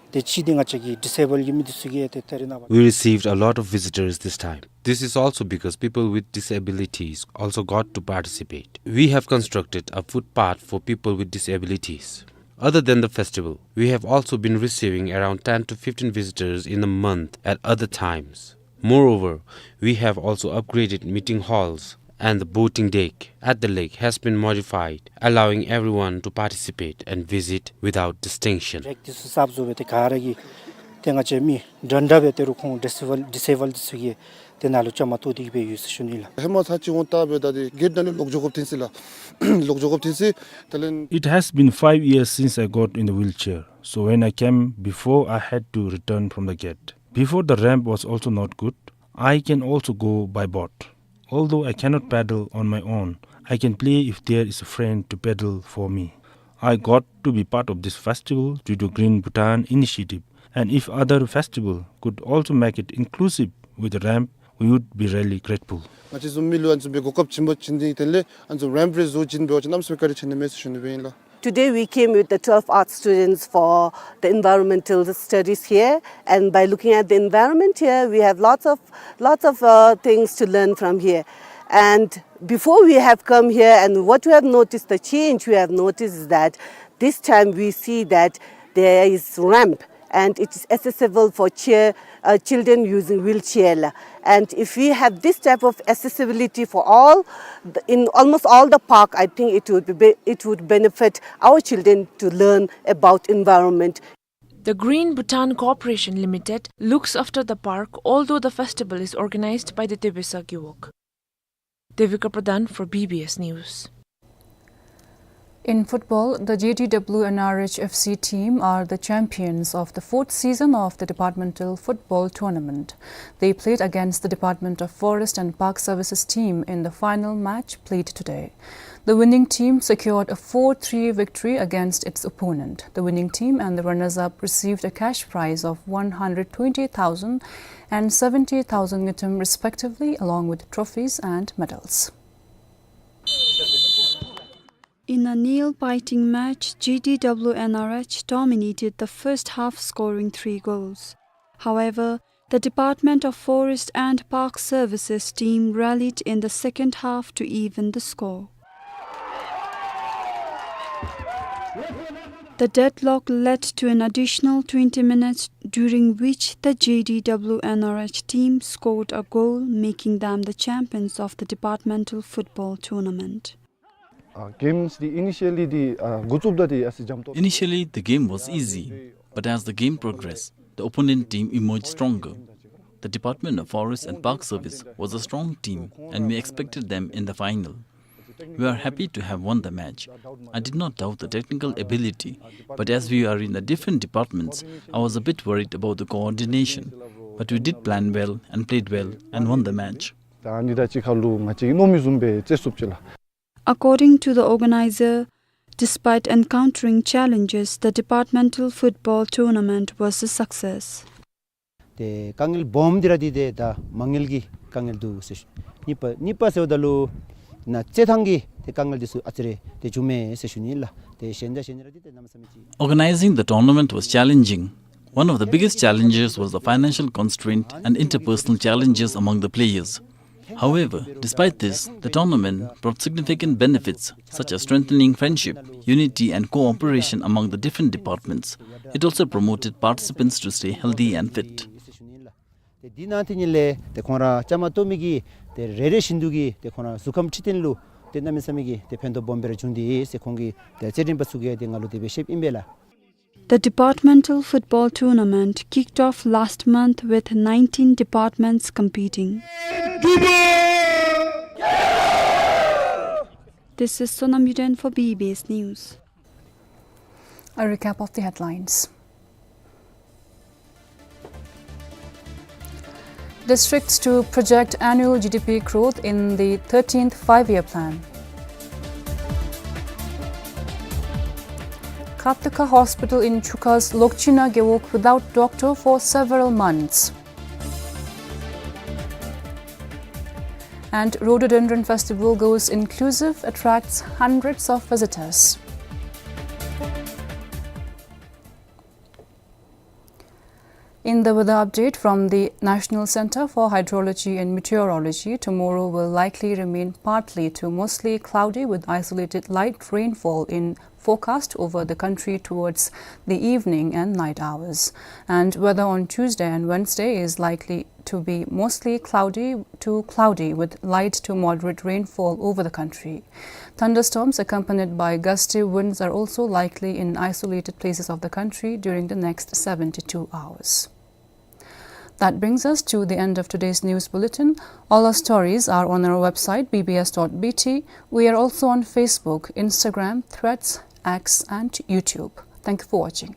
ཏེ་གཅིག་འདི་ང་བཅས་ཀྱི་ཌིས་ཨེ་བཱལ་གྱི་མི་འདི་ཚུ་གིས་ཏེ་ད་རིས་ནངས་པ། We received a lot of visitors this time. This is also because people with disabilities also got to participate. We have constructed a footpath for people with disabilities. Other than the festival, we have also been receiving around ten to fifteen visitors in a month at other times. Moreover, we have also upgraded meeting halls, and the boating deck at the lake has been modified, allowing everyone to participate and visit without distinction. རེག་འདི་ཚུ་གསརཔ་བཟོ་སྦེ་ཏེ་ག་ར་གིས་ ཏེ་ང་བཅས་མི་འདྲན་འདྲ་སྦེ་ད་རུང་ཁོང་ཌིསེ་བཱལ་ཌིསེ་བཱལ་འདི་ཚུ་གིས་ཏེ་ནཱ་ལུ་བཅའ་མར་གཏོགས་ཏེ་གི་སྦེ་ཡོད་ཟེར་ཞུ་ནི་ལགས། ཧེ་མ་ཚར་གཅིག་འོང་བལྟ་སྦེ་ད་འདི་གེཊ་ནང་ལས་ལོག་འགྱོ་དགོཔ་ཐོན་ཅི་ལགས། ལོག་འགྱོ་དགོཔ་ཐོན་ཅི། དེ་ལས It has been five years since I got in the wheelchair, so when I came before, I had to return from the gate. Before, the ramp was also not good. I can also go by boat. Although I cannot paddle on my own, I can play if there is a friend to paddle for me. I got to be part of this festival due to Green Bhutan initiative, and if other festival could also make it inclusive with a ramp, we would be really grateful. ང་བཅས་བཟུམ་མི་ལུ་ཨ་ནི་བཟུམ་སྦེ་གོ་སྐབས་བྱིན་པ་བྱིན་ཏེ་དེ་ལས་ཨ་ནི་བཟུམ་རེམཔ་རེ་བཟོ་བྱིན་པ་ཅིན་གནམ་མེད་ས་མེད་བཀའ་དྲིན་ཆེ་ནི་མས་ཟེར་ཞུ་ནི་སྦེ་ཨིན་ལགས། Today we came with the twelve art students for the environmental studies here, and by looking at the environment here, we have lots of, lots of, uh, things to learn from here. And before we have come here, and what we have noticed, the change we have noticed is that this time we see that there is ramp and it is accessible for chair, uh, children using wheelchair. And if we have this type of accessibility for all, the, in almost all the park, I think it would be, it would benefit our children to learn about environment. The Green Bhutan Corporation Limited looks after the park, although the festival is organized by the Tebesa Gewog. Devika Pradhan for B B S News. In football, the G D W N R H F C team are the champions of the fourth season of the departmental football tournament. They played against the Department of Forest and Park Services team in the final match played today. The winning team secured a four three victory against its opponent. The winning team and the runners-up received a cash prize of one hundred twenty thousand and seventy thousand ngultrum respectively, along with trophies and medals. In a nail-biting match, G D W N R H dominated the first half, scoring three goals. However, the Department of Forest and Park Services team rallied in the second half to even the score. The deadlock led to an additional twenty minutes, during which the G D W N R H team scored a goal, making them the champions of the departmental football tournament. ཨ་གེམས་འདི་ཨི་ནི་ཤི་ཨལ་ལི་འདི་ཨ་འགོ་བཙུགསཔ་ད་འདི་ཨ་ཙི་འཇམ་ཏོག། Initially, the game was easy, but as the game progressed, the opponent team emerged stronger. The Department of Forest and Park Service was a strong team, and we expected them in the final. We are happy to have won the match. I did not doubt the technical ability, but as we are in the different departments, I was a bit worried about the coordination. But we did plan well and played well and won the match. ད་ཨ་ནི་དང་གཅིག་ཁར་ལུ་ང་བཅས་ཀྱིས་མནོ་མི་བཟུམ་སྦེ་རྩེ་ཚུགསཔ་ཅིག་ལགས། According to the organizer, despite encountering challenges, the departmental football tournament was a success. ཏེ་དཀའ་ངལ་སྦོམ་འདི་ར་འདི་ཏེ་ད་མ་དངུལ་གྱི་དཀའ་ངལ་འདུག་ཟེར་ཞུ། གཉིས་པ་གཉིས་པ་ཟེརཝ་ད་ལུ་ནཱ་རྩེད་ཐངས་ཀྱི་ཏེ་དཀའ་ངལ་འདི་ཚུ་ཨ་ཙི་རེ་ཏེ་བྱུང་མས་ཟེར་ཞུ་ནི་ལགས། ཏེ་གཞན་དང་གཞན་ར་འདི་ཏེ་གནམ་མེད་ས་མེད་ཅིག། Organizing the tournament was challenging. One of the biggest challenges was the financial constraint and interpersonal challenges among the players. However, despite this, the tournament brought significant benefits, such as strengthening friendship, unity, and cooperation among the different departments. It also promoted participants to stay healthy and fit. ཏེ་འདི་ནང་དེ་ཉིད་ལས་ཏེ་ཁོང་ར་བཅའ་མར་གཏོགས་མི་གིས་ཏེ་རེ་རེ་བཞིན་དུ་གིས་ཏེ་ཁོང་ར་གཟུགས་ཁམས་ཁྲི་སྟོན་ལུ་ཏེ་གནམ་མེད་ས་མེད་ཀྱི་ཏེ་ཕན་ཐོགས་སྦོམ་སྦེ་ར་བྱུང་སྟེ་ཟེར་ཁོང་གིས་ཏེ་རྩེད་འགྲན་པ་ཚུ་གིས་ཏེ་ང་ལུ་དེ་སྦེ་བཤདཔ་ཨིན་པས་ལགས། The departmental football tournament kicked off last month with nineteen departments competing. This is Sonam Yuden for B B S News. A recap of the headlines. Districts to project annual G D P growth in the thirteenth Five-Year Plan. Kaptika Hospital in Chukha's Lokchina Gewog without doctor for several months. And Rhododendron Festival goes inclusive, attracts hundreds of visitors. In the weather update from the National Centre for Hydrology and Meteorology, tomorrow will likely remain partly to mostly cloudy with isolated light rainfall in forecast over the country towards the evening and night hours. And weather on Tuesday and Wednesday is likely to be mostly cloudy to cloudy with light to moderate rainfall over the country. Thunderstorms accompanied by gusty winds are also likely in isolated places of the country during the next seventy-two hours. That brings us to the end of today's news bulletin. All our stories are on our website, B B S dot B T. We are also on Facebook, Instagram, Threads, X, and YouTube. Thank you for watching.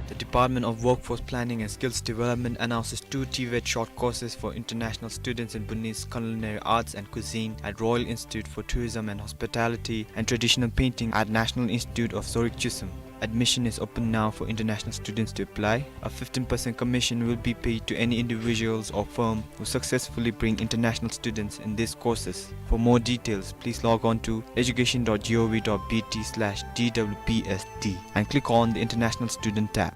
The Department of Workforce Planning and Skills Development announces two TVET short courses for international students in Bhutanese culinary arts and cuisine at Royal Institute for Tourism and Hospitality and Traditional Painting at National Institute of Sorik Chusum. Admission is open now for international students to apply. A fifteen percent commission will be paid to any individuals or firm who successfully bring international students in these courses. For more details, please log on to education dot gov dot bt slash D W P S D and click on the International Student tab.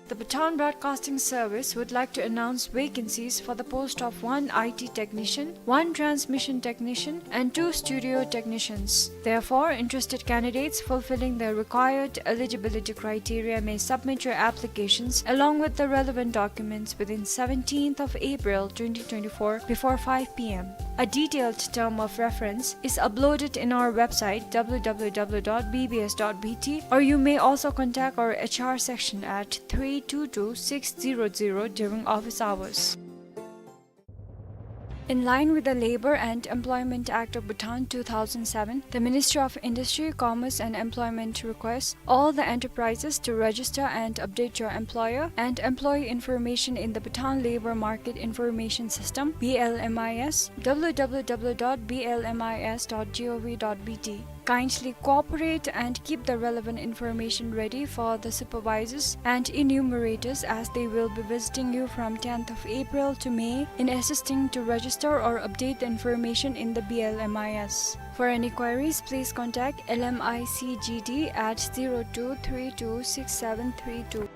The Bhutan Broadcasting Service would like to announce vacancies for the post of one I T technician, one transmission technician, and two studio technicians. Therefore, interested candidates fulfilling the required eligibility criteria may submit your applications along with the relevant documents within seventeenth of April twenty twenty-four before five P M. A detailed term of reference is uploaded in our website, W W W dot B B S dot B T, or you may also contact our H R section at three two two six zero zero during office hours. In line with the Labour and Employment Act of Bhutan two thousand seven, the Ministry of Industry, Commerce and Employment requests all the enterprises to register and update your employer and employee information in the Bhutan Labour Market Information System, B L M I S, W W W dot B L M I S dot gov dot B T. Kindly cooperate and keep the relevant information ready for the supervisors and enumerators, as they will be visiting you from tenth of April to May in assisting to register or update the information in the B L M I S. For any queries, please contact L M I C G D at zero two three two six seven three two.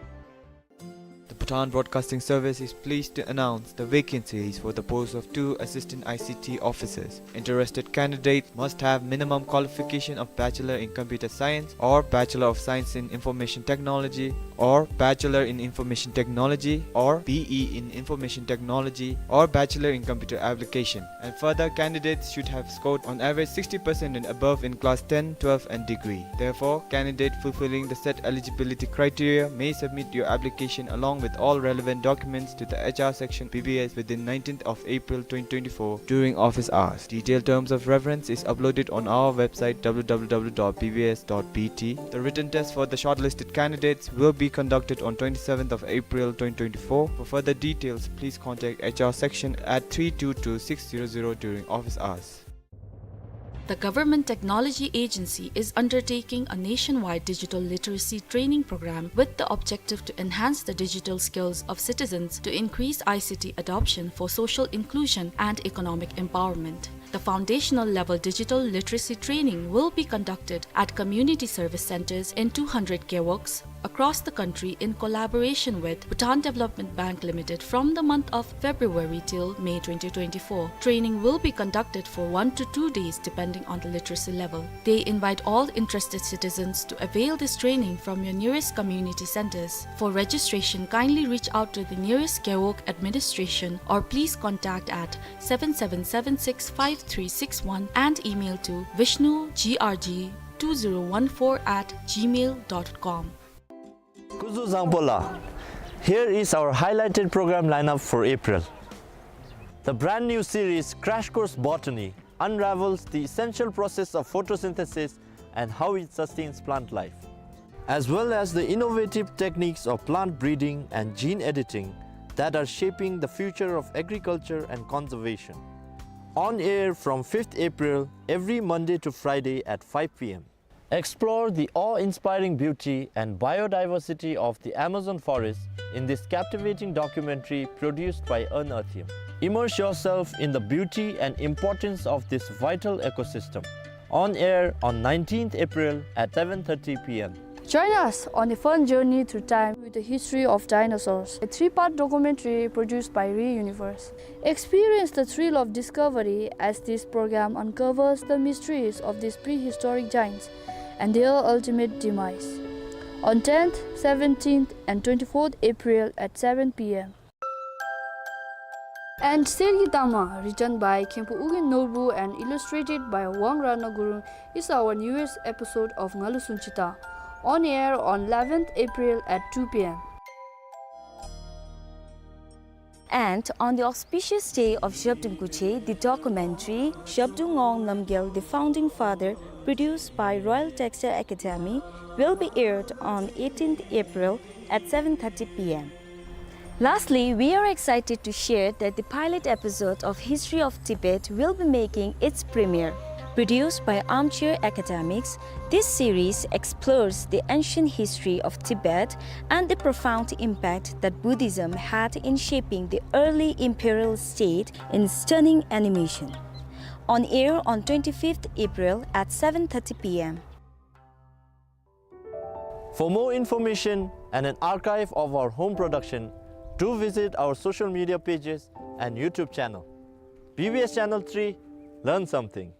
The Bhutan Broadcasting Service is pleased to announce the vacancies for the post of two assistant I C T officers. Interested candidates must have minimum qualification of Bachelor in Computer Science or Bachelor of Science in Information Technology or Bachelor in Information Technology or B E in Information Technology or Bachelor in Computer Application. And further, candidates should have scored on average sixty percent and above in class ten, twelve and degree. Therefore, candidate fulfilling the set eligibility criteria may submit your application along with all relevant documents to the H R section B B S within nineteenth of April twenty twenty-four during office hours. Detailed terms of reference is uploaded on our website, W W W dot B B S dot B T. The written test for the shortlisted candidates will be conducted on twenty-seventh of April twenty twenty-four. For further details, please contact H R section at three two two six zero zero during office hours. The Government Technology Agency is undertaking a nationwide digital literacy training program with the objective to enhance the digital skills of citizens to increase I C T adoption for social inclusion and economic empowerment. The foundational level digital literacy training will be conducted at community service centers in two hundred gewogs across the country in collaboration with Bhutan Development Bank Limited from the month of February till May twenty twenty-four. Training will be conducted for one to two days depending on the literacy level. They invite all interested citizens to avail this training from your nearest community centers. For registration, kindly reach out to the nearest gewog administration or please contact at seven seven seven six five three six one and email to vishnu G R G two zero one four at gmail dot com. Kuzuzangpo la. Here is our highlighted program lineup for April. The brand new series Crash Course Botany unravels the essential process of photosynthesis and how it sustains plant life, as well as the innovative techniques of plant breeding and gene editing that are shaping the future of agriculture and conservation. On air from fifth April, every Monday to Friday at five P M. Explore the awe-inspiring beauty and biodiversity of the Amazon forest in this captivating documentary produced by Unearthium. Immerse yourself in the beauty and importance of this vital ecosystem. On air on nineteenth April at seven thirty P M. Join us on a fun journey through time with the history of dinosaurs, a three-part documentary produced by Reuniverse. Experience the thrill of discovery as this program uncovers the mysteries of these prehistoric giants and their ultimate demise. On tenth, seventeenth, and twenty-fourth April at seven P M. And Sergi Tama, written by Khenpo Ugyen Norbu and illustrated by Wang Ratna Gurung, is our newest episode of Ngalu Sunchita, on air on eleventh April at two P M. And on the auspicious day of Zhabdrung Kuche, the documentary Zhabdrung Ngawang Namgyal, the Founding Father, produced by Royal Textile Academy, will be aired on eighteenth April at seven thirty P M. Lastly, we are excited to share that the pilot episode of History of Tibet will be making its premiere. Produced by Armchair Academics, this series explores the ancient history of Tibet and the profound impact that Buddhism had in shaping the early imperial state in stunning animation. On air on twenty-fifth April at seven thirty P M. For more information and an archive of our home production, do visit our social media pages and YouTube channel. B B S Channel three, learn something.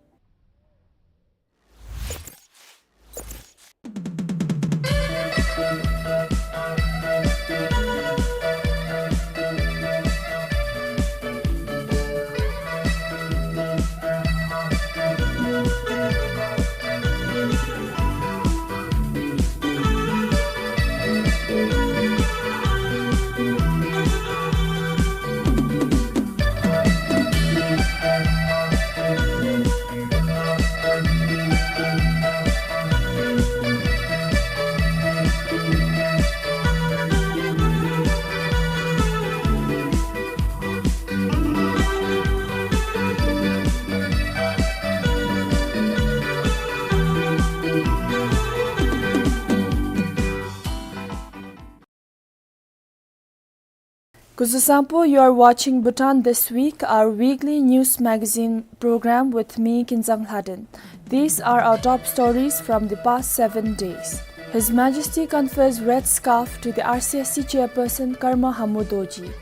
Kuzuzangpo, you are watching Bhutan This Week, our weekly news magazine program with me, Kinzang Lhaden. These are our top stories from the past seven days. His Majesty confers red scarf to the R C S C chairperson Karma Hammo Dorji.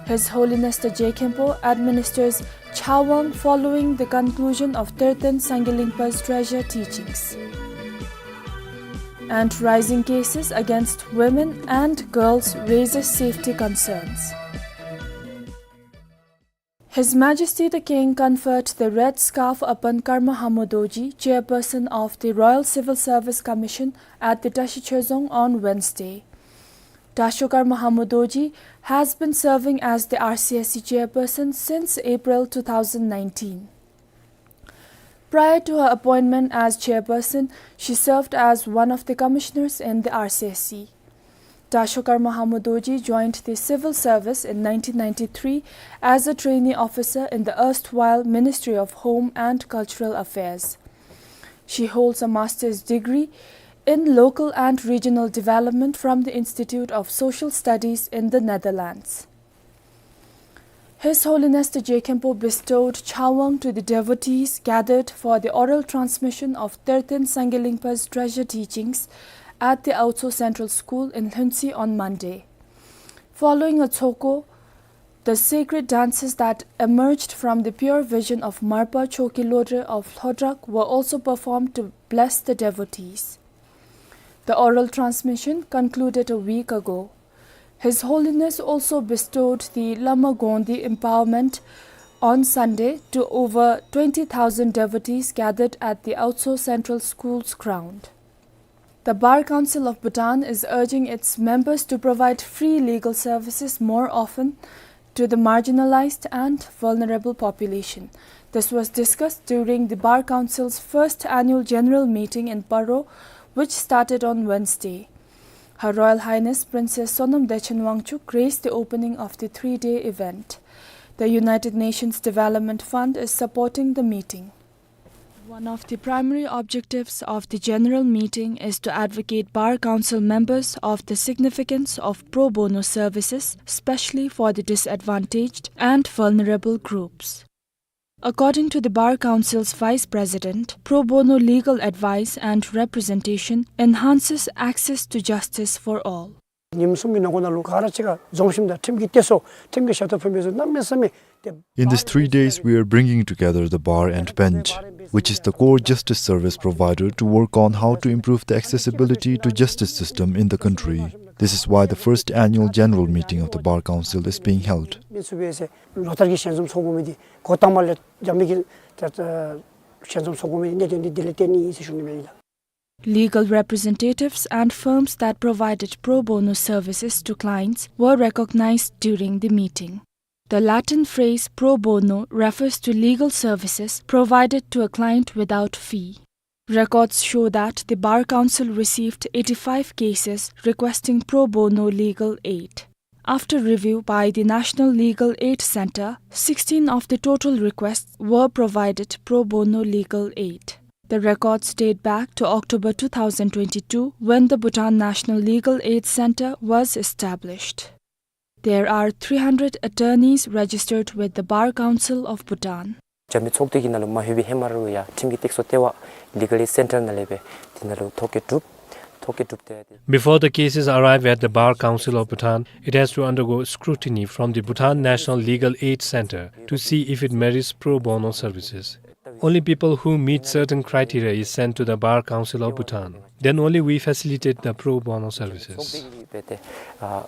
His Holiness the Je Khenpo administers Chawang following the conclusion of Terten Sangye Lingpa's treasure teachings. And rising cases against women and girls raises safety concerns. His Majesty the King conferred the red scarf upon Karma Hammo Dorji, chairperson of the Royal Civil Service Commission, at the Tashi Chhezang on Wednesday. Dasho Karma Hammo Dorji has been serving as the R C S C chairperson since April two thousand nineteen. Prior to her appointment as chairperson, she served as one of the commissioners in the R C S C. Dasho Karma Hammo Dorji joined the civil service in nineteen ninety-three as a trainee officer in the erstwhile Ministry of Home and Cultural Affairs. She holds a master's degree in local and regional development from the Institute of Social Studies in the Netherlands. His Holiness the Je Khenpo bestowed Chawang to the devotees gathered for the oral transmission of Terten Sangye Lingpa's treasure teachings at the Aotso Central School in Lhuentse on Monday. Following a tsoko, the sacred dances that emerged from the pure vision of Marpa Choki Lodre of Lhodrak were also performed to bless the devotees. The oral transmission concluded a week ago. His Holiness also bestowed the Lama Gondi empowerment on Sunday to over twenty thousand devotees gathered at the Aotso Central School's ground. The Bar Council of Bhutan is urging its members to provide free legal services more often to the marginalized and vulnerable population. This was discussed during the Bar Council's first annual general meeting in Paro, which started on Wednesday. Her Royal Highness Princess Sonam Dechen Wangchuck graced the opening of the three-day event. The United Nations Development Fund is supporting the meeting. One of the primary objectives of the general meeting is to advocate Bar Council members of the significance of pro bono services, especially for the disadvantaged and vulnerable groups. According to the Bar Council's Vice President, pro bono legal advice and representation enhances access to justice for all. ཉིནམ་གསུམ་གྱི་ནང་འཁོད་ནང་ལུ་ག་ར་གཅིག་ཁར་འཛོམས་ཞིནམ་ད་ཁྲིམས་ཀྱི་གཏད་སོ་ཁྲིམས་ཀྱི་ཞབས་ཏོག་ཕུལ་མི་ཚུ་གནམ་མེད་ས་མེད་ཏེ། In these three days, we are bringing together the bar and bench, which is the core justice service provider, to work on how to improve the accessibility to justice system in the country. This is why the first annual general meeting of the Bar Council is being held. མི་ཚུ་སྦེ་ཟེར་ལོ་ལྟར་གྱི་ཞལ་འཛོམས་ཚོགས་དགོ་མི་འདི་འགོ་དང་པ་ལས་རྒྱབ་མི་གི་ད་ད་ཞལ་འཛོམས་ཚོགས་དགོ་མི་འདི་གནད་དོན་འདི་དེ་ལས་བརྟེན་ནི་ཨིན་ཟེར་ཞུ་ནི་མས་ལགས། Legal representatives and firms that provided pro bono services to clients were recognized during the meeting. The Latin phrase pro bono refers to legal services provided to a client without fee. Records show that the Bar Council received eighty-five cases requesting pro bono legal aid. After review by the National Legal Aid Center, sixteen of the total requests were provided pro bono legal aid. The records date back to October two thousand twenty-two, when the Bhutan National Legal Aid Center was established. There are three hundred attorneys registered with the Bar Council of Bhutan. རྒྱབ་མི་ཚོགས་སྡེ་གི་ནང་ལུ་མ་ལྷོད་པའི་ཧེ་མ་ར་ལུ་ཡང་ཁྲིམས་ཀྱི་སྟེགས་གསོ་ལྟེ་བ་Legal Aid Center ནང་ལས་སྦེ་དེ་ནང་ལུ་ཐོ་བཀོད་གྲུབ་ཐོ་བཀོད་གྲུབ་སྟེ། Before the cases arrive at the Bar Council of Bhutan, it has to undergo scrutiny from the Bhutan National Legal Aid Center to see if it merits pro bono services. Only people who meet certain criteria is sent to the Bar Council of Bhutan. Then only we facilitate the pro bono services. ཨ་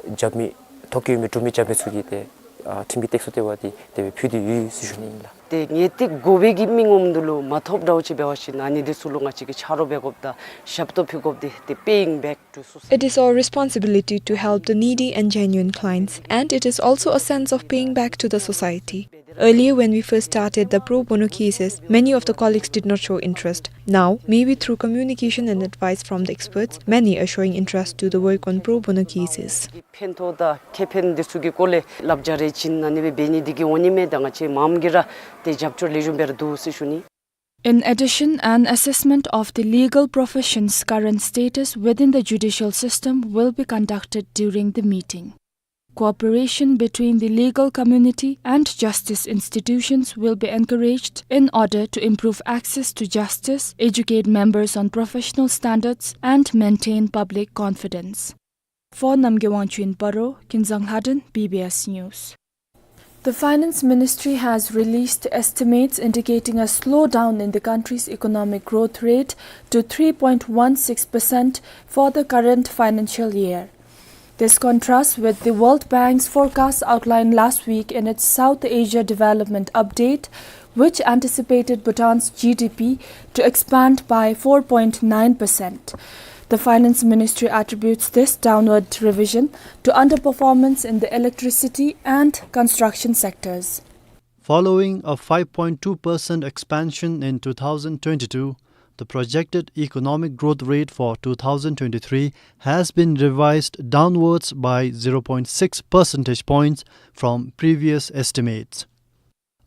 རྒྱབ་མི་ཐོ་བཀོད་ཡོད་མི་གྲུབ་མི་རྒྱབ་མི་ཚུ་གིས་ཏེ་ཨ་ཁྲིམས་ཀྱི་སྟེགས་གསོ་ལྟེ་བ་འདི་དེ་སྦེ་ཕུལ་ཏེ་ཡོད་ཟེར་ཞུ་ནི་ཨིན་ལགས། ཏེ་ངེས་ཏིག་དགོ་པའི་གི་མི་ངོམ་འདི་ལུ་མ་ཐོབ་འདྲཝ་ཅིག་འབད་བ་ཅིན་ཨ་ནི་འདི་ཚུ་ལུ་ང་བཅས་ཀྱིས་ཆ་རོགས་འབད་དགོཔ་དང་ཞབས་ཏོག་ཕུལ་དགོཔ་འདི་ཏེ་paying back to society. It is our responsibility to help the needy and genuine clients, and it is also a sense of paying back to the society. Earlier, when we first started the pro bono cases, many of the colleagues did not show interest. Now, maybe through communication and advice from the experts, many are showing interest to the work on pro bono cases. ཕན་ཐོགས་དང་ཁེ་ཕན་འདི་ཚུ་གི་སྐོར་ལས་བསླབ་བྱ་རེ་བྱིན་ཨ་ནི་སྦེ་འབད་ནི་འདི་གིས་འོང་ནི་མས། ད་ང་བཅས་མངམ་གིས་ར་ཏེ་རྒྱབ་སྐྱོར་ལེགས་ཤོམ་སྦེ་ར་འདུག་ཟེར་ཞུ་ནི། In addition, an assessment of the legal profession's current status within the judicial system will be conducted during the meeting. Cooperation between the legal community and justice institutions will be encouraged in order to improve access to justice, educate members on professional standards, and maintain public confidence. For Namgay Wangchuk in Paro, Kinzang Lhadon, B B S News. The Finance Ministry has released estimates indicating a slowdown in the country's economic growth rate to three point one six percent for the current financial year. This contrasts with the World Bank's forecast outlined last week in its South Asia Development Update, which anticipated Bhutan's G D P to expand by four point nine percent. The Finance Ministry attributes this downward revision to underperformance in the electricity and construction sectors. Following a five point two percent expansion in two thousand twenty-two, the projected economic growth rate for two thousand twenty-three has been revised downwards by zero point six percentage points from previous estimates.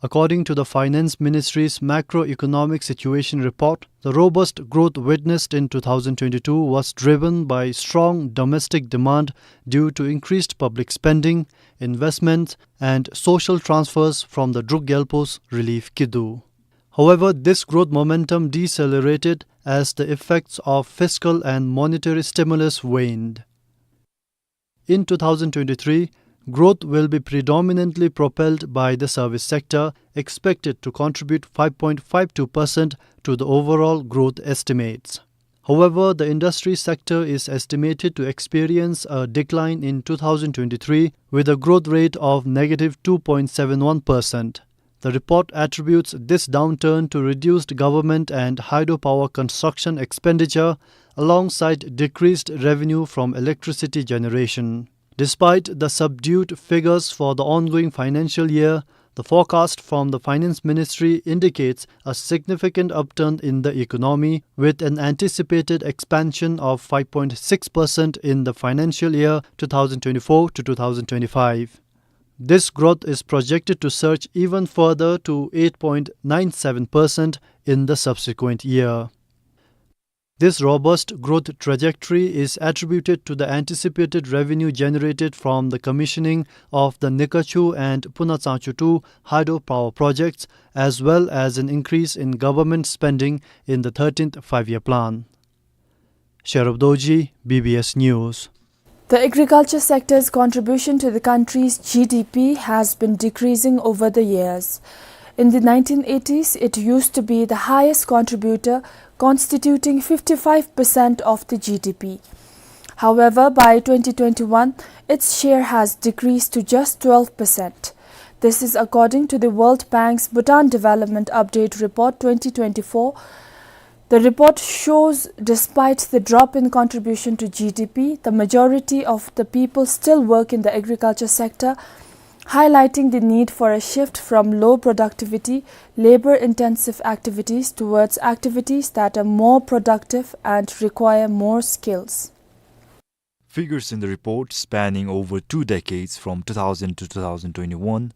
According to the Finance Ministry's Macroeconomic Situation Report, the robust growth witnessed in two thousand twenty-two was driven by strong domestic demand due to increased public spending, investments, and social transfers from the Druk Gyalpo's relief kizhu. However, this growth momentum decelerated as the effects of fiscal and monetary stimulus waned. In two thousand twenty-three, growth will be predominantly propelled by the service sector, expected to contribute five point five two percent to the overall growth estimates. However, the industry sector is estimated to experience a decline in two thousand twenty-three, with a growth rate of negative two point seven one percent. The report attributes this downturn to reduced government and hydropower construction expenditure, alongside decreased revenue from electricity generation. Despite the subdued figures for the ongoing financial year, The forecast from the Finance Ministry indicates a significant upturn in the economy, with an anticipated expansion of five point six percent in the financial year two thousand twenty-four to two thousand twenty-five. This growth is projected to surge even further to eight point nine seven percent in the subsequent year. This robust growth trajectory is attributed to the anticipated revenue generated from the commissioning of the Nikachu and Punatsachu two hydropower projects, as well as an increase in government spending in the thirteenth Five-Year Plan. Sherab Dorji, B B S News. The agriculture sector's contribution to the country's G D P has been decreasing over the years. In the nineteen eighties, it used to be the highest contributor, constituting fifty-five percent of the G D P. However, by twenty twenty-one, its share has decreased to just twelve percent. This is according to the World Bank's Bhutan Development Update Report twenty twenty-four. The report shows, despite the drop in contribution to G D P, the majority of the people still work in the agriculture sector, highlighting the need for a shift from low productivity, labor-intensive activities towards activities that are more productive and require more skills. Figures in the report, spanning over two decades from two thousand to two thousand twenty-one,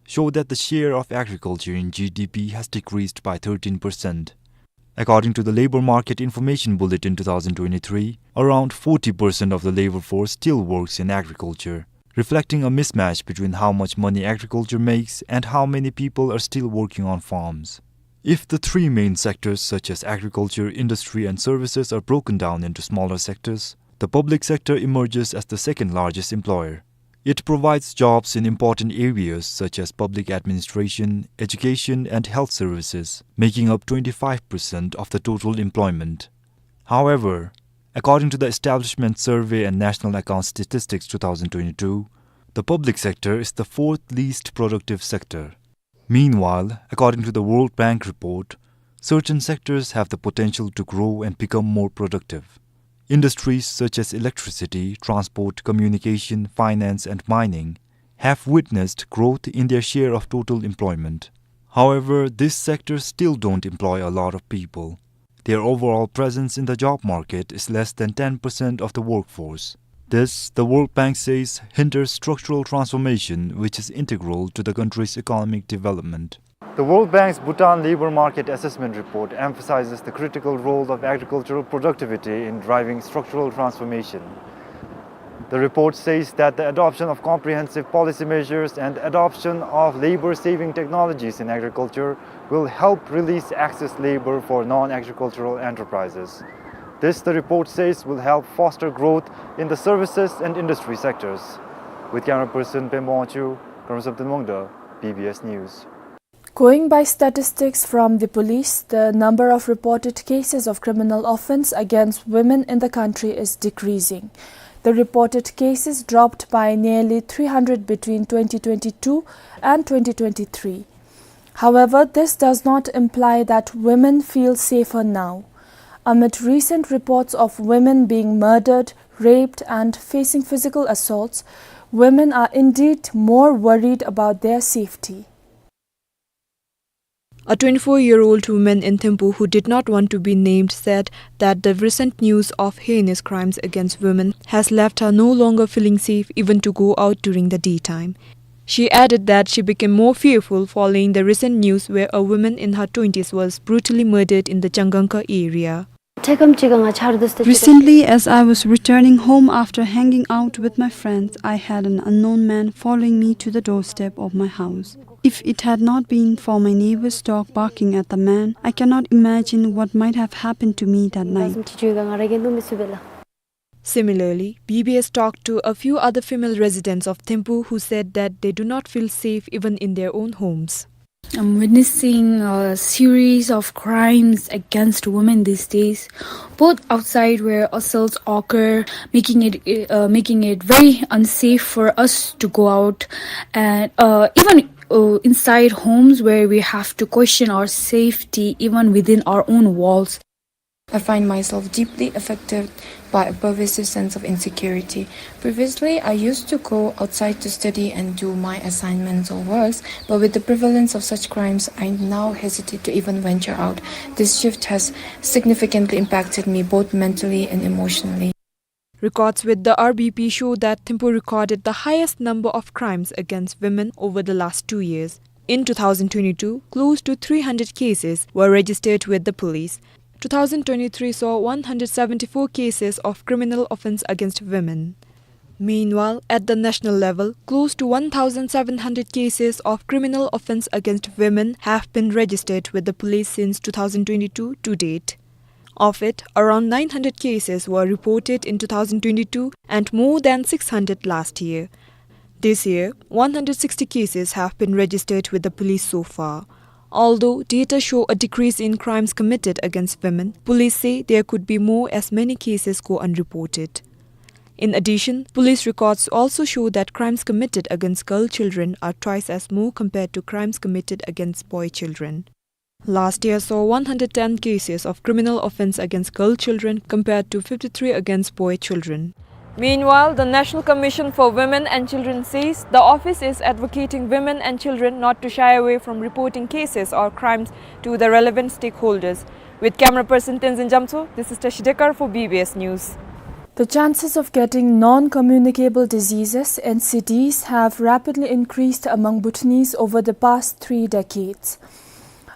show that the share of agriculture in G D P has decreased by thirteen percent. According to the Labor Market Information Bulletin two thousand twenty-three, around forty percent of the labor force still works in agriculture, reflecting a mismatch between how much money agriculture makes and how many people are still working on farms. If the three main sectors, such as agriculture, industry, and services, are broken down into smaller sectors, the public sector emerges as the second largest employer. It provides jobs in important areas such as public administration, education, and health services, making up twenty-five percent of the total employment. However, according to the Establishment Survey and National Account Statistics two thousand twenty-two, the public sector is the fourth least productive sector. Meanwhile, according to the World Bank report, certain sectors have the potential to grow and become more productive. Industries such as electricity, transport, communication, finance, and mining have witnessed growth in their share of total employment. However, these sectors still don't employ a lot of people. Their overall presence in the job market is less than ten percent of the workforce. This, the World Bank says, hinders structural transformation, which is integral to the country's economic development. The World Bank's Bhutan Labor Market Assessment Report emphasizes the critical role of agricultural productivity in driving structural transformation. The report says that the adoption of comprehensive policy measures and adoption of labor-saving technologies in agriculture will help release excess labor for non-agricultural enterprises. This, the report says, will help foster growth in the services and industry sectors. With camera person Pembo Wangchuk, Karmsap Tenmongda, B B S News. Going by statistics from the police, the number of reported cases of criminal offense against women in the country is decreasing. The reported cases dropped by nearly three hundred between twenty twenty-two and twenty twenty-three. However, this does not imply that women feel safer now. Amid recent reports of women being murdered, raped, and facing physical assaults, women are indeed more worried about their safety. A twenty-four-year-old woman in Thimphu who did not want to be named said that the recent news of heinous crimes against women has left her no longer feeling safe even to go out during the daytime. She added that she became more fearful following the recent news where a woman in her twenties was brutally murdered in the Changangka area. Recently, as I was returning home after hanging out with my friends, I had an unknown man following me to the doorstep of my house. If it had not been for my neighbor's dog barking at the man, I cannot imagine what might have happened to me that night. Similarly, B B S talked to a few other female residents of Thimphu who said that they do not feel safe even in their own homes. I'm witnessing a series of crimes against women these days, both outside where assaults occur, making it, uh, making it very unsafe for us to go out, and, uh, even, uh, inside homes where we have to question our safety even within our own walls. I find myself deeply affected by a pervasive sense of insecurity. Previously, I used to go outside to study and do my assignments or works, but with the prevalence of such crimes, I now hesitate to even venture out. This shift has significantly impacted me both mentally and emotionally. Records with the R B P show that Thimphu recorded the highest number of crimes against women over the last two years. In two thousand twenty-two, close to three hundred cases were registered with the police. Two thousand twenty-three saw one hundred seventy-four cases of criminal offense against women. Meanwhile, at the national level, close to one thousand seven hundred cases of criminal offense against women have been registered with the police since two thousand twenty-two to date. Of it, around nine hundred cases were reported in two thousand twenty-two and more than six hundred last year. This year, one hundred sixty cases have been registered with the police so far. Although data show a decrease in crimes committed against women, police say there could be more as many cases go unreported. In addition, police records also show that crimes committed against girl children are twice as more compared to crimes committed against boy children. Last year saw one hundred ten cases of criminal offense against girl children compared to fifty-three against boy children. Meanwhile, the National Commission for Women and Children says the office is advocating women and children not to shy away from reporting cases or crimes to the relevant stakeholders. With camera person Tenzin Jamtso, this is Tashi Dekar for B B S News. The chances of getting non-communicable diseases, N C Ds, have rapidly increased among Bhutanese over the past three decades.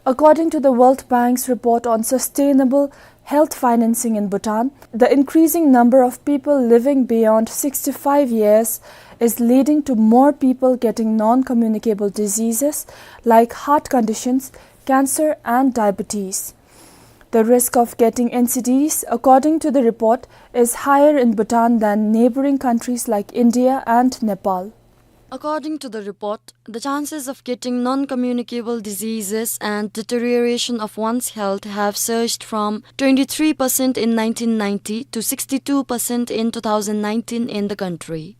According to the World Bank's report on sustainable health financing in Bhutan, the increasing number of people living beyond sixty-five years is leading to more people getting non-communicable diseases like heart conditions, cancer, and diabetes. The risk of getting N C Ds, according to the report, is higher in Bhutan than neighboring countries like India and Nepal. According to the report, the chances of getting non-communicable diseases and deterioration of one's health have surged from twenty-three percent in nineteen ninety to sixty-two percent in two thousand nineteen in the country.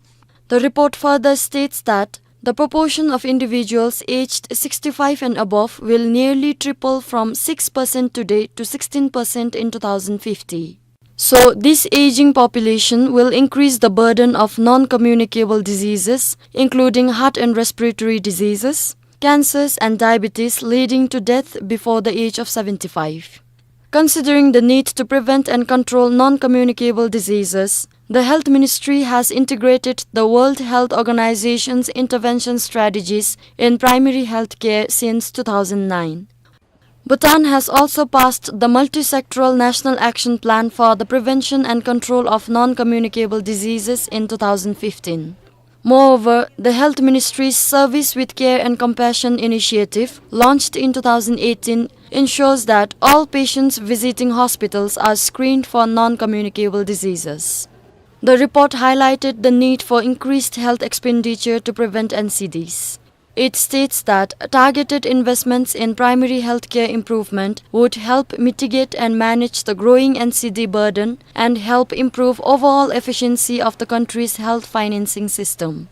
The report further states that the proportion of individuals aged sixty-five and above will nearly triple from six percent today to sixteen percent in two thousand fifty. So, this aging population will increase the burden of non-communicable diseases, including heart and respiratory diseases, cancers, and diabetes, leading to death before the age of seventy-five. Considering the need to prevent and control non-communicable diseases, the Health Ministry has integrated the World Health Organization's intervention strategies in primary health care since two thousand nine. Bhutan has also passed the Multi-Sectoral National Action Plan for the Prevention and Control of Non-Communicable Diseases in two thousand fifteen. Moreover, the Health Ministry's Service with Care and Compassion initiative, launched in two thousand eighteen, ensures that all patients visiting hospitals are screened for non-communicable diseases. The report highlighted the need for increased health expenditure to prevent N C Ds. It states that targeted investments in primary healthcare improvement would help mitigate and manage the growing N C D burden and help improve overall efficiency of the country's health financing system.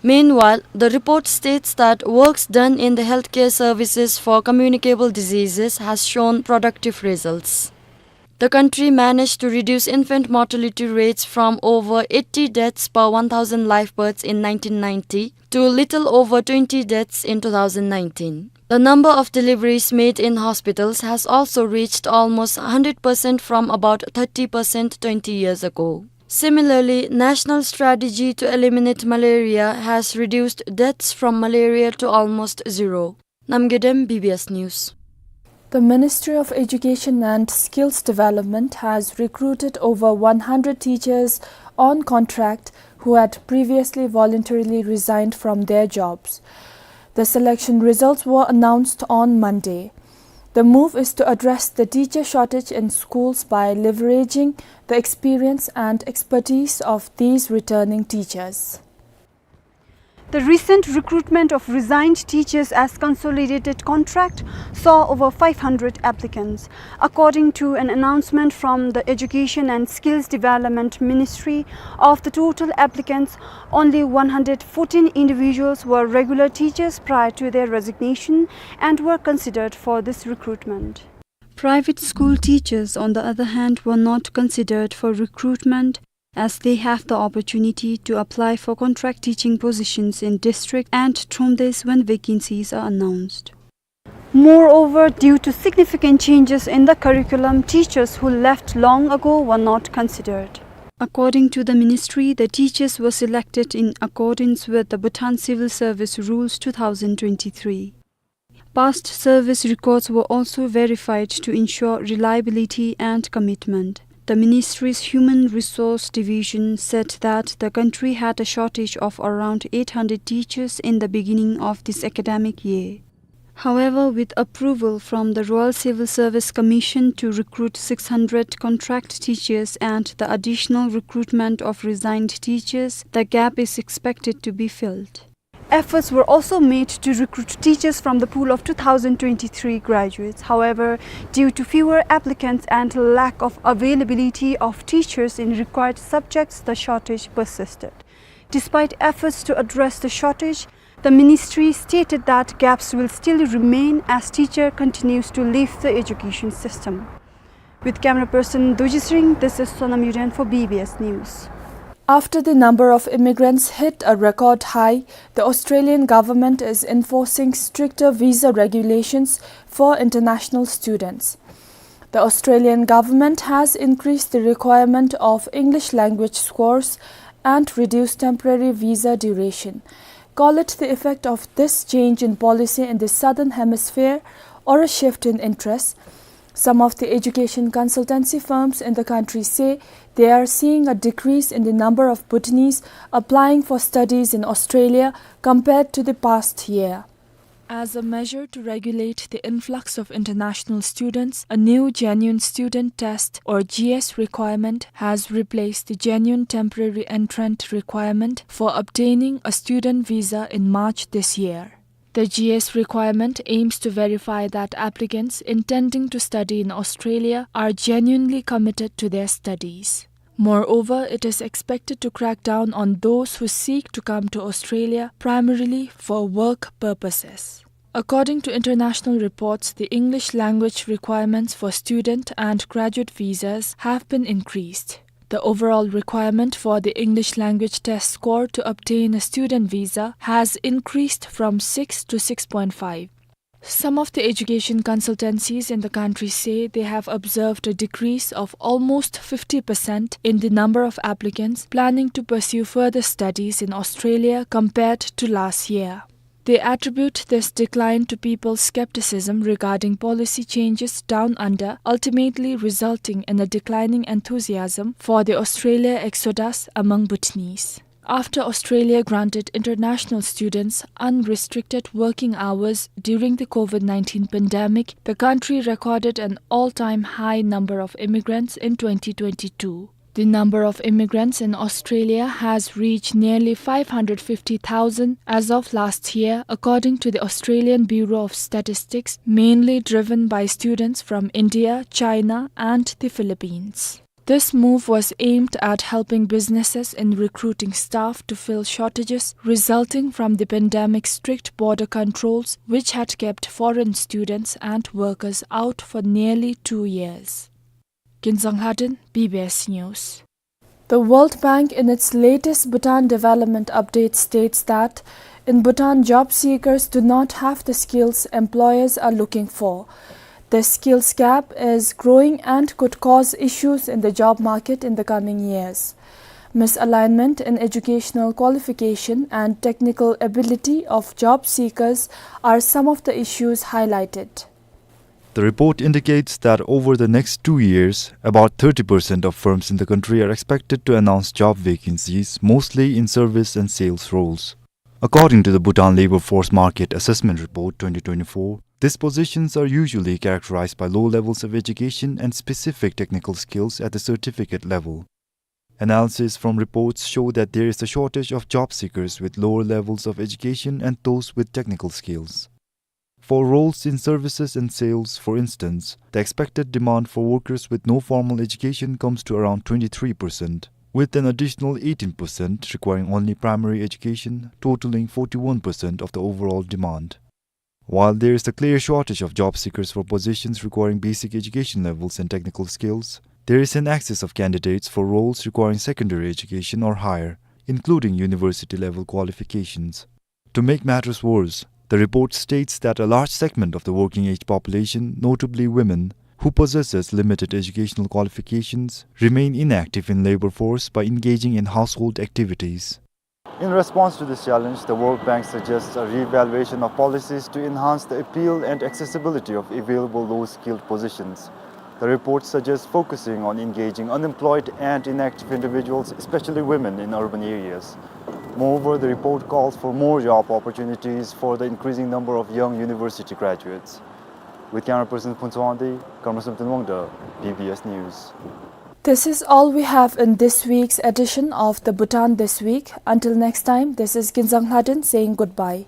Meanwhile, the report states that works done in the healthcare services for communicable diseases has shown productive results. The country managed to reduce infant mortality rates from over eighty deaths per one thousand live births in nineteen ninety to little over twenty deaths in two thousand nineteen. The number of deliveries made in hospitals has also reached almost hundred percent from about thirty percent twenty years ago. Similarly, national strategy to eliminate malaria has reduced deaths from malaria to almost zero. Namgay Dem, B B S News. The Ministry of Education and Skills Development has recruited over one hundred teachers on contract who had previously voluntarily resigned from their jobs. The selection results were announced on Monday. The move is to address the teacher shortage in schools by leveraging the experience and expertise of these returning teachers. The recent recruitment of resigned teachers as consolidated contract saw over five hundred applicants. According to an announcement from the Education and Skills Development Ministry, of the total applicants, only one hundred fourteen individuals were regular teachers prior to their resignation and were considered for this recruitment. Private school teachers, on the other hand, were not considered for recruitment, as they have the opportunity to apply for contract teaching positions in district and Thromdesh when vacancies are announced. Moreover, due to significant changes in the curriculum, teachers who left long ago were not considered. According to the ministry, the teachers were selected in accordance with the Bhutan Civil Service Rules two thousand twenty-three. Past service records were also verified to ensure reliability and commitment. The ministry's Human Resource Division said that the country had a shortage of around eight hundred teachers in the beginning of this academic year. However, with approval from the Royal Civil Service Commission to recruit six hundred contract teachers and the additional recruitment of resigned teachers, the gap is expected to be filled. Efforts were also made to recruit teachers from the pool of two thousand twenty-three graduates. However, due to fewer applicants and lack of availability of teachers in required subjects, the shortage persisted. Despite efforts to address the shortage, the ministry stated that gaps will still remain as teacher continues to leave the education system. With camera person Doji Sring, this is Sonam Yuden for B B S News. After the number of immigrants hit a record high, the Australian government is enforcing stricter visa regulations for international students. The Australian government has increased the requirement of English language scores and reduced temporary visa duration. Call it the effect of this change in policy in the Southern Hemisphere or a shift in interest. Some of the education consultancy firms in the country say they are seeing a decrease in the number of Bhutanese applying for studies in Australia compared to the past year. As a measure to regulate the influx of international students, a new Genuine Student Test, or G S requirement has replaced the Genuine Temporary Entrant requirement for obtaining a student visa in March this year. The G S requirement aims to verify that applicants intending to study in Australia are genuinely committed to their studies. Moreover, it is expected to crack down on those who seek to come to Australia primarily for work purposes. According to international reports, the English language requirements for student and graduate visas have been increased. The overall requirement for the English language test score to obtain a student visa has increased from six to six point five. Some of the education consultancies in the country say they have observed a decrease of almost fifty percent in the number of applicants planning to pursue further studies in Australia compared to last year. They attribute this decline to people's skepticism regarding policy changes down under, ultimately resulting in a declining enthusiasm for the Australia exodus among Bhutanese. After Australia granted international students unrestricted working hours during the COVID nineteen pandemic, the country recorded an all-time high number of immigrants in twenty twenty-two. The number of immigrants in Australia has reached nearly five hundred fifty thousand as of last year, according to the Australian Bureau of Statistics, mainly driven by students from India, China, and the Philippines. This move was aimed at helping businesses in recruiting staff to fill shortages resulting from the pandemic's strict border controls, which had kept foreign students and workers out for nearly two years. Kinzang Lhaden, B B S News. The World Bank, in its latest Bhutan development update, states that in Bhutan, job seekers do not have the skills employers are looking for. The skills gap is growing and could cause issues in the job market in the coming years. Misalignment in educational qualification and technical ability of job seekers are some of the issues highlighted. The report indicates that over the next two years, about thirty percent of firms in the country are expected to announce job vacancies, mostly in service and sales roles. According to the Bhutan Labor Force Market Assessment Report twenty twenty-four, these positions are usually characterized by low levels of education and specific technical skills at the certificate level. Analysis from reports show that there is a shortage of job seekers with lower levels of education and those with technical skills. For roles in services and sales, for instance, the expected demand for workers with no formal education comes to around twenty-three percent, with an additional eighteen percent requiring only primary education, totaling forty-one percent of the overall demand. While there is a clear shortage of job seekers for positions requiring basic education levels and technical skills, there is an excess of candidates for roles requiring secondary education or higher, including university-level qualifications. To make matters worse, the report states that a large segment of the working-age population, notably women, who possesses limited educational qualifications, remain inactive in labor force by engaging in household activities. In response to this challenge, the World Bank suggests a re-evaluation of policies to enhance the appeal and accessibility of available low-skilled positions. The report suggests focusing on engaging unemployed and inactive individuals, especially women, in urban areas. Moreover, the report calls for more job opportunities for the increasing number of young university graduates. With camera person Phuntsho Wangdi, camera person Wangda, B B S News. This is all we have in this week's edition of the Bhutan This Week. Until next time, this is Ginzang Lhaden saying goodbye.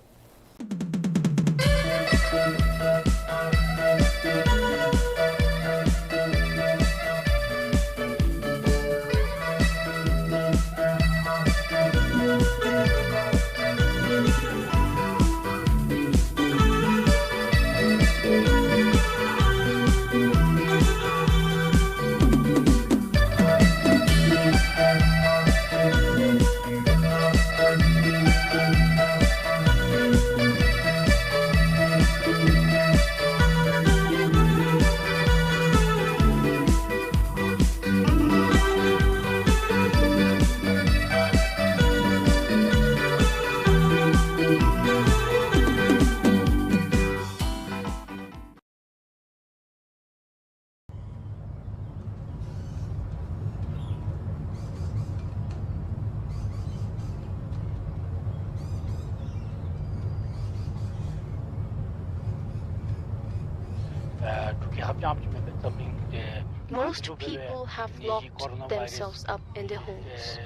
Most people have locked themselves up in their homes.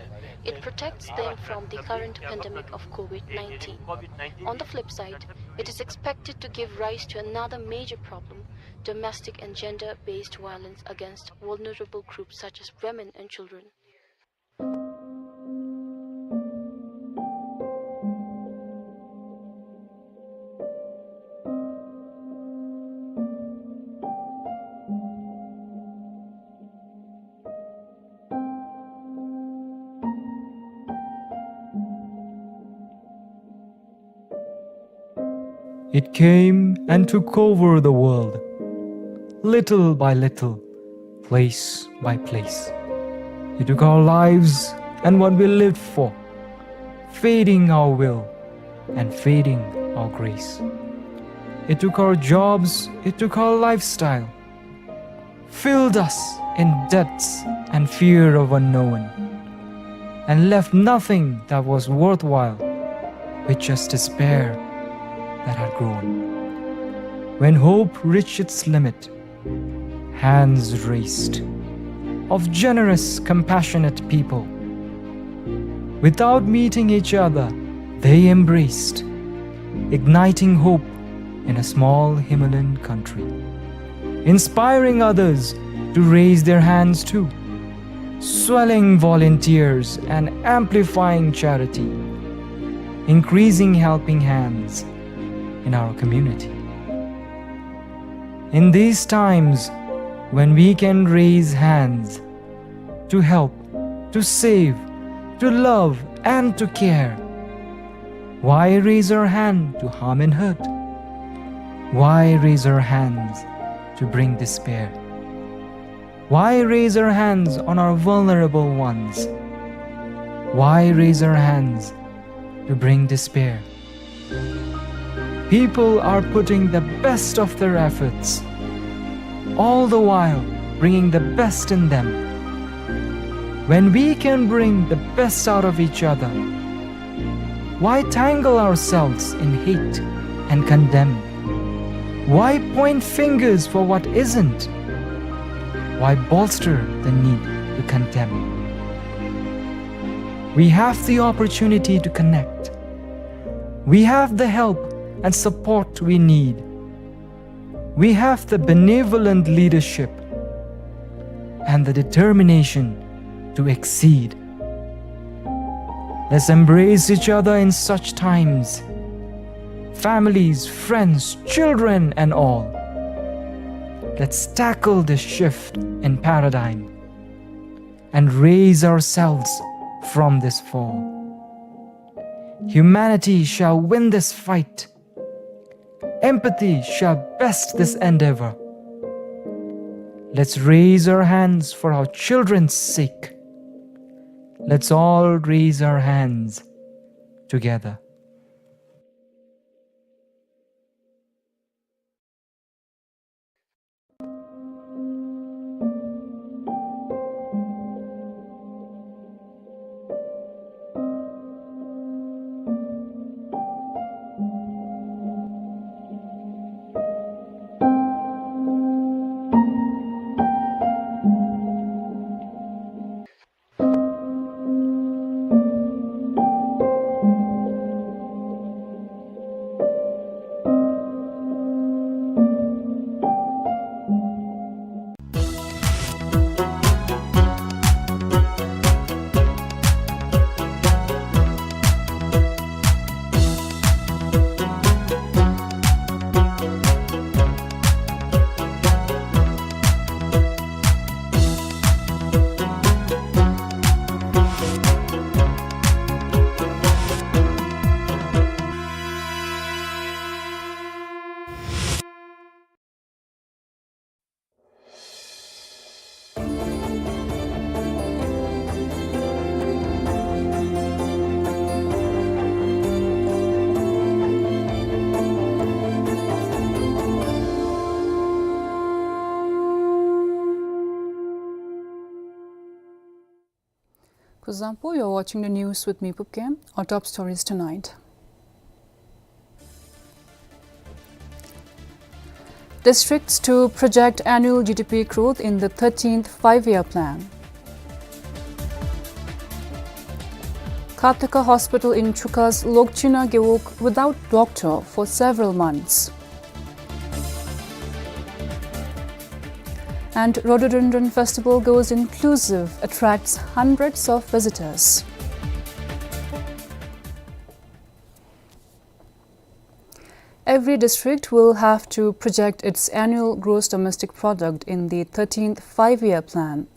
It protects them from the current pandemic of COVID nineteen. On the flip side, it is expected to give rise to another major problem, domestic and gender-based violence against vulnerable groups such as women and children. It came and took over the world, little by little, place by place. It took our lives and what we lived for, fading our will and fading our grace. It took our jobs, it took our lifestyle, filled us in debts and fear of unknown, and left nothing that was worthwhile, with just despair that had grown. When hope reached its limit, hands raised of generous, compassionate people. Without meeting each other, they embraced, igniting hope in a small Himalayan country, inspiring others to raise their hands too, swelling volunteers and amplifying charity, increasing helping hands in our community. In these times, when we can raise hands to help, to save, to love, and to care, why raise our hand to harm and hurt? Why raise our hands to bring despair? Why raise our hands on our vulnerable ones? Why raise our hands to bring despair? People are putting the best of their efforts, all the while bringing the best in them. When we can bring the best out of each other, why tangle ourselves in hate and condemn? Why point fingers for what isn't? Why bolster the need to condemn? We have the opportunity to connect. We have the help and support we need. We have the benevolent leadership and the determination to exceed. Let's embrace each other in such times. families, friends, children, and all. Let's tackle this shift in paradigm and raise ourselves from this fall. Humanity shall win this fight. Empathy shall best this endeavor. Let's raise our hands for our children's sake. Let's all raise our hands together. Kuzuzangpo, you're watching the news with me, Pupkem. Our top stories tonight. Districts to project annual G D P growth in the thirteenth Five-Year Plan. Khataka Hospital in Chukha's Lokchina Gewog without doctor for several months. And Rhododendron Festival goes inclusive, attracts hundreds of visitors. Every district will have to project its annual gross domestic product in the thirteenth Five-Year Plan.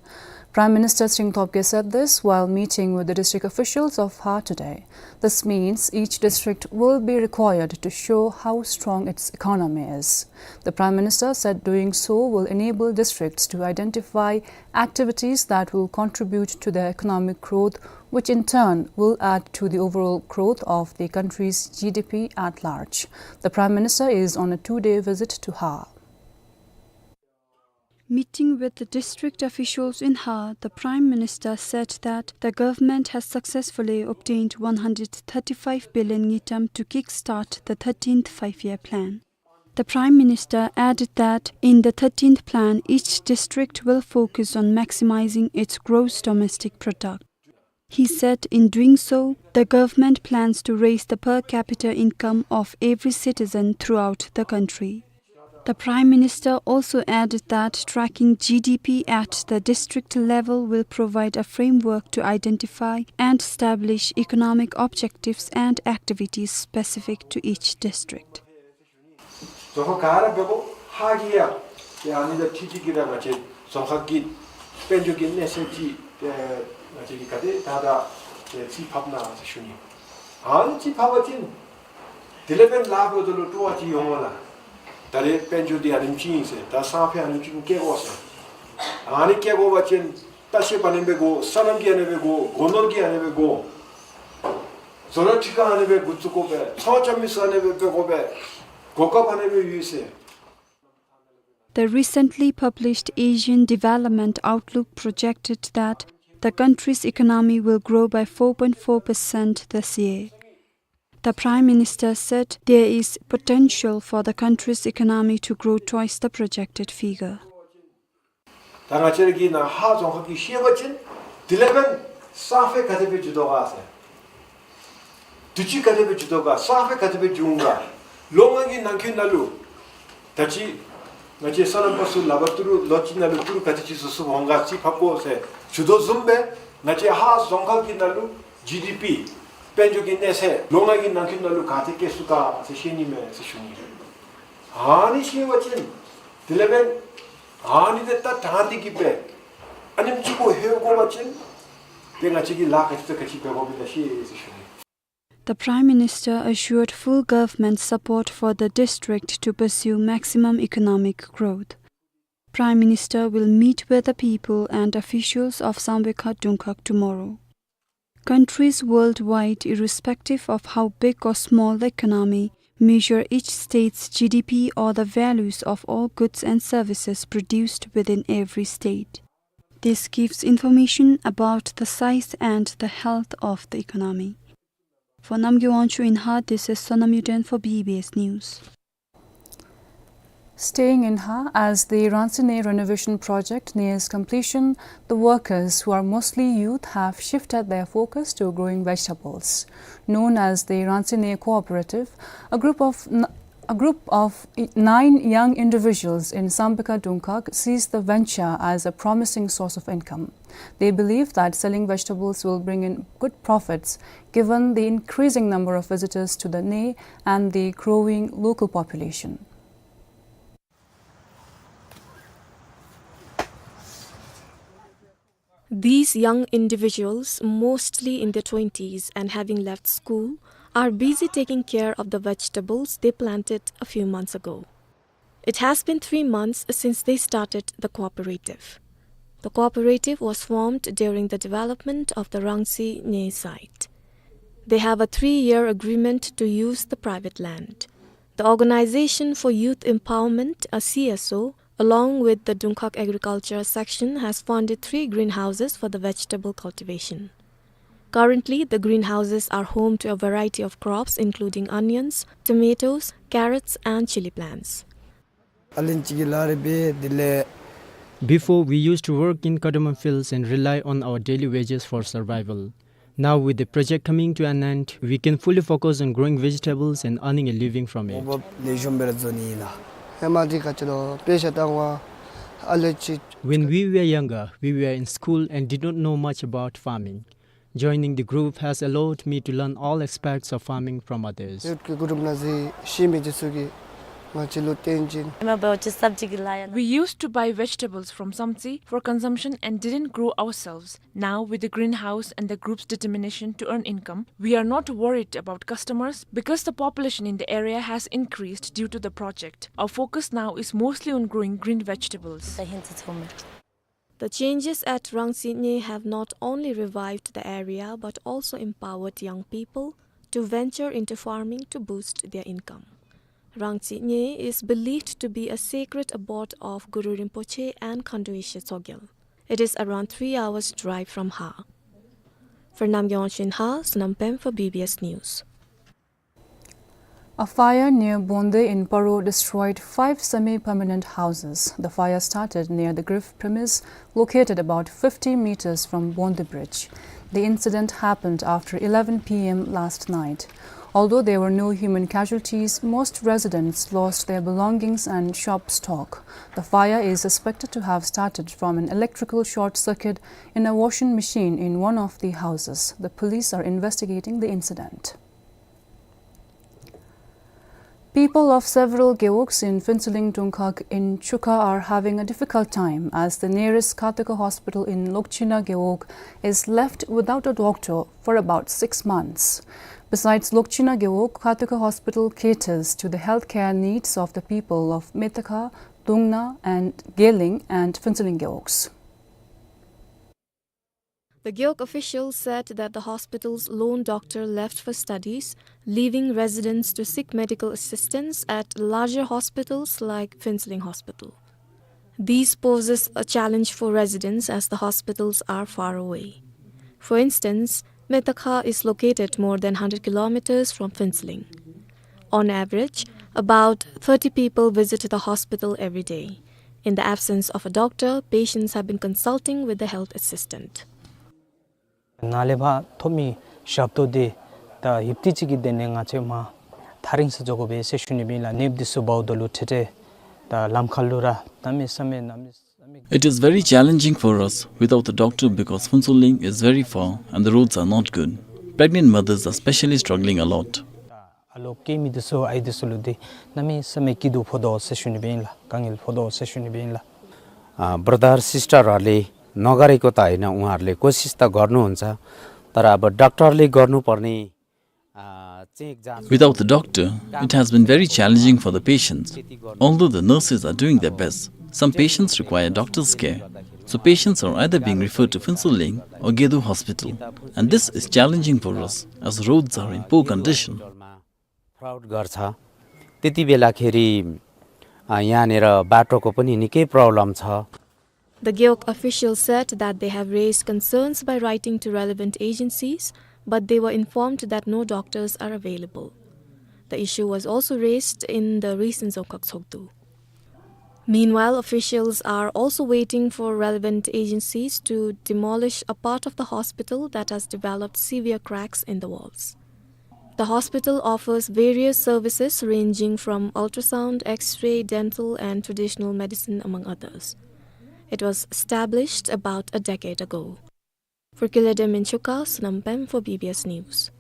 Prime Minister Tshering Tobgay said this while meeting with the district officials of Har today. This means each district will be required to show how strong its economy is. The Prime Minister said doing so will enable districts to identify activities that will contribute to their economic growth, which in turn will add to the overall growth of the country's G D P at large. The Prime Minister is on a two-day visit to Har. Meeting with the district officials in Har, the Prime Minister said that the government has successfully obtained one hundred thirty-five billion ngultrum to kickstart the thirteenth Five-Year Plan. The Prime Minister added that in the thirteenth Plan, each district will focus on maximizing its gross domestic product. He said in doing so, the government plans to raise the per capita income of every citizen throughout the country. The Prime Minister also added that tracking G D P at the district level will provide a framework to identify and establish economic objectives and activities specific to each district. རྫོང་ཁག་ག་ར་འབད་དགོ། ཧཱ་གི་ཡང་ཏེ་ཨ་ནི་དང་འཁྲིལ་ཏེ་གིས་ར་ང་བཅས་རྫོང་ཁག་གི་དཔལ་འབྱོར་གྱི་གནས་ཚད་ཅིག་ཏེ་ང་བཅས་ཀྱིས་ག་དེ་དག་དང་ཏེ་རྩིས་ཕབ་གནང་ཟེར་ཞུ་ནི། ཨ་ནི་རྩིས་ཕབ་པ་ཅིན་དེ་ལས་འབདན་ལཱ་འབདཝ་ད་ལུ་སྤྲོ་བ་ཅིག་ཡོང་འོང་ལགས། ད་རེས་དཔལ་འབྱོར་འདི་ཨ་ནེམ་ཅིག་ཨིན་ཟེར། ད་སང་ཕོད་ཨ་ནེམ་ཅིག་བསྐྱལ་དགོ་ཟེར། ཨ་ནི་བསྐྱལ་དགོ་པ་ཅིན་ལྟ་བཤལ་པ་ཨ་ནི་འབད་དགོ། སོ་ནམ་གྱི་ཨ་ནི་འབད་དགོ། སྒོ་ནོར་གྱི་ཨ་ནི་འབད་དགོ། བཟོ་གྲྭ་ཁྲི་ཁང་ཨ་ནི་སྦེ་འགོ་བཙུགས་དགོ་པས། ཚོང་རྐྱབ་མི་ཚུ་ཨ་ནི་སྦེ་འབད་དགོ་པས། གོ་སྐབས་ཨ་ནི་སྦེ་ཡོད་ཟེར། The recently published Asian Development Outlook projected that the country's economy will grow by four point four percent this year. The Prime Minister said there is potential for the country's economy to grow twice the projected figure. ད་ང་བཅས་ར་གིས་ནཱ་ཧཱ་རྫོང་ཁག་གི་ཤེས་པ་ཅིན་དེ་ལས་འབདན་སང་ཕོད་ག་དེ་སྦེ་འགྱོ་དོ་ག་ཟེར། དུས་ཅི་ག་དེ་སྦེ་འགྱོ་དོ་ག། སང་ཕོད་ག་དེ་སྦེ་འགྱོ་འོང་ག། ལོ་ལྔ་གི་ནང་འཁོད་ནང་ལུ་ད་ཅི་ང་བཅས་སོ་ནམ་པ་ཚུ་ལག་པར་ཏི་རུ་ལོ་གཅིག་ནང་ལུ་ཏི་རུ་ག་དེ་ཅིག་བཟོ་ཚུགས་འོང་ག་རྩིས་ཕབ་དགོ་ཟེར་ཞུ་དོ་བཟུམ་སྦེ་ང་བཅས་ཧཱ་རྫོང་ཁག་གི་ནང་ལུ་ཇི་ཌི་པི་ དཔལ་འབྱོར་གྱི་གནས་ཚད་ལོ་ལྔ་གི་ནང་འཁོད་ནང་ལུ་ག་དེ་བཀལ་ཚུགས་ག་ཟེར་ཤེས་ནི་མས་ཟེར་ཞུ་ནི། ཨ་ནི་ཤེས་པ་ཅིན་དེ་ལས་མེན་ཨ་ནི་དེ་ད་དྲང་སྟེ་གི་སྦེ་ཨ་ནེམ་ཅིག་གུ་ལྷོད་དགོ་པ་ཅིན་དེ་ང་བཅས་ཀྱིས་ལཱ་ག་ཅི་དང་ག་ཅི་འབད་དགོཔ་ཨིན་ན་ཤེས་ཟེར་ཞུ་ནི། The Prime Minister assured full government support for the district to pursue maximum economic growth. Prime Minister will meet with the people and officials of Samvekha Dungkhag tomorrow. Countries worldwide, irrespective of how big or small the economy, measure each state's G D P or the values of all goods and services produced within every state. This gives information about the size and the health of the economy. For Namgay Wangchuk in Haa, this is Sonam Yuden for B B S News. Staying in Haa, as the Rangsi Ney renovation project nears completion, the workers, who are mostly youth, have shifted their focus to growing vegetables. Known as the Rangsi Ney Cooperative, a group of n-, a group of i-, nine young individuals in Samvekha Dungkhag sees the venture as a promising source of income. They believe that selling vegetables will bring in good profits, given the increasing number of visitors to the Ney and the growing local population. These young individuals, mostly in their twenties and having left school, are busy taking care of the vegetables they planted a few months ago. It has been three months since they started the cooperative. The cooperative was formed during the development of the Rangsi Ney site. They have a three-year agreement to use the private land. The Organization for Youth Empowerment, a C S O, along with the Dungkhag Agriculture Section, has funded three greenhouses for the vegetable cultivation. Currently, the greenhouses are home to a variety of crops, including onions, tomatoes, carrots, and chili plants. ཨ་ལན་ཅིག་གི་ལཱ་རེ་འབད་དེ་ལས། Before, we used to work in cardamom fields and rely on our daily wages for survival. Now, with the project coming to an end, we can fully focus on growing vegetables and earning a living from it. འོང་འབབ་ལེགས་ཤོམ་སྦེ་ར་བཟོ་ནི་ཨིན་ལགས། ཧེ་མ་འདི་ག་ཅི་ལོ་དཔེ་ཆ་ལྟ་བ་ཨ་ལོ་ཅིག། When we were younger, we were in school and did not know much about farming. Joining the group has allowed me to learn all aspects of farming from others. ཡུལ་གྱི་གུ་རུམ་ནང་ཟེར་ཤེས་མི་འདི་ཚུ་གིས་ང་བཅས་ལུ་སྟོན་བྱིན། We used to buy vegetables from Samtse for consumption and didn't grow ourselves. Now, with the greenhouse and the group's determination to earn income, we are not worried about customers because the population in the area has increased due to the project. Our focus now is mostly on growing green vegetables. The changes at Rangsi Ney have not only revived the area but also empowered young people to venture into farming to boost their income. Rangsi Ney is believed to be a sacred abode of Guru Rinpoche and Khandwe Yeshe Tsogyal. It is around three hours' drive from Haa. For Namgay Wangchuk in Haa, Sonam Pem for B B S News. A fire near Bonde in Paro destroyed five semi-permanent houses. The fire started near the Griff premise, located about fifty meters from Bonde Bridge. The incident happened after eleven P M last night. Although there were no human casualties, most residents lost their belongings and shop stock. The fire is suspected to have started from an electrical short circuit in a washing machine in one of the houses. The police are investigating the incident. People of several gewogs in Phuentsholing Dungkhag in Chukha are having a difficult time as the nearest Khataka hospital in Lokchina gewog is left without a doctor for about six months. Besides Lokchina gewog, Khataka hospital caters to the healthcare needs of the people of Metakha, Dungna and Geleng and Phuentsholing gewogs. The gewog officials said that the hospital's lone doctor left for studies, leaving residents to seek medical assistance at larger hospitals like Phuentsholing Hospital. This poses a challenge for residents as the hospitals are far away. For instance, Metakha is located more than hundred kilometers from Phuentsholing. On average, about thirty people visit the hospital every day. In the absence of a doctor, patients have been consulting with the health assistant. ནཱ་ལས་ཕར་ཐོབ་མི་ཞབས་ཏོག་འདི་ད་ཧིབ་ཏི་ཅིག་གི་དོན་ལས་ང་བཅས་མར་ཐག་རིང་སར་འགྱོ་དགོ་པས་ཟེར་ཞུ་ནི་ཨིན་ལགས། ནདཔ་འདི་ཚུ་འབདཝ་ད་ལུ་འཕྲལ་འཕྲལ་ད་ལམ་ཁར་ལུ་ར་གནམ་མེད་ས་མེད་གནམ་མེད་ས་མེད། It is very challenging for us without a doctor because Phuentsholing is very far and the roads are not good. Pregnant mothers are specially struggling a lot. ཨ་ལོ་སྐྱེ་མི་འདི་ཚུ་ཨའི་འདི་ཚུ་ལུ་འདི་གནམ་མེད་ས་མེད་སྐྱིད་སྡུག་ཕོག་དོ་ཟེར་ཞུ་ནི་སྦེ་ཨིན་ལགས། དཀའ་ངལ་ཕོག་དོ་ཟེར་ཞུ་ནི་སྦེ་ཨིན་ལགས། ཨ་ब्रदर सिस्टरहरूले नगरेको त होइन, उहाँहरूले कोसिस त गर्नुहुन्छ, तर अब डाक्टरले गर्नुपर्ने, आ, चाहिँ जाँच Without the doctor, it has been very challenging for the patients. Although the nurses are doing their best, some patients require doctor's care. So patients are either being referred to Phuentsholing or Gedo Hospital, and this is challenging for us as roads are in poor condition. Fraud गर्छ, त्यति बेलाखेरी, अ, यहाँनिर बाटोको पनि निकै प्रब्लम छ। The Gewog officials said that they have raised concerns by writing to relevant agencies, but they were informed that no doctors are available. The issue was also raised in the recent Dzongkhag Tshogdu. Meanwhile, officials are also waiting for relevant agencies to demolish a part of the hospital that has developed severe cracks in the walls. The hospital offers various services ranging from ultrasound, X-ray, dental, and traditional medicine, among others. It was established about a decade ago. For Kiledemin Shuka, Sonam Pem for B B S News.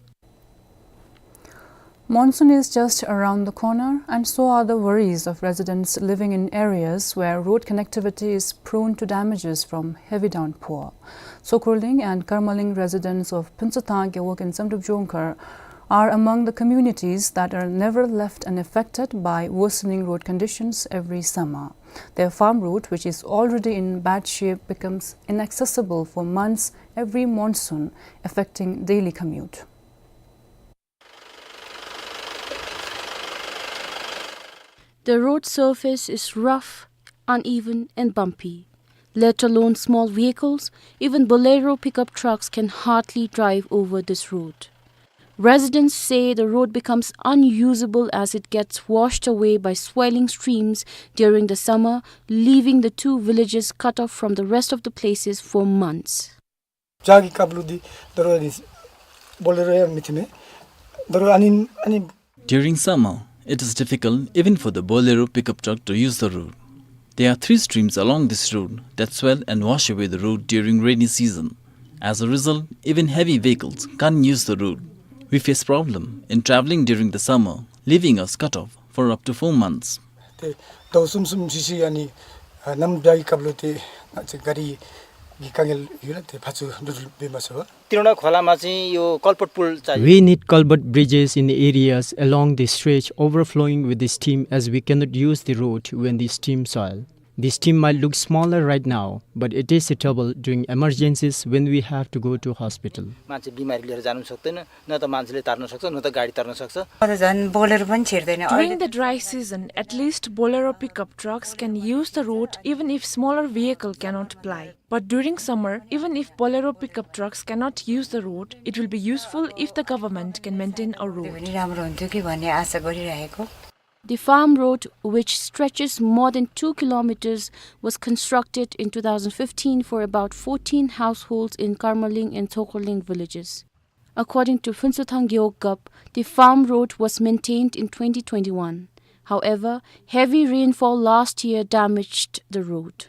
Monsoon is just around the corner, and so are the worries of residents living in areas where road connectivity is prone to damages from heavy downpour. Tshokhurling and Karmaling residents of Phuntshothang Gewog in Samdrup Jongkhar are among the communities that are never left unaffected by worsening road conditions every summer. Their farm road, which is already in bad shape, becomes inaccessible for months every monsoon, affecting daily commute. The road surface is rough, uneven and bumpy. Let alone small vehicles, even Bolero pickup trucks can hardly drive over this road. Residents say the road becomes unusable as it gets washed away by swelling streams during the summer, leaving the two villages cut off from the rest of the places for months. ཇ་གི་རྐྱབ་ལུགས་འདི་དོ་རུང་ཨ་ནི་བོ་ལེ་རོ་ཡང་མི་ཐོན་ནི། དོ་རུང་ཨ་ནི་ཨ་ནི། During summer, it is difficult even for the Bolero pickup truck to use the road. There are three streams along this road that swell and wash away the road during rainy season. As a result, even heavy vehicles can't use the road. We face problem in travelling during the summer, leaving us cut off for up to four months. ཏེ་ཟླཝ་གསུམ་གསུམ་ཅིག་ཅིག་ཨ་ནི་ཨ་གནམ་བྱཱར་གྱི་སྐབས་ལུ་ཏེ་ང་བཅས་གཱ་རི་གི་དཀའ་ངལ་ཡོད་ལགས། ཏེ་ཕར་ཚུར་འགྲོ་འགྲུལ་འབད་མ་ཚུགས་པར། དྲུང་ཁོ་ལ་མ་ཅིན་ཡོད་ཀལ་བརཊ་པུལ་ཅིག་ཡོད། We need culvert bridges in the areas along the stretch overflowing with the stream, as we cannot use the road when the stream swell. The stream might look smaller right now, but it is suitable during emergencies when we have to go to hospital. मान्छे बिमारी लिएर जानु सक्दैन, न त मान्छेले तार्न सक्छ, न त गाडी तार्न सक्छ। अब त झन् बोलेरो पनि छिर्दैन। During the dry season, at least Bolero pickup trucks can use the road even if smaller vehicle cannot ply. But during summer, even if Bolero pickup trucks cannot use the road, it will be useful if the government can maintain a road. त्यो पनि राम्रो हुन्थ्यो कि भन्ने आशा गरिरहेको। The farm road, which stretches more than two kilometers, was constructed in two thousand fifteen for about fourteen households in Karmaling and Tshokhurling villages. According to Phuntshothang Gewog Gup, the farm road was maintained in twenty twenty-one. However, heavy rainfall last year damaged the road.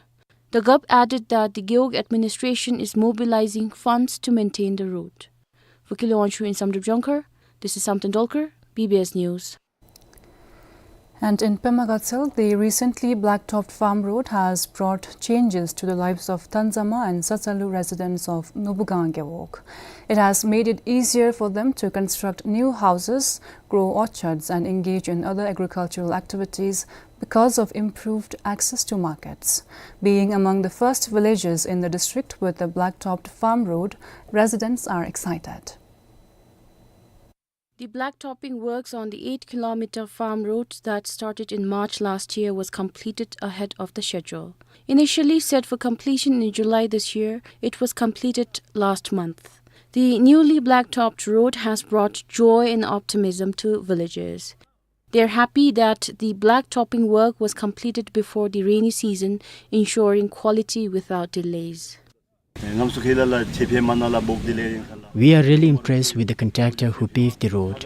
The Gup added that the Gewog administration is mobilizing funds to maintain the road. For Kile Wangchuk in Samdrup Jongkhar, this is Samten Dolkar, B B S News. And in Pema Gatshel, the recently blacktopped farm road has brought changes to the lives of Thanzama and Satsalu residents of Nubugang Gewog. It has made it easier for them to construct new houses, grow orchards, and engage in other agricultural activities because of improved access to markets. Being among the first villages in the district with a blacktopped farm road, residents are excited. The blacktopping works on the eight kilometer farm road that started in March last year was completed ahead of the schedule. Initially set for completion in July this year, it was completed last month. The newly blacktopped road has brought joy and optimism to villagers. They are happy that the blacktopping work was completed before the rainy season, ensuring quality without delays. We are really impressed with the contractor who paved the road.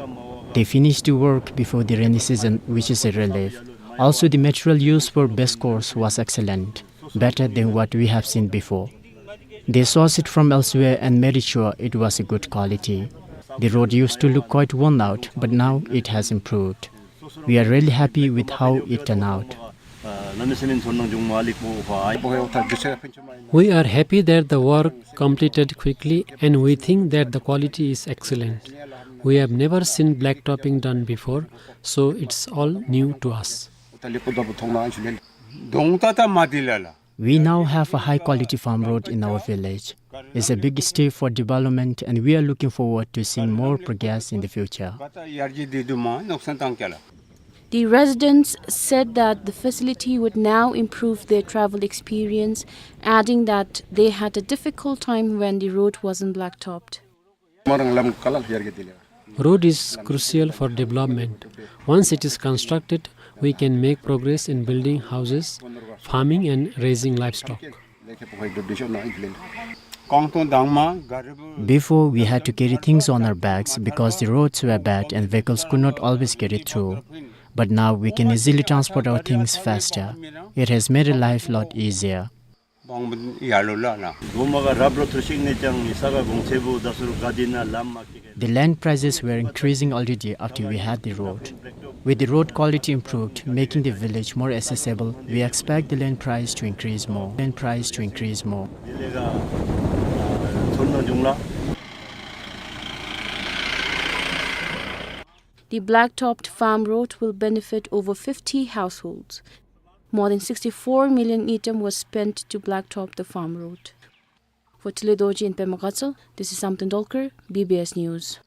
They finished the work before the rainy season, which is a relief. Also, the material used for base course was excellent, better than what we have seen before. They sourced it from elsewhere and made sure it was a good quality. The road used to look quite worn out, but now it has improved. We are really happy with how it turned out. We are happy that the work completed quickly, and we think that the quality is excellent. We have never seen blacktopping done before, so it's all new to us. We now have a high-quality farm road in our village. It's a big step for development, and we are looking forward to seeing more progress in the future. The residents said that the facility would now improve their travel experience, adding that they had a difficult time when the road wasn't blacktopped. Road is crucial for development. Once it is constructed, we can make progress in building houses, farming and raising livestock. Before, we had to carry things on our backs because the roads were bad and vehicles could not always get it through. But now we can easily transport our things faster. It has made our life a lot easier. The land prices were increasing already after we had the road. With the road quality improved, making the village more accessible, we expect the land price to increase more. Land price to increase more. The blacktopped farm road will benefit over fifty households. More than sixty-four million ngultrum was spent to blacktop the farm road. For Tile Dorji in Pema Gatshel, this is Samten Dolkar, B B S News.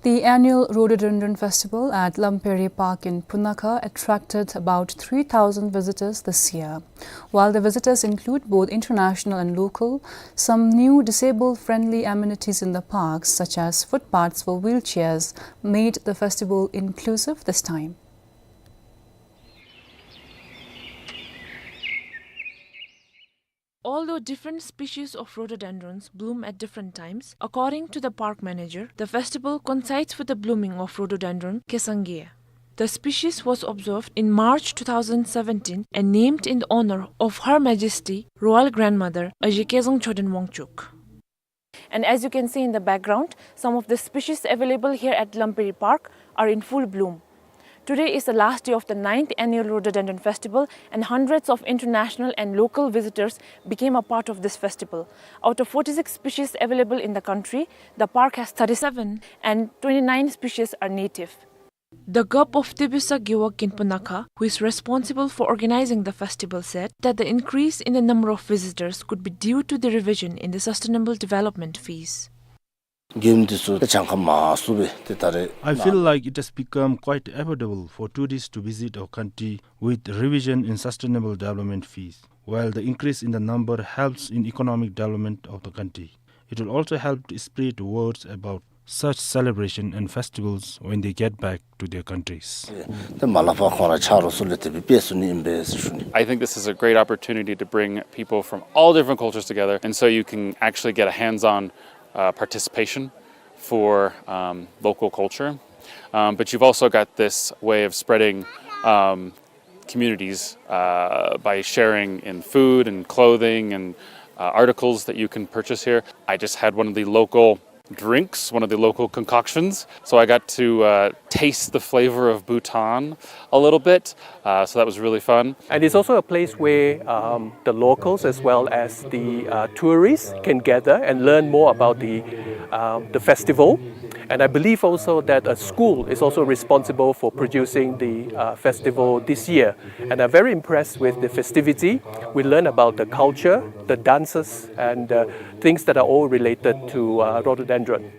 The annual Rhododendron Festival at Lamperi Park in Punakha attracted about three thousand visitors this year. While the visitors include both international and local, some new disabled-friendly amenities in the park, such as footpaths for wheelchairs, made the festival inclusive this time. Although different species of rhododendrons bloom at different times, according to the park manager, the festival coincides with the blooming of rhododendron Kesangeya. The species was observed in March two thousand seventeen and named in the honor of Her Majesty Royal Grandmother Aji Kezang Choden Wangchuck. And as you can see in the background, some of the species available here at Lamperi Park are in full bloom. Today is the last day of the ninth annual Rhododendron Festival, and hundreds of international and local visitors became a part of this festival. Out of forty-six species available in the country, the park has thirty-seven, and twenty-nine species are native. The Gup of Tebisa Gewog in Punakha, who is responsible for organizing the festival, said that the increase in the number of visitors could be due to the revision in the Sustainable Development Fees. I feel like it has become quite affordable for tourists to visit our country with revision in Sustainable Development Fees, while the increase in the number helps in economic development of the country. It will also help to spread words about such celebration and festivals when they get back to their countries. ཏེ་མ་ལ་ཕ་ཁོང་ར་ཆ་རོགས་ཚུ་ལས་དེ་སྦེ་སྦེ་ཞུ་ནི་ཨིན་པས་ཟེར་ཞུ་ནི། I think this is a great opportunity to bring people from all different cultures together, and so you can actually get a hands-on for, um, local culture. Um, but you've also got this way of spreading, um, communities, uh, by sharing in food and clothing and, uh, articles that you can purchase here. I just had one of the local drinks, one of the local concoctions. So I got to, uh, taste the flavor of Bhutan a little bit. Uh, so that was really fun. And it's also a place where, um, the locals as well as the, uh, tourists can gather and learn more about the, uh, the festival. And I believe also that a school is also responsible for producing the, uh, festival this year. And I'm very impressed with the festivity. We learn about the culture, the dances, and, uh, things that are all related to, uh, rhododendron.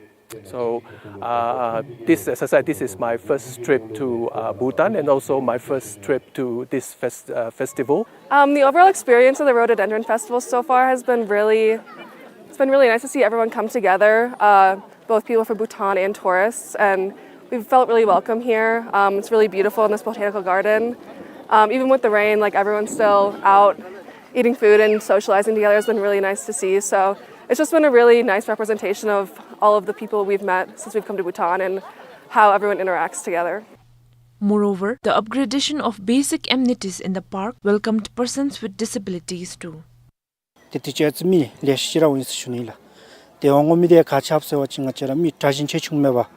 So, uh, this, as I said, this is my first trip to, uh, Bhutan and also my first trip to this fest-, uh, festival. Um, the overall experience of the Rhododendron Festival so far has been really, it's been really nice to see everyone come together, uh, both people from Bhutan and tourists, and we've felt really welcome here. Um, it's really beautiful in this botanical garden. Um, even with the rain, like, everyone's still out eating food and socializing together has been really nice to see. So it's just been a really nice representation of all of the people we've met since we've come to Bhutan and how everyone interacts together. Moreover, the upgradation of basic amenities in the park welcomed persons with disabilities too. ཏེ་དུས་ཅི་ཨ་ཙི་མི་ལེ་ཤ་ར་འོང་ཡི་ཟེར་ཞུ་ནི་ལགས། ཏེ་འོང་མི་འདི་ག་ཅི་འབད་ཟེར་བ་ཅིན་ང་བཅས་ར་མི་དྲག་ཞན་ཆེ་ཆུང་མེད་པར་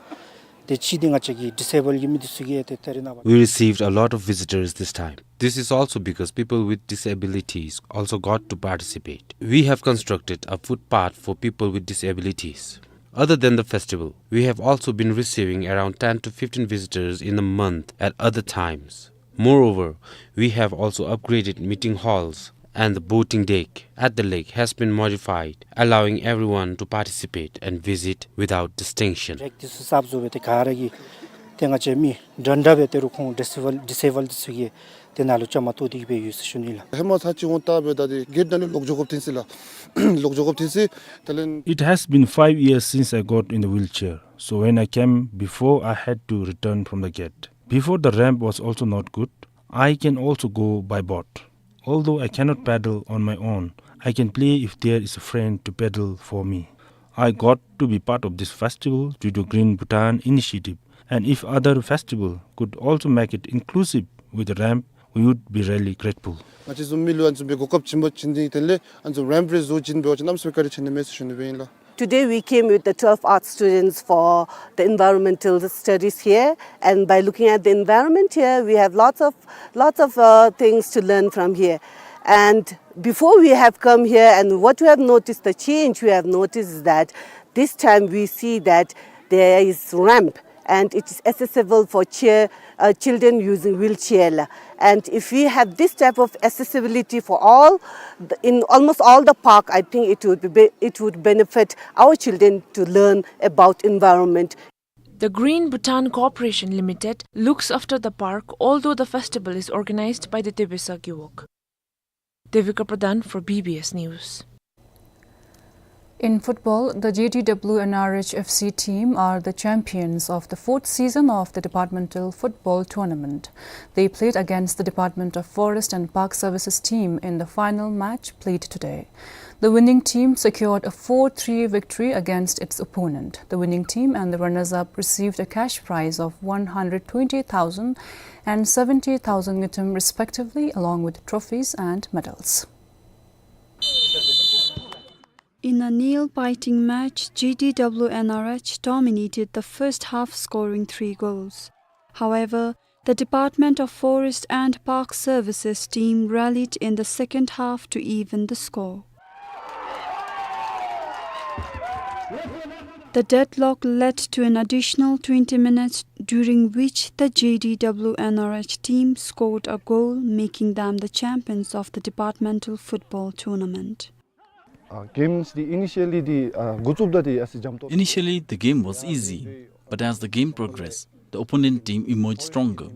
ཏེ་ཅིག་འདི་ང་བཅས་ཀྱི་ཌིསེ་བཱལཌ་ཀྱི་མི་འདི་ཚུ་གིས་ཏེ་ད་རིས་ནངས་པ། We received a lot of visitors this time. This is also because people with disabilities also got to participate. We have constructed a footpath for people with disabilities. Other than the festival, we have also been receiving around ten to fifteen visitors in a month at other times. Moreover, we have also upgraded meeting halls, and the boating deck at the lake has been modified, allowing everyone to participate and visit without distinction. རེག་འདི་ཚུ་གསརཔ་བཟོ་སྦེ་ཏེ་ག་ར་གིས་ཏེ་ང་བཅས་མི་འདྲན་འདྲ་སྦེ་ཏེ་རུང་ཁོང་ཌིསེ་བཱལཌ་ཌིསེ་བཱལཌ་འདི་ཚུ་གིས་ཏེ་ནཱ་ལུ་བཅའ་མར་གཏོགས་ཏེ་གི་སྦེ་ཡོད་ཟེར་ཞུ་ནི་ལགས། ཧེ་མ་ཚར་གཅིག་འོང་བལྟ་སྦེ་ད་འདི་གེཊ་ནང་ལས་ལོག་འགྱོ་དགོཔ་ཐོན་ཅི་ལགས། ལོག་འགྱོ་དགོཔ་ཐོན་ཅི། དེ་ལས། It has been five years since I got in the wheelchair. So when I came before, I had to return from the gate. Before, the ramp was also not good. I can also go by boat. Although I cannot paddle on my own, I can play if there is a friend to paddle for me. I got to be part of this festival due to Green Bhutan initiative, and if other festival could also make it inclusive with a ramp, we would be really grateful. ང་བཅས་བཟུམ་མི་ལུ་ཨ་ནི་བཟུམ་སྦེ་གོ་སྐབས་བྱིན་པ་བྱིན་ཏེ་དེ་ལས་ཨ་ནི་བཟུམ་རེམཔ་རེ་བཟོ་བྱིན་པ་ཅིན་གནམ་མེད་ས་མེད་བཀའ་དྲིན་ཆེ་ནི་མས་ཟེར་ཞུ་ནི་སྦེ་ཨིན་ལགས། Today we came with the twelve art students for the environmental studies here, and by looking at the environment here, we have lots of, lots of, uh, things to learn from here. And before we have come here, and what we have noticed, the change we have noticed is that this time we see that there is ramp and it is accessible for chair, uh, children using wheelchair la. And if we have this type of accessibility for all, the, in almost all the park, I think it would be, it would benefit our children to learn about environment. The Green Bhutan Corporation Limited looks after the park, although the festival is organized by the Tebesa Gewog. Devika Pradhan for B B S News. In football, the G D W N R H F C team are the champions of the fourth season of the departmental football tournament. They played against the Department of Forest and Park Services team in the final match played today. The winning team secured a four three victory against its opponent. The winning team and the runners-up received a cash prize of one hundred twenty thousand and seventy thousand ngultrum respectively, along with trophies and medals. In a nail-biting match, G D W N R H dominated the first half, scoring three goals. However, the Department of Forest and Park Services team rallied in the second half to even the score. The deadlock led to an additional twenty minutes, during which the G D W N R H team scored a goal, making them the champions of the departmental football tournament. ཨ་གེམ་འདི་ཨི་ནི་ཤི་ཡལ་ལི་འདི་ཨ་འགོ་བཙུགསཔ་ད་འདི་ཨ་ཙི་འཇམ་ཏོག། Initially, the game was easy, but as the game progressed, the opponent team emerged stronger.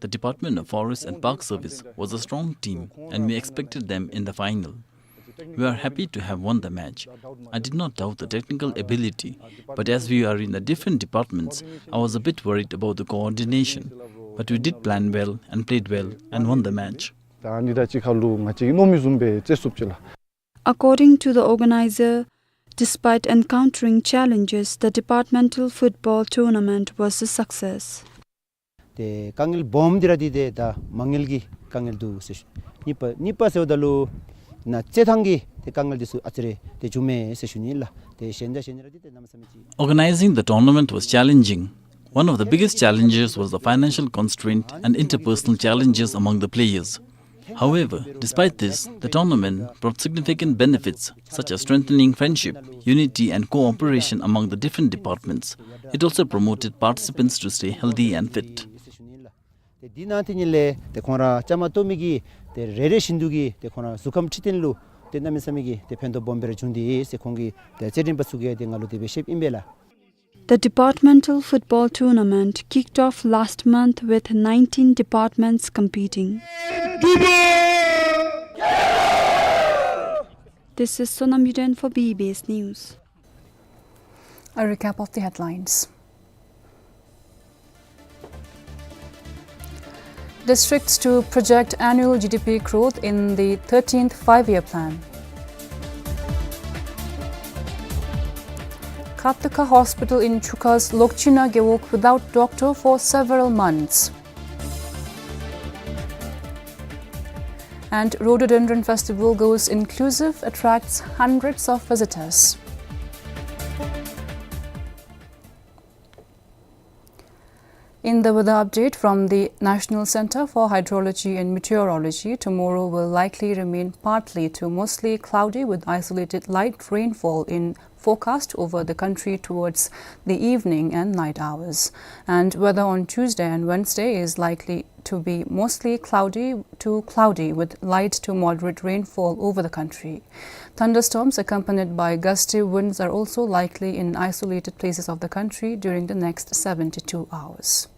The Department of Forest and Park Service was a strong team, and we expected them in the final. We are happy to have won the match. I did not doubt the technical ability, but as we are in the different departments, I was a bit worried about the coordination. But we did plan well and played well and won the match. ད་ཨ་ནི་ད་ཅི་ཁ་ལུ་ང་བཅས་ཀྱིས་མནོ་མི་བཟུམ་སྦེ་རྩེ་སུབ་ཅི་ལགས། According to the organizer, despite encountering challenges, the departmental football tournament was a success. ཏེ་དཀའ་ངལ་སྦོམ་འདི་ར་འདི་ཏེ་ད་མ་དངུལ་གྱི་དཀའ་ངལ་འདུག་ཟེར་ཞུ། གཉིས་པ་གཉིས་པ་ཟེརཝ་ད་ལུ་ནཱ་རྩེད་ཐང་གི་ཏེ་དཀའ་ངལ་འདི་ཚུ་ཨ་ཙི་རེ་ཏེ་བྱུང་མས་ཟེར་ཞུ་ནི་ལགས། ཏེ་གཞན་དང་གཞན་ར་འདི་ཏེ་གནམ་མེད་ས་མེད་ཅིག། Organizing the tournament was challenging. One of the biggest challenges was the financial constraint and interpersonal challenges among the players. However, despite this, the tournament brought significant benefits, such as strengthening friendship, unity, and cooperation among the different departments. It also promoted participants to stay healthy and fit. ཏེ་འདི་ནང་དེ་ཉིད་ལས་ཏེ་ཁོང་ར་བཅའ་མར་གཏོགས་མི་གིས་ཏེ་རེ་རེ་བཞིན་དུ་གིས་ཏེ་ཁོང་ར་གཟུགས་ཁམས་ཁྲི་སྟོན་ལུ་ཏེ་གནམ་མེད་ས་མེད་ཀྱི་ཏེ་ཕན་ཐོགས་སྦོམ་སྦེ་ར་བྱུང་སྟེ་ཟེར་ཁོང་གིས་ཏེ་རྩེད་འགྲན་པ་ཚུ་གིས་ཏེ་ང་ལུ་དེ་སྦེ་བཤདཔ་ཨིན་པས་ལགས། The departmental football tournament kicked off last month with nineteen departments competing. This is Sonam Yuden for B B S News. A recap of the headlines. Districts to project annual G D P growth in the thirteenth Five-Year Plan. Khatlukha Hospital in Chukha's Lokchina Gewog without doctor for several months. And Rhododendron Festival goes inclusive, attracts hundreds of visitors. In the weather update from the National Center for Hydrology and Meteorology, tomorrow will likely remain partly to mostly cloudy with isolated light rainfall in forecast over the country towards the evening and night hours. And weather on Tuesday and Wednesday is likely to be mostly cloudy to cloudy with light to moderate rainfall over the country. Thunderstorms accompanied by gusty winds are also likely in isolated places of the country during the next seventy-two hours.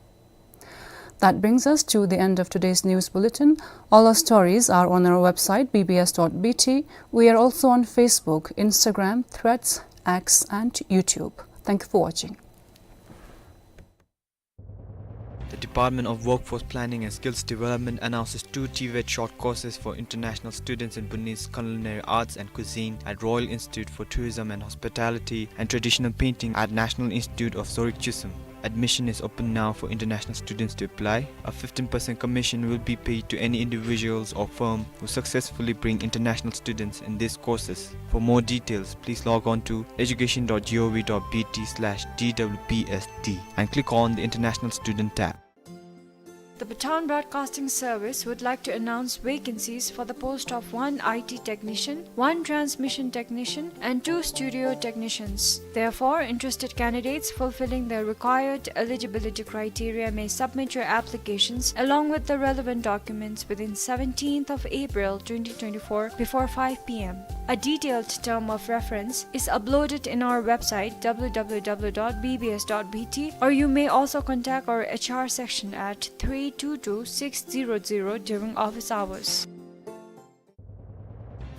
That brings us to the end of today's news bulletin. All our stories are on our website, B B S dot B T. We are also on Facebook, Instagram, Threads, X, and YouTube. Thank you for watching. The Department of Workforce Planning and Skills Development announces two TVET short courses for international students in Bhutanese culinary arts and cuisine at Royal Institute for Tourism and Hospitality and Traditional Painting at National Institute of Sorik Chushom. Admission is open now for international students to apply. A fifteen percent commission will be paid to any individuals or firm who successfully bring international students in these courses. For more details, please log on to education dot gov dot B T slash D W P S D and click on the International Student tab. The Bhutan Broadcasting Service would like to announce vacancies for the post of one I T technician, one transmission technician, and two studio technicians. Therefore, interested candidates fulfilling the required eligibility criteria may submit your applications along with the relevant documents within seventeenth of April twenty twenty-four before five P M. A detailed term of reference is uploaded in our website, W W W dot B B S dot B T, or you may also contact our H R section at three two two six zero zero during office hours.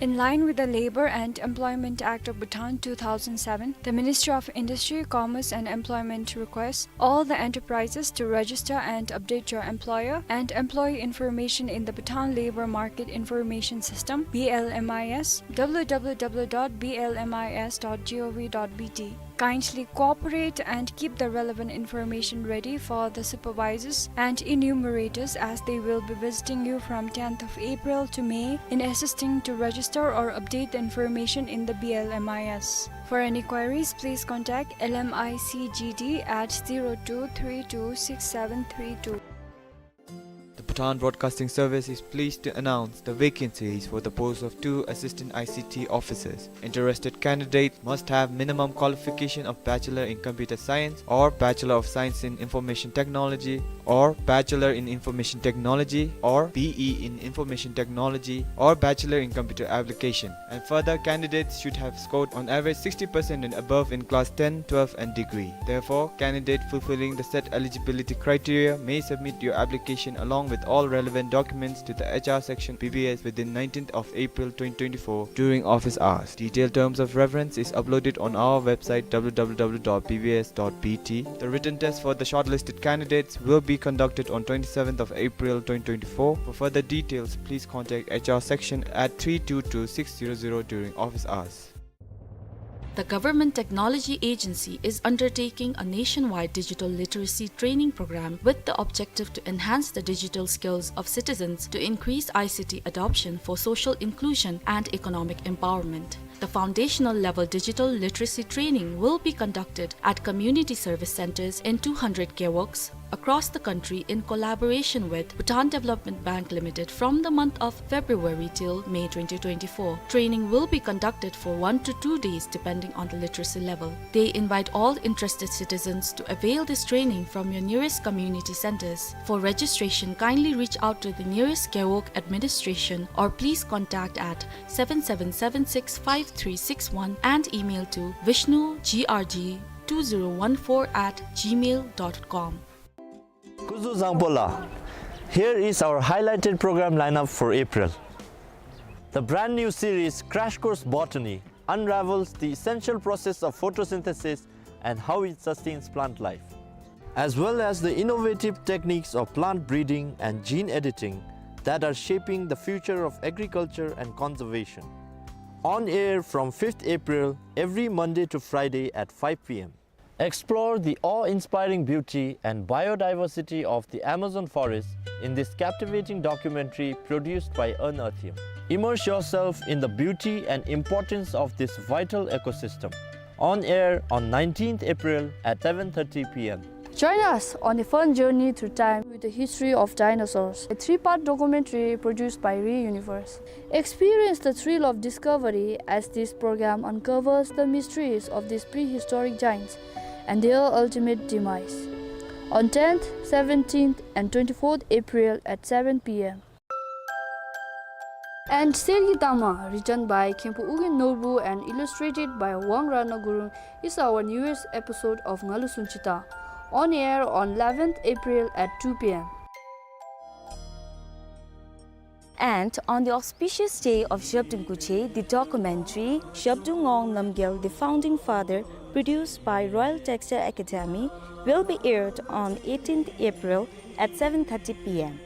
In line with the Labour and Employment Act of Bhutan two thousand seven, the Ministry of Industry, Commerce and Employment requests all the enterprises to register and update your employer and employee information in the Bhutan Labour Market Information System, B L M I S, W W W dot B L M I S dot gov dot B T. Kindly cooperate and keep the relevant information ready for the supervisors and enumerators, as they will be visiting you from tenth of April to May in assisting to register or update the information in the B L M I S. For any queries, please contact L M I C G D at zero two three two six seven three two. The Bhutan Broadcasting Service is pleased to announce the vacancies for the post of two assistant I C T officers. Interested candidates must have minimum qualification of Bachelor in Computer Science or Bachelor of Science in Information Technology or Bachelor in Information Technology or B E in Information Technology or Bachelor in Computer Application. And further, candidates should have scored on average sixty percent and above in class ten, twelve and degree. Therefore, candidate fulfilling the set eligibility criteria may submit your application along with all relevant documents to the H R section B B S within nineteenth of April twenty twenty-four during office hours. Detailed terms of reference is uploaded on our website, W W W dot B B S dot B T. The written test for the shortlisted candidates will be conducted on twenty-seventh of April twenty twenty-four. For further details, please contact H R section at three two two six zero zero during office hours. The Government Technology Agency is undertaking a nationwide digital literacy training program with the objective to enhance the digital skills of citizens to increase I C T adoption for social inclusion and economic empowerment. The foundational level digital literacy training will be conducted at community service centers in two hundred gewogs across the country in collaboration with Bhutan Development Bank Limited from the month of February till May twenty twenty-four. Training will be conducted for one to two days depending on the literacy level. They invite all interested citizens to avail this training from your nearest community centers. For registration, kindly reach out to the nearest gewog administration or please contact at seven seven seven six five three six one and email to vishnu G R G two zero one four at gmail dot com. Kuzuzangpo la. Here is our highlighted program lineup for April. The brand new series Crash Course Botany unravels the essential process of photosynthesis and how it sustains plant life, as well as the innovative techniques of plant breeding and gene editing that are shaping the future of agriculture and conservation. On air from fifth April, every Monday to Friday at five P M. Explore the awe-inspiring beauty and biodiversity of the Amazon forest in this captivating documentary produced by Earnearthium. Immerse yourself in the beauty and importance of this vital ecosystem. On air on nineteenth April at seven thirty P M. Join us on a fun journey through time with the history of dinosaurs, a three-part documentary produced by Re Universe. Experience the thrill of discovery as this program uncovers the mysteries of these prehistoric giants and their ultimate demise. On tenth, seventeenth, and twenty-fourth April at seven P M. And Sergi Tama, written by Khenpo Ugyen Norbu and illustrated by Wang Rana Gurung, is our newest episode of Ngalu Sunchita, on air on eleventh April at two P M. And on the auspicious day of Zhabdrung Kuche, the documentary Zhabdrung Ngawang Namgyal, the Founding Father, produced by Royal Textile Academy, will be aired on eighteenth April at seven thirty P M.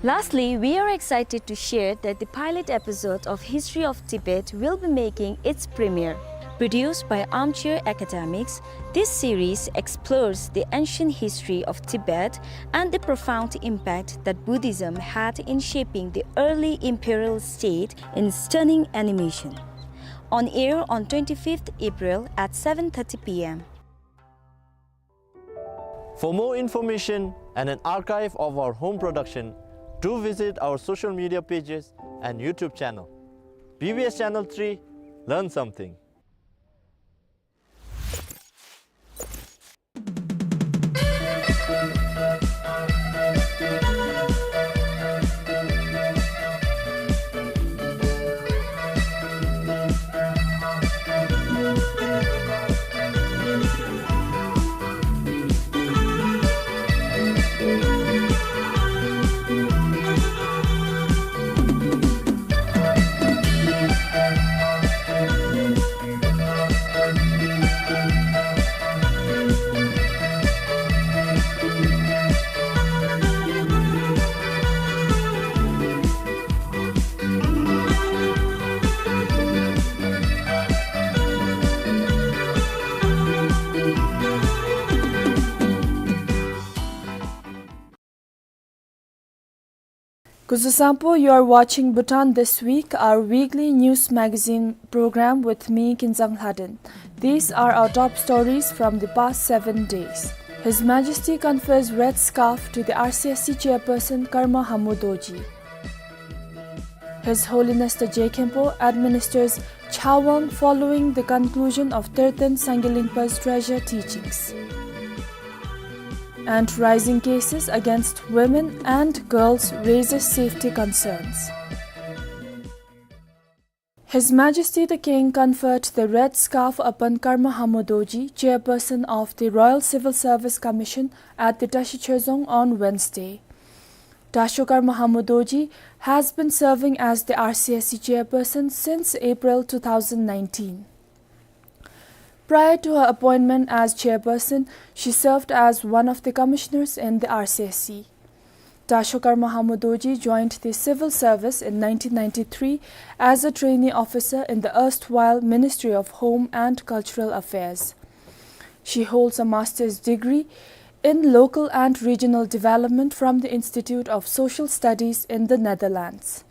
Lastly, we are excited to share that the pilot episode of History of Tibet will be making its premiere. Produced by Armchair Academics, this series explores the ancient history of Tibet and the profound impact that Buddhism had in shaping the early imperial state in stunning animation. On air on twenty-fifth April at seven thirty P M. For more information and an archive of our home production, do visit our social media pages and YouTube channel. B B S Channel three, learn something. Kuzuzangpo, you are watching Bhutan This Week, our weekly news magazine program with me, Kinzang Lhaden. These are our top stories from the past seven days. His Majesty confers red scarf to the R C S C chairperson Karma Hammo Dorji. His Holiness the Je Khenpo administers Chawang following the conclusion of Terten Sangye Lingpa's treasure teachings. And rising cases against women and girls raises safety concerns. His Majesty the King conferred the red scarf upon Karma Hammo Dorji, chairperson of the Royal Civil Service Commission, at the Tashi Chhezang on Wednesday. Dasho Karma Hammo Dorji has been serving as the R C S C chairperson since April two thousand nineteen. Prior to her appointment as chairperson, she served as one of the commissioners in the R C S C. Dasho Karma Hammo Dorji joined the civil service in nineteen ninety-three as a trainee officer in the erstwhile Ministry of Home and Cultural Affairs. She holds a master's degree in local and regional development from the Institute of Social Studies in the Netherlands.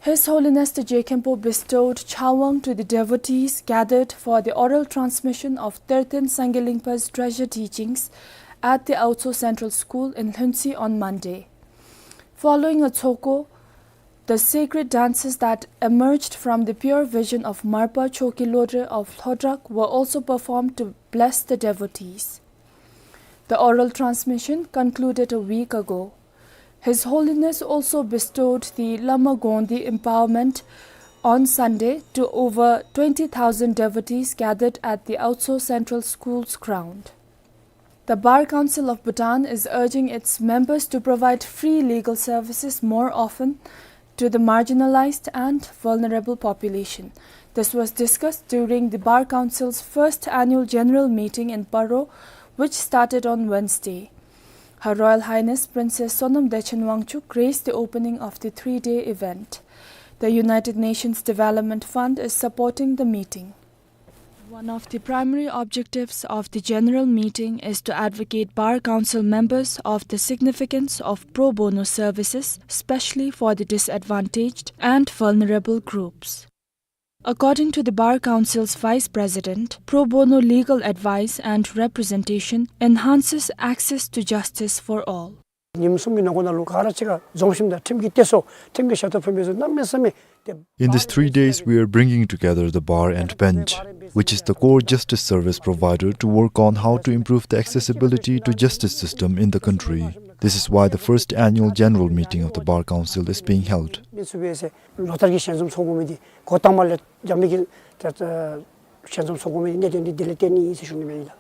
His Holiness the Je Khenpo bestowed Chawang to the devotees gathered for the oral transmission of Terten Sangye Lingpa's treasure teachings at the Aotso Central School in Lhuentse on Monday. Following a tsoko, the sacred dances that emerged from the pure vision of Marpa Choki Lodre of Lhodrak were also performed to bless the devotees. The oral transmission concluded a week ago. His Holiness also bestowed the Lama Gondi empowerment on Sunday to over twenty thousand devotees gathered at the Aotso Central School's ground. The Bar Council of Bhutan is urging its members to provide free legal services more often to the marginalized and vulnerable population. This was discussed during the Bar Council's first annual general meeting in Paro, which started on Wednesday. Her Royal Highness Princess Sonam Dechen Wangchuck graced the opening of the three-day event. The United Nations Development Fund is supporting the meeting. One of the primary objectives of the general meeting is to advocate Bar Council members of the significance of pro bono services, especially for the disadvantaged and vulnerable groups. According to the Bar Council's Vice President, pro bono legal advice and representation enhances access to justice for all. ཉིནམ་གསུམ་གྱི་ནང་འཁོད་ནང་ལུ་ག་ར་གཅིག་ཁར་འཛོམས་ཞིནམ་ད་ཁྲིམས་ཀྱི་གཏད་སོ་ཁྲིམས་ཀྱི་ཞབས་ཏོག་ཕུལ་མི་ཚུ་གནམ་མེད་ས་མེད་ཏེ། In these three days, we are bringing together the bar and bench, which is the core justice service provider, to work on how to improve the accessibility to justice system in the country. This is why the first annual general meeting of the Bar Council is being held. མི་ཚུ་སྦེ་ཟེར་ལོ་ལྟར་གྱི་ཞལ་འཛོམས་ཚོགས་དགོ་མི་འདི་འགོ་དང་པ་ལས་རྒྱབ་མི་གི་ད་ད་ཞལ་འཛོམས་ཚོགས་དགོ་མི་གནད་དོན་འདི་དེ་ལས་བརྟེན་ནི་ཨིན་ཟེར་ཞུ་ནི་ཨིན་ལགས།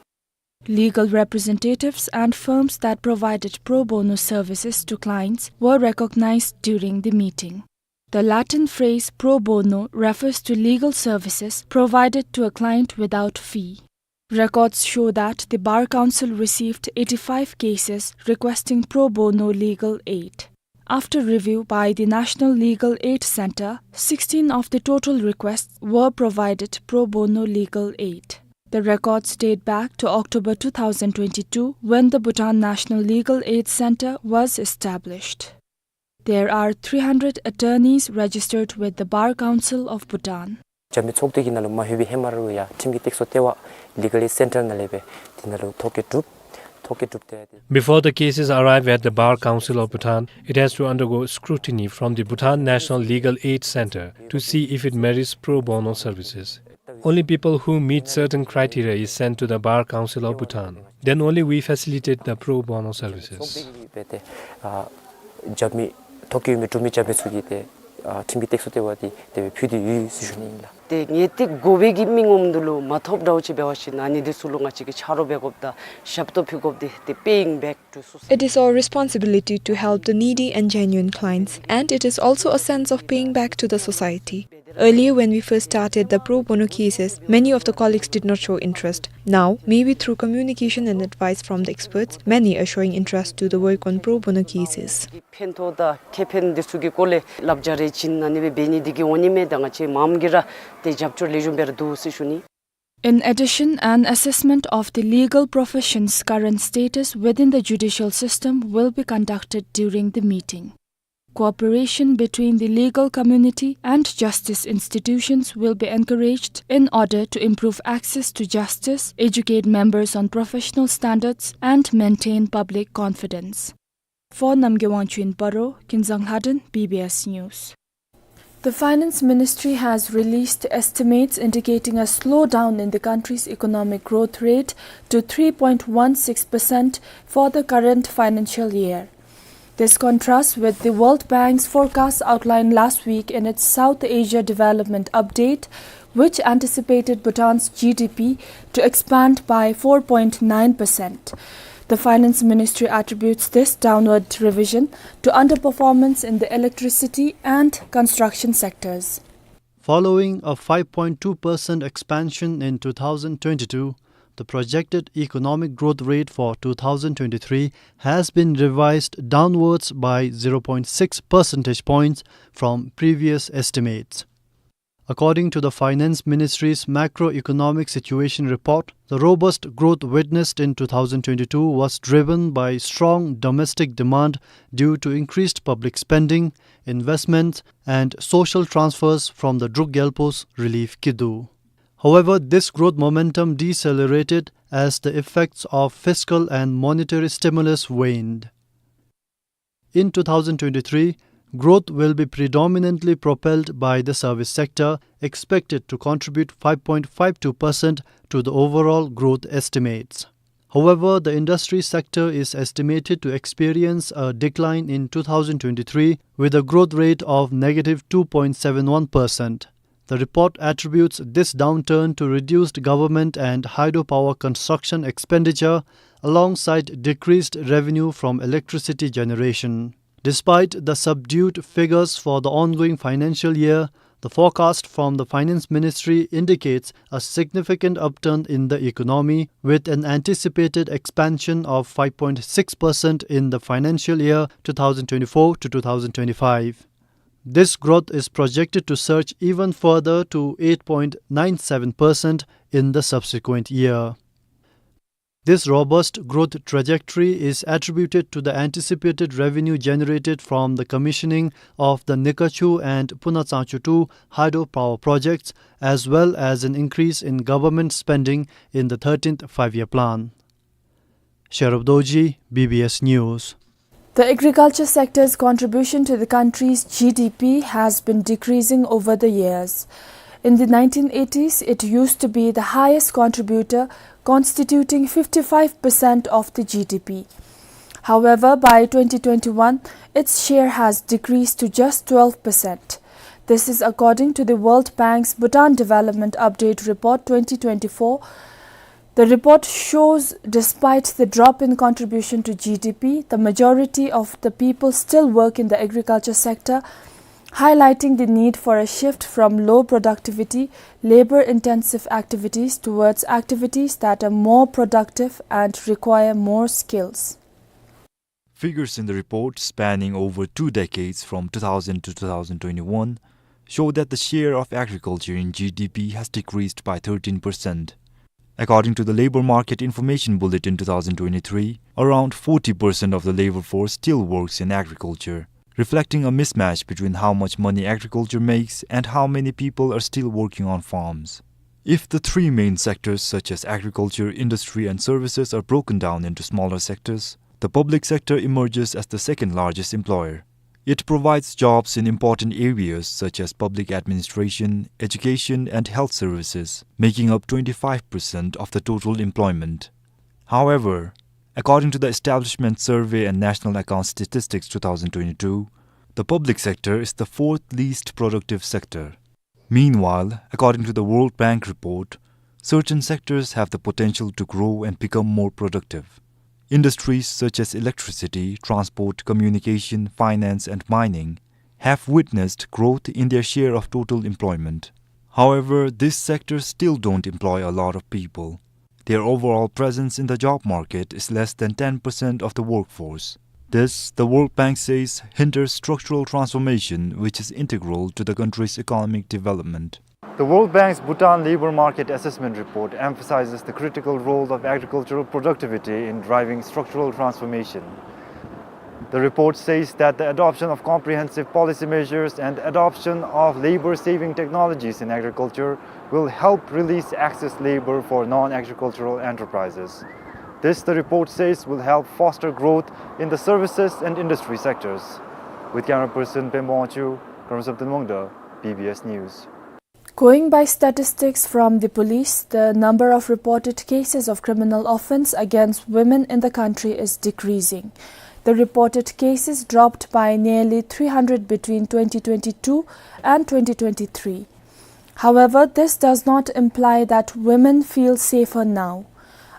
Legal representatives and firms that provided pro bono services to clients were recognized during the meeting. The Latin phrase pro bono refers to legal services provided to a client without fee. Records show that the Bar Council received eighty-five cases requesting pro bono legal aid. After review by the National Legal Aid Centre, sixteen of the total requests were provided pro bono legal aid. The records date back to October two thousand twenty-two, when the Bhutan National Legal Aid Centre was established. There are three hundred attorneys registered with the Bar Council of Bhutan. རྒྱབ་མི་ཚོགས་སྡེ་གི་ནང་ལུ་མ་ལྷོད་པའི་ཧེ་མ་ར་ལུ་ཡང་ཁྲིམས་ཀྱི་སྟེགས་གསོ་ལྟེ་བ་Legal Aid Centre ནང་ལས་སྦེ་དེ་ནང་ལུ་ཐོ་བཀོད་གྲུབ་ཐོ་བཀོད་གྲུབ་སྟེ། Before the cases arrive at the Bar Council of Bhutan, it has to undergo scrutiny from the Bhutan National Legal Aid Centre to see if it merits pro bono services. Only people who meet certain criteria is sent to the Bar Council of Bhutan. Then only we facilitate the pro bono services. ཨ་རྒྱབ་མི་ཐོ་བཀོད་མི་གྲུབ་མི་རྒྱབ་མི་ཚུ་གིས་ཏེ་ཨ་ཁྲིམས་ཀྱི་སྟེགས་གསོ་ལྟེ་བ་འདི་དེ་སྦེ་ཕུལ་ཏེ་ཡོད་ཟེར་ཞུ་ནི་ཨིན་ལགས། ཏེ་ངེས་ཏིག་དགོ་པའི་གི་མི་ངོམ་འདི་ལུ་མ་ཐོབ་འདྲཝ་ཅིག་འབད་བ་ཅིན་ཨ་ནི་འདི་ཚུ་ལུ་ང་བཅས་ཀྱིས་ཆ་རོགས་འབད་དགོཔ་དང་ཞབས་ཏོག་ཕུལ་དགོཔ་འདི་ཏེ་paying back to society. It is our responsibility to help the needy and genuine clients, and it is also a sense of paying back to the society. Earlier, when we first started the pro bono cases, many of the colleagues did not show interest. Now, maybe through communication and advice from the experts, many are showing interest to the work on pro bono cases. ཕན་ཐོགས་དང་ཁེ་ཕན་འདི་ཚུ་གི་སྐོར་ལས་བསླབ་བྱ་རེ་བྱིན་ཨ་ནི་སྦེ་འབད་ནི་འདི་གིས་འོང་ནི་མས། ད་ང་བཅས་མངམ་གིས་ར་ཏེ་རྒྱབ་སྐྱོར་ལེགས་ཤོམ་སྦེ་ར་འདུག་ཟེར་ཞུ་ནི། In addition, an assessment of the legal profession's current status within the judicial system will be conducted during the meeting. Cooperation between the legal community and justice institutions will be encouraged in order to improve access to justice, educate members on professional standards, and maintain public confidence. For Namgay Wangchuk in Paro, Kinzang Lhadon, B B S News. The Finance Ministry has released estimates indicating a slowdown in the country's economic growth rate to three point one six percent for the current financial year. This contrasts with the World Bank's forecast outlined last week in its South Asia Development Update, which anticipated Bhutan's G D P to expand by four point nine percent. The Finance Ministry attributes this downward revision to underperformance in the electricity and construction sectors. Following a five point two percent expansion in two thousand twenty-two, the projected economic growth rate for two thousand twenty-three has been revised downwards by zero point six percentage points from previous estimates. According to the Finance Ministry's macroeconomic situation report, the robust growth witnessed in two thousand twenty-two was driven by strong domestic demand due to increased public spending, investments, and social transfers from the Druk Gyalpo's relief kiddu. However, this growth momentum decelerated as the effects of fiscal and monetary stimulus waned. In two thousand twenty-three, growth will be predominantly propelled by the service sector, expected to contribute five point five two percent to the overall growth estimates. However, the industry sector is estimated to experience a decline in two thousand twenty-three, with a growth rate of negative two point seven one percent. The report attributes this downturn to reduced government and hydropower construction expenditure, alongside decreased revenue from electricity generation. Despite the subdued figures for the ongoing financial year, the forecast from the Finance Ministry indicates a significant upturn in the economy, with an anticipated expansion of five point six percent in the financial year two thousand twenty-four to two thousand twenty-five. This growth is projected to surge even further to eight point nine seven percent in the subsequent year. This robust growth trajectory is attributed to the anticipated revenue generated from the commissioning of the Nikachu and Punatsanchu two hydropower projects, as well as an increase in government spending in the thirteenth Five-Year Plan. Sherab Dorji, B B S News. The agriculture sector's contribution to the country's G D P has been decreasing over the years. In the nineteen eighties, it used to be the highest contributor, constituting fifty-five percent of the G D P. However, by twenty twenty-one, its share has decreased to just twelve percent. This is according to the World Bank's Bhutan Development Update Report twenty twenty-four. The report shows, despite the drop in contribution to G D P, the majority of the people still work in the agriculture sector, highlighting the need for a shift from low productivity, labor-intensive activities towards activities that are more productive and require more skills. Figures in the report, spanning over two decades from two thousand to two thousand twenty-one, show that the share of agriculture in G D P has decreased by thirteen percent. According to the Labor Market Information Bulletin two thousand twenty-three, around forty percent of the labor force still works in agriculture, reflecting a mismatch between how much money agriculture makes and how many people are still working on farms. If the three main sectors, such as agriculture, industry, and services, are broken down into smaller sectors, the public sector emerges as the second largest employer. It provides jobs in important areas such as public administration, education, and health services, making up twenty-five percent of the total employment. However, according to the Establishment Survey and National Account Statistics two thousand twenty-two, the public sector is the fourth least productive sector. Meanwhile, according to the World Bank report, certain sectors have the potential to grow and become more productive. Industries such as electricity, transport, communication, finance, and mining have witnessed growth in their share of total employment. However, these sectors still don't employ a lot of people. Their overall presence in the job market is less than ten percent of the workforce. This, the World Bank says, hinders structural transformation, which is integral to the country's economic development. The World Bank's Bhutan Labor Market Assessment Report emphasizes the critical role of agricultural productivity in driving structural transformation. The report says that the adoption of comprehensive policy measures and adoption of labor-saving technologies in agriculture will help release excess labor for non-agricultural enterprises. This, the report says, will help foster growth in the services and industry sectors. With camera person Pemba Wangchuk, Karmsam Tengmangda, B B S News. Going by statistics from the police, the number of reported cases of criminal offense against women in the country is decreasing. The reported cases dropped by nearly three hundred between twenty twenty-two and twenty twenty-three. However, this does not imply that women feel safer now.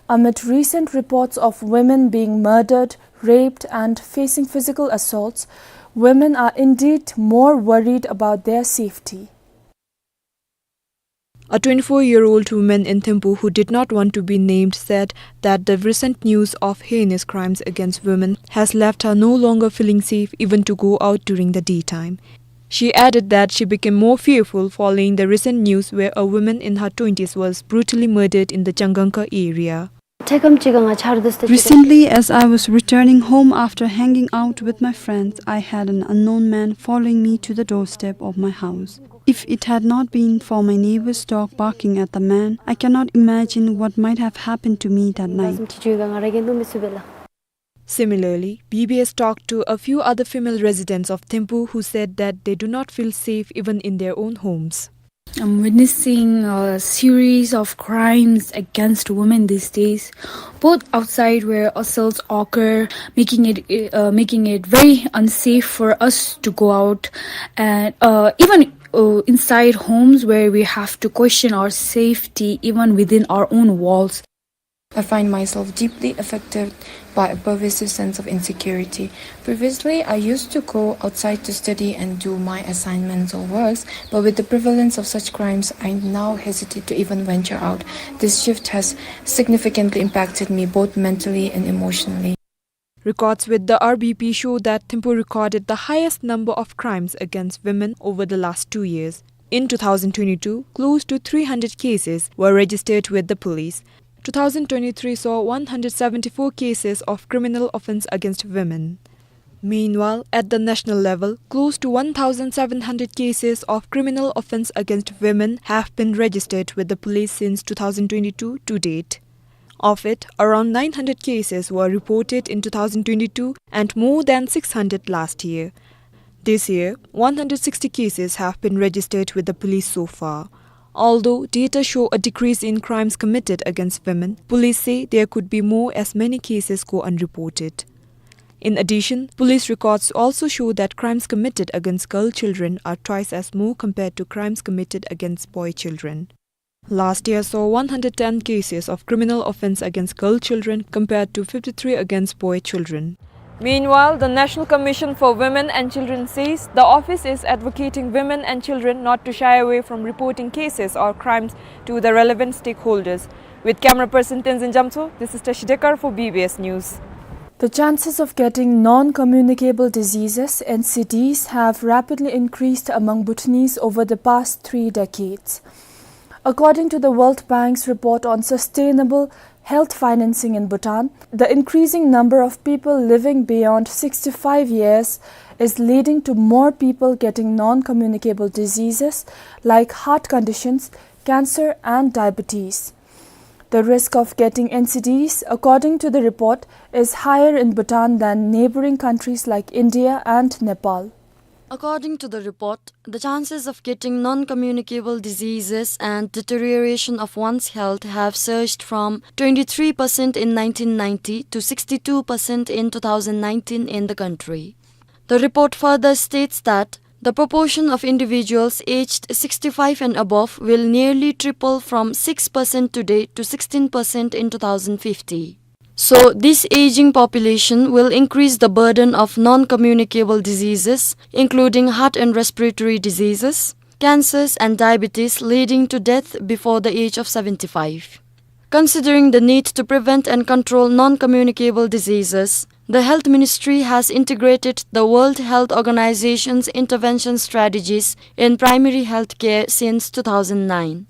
Amid recent reports of women being murdered, raped, and facing physical assaults, women are indeed more worried about their safety. A twenty-four-year-old woman in Thimphu who did not want to be named said that the recent news of heinous crimes against women has left her no longer feeling safe even to go out during the daytime. She added that she became more fearful following the recent news where a woman in her twenties was brutally murdered in the Changangka area. Recently, as I was returning home after hanging out with my friends, I had an unknown man following me to the doorstep of my house. If it had not been for my neighbor's dog barking at the man, I cannot imagine what might have happened to me that night. Similarly, B B S talked to a few other female residents of Thimphu who said that they do not feel safe even in their own homes. I'm witnessing a series of crimes against women these days, both outside where assaults occur, making it, uh, making it very unsafe for us to go out, and, uh, even, uh, inside homes where we have to question our safety even within our own walls. I find myself deeply affected by a pervasive sense of insecurity. Previously, I used to go outside to study and do my assignments or works, but with the prevalence of such crimes, I now hesitate to even venture out. This shift has significantly impacted me both mentally and emotionally. Records with the R B P show that Thimphu recorded the highest number of crimes against women over the last two years. In two thousand twenty-two, close to three hundred cases were registered with the police. two thousand twenty-three saw one hundred seventy-four cases of criminal offence against women. Meanwhile, at the national level, close to one thousand seven hundred cases of criminal offence against women have been registered with the police since two thousand twenty-two to date. Of it, around nine hundred cases were reported in two thousand twenty-two and more than six hundred last year. This year, one hundred sixty cases have been registered with the police so far. Although data show a decrease in crimes committed against women, police say there could be more as many cases go unreported. In addition, police records also show that crimes committed against girl children are twice as more compared to crimes committed against boy children. Last year saw one hundred ten cases of criminal offence against girl children compared to fifty-three against boy children. Meanwhile, the National Commission for Women and Children says the office is advocating women and children not to shy away from reporting cases or crimes to the relevant stakeholders. With camera person Tenzin Jamtso, this is Tashi Dekar for B B S News. The chances of getting non-communicable diseases, N C Ds, have rapidly increased among Bhutanese over the past three decades. According to the World Bank's report on sustainable health financing in Bhutan, the increasing number of people living beyond sixty-five years is leading to more people getting non-communicable diseases like heart conditions, cancer, and diabetes. The risk of getting N C Ds, according to the report, is higher in Bhutan than neighboring countries like India and Nepal. According to the report, the chances of getting non-communicable diseases and deterioration of one's health have surged from twenty-three percent in nineteen ninety to sixty-two percent in two thousand nineteen in the country. The report further states that the proportion of individuals aged sixty-five and above will nearly triple from six percent today to sixteen percent in two thousand fifty. So, this aging population will increase the burden of non-communicable diseases, including heart and respiratory diseases, cancers, and diabetes, leading to death before the age of seventy-five. Considering the need to prevent and control non-communicable diseases, the Health Ministry has integrated the World Health Organization's intervention strategies in primary health care since two thousand nine.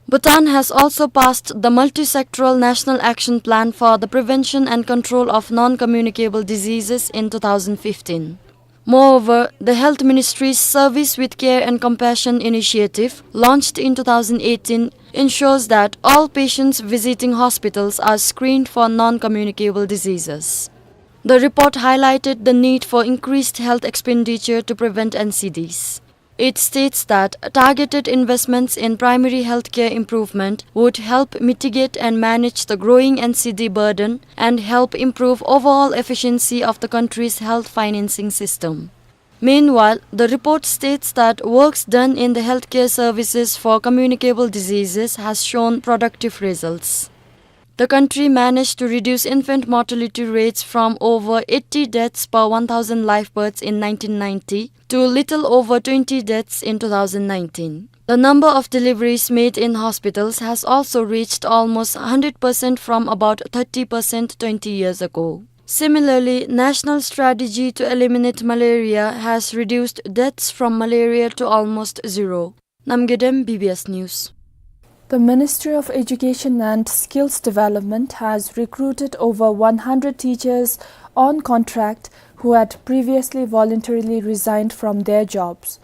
Bhutan has also passed the Multisectoral National Action Plan for the Prevention and Control of Non-Communicable Diseases in two thousand fifteen. Moreover, the Health Ministry's Service with Care and Compassion initiative, launched in two thousand eighteen, ensures that all patients visiting hospitals are screened for non-communicable diseases. The report highlighted the need for increased health expenditure to prevent N C Ds. It states that targeted investments in primary healthcare improvement would help mitigate and manage the growing N C D burden and help improve overall efficiency of the country's health financing system. Meanwhile, the report states that works done in the healthcare services for communicable diseases has shown productive results. The country managed to reduce infant mortality rates from over eighty deaths per one thousand live births in nineteen ninety to little over twenty deaths in two thousand nineteen. The number of deliveries made in hospitals has also reached almost hundred percent from about thirty percent twenty years ago. Similarly, national strategy to eliminate malaria has reduced deaths from malaria to almost zero. Namgay Dem, B B S News. The Ministry of Education and Skills Development has recruited over one hundred teachers on contract who had previously voluntarily resigned from their jobs.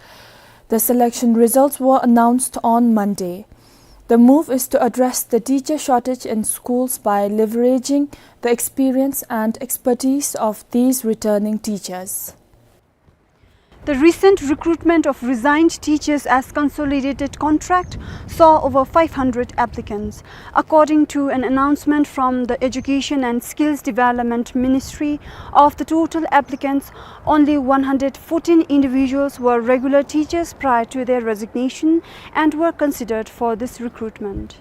The selection results were announced on Monday. The move is to address the teacher shortage in schools by leveraging the experience and expertise of these returning teachers. The recent recruitment of resigned teachers as consolidated contract saw over five hundred applicants. According to an announcement from the Education and Skills Development Ministry, of the total applicants, only one hundred fourteen individuals were regular teachers prior to their resignation and were considered for this recruitment.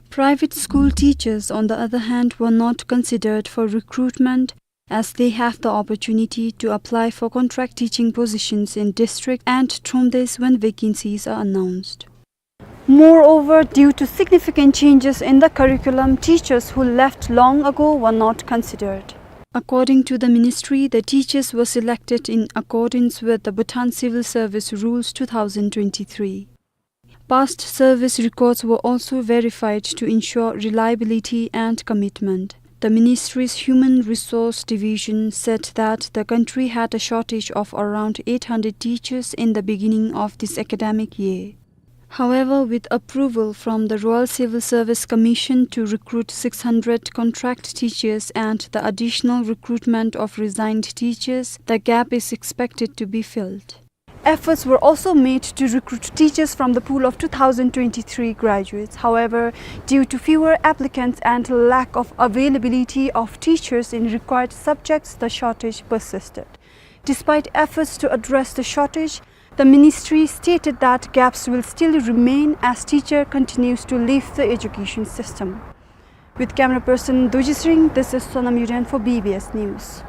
Private school teachers, on the other hand, were not considered for recruitment as they have the opportunity to apply for contract teaching positions in district and thromdes when vacancies are announced. Moreover, due to significant changes in the curriculum, teachers who left long ago were not considered. According to the ministry, the teachers were selected in accordance with the Bhutan Civil Service Rules two thousand twenty-three. Past service records were also verified to ensure reliability and commitment. The ministry's Human Resource Division said that the country had a shortage of around eight hundred teachers in the beginning of this academic year. However, with approval from the Royal Civil Service Commission to recruit six hundred contract teachers and the additional recruitment of resigned teachers, the gap is expected to be filled. Efforts were also made to recruit teachers from the pool of two thousand twenty-three graduates. However, due to fewer applicants and lack of availability of teachers in required subjects, the shortage persisted. Despite efforts to address the shortage, the ministry stated that gaps will still remain as teacher continues to leave the education system. With camera person Dorji Sriñ, this is Sonam Yuden for B B S News.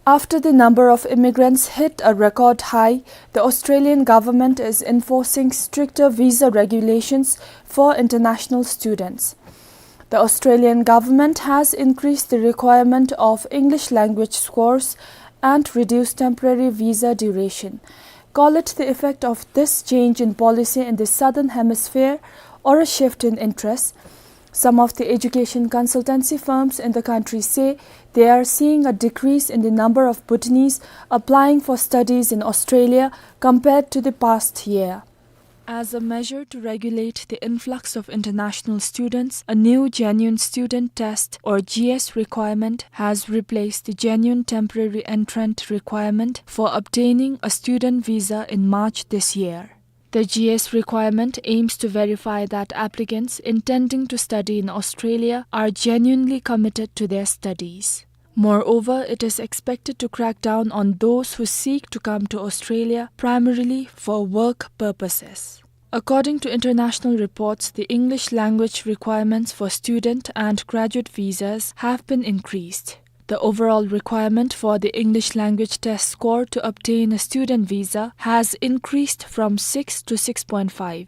After the number of immigrants hit a record high, the Australian government is enforcing stricter visa regulations for international students. The Australian government has increased the requirement of English language scores and reduced temporary visa duration. Call it the effect of this change in policy in the Southern Hemisphere or a shift in interest. Some of the education consultancy firms in the country say they are seeing a decrease in the number of Bhutanese applying for studies in Australia compared to the past year. As a measure to regulate the influx of international students, a new genuine student test, or G S, requirement has replaced the genuine temporary entrant requirement for obtaining a student visa in March this year. The G S requirement aims to verify that applicants intending to study in Australia are genuinely committed to their studies. Moreover, it is expected to crack down on those who seek to come to Australia primarily for work purposes. According to international reports, the English language requirements for student and graduate visas have been increased. The overall requirement for the English language test score to obtain a student visa has increased from six to six point five.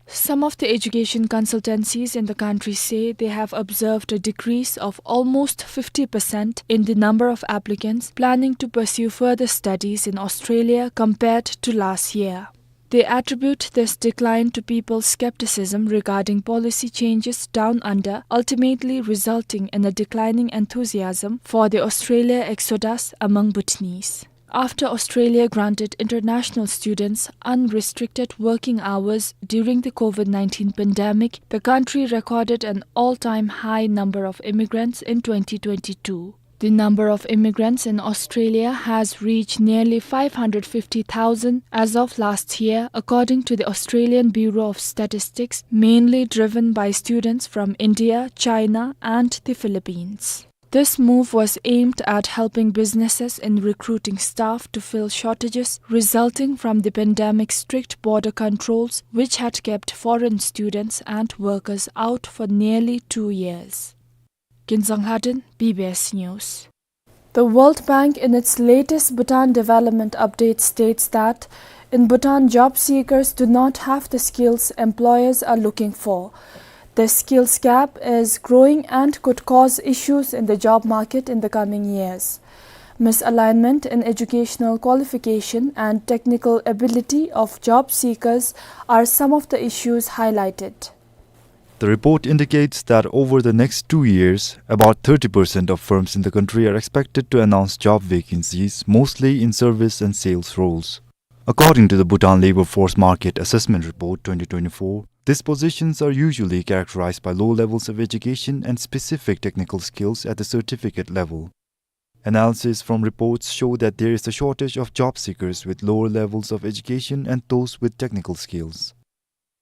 Some of the education consultancies in the country say they have observed a decrease of almost fifty percent in the number of applicants planning to pursue further studies in Australia compared to last year. They attribute this decline to people's skepticism regarding policy changes down under, ultimately resulting in a declining enthusiasm for the Australia exodus among Bhutanese. After Australia granted international students unrestricted working hours during the COVID nineteen pandemic, the country recorded an all-time high number of immigrants in twenty twenty-two. The number of immigrants in Australia has reached nearly five hundred fifty thousand as of last year, according to the Australian Bureau of Statistics, mainly driven by students from India, China, and the Philippines. This move was aimed at helping businesses in recruiting staff to fill shortages resulting from the pandemic's strict border controls, which had kept foreign students and workers out for nearly two years. Ginzang Lhaden, B B S News. The World Bank, in its latest Bhutan development update, states that in Bhutan, job seekers do not have the skills employers are looking for. The skills gap is growing and could cause issues in the job market in the coming years. Misalignment in educational qualification and technical ability of job seekers are some of the issues highlighted. The report indicates that over the next two years, about thirty percent of firms in the country are expected to announce job vacancies, mostly in service and sales roles. According to the Bhutan Labor Force Market Assessment Report twenty twenty-four, these positions are usually characterized by low levels of education and specific technical skills at the certificate level. Analysis from reports show that there is a shortage of job seekers with lower levels of education and those with technical skills.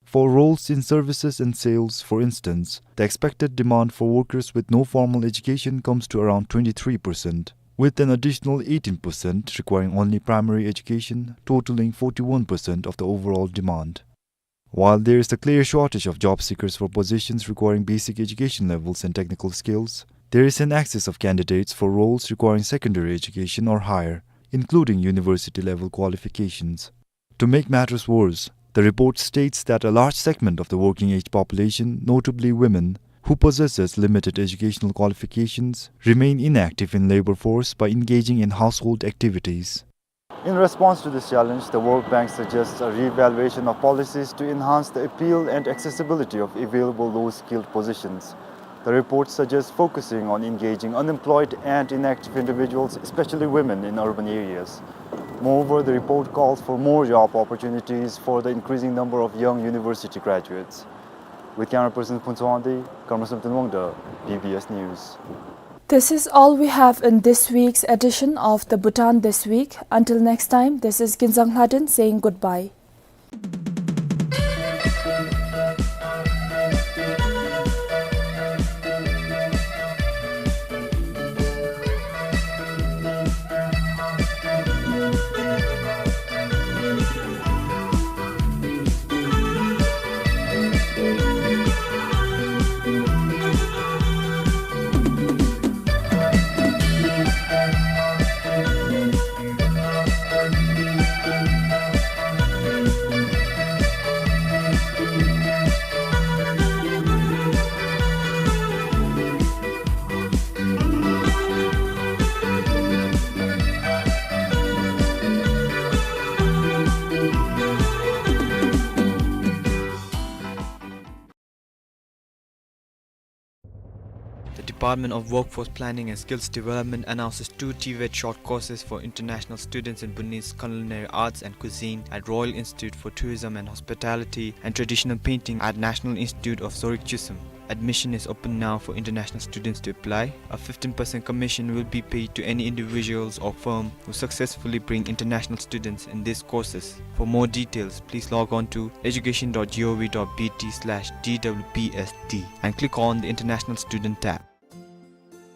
For roles in services and sales, for instance, the expected demand for workers with no formal education comes to around twenty-three percent, with an additional eighteen percent requiring only primary education, totaling forty-one percent of the overall demand. While there is a clear shortage of job seekers for positions requiring basic education levels and technical skills, there is an excess of candidates for roles requiring secondary education or higher, including university-level qualifications. To make matters worse, the report states that a large segment of the working-age population, notably women, who possesses limited educational qualifications, remain inactive in labor force by engaging in household activities. In response to this challenge, the World Bank suggests a re-evaluation of policies to enhance the appeal and accessibility of available low-skilled positions. The report suggests focusing on engaging unemployed and inactive individuals, especially women, in urban areas. Moreover, the report calls for more job opportunities for the increasing number of young university graduates. With camera person Phuntsho Wangdi, camera person Wangda, B B S News. This is all we have in this week's edition of the Bhutan This Week. Until next time, this is Kinzang Lhaden saying goodbye. The Department of Workforce Planning and Skills Development announces two TVET short courses for international students in Bhutanese culinary arts and cuisine at Royal Institute for Tourism and Hospitality and Traditional Painting at National Institute of Sorik Chusum. Admission is open now for international students to apply. A fifteen percent commission will be paid to any individuals or firm who successfully bring international students in these courses. For more details, please log on to education dot gov dot B T slash D W P S D and click on the International Student tab.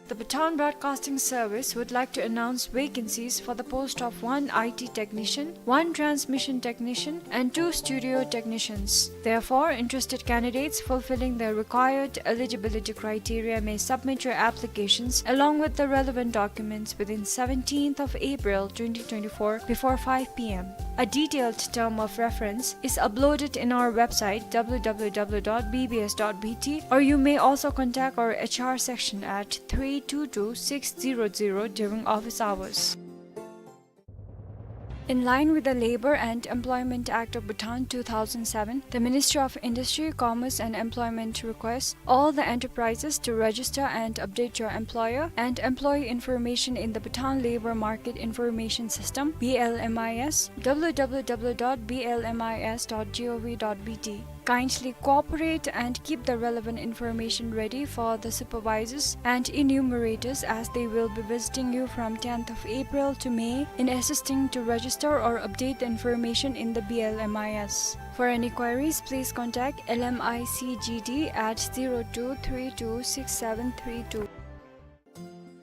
The Bhutan Broadcasting Service would like to announce vacancies for the post of one I T technician, one transmission technician, and two studio technicians. Therefore, interested candidates fulfilling the required eligibility criteria may submit your applications along with the relevant documents within seventeenth of April twenty twenty-four before five P M. A detailed term of reference is uploaded in our website, W W W dot B B S dot B T, or you may also contact our H R section at three two two six zero zero during office hours. In line with the Labour and Employment Act of Bhutan two thousand seven, the Ministry of Industry, Commerce and Employment requests all the enterprises to register and update your employer and employee information in the Bhutan Labour Market Information System, B L M I S, W W W dot B L M I S dot gov dot B T. Kindly cooperate and keep the relevant information ready for the supervisors and enumerators, as they will be visiting you from tenth of April to May in assisting to register or update the information in the B L M I S. For any queries, please contact L M I C G D at zero two three two six seven three two.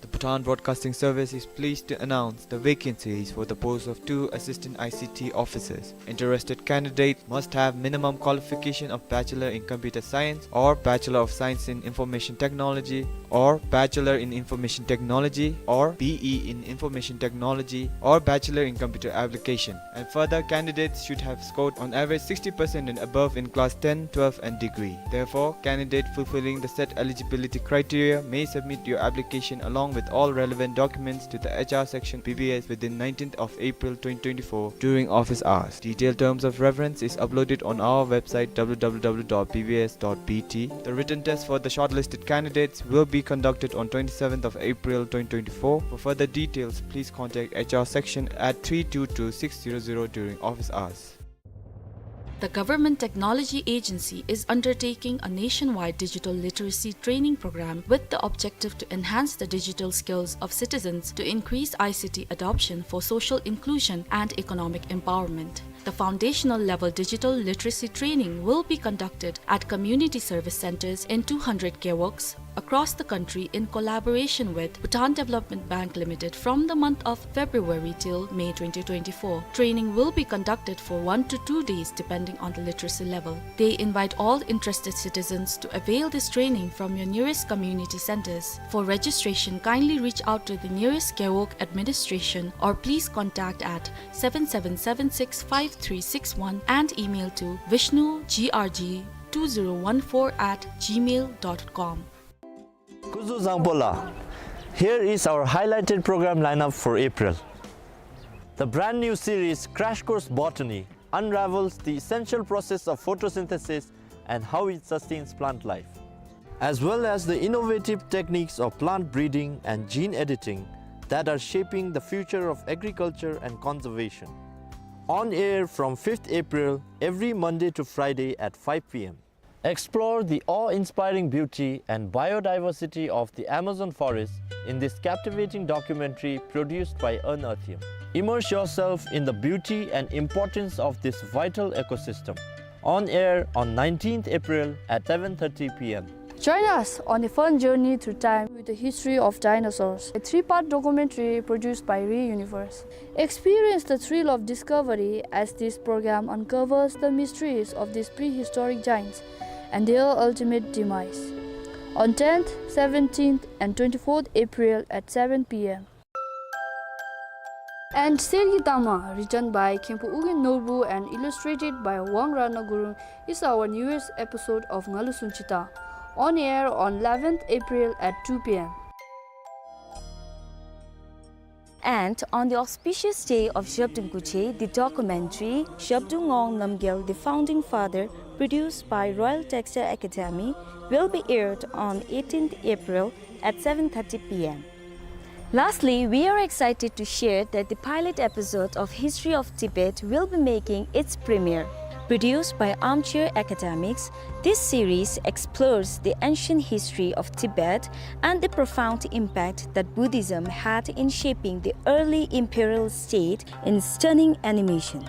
The Bhutan Broadcasting Service is pleased to announce the vacancies for the post of two assistant I C T officers. Interested candidate must have minimum qualification of Bachelor in Computer Science or Bachelor of Science in Information Technology or Bachelor in Information Technology or B E in Information Technology or Bachelor in Computer Application. And further, candidates should have scored on average sixty percent and above in class ten, twelve and degree. Therefore, candidate fulfilling the set eligibility criteria may submit your application along with all relevant documents to the H R section B B S within nineteenth of April twenty twenty-four during office hours. Detailed terms of reference is uploaded on our website, W W W dot B B S dot B T. The written test for the shortlisted candidates will be conducted on twenty-seventh of April twenty twenty-four. For further details, please contact H R section at three two two six zero zero during office hours. The Government Technology Agency is undertaking a nationwide digital literacy training program with the objective to enhance the digital skills of citizens to increase I C T adoption for social inclusion and economic empowerment. The foundational level digital literacy training will be conducted at community service centers in two hundred gewogs across the country in collaboration with Bhutan Development Bank Limited from the month of February till May twenty twenty-four. Training will be conducted for one to two days depending on the literacy level. They invite all interested citizens to avail this training from your nearest community centers. For registration, kindly reach out to the nearest gewog administration or please contact at seven seven seven six five three six one and email to vishnu G R G two zero one four at gmail dot com. Kuzu Zangpola. Here is our highlighted program lineup for April. The brand new series, Crash Course Botany, unravels the essential process of photosynthesis and how it sustains plant life, as well as the innovative techniques of plant breeding and gene editing that are shaping the future of agriculture and conservation. On air from fifth April, every Monday to Friday at five P M. Explore the awe-inspiring beauty and biodiversity of the Amazon forest in this captivating documentary produced by Unearthium. Immerse yourself in the beauty and importance of this vital ecosystem. On air on nineteenth April at seven thirty P M. Join us on a fun journey through time with the history of dinosaurs, a three-part documentary produced by Re Universe. Experience the thrill of discovery as this program uncovers the mysteries of this prehistoric giants and their ultimate demise. On tenth, seventeenth, and twenty-fourth April at seven P M. And Sergi Tama, written by Khenpo Ugyen Norbu and illustrated by Wang Ratna Gurung, is our newest episode of Ngalu Sunchita, on air on eleventh April at two P M. And on the auspicious day of Zhabdrung Kuthre, the documentary Zhabdrung Ngawang Namgyal, the Founding Father, produced by Royal Textile Academy, will be aired on eighteenth April at seven thirty P M. Lastly, we are excited to share that the pilot episode of History of Tibet will be making its premiere. Produced by Armchair Academics, this series explores the ancient history of Tibet and the profound impact that Buddhism had in shaping the early imperial state in stunning animation.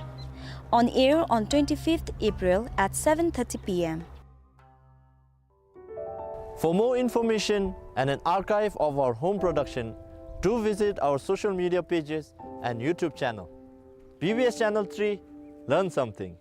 On air on twenty-fifth April at seven thirty P M. For more information and an archive of our home production, do visit our social media pages and YouTube channel. B B S Channel three, learn something.